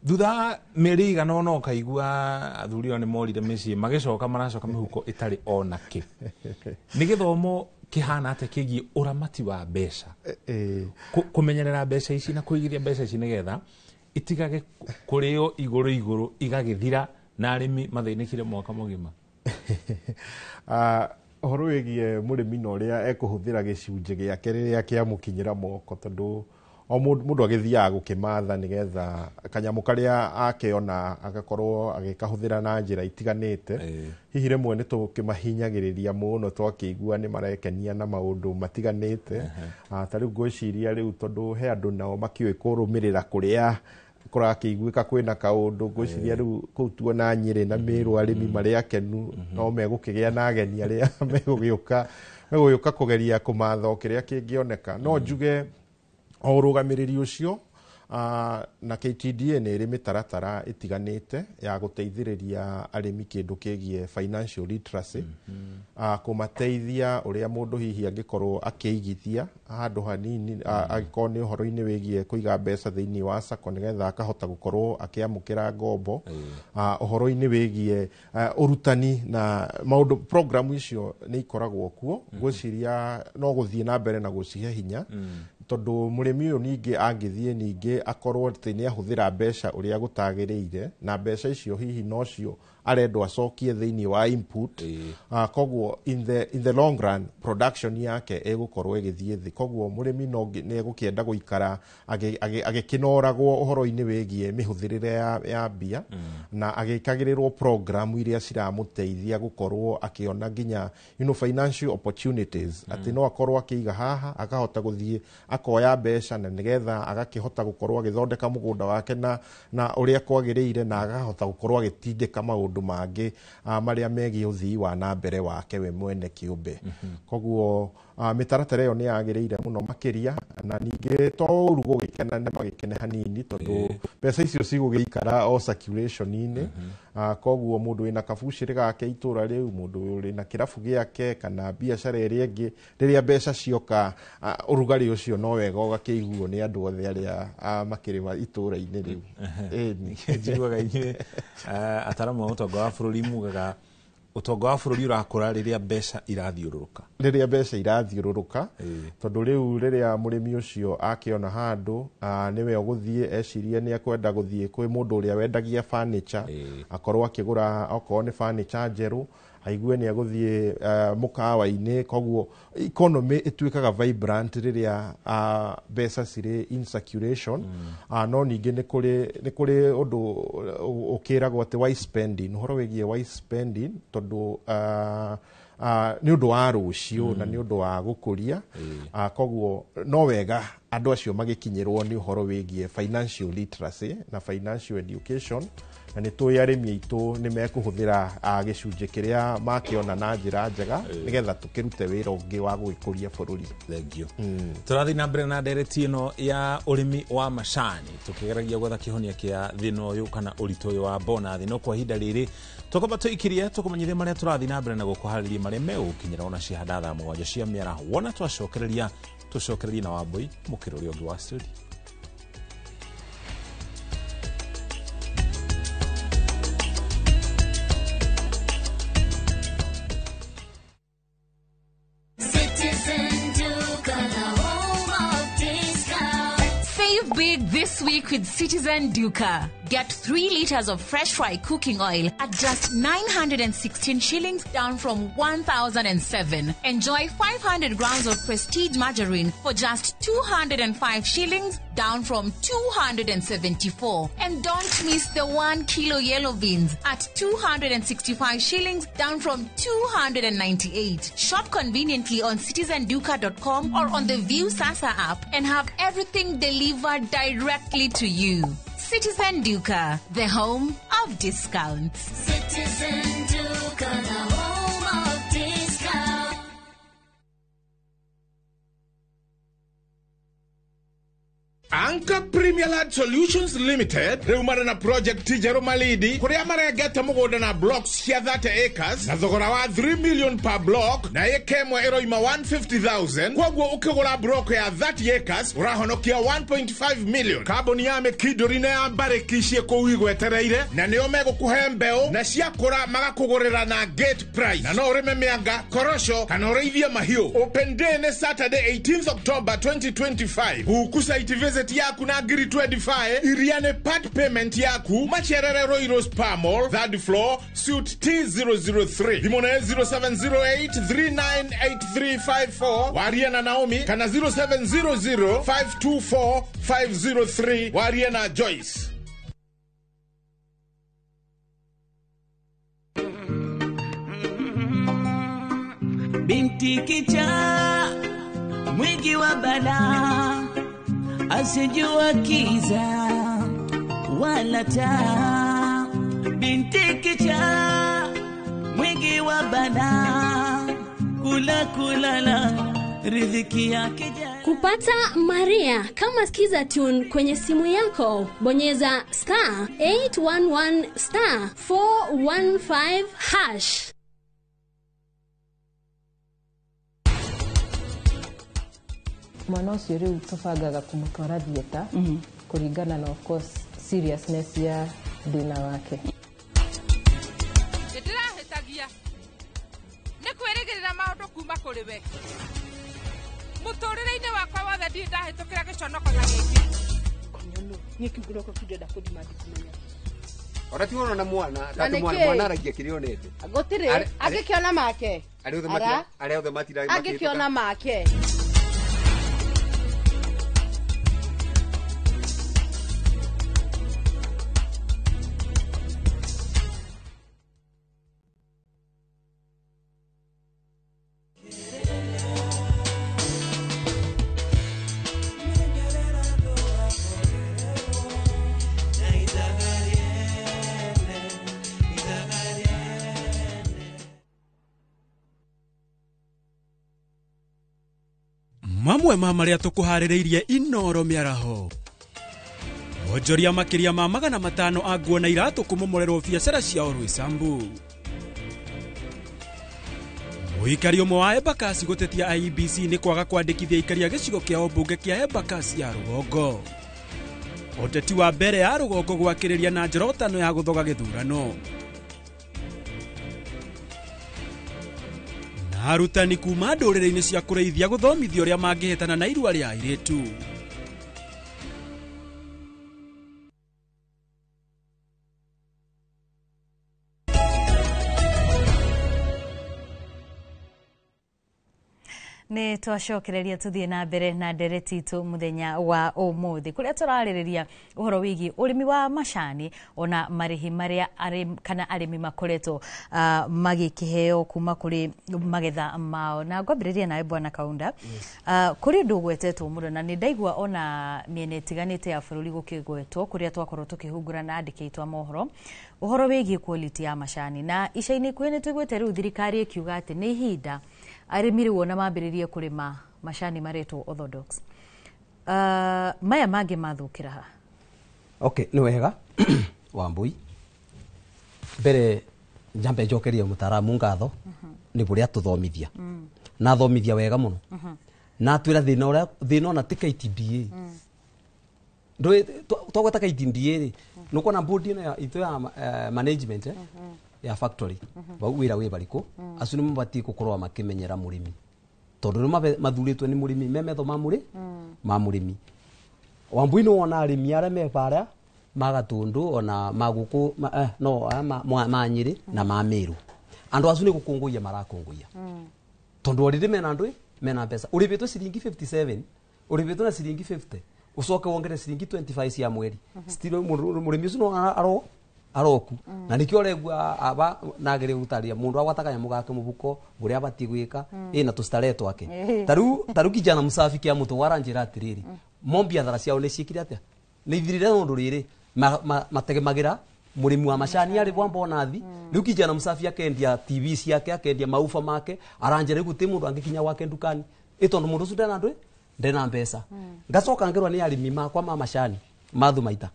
Thutha wa mĩeri ĩigana ũna ũkaigua athuri ao nĩ morire mĩciĩ, magĩcoka maracoka mĩhuko ĩtarĩ ona kĩ. Nĩ gĩthomo kĩhana atĩa kĩgiĩ ũramati wa mbeca, kũmenyerera mbeca ici na kũigithia mbeca ici nĩgetha itigage kũrĩo igũrũ igũrũ igagĩthira na arĩmi mathĩnĩkire mwaka mũgima? Ũhoro wĩgiĩ mũrĩmi na ũrĩa ekũhũthĩra gĩcunjĩ gĩake rĩrĩa kĩamũkinyĩra moko, tondũ O mũndũ agĩthiaga gũkĩmatha nĩgetha kanyamũ karĩa akĩona agakorwo agĩkahũthĩra na njĩra itiganĩte. Hihi rĩmwe nĩ tũkĩmahinyagĩrĩria mũno twakĩigua nĩ marekenia na maũndũ matiganĩte. Ta rĩu ngwĩciria rĩu tondũ he andũ nao makĩũĩ kũrũmĩrĩra kũrĩa kũrakĩiguĩka kwĩna kaũndũ, ngwĩciria rĩu kũu tuona Nyĩrĩ na Mĩrũ arĩmi marĩ akenu, no megũkĩgĩa na ageni arĩa megũgĩũka kũgeria kũmatha o kĩrĩa kĩngĩoneka. No njuge o ũrũgamĩrĩri ũcio, na KTDA nĩ ĩrĩ mĩtaratara ĩtiganĩte ya gũteithĩrĩria arĩmi kĩndũ kĩgiĩ financial literacy, kũmateithia ũrĩa mũndũ hihi angĩkorwo akĩigithia handũ hanini, angĩkorwo nĩ ũhoro-inĩ wĩgiĩ kũiga mbeca thĩinĩ wa sacco nĩgetha akahota gũkorwo akĩamũkĩra ngombo, ũhoro-inĩ wĩgiĩ ũrutani na maũndũ. Programu icio nĩ ikoragwo kuo, ngwĩciria no gũthiĩ na mbere na gũcihe hinya, tondũ mũrĩmi ũyũ ningĩ angĩthiĩ ningĩ akorwo atĩ nĩ ahũthĩra mbeca ũrĩa gũtagĩrĩire, na mbeca icio hihi nocio arendwo acokie thĩinĩ wa input, koguo in the long run production yake ĩgũkorwo ĩgĩthiĩ thĩ. Koguo mũrĩmi no nĩ egũkĩenda gũikara agĩkĩnoragwo ũhoro-inĩ wĩgiĩ mĩhũthĩrĩre ya mbia, na agĩkagĩrĩrwo program iria ciramũteithia gũkorwo akĩona nginya financial opportunities, atĩ no akorwo akĩiga haha akahota gũthiĩ akoya mbeca na nĩgetha agakĩhota gũkorwo agĩthondeka mũgũnda wake na ũrĩa kwagĩrĩire, na akahota gũkorwo agĩtindĩka maũndũ mangĩ marĩa megiĩ ũthii wa na mbere wake we mwene kĩũmbe. Koguo mĩtaratara ĩyo nĩ yagĩrĩire mũno makĩria, na ningĩ to ũru gũgĩkena, nĩ magĩkene hanini tondũ mbeca icio cigũgĩikara o circulation-inĩ. Koguo mũndũ wĩna kabucĩrĩ gake itũra rĩu, mũndũ ũrĩ na kĩrabu gĩake kana biacara ĩrĩa ĩngĩ, rĩrĩa mbeca cioka, ũrugarĩ ũcio no wega ũgakĩiguo nĩ andũ othe arĩa makĩrĩ wa itũra-inĩ rĩu. Ĩni. Njiguaga inyuĩ ataramu a ũtonga wa bũrũri mugaga ũtonga wa bũrũri ũrakũra rĩrĩa mbeca irathiũrũrũka. Rĩrĩa mbeca irathiũrũrũka, tondũ rĩu rĩrĩa mũrĩmi ũcio akĩona handũ, nĩwe ũgũthiĩ ecirie nĩ ekwenda gũthiĩ kwĩ mũndũ ũrĩa wendagia furniture, akorwo akĩgũra okorwo nĩ furniture njerũ, aigue nĩ egũthiĩ mũkawa-inĩ. Koguo economy ĩtuĩkaga vibrant rĩrĩa mbeca cirĩ in circulation. No ningĩ nĩ kũrĩ ũndũ ũkĩragwo atĩ wise spending, ũhoro wĩgiĩ wise spending, tondũ nĩ ũndũ wa rũciũ na nĩ ũndũ wa gũkũria. Koguo no wega andũ acio magĩkinyĩrwo nĩ ũhoro wĩgiĩ financial literacy na financial education, na nĩ tũĩ arĩmi aitũ nĩ mekũhũthĩra gĩcunjĩ kĩrĩa makĩona na njĩra njega nĩgetha tũkĩrute wĩra ũngĩ wa gũgĩkũria bũrũri. Thank you. Tũrathiĩ na mbere na ndereti ĩno ya ũrĩmi wa macani, tũkĩgeragia gwetha kĩhonia kĩa thĩna ũyũ kana ũritũ ũyũ wa bonathi. No kwa ihinda rĩrĩ tũkwamba tũikirie tũkũmenyithia marĩa tũrathiĩ na mbere na gũkũharĩria marĩa megũkinyĩra ona ciahanda thaa 7 cia mĩaraho. Wona twacokereria, tũcokererie na Wambui mũkĩra ũrĩa ũngĩ wa studio. Citizen Duka, the home of discount. Save big this week with Citizen Duka. Get 3 liters of fresh fry cooking oil at just 916 shillings, down from 1,007. Enjoy 500 grams of Prestige margarine for just 205 shillings, down from 274. And don't miss the 1 kilo yellow beans at 265 shillings, down from 298. Shop conveniently on citizenduka.com or on the View Sasa app and have everything delivered directly to you. Citizen Duka, the home of discounts. Citizen Duka, the home of discount. Anchor Premier Land Solutions Limited rĩu marĩ na project njerũ Malindi, kũrĩa marengete mũgũnda na blocks cia 30 acres na thogora wa 3 million per block, na ĩka ĩmwe ĩroima 150,000. Koguo ũkĩgũra block ya 30 acres ũrahonokia 1.5 million. Kambuni ya Mĩkindũri na ya Mbarĩki ciĩ kũu igwetereire, na nĩo megũkũhe mbeũ, na ciakũra magakũgũrĩra na gate price, na no ũrĩme mĩanga, korosho kana ũrĩithie mahiũ. Open day nĩ Saturday 18th October 2025, Huku site visit. deposit yaku na ngiri 25 iria nĩ part payment yaku. Macerere Royal Spa Mall, third floor, suite T003. Thimũ nĩ 0708 398354 warie na Naomi kana 0700 524 503 warie na Joyce. Binti kichaa mwingi wa balaa, asijua kiza wala taa. Binti kichaa mwingi wa balaa, kula kulala riziki yake. Kupata Maria kama Skiza Tune kwenye simu yako, bonyeza star 811 star 415 hash. Mwana ũcio rĩu tũbangaga kũmũtwara theatre kũringana na of course seriousness ya thĩna wake. Ndĩrahĩtagia nĩ kwĩrĩgĩrĩra maũndũ kuma kũrĩ we. Mũtũrĩre-inĩ wakwa wothe ndirĩ ndahĩtũkĩra gĩconoko ta gĩkĩ. Niĩ kiugũroko kĩu ndĩrenda kũdemand kũmenya. Ona ti wona mwana tatu mwana aragia kĩrĩa onete. Gũtirĩ angĩkĩona make. Arĩa othe matira angĩkĩona make. Mamwe ma marĩa tũkũharĩrĩirie Inoro mĩaraho. Onjoria makĩria ma 500 a nguo na iratũ kũmomorerwo biacara ciao Rwĩsambu. Mũikari ũmwe wa Embakasi gũtetia IEBC nĩ kwaga kwandĩkithia aikari a gĩcigo kĩao mbunge kĩa Embakasi ya rũgongo. Ũteti wa mbere ya rũgongo gwakĩrĩria na njorotano ya gũthoga gĩthurano. Arutani kuma ndũrĩrĩ-inĩ cia kũrĩithia gũthomithio ũrĩa mangĩhĩtana na irua rĩa airĩtu. Nĩ twacokereria tũthiĩ na mbere na ndereti itũ mũthenya wa ũmũthĩ kũrĩa tũrarĩrĩria ũhoro wĩgiĩ ũrĩmi wa macani ona marĩhi marĩa kana arĩmi makoretwo magĩkĩheo kuma kũrĩ magetha mao. Na ngwambĩrĩria nawe Bwana Kaunda. Kũrĩ ũndũ ũgwetetwo mũno na nĩ ndaigua ona mĩena ĩtiganĩte ya bũrũri gũkĩgwetwo kũrĩa twakorwo tũkĩhungura na andĩki aitũ a mohoro ũhoro wĩgiĩ quality ya macani. Na ica-inĩ ikuhĩ nĩ tũiguĩte rĩu thirikari ĩkiuga atĩ nĩ ihinda arĩmi rĩu ona mambĩrĩrie kũrĩma macani maretwo orthodox. Maya mangĩ mathũkĩra ha? Okay, nĩ wega Wambui. Mbere njambe njokerie mũtaaramu ngatho nĩ bũrĩa tũthomithia. Na thomithia wega mũno. Na twĩra thĩna ũrĩa thĩna ona ti KTDA. Ndũĩ twagweta KTDA rĩ, nĩũkuona board ĩno itũ ya management ya factory bau wĩra wĩ barikũ acio nĩ mabatiĩ gũkorwo makĩmenyera mũrĩmi tondũ nĩ mathurĩtwo nĩ mũrĩmi me metho ma mũrĩmi. Wambui nĩ wona arĩmi arĩa me barĩa ma Gatũndũ ona ma gũkũ no ma Nyĩrĩ na ma Mĩrũ, andũ acio nĩ gũkũngũiya marakũngũiya tondũ already mena andũ mena mbeca. Ũrĩbĩtwo ciringi 57, ũrĩbĩtwo na ciringi 50, ũcoke wongerere ciringi 25 cia mweri, still mũrĩmi ũcio no aroku. Na nikio regua aba nagere gutaria mundu agwata kanyamu gake mubuko buria abati gwika ina tustare twake. Taru kijana musafi kia mutu waranjira atiriri mo biathara ciao ni ciikire atia ni ithirire nundu riri mategemagira murimi wa macani ari bwa bonathi. Riu kijana musafi akendia TV ciake akendia maufa make aranjira guti mundu angikinya gwake ndukani tondu mundu ucio ndena ndu ndena mbeca. Ngacoka ngirwa ni arimi makwa ma macani mathumaita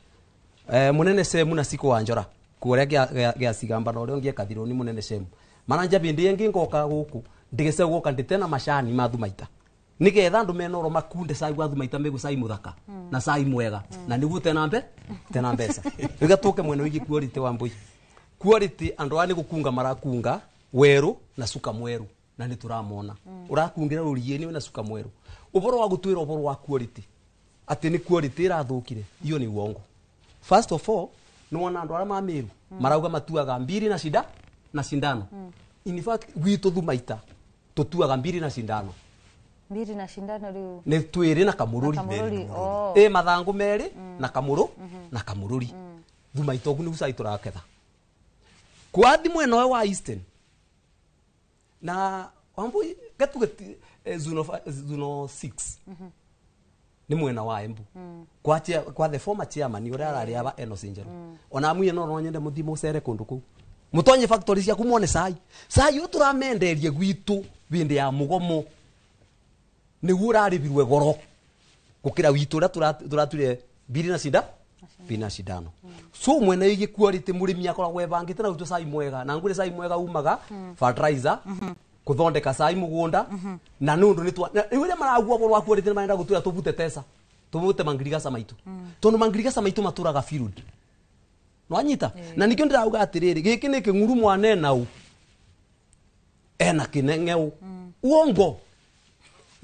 munene Semu na Siko wa Njora kuria gĩa cigamba na ũrĩa ũngĩ ekathirwo nĩ munene Semu maranja bindi ĩngĩ ngoka gũkũ ndigece gũka ndĩte na macani ma thumaita nigetha andu menoro makunde cai wa thumaita megu cai muthaka na cai mwega na niguo tena mbeca. Rĩu tũke mwena wĩgiĩ quality wa mbui. Quality andu aya nĩ gũkunga marakunga weru na cuka mweru na nĩ tũramona ũrakungira rũriĩ-inĩ wĩna cuka mweru. Ũhoro wa gũtwĩra ũhoro wa quality Atĩ nĩ quality ĩrathũkire, iyo nĩ uongo. First of all, nĩ wona andũ arĩa ma Meru marauga matuaga mbiri na shida na sindano. In fact, gwitũ Thumaita tũtuaga mbiri na sindano. Mbiri na sindano rĩu nĩ twĩrĩ na kamũrũri. Na kamũrũri, oh. Ĩ mathangũ merĩ na kamũrũ na kamũrũri. Thumaita ũguo nĩguo cai tũraketha. Kwathi mwena ũyũ wa Eastern na Wambui gatuge zone 6 nĩ mwena wa Embu. Kwa the former chairman ũrĩa ararĩ aba Enos Njeru. Ona amwie no nyende mũthiĩ mũcere kũndũ kũu. Mũtonye factory ciaku muone cai. Cai ũyũ tũramenderie gwitũ hĩndĩ ya mũgomo nĩguo ũrarĩbirwe goro gũkĩra witũ ũrĩa tũrature mbiri na cinda mbiri na cindano. So mwena wĩgiĩ quality mũrĩmi akoragwo ebangĩte na gwitũ cai mwega na ngũrĩ cai mwega umaga fertilizer kuthondeka cai mugunda na nundu ni riu ria maragua ũhoro wa quality marenda gutwira tubute tesa tubute mangirigaca maitu tondu mangirigaca maitu maturaga field nwanyita na nikio ndirauga atiriri giki ni king'uru mwana enau ena kineng'eu uongo.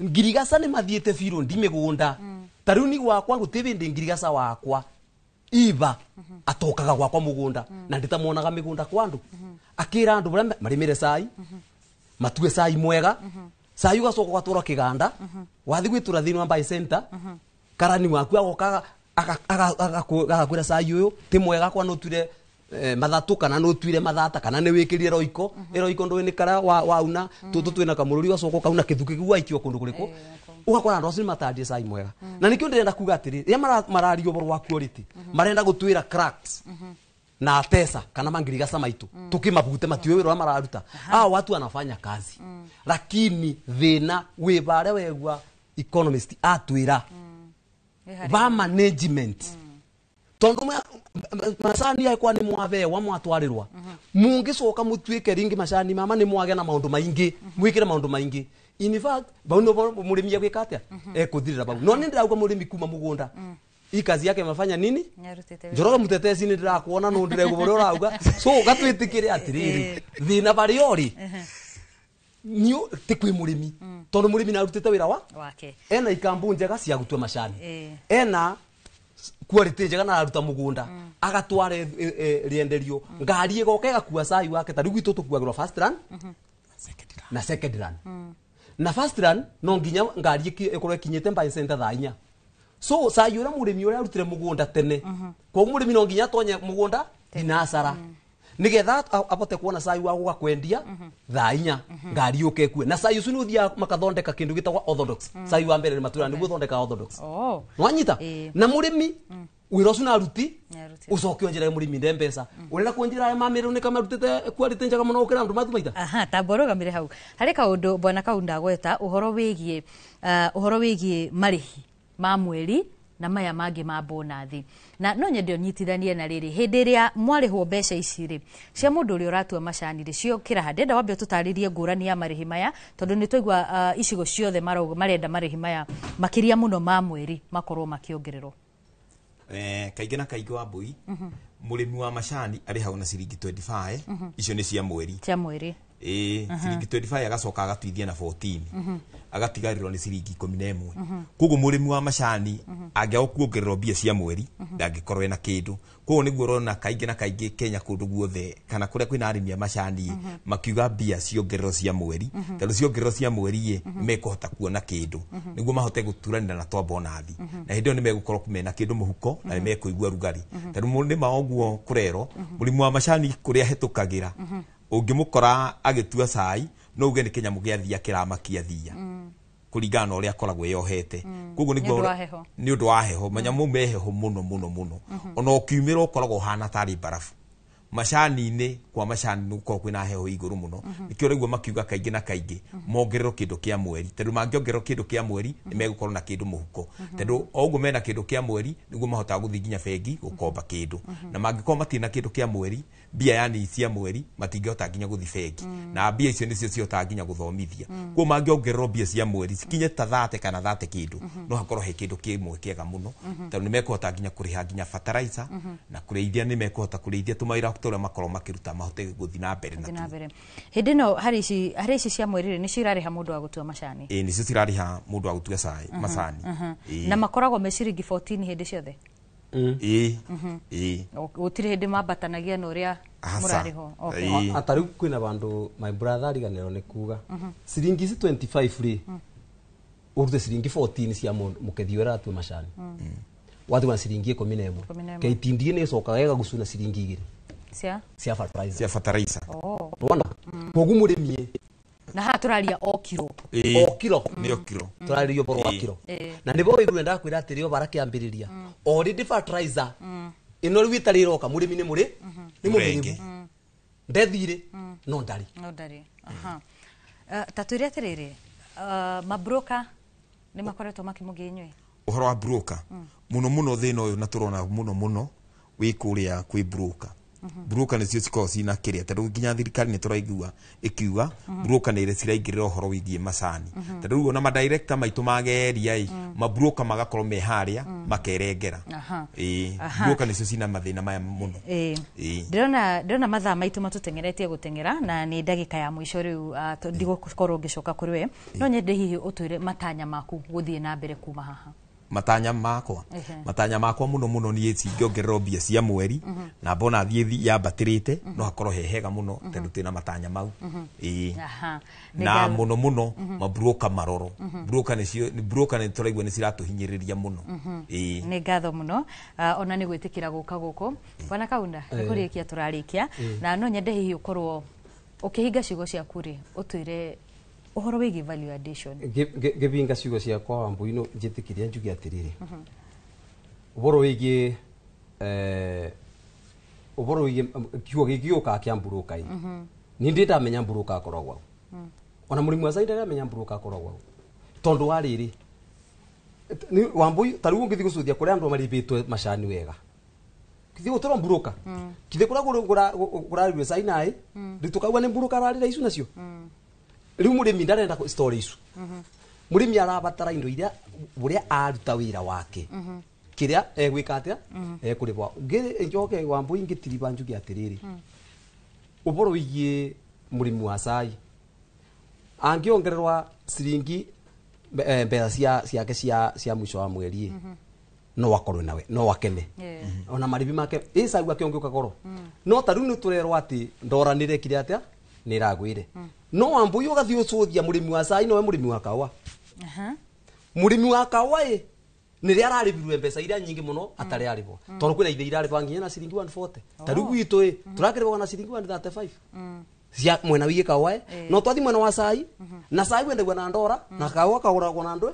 Ngirigaca ni mathiite field migunda ta riu ni gwakwa guti bindi ngirigaca wakwa iba atokaga gwakwa mugunda na nditamuonaga migunda kwa andu akira andu baria marimire cai matue cai mwega cai ugacoka ugatwarwo kiganda wathi gwitura thiini wa Mbai Center karani waku agoka agakwira cai uyu ti mwega kwa nutuire mathatu kana nutuire mathata kana ni wikirire roiko iroiko ndui ni kara wauna tutu twina kamururi ugacoka ukauna kithuki kiu waikio kundu kuriku ugakora andu acio matandie cai mwega. Na nikio ndirenda kuga atiri ria mararia ũhoro wa quality marenda gutwira cracks na atesa kana mangirigaca maitu tukimabute matiwe wira mararuta. Hao watu wanafanya kazi lakini thina wi baria wegwa economist atwira ba management tondu macani yakwa ni mwabewa mwatwarirwa mungicoka mutuike ringi macani mama ni mwage na maundu maingi mwikire maundu maingi. In fact bau no murimi agwika atia ekuthirira bau no ni ndirauga murimi kuma mugunda hii kazi yake mafanya nini Njoroge Mutetezi ni ndirakuona no ndiregwo uria urauga so gatwitikire atiriri thina bari ori ni ti kwi murimi tondu murimi na arutite wira wa wake ena ikambu njega cia gutua macani ena quality njega na aruta mugunda agatware rienderio ngari igoka igakua cai wake ta riu gwitu tukuagirwo first run na second run na first run no nginya ngari ikorwo ikinyite Mbai Center thaa inya. So cai uria murimi uria arutire mugunda tene koguo murimi no nginya atonye mugunda thinacara nigetha abote kuona cai wa guka kwendia thaa inya ngari yuke ikue na cai ucio ni uthiaga makathondeka kindu gitagwa orthodox. Cai wa mbere ni matura niguo thondeka orthodox nwanyita na murimi wira ucio naruti ucoke onjira murimi nde mbeca urenda kuonjira aya mamiru ni kamarutite quality njega muno gukira andu mathumaita. Aha, tamba ũrũgamĩre hau harĩ kaũndũ bwana Kaunda gweta ũhoro wĩgiĩ marĩhi ma mweri na maya mangĩ ma bonathi na no nyende ũnyitithanie na rĩrĩ hĩndĩ ĩrĩa mwarĩhwo mbeca ici rĩ cia mũndũ ũrĩa ũratua macani rĩ ciokĩra ha ndenda wambe ũtũtarĩrie ngũrani ya marĩhi maya tondũ nĩ twaigua icigo ciothe marenda marĩhi maya makĩria mũno ma mweri makorwo makĩongererwo. Kaingĩ na kaingĩ Wambui mũrĩmi wa macani arĩhagwo na ciringi 25 icio nĩ cia mweri cia mweri ciringi 25 agacoka agatuithia na 14 agatigarirwo nĩ ciringi 11. Koguo mũrĩmi wa macani angĩaga kuongererwo mbia cia mweri ndangĩkorwo ena kĩndũ. Koguo nĩguo ũrona kaingĩ na kaingĩ Kenya kũndũ guothe kana kũrĩa kwĩna arĩmi a macani makiuga mbia ciongererwo cia mweri tondũ ciongererwo cia mweri ĩ mekũhota kuona kĩndũ nĩguo mahote gũturanĩra na twa bonathi na hĩndĩ ĩyo nĩ megũkorwo mena kĩndũ mũhuko na nĩ mekũigua rugarĩ tondũ nĩma ũguo kũrerwo mũrĩmi wa macani kũrĩa ahĩtũkagĩra ũngĩmũkora agĩtua cai no uge nĩ kĩnyamũ gĩa thia kĩramakia thia kũringana na ũrĩa akoragwo eyohete. Koguo nĩguo nĩ ũndũ wa heho manyamũ me heho mũno mũno mũno ona ũkiumĩra ũkoragwo ũhana tarĩ mbarabu macani-inĩ kwa macani nĩ gũkoragwo kwĩna heho igũrũ mũno nĩkĩo ũraigua makiuga kaingĩ na kaingĩ mongererwo kĩndũ kĩa mweri tondũ mangĩongererwo kĩndũ kĩa mweri nĩ megũkorwo na kĩndũ mũhuko tondũ o ũguo mena kĩndũ kĩa mweri nĩguo mahotaga gũthiĩ nginya bengi gũkomba kĩndũ na mangĩkorwo matirĩ na kĩndũ kĩa mweri mbia yani cia mweri matingĩhota nginya gũthiĩ bengi na mbia icio nĩcio cihotaga nginya gũthomithia. Koguo mangĩongererwo mbia cia mweri cikinye ta 30 kana 30 kĩndũ no hakorwo he kĩndũ kĩmwe kĩega mũno tondũ nĩ mekũhota nginya kũrĩha nginya fertilizer na kũrĩithia nĩ mekũhota kũrĩithia tũmawĩra capital ũrĩa makorwo makĩruta mahote gũthiĩ na mbere. Na mbere hĩndĩ ĩno harĩ ici cia mweri rĩ, nĩcio irarĩha mũndũ wa gũtua macani? Ĩĩ, nĩcio cirarĩha mũndũ wa gũtua cai macani. Na makoragwo me ciringi 14 hĩndĩ ciothe? Ĩĩ. Ĩĩ. Gũtirĩ hĩndĩ mambatanagia na ũrĩa mũrarĩhwo? Okay. Ata rĩu kwĩna bandũ, my brother ariganĩrwo nĩ kuga ciringi ici 25 rĩ, ũrute ciringi 14 cia mũkethi ũrĩa aratua macani, watigwo na ciringi 11. KTDA nĩ ĩcokaga ĩgagucuna ciringi 2 cia fertilizer. Cia fertilizer. Wona koguo mũrĩmi na haha tũraria o kiro. O kiro. Nĩ o kiro. Tũrarĩria ũhoro wa kiro. Na nĩbo wĩigue ndakwĩra atĩrĩ, o barakĩambĩrĩria already fertilizer ĩno rĩu ĩtarĩ ĩroka, mũrĩmi nĩ mũrĩ nĩ mũrĩmi ndethire no ndarĩ. No ndarĩ. Aha. Ta twĩre atĩrĩrĩ, mabroka nĩ makoretwo makĩmũgĩa inyuĩ? Ũhoro wa broker mũno mũno thĩna ũyũ na tũrona mũno mũno wĩ kũrĩa kwĩ broker. Broker nĩcio cikoragwo cina kĩrĩa, tondũ nginya thirikari nĩ tũraigua ĩkiuga broker nĩ ciraingĩrĩra ũhoro wĩgiĩ macani, tondũ rĩu ona madirector maitũ mageria ĩ, mabroker magakorwo me harĩa makerengera. Ĩĩ, broker nĩcio cina mathĩna maya mũno. Ndĩrona mathaa maitũ matũteng'eretie gũteng'era, na nĩ ndagĩka ya mũico rĩu, ndigũkorwo ngĩcoka kũrĩ we. No nyende hihi ũtwĩre matanya maku gũthiĩ na mbere kuma haha. Matanya makwa, matanya makwa muno muno niĩ cingĩongererwo mbia cia mweri na mbona thiĩ yambatĩrĩte, no hakorwo he hega mũno, tondũ twĩna matanya mau. Ĩĩ, na mũno mũno mabroka maroro, broka nĩcio, broka nĩ tũraigua nĩ ciratũhinyĩrĩria mũno. Ĩĩ. Nĩ ngatho mũno ona nĩ gwĩtĩkĩra gũka gũkũ, Bwana Kaunda. Nĩ kũrĩkia tũrarĩkia, na no nyende hihi ũkorwo ũkĩhinga ciugo ciaku rĩ, ũtwĩre ũhoro wĩgiĩ value addition. Ngĩbinga ciugo ciakwa, Wambui, no njĩtĩkĩrie njuge atĩrĩrĩ, ũhoro wĩgiĩ ũhoro wĩgiĩ kiugo gĩkĩ gĩũkaga kĩa mburoka ĩ, niĩ ndĩ ndamenya mburoka akoragwo hau, ona mũrĩmi wa cai ndaramenya mburoka akoragwo hau, tondũ wa rĩrĩ, Wambui, ta rĩu ũngĩthiĩ gũcuthia kũrĩa andũ marĩbĩtwe macani wega, kithiĩ gũtũrwo mburoka, kithiĩ kũrĩa kũrarĩrwo cai naĩ rĩu tũkauga nĩ mburoka ararĩra icu nacio. Rĩu mũrĩmi ndarenda story icu. Mũrĩmi arabatara indo iria ũrĩa aruta wĩra wake, kĩrĩa egwĩka atĩa ekũrĩhwo. Njoke, Wambui, ngĩtiriba njuge atĩrĩrĩ, ũhoro wĩgiĩ mũrĩmi wa cai angĩongererwa ciringi mbeca cia ciake cia mũico wa mweri, no akorwe nawe no akene ona marĩbi make ĩ cai wake ũngĩũka goro. No ta rĩu nĩ tũrerwo atĩ ndora nĩrekire atĩa, nĩ ĩragwĩre. No Wambui, ũgathiĩ ũcũthia mũrĩmi wa cai nowe mũrĩmi wa kahũa. Mũrĩmi wa kahũa ĩ nĩrĩa ararĩbirwe mbeca iria nyingĩ mũno atarĩ arĩbwo, tondũ kwĩna ithe irarĩbwa nginya na ciringi 140. Ta rĩu gwitũ ĩ tũrakĩrĩbwa na ciringi 135 cia mwena wĩgiĩ kahũa ĩ. No twathi mwena wa cai, na cai wendagua na ndora, na kahũa kagũragwo na ndwe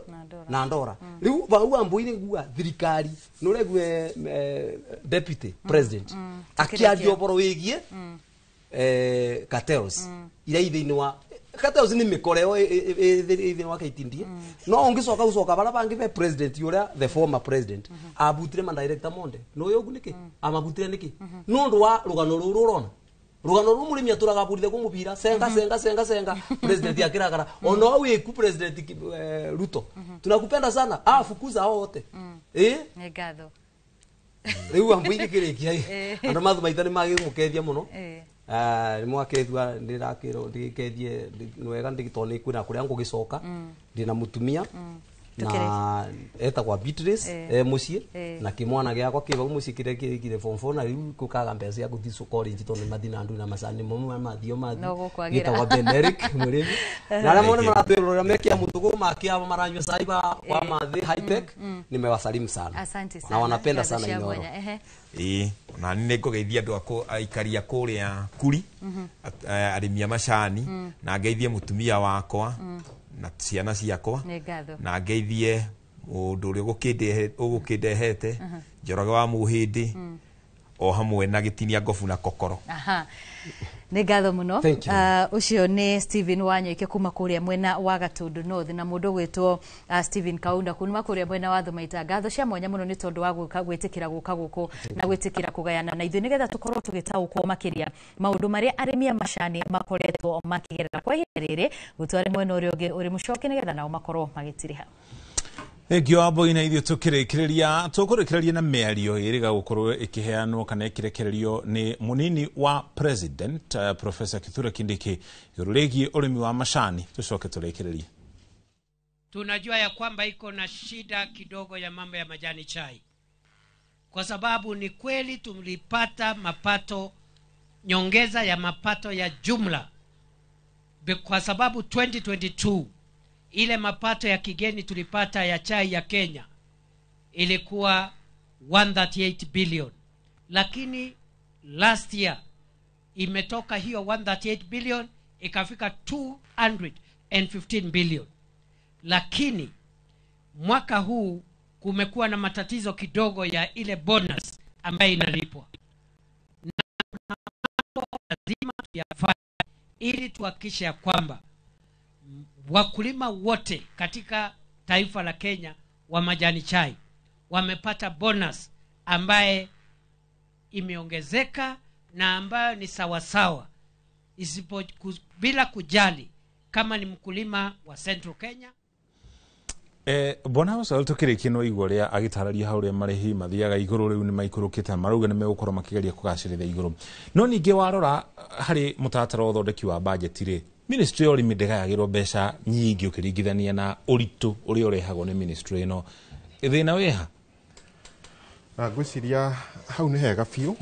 na ndora. Rĩu vau, Wambui, nĩ ngua thirikari nĩ ũregue deputy president akĩaria ũhoro wĩgiĩ cartels iria i thĩinĩ wa cartels, nĩ mĩkora ĩyo ĩ thĩinĩ wa KTDA. No ũngĩcoka gũcoka bara bangĩ be president ũrĩa, the former president, abutire madirector monde no ũyũ ũguo nĩkĩ amabutire nĩkĩ? Nĩ ũndũ wa rũgano rũrũ ũrona, rũgano rũu mũrĩmi atũraga aburire kũmũbira senga senga senga senga, president akĩrakara. Ona wĩku president Ruto, tunakupenda sana, afukuza hao wote eh. Nĩ ngatho. Rĩu, Wambui, ngĩkĩrĩkia, andũ mathumaita nĩ magĩmũkethia mũno. Nĩ mwakethua, ndĩrakĩrwo ndĩgĩkethie nĩ wega tondũ nĩ kwĩna kũrĩa ngũgĩcoka, ndĩna mũtumia na etagwa Beatrice e mũciĩ, na kĩmwana gĩakwa kĩ vau mũciĩ kĩrĩa kĩrĩkire form 4, na rĩu gũkaga mbeca cia gũthiĩ college, tondũ nĩ mathiĩ na andũ na macani mo mathio mathi. No gũkwagĩra. Gĩtagwa Ben Eric mũrĩmi, na arĩa mone maratwĩrorera mekia mũtũgũ makiao maranyua cai wa mathi high tech, nimewasalimu sana. Asante sana. Na wanapenda Ngatho sana cia Inoro. mwanya. Ehe. Ĩĩ, ona nĩ ngũgeithia andũ aikari a kũrĩa Kuri, arĩmi a macani, na ngeithie mũtumia wakwa na ciana ciakwa, Nĩ ngatho. na ngeithie mũndũ ũrĩa ũgũkĩndehete, Njoroge wa Mũhĩndĩ, o hamwe na Gĩtinia Ngobu na Kokoro. Aha. Nĩ ngatho mũno. Thank you. Ũcio nĩ Stephen Wanyoike kuma kũrĩa mwena wa Gatundu North, na mũndũ ũgwĩtwo Stephen Kaunda kuma kũrĩa mwena wa Thumaita. Ngatho cia mwanya mũno nĩ tondũ wa gũka gwĩtĩkĩra gũka gũkũ na gwĩtĩkĩra kũgayana na ithuĩ nĩgetha tũkorwo tũgĩtaũkwo makĩria maũndũ marĩa arĩmi a macani makoretwo makĩgerera kwa ihinda rĩrĩ. Gũtware mwena ũrĩa ũngĩ ũrĩ mũcoke nĩgetha nao makorwo magĩtiriha. Thengio Wambui, na ithuĩ tũkĩrĩkĩrĩria tũkũrĩkĩrĩria na mĩario ĩrĩga gũkorwo ĩkĩheanwo kana ĩkĩrekererio nĩ mũnini wa president Professor Kithure Kindiki igũrũ rĩgiĩ ũrĩmi wa macani, tũcoke tũrĩkĩrĩrie. Tunajua ya kwamba iko na shida kidogo ya mambo ya majani chai, kwa sababu ni kweli tulipata mapato, nyongeza ya mapato ya jumla, kwa sababu 2022 ile mapato ya kigeni tulipata ya chai ya Kenya ilikuwa 138 billion, lakini last year imetoka hiyo 138 billion ikafika 215 billion. Lakini mwaka huu kumekuwa na matatizo kidogo ya ile bonus ambayo inalipwa, na lazima tuyafanye ili tuhakikishe ya kwamba wakulima wote katika taifa la Kenya wa majani chai wamepata bonus ambaye imeongezeka na ambayo ni sawasawa, bila kujali kama ni mkulima wa Central Kenya. Bwana Oswald, tukĩrĩkia no igua ũrĩa agĩtarĩria hau ũrĩa marĩhi mathiaga igũrũ, rĩu nĩ maikũrũkĩte na marauga nĩ megũkorwo makĩgeria kũgacĩrithia igũrũ, no ningĩ warora harĩ mũtaratara wa ũthondeki wa bajeti rĩ, ministry ya ũrĩmi ndĩgayagĩrwo mbeca nyingĩ ũkĩringithania na ũritũ ũrĩa ũrehagwo nĩ ministry ĩno, thĩna wĩha? Na ngwĩciria hau nĩ hega biũ,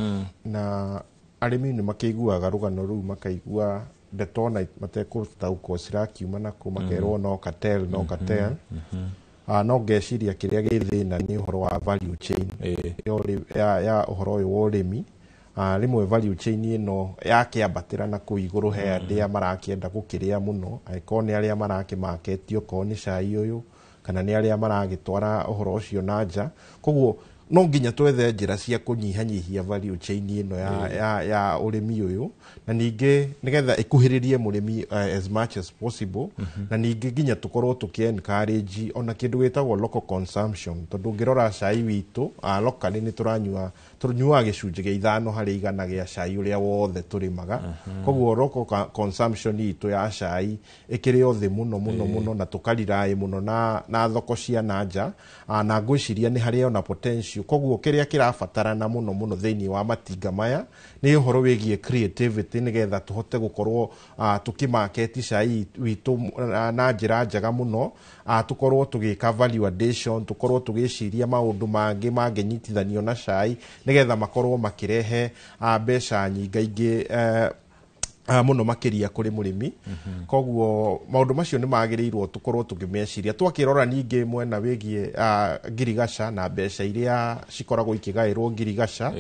na arĩmi nĩ makĩiguaga rũgano rũu, makaigua ndeto na matekũtaũkwo cirakiuma nakũ, makerwo no cartel, no cartel. No ngeciria kĩrĩa gĩ thĩna nĩ ũhoro wa value chain ya ũhoro ũyũ wa ũrĩmi. Rĩmwe value chain ĩno yakĩambatĩra na kũu igũrũ, he arĩa marakĩenda gũkĩrĩa mũno, angĩkorwo nĩ arĩa marakĩmaketio, okorwo nĩ cai ũyũ, kana nĩ arĩa maragĩtwara ũhoro ũcio na nja. Koguo no nginya twethe njĩra cia kũnyihanyihia value chain ĩno ya ũrĩmi ũyũ, na ningĩ nĩgetha ĩkuhĩrĩrie mũrĩmi as much as possible, na ningĩ nginya tũkorwo tũkĩ encourage ona kĩndũ gĩtagwo local consumption, tondũ ũngĩrora cai witũ locally nĩ tũranyua, tũnyuaga gĩcunjĩ gĩa 5% gĩa cai ũrĩa wothe tũrĩmaga. Koguo local consumption itũ ya cai ĩkĩrĩ o thĩ mũno mũno mũno, na tũkariraĩ mũno na thoko cia na nja, na ngwĩciria nĩ harĩ ona potential. Koguo kĩrĩa kĩrabatarana mũno mũno thĩinĩ wa matinga maya nĩ ũhoro wĩgiĩ creativity, nĩgetha tũhote gũkorwo tũkĩmaketi cai witũ na njĩra njega mũno, tũkorwo tũgĩka value addition, tũkorwo tũgĩciria maũndũ mangĩ mangĩnyitithanio na cai, nĩgetha makorwo makĩrehe mbeca nyingaingĩ mũno makĩria kũrĩ mũrĩmi. Koguo maũndũ macio nĩ magĩrĩirwo tũkorwo tũkĩmeciria. Twakĩrora ningĩ mwena wĩgiĩ ngirigaca na mbeca iria cikoragwo ikĩgaĩrwo ngirigaca,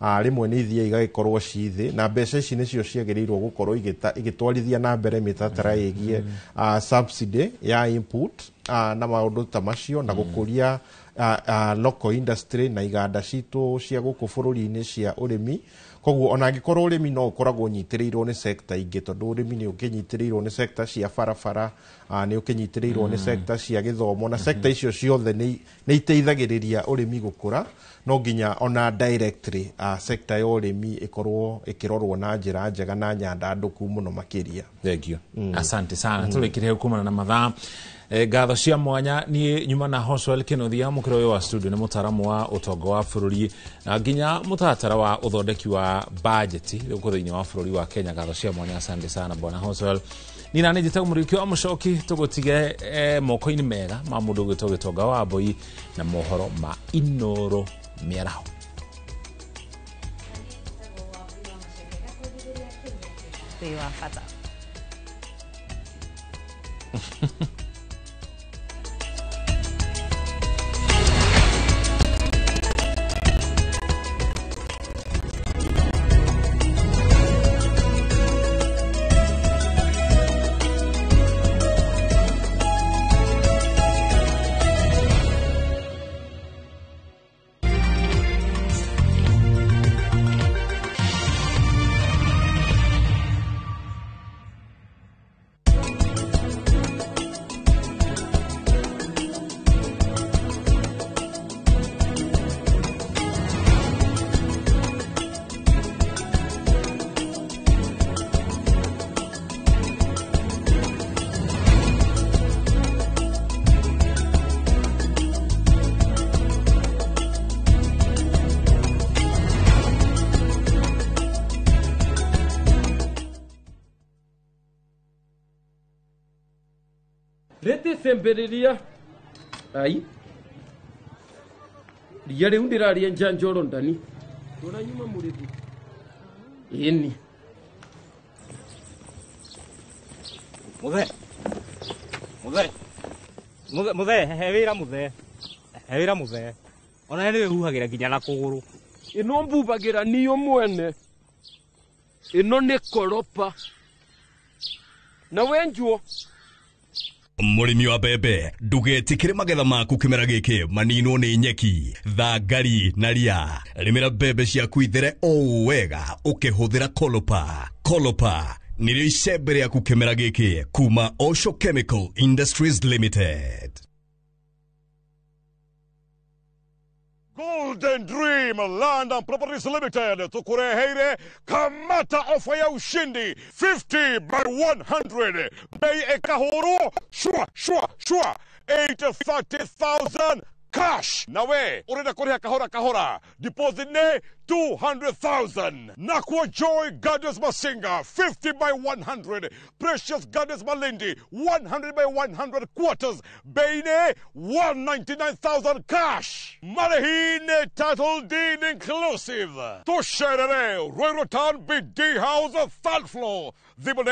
rĩmwe nĩ ithiaga igagĩkorwo ci thĩ, na mbeca ici nĩcio ciagĩrĩirwo gũkorwo igĩtwarithia na mbere mĩtaratara ĩgiĩ subsidy ya input na maũndũ ta macio, na gũkũria local industry na iganda citũ cia gũkũ bũrũri-inĩ cia ũrĩmi. Koguo ona angĩkorwo ũrĩmi no ũkoragwo ũnyitĩrĩirwo nĩ sector ingĩ, tondũ ũrĩmi nĩ ũkĩnyitĩrĩirwo nĩ sector cia barabara, nĩ ũkĩnyitĩrĩirwo nĩ sector cia gĩthomo, na sector icio ciothe nĩ iteithagĩrĩria ũrĩmi gũkũra. No nginya ona directly sector ya ũrĩmi ĩkorwo ĩkĩrorwo na njĩra njega na nyandandũku mũno makĩria. Thank you. Asante sana. Tũrĩkĩrie kumana na mathaa. Ngatho cia mwanya niĩ nyuma na Hoswell Kĩnuthia, mũkĩra ũyũ wa studio nĩ mũtaaramu wa ũtonga wa bũrũri na nginya mũtaratara wa ũthondeki wa bajeti gũkũ thĩinĩ wa bũrũri wa Kenya. Ngatho cia mwanya, asante sana bwana Hoswell. Ni na nĩ njĩtagwo Mũriũki wa Mũcoki, tũgũtige moko-inĩ mega ma mũndũ ũgwĩtwo Gĩtonga wa Mbui na mohoro ma Inoro mĩaraho. Wĩ wa bata. Lete icembe rĩrĩa. Ai. Ria rĩu ndĩrarĩenja Njorondani. Tũranyuma mũrĩthi. Ĩni. Muthe. Muthe. Muthe, muthe, he wĩra muthe. He wĩra muthe. Ona nĩ wĩhuhagĩra nginya na kũgũrũ. Ĩno mbubagĩra niyo mwene. Ĩno nĩ koropa. Na wenjuo. Mũrĩmi wa mbembe ndũgetĩkĩre magetha maku kĩmera gĩkĩ maninwo nĩ nyeki, thangari na ria. Rĩmĩra mbembe ciaku ithere o wega ũkĩhũthĩra Kolopa. Kolopa nĩrĩo icembe rĩaku kĩmera gĩkĩ kuma Osho Chemical Industries Limited. Golden Dream Land and Properties Limited tukureheire kamata ofa ya ushindi 50 by 100 bei ekahuru shua shua shua 830,000 cash nawe urenda kuriha kahora kahora deposit ne 200,000 Nakwa Joy Gardens Masinga 50 by 100 Precious Gardens Malindi 100 by 100 quarters bei ne 199,000 cash Marehine title deed inclusive Tusherere Ruiru Town BD House third floor Thimũ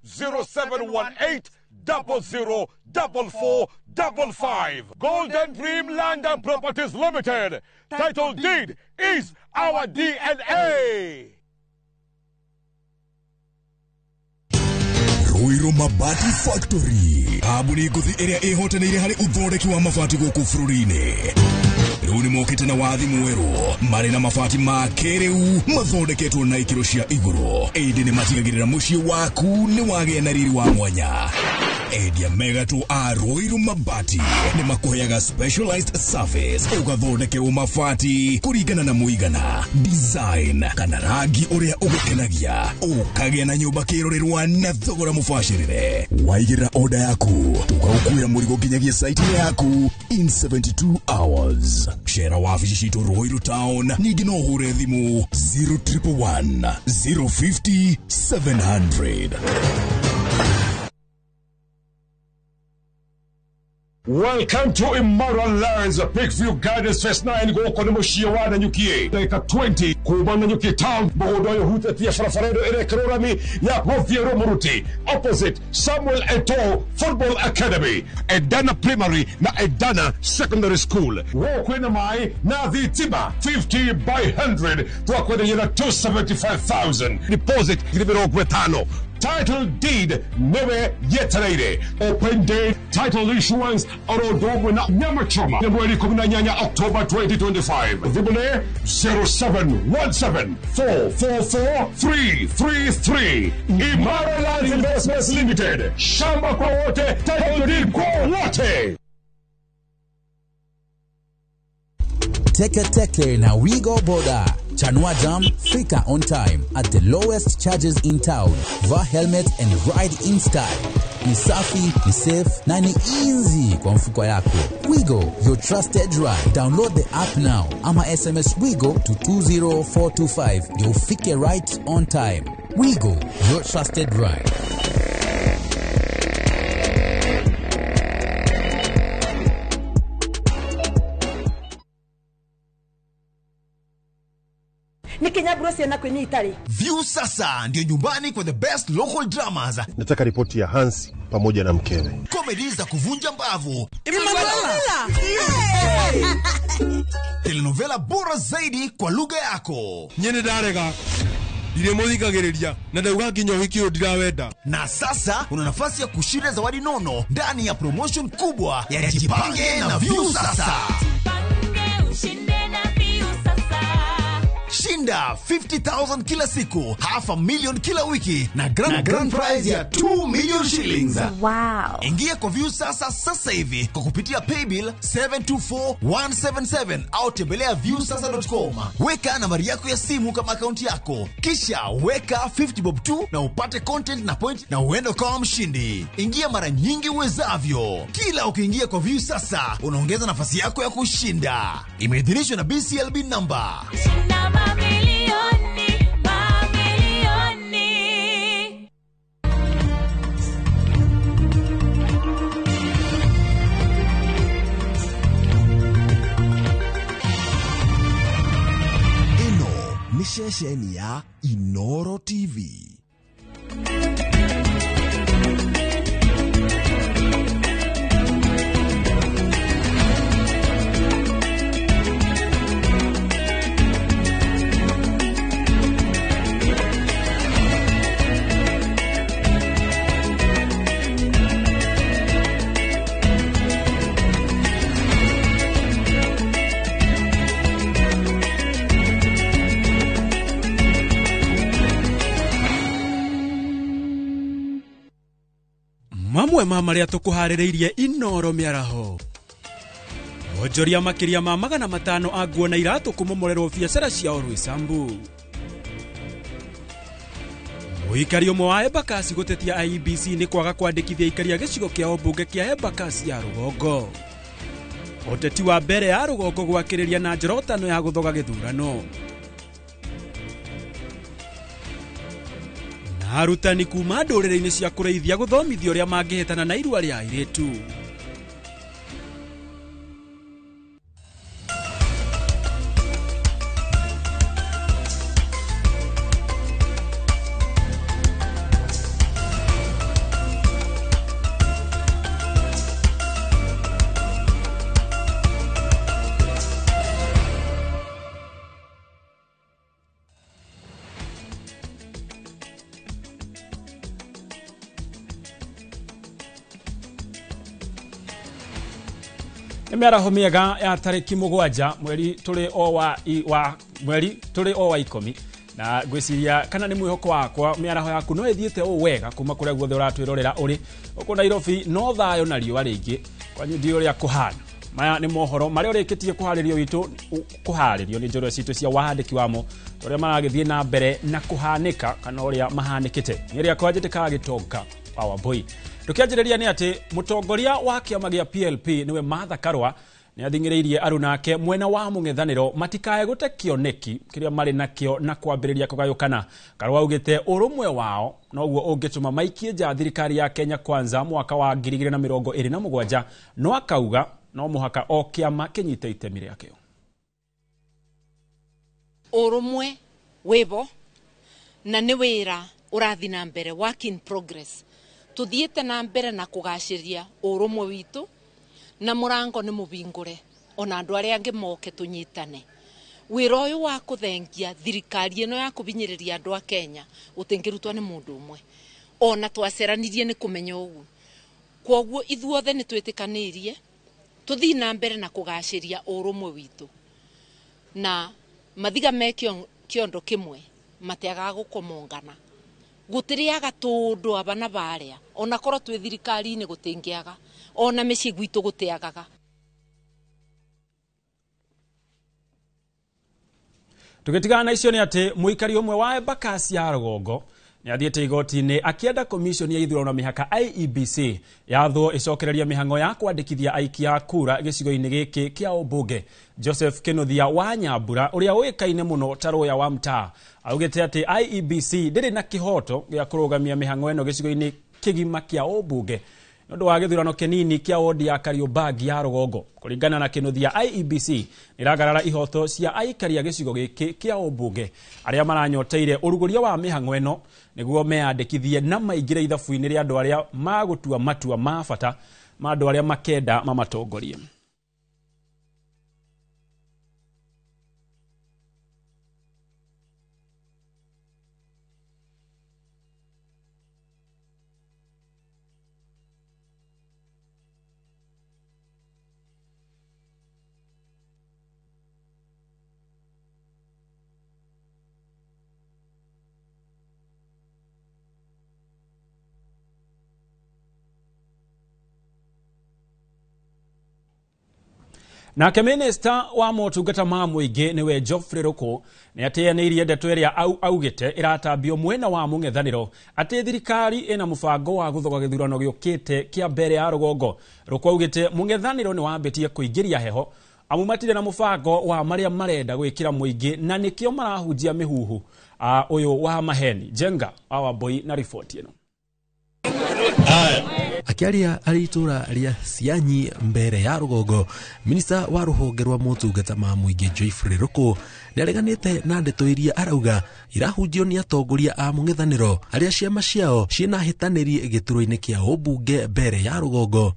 0718 00 44 55. Golden Dream Land and Properties Limited. Title deed is our DNA. Ruiru Mabati Factory kambuni ngũthi ĩrĩa ĩhotanĩire harĩ ũthondeki wa mabati gũkũ bũrũri-inĩ. Rĩu nĩ mokĩte na wathi mwerũ marĩ na mabati ma kĩrĩu mathondeketwo na ikĩro cia igũrũ, ĩndĩ nĩ matigagĩrĩra mũciĩ waku nĩ wagĩa na riri wa mwanya. Endia megatũ a Ruiru Mabati nĩ makũheaga specialized service ũgathondekerwo mabati kũringana na mũigana, design kana rangi ũrĩa ũgũkenagia, ũkagĩa na nyũmba kĩrorerwa na thogora mũbacĩrĩre. Waigĩrĩra oda yaku tũgagũkuĩra mũrigo nginyagia site yaku in 72 hours. Cera wabici citũ Ruiru Town, ningĩ no ũhũre thimũ 0111 050 700. Welcome to Immoral Lands, Peakview Gardens Phase 9 gũkũ nĩ mũciĩ wa Nanyuki. Ndagĩka 20 kuma Nanyuki Town, mũgũnda ũyũ ũhutĩtie barabara ĩno ĩrekĩrwo rami ya gũthiĩ Rũmũruti, opposite Samuel Eto'o Football Academy, Edana Primary na Edana Secondary School. Gũkũ kwĩna maĩ na thitima 50 by 100 twakwenderia na 275,000 deposit 50,000. Title deed newe yetereire. Open day title issuance oro na nyama choma mweri 18 October 2025. Thimũ nĩ 0717 444 333. Imara Land Investments Limited. Shamba kwa wote, title deed kwa wote. Teke Teke na Wigo Boda. Chanua Jam, fika on time at the lowest charges in town. Vaa helmet and ride in style. Ni safi, ni safe na ni easy kwa mfuko yako. Wigo, your trusted ride. Download the app now ama SMS Wigo to 20425 ndio ufike right on time. Wigo, your trusted ride. View sasa ndio nyumbani kwa the best local dramas. Nataka ripoti ya Hansi pamoja na mkewe. Comedy za kuvunja mbavu. Emanuela. Telenovela bora zaidi kwa lugha yako. Nyene ndarega. Ndiremuthikagiriria na ndauga nginya ũhiki ũyũ ndirawenda. Na sasa una nafasi ya kushinda zawadi nono ndani ya promotion kubwa ya Jipange na View Sasa. Shinda 50,000 kila siku, 500,000 kila wiki na grand prize ya 2 million shillings. Wow. Ingia kwa View Sasa sasa hivi kwa kupitia paybill 724177 au tembelea viewsasa.com. Weka nambari yako ya simu kama akaunti yako, kisha weka 50 bob 2 na upate content na point na uende kama mshindi. Ingia mara nyingi uwezavyo. Kila ukiingia kwa View Sasa unaongeza nafasi yako ya kushinda. Imeidhinishwa na BCLB number. Shinda mamilioni, mamilioni. Nĩ ceceni ya Inoro TV. Mamwe ma marĩa tũkũharĩrĩirie Inoro mĩaraho. Onjoria makĩria ma 500 a nguo na iratũ kũmomorerwo biacara ciao Rwĩsambu. Mũikari ũmwe wa Embakasi gũtetia IEBC nĩ kwaga kwandĩkithia aikari a gĩcigo kĩa ũmbunge kĩa Embakasi ya rũgongo. Ũteti wa mbere ya rũgongo gwakĩrĩria na njorotano ya gũthoga gĩthurano. Arutani kuma ndũrĩrĩ-inĩ cia kũrĩithia gũthomithio ũrĩa mangĩhĩtana na irua rĩa airĩtu. Mĩaraho mĩega ya tarĩki 7 mweri tũrĩ o wa mweri tũrĩ o wa 10 na ngwĩciria kana nĩ mwĩhoko wakwa mĩaraho yaku no ĩthiĩte ũũ wega kuma kũrĩa guothe ũratwĩrorera ũrĩ gũkũ Nairobi no thayũ na riũa rĩingĩ kwanyu ndiũ ũrĩa kũhana. Maya nĩ mohoro marĩa ũrĩkĩtie kũharĩrio witũ kũharĩrio nĩ njorua citũ cia wandĩki wamo ũrĩa maragĩthiĩ na mbere na kũhanĩka kana ũrĩa mahanĩkĩte. Nĩ rĩakwa njĩtĩkaga Gĩtonga wa Wambui. Tukianjĩrĩria nĩ atĩ mũtongoria wa kĩama gĩa PLP nĩwe Martha Karua nĩ athing'ĩrĩirie aruna ake mwena wa mũng'ethanĩro matikae gũte kĩoneki kĩrĩa marĩ nakĩo na kwambĩrĩria kũgayũkana. Karua augĩte ũrũmwe wao noguo ũngĩtũma maikie nja thirikari ya Kenya Kwanza mwaka wa 2027 no akauga no mũhaka o kĩama kĩnyite itemi rĩakĩo. Ũrũmwe wĩbo na nĩ wĩra ũrathiĩ na mbere, work in progress. Tuthiĩte na mbere na kũgacĩria ũrũmwe witũ na mũrango nĩ mũhingũre ona andũ arĩa angĩ moke tũnyitane. Wĩra ũyũ wa kũthengia thirikari ĩno ya kũbinyĩrĩria andũ a Kenya ũtingĩrutwo nĩ mũndũ ũmwe. Ona twaceranirie nĩ kũmenya ũguo. Kwoguo ithuothe nĩ twĩtĩkanĩirie tũthiĩ na mbere na kũgacĩria ũrũmwe witũ na mathiga me kĩondo kĩmwe matiagaga gũkomongana. Gũtiriaga tũndũ aba na baria ona korwo twĩ thirikari-inĩ gũtingĩaga ona mĩciĩ gwitũ gũtiagaga. Tũgĩtigana na icio nĩ atĩ mũikari ũmwe wa Embakasi ya rũgongo nĩ athiĩte igoti-inĩ akĩenda commission ya ithurano na mĩhaka IEBC yathwo ĩcokererie mĩhang'o ya kwandĩkithia aikia a kura gĩcigo-inĩ gĩkĩ kĩa ũmbunge. Joseph Kĩnuthia wa Nyambura ũrĩa ũĩkaine mũno ta Rũya wa Mtaa augĩte atĩ IEBC ndĩrĩ na kĩhoto gĩa kũrũgamia mĩhang'o ĩno gĩcigo-inĩ kĩgima kĩa ũmbunge nĩ ũndũ wa gĩthurano kĩnini kĩa wodi ya Kariobangi ya rũgongo. Kũringana na Kĩnuthia, IEBC nĩragarara ihoto cia aikari a gĩcigo gĩkĩ kĩa ũmbunge arĩa maranyoteire ũrugũria wa mĩhang'o ĩno nĩguo meyandĩkithie na maingĩre ithabu-inĩ rĩa andũ arĩa magũtua matua ma bata ma andũ arĩa makenda mamatongorie. Nake minista wa motungata ma mũingĩ nĩwe Geoffrey Ruku nĩ ateanĩirie ndeto ĩrĩa augĩte ĩratambio mwena wa mũng'ethanĩro atĩ thirikari ĩna mũbango wa gũthoga gĩthurano gĩũkĩte kĩa mbere ya rũgongo. Ruku augĩte mũng'ethanĩro nĩ wambĩtie kũingĩria heho amu matirĩ na mũbango wa marĩa marenda gwĩkĩra mũingĩ na nĩkĩo marahunjia mĩhuhu ũyũ wa maheni. Jenga wa Wambui na riboti ĩno. Akiaria arĩ itũra rĩa Sianyi mbere ya rũgongo, minista wa rũhonge rwa motungata ma mũingĩ Geoffrey Ruku nĩareganĩte na ndeto iria arauga irahunjio nĩ atongoria a mũng'ethanĩro arĩa ciama ciao ciĩna hĩtanĩri gĩturwa-inĩ kĩa ũmbunge mbere ya rũgongo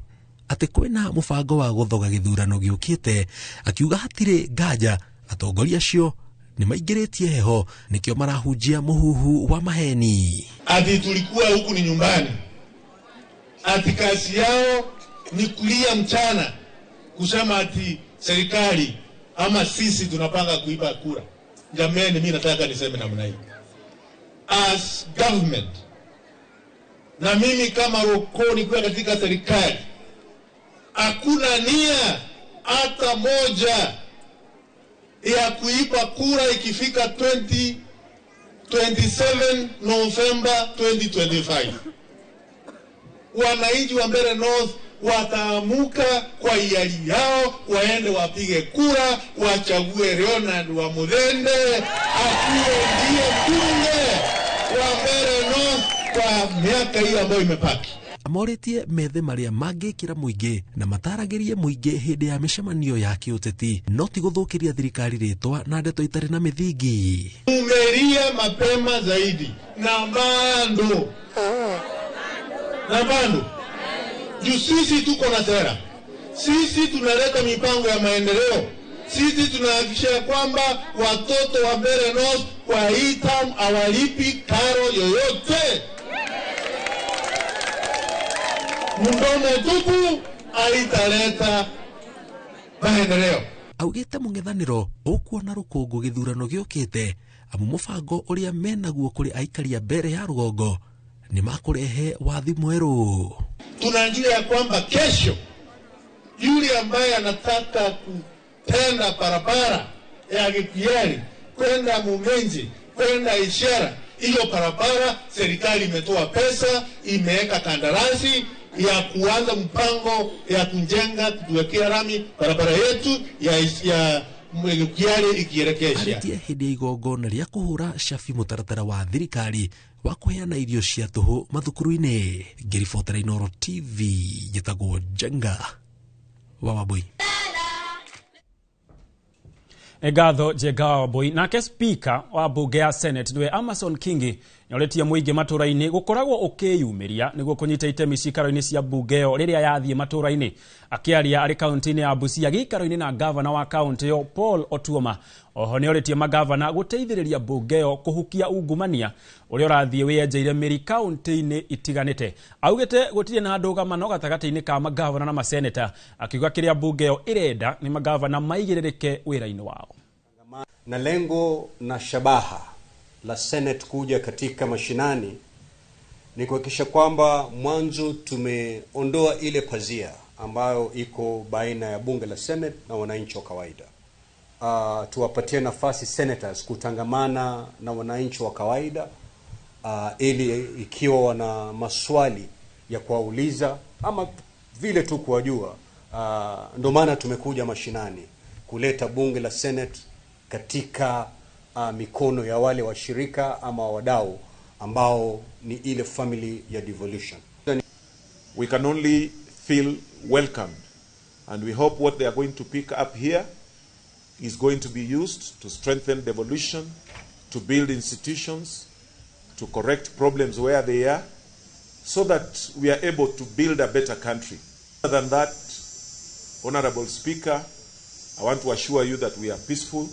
atĩ kwĩna mũbango wa gũthoga gĩthurano gĩũkĩte, akiuga hatirĩ nganja atongoria acio nĩ maingĩrĩtie heho nĩkĩo marahunjia mũhuhu wa maheni. Ati tulikuwa huku ni nyumbani, ati kazi yao ni kulia mchana kusema ati serikali ama sisi tunapanga kuiba kura. Jameni, mimi nataka niseme namna hii, as government na mimi kama Rukoni kwa katika serikali, hakuna nia hata moja ya kuiba kura ikifika 2027 November 2025. Wananchi wa Mbeere North wataamuka kwa hiari yao, waende wapige kura, wachague Leonard wa Muthende akuwe ndiye mbunge wa Mbeere North kwa miaka hiyo ambayo imepaki. Amorĩtie methe marĩa mangĩkĩra mũingĩ na mataragĩrie mũingĩ hĩndĩ ya mĩcemanio ya kĩũteti, no ti gũthũkĩria thirikari rĩtwa na ndeto itarĩ na mĩthingi. Umeria mapema zaidi na bado na bado juu sisi tuko na sera, sisi tunaleta mipango ya maendeleo, sisi tunahakikisha kwamba watoto wa Mbeere North kwa hii term hawalipi karo yoyote. Mdomo tupu haitaleta maendeleo. Augĩte mũng'ethanĩro ũkuona rũkũngũ gĩthurano gĩũkĩte, amu mũbango ũrĩa menaguo kũrĩ aikari a Mbeere ya rũgongo nĩ makũrehe wathi mwerũ. Tunajua ya kwamba kesho yule ambaye anataka kutenda barabara ya Gikuyu kwenda Mumenji kwenda Ishara, hiyo barabara serikali imetoa pesa, imeweka kandarasi ya kuanza mpango ya kujenga, kutuwekea rami barabara yetu ya Gikuyu ikielekea. Arĩtie hĩndĩ ya igongona rĩa kũhũra cabi mũtaratara wa thirikari wa kũheana irio cia tũhũ mathukuru-inĩ. Ngĩribotera Inooro TV, njĩtagwo Njenga wa Wambui. Ngatho Njenga wa Wambui. Nake speaker wa bunge ya Senate niwe Amason Kingi nĩorĩtie mũingĩ matũra-inĩ gũkoragwo ũkĩyumĩria nĩguo kũnyita itemi cikaro-inĩ cia bunge ĩyo rĩrĩa yathiĩ matũra-inĩ. Akĩaria arĩ kaunti-inĩ ya Busia gĩikaro-inĩ na gavana wa kaunti ĩyo Paul Otuoma. Oho nĩorĩtie magavana gũteithĩrĩria bunge ĩyo kũhukia ungumania ũrĩa ũrathiĩ wĩyenjeire mĩri kaunti-inĩ itiganĩte. Augĩte gũtirĩ na ndũgamano gatagatĩ-inĩ ka magavana na maseneta, akiuga kĩrĩa bunge ĩyo ĩrenda nĩ magavana maigĩrĩrĩke wĩra-inĩ wao. Na lengo na shabaha la Senate kuja katika mashinani ni kuhakikisha kwamba mwanzo tumeondoa ile pazia ambayo iko baina ya bunge la Senate na wananchi wa kawaida. Tuwapatie nafasi senators kutangamana na wananchi wa kawaida, ili ikiwa wana maswali ya kuwauliza ama vile tu kuwajua. Ndio maana tumekuja mashinani kuleta bunge la Senate katika mikono ya wale washirika ama wadau ambao ni ile family ya devolution. We can only feel welcomed, and we hope what they are going to pick up here is going to be used to strengthen devolution, to build institutions, to correct problems where they are, so that we are able to build a better country. Other than that, Honorable Speaker, I want to assure you that we are peaceful.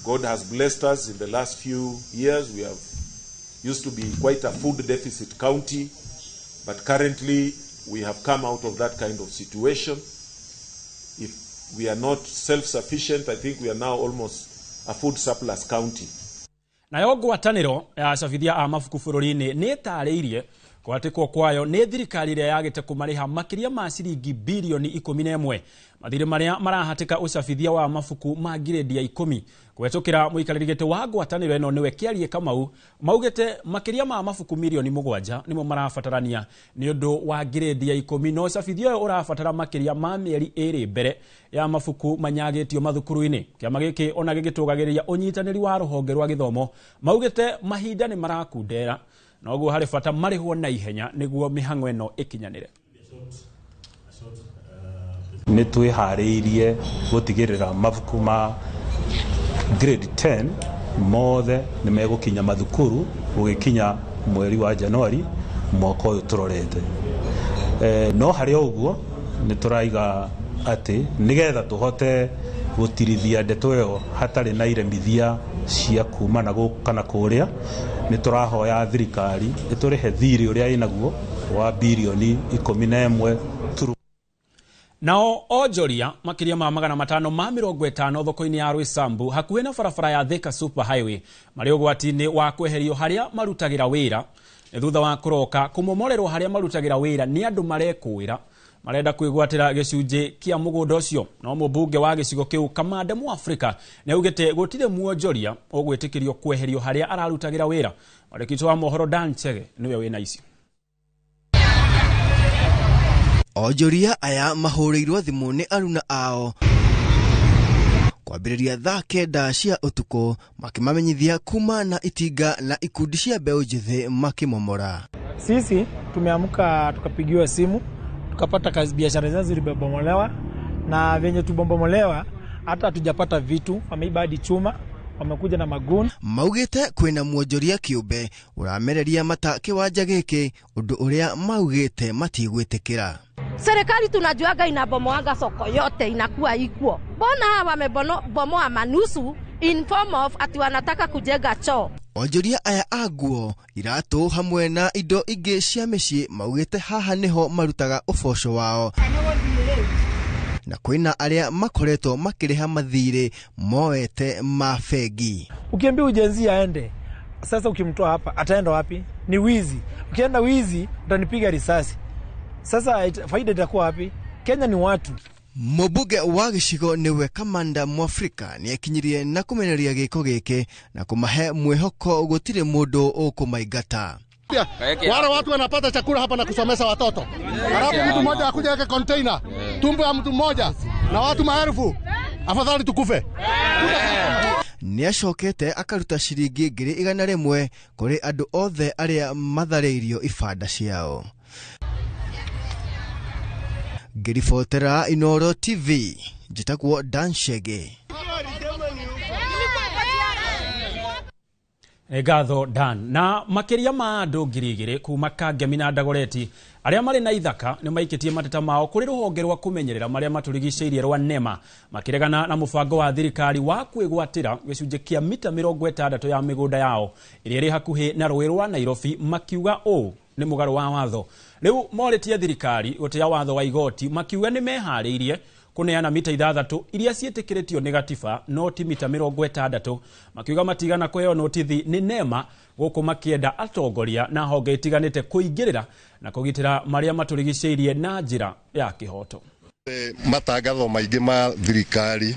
God has blessed us in the last few years. We have used to be quite a food deficit county, but currently we have come out of that kind of situation. If we are not self-sufficient, I think we are now almost a food surplus county. Nayo ngwatanĩro ya acabithia a mabuku bũrũri-inĩ nĩ ĩtarĩirie kũhatĩkwo kwayo nĩ thirikari ĩrĩa yagĩte kũmarĩha makĩria ma ciringi birioni 11. Mathirĩ marĩa marahatĩka ũcabithia wa mabuku ma ngirĩndi ya 10 kũhetũkĩra mũikarĩri gĩtĩ wa ngwatanĩro ĩno nĩwe Kĩarie Kamau maugĩte makĩria ma mabuku mirioni 7 nĩmo marabatarania nĩ ũndũ wa ngirĩndi ya 10 no ũcabithia ũyũ ũrabatara makĩria ma mĩeri 2 mbere ya mabuku manyagĩtio mathukuru-inĩ. Kĩama gĩkĩ ona gĩgĩtũgagĩria ũnyitanĩri wa rũhonge rwa gĩthomo maugĩte mahinda nĩ marakundera noguo harĩ bata marĩhwo na ihenya nĩguo mĩhang'o ĩno ĩkinyanĩre. Nĩ twĩharĩirie gũtigĩrĩra mabuku ma grade 10 mothe nĩ megũkinya mathukuru gũgĩkinya mweri wa Januari mwaka ũyũ tũrorete. No harĩ o ũguo nĩ tũraiga atĩ nĩgetha tũhote gũtirithia ndeto ĩyo hatarĩ na iremithia cia kuma na gũkũ kana kũrĩa, nĩ tũrahoya thirikari ĩtũrĩhe thirĩ ũrĩa ĩnaguo wa birioni 11 turu. Nao onjoria makĩria ma 550 thoko-inĩ ya Roysambu hakuhĩ na barabara ya Thika Super Highway marĩ ũgwati-inĩ wa kweherio harĩa marutagĩra wĩra nĩ thutha wa kũroka kũmomorerwo harĩa marutagĩra wĩra nĩ andũ marekũĩra marenda kwĩgwatĩra gĩcunjĩ kĩa mũgũnda ũcio. No mũmbunge wa gĩcigo kĩu Kamande Mũafrika nĩ augĩte gũtirĩ muonjoria ũgwĩtĩkĩrio kweherio harĩa ararutagĩra wĩra. Mwandĩki wa mohoro Dan Chege nĩwe wĩna icio. Onjoria aya mahũrĩirwo thimũ nĩ aruna ao kwambĩrĩria thaa 9 cia ũtukũ makĩmamenyithia kuma na itinga na ikundi cia mbeũ njĩthĩ makĩmomora. Sisi tumeamka tukapigiwa simu tukapata kazi, biashara zetu zilibomolewa, na venye tubomolewa hata hatujapata vitu, wameiba hadi chuma, wamekuja na maguni. Maugĩte kwĩna muonjoria kĩũmbe ũramereria mata kĩwanja gĩkĩ ũndũ ũrĩa maugĩte matigwĩtĩkĩra. Serikali tunajuaga inabomoaga soko yote inakuwa ikuo. Mbona hawa wamebomoa manusu in form of ati wanataka kujenga choo? Onjoria aya a nguo, iratũ hamwe na indo ingĩ cia mĩciĩ maugĩte haha nĩho marutaga ũboco wao, na kwĩna arĩa makoretwo makĩrĩha mathirĩ moete ma bengi. Ukiambia ujenzi aende, sasa ukimtoa hapa ataenda wapi? Ni wizi. Ukienda wizi utanipiga risasi. Sasa faida itakuwa wapi? Kenya ni watu. Mũmbunge wa gĩcigo nĩwe Kamanda Mũafrika nĩakinyirie na kũmenereria gĩko gĩkĩ na kũmahe mwĩhoko gũtirĩ mũndũ ũkũmaingata. Wale watu wanapata chakula hapa na kusomesa watoto. Halafu mtu mmoja akuja weke container, tumbo ya mtu mmoja na watu maelfu. Afadhali tukufe. Nĩacokete akaruta ciringi 100,000 kũrĩ andũ othe arĩa matharĩirio ibanda ciao. Ngĩribotera Inooro TV, njĩtagwo Dan Chege. Ngatho Dan. Na makĩria ma andũ 2,000 kuma Kangemi na Dagoretti arĩa marĩ na ithaka nĩ maikĩtie mateta mao kũrĩ rũhonge rwa kũmenyerera marĩa matũrigicĩirie rwa NEMA makĩregana na mũbango wa thirikari wa kwĩgwatĩra gĩcunjĩ kĩa mita 60 ya mĩgũnda yao ĩrĩa ĩrĩ hakuhĩ na rũĩ rwa Nairobi makiuga ũũ nĩ mũgarũ wa watho. Rĩu morĩtie thirikari gũtĩa watho wa igoti makiuga nĩ meharĩirie kũneana mita 6 iria ciĩtĩkĩrĩtio nĩ gatiba no ti mita 60 makiuga matigana kũheo notithi nĩ NEMA gũkũ makĩenda atongoria na honge itiganĩte kũingĩrĩra na kũgitĩra marĩa matũrigicĩirie na njĩra ya kĩhoto. Matangatho maingĩ ma thirikari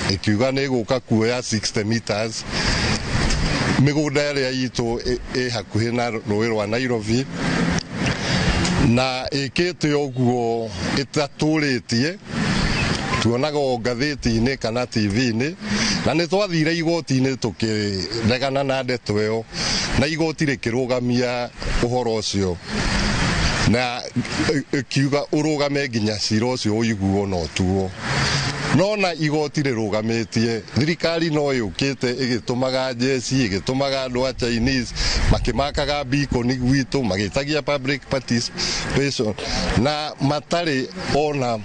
ĩkiuga nĩ ĩgũka kuoya 60 meters mĩgũnda ĩrĩa itũ ĩ hakuhĩ na rũĩ rwa Nairobi na ĩkĩte ũguo ĩtatũrĩtie tuonaga o ngathĩti-inĩ kana TV-inĩ na nĩ twathire igoti-inĩ tũkĩregana na ndeto ĩyo na igoti rĩkĩrũgamia ũhoro ũcio na ĩkiuga ũrũgame nginya cira ũcio ũiguo na ũtuo. No na igoti rĩrũgamĩtie thirikari no yũkĩte ĩgĩtũmaga njeci ĩgĩtũmaga andũ a Chinese makĩmakaga beacon gwitũ magĩtagia public participation na matarĩ ona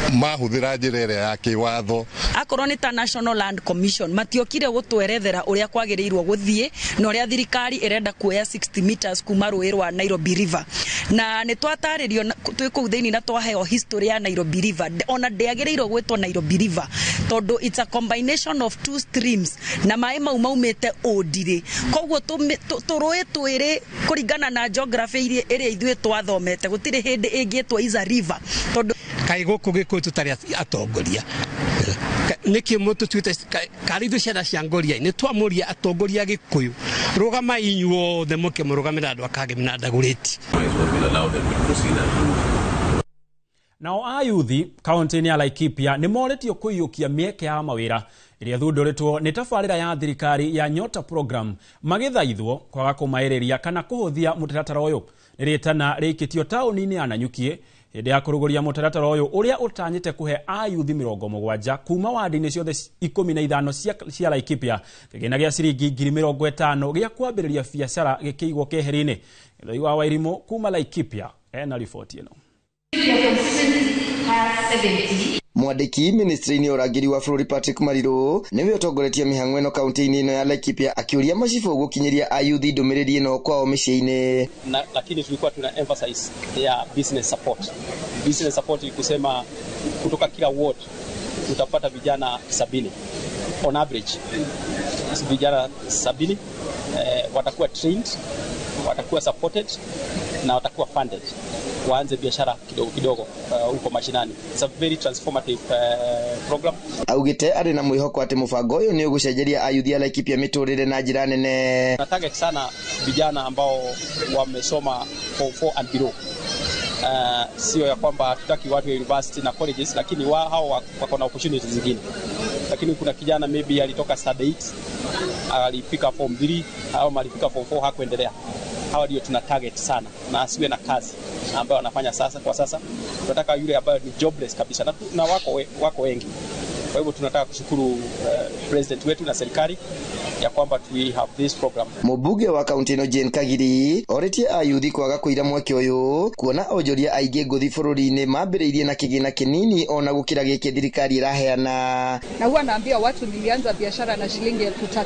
mahũthĩra njĩra ĩrĩa ya kĩwatho. Akorwo nĩ ta National Land Commission matiokire gũtwerethera ũrĩa kwagĩrĩirwo gũthiĩ na ũrĩa thirikari ĩrenda kuoya 60 meters kuma rũĩ rwa Nairobi River, na nĩ twatarĩrio twĩ kũu thĩinĩ na twaheo history ya Nairobi River. Ona ndĩagĩrĩirwo gwĩtwo Nairobi River tondũ it's a combination of two streams na maĩ mau maumĩte Ũndirĩ, koguo tũrũĩ twĩrĩ kũringana na geography ĩrĩa ithuĩ twathomete gũtirĩ hĩndĩ ĩngĩtwo is a river tondũ Kaĩ gũkũ Gĩkũyũ tũtarĩ atongoria? Nĩkĩ mũtũtuĩte karĩ ithuĩ ciana cia ngoria? Nĩ twamũria atongoria a Gĩkũyũ, rũgamai inyuothe mũke mũrũgamĩre andũ a Kangemi na Ndagũrĩti. Nao ayuthi kaunti-inĩ ya Laikipia nĩ morĩtio kũiyũkia mĩeke ya mawĩra ĩrĩa ĩthundũrĩtwo nĩ tabarĩra ya thirikari ya Nyota Program, magĩthaithwo kwaga kũmaĩrĩria kana kũhũthia mũtaratara ũyũ. Nĩ rĩtana rĩikĩtio taũni-inĩ ya Nanyuki hĩndĩ ya kũrugũria mũtaratara ũyũ ũrĩa ũtanyĩte kũhe ayuthi 70 kuma wandi-inĩ ciothe 15 cia Laikipia kĩgĩna gĩa ciringi 50,000 gĩa kwambĩrĩria biacara gĩkĩigwo keheri-inĩ. Gĩthoi wa Wairimũ kuma Laikipia ena riboti ĩno. Mwandĩki ministry-inĩ ũrangĩri wa bũrũri Patrick Mariru nĩwe ũtongoretie mĩhang'o ĩno kaunti-inĩ ĩno ya Laikipia, akĩũria macibũ gũkinyĩria ayuthi ndũmĩrĩri ĩno kwao mĩciĩ-inĩ. Na, lakini tulikuwa tuna emphasize ya business support. Business support ni kusema kutoka kila ward utapata vijana 70 on average. Vijana 70 watakuwa trained, watakuwa supported na watakuwa funded waanze biashara kidogo kidogo huko mashinani. It's a very transformative program. Augite arĩ na mwĩhoko atĩ mũbango ũyũ nĩ ũgũcenjeria ayuthi a Laikipia mĩtũrĩre na njĩra nene. Na target sana vijana ambao wamesoma form 4 and below. Sio ya kwamba hatutaki watu wa university na colleges, lakini hao wako na opportunities zingine. Lakini kuna kijana maybe alitoka standard 8, alifika form 3 au alifika form 4 hakuendelea. Hawa ndio tuna target sana, na asiwe na kazi ambayo anafanya sasa. Kwa sasa tunataka yule ambaye ni jobless kabisa, na wako wengi. Kwa hivyo tunataka kushukuru president wetu na serikali ya kwamba we have this program. Mũmbunge wa kaunti ĩno Jane Kagiri orĩtie ayuthi kwaga kũira mweke ũyũ, kuona onjoria aingĩ ngũthi bũrũri-inĩ mambĩrĩirie na kĩgĩna kĩnini ona gũkĩra gĩkĩ thirikari ĩraheana. Na huwa naambia watu nilianza biashara na shilingi 3,000.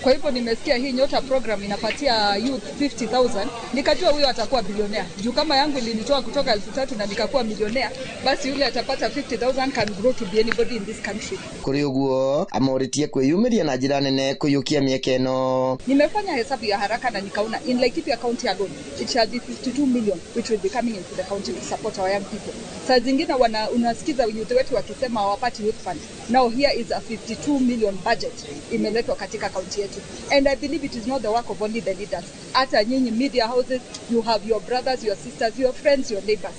Kwa hivyo nimesikia hii Nyota program inapatia youth 50,000, nikajua huyo atakuwa bilionea. Juu kama yangu ilinitoa kutoka 3,000 na nikakuwa milionea, basi yule atapata 50,000 can grow to be anybody in this country. Kũrĩ ũguo amorĩtie kwĩyumĩria na njĩra nene kũiyũkia mĩeke ĩno. Nimefanya hesabu ya haraka na nikaona in Laikipia County alone it shall be 52 million which will be coming into the county to support our young people. Saa zingine unasikiza youth wetu wakisema hawapati youth fund. Now here is a 52 million budget imeletwa katika county yetu. And I believe it is not the work of only the leaders. Hata nyinyi media houses, you have your brothers, your sisters, your friends, your neighbors.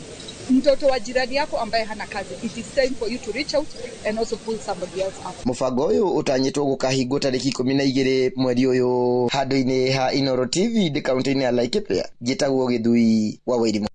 Mtoto wa jirani yako ambaye hana kazi, it is time for you to reach out and also pull somebody else up. Mũbango ũyũ ũtanyĩtwo gũkahingwo tarĩki 12 mweri ũyũ handũ-inĩ ha Inoro TV ndĩ kaunti-inĩ ya Laikipia. Njĩtagwo Gĩthui wa Wairimũ.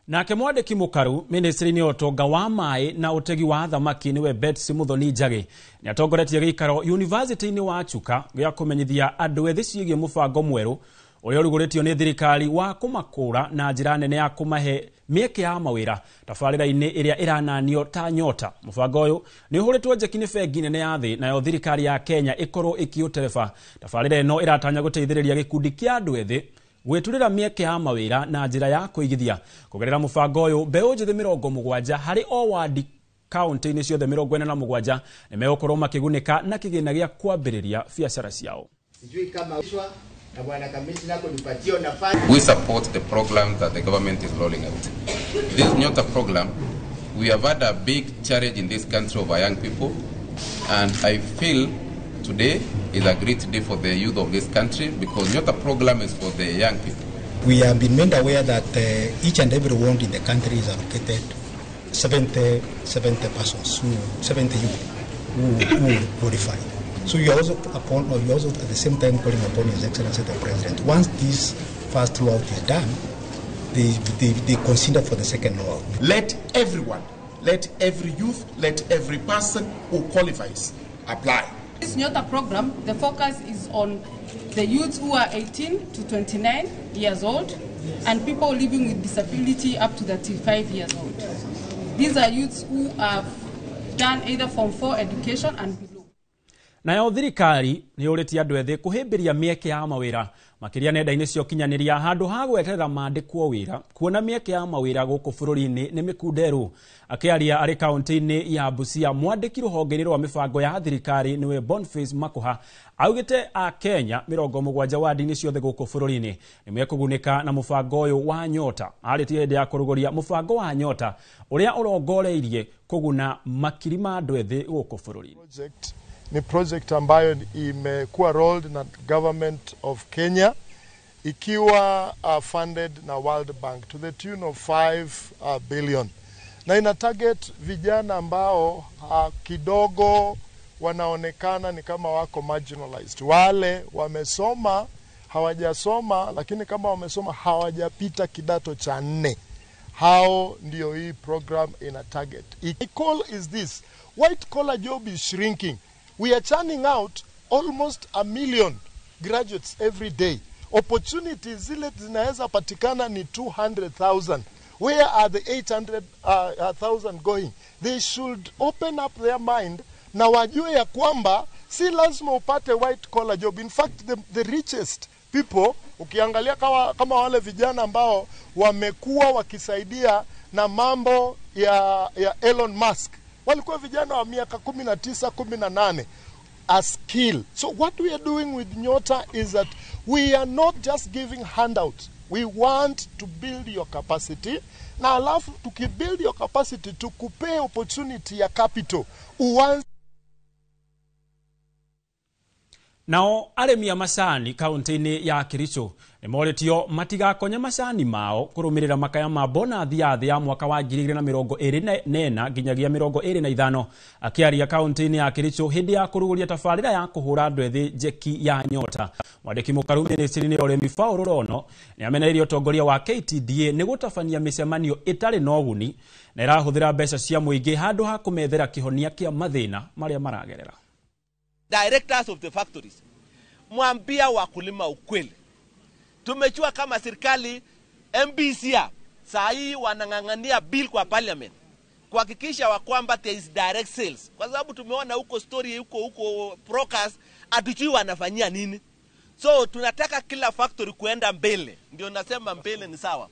Nake mwandĩki mũkaru ministry-inĩ ũtonga wa maĩ na ũtegi wa thamaki nĩwe Betsy Muthoni Njagi nĩ atongoretie gĩikaro university-inĩ wa Chuka gĩa kũmenyithia andũ ethĩ ciĩgiĩ mũbango mwerũ ũrĩa ũrugũrĩtio nĩ thirikari wa kũmakũra na njĩra nene ya kũmahe mĩeke ya mawĩra tabarĩra-inĩ ĩrĩa ĩrananio ta Nyota. Mũbango ũyũ nĩ ũhũrĩtwo njeki nĩ bengi nene ya thĩ, nayo thirikari ya Kenya ĩkorwo ĩkĩũtereba. Tabarĩra ĩno ĩratanya gũteithĩrĩria gĩkundi kĩa andũ ethĩ gwĩturĩra mĩeke ya mawĩra na njĩra ya kũigithia. Kũgerera mũbango ũyũ, mbeũ njĩthĩ 70 harĩ o wandi kaunti-inĩ ciothe 47 nĩ megũkorwo makĩgunĩka na kĩgĩna gĩa kwambĩrĩria biacara ciao. We support the program that the government is rolling out. This Nyota program, we have had a big challenge in this country of our young people, and I feel today is a great day for the youth of this country because Nyota program is for the young people. We have been made aware that each and every ward in the country is allocated 70 persons, 70 youth who qualify. So you are also at the same time calling upon His Excellency the President. Once this first rollout is done, they consider for the second rollout. Let everyone, let every youth, let every person who qualifies apply. This Nyota program, the focus is on the youths who are 18 to 29 years old and people living with disability up to 35 years old. These are youths who have done either Form 4 education and below. Nayo thirikari nĩ yũrĩtie andũ ethĩ kũhĩmbĩria mĩeke ya mawĩra makĩria nenda-inĩ cia ũkinyanĩria handũ ha gweterera mandĩkwo wĩra kuona mĩeke ya mawĩra gũkũ bũrũri-inĩ nĩ mĩkunderu. Akĩaria arĩ kaunti-inĩ ya Busia, mwandĩki rũhonge-inĩ rwa mĩbango ya thirikari nĩwe Boniface Makuha augĩte a Kenya 70 wadi-inĩ ciothe gũkũ bũrũri-inĩ nĩ mekũgunĩka na mũbango ũyũ wa Nyota. Arĩtie hĩndĩ ya kũrũgũria mũbango wa Nyota ũrĩa ũrongoreirie kũguna makiri ma andũ ethĩ gũkũ bũrũri-inĩ. Ni project ambayo imekuwa rolled na government of Kenya ikiwa funded na World Bank to the tune of 5 billion, na ina target vijana ambao kidogo wanaonekana ni kama wako marginalized, wale wamesoma hawajasoma, lakini kama wamesoma hawajapita kidato cha 4. Hao ndio hii program ina target. My call is this: white collar job is shrinking. We are churning out almost 1 million graduates every day. Opportunities zile zinaweza patikana ni 200,000. Where are the 800,000 going? They should open up their mind na wajue ya kwamba si lazima upate white collar job. In fact, the richest people, ukiangalia kama wale vijana ambao wamekuwa wakisaidia na mambo ya Elon Musk, walikuwa vijana wa miaka 19, 18, a skill. So what we are doing with Nyota is that we are not just giving handouts. We want to build your capacity. Na alafu tukibuild your capacity, tukupee opportunity ya capital. Uanze. Nao arĩmi a macani kaunti-inĩ ya Kericho nĩ morĩtio matigakonye macani mao kũrũmĩrĩra makaya ma bonathi ya thĩ ya mwaka wa 2024 nginyagia 2025. Akĩaria kaunti-inĩ ya Kericho hĩndĩ ya kũrugũria tabarĩra ya kũhũra andũ ethĩ njeki ya Nyota, mwandĩki mũkaru mĩnĩstĩrĩ-inĩ ya ũrĩmi Paul Rono nĩ amenereirie ũtongoria wa KTDA nĩ gũtabania mĩcemanio ĩtarĩ na ũguni na ĩrahũthĩra mbeca cia mũingĩ handũ ha kũmethera kĩhonia kĩa mathĩna marĩa maragerera. Directors of the factories, mwambia wakulima ukweli. Tumechua kama serikali MBC saa hii wanang'ang'ania bill kwa parliament kuhakikisha wa kwamba there is direct sales, kwa sababu tumeona huko story huko brokers hatujui wanafanyia nini. So tunataka kila factory kuenda mbele, ndio nasema mbele ni sawa,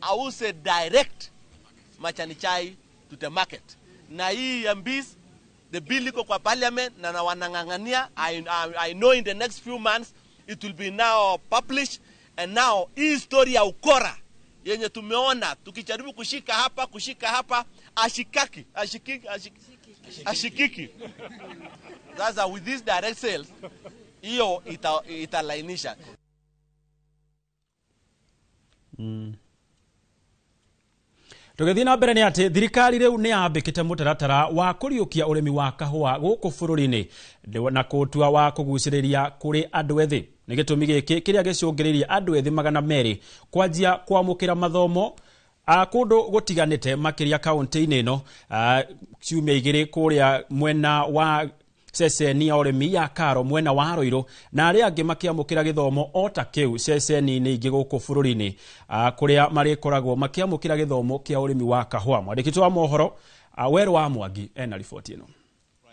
ause direct machani chai to the market. Na hii MBC, the bill iko kwa parliament na wanang'ang'ania. I know in the next few months it will be now published. And now hii story ya ukora yenye tumeona tukijaribu kushika hapa ashikaki. Sasa with this direct sales hiyo italainisha. Tũgĩthiĩ na mbere nĩ atĩ thirikari rĩu nĩ yambĩkĩte mũtaratara wa kũriũkia ũrĩmi wa kahũa gũkũ bũrũri-inĩ na kũũtua wa kũgucĩrĩria kũrĩ andũ ethĩ. Nĩ gĩtũmi gĩkĩ kĩrĩa gĩcũngĩrĩirie andũ ethĩ 200 kwanjia kwamũkĩra mathomo kũndũ gũtiganĩte makĩria kaunti-inĩ ĩno ciumia 2 kũrĩa mwena wa ceceni ya ũrĩmi ya Karo mwena wa Ruiru, na arĩa angĩ makĩamũkĩra gĩthomo o ta kĩu ceceni-inĩ ingĩ gũkũ bũrũri-inĩ kũrĩa marĩkoragwo makĩamũkĩra gĩthomo kĩa ũrĩmi wa kahũa. Mwandĩki wa mohoro Werũ wa Mwangi ena riboti ĩno.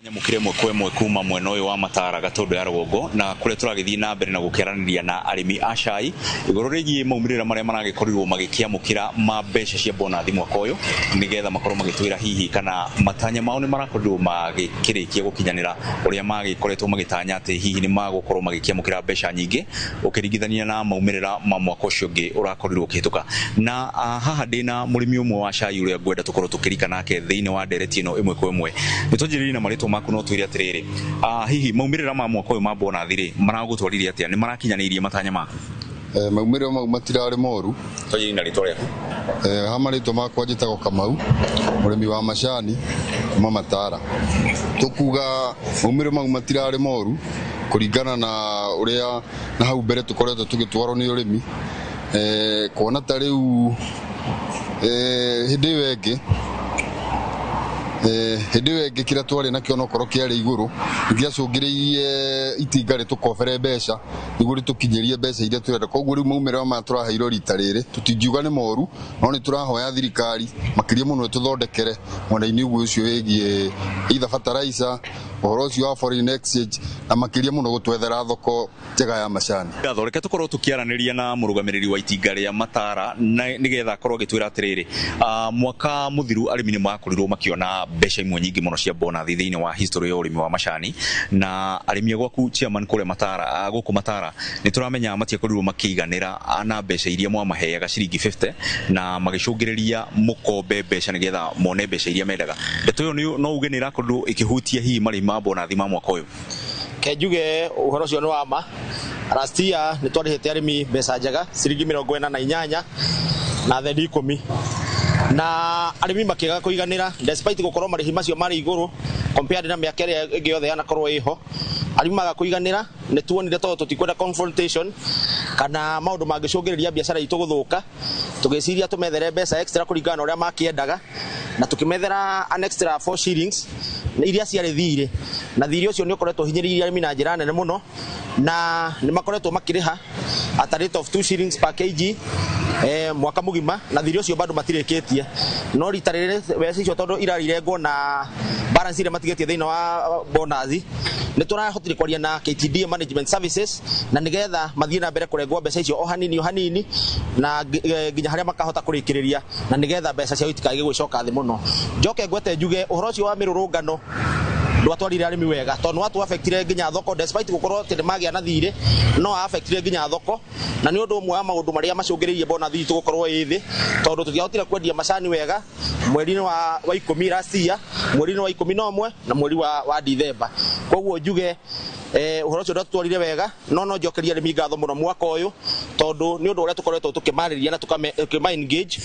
Nyamũkĩre ĩmwe kwa ĩmwe kuma mwena ũyũ wa Matara Gatũndũ ya rũgongo, na kũrĩa tũragĩthiĩ na mbere na gũkĩaranĩria na arĩmi a cai igũrũ rĩgiĩ maumĩrĩra marĩa maragĩkorirwo magĩkĩamũkĩra ma mbeca cia bonathi mwaka ũyũ, nĩgetha makorwo magĩtwĩra hihi kana matanya mao nĩ marakorirwo magĩkĩrĩkia gũkinyanĩra ũrĩa magĩkoretwo magĩtanya atĩ hihi nĩ magũkorwo magĩkĩamũkĩra mbeca nyingĩ ũkĩringithania na maumĩrĩra ma mwaka ũcio ũngĩ ũrakorirwo ũkĩhĩtũka. Na haha ndĩna mũrĩmi ũmwe wa cai ũrĩa ngwenda tũkorwo tũkĩrika nake thĩinĩ wa ndereti ĩno ĩmwe kwa ĩmwe. Nĩ twanjĩrĩrie na marĩtwa maku no twĩre atĩrĩrĩ, hihi maumĩrĩra ma mwaka ũyũ ma bonathi rĩ maragũtwarire atĩa, nĩ marakinyanĩirie matanya maku? Maumĩrĩra mau matirarĩ moru. Twanjĩrĩrie na rĩtwa rĩaku. Ha marĩtwa makwa njĩtagwo Kamau, mũrĩmi wa macani kuma Matara. Tũkuga maumĩrĩra mau matirarĩ moru kũringana na ũrĩa na hau mbere tũkoretwo tũgĩtwarwo nĩ ũrĩmi. Kuona ta rĩu hĩndĩ ĩyo ĩngĩ hĩndĩ ĩyo ĩngĩ kĩrĩa twarĩ nakĩo nokorwo kĩarĩ igũrũ nĩgĩacũngĩrĩirie itinga rĩtũkobere mbeca nĩguo rĩtũkinyĩrie mbeca iria tũrenda. Koguo rĩu maumĩrĩra maya tũraheirwo rita rĩrĩ tũtingiuga nĩ moru, no nĩ tũrahoya thirikari makĩria mũno ĩtũthondekere mwena-inĩ ũguo ũcio wĩgiĩ either fertilizer Ũhoro ũcio wa foreign exchange na makĩria mũno gũtwethera thoko njega ya macani. Ngatho, reke tũkorwo tũkĩaranĩria na mũrũgamĩrĩri wa itinga rĩa Matara nĩgetha akorwo agĩtwĩra atĩrĩrĩ, mwaka mũthiru arĩmi nĩ makorirwo makĩona mbeca imwe nyingĩ mũno cia bonathi thĩinĩ wa history ya ũrĩmi wa macani, na arĩmi a gwaku chairman kũrĩa Matara, gũkũ Matara nĩ tũramenya matiakorirwo makĩiganĩra na mbeca iria mwamaheaga ciringi 50 na magĩcũngĩrĩria mũkombe mbeca nĩgetha mone mbeca iria mendaga. Ndeto ĩyo no uge nĩ ĩrakorirwo ĩkĩhutia hihi marĩmi ma bonathi ma mwaka ũyũ? Kenjuge ũhoro ũcio nĩ wa ma. Last year nĩ twarĩhĩte arĩmi mbeca njega ciringi 48 na thendi 10, na arĩmi makĩaga kũiganĩra despite gũkorwo marĩhi macio marĩ igũrũ compared na mĩaka ĩrĩa ĩngĩ yothe yanakorwo ĩho. Arĩmi maga kũiganĩra, nĩ tuonire tondũ tũtikwenda confrontation kana maũndũ mangĩcũngĩrĩria biacara itũ gũthũka, tũgĩciria tũmethere mbeca extra kũringana na ũrĩa makĩendaga, na tũkĩmethera an extra 4 shillings iria ciarĩ thirĩ, na thirĩ ũcio nĩ ũkoretwo ũhinyĩrĩirie arĩmi na njĩra nene mũno, na nĩ makoretwo makĩrĩha at a rate of 2 shillings per kg mwaka mũgima, na thirĩ ũcio bado matirĩkĩtie. No rita rĩrĩ mbeca icio tondũ irarĩrengwo na balance iria matigĩtie thĩinĩ wa bonathi, nĩ tũrahotire kwaria na KTDA Management Services na nĩgetha mathiĩ na mbere kũrengwo mbeca icio o hanini o hanini na nginya harĩa makahota kũrĩkĩrĩria, na nĩgetha mbeca ciao itikage gwĩcoka thĩ mũno. Njoke ngwete njuge ũhoro ũcio wa mĩrũrũngano ndwatwarire arĩmi wega, tondũ nĩ watu-affectire nginya thoko despite gũkorwo atĩ nĩmagĩa na thirĩ, no affectire nginya thoko, na nĩ ũndũ ũmwe wa maũndũ marĩa macũngĩrĩirie bonathi itũ gũkorwo ĩ thĩ, tondũ tũtiahotire kwendia macani wega mweri-inĩ wa 10 last year, mweri-inĩ wa 11 na mweri wa Dithemba. Koguo njuge ũhoro ũcio ndwatũtwarire wega, no njokerie arĩmi ngatho mũno mwaka ũyũ, tondũ nĩ ũndũ ũrĩa tũkoretwo tũkĩmarĩria na tũkĩma engage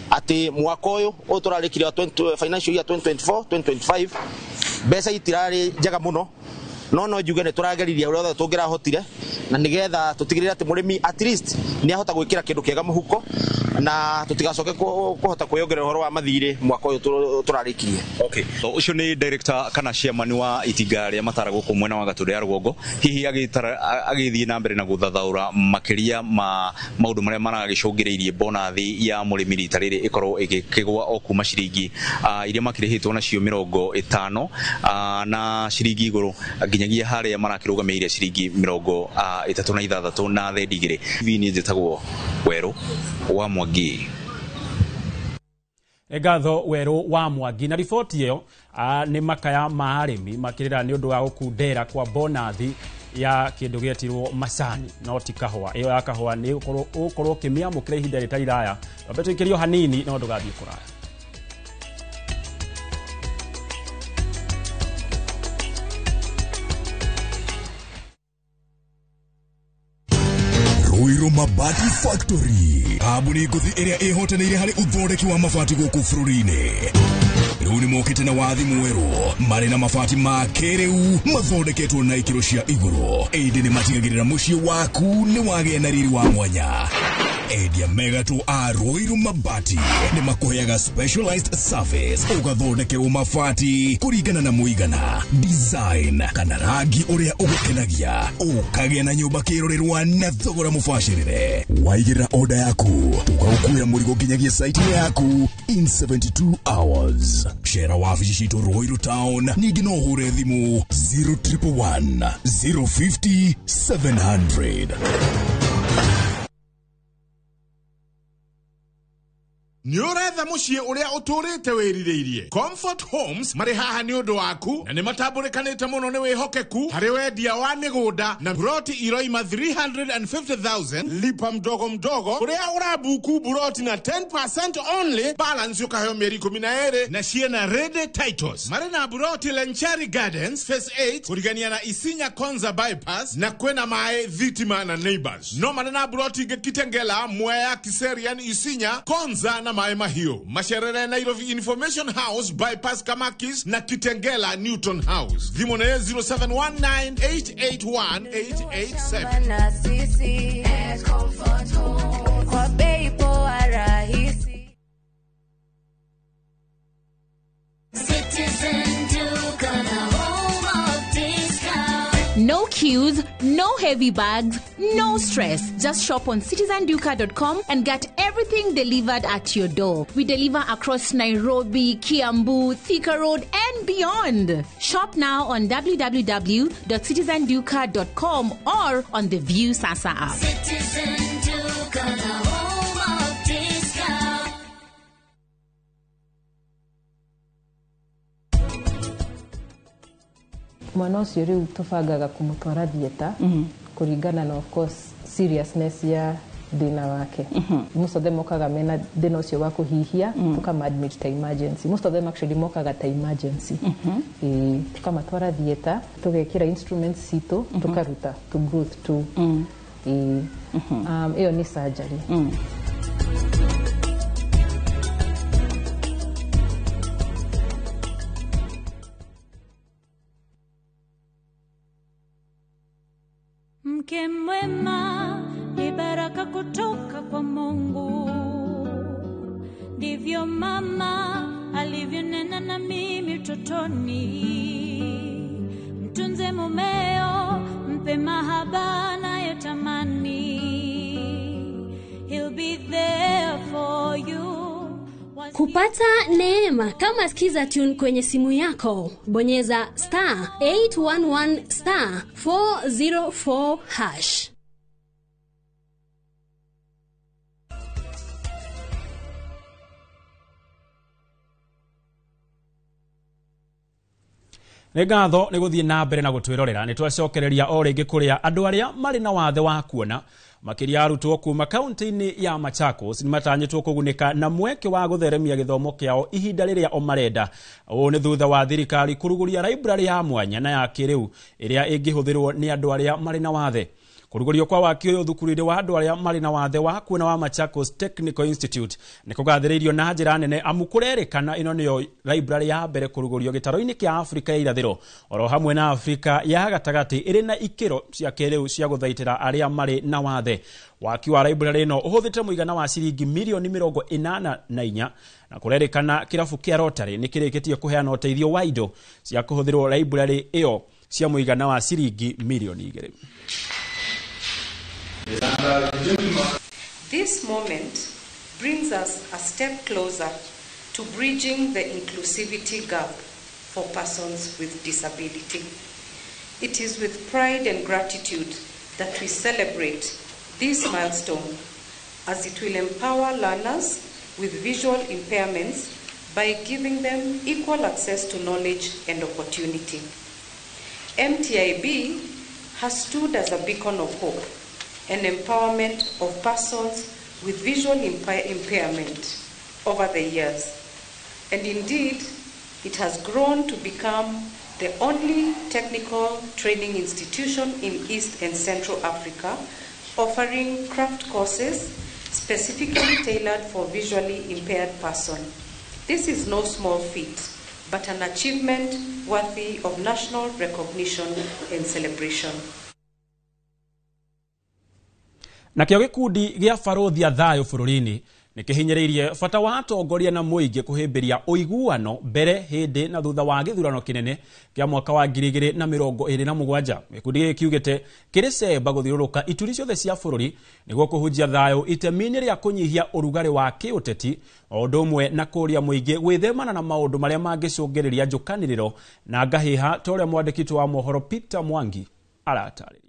atĩ mwaka ũyũ tũrarĩkirie financial year 2024 2025 mbeca itirarĩ njega mũno, no njuge nĩ tũrageririe ũrĩa wothe tũngĩrahotire na nĩgetha tũtigĩrĩre atĩ mũrĩmi at least nĩ ahota gwĩkĩra kĩndũ kĩega mũhuko na tũtigacoke kũhota kwĩyongerera ũhoro wa mathirĩ mwaka ũyũ tũrarĩkirie. Okay, ũcio nĩ director kana chairman wa itinga rĩa Matara gũkũ mwena wa Gatũndũ ya rũgongo, hihi agĩthiĩ na mbere na gũthathaũra makĩria ma maũndũ marĩa maragĩcũngĩrĩirie bonathi ya mũrĩmi rita rĩrĩ ĩkorwo ĩgĩkĩgwa o kuma ciringi iria makĩrĩhĩtwo nacio 50 na ciringi igũrũ nginyagia harĩa marakĩrũgamĩire ciringi 36 na thendi 2. Hivi niĩ njĩtagwo Werũ wa Mwangi. Ngatho Werũ wa Mwangi na riboti ĩyo. Nĩ makaya ma arĩmi makĩrĩra nĩ ũndũ wa gũkundera kwa bonathi ya kĩndũ gĩetirwo macani no ti kahũa. Ĩyo ya kahũa nĩ ũgũkorwo ũkĩmĩamũkĩra ihinda rĩtarĩ iraya. Twambe tũikĩrio hanini no ndũgathiĩ kũraya. Ruiru Mabati Factory, kambuni ngũthi ĩrĩa ĩhotanĩire harĩ ũthondeki wa mabati gũkũ bũrũri-inĩ. Rĩu nĩ mokĩte na wathi mwerũ, marĩ na mabati ma kĩrĩu mathondeketwo na ikĩro cia igũrũ, ĩndĩ nĩ matigagĩrĩra mũciĩ waku nĩ wagĩa na riri wa mwanya. Endia megatũ a Ruiru Mabati nĩ makũheaga specialized service, ũgathondekerwo mabati kũringana na mũigana, design kana rangi ũrĩa ũgũkenagia, ũkagĩa na nyũmba kĩrorerwa na thogora mũbacĩrĩre. Waigĩrĩra order yaku, tũgagũkuĩra mũrigo nginyagia site yaku in 72 hours. Cera wabici citũ Ruiru Town, ningĩ no ũhũre thimũ 0111 050 700. Nĩ ũretha mũciĩ ũrĩa ũtũrĩte wĩrirĩirie. Comfort Homes marĩ haha nĩ ũndũ waku, na nĩ matambũrĩkanĩte mũno nĩ wĩhokeku harĩ wendia wa mĩgũnda na broti iroima 350,000 lipa mdogo mdogo, ũrĩa ũrabuku broti na 10% only, balance ũkaheo mĩeri 12 na ciĩna ready titles. Marĩ na broti Lenchari Gardens Phase 8 kũrigania na Isinya Konza Bypass, na kwĩna maĩ, thitima na neighbors. No marĩ na broti ingĩ Kitengela, Mwea, Kiserian, Isinya, Konza na Maĩ Mahiũ. Macerere Nairobi Information House Bypass Kamakis na Kitengela Newton House. Thimũ nĩ 0719881887. Na sisi Comfort Home kwa bei poa rahisi. Citizen Duka, the home of discount. No queues, no heavy bags, no stress. Just shop on citizenduka.com and get everything delivered at your door. We deliver across Nairobi, Kiambu, Thika Road, and beyond. Shop now on www.citizenduka.com or on the View Sasa app. Citizen Duka, the home of discount. Mwana ũcio rĩu tũbangaga kũmũtwara theatre kũringana na of course seriousness ya thĩna wake. Most of them mokaga mena thĩna ũcio wa kũhihia, tũkama admit ta emergency. Most of them actually mokaga ta emergency. Ĩĩ, tũkamatwara theatre, tũgekĩra instruments citũ, tũkaruta to growth tu. Ĩĩ. Ĩyo nĩ surgery. Mke mwema ni baraka kutoka kwa Mungu, ndivyo mama alivyonena na mimi utotoni. Mtunze mumeo, mpe mahaba anayotamani, he'll be there for you. Kupata neema kama Skiza Tune kwenye simu yako, bonyeza star 811 star 404 hash. Nĩ ngatho nĩ gũthiĩ na mbere na gũtwĩrorera. Nĩ twacokereria o rĩngĩ kũrĩa andũ arĩa marĩ na wathe wa kuona, makĩria arutwo kuma kaunti-inĩ ya Machakos, nĩ matanyĩtwo kũgunĩka na mweke wa gũtheremia gĩthomo kĩao ihinda rĩrĩa o marenda. Ũũ nĩ thutha wa thirikari kũrugũria library ya mwanya na ya kĩrĩu ĩrĩa ĩngĩhũthĩrwo nĩ andũ arĩa marĩ na wathe. Kũrugũrio kwa waki ũyũ thukuru-inĩ wa andũ arĩa marĩ na wathe wa kuona wa Machakos Technical Institute nĩ kũgathĩrĩirio na njĩra nene, amu kũrerĩkana ĩno nĩyo library ya mbere kũrugũrio gĩtaro-inĩ kĩa Afrika ya irathĩro oro hamwe na Afrika ya gatagatĩ, ĩrĩ na ikĩro cia kĩrĩu cia gũthaitĩra arĩa marĩ na wathe. Waki wa library ĩno ũhũthĩte mũigana wa ciringi mirioni 84, na kũrerĩkana kĩrabu kĩa Rotary nĩ kĩrĩkĩtie kũheana ũteithio wa indo cia kũhũthĩrwo library ĩyo cia mũigana wa ciringi mirioni 2. This moment brings us a step closer to bridging the inclusivity gap for persons with disability. It is with pride and gratitude that we celebrate this milestone, as it will empower learners with visual impairments by giving them equal access to knowledge and opportunity. MTIB has stood as a beacon of hope and empowerment of persons with visual impairment over the years. And indeed, it has grown to become the only technical training institution in East and Central Africa offering craft courses specifically tailored for visually impaired persons. This is no small feat, but an achievement worthy of national recognition and celebration. Nakĩo gĩkundi gĩa barothi a thayũ bũrũri-inĩ nĩ kĩhinyĩrĩirie bata wa atongoria na mũingĩ kũhĩmbĩria ũiguano mbere, hĩndĩ na thutha wa gĩthurano kĩnene kĩa mwaka wa 2027. Gĩkundi gĩkĩ kiugĩte kĩrĩ cemba gũthiũrũrũka ituri ciothe cia bũrũri nĩguo kũhunjia thayũ itemi-inĩ rĩa kũnyihia ũrugarĩ wa kĩũteti, o ũndũ ũmwe na kũũria mũingĩ gwĩthemana na maũndũ marĩa mangĩcũngĩrĩria njũkanĩrĩro na ngahĩha, ta ũrĩa mwandĩki witũ wa mohoro Peter Mwangi aratarĩria.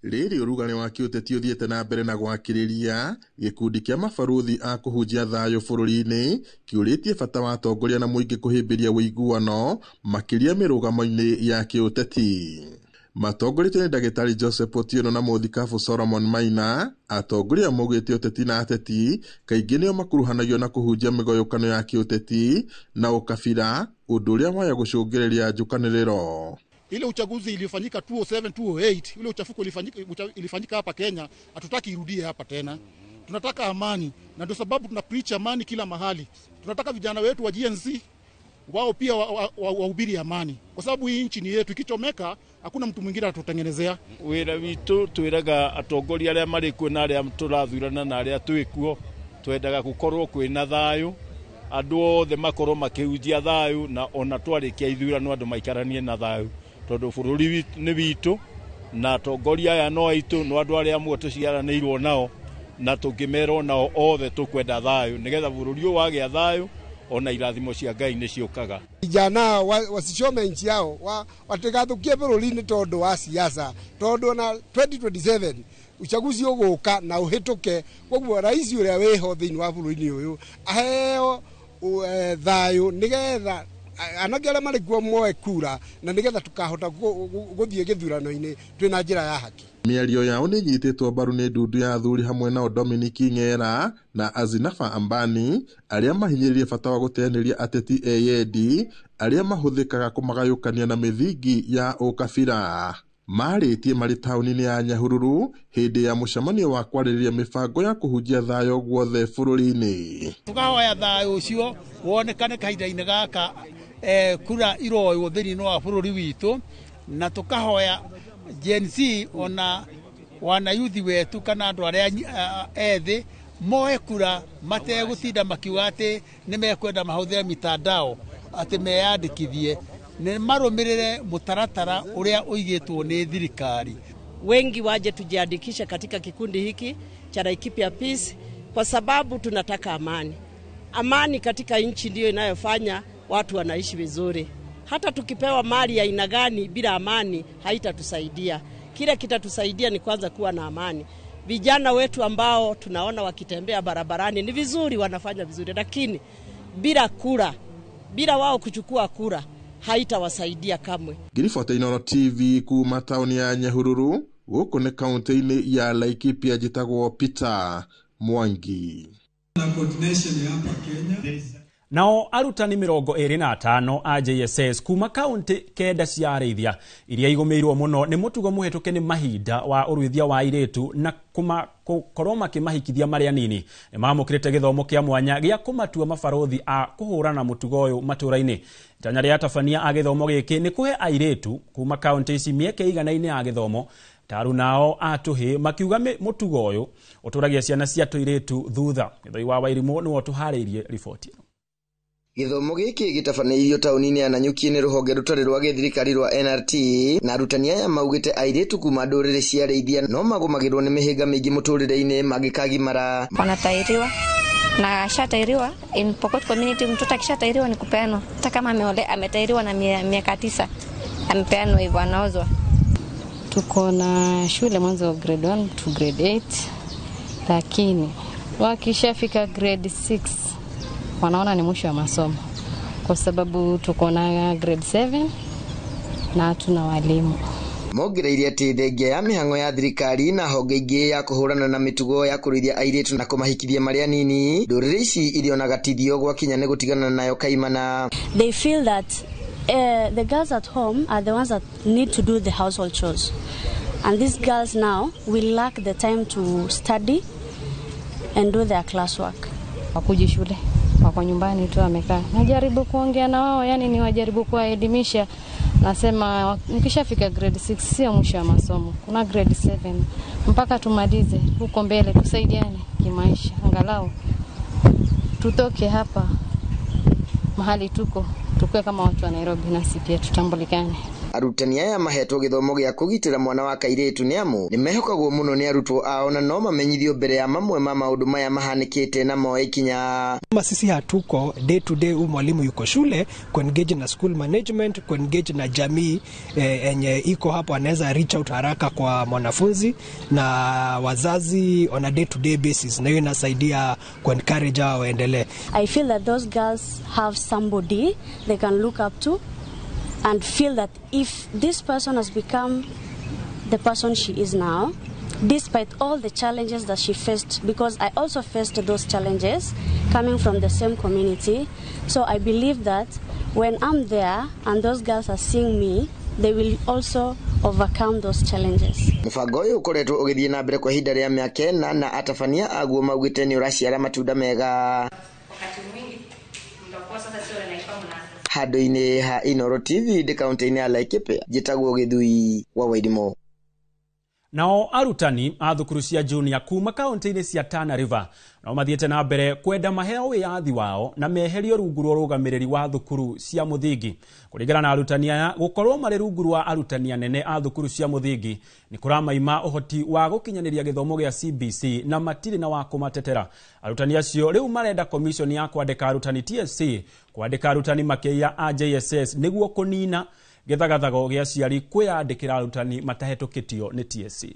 Rĩrĩ ũrugarĩ wa kĩũteti ũthiĩte na mbere na gwakĩrĩria, gĩkundi kĩa mabarũthi a kũhunjia thayũ bũrũri-inĩ kĩũrĩtie bata wa atongoria na mũingĩ kũhĩmbĩria ũiguano makĩria mĩrũgamo-inĩ ya kĩũteti. Matongoretio nĩ ndagĩtarĩ Joseph Otieno na mũthikabu Solomon Maina, atongoria maugĩte ũteti na ateti kaingĩ nĩo makuruhanagio na kũhunjia mĩgoyũkano ya kĩũteti na ũkabira, ũndũ ũrĩa waya gũcũngĩrĩria njũkanĩrĩro. Ile uchaguzi iliyofanyika 2007 2008, ile uchafuko ilifanyika hapa Kenya, hatutaki irudie hapa tena. Tunataka amani, na ndio sababu tuna preach amani kila mahali. Tunataka vijana wetu wa GNC wao pia wahubiri amani, kwa sababu hii nchi ni yetu, ikichomeka hakuna mtu mwingine atatutengenezea. Wira witu twiraga atongoria aria mari kuo na aria turathurana na aria twikuo, twendaga gukorwo kwina thayu, andu othe makorwo makihunjia thayu, na ona twarikia ithurano andu maikaranie na thayu, Tondũ bũrũri nĩ witũ na atongoria aya no aitũ no andũ arĩa amwe tũciaranĩirwo nao na tũngĩmerwo nao othe tũkwenda thayũ nĩgetha bũrũri ũyũ wagĩa thayũ ona irathimo cia Ngai nĩ ciũkaga. Vijana wasichome nchi yao, watigathukie bũrũri-inĩ tondũ wa siasa, tondũ na 2027 uchaguzi ũgũka na ũhĩtũke. Koguo rais ũrĩa wĩho thĩinĩ wa bũrũri-inĩ ũyũ aheo thayũ nĩgetha anake arĩa marĩ kuo moe kura na nĩgetha tukahota gũthiĩ gĩthurano-inĩ twĩna njĩra ya haki. Mĩario yao nĩ ĩnyitĩtwo mbaru nĩ ndundu ya athuri hamwe nao Dominic Ng'era na Azinafa Ambani arĩa mahinyĩrĩirie bata wa gũteanĩria ateti eyendi arĩa mahũthĩkaga kũmagayũkania na mĩthingi ya ũkabira. Marĩtie marĩ taũni-inĩ ya Nyahururu hĩndĩ ya mũcemanio wa kwarĩrĩria mĩbango ya kũhunjia thayũ guothe bũrũri-inĩ. Tũkahoya thayũ ũcio wonekane kahinda-inĩ gaka kura iroywo thĩinĩ wa bũrũri witũ, na tũkahoya Gen Z ona wanayuthi wetu kana andũ arĩa ethĩ moe kura mategũtinda makiuga atĩ nĩ mekwenda mahũthĩre mitandao atĩ meyandĩkithie, nĩ marũmĩrĩre mũtaratara ũrĩa ũigĩtwo nĩ thirikari. Wengi waje tujiandikishe katika kikundi hiki cha Laikipia Peace kwa sababu tunataka amani. Amani katika nchi ndiyo inayofanya watu wanaishi vizuri. Hata tukipewa mali ya aina gani bila amani haitatusaidia. Kile kitatusaidia ni kwanza kuwa na amani. Vijana wetu ambao tunaona wakitembea barabarani ni vizuri, wanafanya vizuri, lakini bila kura, bila wao kuchukua kura haitawasaidia kamwe. Ngiribota Inooro TV kuma tauni ya Nyahururu gũkũ nĩ kaunti-inĩ ya Laikipia, njĩtagwo Peter Mwangi. Na coordination ya hapa Kenya. Nao arutani 25 a JSS kuma kaunti 9 cia arĩithia iria igũmĩirwo mũno nĩ mũtugo mũhetũke nĩ mahinda wa ũruithia wa airĩtu na kũkorwo makĩmahikithia marĩ anini nĩ mamũkĩrĩte gĩthomo kĩa mwanya gĩa kũmatua mabarũthi a kũhũrana mũtugo ũyũ matũũra-inĩ. Itanya rĩa atabania a gĩthomo gĩkĩ nĩ kũhe airĩtu kuma kaunti ici mĩeke ĩiganaine ya gĩthomo. Taru nao atũhĩ makiuga mũtugo ũyũ ũtũragia ciana cia tũirĩtu thutha. Gĩthoi wa Wairimũ nĩwe ũtũharĩirie riboti ĩno. Gĩthomo gĩkĩ gĩtabanĩirio taũni-inĩ ya Nanyuki nĩ rũhonge rũtarĩ rwa gĩthirikari rwa NRT, na arutani aya maugĩte airĩtu kuma ndũrĩrĩ cia arĩithia no magũmagĩrwo nĩ mĩhĩnga mĩingĩ mũtũrĩre-inĩ mangĩkagimara. Wanatairiwa na ashatairiwa in Pokot community, mtoto akishatairiwa ni kupeanwa, hata kama ametairiwa na miaka 9 amepeanwa hivyo, anaozwa. Tuko na shule mwanzo grade 1 to grade 8, lakini wakishafika grade 6 wanaona ni mwisho wa masomo kwa sababu tuko na grade 7 na tuna walimu. Mongereire atĩ thengia ya mĩhang'o ya thirikari na honge ingĩ ya kũhũrana na mĩtugo ya kũrũithia airĩtu na kũmahikithia marĩ anini, ndũrĩrĩ ici irionaga tithio gwakinya nĩ gũtigana nayo kaimana. They feel that the girls at home are the ones that need to do the household chores, and these girls now will lack the time to study and do their classwork. Wakuji shule, wako nyumbani tu wamekaa. Najaribu kuongea na wao, yani ni wajaribu kuwaelimisha. Nasema mkishafika grade 6 sio mwisho wa masomo. Kuna grade 7 mpaka tumalize huko mbele, tusaidiane kimaisha, angalau tutoke hapa mahali tuko, tukue kama watu wa Nairobi nasi pia tutambulikane. Arutani aya mahetwo gĩthomo gĩa kũgitĩra mwana wa kairĩtu nĩ amu nĩ mehokagwo mũno nĩ arutwo ao na no mamenyithio mbere ya mamwe ma maũndũ maya mahanĩkĩte na moe ikinya. Kama sisi hatuko day to day, mwalimu yuko shule kuengage na school management, kuengage na jamii enye iko hapo, anaweza reach out haraka kwa mwanafunzi na wazazi on a day to day basis, na hiyo inasaidia kuencourage hao waendelee. I feel that those girls have somebody they can look up to and feel that if this person has become the person she is now, despite all the challenges that she faced, because I also faced those challenges coming from the same community. So I believe that when I'm there and those girls are seeing me, they will also overcome those challenges. Mũbango ũyũ ũkoretwo ũgĩthiĩ na mbere kwa ihinda rĩa mĩaka 4 na atabania aguo maugĩte nĩ ũraciara matunda mega. Handũ-inĩ ha Inooro TV ndĩ kaunti-inĩ ya Laikipia, njĩtagwo Gĩthui wa Wairimũ. Nao arutani a thukuru cia junior kuma kaunti-inĩ cia Tana River nao mathiĩte na mbere kwenda maheo wĩyathi wao na meherio rungu rwa ũrũgamĩrĩri wa thukuru cia mũthingi. Kũringana na arutani aya, gũkorwo marĩ rungu rwa arutani anene a thukuru cia mũthingi nĩ kũramaima ũhoti wa gũkinyanĩria gĩthomo gĩa CBC na matirĩ na wa kũmatetera. Arutani acio rĩu marenda commission ya kwandĩka arutani TSC kwandĩka arutani makĩria a JSS nĩguo kũnina gĩthagathago gĩa aciari kwĩyandĩkĩra arutani matahetũkĩtio nĩ TSC.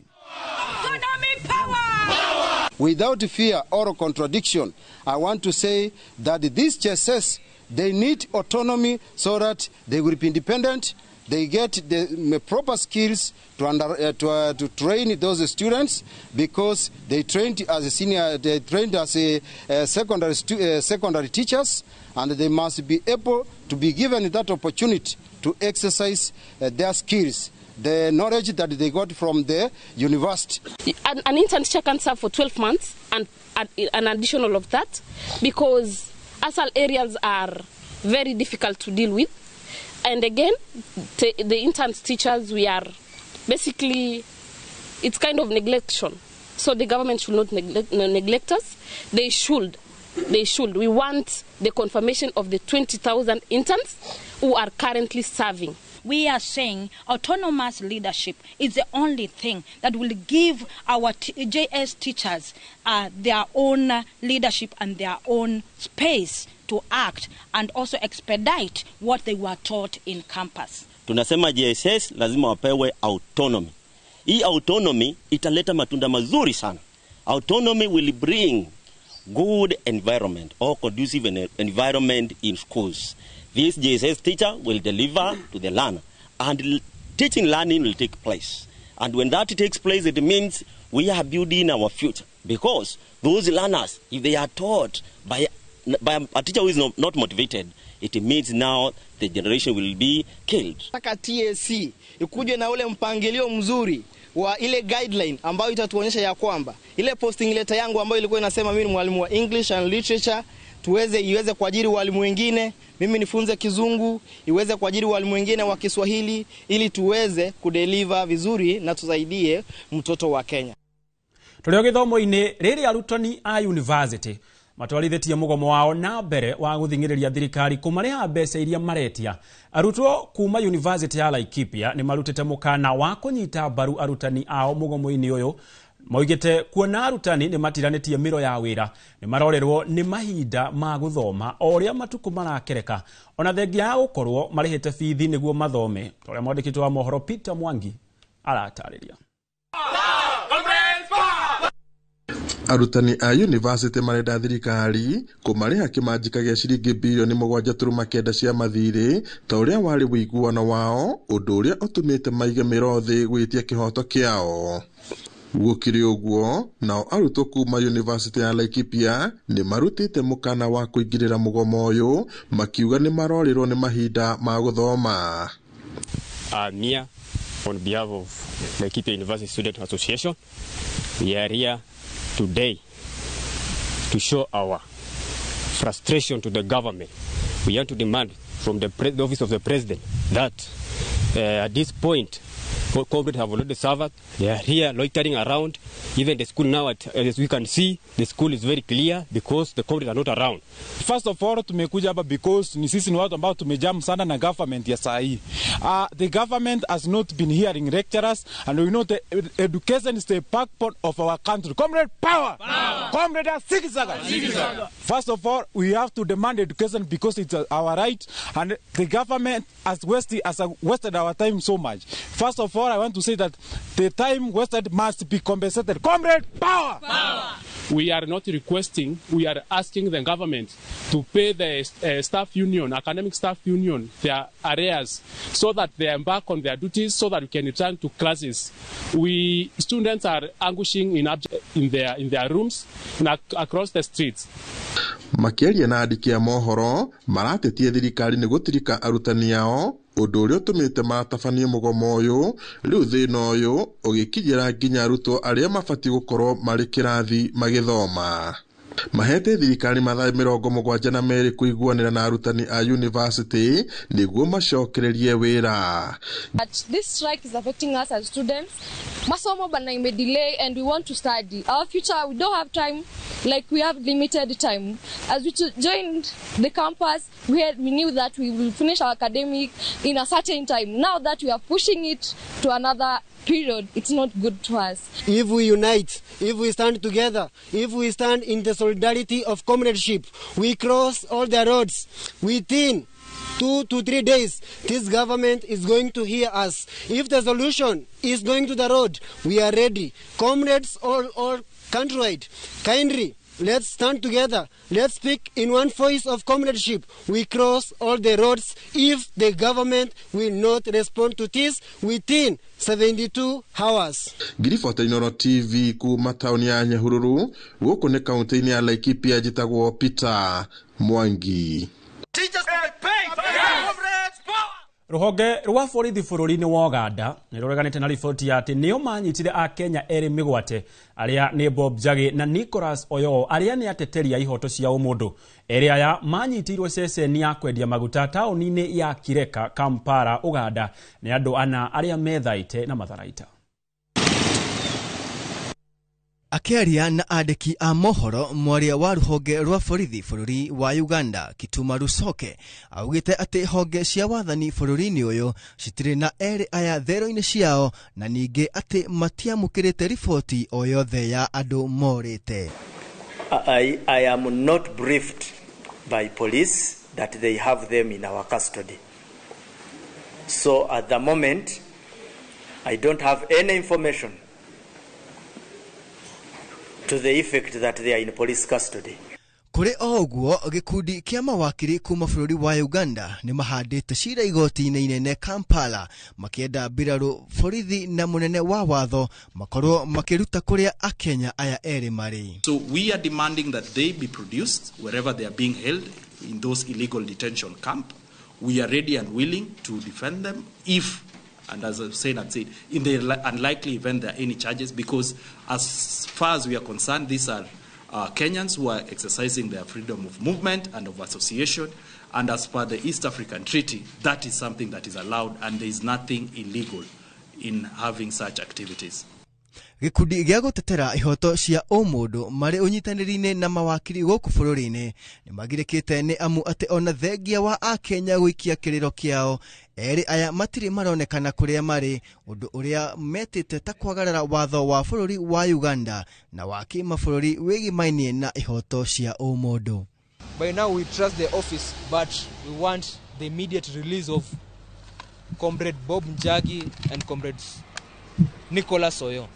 Without fear or contradiction, I want to say that these JSS, they need autonomy so that they will be independent, they get the proper skills to train those students, because they trained as a senior, they trained as a secondary teachers, and they must be able to be given that opportunity to exercise their skills, the knowledge that they got from the university. An intern teacher can serve for 12 months and an additional of that, because ASAL areas are very difficult to deal with. And again, the intern teachers, we are basically, it's kind of neglection. So the government should not neglect us. They should. They should. We want the confirmation of the 20,000 interns who are currently serving. We are saying autonomous leadership is the only thing that will give our JS teachers their own leadership and their own space to act and also expedite what they were taught in campus. Tunasema JSS lazima wapewe autonomy. Hii autonomy italeta matunda mazuri sana. Autonomy will bring good environment or conducive environment in schools. This JSS teacher will deliver to the learner, and teaching learning will take place. And when that takes place, it means we are building our future, because those learners, if they are taught by a teacher who is not motivated, it means now the generation will be killed. Nataka TSC ikuje na ule mpangilio mzuri wa ile guideline ambayo itatuonyesha ya kwamba ile posting letter yangu ambayo ilikuwa inasema mimi ni mwalimu wa English and Literature, tuweze iweze kuajiri walimu wengine, mimi nifunze Kizungu, iweze kuajiri walimu wengine wa Kiswahili, ili tuweze kudeliver vizuri na tusaidie mtoto wa Kenya. Tulio githomo-inĩ rĩrĩa arutani a university matwarithĩtie mũgomo wao na mbere wa gũthing'ĩrĩria thirikari kũmarĩha mbeca iria maretia. Arutwo kuma University ya Laikipia nĩ marutĩte mũkana wa kũnyita mbaru arutani ao mũgomo-inĩ ũyũ. Moigĩte kuona arutani nĩ matiranĩtie mĩro ya wĩra nĩ marorerwo nĩ mahinda ma gũthoma o ũrĩa matukũ marakereka, ona thengia ya gũkorwo marĩhĩte bithi nĩguo mathome. Ta ũrĩa mwandĩki wa mohoro Peter Mwangi aratarĩria. Arutani a university marenda thirikari kũmarĩha kĩmanjĩka gĩa ciringi bilioni 7.9 cia mathirĩ ta ũrĩa warĩ ũiguano wao, ũndũ ũrĩa ũtũmĩte maige mĩro thĩ gwĩtia kĩhoto kĩao. Gũkĩrĩ ũguo, nao arutwo kuma University ya Laikipia nĩ marutĩte mũkana wa kũingĩrĩra mũgomo ũyũ, makiuga nĩ marorĩrwo nĩ mahinda ma gũthoma. Mia, on behalf of Laikipia University Student Association, we are here today to show our frustration to the government. We want to demand from the office of the president that at this point, comrades have already suffered. They are here loitering around. Even the school now, as we can see, the school is very clear because the comrades are not around. First of all, tumekuja hapa because ni sisi ni watu ambao tumejam sana na government ya saa hii. The government has not been hearing lecturers, and we know the education is the backbone of our country. Comrade power! Power! Comrade Sigizaga! First of all, we have to demand education because it's our right, and the government has wasted our time so much. First of all, I want to say that the time wasted must be compensated. Comrade power! Power! We are not requesting, we are asking the government to pay the staff union, academic staff union, their arrears, so that they embark on their duties, so that we can return to classes. We students are anguishing in their rooms and across the streets. Makĩaria na andĩki a mohoro maratetie thirikari nĩ gũtirika arutani ao, ũndũ ũrĩa ũtũmĩte matabanie mũgomo ũyũ. Rĩu thĩna ũyũ ũgĩkinyĩra nginya arutwo arĩa mabatiĩ gũkorwo marĩ kĩrathi magĩthoma. Mahete thirikari mathaa 72 kũiguanĩra na arutani a university nĩguo macokererie wĩra. But this strike is affecting us as students. Masomo bana ime delay and we want to study. Our future, we don't have time, like we have limited time. As we joined the campus, we knew that we will finish our academic in a certain time. Now that we are pushing it to another period, it's not good to us. If we unite, if we stand together, if we stand in the solidarity of comradeship, we cross all the roads within 2 to 3 days, this government is going to hear us. If the solution is going to the road, we are ready. Comrades all countrywide, kindly, let's stand together. Let's speak in one voice of comradeship. We cross all the roads if the government will not respond to this within 72 hours. Ngiribota Inoro TV kuma tauni ya Nyahururu, gũkũ nĩ kaunti-inĩ ya Laikipia, njĩtagwo Peter Mwangi. Ruhonge rwa borithi bũrũri-inĩ wa Uganda nĩ rũreganĩte na riboti ya atĩ nĩo manyitire Akenya erĩ mĩgwate arĩa nĩ Bob Njagi na Nicholas Oyoo arĩa nĩ ateteri a ihoto cia ũmũndũ. Erĩ aya manyitĩirwo ceceni ya kwendia maguta taũni-inĩ ya Kireka, Kampala, Uganda nĩ andũ ana arĩa methaite na matharaita. Akĩaria na andĩki a mohoro, mwaria wa rũhonge rwa borithi bũrũri wa Uganda Kituma Rusoke augĩte atĩ honge cia wathani bũrũri-inĩ ũyũ citirĩ na erĩ aya thero-inĩ ciao na ningĩ atĩ matiamũkĩrĩte riboti o yothe ya andũ morĩte. I am not briefed by police that they have them in our custody. So at the moment I don't have any information to the effect that they are in police custody. Kũrĩ o ũguo, gĩkundi kĩa mawakiri kuma bũrũri wa Uganda nĩ mahandĩte cira igoti-inĩ inene Kampala makĩenda mbirarũ borithi na mũnene wa watho makorwo makĩruta kũrĩa Akenya aya erĩ marĩ. So we are demanding that they be produced wherever they are being held in those illegal detention camp. We are ready and willing to defend them if, and as I've said, in the unlikely event there are any charges, because as far as we are concerned, these are Kenyans who are exercising their freedom of movement and of association, and as per the East African Treaty, that is something that is allowed, and there is nothing illegal in having such activities. Gĩkundi gĩa gũtetera ihoto cia ũmũndũ marĩ ũnyitanĩri-inĩ na mawakiri gũkũ bũrũri-inĩ nĩ magirĩkĩte nĩ amu atĩ ona thengia wa Akenya gũikia kĩrĩro kĩao erĩ aya matirĩ maronekana kũrĩa marĩ, ũndũ ũrĩa metĩte ta kwagarara watho wa bũrũri wa Uganda na wa kĩmabũrũri wĩgimainie na ihoto cia ũmũndũ. By now we trust the office, but we want the immediate release of Comrade Bob Njagi and Comrade Nicholas Oyo.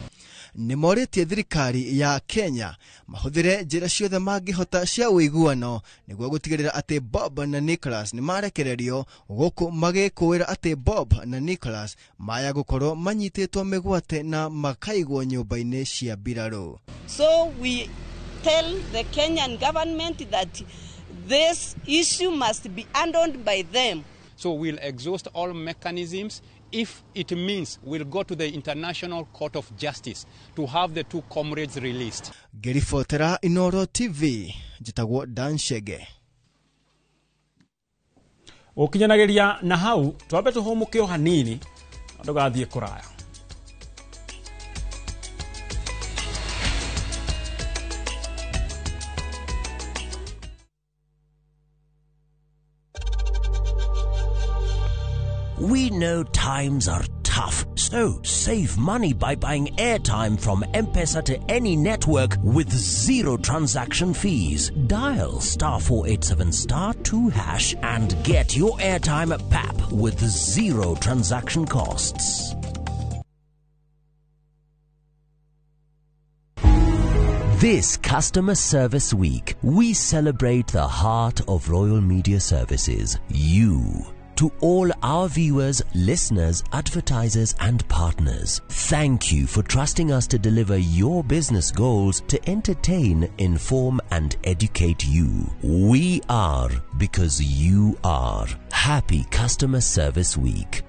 Nĩ morĩtie thirikari ya Kenya mahũthĩre njĩra ciothe mangĩhota cia ũiguano nĩguo gũtigĩrĩra atĩ Bob na Nicholas nĩ marekererio, gũkũ magĩkũĩra atĩ Bob na Nicholas maya gũkorwo manyitĩtwo mĩgwate na makaigwo nyũmba-inĩ cia mbirarũ. So we tell the Kenyan government that this issue must be handled by them. So we'll exhaust all mechanisms. If it means we'll go to the International Court of Justice to have the two comrades released. Ngĩribotera Inoro TV, njĩtagwo Dan Shege. Ũkinyanagĩria na hau twambe tũhũmũke o hanini ndũgathiĩ kũraya. We know times are tough, so save money by buying airtime from M-Pesa to any network with zero transaction fees. Dial *487*2# and get your airtime at PAP with zero transaction costs. This Customer Service Week, we celebrate the heart of Royal Media Services, you. To all our viewers, listeners, advertisers and partners, thank you for trusting us to deliver your business goals to entertain, inform and educate you. We are because you are. Happy Customer Service Week.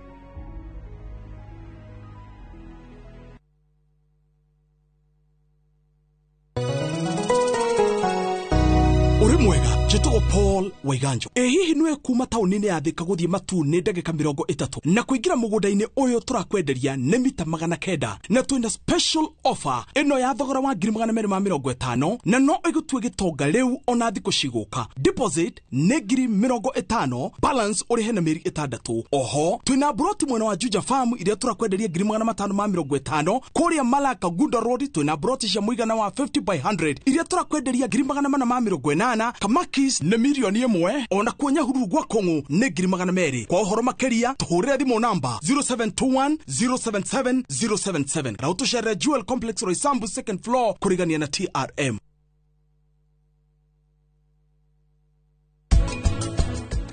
Uri mwega. Njĩtagwo Paul Waiganjo. Ĩ hihi nĩwe kuma taũni-inĩ ya Thika gũthiĩ Matuu nĩ ndagĩka 30 na kũingĩra mũgũnda-inĩ ũyũ tũrakwenderia nĩ mita 900 na twĩna special offer ĩno ya thogora wa 250,000 na no ĩgũtue gĩtonga rĩu ona thikũ cigũka. Deposit nĩ 50,000, balance ũrĩhe na mĩeri 6. Oho twĩna broti mwena wa Juja Farm iria tũrakwenderia 550,000. Kũrĩa Malaka Gunda Road twĩna broti cia mũigana wa 50 by 100 iria tũrakwenderia 480,000. Kamakis nĩ 1,000,000, ona kuo Nyahururu gwa Kũng'ũ nĩ 200,000. Kwa ũhoro makĩria tũhũrĩre thimũ namba 0721 077 077 na ũtũcerere Jewel Complex Roysambu second floor kũrigania na TRM.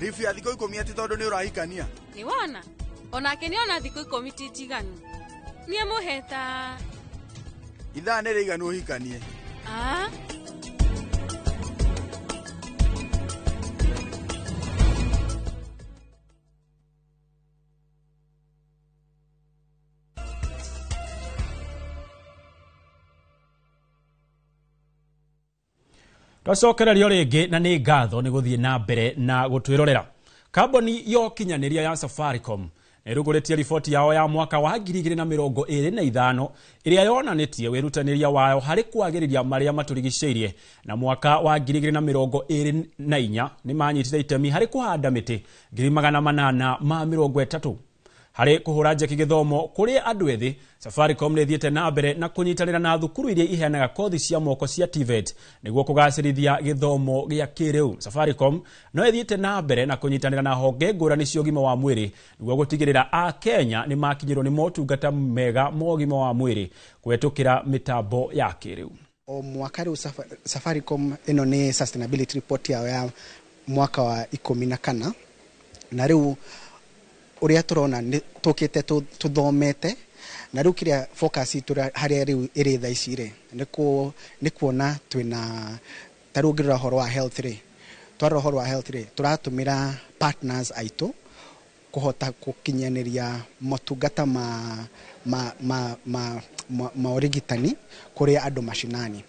Ribu ya thikũ 10 atĩ tondũ nĩ ũrahikania. Nĩ wona onake nĩ ona thikũ 10 ti njiganu. Niĩ mũheta ithaa nĩ rĩiganu ũhikanie. Twacokererio rĩngĩ na nĩ ngatho nĩ gũthiĩ na mbere na gũtwĩrorera. Kambuni ya ũkinyanĩria ya Safaricom nĩrugũrĩtie riboti yao ya mwaka wa 2025 ĩrĩa yonanĩtie wĩrutanĩria wayo harĩ kwagĩrĩria marĩa matũrigicĩirie, na mwaka wa 2024 nĩ manyitire itemi harĩ kũhanda mĩtĩ 830 harĩ kũhũra njeki gĩthomo kũrĩ andũ ethĩ. Safaricom nĩ ĩthiĩte na mbere na kũnyitanĩra na thukuru iria iheanaga kothi cia moko cia TVET nĩguo kũgacĩrithia gĩthomo gĩa kĩrĩu. Safaricom no ĩthiĩte na mbere na kũnyitanĩra na honge ngũrani cia ũgima wa mwĩrĩ nĩguo gũtigĩrĩra Akenya nĩ makinyĩrwo nĩ motungata mega ma ũgima wa mwĩrĩ kũhetũkĩra mĩtambo ya kĩrĩu. O mwaka rĩu Safaricom ĩno nĩ sustainability report yao ya mwaka wa 14 na rĩu uria turona ni tukite tuthomete na riu kiria focus itu haria riu iri thaa ici ri ni kuona twina ta riu ngirora horo wa health ri twarora horo wa health ri turatumira partners aitu kuhota kukinyaniria motungata ma ma ma ma ma urigitani kuri andu mashinani.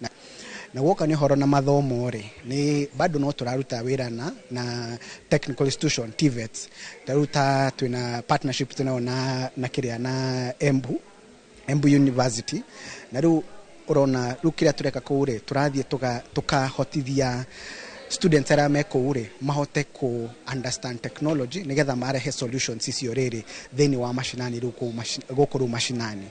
Na woka ni horo na mathomo ri ni bado no turaruta wira na technical institution TVETs taruta twina partnership tunao na kiria na Embu University na riu urona riu kiria tureka kuu ri turathie tukahotithia students aria me kuu ri mahote ku understand technology nigetha marehe solutions icio riri thiini wa mashinani riu guku riu mashinani.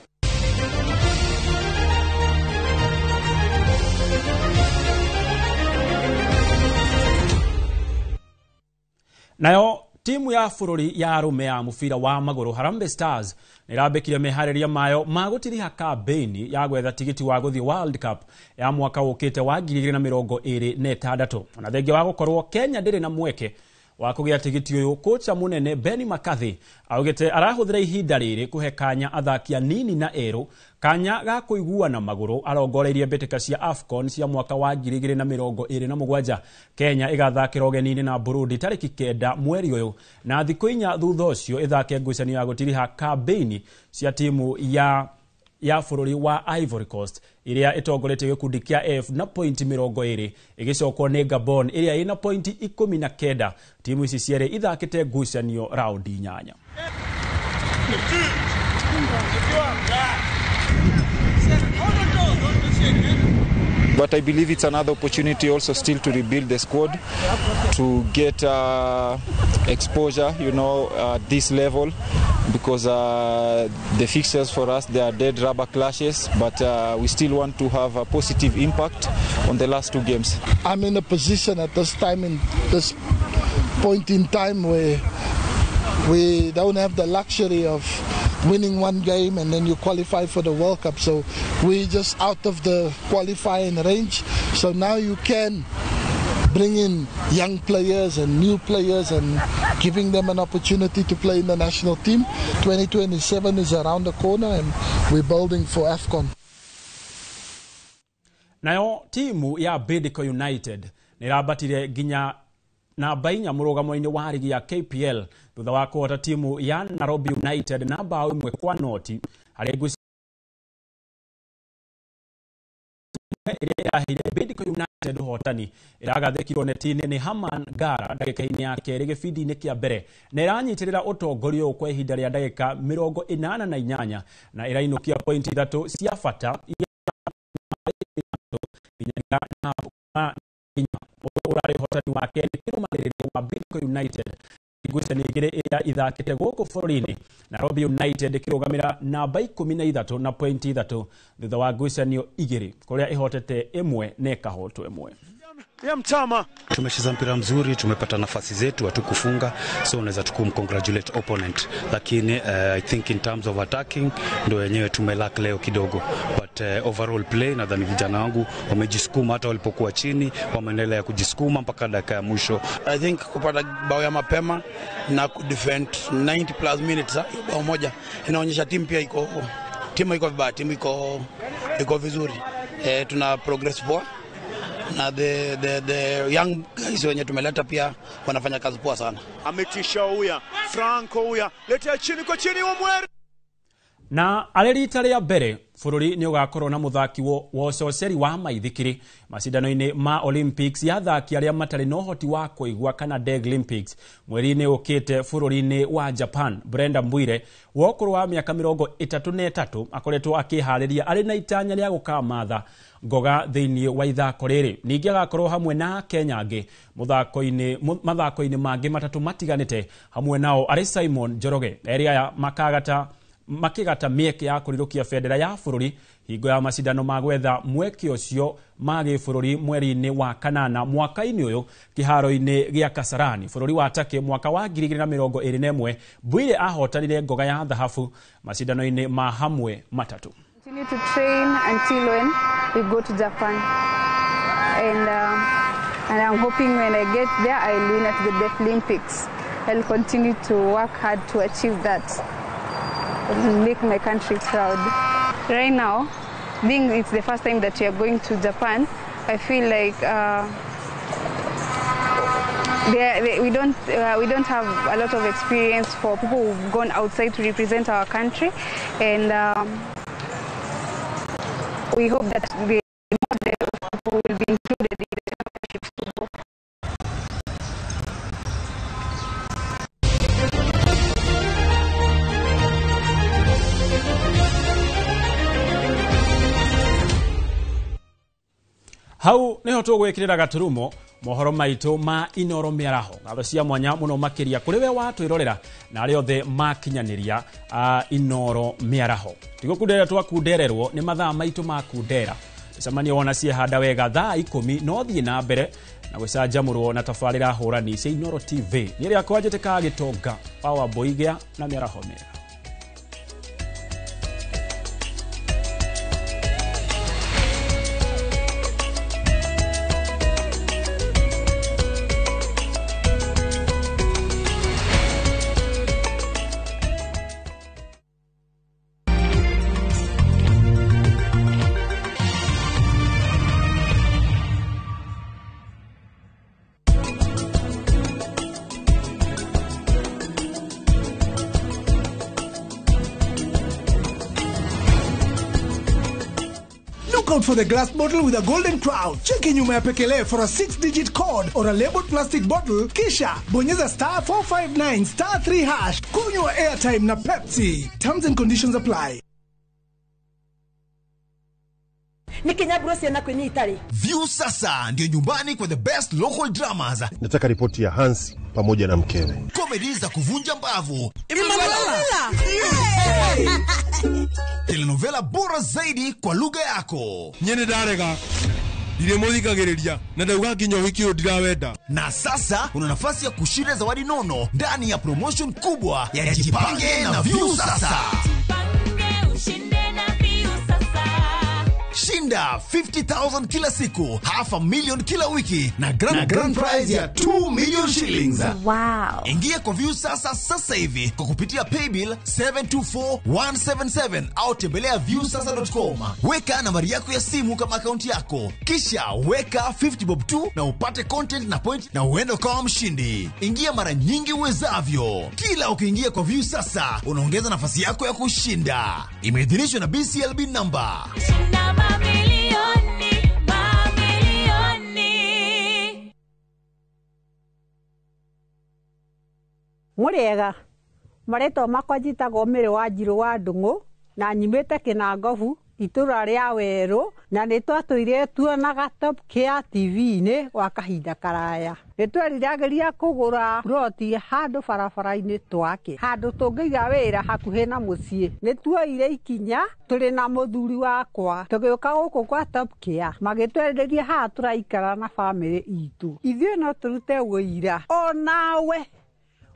Nayo timu ya bũrũri ya arũme ya mũbira wa magũrũ Harambee Stars nĩrambĩkire meharĩria mayo ma gũtiriha kambĩini ya gwetha tigiti wa gũthiĩ World Cup ya mwaka ũkĩte wa 2026. Ona thengia wa gũkorwo Kenya ndĩrĩ na mweke wa kũgĩa tigiti ũyũ, kocha mũnene Benni McCarthy augĩte arahũthĩra ihinda rĩrĩ kũhe kanya athaki anini na erũ kanya ga kũiguana magũrũ. Arongoreirie mbĩtĩka cia AFCON cia mwaka wa 2027. Kenya ĩgathakĩra ũgeni-inĩ na Burundi tarĩki 9 mweri ũyũ na thikũ 4 thutha ũcio ĩthake ngucanio ya gũtiriha kambĩini cia timu ya bũrũri wa Ivory Coast iria ĩtongoretie gĩkundi kĩa F na pointi 20 ĩgĩcokwo nĩ Gabon ĩrĩa ĩna pointi 19. Timu ici cierĩ ithakĩte ngucanio raundi 8. But I believe it's another opportunity also still to rebuild the squad, to get exposure, you know, at this level, because the fixtures for us, they are dead rubber clashes, but we still want to have a positive impact on the last 2 games. I'm in a position at this time, in this point in time, where we don't have the luxury of winning one game and then you qualify for the World Cup. So we're just out of the qualifying range. So now you can bring in young players and new players and giving them an opportunity to play in the national team. 2027 is around the corner and we're building for AFCON. Nayo timu ya Bidco United nĩrambatire nginya namba 4 mũrũgamo-inĩ wa rigi ya KPL thutha wa kũhota timu ya Nairobi United na bao 1-0 harĩ ĩrĩa ĩraheire Bidco United ũhotani ĩragathĩkirwo neti-inĩ nĩ Haman Gara ndagĩka-inĩ ya kerĩ gĩbindi-inĩ kĩa mbere na ĩranyitĩrĩra ũtongoria ũyũ kwa ihinda rĩa ndagĩka 88 na ĩrainũkia pointi 3 cia bata ũrarĩ ũhotani wa kerĩ kĩrũmanĩrĩrio wa Bidco United ngucanio igĩrĩ iria ithakĩte gũkũ bũrũri-inĩ. Nairobi United ĩkĩrũgamĩra namba 13 na pointi 3 thutha wa ngucanio igĩrĩ kũrĩa ĩhotete ĩmwe na ĩkahotwo ĩmwe. Ya mtama. Tumecheza mpira mzuri, tumepata nafasi zetu, hatukufunga, so unaweza tukumcongratulate opponent, lakini I think in terms of attacking ndio wenyewe tumelack leo kidogo, but overall play nadhani vijana wangu wamejisukuma, hata walipokuwa chini wameendelea kujisukuma mpaka dakika ya mwisho. I think kupata bao ya mapema na kudefend 90 plus minutes bao moja inaonyesha timu pia iko, timu iko vibaya, timu iko vizuri. Tuna progress poa. Na the young guys wenye tumeleta pia wanafanya kazi poa sana. Ametisha huya Franco huya letea chini kwa chini Omweri. Na arĩ rita rĩa mbere bũrũri nĩ ũgakorwo na mũthaki wa ũcoceri wa maithikiri macindano-inĩ ma Olympics ya athaki arĩa matarĩ na ũhoti wa kũigua kana Deaflympics mweri-inĩ ũkĩte bũrũri-inĩ wa Japan. Brenda Mbwire wa ũkũrũ wa mĩaka 33 akoretwo akĩharĩria arĩ na itanya rĩa gũkamatha ngoga thĩinĩ wa ithako rĩrĩ. Ningĩ agakorwo hamwe na Kenya angĩ mathako-inĩ mangĩ matatũ matiganĩte, hamwe nao arĩ Simon Njoroge. Erĩ aya makĩgata mĩeke ya kũrirũkia bendera ya bũrũri hingo ya macindano ma gwetha mweke ũcio ma gĩbũrũri mweri-inĩ wa kanana mwaka-inĩ ũyũ kĩharo-inĩ gĩa Kasarani bũrũri wa Turkey mwaka wa 2021. Mbwire ahotanire ngoga ya thahabu macindano-inĩ ma hamwe matatũ. Continue to train until when we go to Japan, and I'm hoping when I get there I'll win at the Deaflympics. I'll continue to work hard to achieve that, make my country proud. Right now, being it's the first time that we are going to Japan, I feel like we don't have a lot of experience for people who've gone outside to represent our country, and we hope that the people will be included in the championships to go. Hau niho tũgwĩkĩrĩra gaturumo mohoro maitũ ma Inoro mĩaraho. Ngatho cia mwanya mũno makĩria kũrĩ we watwĩrorera na arĩa othe makinyanĩria Inoro mĩaraho. Tigũkundera twakundererwo nĩ mathaa maitũ ma kundera. Tũcemanie wona ciehanda wega thaa 10 no thiĩ na mbere na gũcanjamũrwo na tabarĩra hũrani cia Inoro TV. Niĩ rĩakwa njĩtĩkaga Gĩtonga wa Wambũi na mĩaraho mĩega. Out for the glass bottle with a golden crown. Cheki nyuma ya pekele for a 6-digit code or a labeled plastic bottle, kisha bonyeza star 459 star 3 hash. Kunywa airtime na Pepsi. Terms and conditions apply. View sasa ndio nyumbani kwa the best local dramas. Nataka ripoti ya Hans pamoja na mkewe. Comedy za kuvunja mbavu. Telenovela bora zaidi kwa lugha yako. Nyene darega. Ndiremuthikagiriria na ndauga nginya wiki uyu ndirawenda. Na sasa una nafasi ya kushinda zawadi nono ndani ya promotion kubwa ya Jipange na View Sasa. Shinda 50,000 kila siku, 500,000 kila wiki na grand prize ya 2 million shillings. Wow. Ingia kwa View Sasa sasa hivi kwa kupitia paybill 724177 au tembelea viewsasa.com. Weka nambari yako ya simu kama akaunti yako, kisha weka 50 bob 2 na upate content na point na uende kama mshindi. Ingia mara nyingi uwezavyo. Kila ukiingia kwa View Sasa unaongeza nafasi yako ya kushinda. Imeidhinishwa na BCLB number. Shinda mamilioni, Mũrĩega, marĩtwa makwa njĩtagwo Mary Wanjirũ wa Ndung'u na nyumĩte Kĩnangobu itũra rĩa Werũ, na nĩ twatũire tuonaga Top Care TV-inĩ gwa kahinda karaya. Nĩ tweriragĩria kũgũra ploti handũ barabara-inĩ twake, handũ tũngĩiga wĩra hakuhĩ na mũciĩ. Nĩ tuoire ikinya tũrĩ na mũthuri wakwa tũgĩũka gũkũ kwa Top Care, magĩtwenderia haha tũraikara na bamĩrĩ itũ. Ithuĩ no tũrute ũira onawe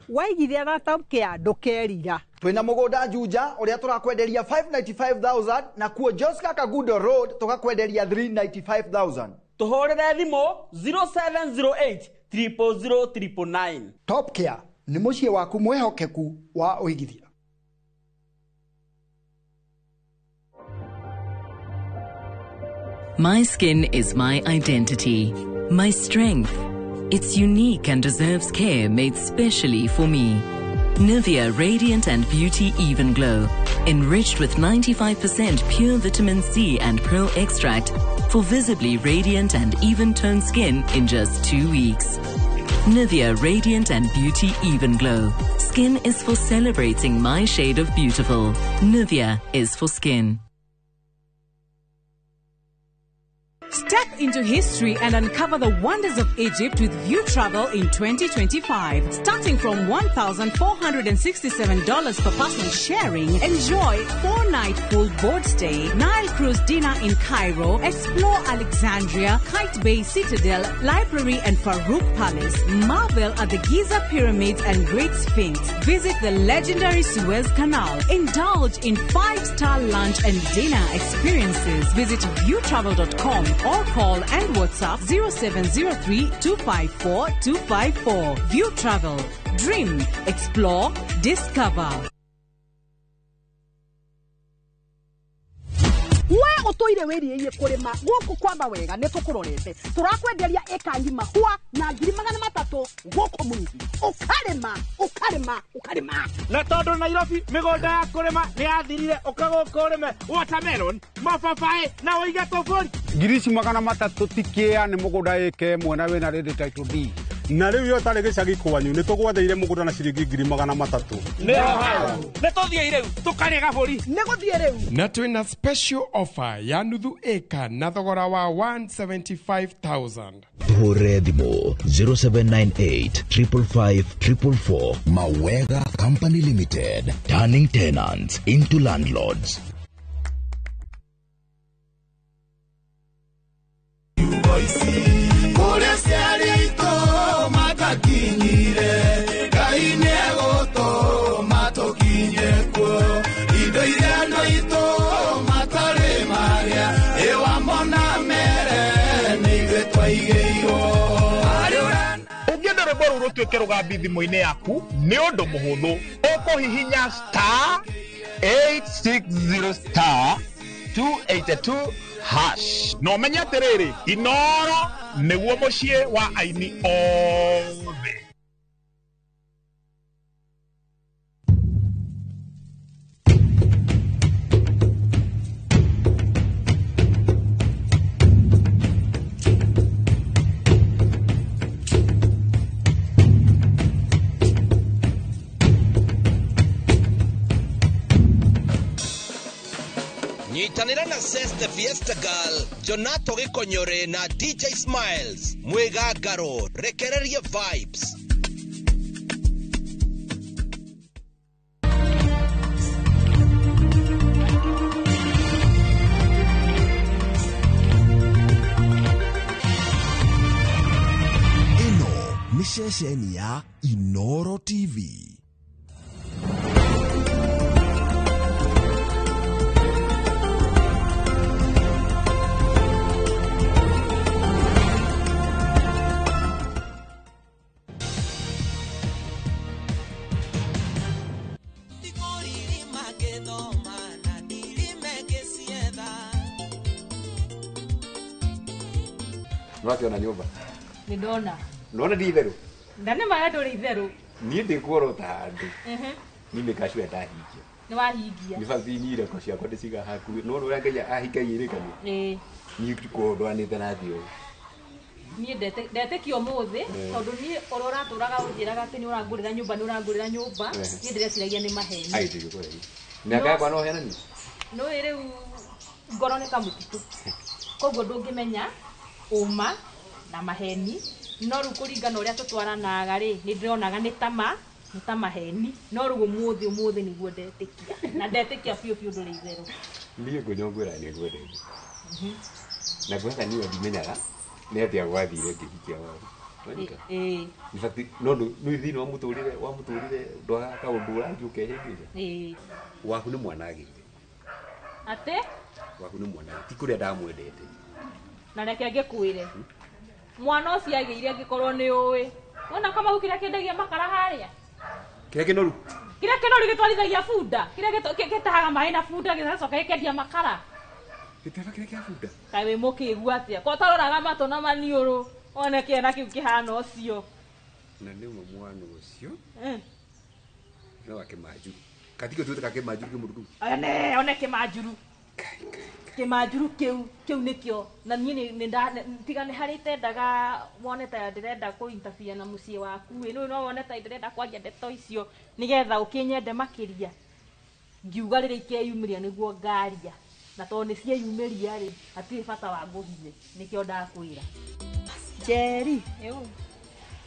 waigithia na Top Care ndũkerira. Twina mugunda Juja uria turakwenderia 595,000 na kuo Joska Kagudo Road tukakwenderia 395,000. Tuhurire thimu 0708 000 999. Top Care ni muciĩ waku mwihokeku wa uigithia. My skin is my identity, my strength. It's unique and deserves care made specially for me. Nivea Radiant and Beauty Even Glow, enriched with 95% pure vitamin C and pearl extract for visibly radiant and even-toned skin in just 2 weeks. Nivea Radiant and Beauty Even Glow. Skin is for celebrating my shade of beautiful. Nivea is for skin. Step into history and uncover the wonders of Egypt with View Travel in 2025. Starting from $1,467 per person sharing, enjoy 4-night full board stay, Nile cruise dinner in Cairo, explore Alexandria, Kite Bay Citadel, Library and Farouk Palace, marvel at the Giza Pyramids and Great Sphinx, visit the legendary Suez Canal, indulge in 5-star lunch and dinner experiences. Visit viewtravel.com or call and WhatsApp 0703 254 254. View Travel. Dream, explore, discover. We utoire wiriie kurima guku kwa mawega ni tukurorete turakwenderia eka ngima hua na 300,000 guku mwingi ukarima ukarima ukarima na tondu Nairobi migunda ya kurima ni yathirire uka guku urime watermelon mababaĩ na uige tuburi 300,000 tikia ni mugunda eke mwena wina redi title D na riu yo tari gicagi kwanyu ni tugwatheire mugunda na ciringi 300,000 ni hau ni tuthie riu tukarie gaburi ni guthie riu na twina special offer ya nuthu eka na thogora wa 175,000. Hũre thimũ 0798 555 444. Mawega Company Limited, turning tenants into landlords. Ũngĩenda rwĩmbo rũu rũtuĩke rũgambi thimũ-inĩ yaku nĩ ũndũ mũhũthũ ũkũhihinya star 860 star 282 hash na ũmenye atĩrĩrĩ Inoro nĩguo mũciĩ wa aini othe. Nyitanĩra na Seste Fiesta Girl, Jonato Gĩkonyore na DJ Smiles mwĩgangaro rekererie vibes. Ĩno nĩ ceceni ya Inoro TV. Nwakiona nyumba Nĩ ndona. Nona ndi itheru Na nĩ ma ndũrĩ itherũ. Niĩ ndĩkuorota handũ niĩ mĩkacua ndahingia. Nĩ wahingia. Nĩ bati niĩ ireko ciakwa ndĩciga hakuhĩ. Nĩwona ũrĩa Ngai ahingagia irĩkanĩro? Ĩĩ. Niĩ ndikuo ndwanĩte na thiĩ ũũ. Niĩ ndetĩkia ũmũthĩ tondũ niĩ ũrĩa ũratũraga ũnjĩraga atĩ nĩ ũrangũrĩra nyũmba nĩ ũrangũrĩra nyũmba niĩ ndĩreciragia nĩ maheni. Ai ndigĩkwĩra. Mĩaka yakwa no heananie. Nĩũĩ rĩu ngoro nĩ kamũtitũ koguo ndũngĩmenya ũma na maheni no rĩu kũringana ũrĩa tũtwaranaga rĩ nĩ ndĩronaga nĩ ta maheni no rĩu ũmũthĩ nĩguo ndetĩkia na ndetĩkia biũ biũ ndũrĩ itherũ. Niĩ ngũnyongwĩra nĩ ngwendete. Na gwetha niĩ ndimenyaga nĩ atĩa gwathire ngĩhikia waru. Ĩĩ. In fact no nĩ thĩinĩ wa mũtũrĩre ndwaga kaũndũ ũrathiĩ ũkehĩngĩca. Ĩĩ. Waku nĩ mwana agĩire. Atĩ? Waku nĩ mwana ti kũrĩa ndamwendete. Na reke ngĩkwĩre. Mwana ũcio agĩire angĩkorwo nĩ ũĩ. Wona Kamau kĩrĩa kĩendagia makara harĩa? Kĩrĩa kĩnoru? Kĩrĩa kĩnoru gĩtwarithagia bunda. Kĩrĩa gĩtahaga maĩ na bunda gĩgacoka gĩkendia makara. Gĩtaba kĩrĩa kĩa bunda? Kaĩ wĩ mũkĩgu atĩa? Ko taroraga matũ na maniũrũ one kĩana kĩu kĩhana ũcio. Na nĩ ũmwe mwana ũcio. No wa kĩmanjuru. Katikio tuĩte ka kĩmanjuru kĩmũndũ kĩu. One one kĩmanjuru. Kĩmanjuru kĩu nĩkĩo na niĩ nĩ tiga nĩ harĩ itendaga wone ta ndĩrenda kũ interfere na mũciĩ waku ĩ no wone ta ndĩrenda kwaria ndeto icio nĩgetha ũkĩnyende makĩria ngiuga rĩrĩa ikeyumĩria nĩguo ngaria na tondũ nĩ cieyumĩria rĩ hatirĩ bata wa ngũhithe nĩkĩo ndakwĩra. Njeri,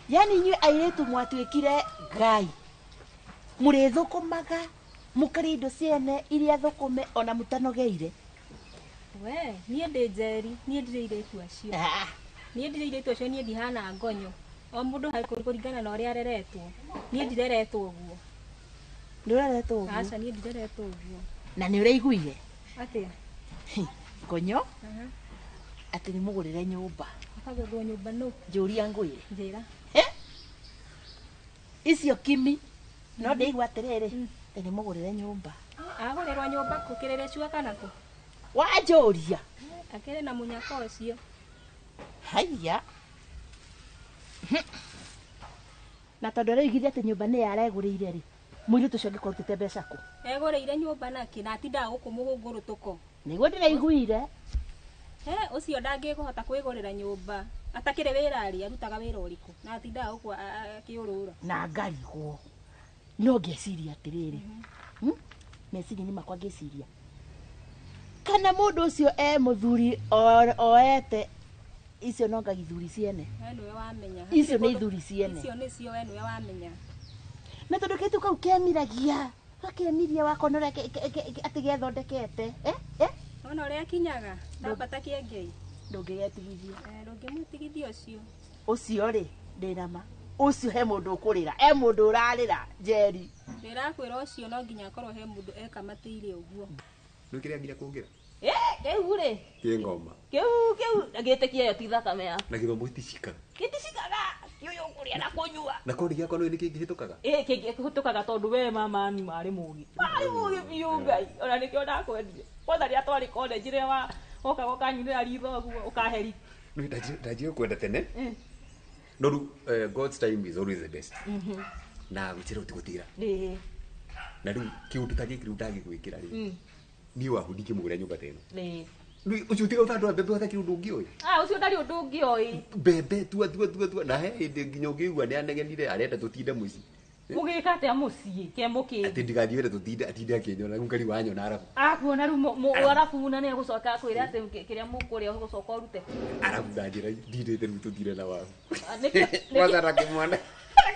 yani inyuĩ airĩtu mwatuĩkire ngai mũrĩthũkũmaga mũkarĩa indo ciene iria thũkũme ona mũtanogeire. We, niĩ ndĩ Njeri, niĩ ndirĩ airĩtu acio. Niĩ ndirĩ airĩtu acio, niĩ ndihana ngonyo. O mũndũ kũringana na ũrĩa areretwo. Niĩ ndireretwo ũguo. Ndũreretwo ũguo? Aca, niĩ ndireretwo ũguo. Na nĩ ũraiguire? Atĩa? Ngonyo? Atĩ nĩ mũgũrĩre nyũmba. Akagũrwo nyũmba nũ? Njũria ngwĩre. Njĩra. Icio kimi no ndĩigua atĩrĩrĩ, atĩ nĩ mũgũrĩre nyũmba. Agũrĩrwo nyũmba kũ? Kĩrĩrĩ cua kana kũ? Wanjũria. Akĩrĩ na mũnyaka ũcio. Haiya. Na tondũ aroigire atĩ nyũmba nĩ yaregũrĩire rĩ, mũirĩtu ũcio angĩkorwo arutĩte mbeca kũ? Egũrĩire nyũmba nakĩ na atindaga gũkũ mũhũngũrũtũko. Nĩguo ndĩraiguire. Ũcio ndangĩkũhota kwĩgũrĩra nyũmba. Atakĩrĩ wĩra rĩ, arutaga wĩra ũrĩkũ? Na atindaga gũkũ akĩũrũra. Na ngarigwo. No ngeciria atĩrĩrĩ. Meciria-inĩ makwa ngĩciria. Kana mũndũ ũcio e mũthuri oete icio no ngagithuri ciene. We nĩwe wamenya. Icio nĩ ithuri ciene. Icio nĩcio we nĩwe wamenya. Na tondũ kĩtu kau kemiragia, gakemiria wakona ũrĩa atĩ gethondekete. Wona ũrĩa akinyaga, ndambata kĩengei. Ndũngĩgetigithia. Ndũngĩmũtigithia ũcio. Ũcio rĩ, ndĩna ma. Ũcio he mũndũ ũkũrĩra, e mũndũ ũrarĩra, Njeri. Ndĩrakwĩra ũcio no nginya akorwo he mũndũ ekamatĩire ũguo. Nĩ kĩrĩa nginya kũngĩra? Kĩu rĩ. Kĩ ngoma. Kĩu ngĩtĩkia ĩyo ti thakame yaku. Na gĩthomo gĩticikaga. Gĩticikaga, kĩũyũ ũkũrĩa na kũnyua. Na kodi gĩakwa nĩ kĩngĩhĩtũkaga? Ĩ kĩngĩhĩtũkaga tondũ we mama ni marĩ mũgĩ. Marĩ mũgĩ biũ Ngai, ona nĩkĩo ndakwendire. Kwanza rĩrĩa twarĩ college rĩrĩa wokaga ũkanyunĩra ritho ũguo ũkaheri. Nĩ ndanjire kwenda tene. No rĩu God's time is always the best. Na gũtirĩ ũtigũtira. Ĩĩ. Na rĩu kĩũndũ ta gĩkĩ rĩu ndangĩgwĩkĩra rĩ. Niĩ wahu ndingĩmũgũrĩra nyũmba ta ĩno. Ĩĩ. Ũcio tiga ũtandũra mbembe ũtakĩrĩ ũndũ ũngĩ ũĩ. Ũcio ndarĩ ũndũ ũngĩ oĩ. Mbembe tua tua tua tua na he hĩndĩ nginya ũngĩigua nĩ anegenire arenda tũtinde mũciĩ. Mũgĩka atĩa mũciĩ ke mũkĩndĩ? Atĩ ndigathiĩ wĩra tũtinde atinde akĩnyona rĩu ngari wanyona arabu. Akuona rĩu arabu na nĩ egũcoka akwĩre atĩ kĩrĩa mũkũrĩa ũgũcoka ũrute. Arabu ndanjĩra ndindĩte rĩu tũtire na wahu. Kwanza na kĩmwana.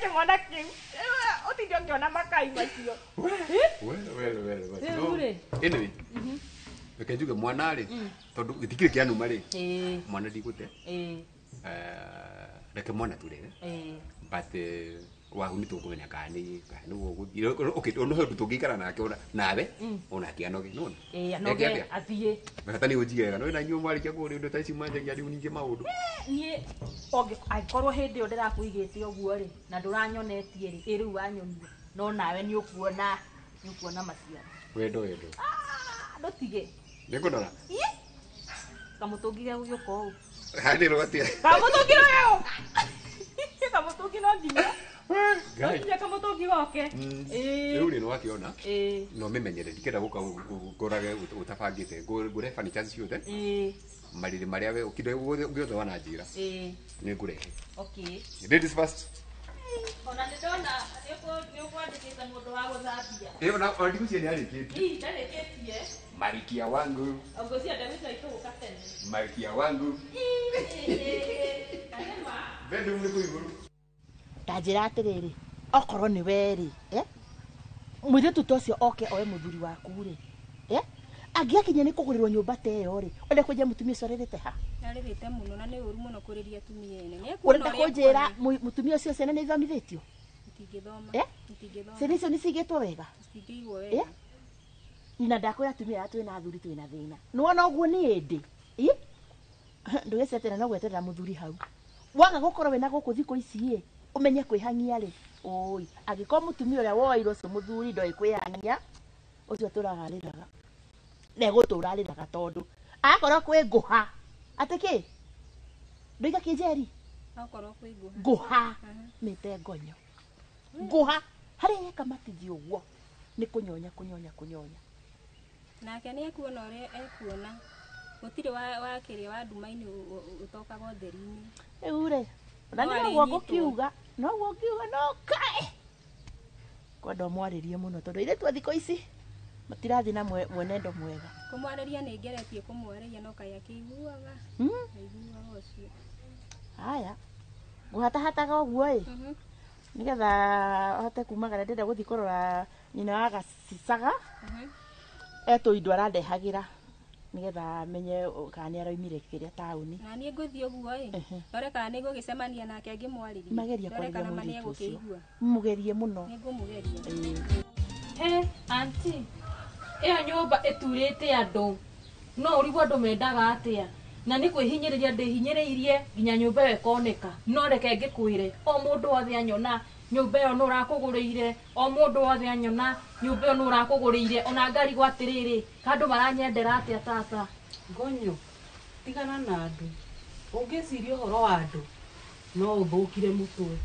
Kĩmwana kĩu. Ũtinde ũkĩona makai macio. We. Anyway. Reke njuge mwana rĩ, tondũ gĩtikĩrĩ kĩanuma rĩ, mwana ndigũte. Reke mwana tũrere. But wahu nĩ tũkũmenya kana nĩ ũgũthiĩ. Okay, no he ũndũ tũngĩikara nake ona nawe onake anoge, nĩwona? Ĩĩ, anoge athiĩ. Bata nĩ ũnjige wega. No na inyuĩ mwarĩkia kũrĩa ũndũ ta ici mwanjagia rĩu ningĩ maũndũ. Niĩ angĩkorwo hĩndĩ ĩyo ndĩrakũigĩte ũguo rĩ, na ndũranyonetie rĩ, ĩ rĩu wanyonia. No nawe nĩ ũkuona maciaro. Wendo. Ndũtige. Nĩngũnora. Kamũtũngi gegũgĩũka ũũ. Hanĩrwo atĩa? Kamũtũngi no gegũka. Kamũtũngi no nginya. Ngai. Nginya kamũtũngi goke. Ĩĩ. Rĩu rĩ nĩwakĩona Ĩĩ. no mĩmenyere ndikenda gũka ngorage ũtabangĩte ngũre furnitures ciothe Ĩĩ. marĩrĩ marĩa we kĩndũ gĩothe wananjĩra Ĩĩ. nĩ ngũrehe. Okay. Ladies first. Ona nĩ ndona nĩ ũkwandĩkĩte mũndũ wa gũthambia. Ĩyo na ona ndigũcia nĩ arĩkĩtie. Ii, ndarĩkĩtie. Malkia wangu, Ngũcia ndagwĩta itũgũka tene. malkia wangu. Ii, na nĩ ma. Bedroom nĩ kũu igũrũ. Ta njĩra atĩrĩrĩ, okorwo nĩ we rĩ, mũirĩtu ta ũcio oke oe mũthuri waku rĩ, angĩakinya nĩ kũgũrĩrwo nyũmba ta ĩyo rĩ, ũrenda kũnjĩra mũtumia ũcio arĩrĩte ha? Arĩrĩte mũno na nĩ ũru mũno kũrĩria atumia ene. Nĩ ekuona Ũrenda ũrĩa kũnjĩra ekuona. mũtumia ũcio ciana nĩ ithomithĩtio? Itingĩthoma. Itingĩthoma. Ciana icio nĩ cigĩtwo wega? Itingĩigwo wega. Na ndakwĩra atumia aya twĩna athuri twĩna thĩna. Nĩwona ũguo niĩ ndĩ? Ĩ? Ndũgĩceterera no gweterera mũthuri hau. Waga gũkorwo wĩna gũkũ thikũ ici ĩ, ũmenye kwĩhang'ia rĩ, ũi, angĩkorwo mũtumia ũrĩa woirwo ũcio mũthuri ndoĩ kwĩhang'ia, ũcio atũraga arĩraga. Na egũtũra arĩraga tondũ akorwo kwĩ ngũha, atĩ kĩ? Ndoiga kĩnjeri? Akorwo kwĩ ngũha. Ngũha mĩte ngonyo. Ngũha harĩa yeka matithi ũguo nĩ kũnyonya kũnyonya kũnyonya. Nake nĩ ekuona ũrĩa ekuona. Gũtirĩ wa kĩrĩa wa nduma-inĩ ũtokaga ũtheri-inĩ. Rĩu rĩ, na No nĩ noguo arĩnyitwo. ngũkiuga, noguo ngiuga no kae. Kwenda ũmwarĩrie mũno tondũ airĩtu a thikũ ici matirathiĩ na mwenendo mwega. Kũmwarĩria nĩ ngeretie kũmwarĩria no kaĩ akĩiguaga. Aiguaga ũcio. Haya, ngũhatahataga ũguo ĩ, nĩgetha hote kumagara ndĩrenda gũthiĩ kũrora nyina wa gacicaga etũ indo arandehagĩra nĩgetha menye kana nĩ araumire kĩrĩa taũni. Na niĩ ngũthiĩ ũguo ĩ, ndore kana nĩ ngũgĩcemania nake ngĩmwarĩrie. Mageria Ndore kwarĩria kana ma nĩ mũirĩtu ũcio. egũkĩigua. Mũgerie mũno. Nĩ ngũmũgeria. He, aunty, ĩyo nyũmba ĩturĩte andũ no ũrigwo andũ mendaga atĩa na nĩ kwĩhinyĩrĩria ndĩhinyĩrĩirie nginya nyũmba ĩyo ĩkoneka. No reke ngĩkwĩre, o mũndũ wothe anyona nyũmba ĩyo nũ ũrakũgũrĩire, o mũndũ wothe anyona nyũmba ĩyo nũ ũrakũgũrĩire, ona ngarigwo atĩrĩrĩ, kandũ maranyendera atĩa tata? Ngonyo, tigana na andũ. Ũngĩciria ũhoro wa andũ, no ũthũkire mũtwe.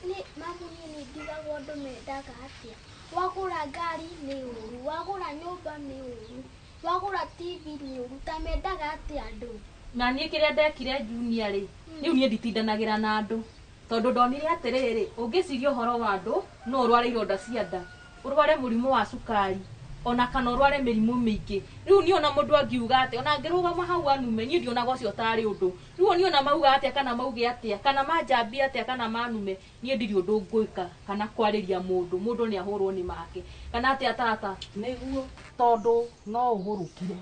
Nĩ mamu niĩ nĩ ndigagwo andũ mendaga atĩa. Wagũra ngari nĩ ũru, wagũra nyũmba nĩ ũru, wagũra TV nĩ ũru, ta mendaga atĩa andũ? Na niĩ kĩrĩa ndekire junior rĩ, rĩu niĩ nditindanagĩra na andũ tondũ ndonire atĩrĩrĩ, ũngĩciria ũhoro wa andũ no ũrware ironda cia nda, ũrware mũrimũ wa cukari, ona kana ũrware mĩrimũ mĩingĩ. Rĩu niĩ ona mũndũ angiuga atĩa, ona angĩrũgama hau anume, niĩ ndionaga ũcio tarĩ ũndũ. Rĩu niĩ ona mauga atĩa kana mauge atĩa, kana manjambie atĩa kana manume, niĩ ndirĩ ũndũ ngwĩka kana kwarĩria mũndũ, mũndũ nĩ ahũrwo nĩ make. Kana atĩa tata? Nĩguo, tondũ no ũgũrũkire.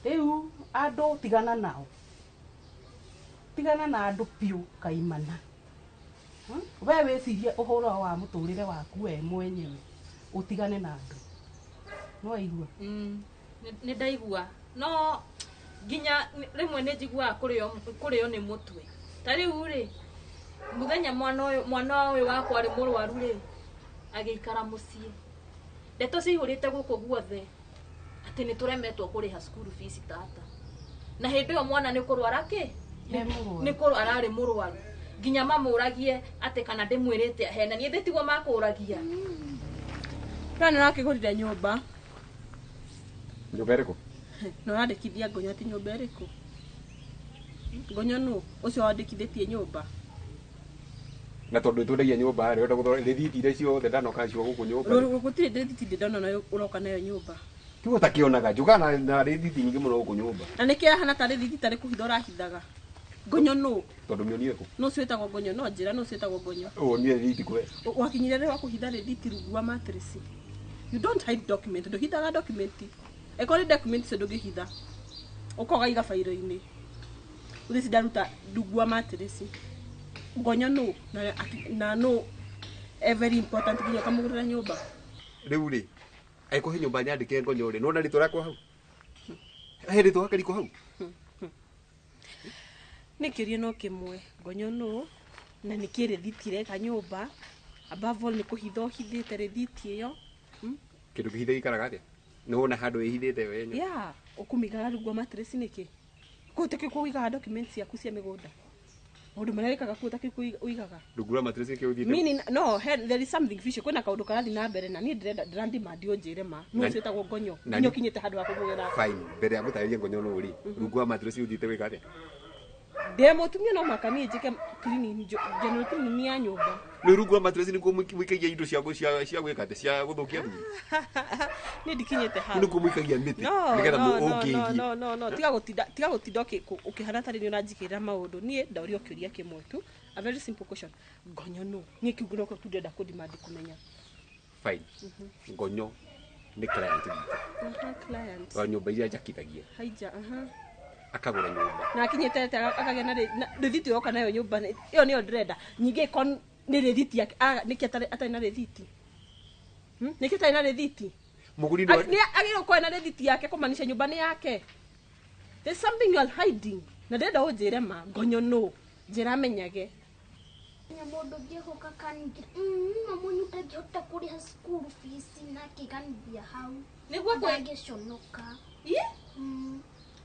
Rĩu andũ tigana nao. Tigana na andũ biũ kaimana. We wĩcirie ũhoro wa mũtũrĩre waku we mwenyewe, ũtigane na andũ. No waigua? Nĩ ndaigua. No nginya rĩmwe nĩ njiguaga kũrĩo nĩ mũtwe. Ta rĩu rĩ, mũthenya mwana ũyũ wakwa arĩ mũrwaru rĩ, agĩikara mũciĩ. Ndeto cihũrĩte gũkũ guothe atĩ nĩ tũremetwo kũrĩha cukuru fees tata. Na hĩndĩ ĩyo mwana nĩ kũrwara kĩ? Nĩ kũrwara arĩ mũrwaru. Nginya mamũragie atĩ kana ndĩmwĩrĩte ahena, niĩ ndĩtigwo makũragia. Na nĩ ũrakĩgũrire nyũmba. Nyũmba ĩrĩkũ? Na ũrandĩkithia ngonyo atĩ nyũmba ĩrĩkũ? Ngonyo nũ? Ũcio wandĩkithĩtie nyũmba. Na tondũ twendagia nyũmba rĩ, ũrenda gũthora rĩthiti iria ciothe ndanoka nacio gũkũ nyũmba. Gũtirĩ rĩthiti ndĩ ndona nayo ũroka nayo nyũmba. Kiugo ũtakĩonaga, njũkaga na rĩthiti nyingĩ mũno gũkũ nyũmba. Na nĩkĩ yahana ta rĩthiti tarĩ kũhitha ũrahithaga? Ngonyo nũ? Tondũ mĩonire kũ? Nũ ũcio wĩtagwo ngonyo? No njĩra nũ ũcio wĩtagwo ngonyo? Wonire rĩthiti kũ we? Wakinyire rĩ wa kũhitha rĩthiti rungu wa mattress? You don't hide document, ndũhithaga document. Ĩkorwo nĩ document icio ndũngĩhitha. Ũka ũgaiga bairo-inĩ. Ũthiĩ ndaruta rungu wa mattress. Ngonyo nũ? Na nũ e very important nginya ũkamũgũrĩra nyũmba. Rĩu rĩ, angĩkorwo he nyũmba nyandĩke ngonyo rĩ, nĩwona rĩtwa rĩakwa hau? He rĩtwa rĩake riko hau? Nĩ kĩũria no kĩmwe, ngonyo nũ? Na nĩkĩ rĩthiti ĩreka nyũmba? Above all nĩ kũhitha ũhithĩte rĩthiti ĩyo. Kĩndũ kĩhithe gĩikaraga atĩa? Nĩ wona handũ ĩhithĩte we nyũmba? Yeah, ũkũmĩigaga rungu wa mattress nĩkĩ? Kũu tĩkĩ kũigaga documents ciaku cia mĩgũnda. Maũndũ marĩa wĩkaga kuo ta kĩu ũigaga. Rungu rwa mattress nĩkĩo ũthiĩte. Meaning, no, there is something fishy. Kwĩna kaũndũ karathiĩ na mbere na niĩ ndĩrenda ndĩrandimandi ũnjĩre ma. Nũ ũcio wĩtagwo ngonyo. Nginya ũkinyĩte handũ ha kũmwĩra. Fine, mbere ya gũtarĩria ngonyo nũ rĩ, rungu rwa mattress ũthiĩte gwĩka atĩa? Ndĩ mũtumia no mũhaka niĩ njĩke cleaning, general cleaning ya nyũmba. Rĩu rungu rwa mattress nĩkuo mũikagia indo cia cia gwĩka atĩa, cia gũthũkia thuri? Niĩ ndikinyĩte hau. Nĩkuo mũikagia mĩtĩ No, nĩgetha no, no, ũngĩgie. no, no, no, tiga gũtinda ũkĩhana tarĩ nĩ ũranjigĩrĩra maũndũ. Niĩ ndorio kĩũria kĩmwe tu, a very simple question. Ngonyo nũ? Niĩ kĩu nokĩo tu ndĩrenda kũdemand kũmenya. Fine. Ngonyo nĩ client witũ. Aha, client. Wa nyũmba iria njakithagia. Haija, aha. Akagũra nyũmba. Na akinyĩte atĩa akagĩa na rĩthiti yoka nayo nyũmba ĩyo nĩyo ndĩrenda. Ningĩ ĩkorwo nĩ rĩthiti yake, nĩkĩ atarĩ na rĩthiti? Nĩkĩ atarĩ na rĩthiti? Mũgũri Nĩ agĩrĩirwo gũkorwo na rĩthiti yake kũmaanisha nyũmba nĩ yake. There's something you are hiding. Na ndĩrenda ũnjĩre ma, ngonyo nũ? Njĩra menyage. Nya mũndũ ũngĩ gũka kaningĩra mamu ndangĩhota kũrĩha school fees na akĩganithia hau. Nĩguo Ndangĩconoka.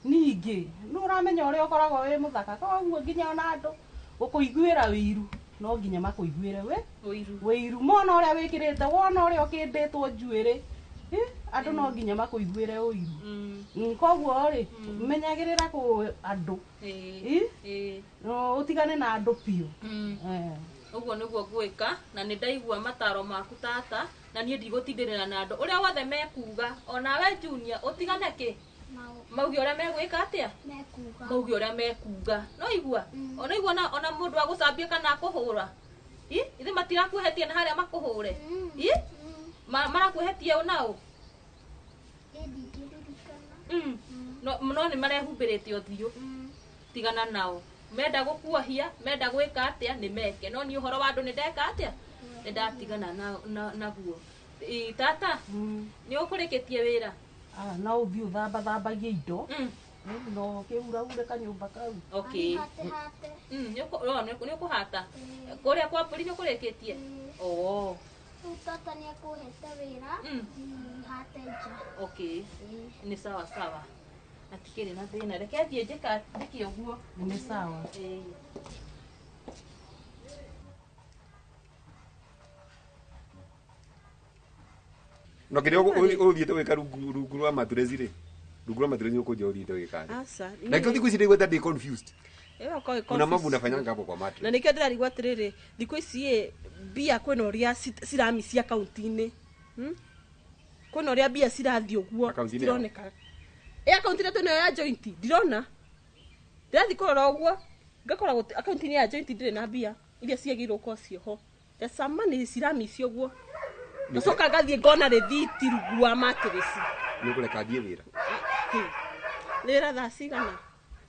Ningĩ nĩ ũramenya ũrĩa ũkoragwo wĩ mũthaka, koguo nginya ona andũ gũkũiguĩra wĩiru no nginya makũiguĩre wĩ ũiru. Wĩiru mona ũrĩa wĩkĩrĩte, wona ũrĩa ũkĩndĩtwo njuĩrĩ, andũ no nginya makũiguĩre ũiru. Koguo rĩ, menyagĩrĩra kũ andũ. No, ũtigane na andũ biũ. Ũguo nĩguo ngwĩka na nĩ ndaigua mataro maku tata, na niĩ ndigũtindĩrĩra na andũ ũrĩa wothe mekuga. Onawe Junior, ũtigane kĩ mauge ũrĩa megwĩka atĩa. Mekuga. Mauge ũrĩa mekuga, no igua ona igua ona mũndũ agũcambia kana akũhũra. I ithe matirakuhetie na harĩa makũhũre. I marakuhetie ũ na ũ? No nĩ marehumbĩrĩte ũthiũ. Tigana nao, menda gũkuohia, menda gwĩka atĩa nĩ meke, no niĩ ũhoro wa andũ nĩ ndeka atĩa, nĩ ndatigana naguo. Tata, nĩ ũkũrĩkĩtie wĩra? Ah, no ũthiĩ ũthambathambagie indo no kĩuraure kanyũmba kau. Okay. Nĩ ũkũhata kũrĩa kwa mbũri, nĩ ũkũrĩkĩtie? Oo. Rĩu tata nĩ akũhete wĩra hate nja. Okay, nĩ sawa sawa, hatikĩrĩ na thĩna, reke thiĩ njĩke ũguo. Nĩ sawa. Ĩĩ. No kĩrĩa ũthiĩte gwĩka rungu rwa mattress rĩ, rungu rwa mattress ũkũnjĩra ũthiĩte gwĩka atĩa? Aca. Na kĩo thikũ ici ndaigua ta ndĩ confused. Ĩyo ũkorwo wĩ Kuna mambo confused. unafanyanga hapo kwa mattress. Na nĩkĩo ndĩrarigwo atĩrĩrĩ, thikũ ici ĩ mbia kwĩna ũrĩa ciramicia akaunti-inĩ. Kwĩna ũrĩa mbia cirathiĩ ũguo. Akaunti-inĩ? Cironeka ĩ akaunti-inĩ twĩnayo ya joint, ndirona ndĩrathiĩ kũrora ũguo ngakora akaunti-inĩ ya joint ndĩrĩ na mbia iria ciagĩrĩirwo gũkorwo ciĩho. There's some money ciramicio ũguo. Ngacoka ngathiĩ ngona rĩthiti rungu wa mattress. Nĩ ũkũreka thiĩ wĩra? Wĩra thaa cigana?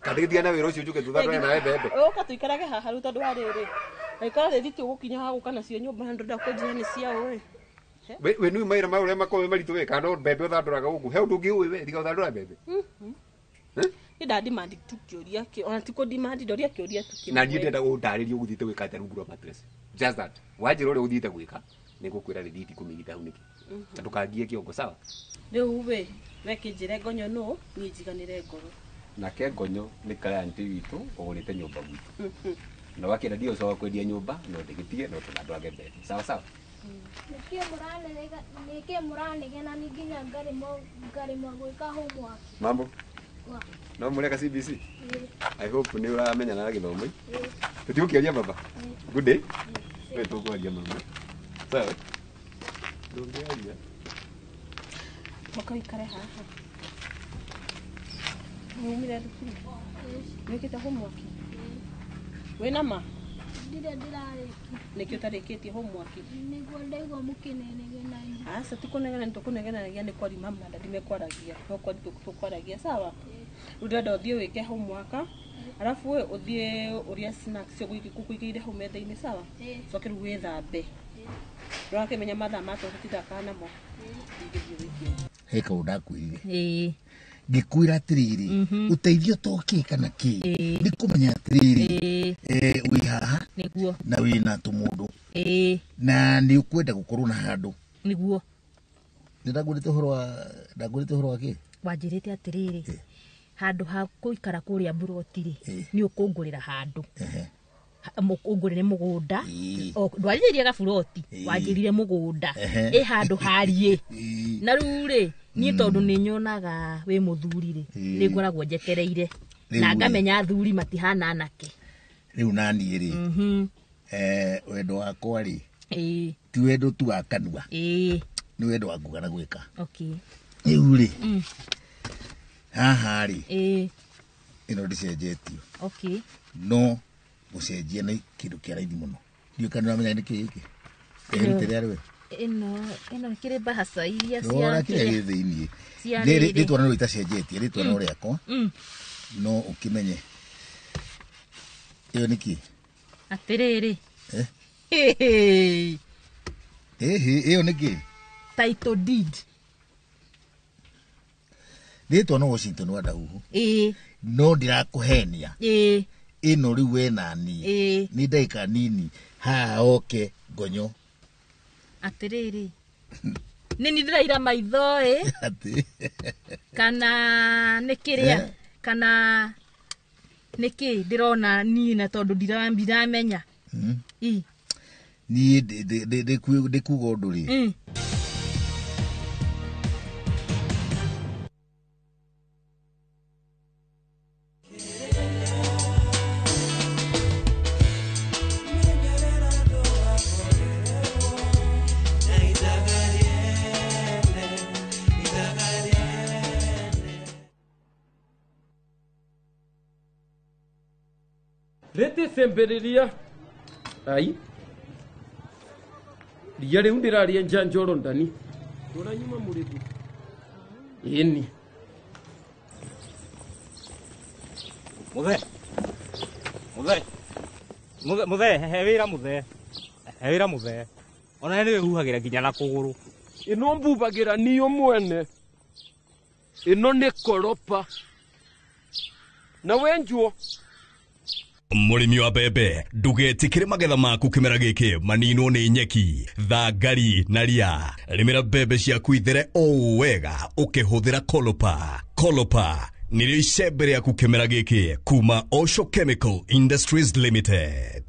Kana gĩtigana wĩra ũcio njuke tũthandũre nawe mbembe. Ũka tũikarage haha rĩu, tondũ wa rĩrĩ angĩkorwo rĩthiti ũgũkinya haha gũka nacio nyũmba na ndũrenda kũnjĩra nĩ cia ũĩ. We nĩ mawĩra ma ũrĩa makoragwo me maritũ we, kana no mbembe ũthandũraga gũkũ? He ũndũ ũngĩ ũĩ we tiga ũthandũra mbembe? Niĩ ndandimandi tu kĩũria ona ti kũndimandi, ndoria kĩũria tu kĩmwe. Na niĩ ndĩrenda ũndarĩrie ũgũthiĩte gwĩka atĩa rungu rwa mattress. Just that. Wanjĩra ũrĩa ũthiĩte gwĩka, nĩ ngũkwĩra rĩthiti kũmĩigĩte hau nĩkĩ. Na ndũkangie kĩongo, sawa? Rĩu we kĩnjĩre ngonyo nũ, niĩ njiganĩre ngoro. Nake ngonyo nĩ client witũ ũgũrĩte nyũmba gwitũ. Na wakĩenda ndiũcoka kwendia nyũmba, no ndĩgĩtige no tũthandũrage mbembe. Sawa sawa? Nĩkĩ mũranegena ni nginya ngarĩmwo gwĩka homework? Mambo? Wa. No mũreka CBC? Ĩĩ. I hope nĩ ũramenyana na gĩthomo. Ĩĩ. Tũtigũkĩaria baba. Good day. We tũkwaria mama. Sawa? Ndũngĩaria. Mũka ũikare haha. Nĩumire thukuru? Nĩwĩkĩte homework? Wĩna ma? Ndirĩ ndĩrarĩkia. Nĩkĩ ũtarĩkĩtie homework? Nĩguo ndaigua mũkĩnenegenagia. Aca, ti kũnegena, nĩ tũkũnegenagia nĩ kwari mamu na dadi mekwaragia, no kwari tũkwaragia. Sawa, rĩu ndĩrenda ũthiĩ wĩke homework, arabu we ũthiĩ ũrĩe snacks ngũkũigĩire hau metha-inĩ, sawa? Coke rĩu wĩthambe, ndũrakĩmenya mathaa ma tũtinda namo. Ingĩthiĩ wĩke. He kaũndũ ndakwĩrire. Ĩĩ. Ngĩkwĩra atĩrĩrĩ, ũteithio to kĩ kana kĩ nĩ kũmenya atĩrĩrĩ, wĩ haha nĩguo na wĩna tũmũndũ na nĩ ũkwenda gũkorwo na handũ. Nĩguo. Nĩ ndangũrĩte ũhoro wa kĩ? Wanjĩrĩte atĩrĩrĩ, handũ ha gũikara kũrĩa mburoti rĩ, nĩ ũkũngũrĩra handũ. Ũngũrĩre mũgũnda. Ndwanjĩrire gaburoti, wanjĩrire mũgũnda. Ĩ handũ hariĩ. Na rĩu rĩ, niĩ tondũ nĩ nyonaga wĩ mũthuri rĩ, nĩ ngoragwo njetereire. Na ngamenya athuri matihana anake. Rĩu naniĩ rĩ, wendo wakwa rĩ, ti wendo tu wa kanua, nĩ wendo wa kuga na gwĩka. Rĩu rĩ, haha rĩ, ĩno ndĩcenjetio. No gũcenjia nĩ kĩndũ kĩa raithi mũno. Ndiũĩ kana nĩũramenya nĩ kĩĩ gĩkĩ. Ĩrutĩre arĩ we. Ĩno ĩkĩrĩ mbahaca iria cia Rora kĩrĩa gĩ thĩiniĩ. Rĩtwa no rĩtacenjetie, rĩtwa no rĩakwa. No ũkĩmenye. Ĩyo nĩ kĩĩ? Atĩrĩrĩ. Ĩyo nĩ kĩĩ? Title deed. Rĩtwa no Washington wa Ndahuhu. No ndirakũhenia. Ĩno rĩu we nani. Nĩ ndagĩka nini haha oke ngonyo. Atĩrĩrĩ. Nĩ niĩ ndĩraira maitho ĩ. Atĩ. Kana nĩ kĩrĩa? Kana nĩ kĩ ndĩrona niĩ na tondũ ndiramenya. Niĩ ndĩkuga ũndũ rĩ. Rete sembereria ai ria riu ndiraria njanjoro ndani uranyuma murithi ĩni muthe muthe muthe muthe he wira muthe he wira muthe ona nĩ wĩhuhagĩra nginya na kũgũrũ ĩno mbubagĩra niyo mwene ĩno nĩ koropa na wenjuo. Mũrĩmi wa mbembe ndũgetĩkĩre magetha maku kĩmera gĩkĩ maninwo nĩ nyeki, thangari na ria. Rĩmĩra mbembe ciaku ithere o wega ũkĩhũthĩra Kolopa. Kolopa nĩrĩo icembe rĩaku kĩmera gĩkĩ kuma Osho Chemical Industries Limited.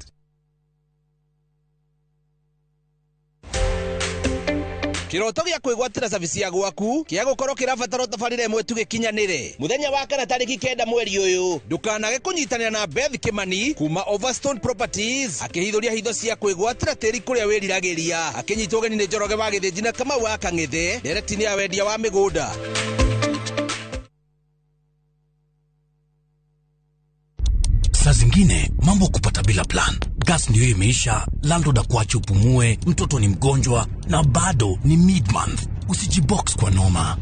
Kiroto gĩa kwĩgwatĩra cabici ya gwaku kĩa gũkorwo kĩrabatara tabarĩra ĩmwe tu gĩkinyanĩre mũthenya wa kana tarĩki 9 mweri ũyũ. Ndũkanage kũnyitanĩra na Beth Kimani kuma Overstone Properties akĩhithũria hitho cia kwĩgwatĩra tĩri kũrĩa wĩriragĩria, akĩnyitwo ũgeni nĩ Njoroge wa Gĩthĩnji na Kamau wa Kang'ethe ndereti-inĩ ya wendia wa mĩgũnda. Saa zingine mambo kupata bila plan. Gas ndio imeisha, landlord akuache upumue, mtoto ni mgonjwa na bado ni mid-month. Usijibox kwa noma.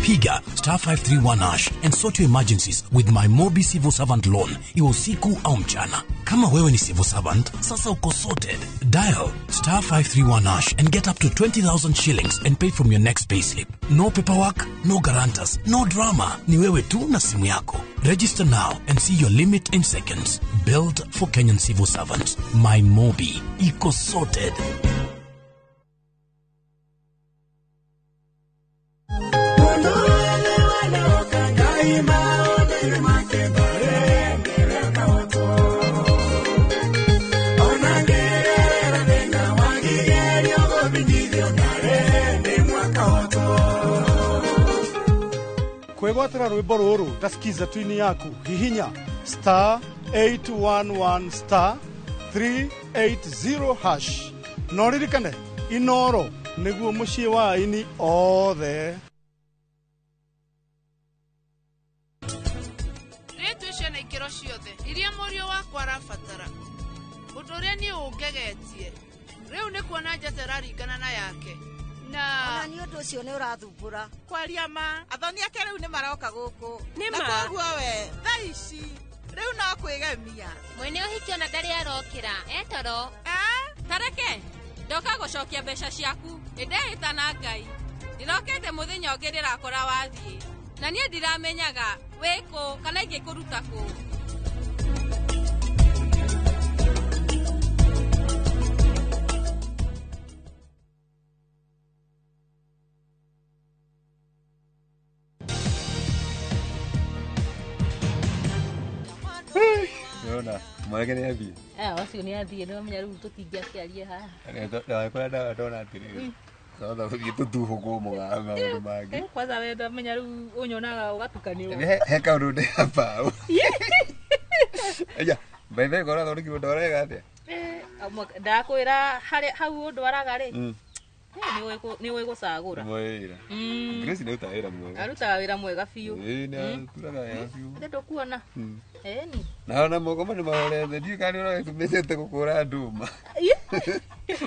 Piga star 531 hash and sort your emergencies with my Mobi Civil Servant Loan, iwe usiku au mchana. Kama wewe ni civil servant, sasa uko sorted. Dial star 531 hash and get up to 20,000 shillings and pay from your next payslip. No paperwork, no guarantors, no drama. Ni wewe tu na simu yako. Register now and see your limit in seconds. Built for Kenyan civil servants. My Mobi. Iko sorted. Kwĩgwatĩra rwĩmbo rũrũ ta skiza twini yaku hihinya star 811 star 380 hash no ririkane Inoro nĩguo mũciĩ wa aini othe. Rĩtũ icio na ikĩro ciothe iria mũriũ wakwa arabatara. Ũndũ ũrĩa niĩ ũngegetie rĩu nĩ kuona njata ĩraringana na yake na ona nĩ ũndũ ũcio nĩ ũrathumbũra. Kwaria ma athoni ake rĩu nĩ maroka gũkũ na koguo we thaa ici rĩu no kwĩgemia. Mwene ũhiki ona ndarĩ arokĩra etoro. Tareke ndoka gũcokia mbeca ciaku nĩndehĩta na Ngai ndĩrokĩte mũthenya ũngĩ ndĩrakora wathiĩ na niĩ ndiramenyaga wĩkũ kana ingĩkũruta kũ. Ndona mwanake nĩ athiĩ. Acio nĩ athiĩ nĩ wamenya rĩu tũtingĩakĩaria haha. Ndakora ndona atĩrĩrĩ. Sasa gũthiĩ tũtuhũkwo mũgaa maũndũ mangĩ. Kwanza we ndamenya rĩu ũnyonaga ũgatukanĩrwo. He kaũndũ ndĩ hapa. Aya, by the way kora thondekirwo ndwara wega atĩa? Ndakwĩra hau ũndwaraga rĩ. Nĩ ũĩ gũcagũra. Wĩra. Grace nĩ arutaga wĩra mwega. Arutaga wĩra mwega biũ. Ĩĩ nĩ arutaga wega biũ. Nĩ ndũkuona. Ĩni. Na ona moko nĩ mahorete ndiũĩ kana nĩ ũragĩtũmĩte gũkũra ndũma.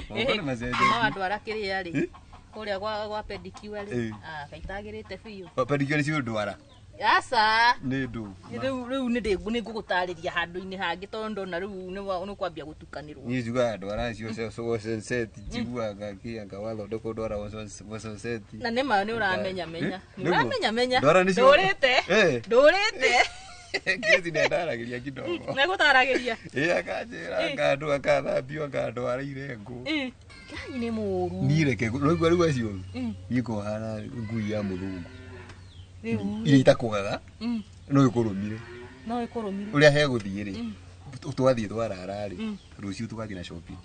Moko nĩ macenjetie. No andwara kĩrĩa rĩ. Kũrĩa gwa pedicure rĩ. Kaitagĩrĩte biũ. Pedicure nĩcio ndwara. Aca. Nĩ ndũ. Rĩu nĩ ngũgũtarĩria handũ-inĩ hangĩ tondũ ndona rĩu nĩ kwambia gũtukanĩrwo. Niĩ njugaga ndwara cio senseti njiguaga kĩanga wathondekwo ndwara senseti. Na nĩ ma nĩ ũramenya menya. Nĩ ũramenya menya. Ndũrĩte. Ndũrĩte. Grace nĩ andaragĩria kidogo. Nĩ agũtaragĩria. Ĩĩ akanjĩra akandũ akathambio akandwara irengo. Ngai nĩ mũũru. Niĩ reke rũigua rĩu acio. Niĩ kũhana ngui ya mũthũngũ. Iria itakũgaga no ĩkũrũmire. No ĩkũrũmire. Ũrĩa hegũthiĩ rĩ twathiĩ twarara rĩ rũciũ tũgathiĩ na shopping.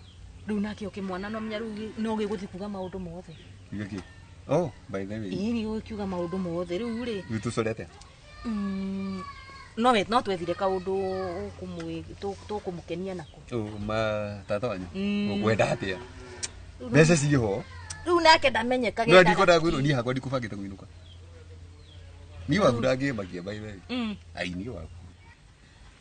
Rĩu nakĩo kĩmwana no menya rĩu no gĩgũthiĩ kuga maũndũ mothe. Kiuga kĩ? Oh, by the way. Ĩĩ nĩ gĩgũkiuga maũndũ mothe rĩu rĩ. Rĩu tũcore atĩa? No twethire kaũndũ tũkũmũkenia nako. Ma tata wanyu ũkwenda atĩa? Mbeca ciĩho. Rĩu nake ndamenyekaga. No ndikwenda kwĩrwo niĩ hakwa ndikũbangĩte kũinũka. Ni waku ndangĩmakia by the way. Ai ni waku.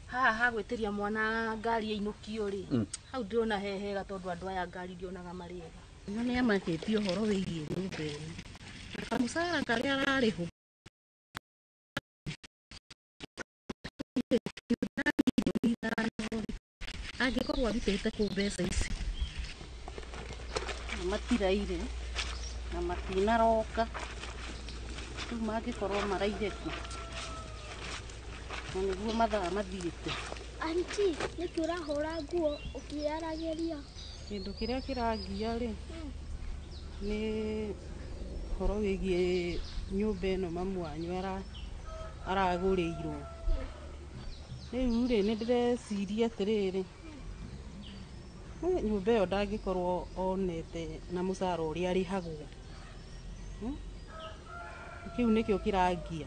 Haha hagwĩtĩria mwana ngari ĩinũkio rĩ. Hau ndĩrona he hega tondũ andũ aya ngari ndionaga marĩ ega. No nĩ amakĩtie ũhoro wĩgiĩ nyũmba ĩno. Na kamũcara karĩa ararĩhwo. Angĩkorwo arutĩte kũ mbeca ici. Matiraire na matinaroka. Rĩu mangĩkorwo maraire kũ na nĩguo mathaa mathiĩte. Aunty, nĩkĩ ũrahũra nguo ũkĩaragĩria? Kĩndũ kĩrĩa kĩrangia rĩ nĩ ũhoro wĩgiĩ nyũmba ĩno mamu wanyu aragũrĩirwo. Rĩu rĩ nĩ ndĩreciria atĩrĩrĩ, nyũmba ĩyo ndangĩkorwo onete na mũcara ũrĩa arĩhagwo. Kĩu nĩkĩo kĩrangia.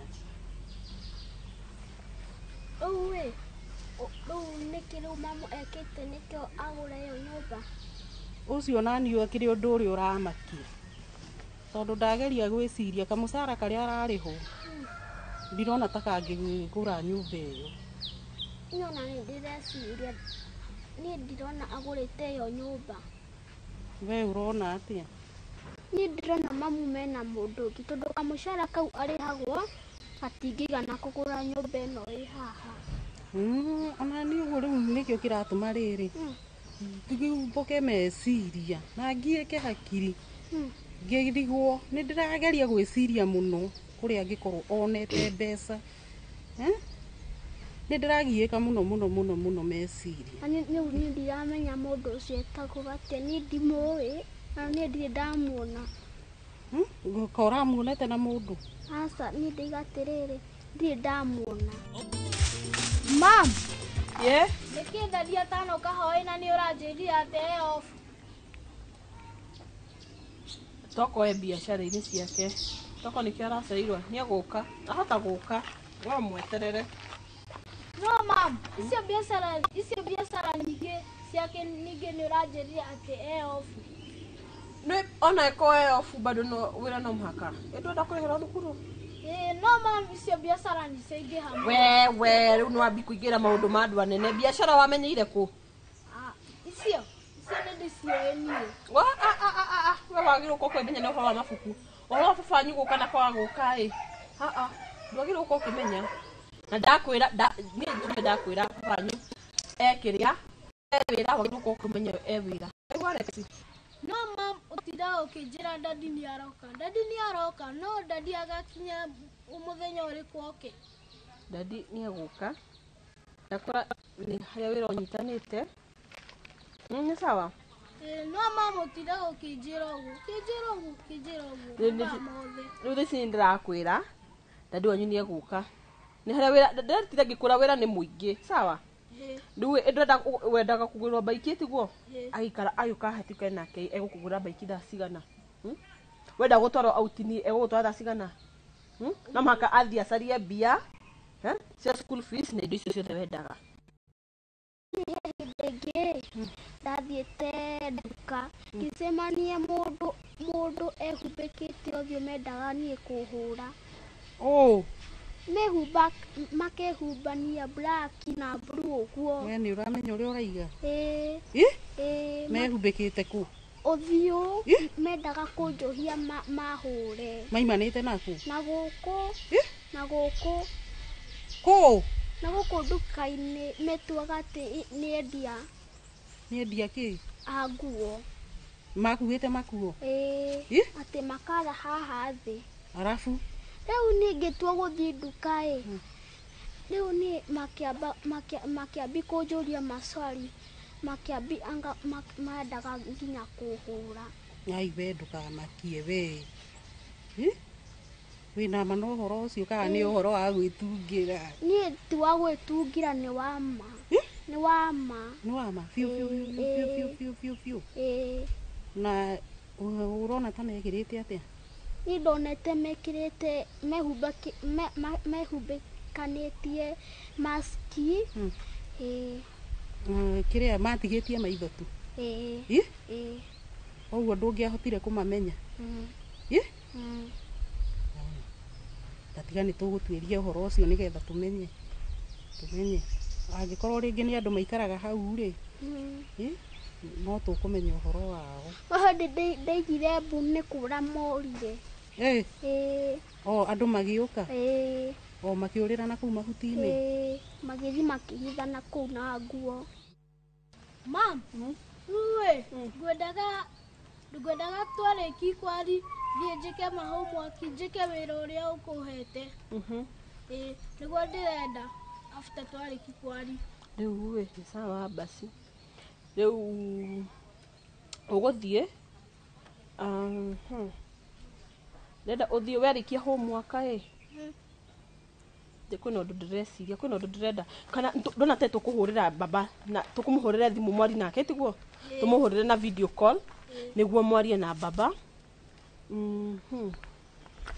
Rĩu ĩ, rĩu nĩkĩ rĩu mamu ekĩte nĩkĩo agũra ĩyo nyũmba? Ũcio naniĩ akĩrĩ ũndũ ũrĩa ũramakia. Tondũ ndageria gwĩciria kamũcara karĩa ararĩhwo ndirona ta kangĩgũra nyũmba ĩyo. Niĩ ona nĩ ndĩreciria niĩ ndirona agũrĩte ĩyo nyũmba. We ũrona atĩa? Niĩ ndĩrona mamu mena mũndũ ũngĩ tondũ kamũcara kau arĩhagwo gatingĩigana kũgũra nyũmba ĩno ĩ haha. Ona niĩ ũguo rĩu nĩkĩo kĩratũma rĩrĩ mboke meciria na ngiĩke hakiri ngĩrigwo nĩ ndĩrageria gwĩciria mũno kũrĩa angĩkorwo onete mbeca. Nĩ ndĩragiĩka mũno mũno mũno mũno meciria. Na rĩu niĩ ndiramenya mũndũ ũcio etagwo atĩa, niĩ ndimũĩ na niĩ ndirĩ ndamuona. Ka ũramuonete na mũndũ? Aca, niĩ ndaiga atĩrĩrĩ, ndirĩ ndamuona. Mam! Yeah? Nĩkĩ ndaria atanoka hoe na nĩ ũranjĩrire atĩ e off? Toko e biacara-inĩ ciake. Toko nĩkĩo aracereirwo nĩ egũka. Ahota gũka. We mweterere. No mam, icio biacara nyingĩ ciake ningĩ nĩ ũranjĩrire atĩ e off. Nĩ ona eko e off bado no wĩra no mũhaka. Ĩ ndwenda kũrĩhĩrwo thukuru? Ĩĩ no mam, icio biacara nĩ ciaingĩha mũno. We rĩu nĩ wambi kũingĩra maũndũ ma andũ anene. Biacara wamenyeire kũ? Icio nĩ ndĩciũĩ niĩ. We wagĩrĩirwo gũkorwo ũkĩmenya nĩ ũhoro wa mabuku. Ũhoro wa baba wanyu gũka na kwaga gũka ĩ. Ndwagĩrĩirwo gũkorwo ũkĩmenya. Na ndakwĩra niĩ njuge ndakwĩra baba wanyu e kĩrĩa e wĩra wagĩrĩirwo gũkorwo ũkĩmenya e wĩra. Waigua Alexi? No mam, ũtindaga ũkĩnjĩra dadi nĩ aroka. Dadi nĩ aroka, no dadi agakinya mũthenya ũrĩkũ oke? Dadi nĩ egũka. Ndakora nĩ harĩa wĩra ũnyitanĩte. Nĩ sawa? No mam, ũtindaga ũkĩnjĩra ũguo, ũkĩnjĩra ũguo, ũkĩnjĩra ũguo mathaa mothe. Rĩu thaa ici nĩ ndĩrakwĩra dadi wanyu nĩ egũka. Nĩ harĩa wĩra ndĩratinda ngĩkwĩra wĩra nĩ mũingĩ. Sawa? Rĩu ĩ ndũrenda wendaga kũgũrĩrwo baiki tiguo? Agĩikara agĩũka ahetũke nake egũkũgũra baiki thaa cigana? Wenda gũtwarwo autini egũgũtwara thaa cigana? No mũhaka athiĩ acarie mbia cia school fees na indo icio ciothe wendaga. Hĩndĩ ĩngĩ ndathiĩte nduka ngĩcemania mũndũ ehumbĩkĩte ũthiũ, mendaga niĩ kũhũra. Oh. Mehumba makehumbania black na blue ũguo. We nĩ ũramenya ũrĩa ũraiga? Ĩĩ. Ĩ? Mehumbĩkĩte kũ? Ũthiũ, mendaga kũnjũhia mahũre. Maimanĩte naku? Na gũkũ. Na gũkũ. Kũ? Na gũkũ nduka-inĩ metuaga atĩ nĩ endia. Nĩ endia kĩ? A nguo. Makuĩte makuo? Ĩĩ. Atĩ makara haha thĩ. Arabu? Rĩu niĩ ngĩtua gũthiĩ nduka ĩ. Rĩu niĩ makĩambi kũnjũria maswali, makĩambi anga mendaga nginya kũhũra. Ai we ndũkamakie we. Wĩna ma na ũhoro ũcio kana nĩ ũhoro wa gwĩtungĩra? Niĩ ti wa gwĩtungira, nĩ wa ma. Nĩ wa ma. Nĩ wa ma biũ biũ biũ biũ biũ biũ biũ biũ. Ĩĩ. Na ũrona ta mekĩrĩte atĩa? Niĩ ndonete mekĩrĩte mehumbĩkanĩtie maski. Ĩĩ. Kĩrĩa matigĩtie maitho tu? Ĩĩ. Ĩĩ. Ũguo ndũngĩahotire kũmamenya? Tatiga nĩ tũgũtuĩria ũhoro ũcio nĩgetha tũmenye. Tũmenye. Angĩkorwo rĩngĩ nĩ andũ maikaraga hau rĩ, no tũkũmenya ũhoro wao. O hĩndĩ ndaigire mbu nĩ kũra morire. Ĩĩ. Ĩĩ. O andũ magĩũka? Ĩĩ. O makĩũrĩra na kũu mahuti-inĩ? Ĩĩ. Magĩthiĩ makĩhitha na kũu na nguo. Mam, rĩu ngwendaga twarĩki kwari thiĩ njĩke ma homework, njĩke wĩra ũrĩa ũkũhete. Ĩĩ, nĩguo ndĩrenda after twarĩki kwari. Rĩu ĩ, nĩ sawa basi. Rĩu ũgũthiĩ ndĩrenda ũthiĩ werĩkia homework ĩ. Kwĩna ũndũ ndĩreciria, kwĩna ũndũ ndĩrenda kana ndona te tũkũhũrĩra baba na tũkũmũhũrĩra thimũ mwari nake tiguo? Tũmũhũrĩre na video call nĩguo mwarie na baba.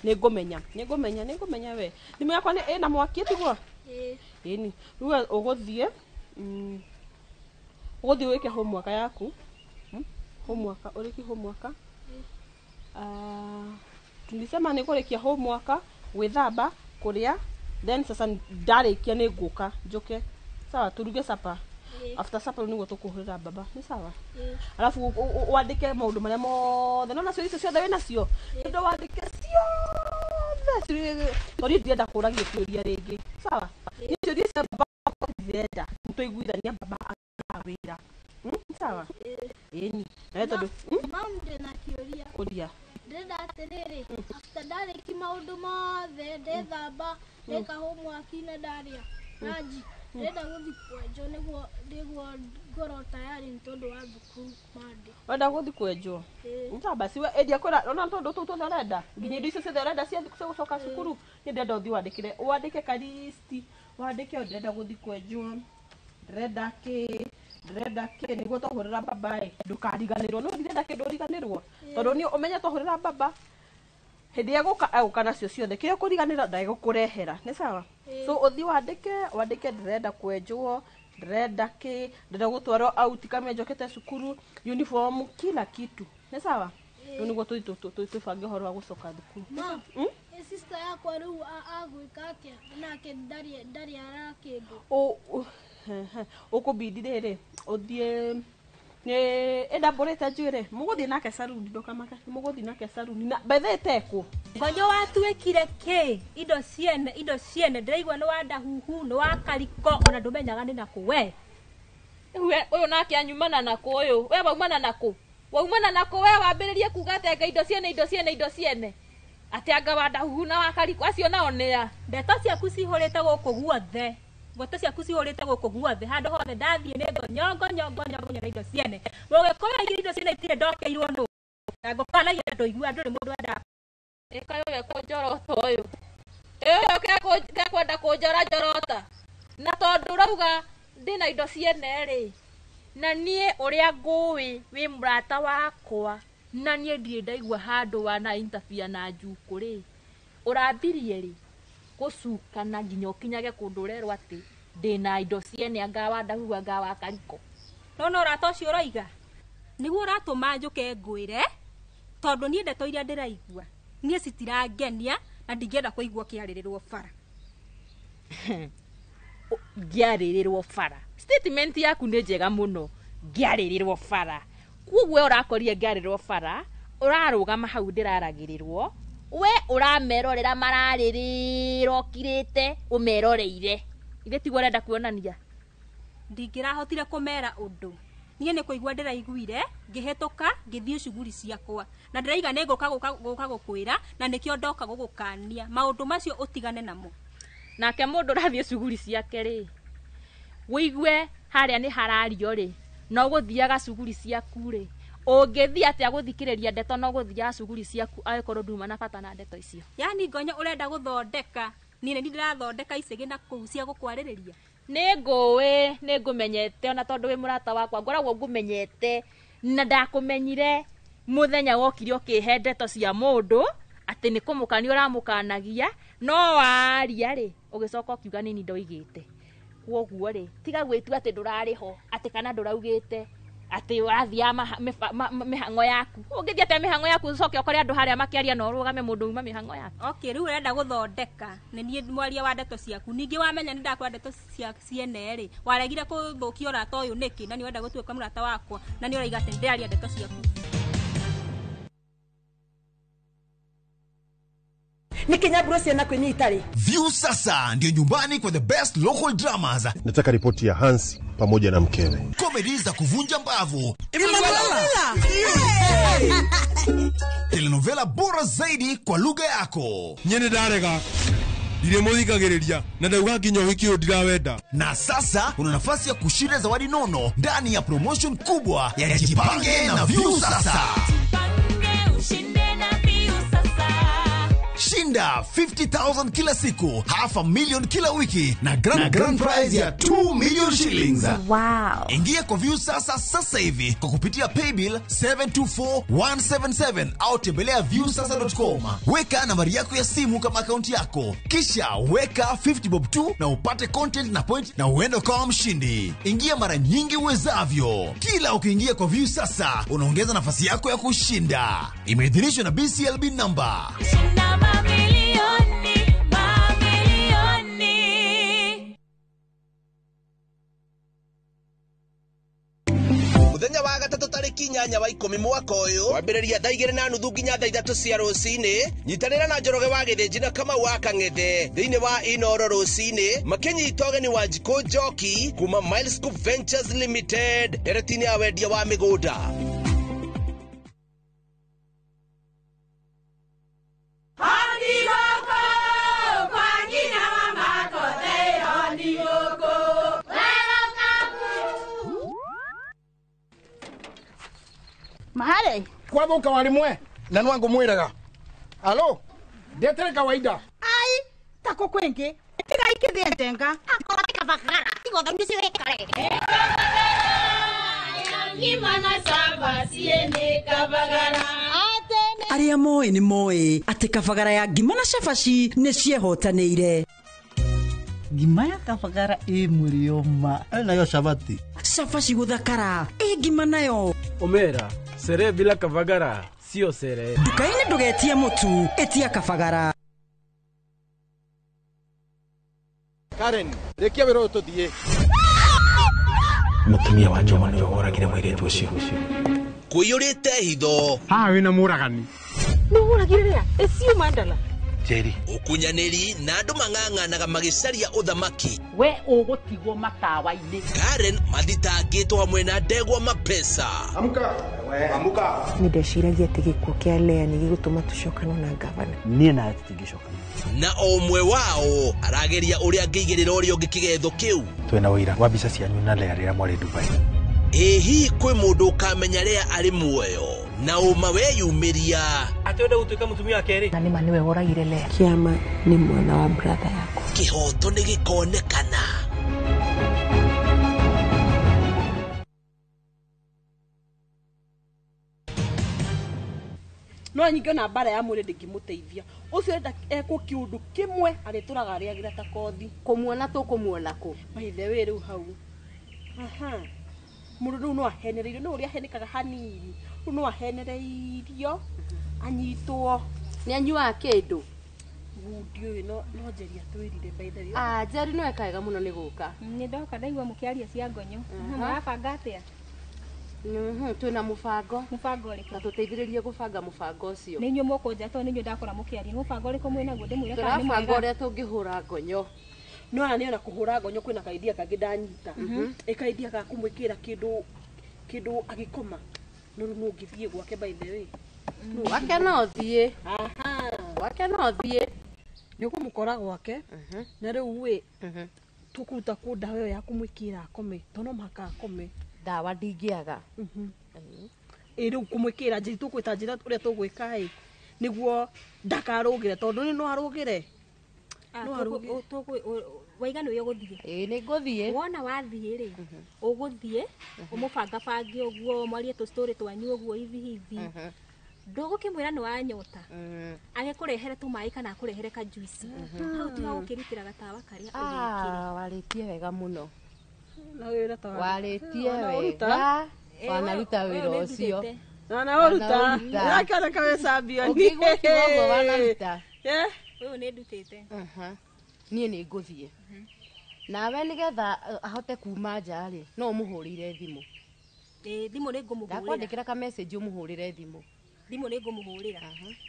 Nĩngũmenya, nĩngũmenya, nĩngũmenya we. Thimũ yakwa nĩ ĩna mwaki tiguo? Ĩni. Rĩu ũgũthiĩ ũgũthiĩ wĩke homework yaku. Homework, ũrĩkie homework. Tulisema nĩ kũrĩkia homework, gwĩthamba, kũrĩa, then sasa ndarĩkia nĩ ngũka njũke. Sawa, tũruge supper. After supper nĩguo tũkũhũrĩra baba. Nĩ sawa? Alafu wandĩke maũndũ marĩa mothe. No nacio icio ciothe wĩnacio? Indo wandĩke ciothe. Tondũ niĩ ndirenda kũũragio kĩũria rĩngĩ. Sawa? Niĩ ciũria cia baba ndirenda. Nĩtwaiguithania baba arutaga wĩra. Sawa? Ĩni. Na tondũ Mam, ndĩna kĩũria. Kũria. Ndĩrenda atĩrĩrĩ, after ndarĩki maũndũ mothe, ndethamba, ndeka homework na ndarĩa ranji, ndĩrenda gũthiĩ kwenjwo nĩguo ngorwo tayari nĩ tondũ wa thukuru Monday. Wenda gũthiĩ kwenjwo? Sawa basi, we endia kwĩra ona tondũ tũu tuothe ũrenda, nginya indo icio ciothe ũrenda cia gũcoka cukuru, niĩ ndĩrenda ũthiĩ wandĩkĩre, wandĩke kalisti, wandĩke ndĩrenda gũthiĩ kwenjwo, ndĩrenda kĩ, ndĩrenda kĩ, nĩguo twahũrĩra baba ĩ, ndũkariganĩrwo. No ndirenda kĩndũ ũriganĩrwo. Tondũ niĩ ũmenye twahũrĩra baba, hĩndĩ ĩrĩa egũka egũka nacio ciothe, kĩrĩa ũkũriganĩrwo ndegũkũrehera. Nĩ sawa? So ũthiĩ wandĩke, wandĩke ndĩrenda kwenjwo, ndĩrenda kĩ, ndĩrenda gũtwarwo out kamũira njokete cukuru, uniform, kila kitu. Nĩ sawa? Rĩu nĩguo tũthiĩ tũbange ũhoro wa gũcoka thukuru. Mam, ĩ sister yakwa rĩu agwĩka atĩa nake ndarĩ ara kĩndũ? Ũkũbidi rĩrĩ ũthiĩ nĩ ĩndambũrĩte njuĩrĩ, mũgũthiĩ nake saruni, ndũkamake, mũgũthiĩ nake saruni na by the way tekũ. Ngonyo watuĩkire kĩ? Indo ciene, indo ciene, ndĩraigua nĩ wa ndahuhu, nĩ wa kariko, ona ndũmenyaga nĩ nakũ we. We ũyũ nake anyumana nakũ ũyũ? We waumana nakũ? Waumana nakũ we wambĩrĩrie kuga atĩ anga indo ciene, indo ciene, indo ciene? Atĩ anga wa ndahuhu na wa kariko, acio nao nĩa? Ndeto ciaku cihũrĩte gũkũ guothe. Ndeto ciaku cihũrĩte gũkũ guothe. Handũ hothe ndathiĩ nĩ ngonyo, ngonyo, ngonyo, ngonyo na indo ciene. Mũgĩkũyũ aingĩ indo ciene itirĩ ndokeirwo nũ. Na ngũkanagia ndũigua ndũrĩ mũndũ endaga. Ĩka ũyũ ekũnjorota ũyũ. Ĩ ũyũ kekwenda kũnjora njorota. Na tondũ ũrauga Ndĩna indo ciene rĩ. Na niĩ ũrĩa ngũĩ wĩ mũrata wakwa na niĩ ndirĩ ndaigua handũ wana interfere na Njukũ rĩ. Ũrambirie rĩ gũcukana nginya ũkinyage kũndũ ũrerwo atĩ ndĩna indo ciene anga wa Ndahuhu anga wa Kariko. Nona ũrata ũcio ũroiga nĩguo ũratũma njũke ngwĩre tondũ niĩ ndeto iria ndĩraigua niĩ citirangenia na ndingĩenda kũigua kĩarĩrĩrwo bara. Ngĩarĩrĩrwo bara. Statement yaku nĩ njega mũno. Ngĩarĩrĩrwo bara. Koguo ũrakorire ngĩarĩrĩrwo bara, ũrarũgama hau ndĩraragĩrĩrwo, we ũramerorera mararĩrĩra ũkirĩte ũmeroreire. Ithe tiguo ũrenda kuonania? Ndingĩrahotire kũmera ũndũ. Niĩ nĩ kũigua ndĩraiguire ngĩhĩtũka ngĩthiĩ cuguri ciakwa na ndĩraiga nĩ ngũka gũka gũkwĩra na nĩkĩo ndoka gũgũkania maũndũ macio ũtigane namo. Nake mũndũ ũrathiĩ cuguri ciake rĩ, wĩigue harĩa nĩ harario rĩ, no gũthiaga cuguri ciaku rĩ, ũngĩthiĩ atĩa gũthikĩrĩria ndeto no gũthiaga cuguri ciaku angĩkorwo nduma na bata na ndeto icio. Yaani Ngonyo ũrenda gũthondeka niĩ nĩ ndĩrathondeka icĩgĩ na kũu cia gũkwarĩrĩria. Nĩ ngũĩ nĩ ngũmenyete ona tondũ wĩ mũrata wakwa ngoragwo ngũmenyete na ndakũmenyire mũthenya wokire ũkĩhe ndeto cia mũndũ atĩ nĩ kũmũkania ũramũkanagia no waria rĩ ũgĩcoka ũkiuga nini ndoigĩte. Kwoguo rĩ tiga gwĩtua atĩ ndũrarĩ ho atĩ kana ndũraugĩte atĩ ũrathiaga mĩhang'o yaku. Ũngĩthiĩ atĩa mĩhang'o yaku ũcoke ũkore andũ harĩa makĩaria na ũrũgame mũndũ uma mĩhang'o yaku. Okay, rĩu ũrenda gũthondeka nĩ niĩ mwaria wa ndeto ciaku. Ningĩ wamenya nĩ ndakwa ndeto cia ciene rĩ, waregire kũthũkia ũrata ũyũ nĩkĩ na nĩ ũrenda gũtuĩka mũrata wakwa na nĩ ũraiga atĩ ndĩraria ndeto ciaku. Nikinyaburo ciana kwĩnyita rĩ. View sasa ndio nyumbani kwa the best local dramas. Nataka ripoti ya Hansi pamoja na mkewe. Comedy za kuvunja mbavu. Telenovela bora zaidi kwa lugha yako. Nyene ndarega. Ndire muthikagiriria na ndauga nginya ũhiki ũyũ ndirawenda. Na sasa una nafasi ya kushinda zawadi nono ndani ya promotion kubwa ya Jipange na View Sasa. Ushinde na View Sasa. Shinda 50,000 kila siku, 500,000 kila wiki na grand prize ya 2 million shillings. Wow. Ingia kwa View Sasa sasa hivi kwa kupitia paybill 724177 au tembelea viewsasa.com. Weka nambari yako ya simu kama akaunti yako, kisha weka 50 bob tu na upate content na point na uende ukawa mshindi. Ingia mara nyingi uwezavyo. Kila ukiingia kwa View Sasa unaongeza nafasi yako ya kushinda. Imeidhinishwa na BCLB number. Shinda mamilioni, mamilioni. Muthenya wa gatatũ tarĩki 8 wa 10 mwaka ũyũ wambĩrĩria thaa 2:30 nginya thaa 3 cia rũcinĩ nyitanĩra na Njoroge wa Gĩthĩnji na Kamau wa Kang'ethe thĩinĩ wa Inoro rũcinĩ makĩnyita ũgeni wa Njikũ Njoki kuma Miles Scoop Ventures Limited ndereti-inĩ ya wendia wa mĩgũnda. Mahare kwathuka wari mwe na nwangu mwiraga alo ndetere kawaida ai tako kwingi tiga ikithie ndenga akora kabagara tigo thambi ciwikare Arĩa moĩ nĩ moĩ atĩ kabagara ya ngima na cabaci nĩ ciehotanĩire. Ngima ya kabagara ĩ mũrĩo ma nayo cabati cabaci gũthakara ĩ ngima nayo Omera sere bila kabagara sio sere. Nduka-inĩ ndũgetie mũtu ĩtia kabagara. Karen rĩkia wĩra ũyũ tũthiĩ. Mũtumia wa Njoma nĩwe woragire mũirĩtu ũcio. Kũiyũrĩte hitho. Haha wĩna mũragani. Nĩ woragire rĩa ĩcio mandala. Njeri. Ũkunyanĩri na andũ mang'ang'anaga magĩcaria ũthamaki. We ũgũtigwo matawa-inĩ. Karen mathitangĩtwo hamwe na ndegwa mapesa. Amka. Amka. Nĩ ndeciragia atĩ gĩkuũ kĩa Lea nĩ gĩgũtũma tũcokane na gavana. Niĩ nawe tũtingĩcokana. Na o ũmwe wao arageria ũrĩa angĩigĩrĩra ũrĩa ũngĩ kĩgetho kĩu. Twĩna ũira wa mbica cianyu na Lea rĩrĩa mwarĩ Dubai. Ĩ hihi kwĩ mũndũ ũkamenya Lea arĩ muoyo na ũma weyumĩria atĩ wenda gũtuĩka mũtumia wa kerĩ. Na nĩma nĩwe woragire Lea. Kĩama nĩ mwana wa brother yakwa. Kĩhoto nĩ gĩkonekana. No nyingĩ ona mbara ya mwĩrĩ ndĩngĩmũteithia. Ũcio enda ekwo kĩũndũ kĩmwe arĩtũraga arĩagĩra ta kothi. Kũmuona tũkũmuona kũ? By the way rĩu hau. Aha. Mũndũ rĩu no ahenereirio, no ũrĩa ahenekaga hanini. Rĩu no ahenereirio anyitwo. Nĩ anyuaga kĩndũ? Gundi ũyũ no Njeri atwĩrire by the way. Ah, Njeri no eka wega mũno nĩ gũka. Nĩ ndoka ndaigua mũkĩaria cia ngonyo. Mũrabanga atĩa? Twĩna mũbango. Mũbango ũrĩkũ? Na tũteithĩrĩrie gũbanga mũbango ũcio. Nĩ inyuĩ mũkũnja tondũ nĩ inyuĩ ndakora mũkĩaria. Nĩ mũbango ũrĩkũ mwĩnaguo ndĩmwĩre kana nĩ Tũrabanga mwega? ũrĩa tũngĩhũra ngonyo. No ona nĩ ona kũhũra ngonyo kwĩna kaidia kangĩ ndanyita. Ĩ kaidia ga kũmwĩkĩra kĩndũ kĩndũ agĩkoma. No rĩu no ũngĩthiĩ gwake by the way. Gwake no thiĩ. Aha. Gwake no thiĩ. Nĩ ũkũmũkora gwake. Na rĩu ĩ tũkũruta kũ ndawa ĩyo ya kũmwĩkĩra akome tondũ no mũhaka akome. Ndawa ndingĩaga. Ĩ rĩu kũmwĩkĩra njĩra tũkwĩta njĩra ũrĩa tũgwĩka ĩ nĩguo ndakarũgĩre tondũ nĩ no arũgĩre. No arũgĩre. Waiga nĩwe ũgũthiĩ. Ĩĩ nĩ ngũthiĩ. Wona wathiĩ rĩ, ũgũthiĩ ũmũbangabange ũguo mwarie tũ story twanyu ũguo hivi hivi. Ndũgũkĩmwĩra nĩ wanyota. Agĩkũrehere tũmaĩ kana akũrehere kajuici. Hau tiga gũkĩrutĩra gatawa karĩa ũgwĩkĩra. Ah, warĩtie wega mũno. Na wĩra ta Warĩtie Wanaũruta. wega. Wanaruta wĩra ũcio. Na ũruta. Ũrakĩoneka wĩ champion. Ũkĩigua kiugo ũguo wanaruta. Ũyũ nĩ ndutĩte. Niĩ nĩ ngũthiĩ. Nawe nĩgetha ahote kuma nja rĩ, no ũmũhũrĩre thimũ. Ĩĩ thimũ nĩ ngũmũhũrĩra. Ndakwandĩkĩra ka message ũmũhũrĩre thimũ. Thimũ nĩ ngũmũhũrĩra.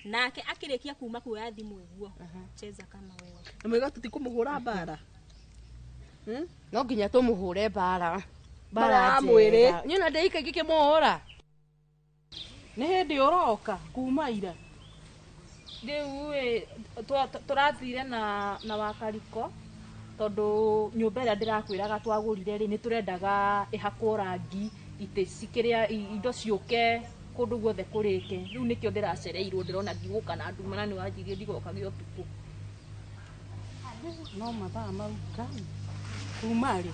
Nake akĩrĩkia kuma kuoya thimũ ũguo. Cheza kama wewe. Na mwĩga tũtikũmũhũra mbara. No nginya tũmũhũre mbara. Mbara ya mwĩrĩ. Niĩ ona ndĩika ngĩkĩmũhũra. Nĩ hĩndĩ ũroka kuma ira. Rĩu ĩ tũrathire na wakariko tondũ nyũmba ĩrĩa ndĩrakwĩraga twagũrire rĩ nĩ tũrendaga ĩhakwo rangi itĩ cikĩrĩa indo ciũke kũndũ guothe kũrĩke. Rĩu nĩkĩo ndĩracereirwo ndĩrona ndigũka na nduma na nĩwanjirie ndigokage ũtukũ. No mathaa mau Ngai. Kuma rĩ?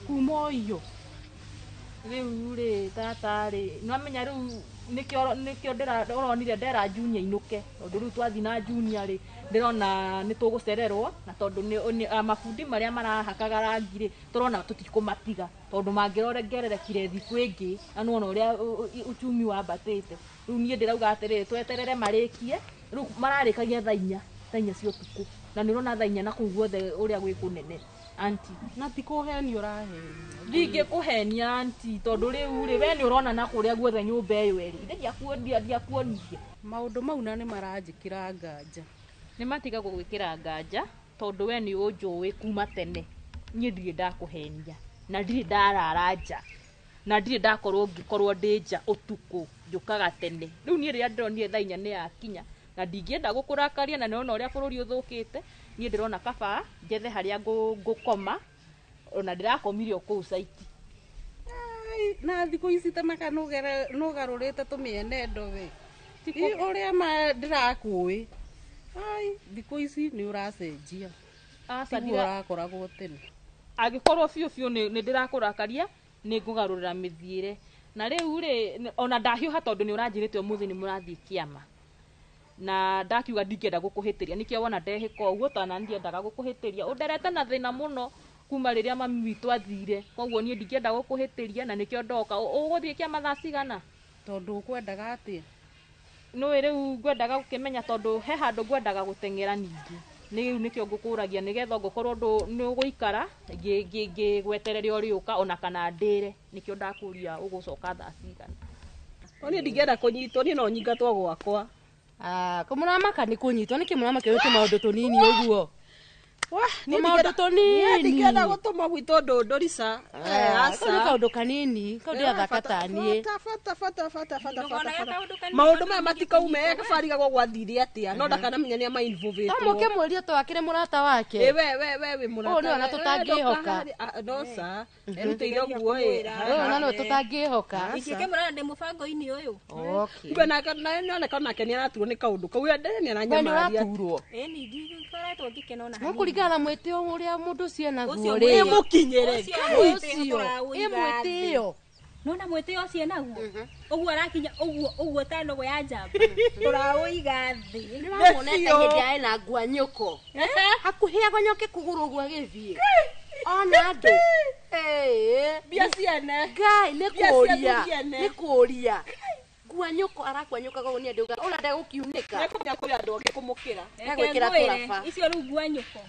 Kuma o iyo. Rĩu rĩ tata rĩ nĩwamenya rĩu nĩkĩo ũronire ndera Junior inũke tondũ rĩu twathiĩ na Junior rĩ ndĩrona nĩ tũgũcererwo na tondũ mabundi marĩa marahakaga rangi rĩ tũrona tũtikũmatiga tondũ mangĩrongererekire thikũ ĩngĩ na nĩwona ũrĩa uchumi wambatĩte. Rĩu niĩ ndĩrauga atĩrĩrĩ tweterere marĩkie rĩu mararĩkagia thaa inya cia ũtukũ na nĩ ũrona thaa inya na kũu guothe ũrĩa gwĩ kũnene aunty. Na ti kũhenio ũrahenio. Ndingĩkũhenia aunty tondũ rĩu rĩ we nĩ ũrona na kũrĩa guothe nyũmba ĩyo ĩrĩ. Ithe ndiakuonirie. Maũndũ mau na nĩ maranjĩkĩra nganja. Nĩ matiga gũgwĩkĩra nganja tondũ we nĩ ũnjũĩ kuma tene. Niĩ ndirĩ ndakũhenia na ndirĩ ndarara nja na ndirĩ ndakorwo ngĩkorwo ndĩ nja ũtukũ njũkaga tene. Rĩu niĩ rĩrĩa ndĩronire thaa inya nĩ yakinya na ndingĩenda gũkũrakaria na nĩũrona ũrĩa bũrũri ũthũkĩte niĩ ndĩrona kaba njethe harĩa ngũkoma ona ndĩrakomire o kũu caiti. Na thikũ ici ta maka nũgarũrĩte tũmĩenendo we. Ũrĩa ma ndĩrakũĩ. Ai, thikũ ici nĩ ũracenjia. Aca, Tiguo ũrakoragwo tene. Angĩkorwo biũ biũ nĩ ndĩrakũrakaria nĩ ngũgarũrĩra mĩthiĩre. Na rĩu rĩ ona ndahiũha tondũ nĩ ũranjĩrĩte ũmũthĩ nĩ mũrathiĩ kĩama. Na ndakiuga ndingĩenda gũkũhĩtĩria nĩkĩo wona ndehĩka ũguo tondũ ndiendaga gũkũhĩtĩria. Ũnderete na thĩna mũno kuma rĩrĩa mami witũ athire koguo niĩ ndingĩenda gũkũhĩtĩria na nĩkĩo ndoka. Ũgũthiĩ kĩama thaa cigana? Tondũ ũkwendaga atĩa? Nĩũĩ rĩu ngwendaga gũkĩmenya tondũ he handũ ngwendaga gũteng'era ningĩ. Rĩu nĩkĩo ngũkũragia nĩgetha ũngĩkorwo nĩ ũgũikara ngĩgweterere ũrĩũka ona kana ndĩre nĩkĩo ndakũria ũgũcoka thaa cigana. Niĩ ndingĩenda kũnyitwo niĩ no nyingatwo gwakwa. Kũmũramaka nĩ kũnyitwo nĩkĩ mũramaka wĩ tũmaũndũ tũnini ũguo? Tũmaũndũ tũnini. Ndingĩenda gũtũma gwitũ ndũndũrica. Kau nĩ kaũndũ kanini kau ndĩrathaka ta niĩ. Bata bata bata bata bata bata. Maũndũ maya matikaume kabarigagwo gwathire atĩa no ndakanamenya nĩa mainvolvĩtwo. No mũke mwĩrie twakĩrĩ mũrata wake. Ĩ we we we wĩ mũrata. Ũyũ nĩwe ona tũtangĩhoka. No ca. Erutĩire ũguo ĩ. Ũyũ ona nĩwe tũtangĩhoka. Ingĩkĩmũrora ndĩ mũbango-inĩ ũyũ. Okay. Kumbe nake nĩoneka onake nĩaraturwo nĩ kaũndũ kau ndere nĩaranyamaria. We nĩũraturwo? Ĩni ndikoretwo ngĩkena ona hanini. Kũringana na mwĩtĩo ũrĩa mũndũ ũcio enaguo Ũcio rĩ. Ĩmũkinyĩre. Ũcio ĩ mwĩtĩo. Nona mwĩtĩo ũcio naguo ũguo arakinya ũguo ũguo ta ndogo ya njamba tũraũiga thĩ. Nĩwamuonete hĩndĩ ĩrĩa ena ngwanyũko hakuhĩ agonyoke kũgũrũ ũguo agĩthiĩ ona andũ. Mbia ciene. Ngai nĩ Mbia cia kũria thuri ene. nĩ kũria ngwanyũko arakwanyũkaga ũguo nĩ andũ ona ndegũkiunĩka. Nĩekũmenya kũrĩ andũ angĩ kũmũkĩra. Egwĩkĩra tũraba. Icio rĩu ngwanyũko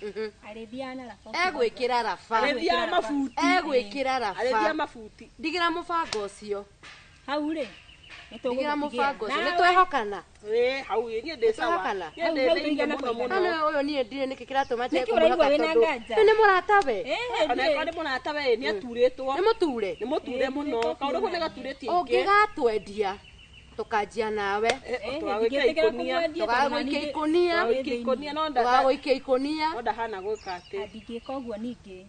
arĩthiaga na raba. Egwĩkĩra raba. Arĩthiaga mabuti. Egwĩkĩra raba. Arĩthiaga mabuti. Ndigĩra mũbango ũcio. Hau rĩ ndigĩra mũbango ũcio nĩ twehokana. Ĩĩ hau ĩ niĩ ndĩ sawa. Twehokana. Niĩ ndĩ thĩinĩ mũno mũno. Ano ũyũ niĩ ndirĩ nĩkĩ kĩratũma njage Nĩkĩ ũraigua kũmwĩhoka wĩna tondũ nganja? nĩ mũratawe. Ona angĩkorwo nĩ mũratawe ĩ nĩ aturĩtwo. Nĩ mũture. Nĩ mũture mũno. Kaũndũ kau nĩ gaturĩtie ingĩ. Ũngĩgatwendia tũkanjia nawe. Tũgagũikia ikũnia. Tũgagũikia ikũnia. Tũgagũikia ikũnia no nda. Tũgagũikia ikũnia. No ndahana gwĩka atĩ. Ndingĩka ũguo ningĩ.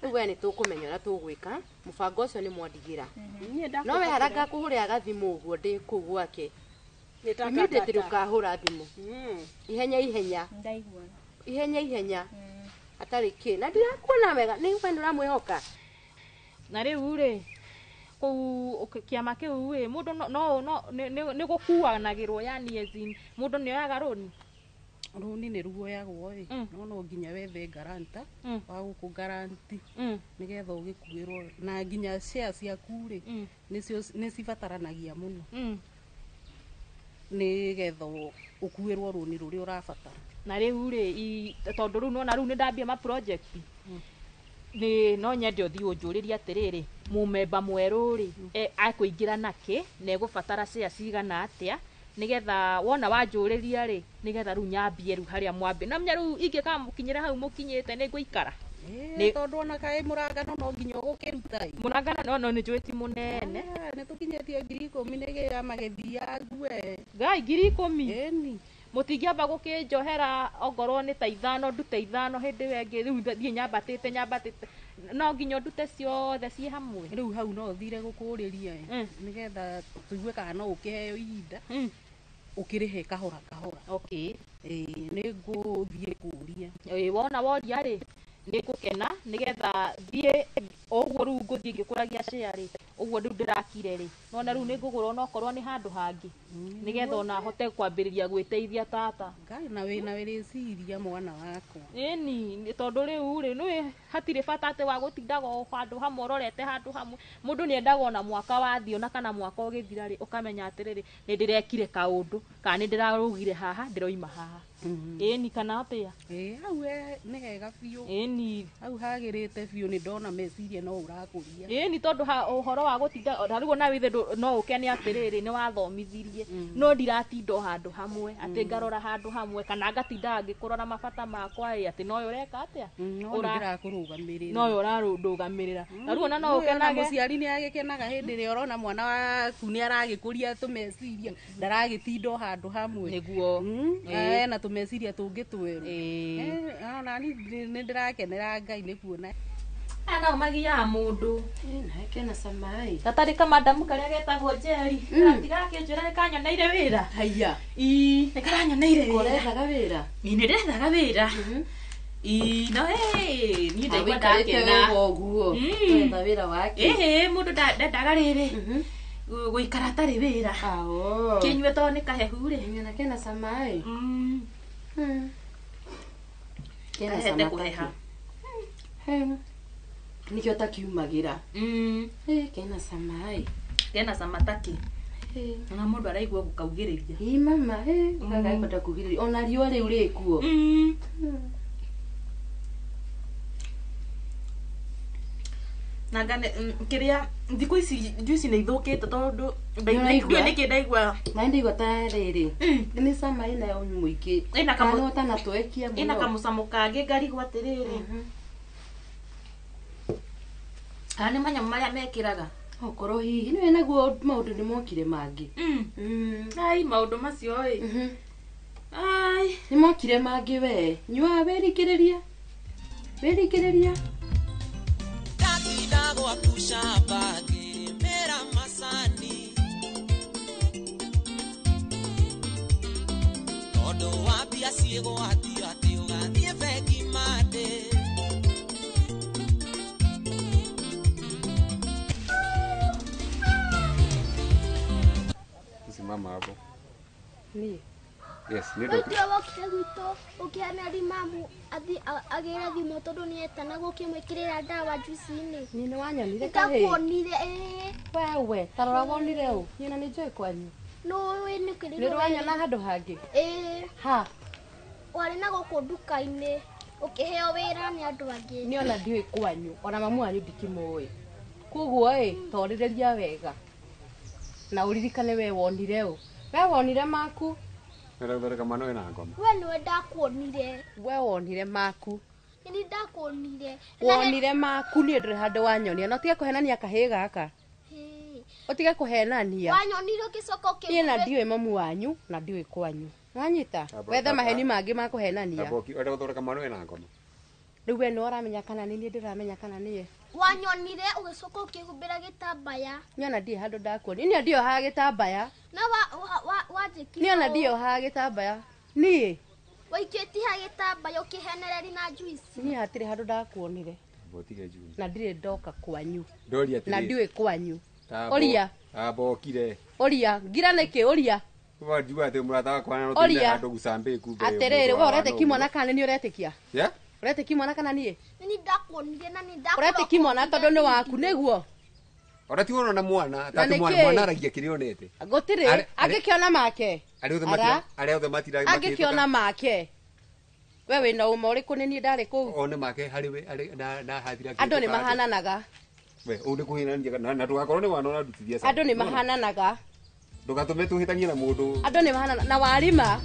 Rĩu we nĩ tũkũmenya ũrĩa tũgwĩka mũbango ũcio nĩ mwandigĩra. Niĩ No we harĩa ngakũhũrĩra gathimũ ũguo ndĩ kũu gwake. Nĩ ta- Immediately ta- ta. ũkahũra thimũ. Ihenya ihenya. Ndaigua. Ihenya ihenya. Atarĩ kĩ. Na ndirakuona wega nĩ we nĩ ũramwĩhoka. Na rĩu rĩ kũu kĩama kĩu rĩ mũndũ no no nĩ gũkuanagĩrwo yani as in mũndũ nĩ oyaga rũni. Rũni nĩ ruoyagwo ĩ no no nginya wethe garanta wa gũkũ garanti nĩgetha ũgĩkuĩrwo na nginya share ciaku rĩ nĩcio nĩ cibataranagia mũno nĩgetha ũkuĩrwo rũni rũrĩa ũrabatara. Na rĩu rĩ tondũ rĩu nona rĩu nĩ ndambia ma project nĩ no nyende ũthiĩ ũnjũrĩrie atĩrĩrĩ mũmemba mwerũ rĩ akũingĩra nakĩ na egũbatara share cigana atĩa nĩgetha wona wanjũrĩria rĩ nĩgetha rĩu nyambie rĩu harĩa mwambie na menya rĩu ingĩkamũkinyĩra hau mũkinyĩte nĩ ngũikara. Tondũ ona kaĩ mũrangano no nginya ũgũkĩruta ĩ. Mũrangano no nĩ njũĩ ti mũnene. Nĩ tũkinyĩtie 10,000 nĩgĩa magĩthiaga ngue. Ngai 10,000. Ĩni. Mũtingĩamba gũkĩnjohera ongorwo nĩ ta 5 ndute 5 hĩndĩ ĩyo ĩngĩ rĩu thiĩ nyambatĩte nyambatĩte no nginya ndute ciothe ciĩ hamwe. Rĩu hau no ũthire gũkũrĩria ĩ nĩgetha tũigue kana no ũkĩheo ihinda ũkĩrĩhe kahora kahora. Okay. Ĩĩ nĩ ngũthiĩ kũria. Ĩĩ wona woria rĩ nĩ ngũkena nĩgetha thiĩ ũguo rĩu ngũthiĩ ngĩkũragia share rĩ ũguo rĩu ndĩrakire rĩ nona rĩu nĩ ngũgũra onokorwo nĩ handũ hangĩ nĩgetha ona hote kwambĩrĩria gwĩteithia tata. Ngai na wĩna wĩrĩciria mwana wakwa. Ĩni tondũ rĩu rĩ nĩũĩ hatirĩ bata atĩ wa gũtindaga o handũ hamwe ũrorete handũ hamwe mũndũ nĩ endaga ona mwaka wathiĩ ona kana mwaka ũgĩthira rĩ ũkamenya atĩrĩrĩ nĩ ndĩrekire kaũndũ kana nĩ ndĩrarũgire haha ndĩroima haha. Ĩni kana atĩa? Ĩĩ hau nĩ hega biũ. Ĩni hau hagĩrĩte biũ nĩ ndona meciria no ũrakũria. Ĩni tondũ ũhoro wa gũtinda ta rĩu ona withe no ũkene atĩrĩrĩ nĩ wathomithirie no ndiratinda o handũ hamwe atĩ ngarora handũ hamwe kana ngatinda ngĩkũrora mabata makwa ĩ atĩ noyo ũreka atĩa? No nĩ ndĩrakũrũgamĩrĩra. Noyo ũrarũgamĩrĩra. Na rĩu ona no ũkenage. Mũciari nĩ agĩkenaga hĩndĩ ĩrĩa ũrona mwana waku nĩ aragĩkũria tũmeciria ndaragĩtinda o handũ hamwe. Nĩguo. Ena tũmeciria tũngĩ twerũ. Ona niĩ nĩ ndĩrakenera Ngai nĩ kuona. Aya nao magiaga mũndũ. Kena cama ĩ. Gatarĩ kamandamu karĩa getagwo Njeri. Gatirakĩnjĩra nĩ kanyoneire wĩra. Haiya. Ii nĩ karanyoneire wĩra. Ũrethaga wĩra? Ii nĩ ndĩrethaga wĩra. Ii no ĩ niĩ ndaigua Wĩikarĩte ndakena. wega ũguo. Ũretha wĩra wake. Ĩhĩ mũndũ ndendaga rĩrĩ gũikara atarĩ wĩra. Kĩnyue tondũ nĩ kahehu rĩ. Na kena cama ĩ. Kena Kahete cama kũheha. Nĩkĩo takiumagĩra. Kena cama ĩ. Kena cama takĩ. Ona mũndũ araigua gũkaugĩrĩria. Ĩ mama ĩ gagakwenda kugĩrĩria ona riũa rĩu rĩkuo. Na ngane kĩrĩa thikũ ici juici nĩ ithũkĩte tondũ ndiũĩ nĩkĩ ndaigua. Na ndaigua ta rĩrĩ nĩ cama ĩna mũingĩ. Ĩna Kana ũtanatwekia mũno. Ĩna kamũcamo kangĩ ngarigwo atĩrĩrĩ. Kana nĩ manyamũ marĩa mekĩraga. Okorwo hihi nĩwe naguo maũndũ nĩ mokire mangĩ. Ai maũndũ macio ĩ. Ai nĩ mokire mangĩ we. Nyua wĩrikĩrĩria. Wĩrikĩrĩria. Ndatinda gwaku shamba ngĩrĩmĩra macani tondũ wa mbia ciĩgwatio atĩ ũgathiĩ bengi Monday. Niĩ. Yes, nĩ We ndokire. tiwe wokire gwitũ ũkĩhana mamu agĩre thimũ tondũ nĩ etanagwo ũkĩmwĩkĩrĩra ndawa njuici-inĩ. Niĩ nĩ wanyonire kahĩĩ? Ndakuonire ĩĩ. Wewe, ta rora wonire ũ? Niĩ na nĩ njũĩ kwanyu. Nũĩ nĩ kĩrĩro. Nĩ ũranyona handũ hangĩ? Ĩĩ. Ha? Warĩ na gũkũ nduka-inĩ ũkĩheo wĩra nĩ andũ angĩ. Niĩ ona ndiũĩ kwanyu, ona mamu wanyu ndikĩmũĩ. Koguo ĩ, torĩrĩria wega. Na ũririkane we wonire ũ. We wonire maku. Wenda gũthondeka mwana wĩna ngoma. We nĩwe ndakuonire. We wonire maku. Nĩ ndakuonire. Wonire maku niĩ ndũrĩ handũ wanyonia. Na ũtige kũhenania kahĩĩ gaka. Ũtige kũhenania. Wanyonire ũgĩcoka ũkĩ. Niĩ na ndiũĩ mamu wanyu na ndiũĩ kwanyu. Wanyita? Wethe maheni mangĩ ma kũhenania. Wenda gũthondeka mwana wĩna ngoma. Rĩu we nĩwe ũramenya kana nĩ niĩ ndĩramenya kana nĩye. Wanyonire ũgĩcoka ũkĩhumbĩra gĩtambaya. Niĩ ona ndirĩ handũ ndakuonia. Niĩ ndiohaga gĩtambaya. Na wanjĩkire. Niĩ ona ndiohaga gĩtambaya. Niĩ? Waikĩtie ha gĩtambaya ũkĩhenereria na njuici. Niĩ hatirĩ handũ ndakuonire. Ũtige June. Na ndirĩ ndoka kwanyu. Ndoria atĩrĩrĩ. Na ndiũĩ kwanyu. Ũria. Ambokire. Ũria. Ngira nĩkĩ ũria. Wanjigua atĩ mũrata wakwa na Ũria. handũ gũcambĩ kumbe. Atĩrĩrĩ, we ũretĩkia mwana kana nĩ ũretĩkia? Yeah? Ũretĩkia mwana kana niĩ? Nĩ ndakuonire na nĩ ndakuonire. Ũretĩkia mwana tondũ nĩ waku nĩguo? Ona ti wona mwana, Na tatu mwana nĩkĩ? mwana aragia kĩrĩa onete. Gũtirĩ. Angĩkĩona make. Arĩa othe Ara. matira arĩa othe matira Angĩkĩona make. We wĩna ũma ũrĩkũ nĩ niĩ ndarĩ kũu? One make harĩ we arĩ na hathira. Andũ nĩ mahananaga. We ũũ nĩ kũhinania na ndũgakorwo nĩ wana ũrarutithia. Andũ nĩ mahananaga. Ndũgatũme tũhĩtanie na mũndũ. Andũ nĩ mahananaga. Na warima.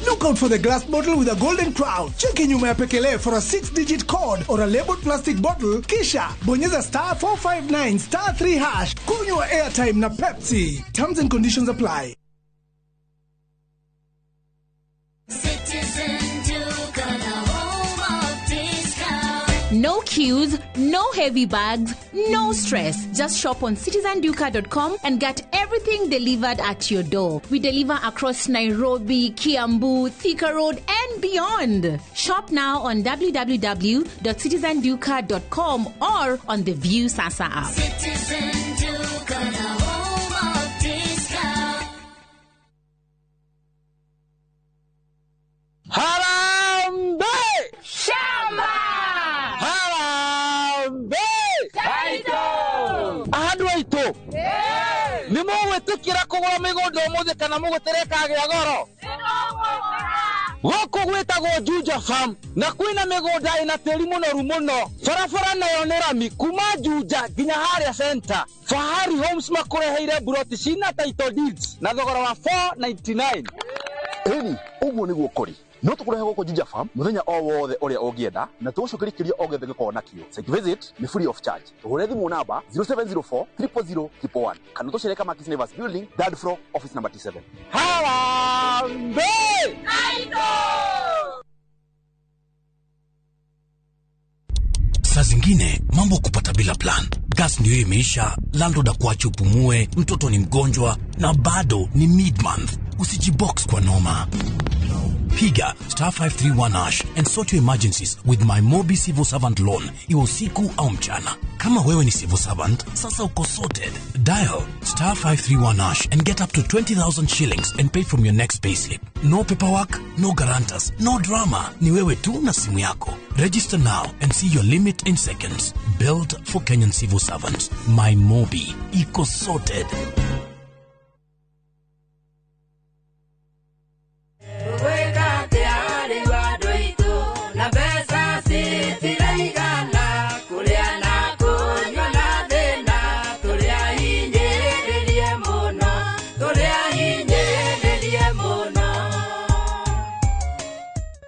Look out for the glass bottle with a golden crown. Cheki nyuma ya pekele for a 6-digit code or a labeled plastic bottle. Kisha bonyeza star 459 star 3 hash. Kunywa airtime na Pepsi. Terms and conditions apply. Citizen Duka, the home of discount. No queues, no heavy bags, no stress. Just shop on citizenduka.com and get everything delivered at your door. We deliver across Nairobi, Kiambu, Thika Road, and beyond. Shop now on www.citizenduka.com or on the View Sasa app. Citizen Duka, the home of discount. Harambee! Shamba! Harambee! Taito! Andũ aitũ nĩ mũgwĩtĩkĩra kũgũra mĩgũnda ũmũthĩ kana mũgũtere kagĩa goro? Gũkũ gwĩtagwo Juja Farm na kwĩna mĩgũnda ĩna tĩri mũnoru mũno. Barabara nayo nĩ rami kuma Juja nginya harĩa center. Fahari Homes makũreheire mburoti cina title deeds na thogora wa 499. Ĩni, ũguo nĩguo kũrĩ. No tũkũrehe gũkũ Juja Farm mũthenya o wothe ũrĩa ũngĩenda na tũgũcokerie kĩrĩa o gĩothe gĩkoragwo nakĩo. Site visit nĩ free of charge. Tũhũre thimũ namba 0704 000 111 kana tũcere Kamakis Neighbors Building, third floor, office number T7. Harambee! Saa zingine mambo kupata bila plan. Gas ndio imeisha, landlord akuache upumue, mtoto ni mgonjwa na bado ni mid-month. Usijibox kwa noma. Piga star 531 hash and sort your emergencies with my Mobi Civil Servant Loan, iwe usiku au mchana. Kama wewe ni civil servant, sasa uko sorted. Dial star 531 hash and get up to 20,000 shillings and pay from your next payslip. No paperwork, no guarantors, no drama. Ni wewe tu na simu yako. Register now and see your limit in seconds. Built for Kenyan civil servants. My Mobi. Iko sorted.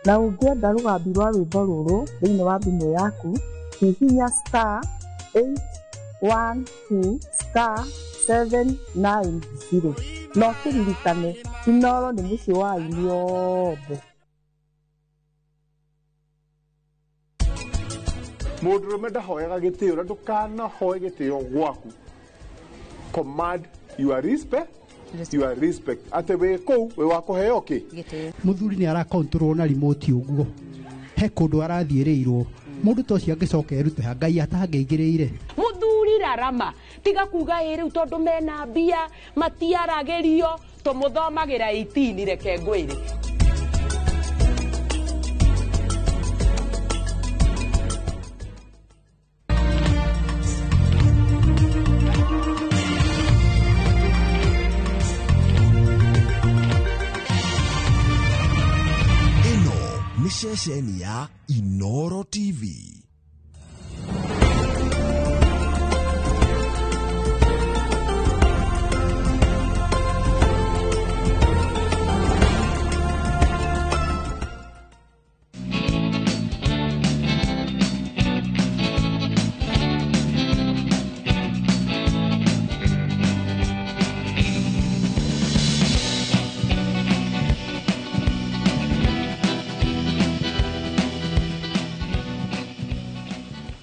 Na ũngĩenda rũgambi rwa rwĩmbo rũrũ thĩinĩ wa thimũ yaku, hihinya star 812 star 790 na ũkĩririkane Inooro nĩ mũciĩ wa aini othe. Mũndũrũme ndahoyaga gĩtĩo na ndũkanahoe gĩtĩo gwaku. Command your respect, your respect. Atĩ wĩ kũu wĩ wa kũheo kĩ? Muthuri nĩ arakontrol na remote ũguo he kũndũ arathiĩrĩirwo mũndũ ta ũcio angĩcoka erute ha Ngai atangĩingĩrĩire. Muthuri rarama tiga kuga ĩ rĩu tondũ mena mbia matiaragĩrio tũmũthomagĩra 18 reke ngwĩre. Ĩno nĩ ceceni ya Inoro TV.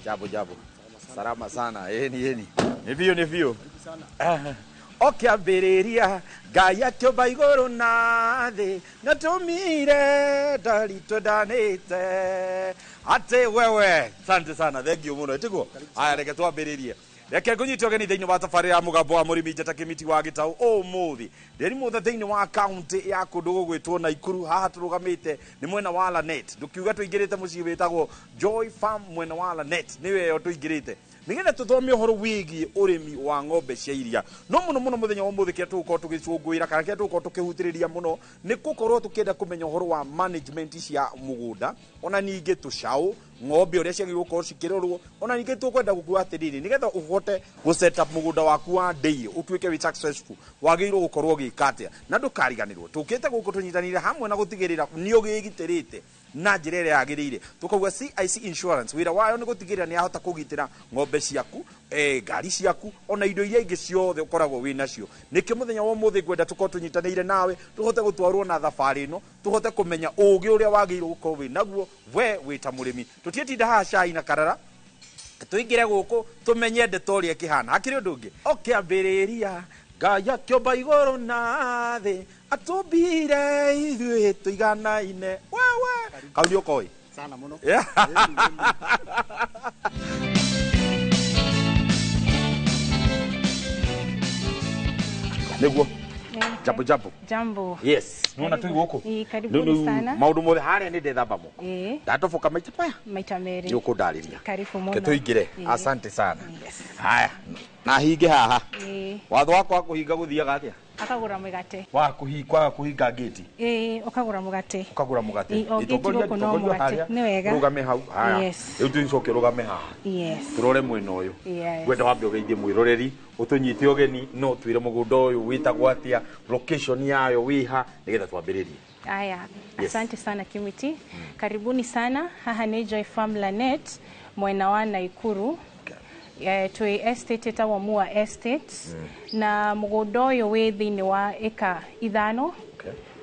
Jambo jambo. Salama sana. Yeni yeni. Ni vio ni vio. Okiambĩrĩria Ngai akĩũmba igũrũ na thĩ natũmire ndari twendanĩte atĩ wewe. Asante sana, thank you mũno. Ĩtiguo aya, reke twambĩrĩrie. Reke ngũnyite ũgeni thĩinĩ wa tabarĩra ya mũgambo wa mũrĩmi Njata Kĩmiti wa Gĩtaũ ũmũthĩ. Ndĩrĩ mũthe thĩinĩ wa kaunti ya kũndũ gũgwĩtwo Naikuru. Haha tũrũgamĩte nĩ mwena wa Lanet. Ndũkiuga tũingĩrĩte mũciĩ wĩtagwo Joy Farm mwena wa Lanet, nĩwe ĩyo tũingĩrĩte nĩgetha tũthome ũhoro wĩgiĩ ũrĩmi wa ng'ombe cia iria. No mũno mũno mũthenya wa ũmũthĩ kĩrĩa tũgũkorwo tũgĩcũngũĩra kana kĩrĩa tũgũkorwo tũkĩhutĩrĩria mũno nĩ gũkorwo tũkĩenda kũmenya ũhoro wa management cia mũgũnda, ona ningĩ tũcaũ ng'ombe ũrĩa ciagĩrĩirwo gũkorwo cikĩrorwo, ona ningĩ tũkwenda gũkua atĩrĩrĩ nĩgetha ũhote gũ set up mũgũnda waku wa dairy ũtuĩke wĩ successful wagĩrĩirwo gũkorwo ũgĩka atĩa. Na ndũkariganĩrwo tũkĩte gũkũ tũnyitanĩire hamwe na gũtigĩrĩra nĩ ũgĩgitĩrĩte na njĩra ĩrĩa yagĩrĩire. Tũkauga CIC Insurance wĩra wayo nĩ gũtigĩrĩra nĩ yahota kũgitĩra ng'ombe ciaku, ngari ciaku ona indo iria ingĩ ciothe ũkoragwo wĩ nacio. Nĩkĩo mũthenya wa ũmũthĩ ngwenda tũkorwo tũnyitanĩire nawe tũhote gũtwarwo na thabarĩ ĩno tũhote kũmenya ũgĩ ũrĩa wagĩrĩirwo gũkorwo wĩ naguo we wĩ ta mũrĩmi. Tũtiĩtinda haha cai na karara, tũingĩre gũkũ tũmenye ndeto ũrĩa ĩkĩhana. Hakĩrĩ ũndũ ũngĩ ũkĩambĩrĩria Ngai akĩũmba igũrũ na thĩ atũmbire ithuĩ tũiganaine. Wewe kau nĩ ũkoĩ sana mũno. Nĩguo. Jambo jambo. Jambo. Yes. Nona tu gũkũ. Ĩĩ, karibuni sana. Maũndũ mothe harĩa nĩ ndethamba moko. Ĩĩ. Ndatoboka maita maya. Maita merĩ. Nĩ ũkũndarĩria. Karibu mũno. Ke tũingĩre. Ĩĩ. Asante sana. Haya. Na hinge haha. Ĩĩ. Watho wakwa wa kũhinga gũthiaga atĩa? Akagũra mũgate. Wa kũhinga kũhinga ngĩti. Ĩĩ, ũkagũra mũgate. Ũkagũra mũgate. Ĩĩ, o ngĩti gũkũ no mũgate. Nĩ wega. Rũgame hau. Haya. Yes. Rĩu tũcoke rũgame haha. Yes. Tũrore mwena ũyũ. Yes. Ngwenda wambe ũgeithie mwĩroreri ũtũnyite ũgeni no twĩre mũgũnda ũyũ wĩtagwo atĩa, location yayo wĩha nĩgetha twambĩrĩrie. Aya, Yes. asante sana Kimiti. Karibuni sana. Haha nĩ Joy Farm Lanet mwena wa Naikuru. Twĩ estate ĩtagwo Mua Estate na mũgũnda ũyũ wĩ thĩinĩ wa ĩka 5.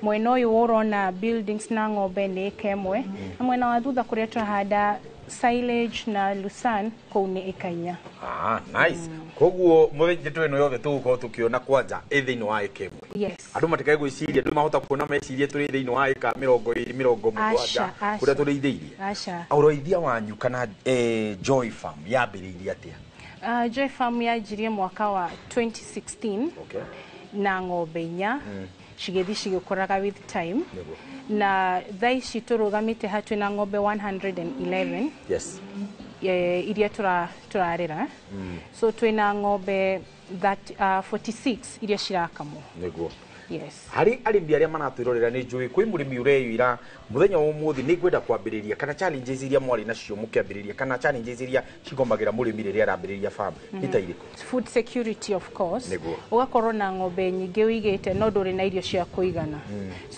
Mwena ũyũ ũrona buildings na ng'ombe nĩ ĩka 1 na mwena wa thutha kũrĩa twahanda silage na lucerne kũu nĩ ĩka 4. Ah, nice. Koguo mũthenya ĩno yothe tũgũkorwo tũkĩona kwanja ĩ thĩinĩ wa ĩka 1. Yes. Andũ matikae gwĩciria ndũ mahota kuona mecirie tũrĩ thĩinĩ wa ĩka 20 70 kũrĩa tũrĩithĩirie. Aca. Ũrĩithia wanyu kana Joy Farm yambĩrĩirie atĩa? Joy Farm yanjirie mwaka wa 2016. Okay. Na ng'ombe 4 cigĩthiĩ cigĩkũraga with time. Nĩguo. Na thaa ici tũrũgamĩte ha twĩna ng'ombe 111. Yes. Iria tũrarera. So twĩna ng'ombe 46 iria cirakamwo. Nĩguo. Yes. Harĩ arĩmi arĩa maratwĩrorera nĩ njũĩ kwĩ mũrĩmi ũreyũira mũthenya wa ũmũthĩ nĩ ngwenda kwambĩrĩria kana challenges iria mwarĩ nacio mũkĩambĩrĩria kana challenges iria cigomagĩra mũrĩmi rĩrĩa arambĩrĩria farm nĩ ta irĩkũ? Food security of course. Nĩguo. Ũgakorwo na ng'ombe nyingĩ ũigĩte no ndũrĩ na irio cia kũigana.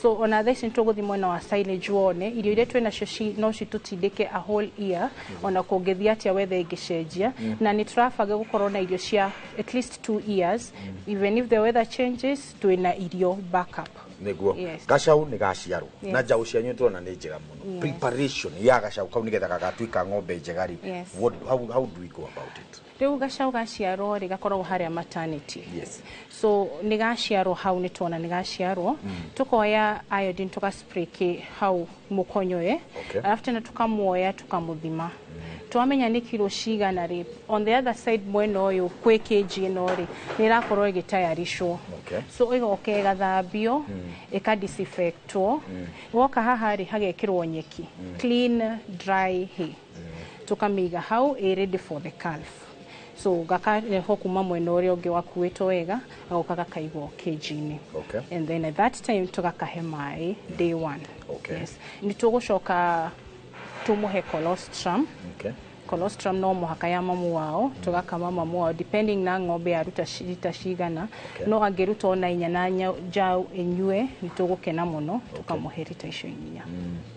So ona thaa ici nĩtũgũthiĩ mwena wa silage wone irio iria twĩ nacio no citũtindĩke a whole year ona kũngĩthiĩ atĩa weather ĩngĩcenjia. Na nĩ tũrabanga gũkorwo na irio cia at least 2 years. Even if the weather changes twĩ na irio. irio backup. Niguo. Yes. Gacau nĩ gaciarwo Yes. na njaũ cianyu tũrona nĩ njega mũno. Yes. Preparation ya gacau kau nĩgetha gagatuĩka ng'ombe njega rĩ, Yes. what how do we go about it? Rĩu gacau gaciarwo rĩ, gakoragwo harĩa maternity. Yes. So nĩ gaciarwo hau, nĩ tuona nĩ gaciarwo, tukoya iodine tugaspray kĩ hau mũkonyoe. Okay. Alafu tena tukamuoya, tukamuthima, twamenya nĩ kiro cigana rĩ. On the other side, mwena ũyũ kwĩ kg ĩno rĩ, nĩ ĩrakorwo ĩgĩtayarishwo. Okay. So ĩgoka ĩgathambio, ĩkadisinfectwo. Woka haha rĩ, hagekĩrwo nyeki, clean dry hay, tukamĩiga hau ĩ ready for the calf. So gakarehwo kuma mwena ũrĩa ũngĩ wakuĩtwo wega, gagoka gakaigwo cage-inĩ. Okay. And then at that time tũgakahe maĩ day one. Okay. Yes. Nĩ tũgũcoka tũmũhe colostrum. Okay. Colostrum no mũhaka ya mamu wao, tũgakama mamu wao depending na ng'ombe yaruta rita cigana. Okay. No angĩruta ona inya na njaũ ĩnyue, nĩ tũgũkena mũno, tũkamũhe rita icio inya.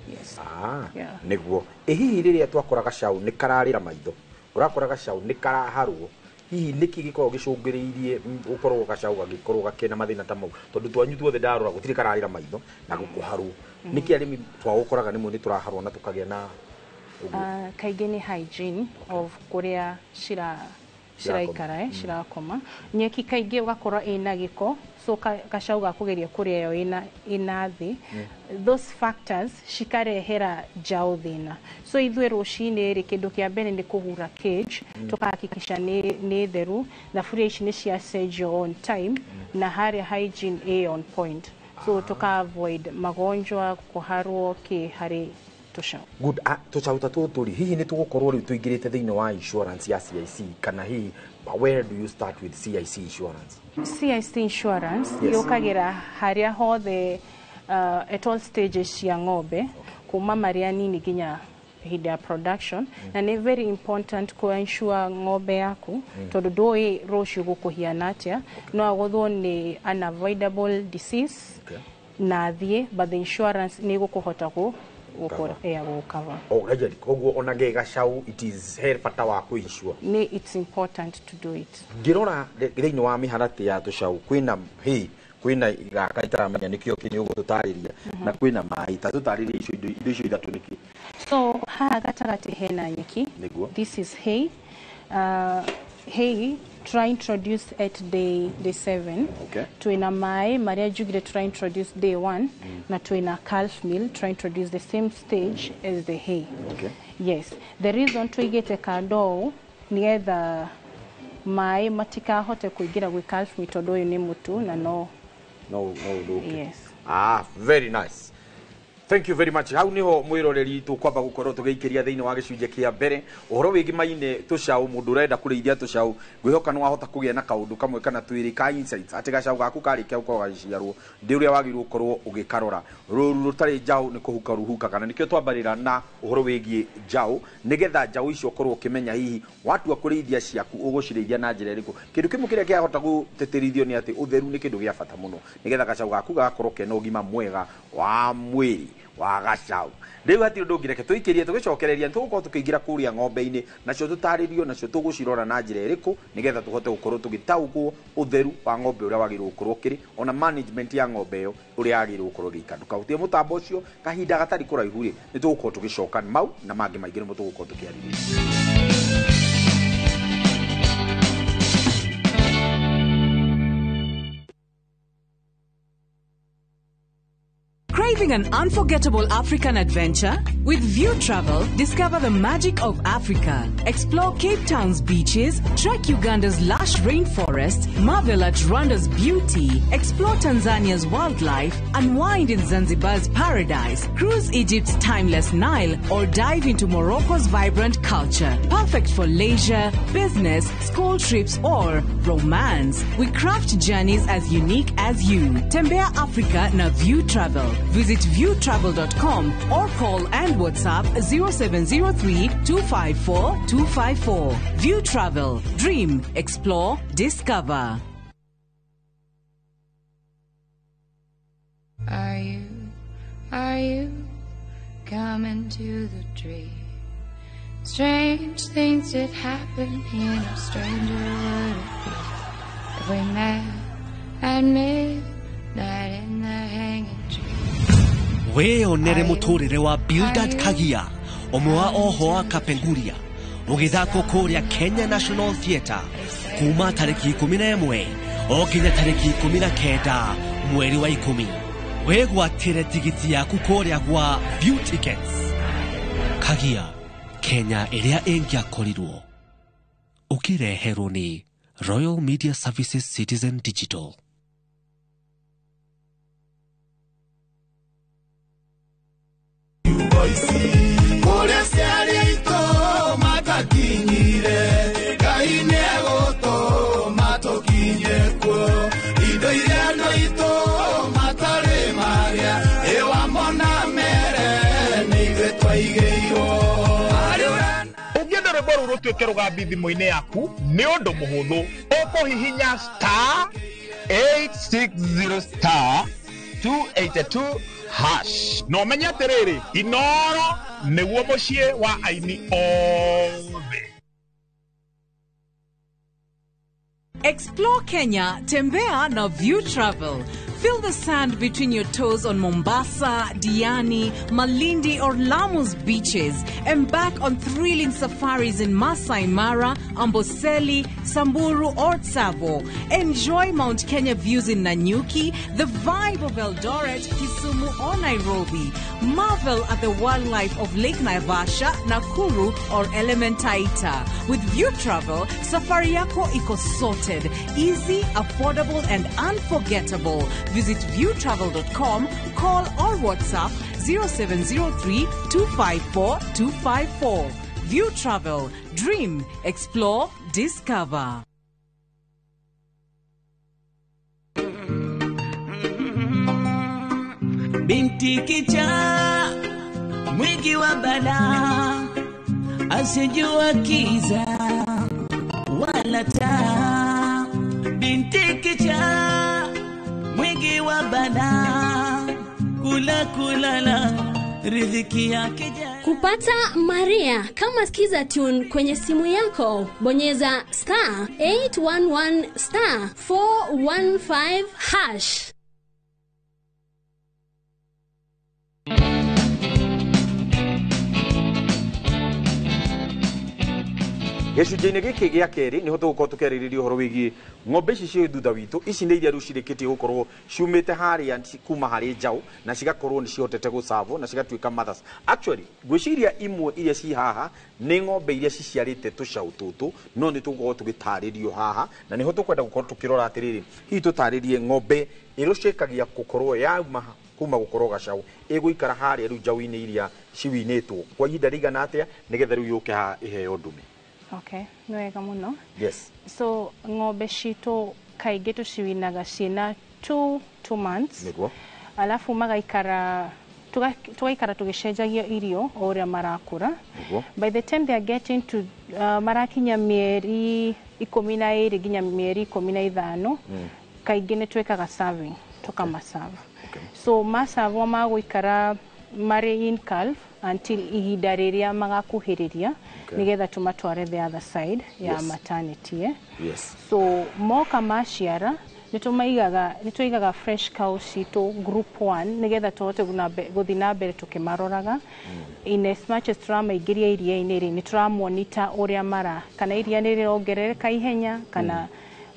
Yes. Ah, Yeah. nĩguo. Ĩ hihi rĩrĩa twakora gacau nĩ kararĩra maitho, ũrakora gacau nĩ karaharwo, hihi nĩkĩ gĩkoragwo gĩcũngĩrĩirie gũkorwo gacau gagĩkorwo gakĩna mathĩna ta mau? Tondũ twanyu tuothe ndarora gũtirĩ kararĩra maitho na gũkũharwo. Nĩkĩ arĩmi twagũkoraga nĩmwe nĩ tũraharwo na tũkagĩa na ũguo? Kaingĩ nĩ hygiene of kũrĩa ciraikara, cirakoma. Nyeki kaingĩ ũgakora ĩna gĩko, so gacau gakũgeria kũrĩa yo ĩna thĩ. Those factors cikarehera njaũ thĩna. So ithuĩ rũcinĩ rĩ, kĩndũ kĩa mbere nĩ kũhura cage, tũkahakikisha nĩ theru, thaburia ici nĩ ciacenjio on time, na harĩa hygiene ĩ on point, so tuka avoid magonjwa, kũharwo kĩ harĩ tũcaũ. Good. Ah, tũcaũ ta tũtũ rĩ, hihi nĩ tũgũkorwo rĩu tũingĩrĩte thĩinĩ wa insurance ya CIC, kana hihi where do you start with CIC insurance? CIC insurance Yes. yũkagĩra harĩa hothe, at all stages cia ng'ombe, kuma marĩa nini nginya hĩndĩ ya production. Na nĩ very important ku ensure ng'ombe yaku, tondũ ndũĩ rũciũ gũkũhiana atĩa. No agũthwo nĩ unavoidable disease Okay. na athiĩ, but the insurance nĩ ĩgũkũhota Cover. gũcover. Oh, gradually. Koguo ona ge gacau it is he bata wa kũ-insure. Nĩ it's important to do it. Ngĩrora thĩinĩ wa mĩharatĩ ya tũcaũ, kwĩna hay, kwĩna gaka itaramenya nĩkĩo kĩ, nĩ ũgũtũtarĩria, na kwĩna maĩ. Ta tũtarĩrie icio indo icio ithatũ nĩkĩ. So haha gatagatĩ hena nyeki. Nĩguo. This is hay. Hay try introduce at day 7. Okay. Twina maĩ marĩa njugire try introduce day 1, na twina calf meal try introduce the same stage as the hay. Okay. Yes, the reason tũigĩte kando ũũ nĩgetha maĩ matikahote kũingĩra gwĩ calf meal, tondũ ũyũ nĩ mũtu na no No no ũthũke. Yes. Ah, very nice. Thank you very much. Hau niho mwiroreri tukwamba gukorwo tugĩikĩria thĩinĩ wa gĩcunjĩ kĩa mbere ũhoro wĩgimaine tũcaũ. Mũndũ ũrenda kũrĩithia tũcaũ, ngwĩhoka nĩ wahota kũgĩa na kaũndũ kamwe kana twĩrĩ ka insights atĩ gacaũ gaku karĩkia gũkorwo gagĩciarwo ndĩ ũrĩa wagĩrĩirwo gũkorwo ũgĩkarora. Rũru rũtarĩ njaũ nĩ kũhuka ruhukaga, na nĩkĩo twambarĩra na ũhoro wĩgiĩ njaũ, nĩgetha njaũ icio ũkorwo ũkĩmenya hihi watua kũrĩithia ciaku ũgũcirĩithia na njĩra ĩrĩkũ. Kĩndũ kĩmwe kĩrĩa kĩahota gũtĩtĩrithio nĩ atĩ ũtheru nĩ kĩndũ gĩa bata mũno, nĩgetha gacaũ gaku gagakorwo kena ũgima mwega wa mwĩrĩ wa gacaũ. Rĩu hatirĩ ũndũ ũngĩ, reke tũikĩrie tũgĩcokereria nĩ tũgũkorwo tũkĩingĩra kũrĩa ng'ombe-inĩ, nacio tũtarĩrio nacio tũgũcirora na njĩra ĩrĩkũ, nĩgetha tũhote gũkorwo tũgĩtaũkwo ũtheru wa ng'ombe ũrĩa wagĩrĩirwo gũkorwo ũkĩrĩ, ona management ya ng'ombe ĩyo ũrĩa yagĩrĩirwo gũkorwo ĩgĩika. Ndũkahutie mũtambo ũcio, kahinda gatarĩ kũraihu rĩ, nĩ tũgũkorwo tũgĩcoka mau na mangĩ maingĩ nĩmo tũgũkorwo tũkĩarĩrĩria. Craving an unforgettable African adventure? With View Travel, discover the magic of Africa. Explore Cape Town's beaches, trek Uganda's lush rainforest, marvel at Rwanda's beauty, explore Tanzania's wildlife, unwind in Zanzibar's paradise, cruise Egypt's timeless Nile, or dive into Morocco's vibrant culture. Perfect for leisure, business, school trips, or romance. We craft journeys as unique as you. Tembea Africa na View Travel. Visit viewtravel.com or call and WhatsApp 0703 254 254. View Travel. Dream, explore, discover. Are you coming to the tree? Strange things did happen here, no stranger would it be if we met at midnight. Wĩyonere mũtũrĩre wa Bildad Kagia, ũmwe wa oho wa Kapenguria, ũgĩthakwo kũrĩa Kenya National Theatre kuma tarĩki 11 o nginya tarĩki 19 mweri wa 10. Wĩgwatĩre tigiti yaku kũrĩa gwa View Tickets. Kagia, Kenya ĩrĩa ĩngĩakorirwo. Ũkĩreherwo nĩ Royal Media Services Citizen Digital. Kũrĩa ciarĩ aitũ matakinyire, Ngai nĩegũtũma tũkinye kuo. Indo iria andũ aitũ matarĩ magĩa, ĩwamona mere nĩ ithuĩ twaigĩirwo. Ũngĩenda rwĩmbo rũu rũtuĩke rũgambi thimũ-inĩ yaku nĩ ũndũ mũhũthũ, ũkũhihinya star 860 star 282 hash na ũmenye atĩrĩrĩ, Inoro nĩguo mũciĩ wa aini othe. Explore Kenya, tembea na View Travel. Feel the sand between your toes on Mombasa, Diani, Malindi or Lamu's beaches. Embark on thrilling safaris in Masai Mara, Amboseli, Samburu or Tsavo. Enjoy Mount Kenya views in Nanyuki, the vibe of Eldoret, Kisumu or Nairobi. Marvel at the wildlife of Lake Naivasha, Nakuru or Elementaita. With View Travel, safari yako iko sorted, easy, affordable and unforgettable. Visit viewtravel.com, call or WhatsApp 0703 254 254. View Travel, dream, explore, discover. Binti kichaa mwingi wa balaa, asijua kiza wala taa. Binti kichaa mwingi wa balaa, kula kulala riziki yake. Kupata Maria kama Skiza Tune kwenye simu yako, bonyeza star 811 star 415 hash. Gĩcunjĩ-inĩ gĩkĩ gĩa kerĩ nĩho tũgũkorwo tũkĩarĩrĩria ũhoro wĩgiĩ ng'ombe ici ciĩ thutha witũ. Ici nĩ iria rĩu cirĩkĩtie gũkorwo ciumĩte harĩa kuma harĩ njaũ na cigakorwo nĩ cihotete gũcavwo na cigatuĩka mothers. Actually ngwĩciria imwe iria ci haha nĩ ng'ombe iria ciciarĩte tũcaũ tũtũ, no nĩ tũgũkorwo tũgĩtarĩrio haha na nĩho tũkwenda gũkorwo tũkĩrora atĩrĩrĩ, hihi tũtarĩrie ng'ombe ĩrũcĩkagia gũkorwo yauma kuma gũkorwo gacaũ ĩgũikara harĩa rĩu njaũ-inĩ iria ciwinĩtwo kwa ihinda rĩigana atĩa nĩgetha rĩu yũke haha ĩheo ndume. Okay, nĩ wega mũno. Yes. So ng'ombe citũ kaingĩ tũciwinaga ciĩna 2 months. Nĩguo. Alafu magaikara tugaikara tũgĩcenjagia irio o ũrĩa marakũra. Nĩguo. By the time they are getting to marakinya mĩeri 12 nginya mĩeri 15, kaingĩ nĩ twĩkaga serving, tũkamaserve. Okay. So maservwo magũikara marĩ in calf until ihinda rĩrĩa magakuhĩrĩria, Okay. nĩgetha tũmatware the other side ya Yes. maternity. Eh? Yes. So moka maciara nĩtũigaga fresh cow citũ group 1 nĩgetha tũhote gũthiĩ na mbere tũkĩmaroraga. In as much as tũramaingĩria iria-inĩ rĩ, nĩ tũramonita ũrĩa mara, kana iria nĩ rĩrongerereka ihenya kana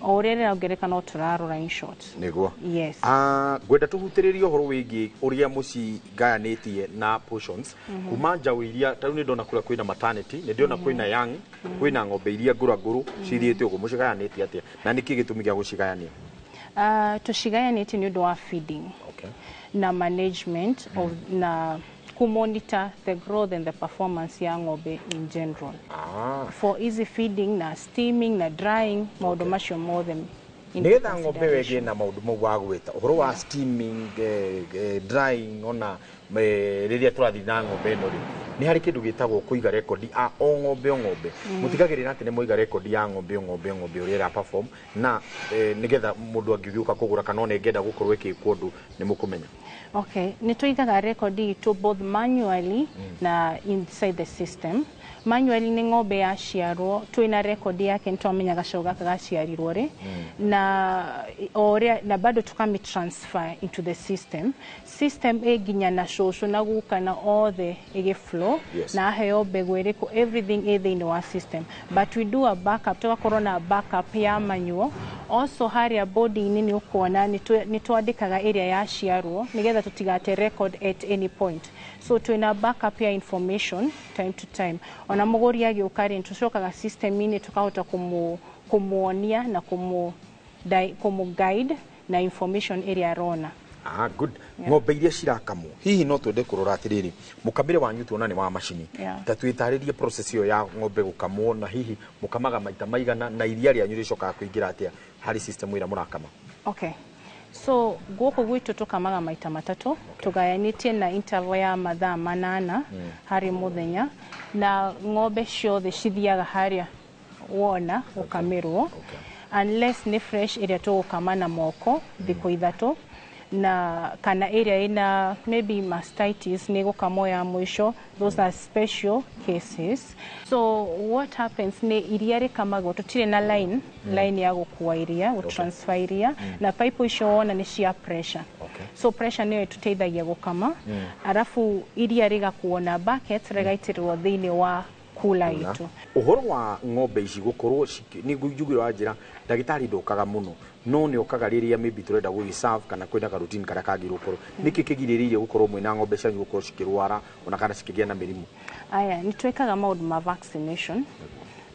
o ũrĩa rĩrongerereka no tũrarora in short. Nĩguo. Yes. Ngwenda tũhutĩrĩrie ũhoro wĩgiĩ ũrĩa mũcigayanĩtie na portions. Kuma njaũ iria ta rĩu nĩ ndona kũrĩa kwĩna maternity, nĩ ndĩrona kwĩna young, kwĩna ng'ombe iria ngũrangũrũ cithiĩte ũguo, mũcigayanĩtie atĩa na nĩkĩ gĩtũmi gĩa gũcigayania? Tũcigayanĩtie nĩ ũndũ wa feeding. Okay. Na management of na kumonitor the growth and the performance ya ng'ombe in general. For easy feeding na steaming na drying, maũndũ macio mothe into Nĩgetha ng'ombe consideration. wege na maũndũ mau wagwĩta ũhoro wa steaming, drying ona rĩrĩa tũrathiĩ na ng'ombe ĩno rĩ, Nĩ harĩ kĩndũ gĩtagwo kũiga rekondi a o ng'ombe o ng'ombe. Mũtigagĩrĩra atĩ nĩ mwaiga rekondi ya ng'ombe o ng'ombe o ng'ombe ũrĩa ĩra perform na nĩgetha mũndũ angĩgĩũka kũgũra kana ona ĩngĩenda gũkorwo ĩkĩkwo ũndũ nĩ mũkũmenya. Okay, nĩ tũigaga rekondi itũ both manually na inside the system. Manually nĩ ng'ombe yaciarwo twĩna rekondi yake, nĩ twamenya gacaũ gaka gaciarirwo rĩ na o ũrĩa, na bado tukami transfer into the system. System ĩ nginya na cũcũ na guka na othe ĩgĩ flow na aheo mbegũ ĩrĩkũ, everything ĩ thĩinĩ wa system, but we do a backup, tũgakorwo na backup ya manual also. Harĩa bodi-inĩ nĩ ũkuona nĩ twandĩkaga ĩrĩa yaciarwo nĩgetha tũtigate record at any point, so twĩna backup ya information time to time. Ona mũgũri agĩũka rĩ, tũcokaga system-inĩ tũkahota kũmuonia na kũmũ guide na information ĩrĩa arona. Ah, good. Ng'ombe iria cirakamwo, hihi no twende kũrora atĩrĩrĩ, mũkamĩre wanyu tuona nĩ wa macini. Ta twĩtarĩrie process ĩyo ya ng'ombe gũkamwo, na hihi mũkamaga maita maigana, na iria rĩanyu rĩcokaga kũingĩra atĩa harĩ system ĩrĩa mũrakama? Okay. So gũkũ gwitũ tũkamaga maita matatũ, tũgayanĩtie na interval ya mathaa 8 harĩ mũthenya, na ng'ombe ciothe cithiaga harĩa wona gũkamĩrwo, unless nĩ fresh ĩrĩa tũgũkama na moko thikũ 3, na kana ĩrĩa ĩna maybe mastitis nĩ gũkamwo ya mũico. Those are special cases. So what happens nĩ iria rĩkamagwo, tũtirĩ na line, line ya gũkua iria, gũtransfer iria, na pipe icio wona nĩ cia pressure. So pressure nĩyo ĩtũteithagia gũkama, arabu iria rĩgakuo na bucket, rĩgaitĩrĩrwo thĩinĩ wa kula itũ. Ũhoro wa ng'ombe ici gũkorwo nĩ njugire wa njĩra ndagĩtarĩ ndũkaga mũno, no nĩ okaga rĩrĩa maybe tũrenda gũgĩ serve kana kwĩna ka routine karĩa kagĩrĩirwo gũkorwo. Nĩkĩ kĩgirĩrĩirie gũkorwo mwĩna ng'ombe cianyu gũkorwo cikĩrwara ona kana cikĩgĩa na mĩrimũ? Aya, nĩ twĩkaga maũndũ ma vaccination.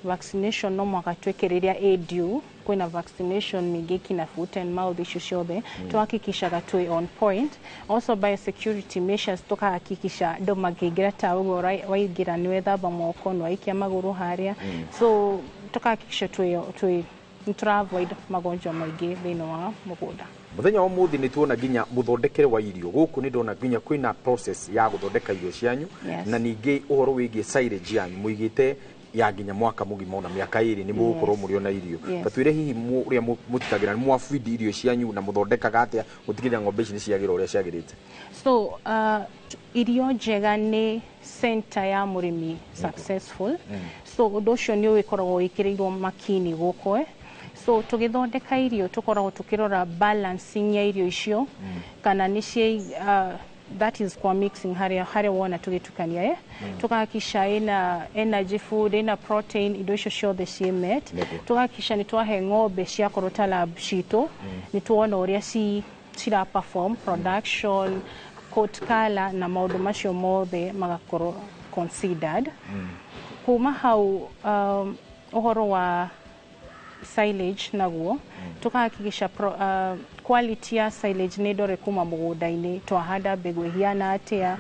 Vaccination no mũhaka twĩke rĩrĩa ĩ due. Kwĩna vaccination mĩingĩ kina foot and mouth, icio ciothe tuhakikishaga twĩ on point. Also biosecurity measures, tukahakikisha andũ makĩingĩra, ta ũguo waingĩra nĩ wethamba moko, nĩ waikia magũrũ harĩa. So tukahakikisha twĩ nĩ tũra avoid magonjwa maingĩ thĩinĩ wa mũgũnda. Mũthenya wa ũmũthĩ nĩ tuona nginya mũthondekere wa irio gũkũ, nĩ ndona nginya kwĩna process ya gũthondeka irio cianyu. Na ningĩ ũhoro wĩgiĩ silage yanyu mũigĩte ya nginya mwaka mũgima ona mĩaka 2 nĩ mũgũkorwo mũrĩ ona irio. Ta twĩre hihi ũrĩa mũtikagĩra nĩ mwabidi irio cianyu na mũthondekaga atĩa gũtigĩrĩra ng'ombe ici nĩ ciagĩra ũrĩa ciagĩrĩte? So irio njega nĩ center ya mũrĩmi successful. So ũndũ ũcio nĩ ũgĩkoragwo wĩkĩrĩirwo makini gũkũ. So tũgĩthondeka irio tũkoragwo tũkĩrora balancing ya irio icio, kana nĩ cia that is kwa mixing harĩa wona tũgĩtukania, Tukahakikisha ina energy food, ina protein, indo icio ciothe ciĩ met. Tukahakikisha nĩ twahe ng'ombe ciakorwo ta lab citũ, nĩ tuona ũrĩa cira perform, production, coat color na maũndũ macio mothe magakorwo considered. Kuma hau, ũhoro wa silage naguo tukahakikisha quality ya silage nĩ ndore kuma mũgũnda-inĩ, twahanda mbegũ ĩhiana atĩa,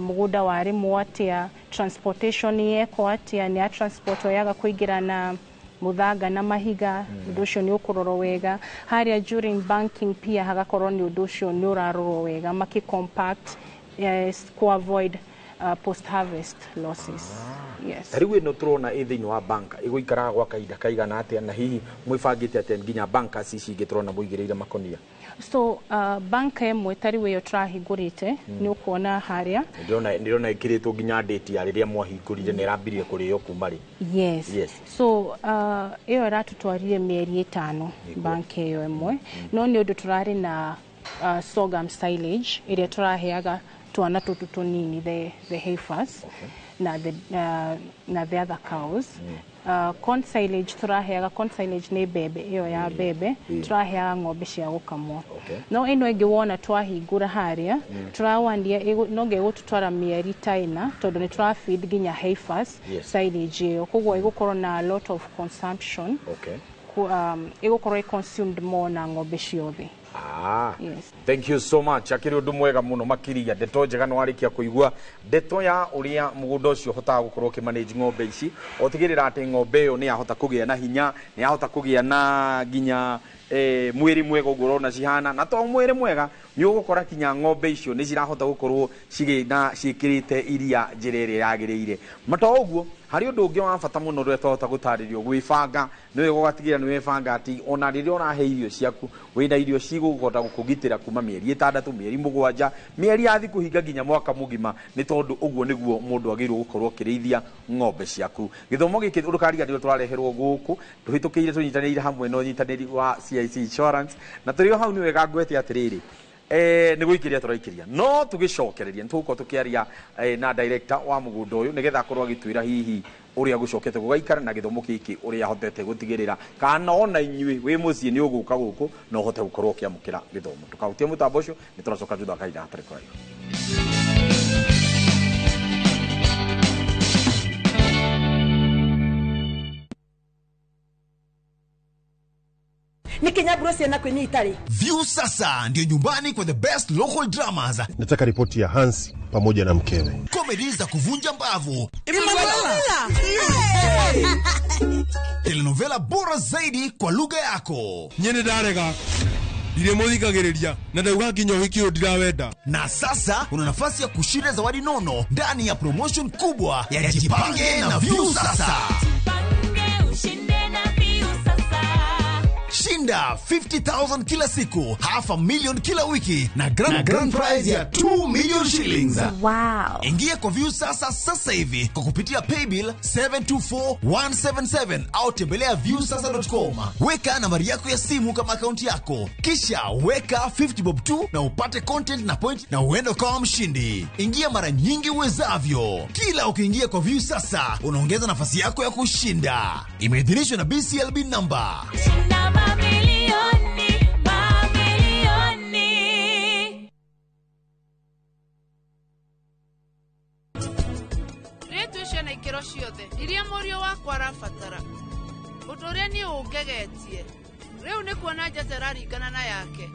mũgũnda warĩmwo atĩa, transportation yekwo atĩa, nĩ ya transport yaga kũingĩra na mũthanga na mahiga, ũndũ ũcio nĩ ũkũrorwo wega. Harĩa during banking pia hagakorwo nĩ ũndũ ũcio nĩ ũrarorwo wega, maki compact, yes, ku avoid post harvest losses. Yes. Ta rĩu ĩno tũrona ĩ thĩinĩ wa bank ĩgũikaraga gwa kahinda kaigana atĩa, na hihi mwĩbangĩte atĩa nginya bankers ici ingĩ tũrona mũigĩrĩire makonia? So bank ĩmwe ta rĩu ĩyo tũrahingũrĩte, nĩ ũkuona harĩa. Ndĩrona ĩkĩrĩtwo nginya date ya rĩrĩa mwahingũrire, na ĩrambirie kũrĩo kuma rĩ? Yes. So ĩyo ĩratũtwarire mĩeri 5, bank ĩyo ĩmwe, no nĩ ũndũ tũrarĩ na sorghum silage ĩrĩa tũraheaga twana tũtũ tũnini, the heifers na the other cows. Corn silage tũraheaga, corn silage nĩ mbembe ĩyo ya mbembe, tũraheaga ng'ombe cia gũkamwo. No ĩno ĩngĩ wona twahingũra harĩa, tũrawandia no ĩgũtũtwara mĩeri ta 4, tondũ nĩ tũra feed nginya heifers silage ĩyo, koguo ĩgũkorwo na a lot of consumption. Ĩgũkorwo ĩ consumed more na ng'ombe ciothe. Ah. Yes. Thank you so much. Akiri undu mwega muno makiria ndeto njega no arikia kuigua ndeto ya uria mugunda ucio hotaga gukorwo ukimanage ng'ombe ici otigirira ati ng'ombe iyo ni yahota kugia na hinya ni yahota kugia na nginya mwiri mwega uguo urona cihana na to mwiri mwega ni ugukora kinya ng'ombe icio ni cirahota gukorwo cigina ciikirite iria njira ĩrĩa yagĩrĩire mato ũguo hari undu ungi wa bata muno ũrĩa twahota gũtarĩrio gwĩbanga nĩ wega ũgatigĩrĩra nĩ webanga atĩ ona rĩrĩa ũrahe irio ciaku wĩna irio cigũhota gũkũgitĩra kuma mĩeri 6 mĩeri 7 mĩeri ya thikũ hinga nginya mwaka mũgima nĩ tondũ ũguo nĩguo mũndũ agĩrĩirwo gũkorwo akĩrĩithia ng'ombe ciaku. Gĩthomo gĩkĩ ndũkariganĩrwo tũrareherwo gũkũ tũhĩtũkĩire tũnyitanĩire hamwe na ũnyitanĩri wa CIC Insurance na tũrĩ o hau nĩ wega ngwete atĩrĩrĩ nĩ gũikĩria tũraikĩria no tũgĩcokereria nĩ tũgũkorwo tũkĩaria na director wa mũgũnda ũyũ nĩgetha akorwo agĩtwĩra hihi ũrĩa gũcokete gũgaikara na gĩthomo gĩkĩ ũrĩa ahotete gũtigĩrĩra kana ona inyuĩ wĩ mũciĩ nĩ ũgũka gũkũ na ũhote gũkorwo ũkĩamũkĩra gĩthomo. Ndũkahutie mũtambo ũcio nĩ tũracoka thutha wa kahinda hatarĩ kũraihu. Nikinyaburo ciana kwinyi itari. View sasa ndio nyumbani kwa the best local dramas. Nataka ripoti ya Hansi pamoja na mkewe. Comedy za kuvunja mbavu. Telenovela bora zaidi kwa lugha yako. Nyene ndarega. Ndiremuthikagiriria na ndauga nginya uhiki uyu ndirawenda. Na sasa una nafasi ya kushinda zawadi nono ndani ya promotion kubwa ya Jipange na View sasa. Jipange ushinde na View sasa. Shinda 50,000 kila siku, 500,000 kila wiki na grand prize ya 2 million shillings. Wow. Ingia kwa View sasa sasa hivi kwa kupitia paybill 724177 au tembelea viewsasa.com. Weka nambari yako ya simu kama akaunti yako. Kisha weka 50 bob tu na upate content na point na uende kama mshindi. Ingia mara nyingi uwezavyo. Kila ukiingia kwa View sasa unaongeza nafasi yako ya kushinda. Imeidhinishwa na BCLB number. Shinda mamilioni, mamilioni. Rĩtu icio na ikĩro ciothe iria mũriũ wakwa arabatara. Ũndũ ũrĩa niĩ ũngegetie rĩu nĩ kuona njata ĩraringana na yake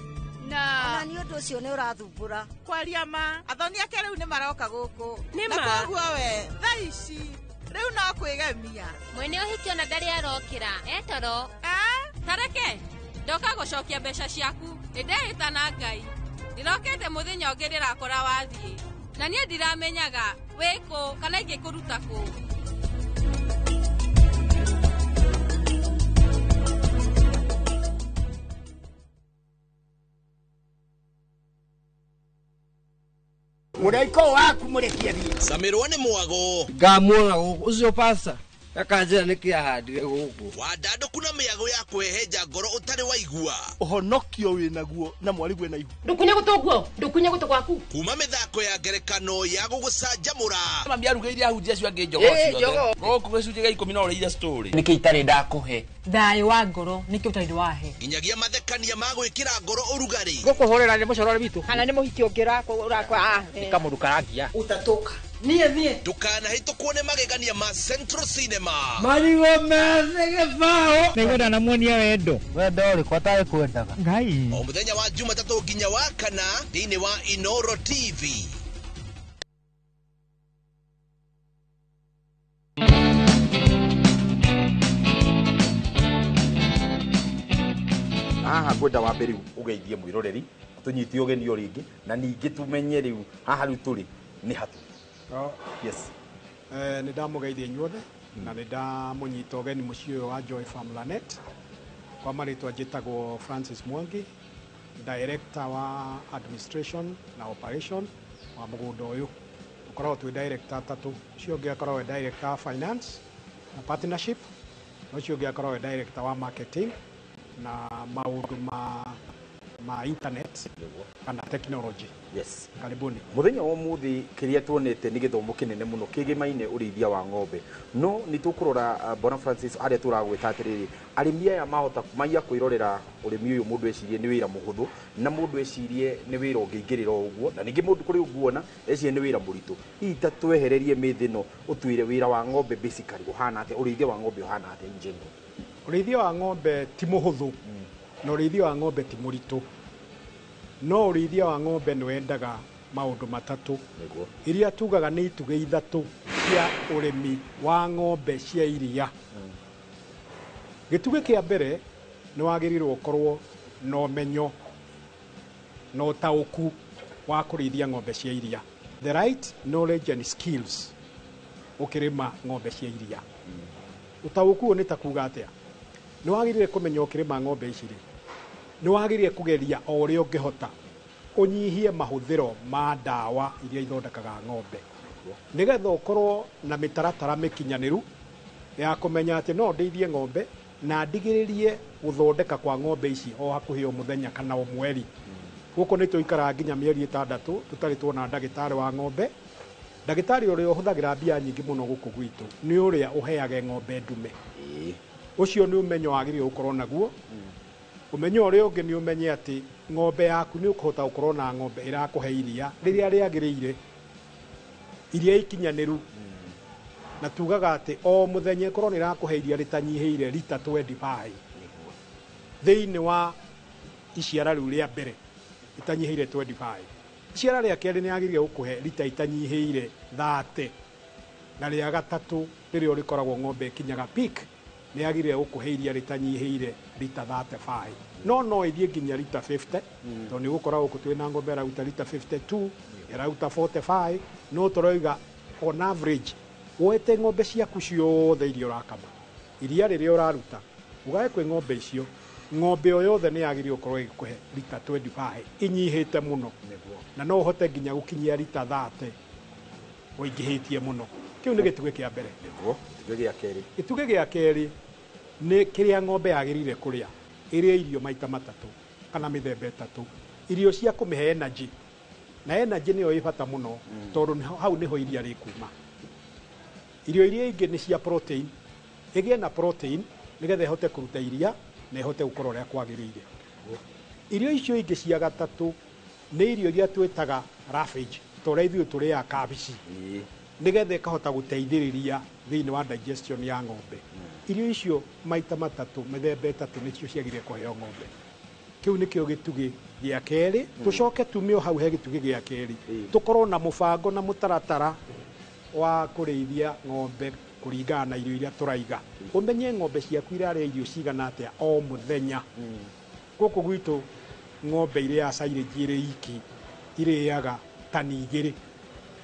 na ona nĩ ũndũ ũcio nĩ ũrathumbũra. Kwaria ma athoni ake rĩu nĩ maroka gũkũ na koguo we thaa ici rĩu no kwĩgemia. Mwene ũhiki ona ndarĩ arokĩra etoro. Tareke ndoka gũcokia mbeca ciaku nĩ na Ngai ndĩrokĩte mũthenya ũngĩ ndĩrakora wathiĩ na niĩ ndiramenyaga wĩkũ kana ingĩkũruta kũ. Mũraiko waku mũrekie thiĩ. Samirwo nĩ mwago. Ngamuona gũkũ ũcio pasta akanjĩra nĩkĩ ahandire gũkũ. Wandandũku na mĩago ya kwĩhenja ngoro ũtarĩ waigua. Ũhonokio wĩnaguo na mwarĩguo na ihu. Ndũkunye gũtũ guo, ndũkunye gũtũ gwaku. Kuma mĩthako ya ngerekano ya gũgũcanjamũra. Mami arugĩire ahunjia acio angĩ njogoo ciothe. Gũkũ gĩcunjĩ gĩa 10 no ũrĩire story. Nĩkĩ itarĩ ndakũhe? Thayũ wa ngoro nĩkĩ ũtarĩ wahe? Nginyagia mathekania ma gwĩkĩra ngoro ũrugarĩ. Gũkũhũrĩra nĩ mũcorore witũ. Kana nĩ mũhiki ũngĩ ũrakwa. Nĩ kamũndũ karangia. Ũtatũka. Niĩ niĩ. Ndũkanahĩtũkwo nĩ magegania ma Central Cinema. Marigũ methĩ gĩbaũ. Nĩngwenda namuonia wendo. Wendo ũrĩkũ atarĩ kwendaga? Ngai. O mũthenya wa Jumatatũ nginya wa kana thĩinĩ wa Inoro TV. Haha ngwenda wambe rĩu ũgeithie mwĩroreri tũnyite ũgeni o rĩngĩ na ningĩ tumenye rĩu haha rĩu tũrĩ nĩ hatũ. Yes. Nĩ ndamũgeithia inyuothe na nĩ ndamũnyita ũgeni mũciĩ ũyũ wa Joy Farm Lanet. Kwa marĩtwa njĩtagwo Francis Mwangi, director wa administration na operation wa mũgũnda ũyũ. Tũkoragwo twĩ director atatũ, ũcio ũngĩ akoragwo e director wa finance na partnership, na ũcio ũngĩ akoragwo e director wa marketing na maũndũ ma internet kana technology. Yes. Karibuni. Muthenya wa muthi kiria tuonete ni githomo kinene muno kigimaine urithia wa ng'ombe no ni tukurora Bwana Francis aria turagwita atiriri arimi aya mahota maiya kwirorera urimi uyu mundu ecirie ni wira muhuthu na mundu ecirie ni wira ungiingirira uguo na ningi mundu kuri uguona ecirie ni wira muritu hihi ta twehererie mithi no utwire wira wa ng'ombe basically uhana atia urithia wa ng'ombe uhana atia in general? Urithia wa ng'ombe ti muhuthu na urithia wa ng'ombe ti muritu. No ũrĩithia wa ng'ombe nĩ wendaga maũndũ matatũ, iria tugaga nĩ itugĩ ithatũ cia ũrĩmi wa ng'ombe cia iria. Gĩtugĩ kĩa mbere nĩ wagĩrĩirwo ũkorwo na ũmenyo na ũtaũku wa kũrĩithia ng'ombe cia iria, the right knowledge and skills ũkĩrĩma ng'ombe cia iria. Ũtaũku ũyũ nĩ ta kuga atĩa? Nĩ wagĩrĩire kũmenya ũkĩrĩma ng'ombe ici rĩ, nĩ wagĩrĩire kũgeria o ũrĩa ũngĩhota ũnyihie mahũthĩro ma ndawa iria ithondekaga ng'ombe, nĩgetha ũkorwo na mĩtaratara mĩkinyanĩru ya kũmenya atĩ no ndĩithie ng'ombe na ndigĩrĩrie gũthondeka kwa ng'ombe ici o hakuhĩ o mũthenya kana o mweri. Gũkũ nĩ tũikaraga nginya mĩeri 6 tũtarĩ tuona ndagĩtarĩ wa ng'ombe. Ndagĩtarĩ ũrĩa ũhũthagĩra mbia nyingĩ mũno gũkũ gwitũ nĩ ũrĩa ũheage ng'ombe ndume. Ũcio nĩ ũmenyo wagĩrĩire gũkorwo naguo. Ũmenyo ũrĩa ũngĩ nĩ ũmenye atĩ ng'ombe yaku nĩ ũkũhota gũkorwo na ng'ombe ĩrakũhe iria rĩrĩa rĩagĩrĩire, iria ikinyanĩru, na tugaga atĩ o mũthenya ĩkorwo nĩ ĩrakũhe iria rĩtanyihĩire rita 25 thĩinĩ wa iciara rĩu rĩa mbere, itanyihĩire 25. Iciara rĩa kerĩ nĩ yagĩrĩire gũkũhe rita itanyihĩire 30, na rĩa gatatũ rĩrĩa rĩkoragwo ng'ombe ĩkinyaga peak nĩ yagĩrĩire gũkũhe iria rĩtanyihĩire rita 35, no ĩthiĩ nginya rita 50, tondũ nĩ ũgũkora gũkũ twĩna ng'ombe ĩraruta rita 52, ĩraruta 45, no tũroiga on average woete ng'ombe ciaku ciothe iria ũrakama, iria rĩrĩa ũraruta ũgae kwĩ ng'ombe icio, ng'ombe o yothe nĩ yagĩrĩirwo gũkorwo ĩgĩkũhe rita 25 inyihĩte mũno, na no ũhote nginya gũkinyia rita 30 ũingĩhĩtie mũno. Kĩu nĩ gĩtugĩ kĩa mbere. Gĩtugĩ gĩa kerĩ nĩ kĩrĩa ng'ombe yagĩrĩire kũrĩa. Ĩrĩe irio maita matatũ kana mĩthemba 3, irio cia kũmĩhe energy, na energy nĩyo ĩ bata mũno tondũ hau nĩho iria rĩkuma. Irio iria ingĩ nĩ cia protein, ĩgĩe na protein nĩgetha ĩhote kũruta iria na ĩhote gũkorwo ũrĩa kwagĩrĩire. Irio icio ingĩ cia gatatũ nĩ irio iria twĩtaga roughage, ta ũrĩa ithuĩ tũrĩaga kabici, nĩgetha ĩkahota gũteithĩrĩria thĩinĩ wa digestion ya ng'ombe. Irio icio maita matatũ mĩthemba 3 nĩcio ciagĩrĩire kũheo ng'ombe. Kĩu nĩkĩo gĩtugĩ gĩa kerĩ. Tũcoke tume o hau he gĩtugĩ gĩa kerĩ, tũkorwo na mũbango na mũtaratara wa kũrĩithia ng'ombe kũringana na irio iria tũraiga. Ũmenye ng'ombe ciaku irarĩa irio cigana atĩa o mũthenya. Gũkũ gwitũ ng'ombe irĩaga silage ĩrĩ iki irĩaga tani 2,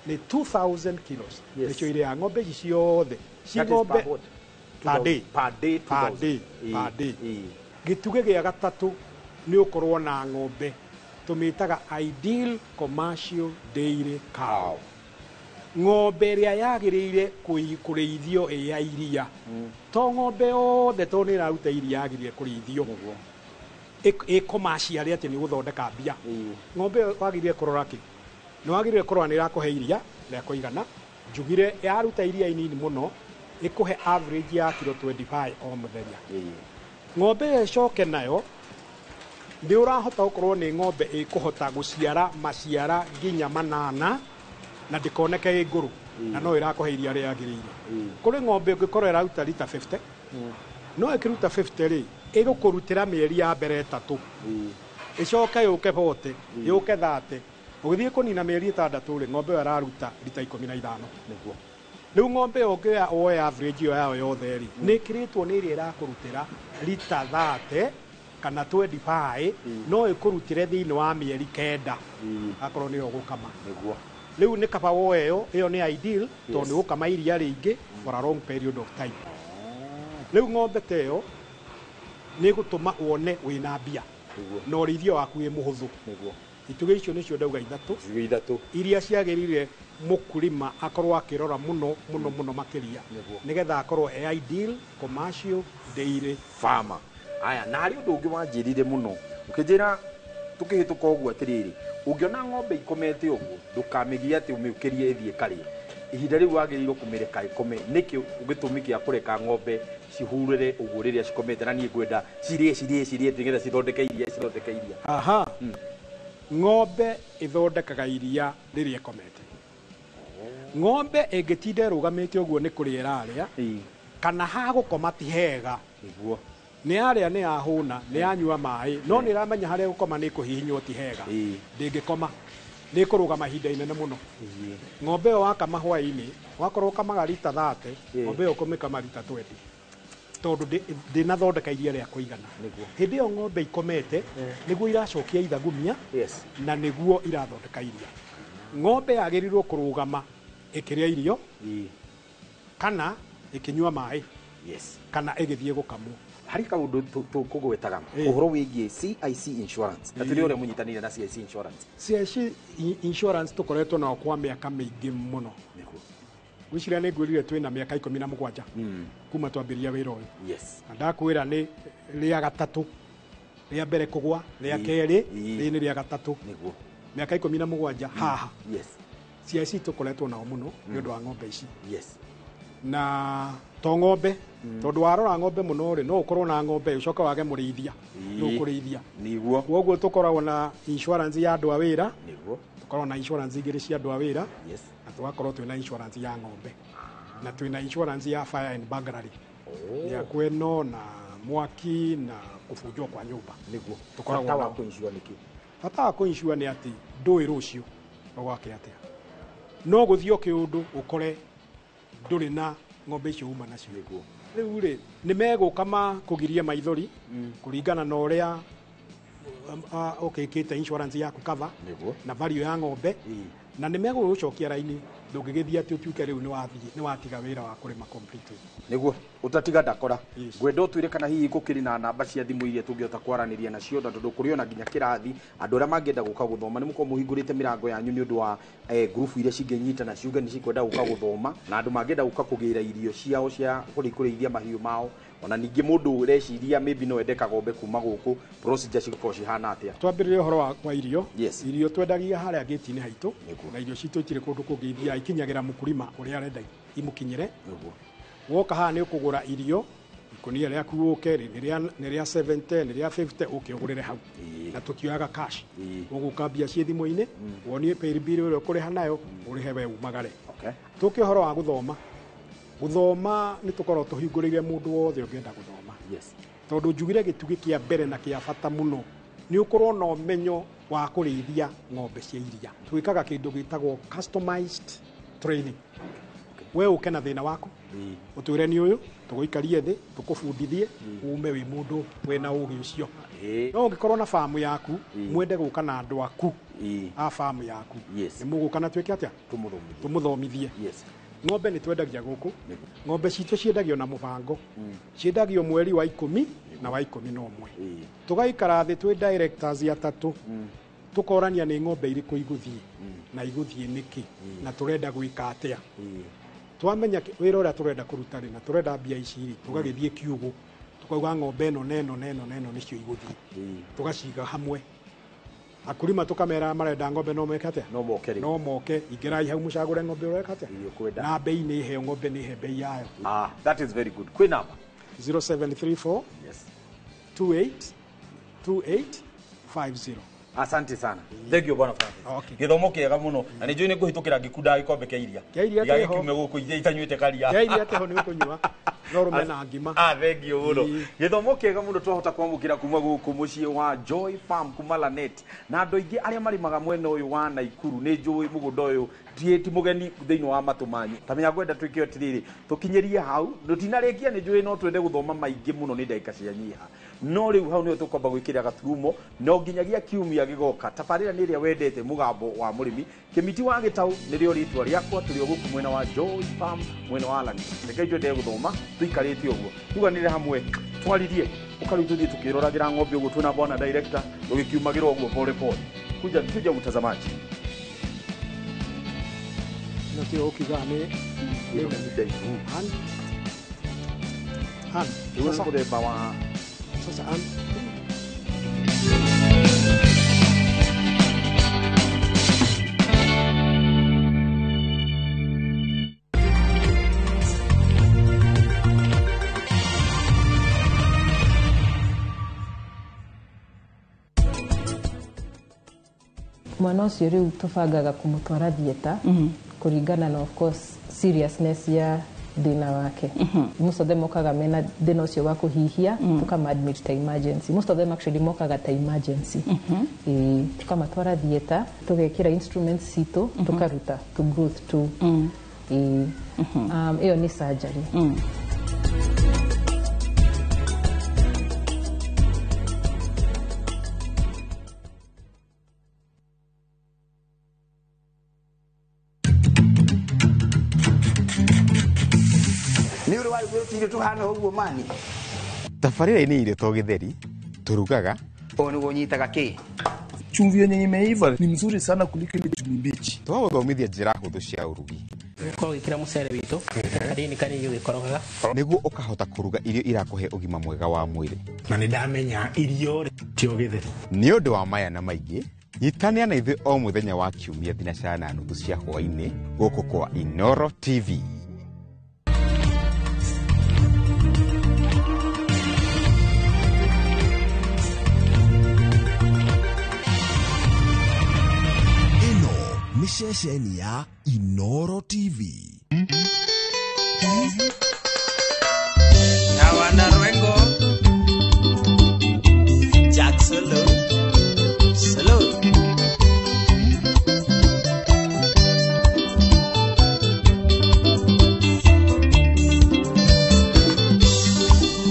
nĩ 2000 kilos. Nĩcio irĩaga ng'ombe ici ciothe. Ci ng'ombe per day, per day, per day, per day. Gĩtugĩ gĩa gatatũ nĩ ũkorwo na ng'ombe tũmĩtaga ideal commercial dairy cow, ng'ombe ĩrĩa yagĩrĩire kũrĩithio ĩ ya iria. To ng'ombe yothe tondũ nĩ ĩraruta iria yagĩrĩire kũrĩithio ĩ commercial atĩ nĩ gũthondeka mbia. Ng'ombe ĩyo wagĩrĩire kũrora kĩ? Nĩ wagĩrĩire kũrora nĩ ĩrakũhe iria rĩa kũigana. Njugire yaruta iria inini mũno ĩkũhe average ya kilo 25 o mũthenya. Ng'ombe ĩyo ĩcoke nayo nĩ ũrahota gũkorwo nĩ ng'ombe ĩkũhota gũciara maciara nginya 8 na ndĩkoneke ĩ ngũrũ, na no ĩrakũhe iria rĩagĩrĩire. Kũrĩ ng'ombe ũngĩkorwo ĩraruta rita 50, no ĩkĩruta 50 rĩ, ĩgũkũrutĩra mĩeri ya mbere 3, ĩcoke yũke 40, yũke 30, ũgĩthiĩ kũnina mĩeri 6 rĩ, ng'ombe ĩyo ĩraruta rita 15. Rĩu ng'ombe ĩyo ũngĩoya woe average ĩyo yayo yothe rĩ, nĩ ĩkĩrĩtwo nĩ ĩrĩa ĩrakũrutĩra rita 30 kana 25, no ĩkũrutĩre thĩinĩ wa mĩeri 9 akorwo nĩyo ũgũkama. Rĩu nĩ kaba woe ĩyo, ĩyo nĩ ideal tondũ nĩ ũgũkama iria rĩingĩ for a long period of time. Rĩu ng'ombe ta ĩyo nĩ ĩgũtũma wone wĩna mbia na ũrĩithio waku wĩ mũhũthũ. Itugĩ icio nĩcio ndauga ithatũ iria ciagĩrĩire mũkulima akorwo akĩrora mũno mũno mũno makĩria, nĩgetha akorwo e ideal commercial dairy farmer. Aya, na harĩ ũndũ ũngĩ wanjĩrire mũno ũkĩnjĩra tũkĩhĩtũka ũguo atĩrĩrĩ, ũngĩona ng'ombe ikomete ũguo ndũkamĩgie atĩ ũmĩũkĩrie ĩthiĩ ĩkarĩe. Ihinda rĩu wagĩrĩirwo kũmĩreka ĩkome. Nĩkĩ gĩtũmi kĩa kũreka ng'ombe cihurĩre ũguo rĩrĩa cikomete? Na niĩ ngwenda cirĩe cirĩe cirĩe nĩgetha cithondeke iria, cithondeke iria. Aha. Ng'ombe ĩthondekaga iria rĩrĩa ĩkomete. Ng'ombe ĩngĩtinda ĩrũgamĩte ũguo nĩ kũrĩa ĩrarĩa, kana ha gũkoma ti hega, Nĩ yarĩa, nĩ yahũna, nĩ yanyua maĩ, no nĩ ĩramenya harĩa gũkoma nĩ kũhihinywo ti hega, ndĩngĩkoma, nĩ ĩkũrũgama ihinda inene mũno. Ng'ombe ĩyo wakama hwaĩ-inĩ, wakorwo ũkamaga rita 30, ng'ombe ĩyo ũkũmĩkama rita 20, tondũ ndĩnathondeka iria rĩa kũigana. Hĩndĩ ĩyo ng'ombe ikomete nĩguo iracokia ithagumia na nĩguo irathondeka iria. Ng'ombe yagĩrĩirwo kũrũgama ĩkĩrĩa irio kana ĩkĩnyua maĩ kana ĩgĩthiĩ gũkamwo. Harĩ kaũndũ tũkũgwetaga ũhoro wĩgiĩ CIC Insurance, na tũrĩ ũrĩa mũnyitanĩire na CIC Insurance. CIC Insurance tũkoretwo nao kwa mĩaka mĩingĩ mũno. Gwĩciria nĩ ngwĩrire twĩna mĩaka 17 kuma twambĩrĩria wĩra ũyũ. Na ndakwĩra nĩ rĩa gatatũ, rĩa mbere kũgwa, rĩa kerĩ, rĩrĩ nĩ rĩa gatatũ. Mĩaka 17 haha. CIC tũkoretwo nao mũno nĩ ũndũ wa ng'ombe ici. Na to ng'ombe, tondũ warora ng'ombe mũno rĩ, no ũkorwo na ng'ombe ũcoke wage mũrĩithia, no ũkũrĩithia. Koguo tũkoragwo na insurance ya andũ a wĩra, tũkoragwo na insurance igĩrĩ cia andũ a wĩra, na tũgakorwo twĩna insurance ya ng'ombe, na twĩna insurance ya fire and burglary, ya kweno na mwaki na kũbunjwo kwa nyũmba. Tũkoragwo Bata wa nao. kũ-insure nĩkĩ? Bata wa kũ-insure nĩ atĩ ndũĩ rũciũ rũgwake atĩa, no gũthiĩ o kĩũndũ ũkore ndũrĩ na ng'ombe icio uma nacio. Rĩu rĩ, nĩ megũka makũgirie maithori kũringana na ũrĩa ũkĩkĩte insurance yaku cover na value ya ng'ombe, na nĩ megũgũcokia raini, ndũngĩgĩthiĩ atĩ ũtuĩke rĩu nĩ watiga wĩra wa kũrĩma completely. Nĩguo ũtatiga ndakora. Ngwenda ũtwĩre kana hihi gũkĩrĩ na namba cia thimũ iria tũngĩhota kwaranĩria nacio, na tondũ kũrĩ ona nginya kĩrathi andũ arĩa mangĩenda gũka gũthoma, nĩ mũkorwo mũhingũrĩte mĩrango yanyu nĩ ũndũ wa ngurubu iria cingĩnyitana ciuge nĩ cikwenda gũka gũthoma, na andũ mangĩenda gũka kũgĩra irio ciao cia kũrĩithia mahiũ mao, ona ningĩ mũndũ ũreciria maybe no ende kagombe kuma gũkũ, procedure cikorwo cihana atĩa? Twambĩrĩrie ũhoro wa irio. Irio twendagia harĩa gĩti-inĩ haitũ, na irio citũ itirĩ kũndũ kũngĩ ithiaga, ikinyagĩra mũkũrima ũrĩa arenda imũkinyĩre. Woka haha nĩ ũkũgũra irio, ikũnia rĩaku ũke, nĩ rĩa 70, nĩ rĩa 50, ũke ũgũrĩre hau. Na tũtioyaga cash. Ũgũka mbia ciĩ thimũ-inĩ, wonie pay bill ĩrĩa ũkũrĩha nayo, ũrĩhe we umagare. Tũke ũhoro wa gũthoma. Gũthoma nĩ tũkoragwo tũhingũrĩire mũndũ wothe ũngĩenda gũthoma. Tondũ njugire gĩtugĩ kĩa mbere na kĩa bata mũno nĩ ũkorwo na ũmenyo wa kũrĩithia ng'ombe cia iria. Twĩkaga kĩndũ gĩtagwo customized training. We ũke na thĩna waku, ũtwĩre nĩ ũyũ, tũgũikarie thĩ, tũkũbundithie, ume wĩ mũndũ wĩna ũgĩ ũcio. No ũngĩkorwo na famu yaku, mwende gũka na andũ aku a famu yaku, nĩ mũgũka na twĩke atĩa? Tũmũthomithie. Ng'ombe nĩ twendagia gũkũ. Ng'ombe citũ ciendagio na mũbango. Ciendagio mweri wa 10 na wa 11. Tũgaikara thĩ twĩ directors atatũ, tũkorania nĩ ng'ombe irĩkũ igũthiĩ na igũthiĩ nĩkĩ, na tũrenda gwĩka atĩa. Twamenya wĩra ũrĩa tũrenda kũruta rĩ, na tũrenda mbia ici rĩ, tũgagĩthiĩ kiugũ, tũkauga ng'ombe ĩno na ĩno na ĩno na ĩno nĩcio igũthiĩ, tũgaciga hamwe. Akulima tũkamera marenda ng'ombe no meke atĩa? No moke rĩ. No moke, ingĩrai hau mũcagũre ng'ombe ũreka atĩa? Na bei nĩ iheo, ng'ombe nĩ ihe bei yayo. That is very good. Kwĩ namba? 0734 28 28 50. Asante sana. Thank you bwana Francis. Gĩthomo kĩega mũno na nĩ njũĩ nĩ ngũhĩtũkĩra ngĩkunda gĩkombe kĩa iria. Kĩa iria kĩho. Gĩkiume gũkũ itanyuĩte karia. Kĩa iria kĩho nĩ ũkũnyua. No rũme na ngima. Thank you mũno. Gĩthomo kĩega mũno twahota kwamũkĩra kuma gũkũ mũciĩ wa Joy Farm kuma Lanet. Na andũ aingĩ arĩa marĩmaga mwena ũyũ wa Naikuru nĩ njũĩ mũgũnda ũyũ ti mũgeni thĩinĩ wa matũ manyu. Ta menya ngwenda twĩke atĩrĩrĩ, tũkinyĩrie hau, tũtinarĩkia nĩ njũĩ no twende gũthoma maingĩ mũno nĩ ndagĩka cianyiha. No rĩu hau nĩho tũkwamba gwĩkĩra gaturumo no nginyagia kiumia gĩgoka. Tabarĩra nĩ ĩrĩa wendete mũgambo wa mũrĩmi. Kĩmiti wa Gĩtaũ nĩrĩo rĩtwa rĩakwa, tũrĩ o gũkũ mwena wa Joy Farm mwena wa Lanet. Rekei twende gũthoma tũikarĩte ũguo, tuganĩre hamwe, twaririe ũkarĩu tũthiĩ tũkĩroragĩra ng'ombe ũguo twĩna bwana director tũgĩkiumagĩra ũguo pole pole. Kuja tuja mtazamaji. Na tio ũkiugaga nĩ Han. Han. Rĩu nĩ mũthemba wa Sasa an. Mwana ũcio rĩu tũbangaga kũmũtwara theatre kũringana na of course seriousness ya Thĩna wake, most of them mokaga mena thĩna ũcio wa kũhihia, tũkama admit ta emergency. Most of them actually mokaga ta emergency. Ĩĩ, tũkamatwara theatre, tũgekĩra instruments citũ, tũkaruta to growth tu. Ĩĩ. Ĩyo nĩ surgery. Nĩ ũrĩ warugĩrwo irio tũhana ũguo mani? Tabarĩra-inĩ irio to gĩtheri tũrugaga. Ũũ nĩguo ũnyitaga kĩ? Chumvi yenye imeiva ni mzuri sana kuliko ile chumvi mbichi. Twagũthomithia njĩra hũthũ cia ũrugi. Ũkorwo ũgĩkĩra mũcere witũ kanini kanini ũgĩkorogaga. Nĩguo ũkahota kũruga irio irakũhe ũgima mwega wa mwĩrĩ. Na nĩ ndamenya irio rĩ tio gĩtheri. Nĩ ũndũ wa maya na maingĩ, nyitanĩra na ithuĩ o mũthenya wa kiumia 3:30 cia hwaĩ-inĩ gũkũ kwa Inoro TV. Ĩno nĩ ceceni ya Inoro TV. Hawana Rwengo Jack Solo Solo.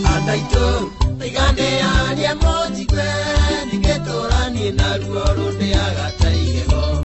Andaito.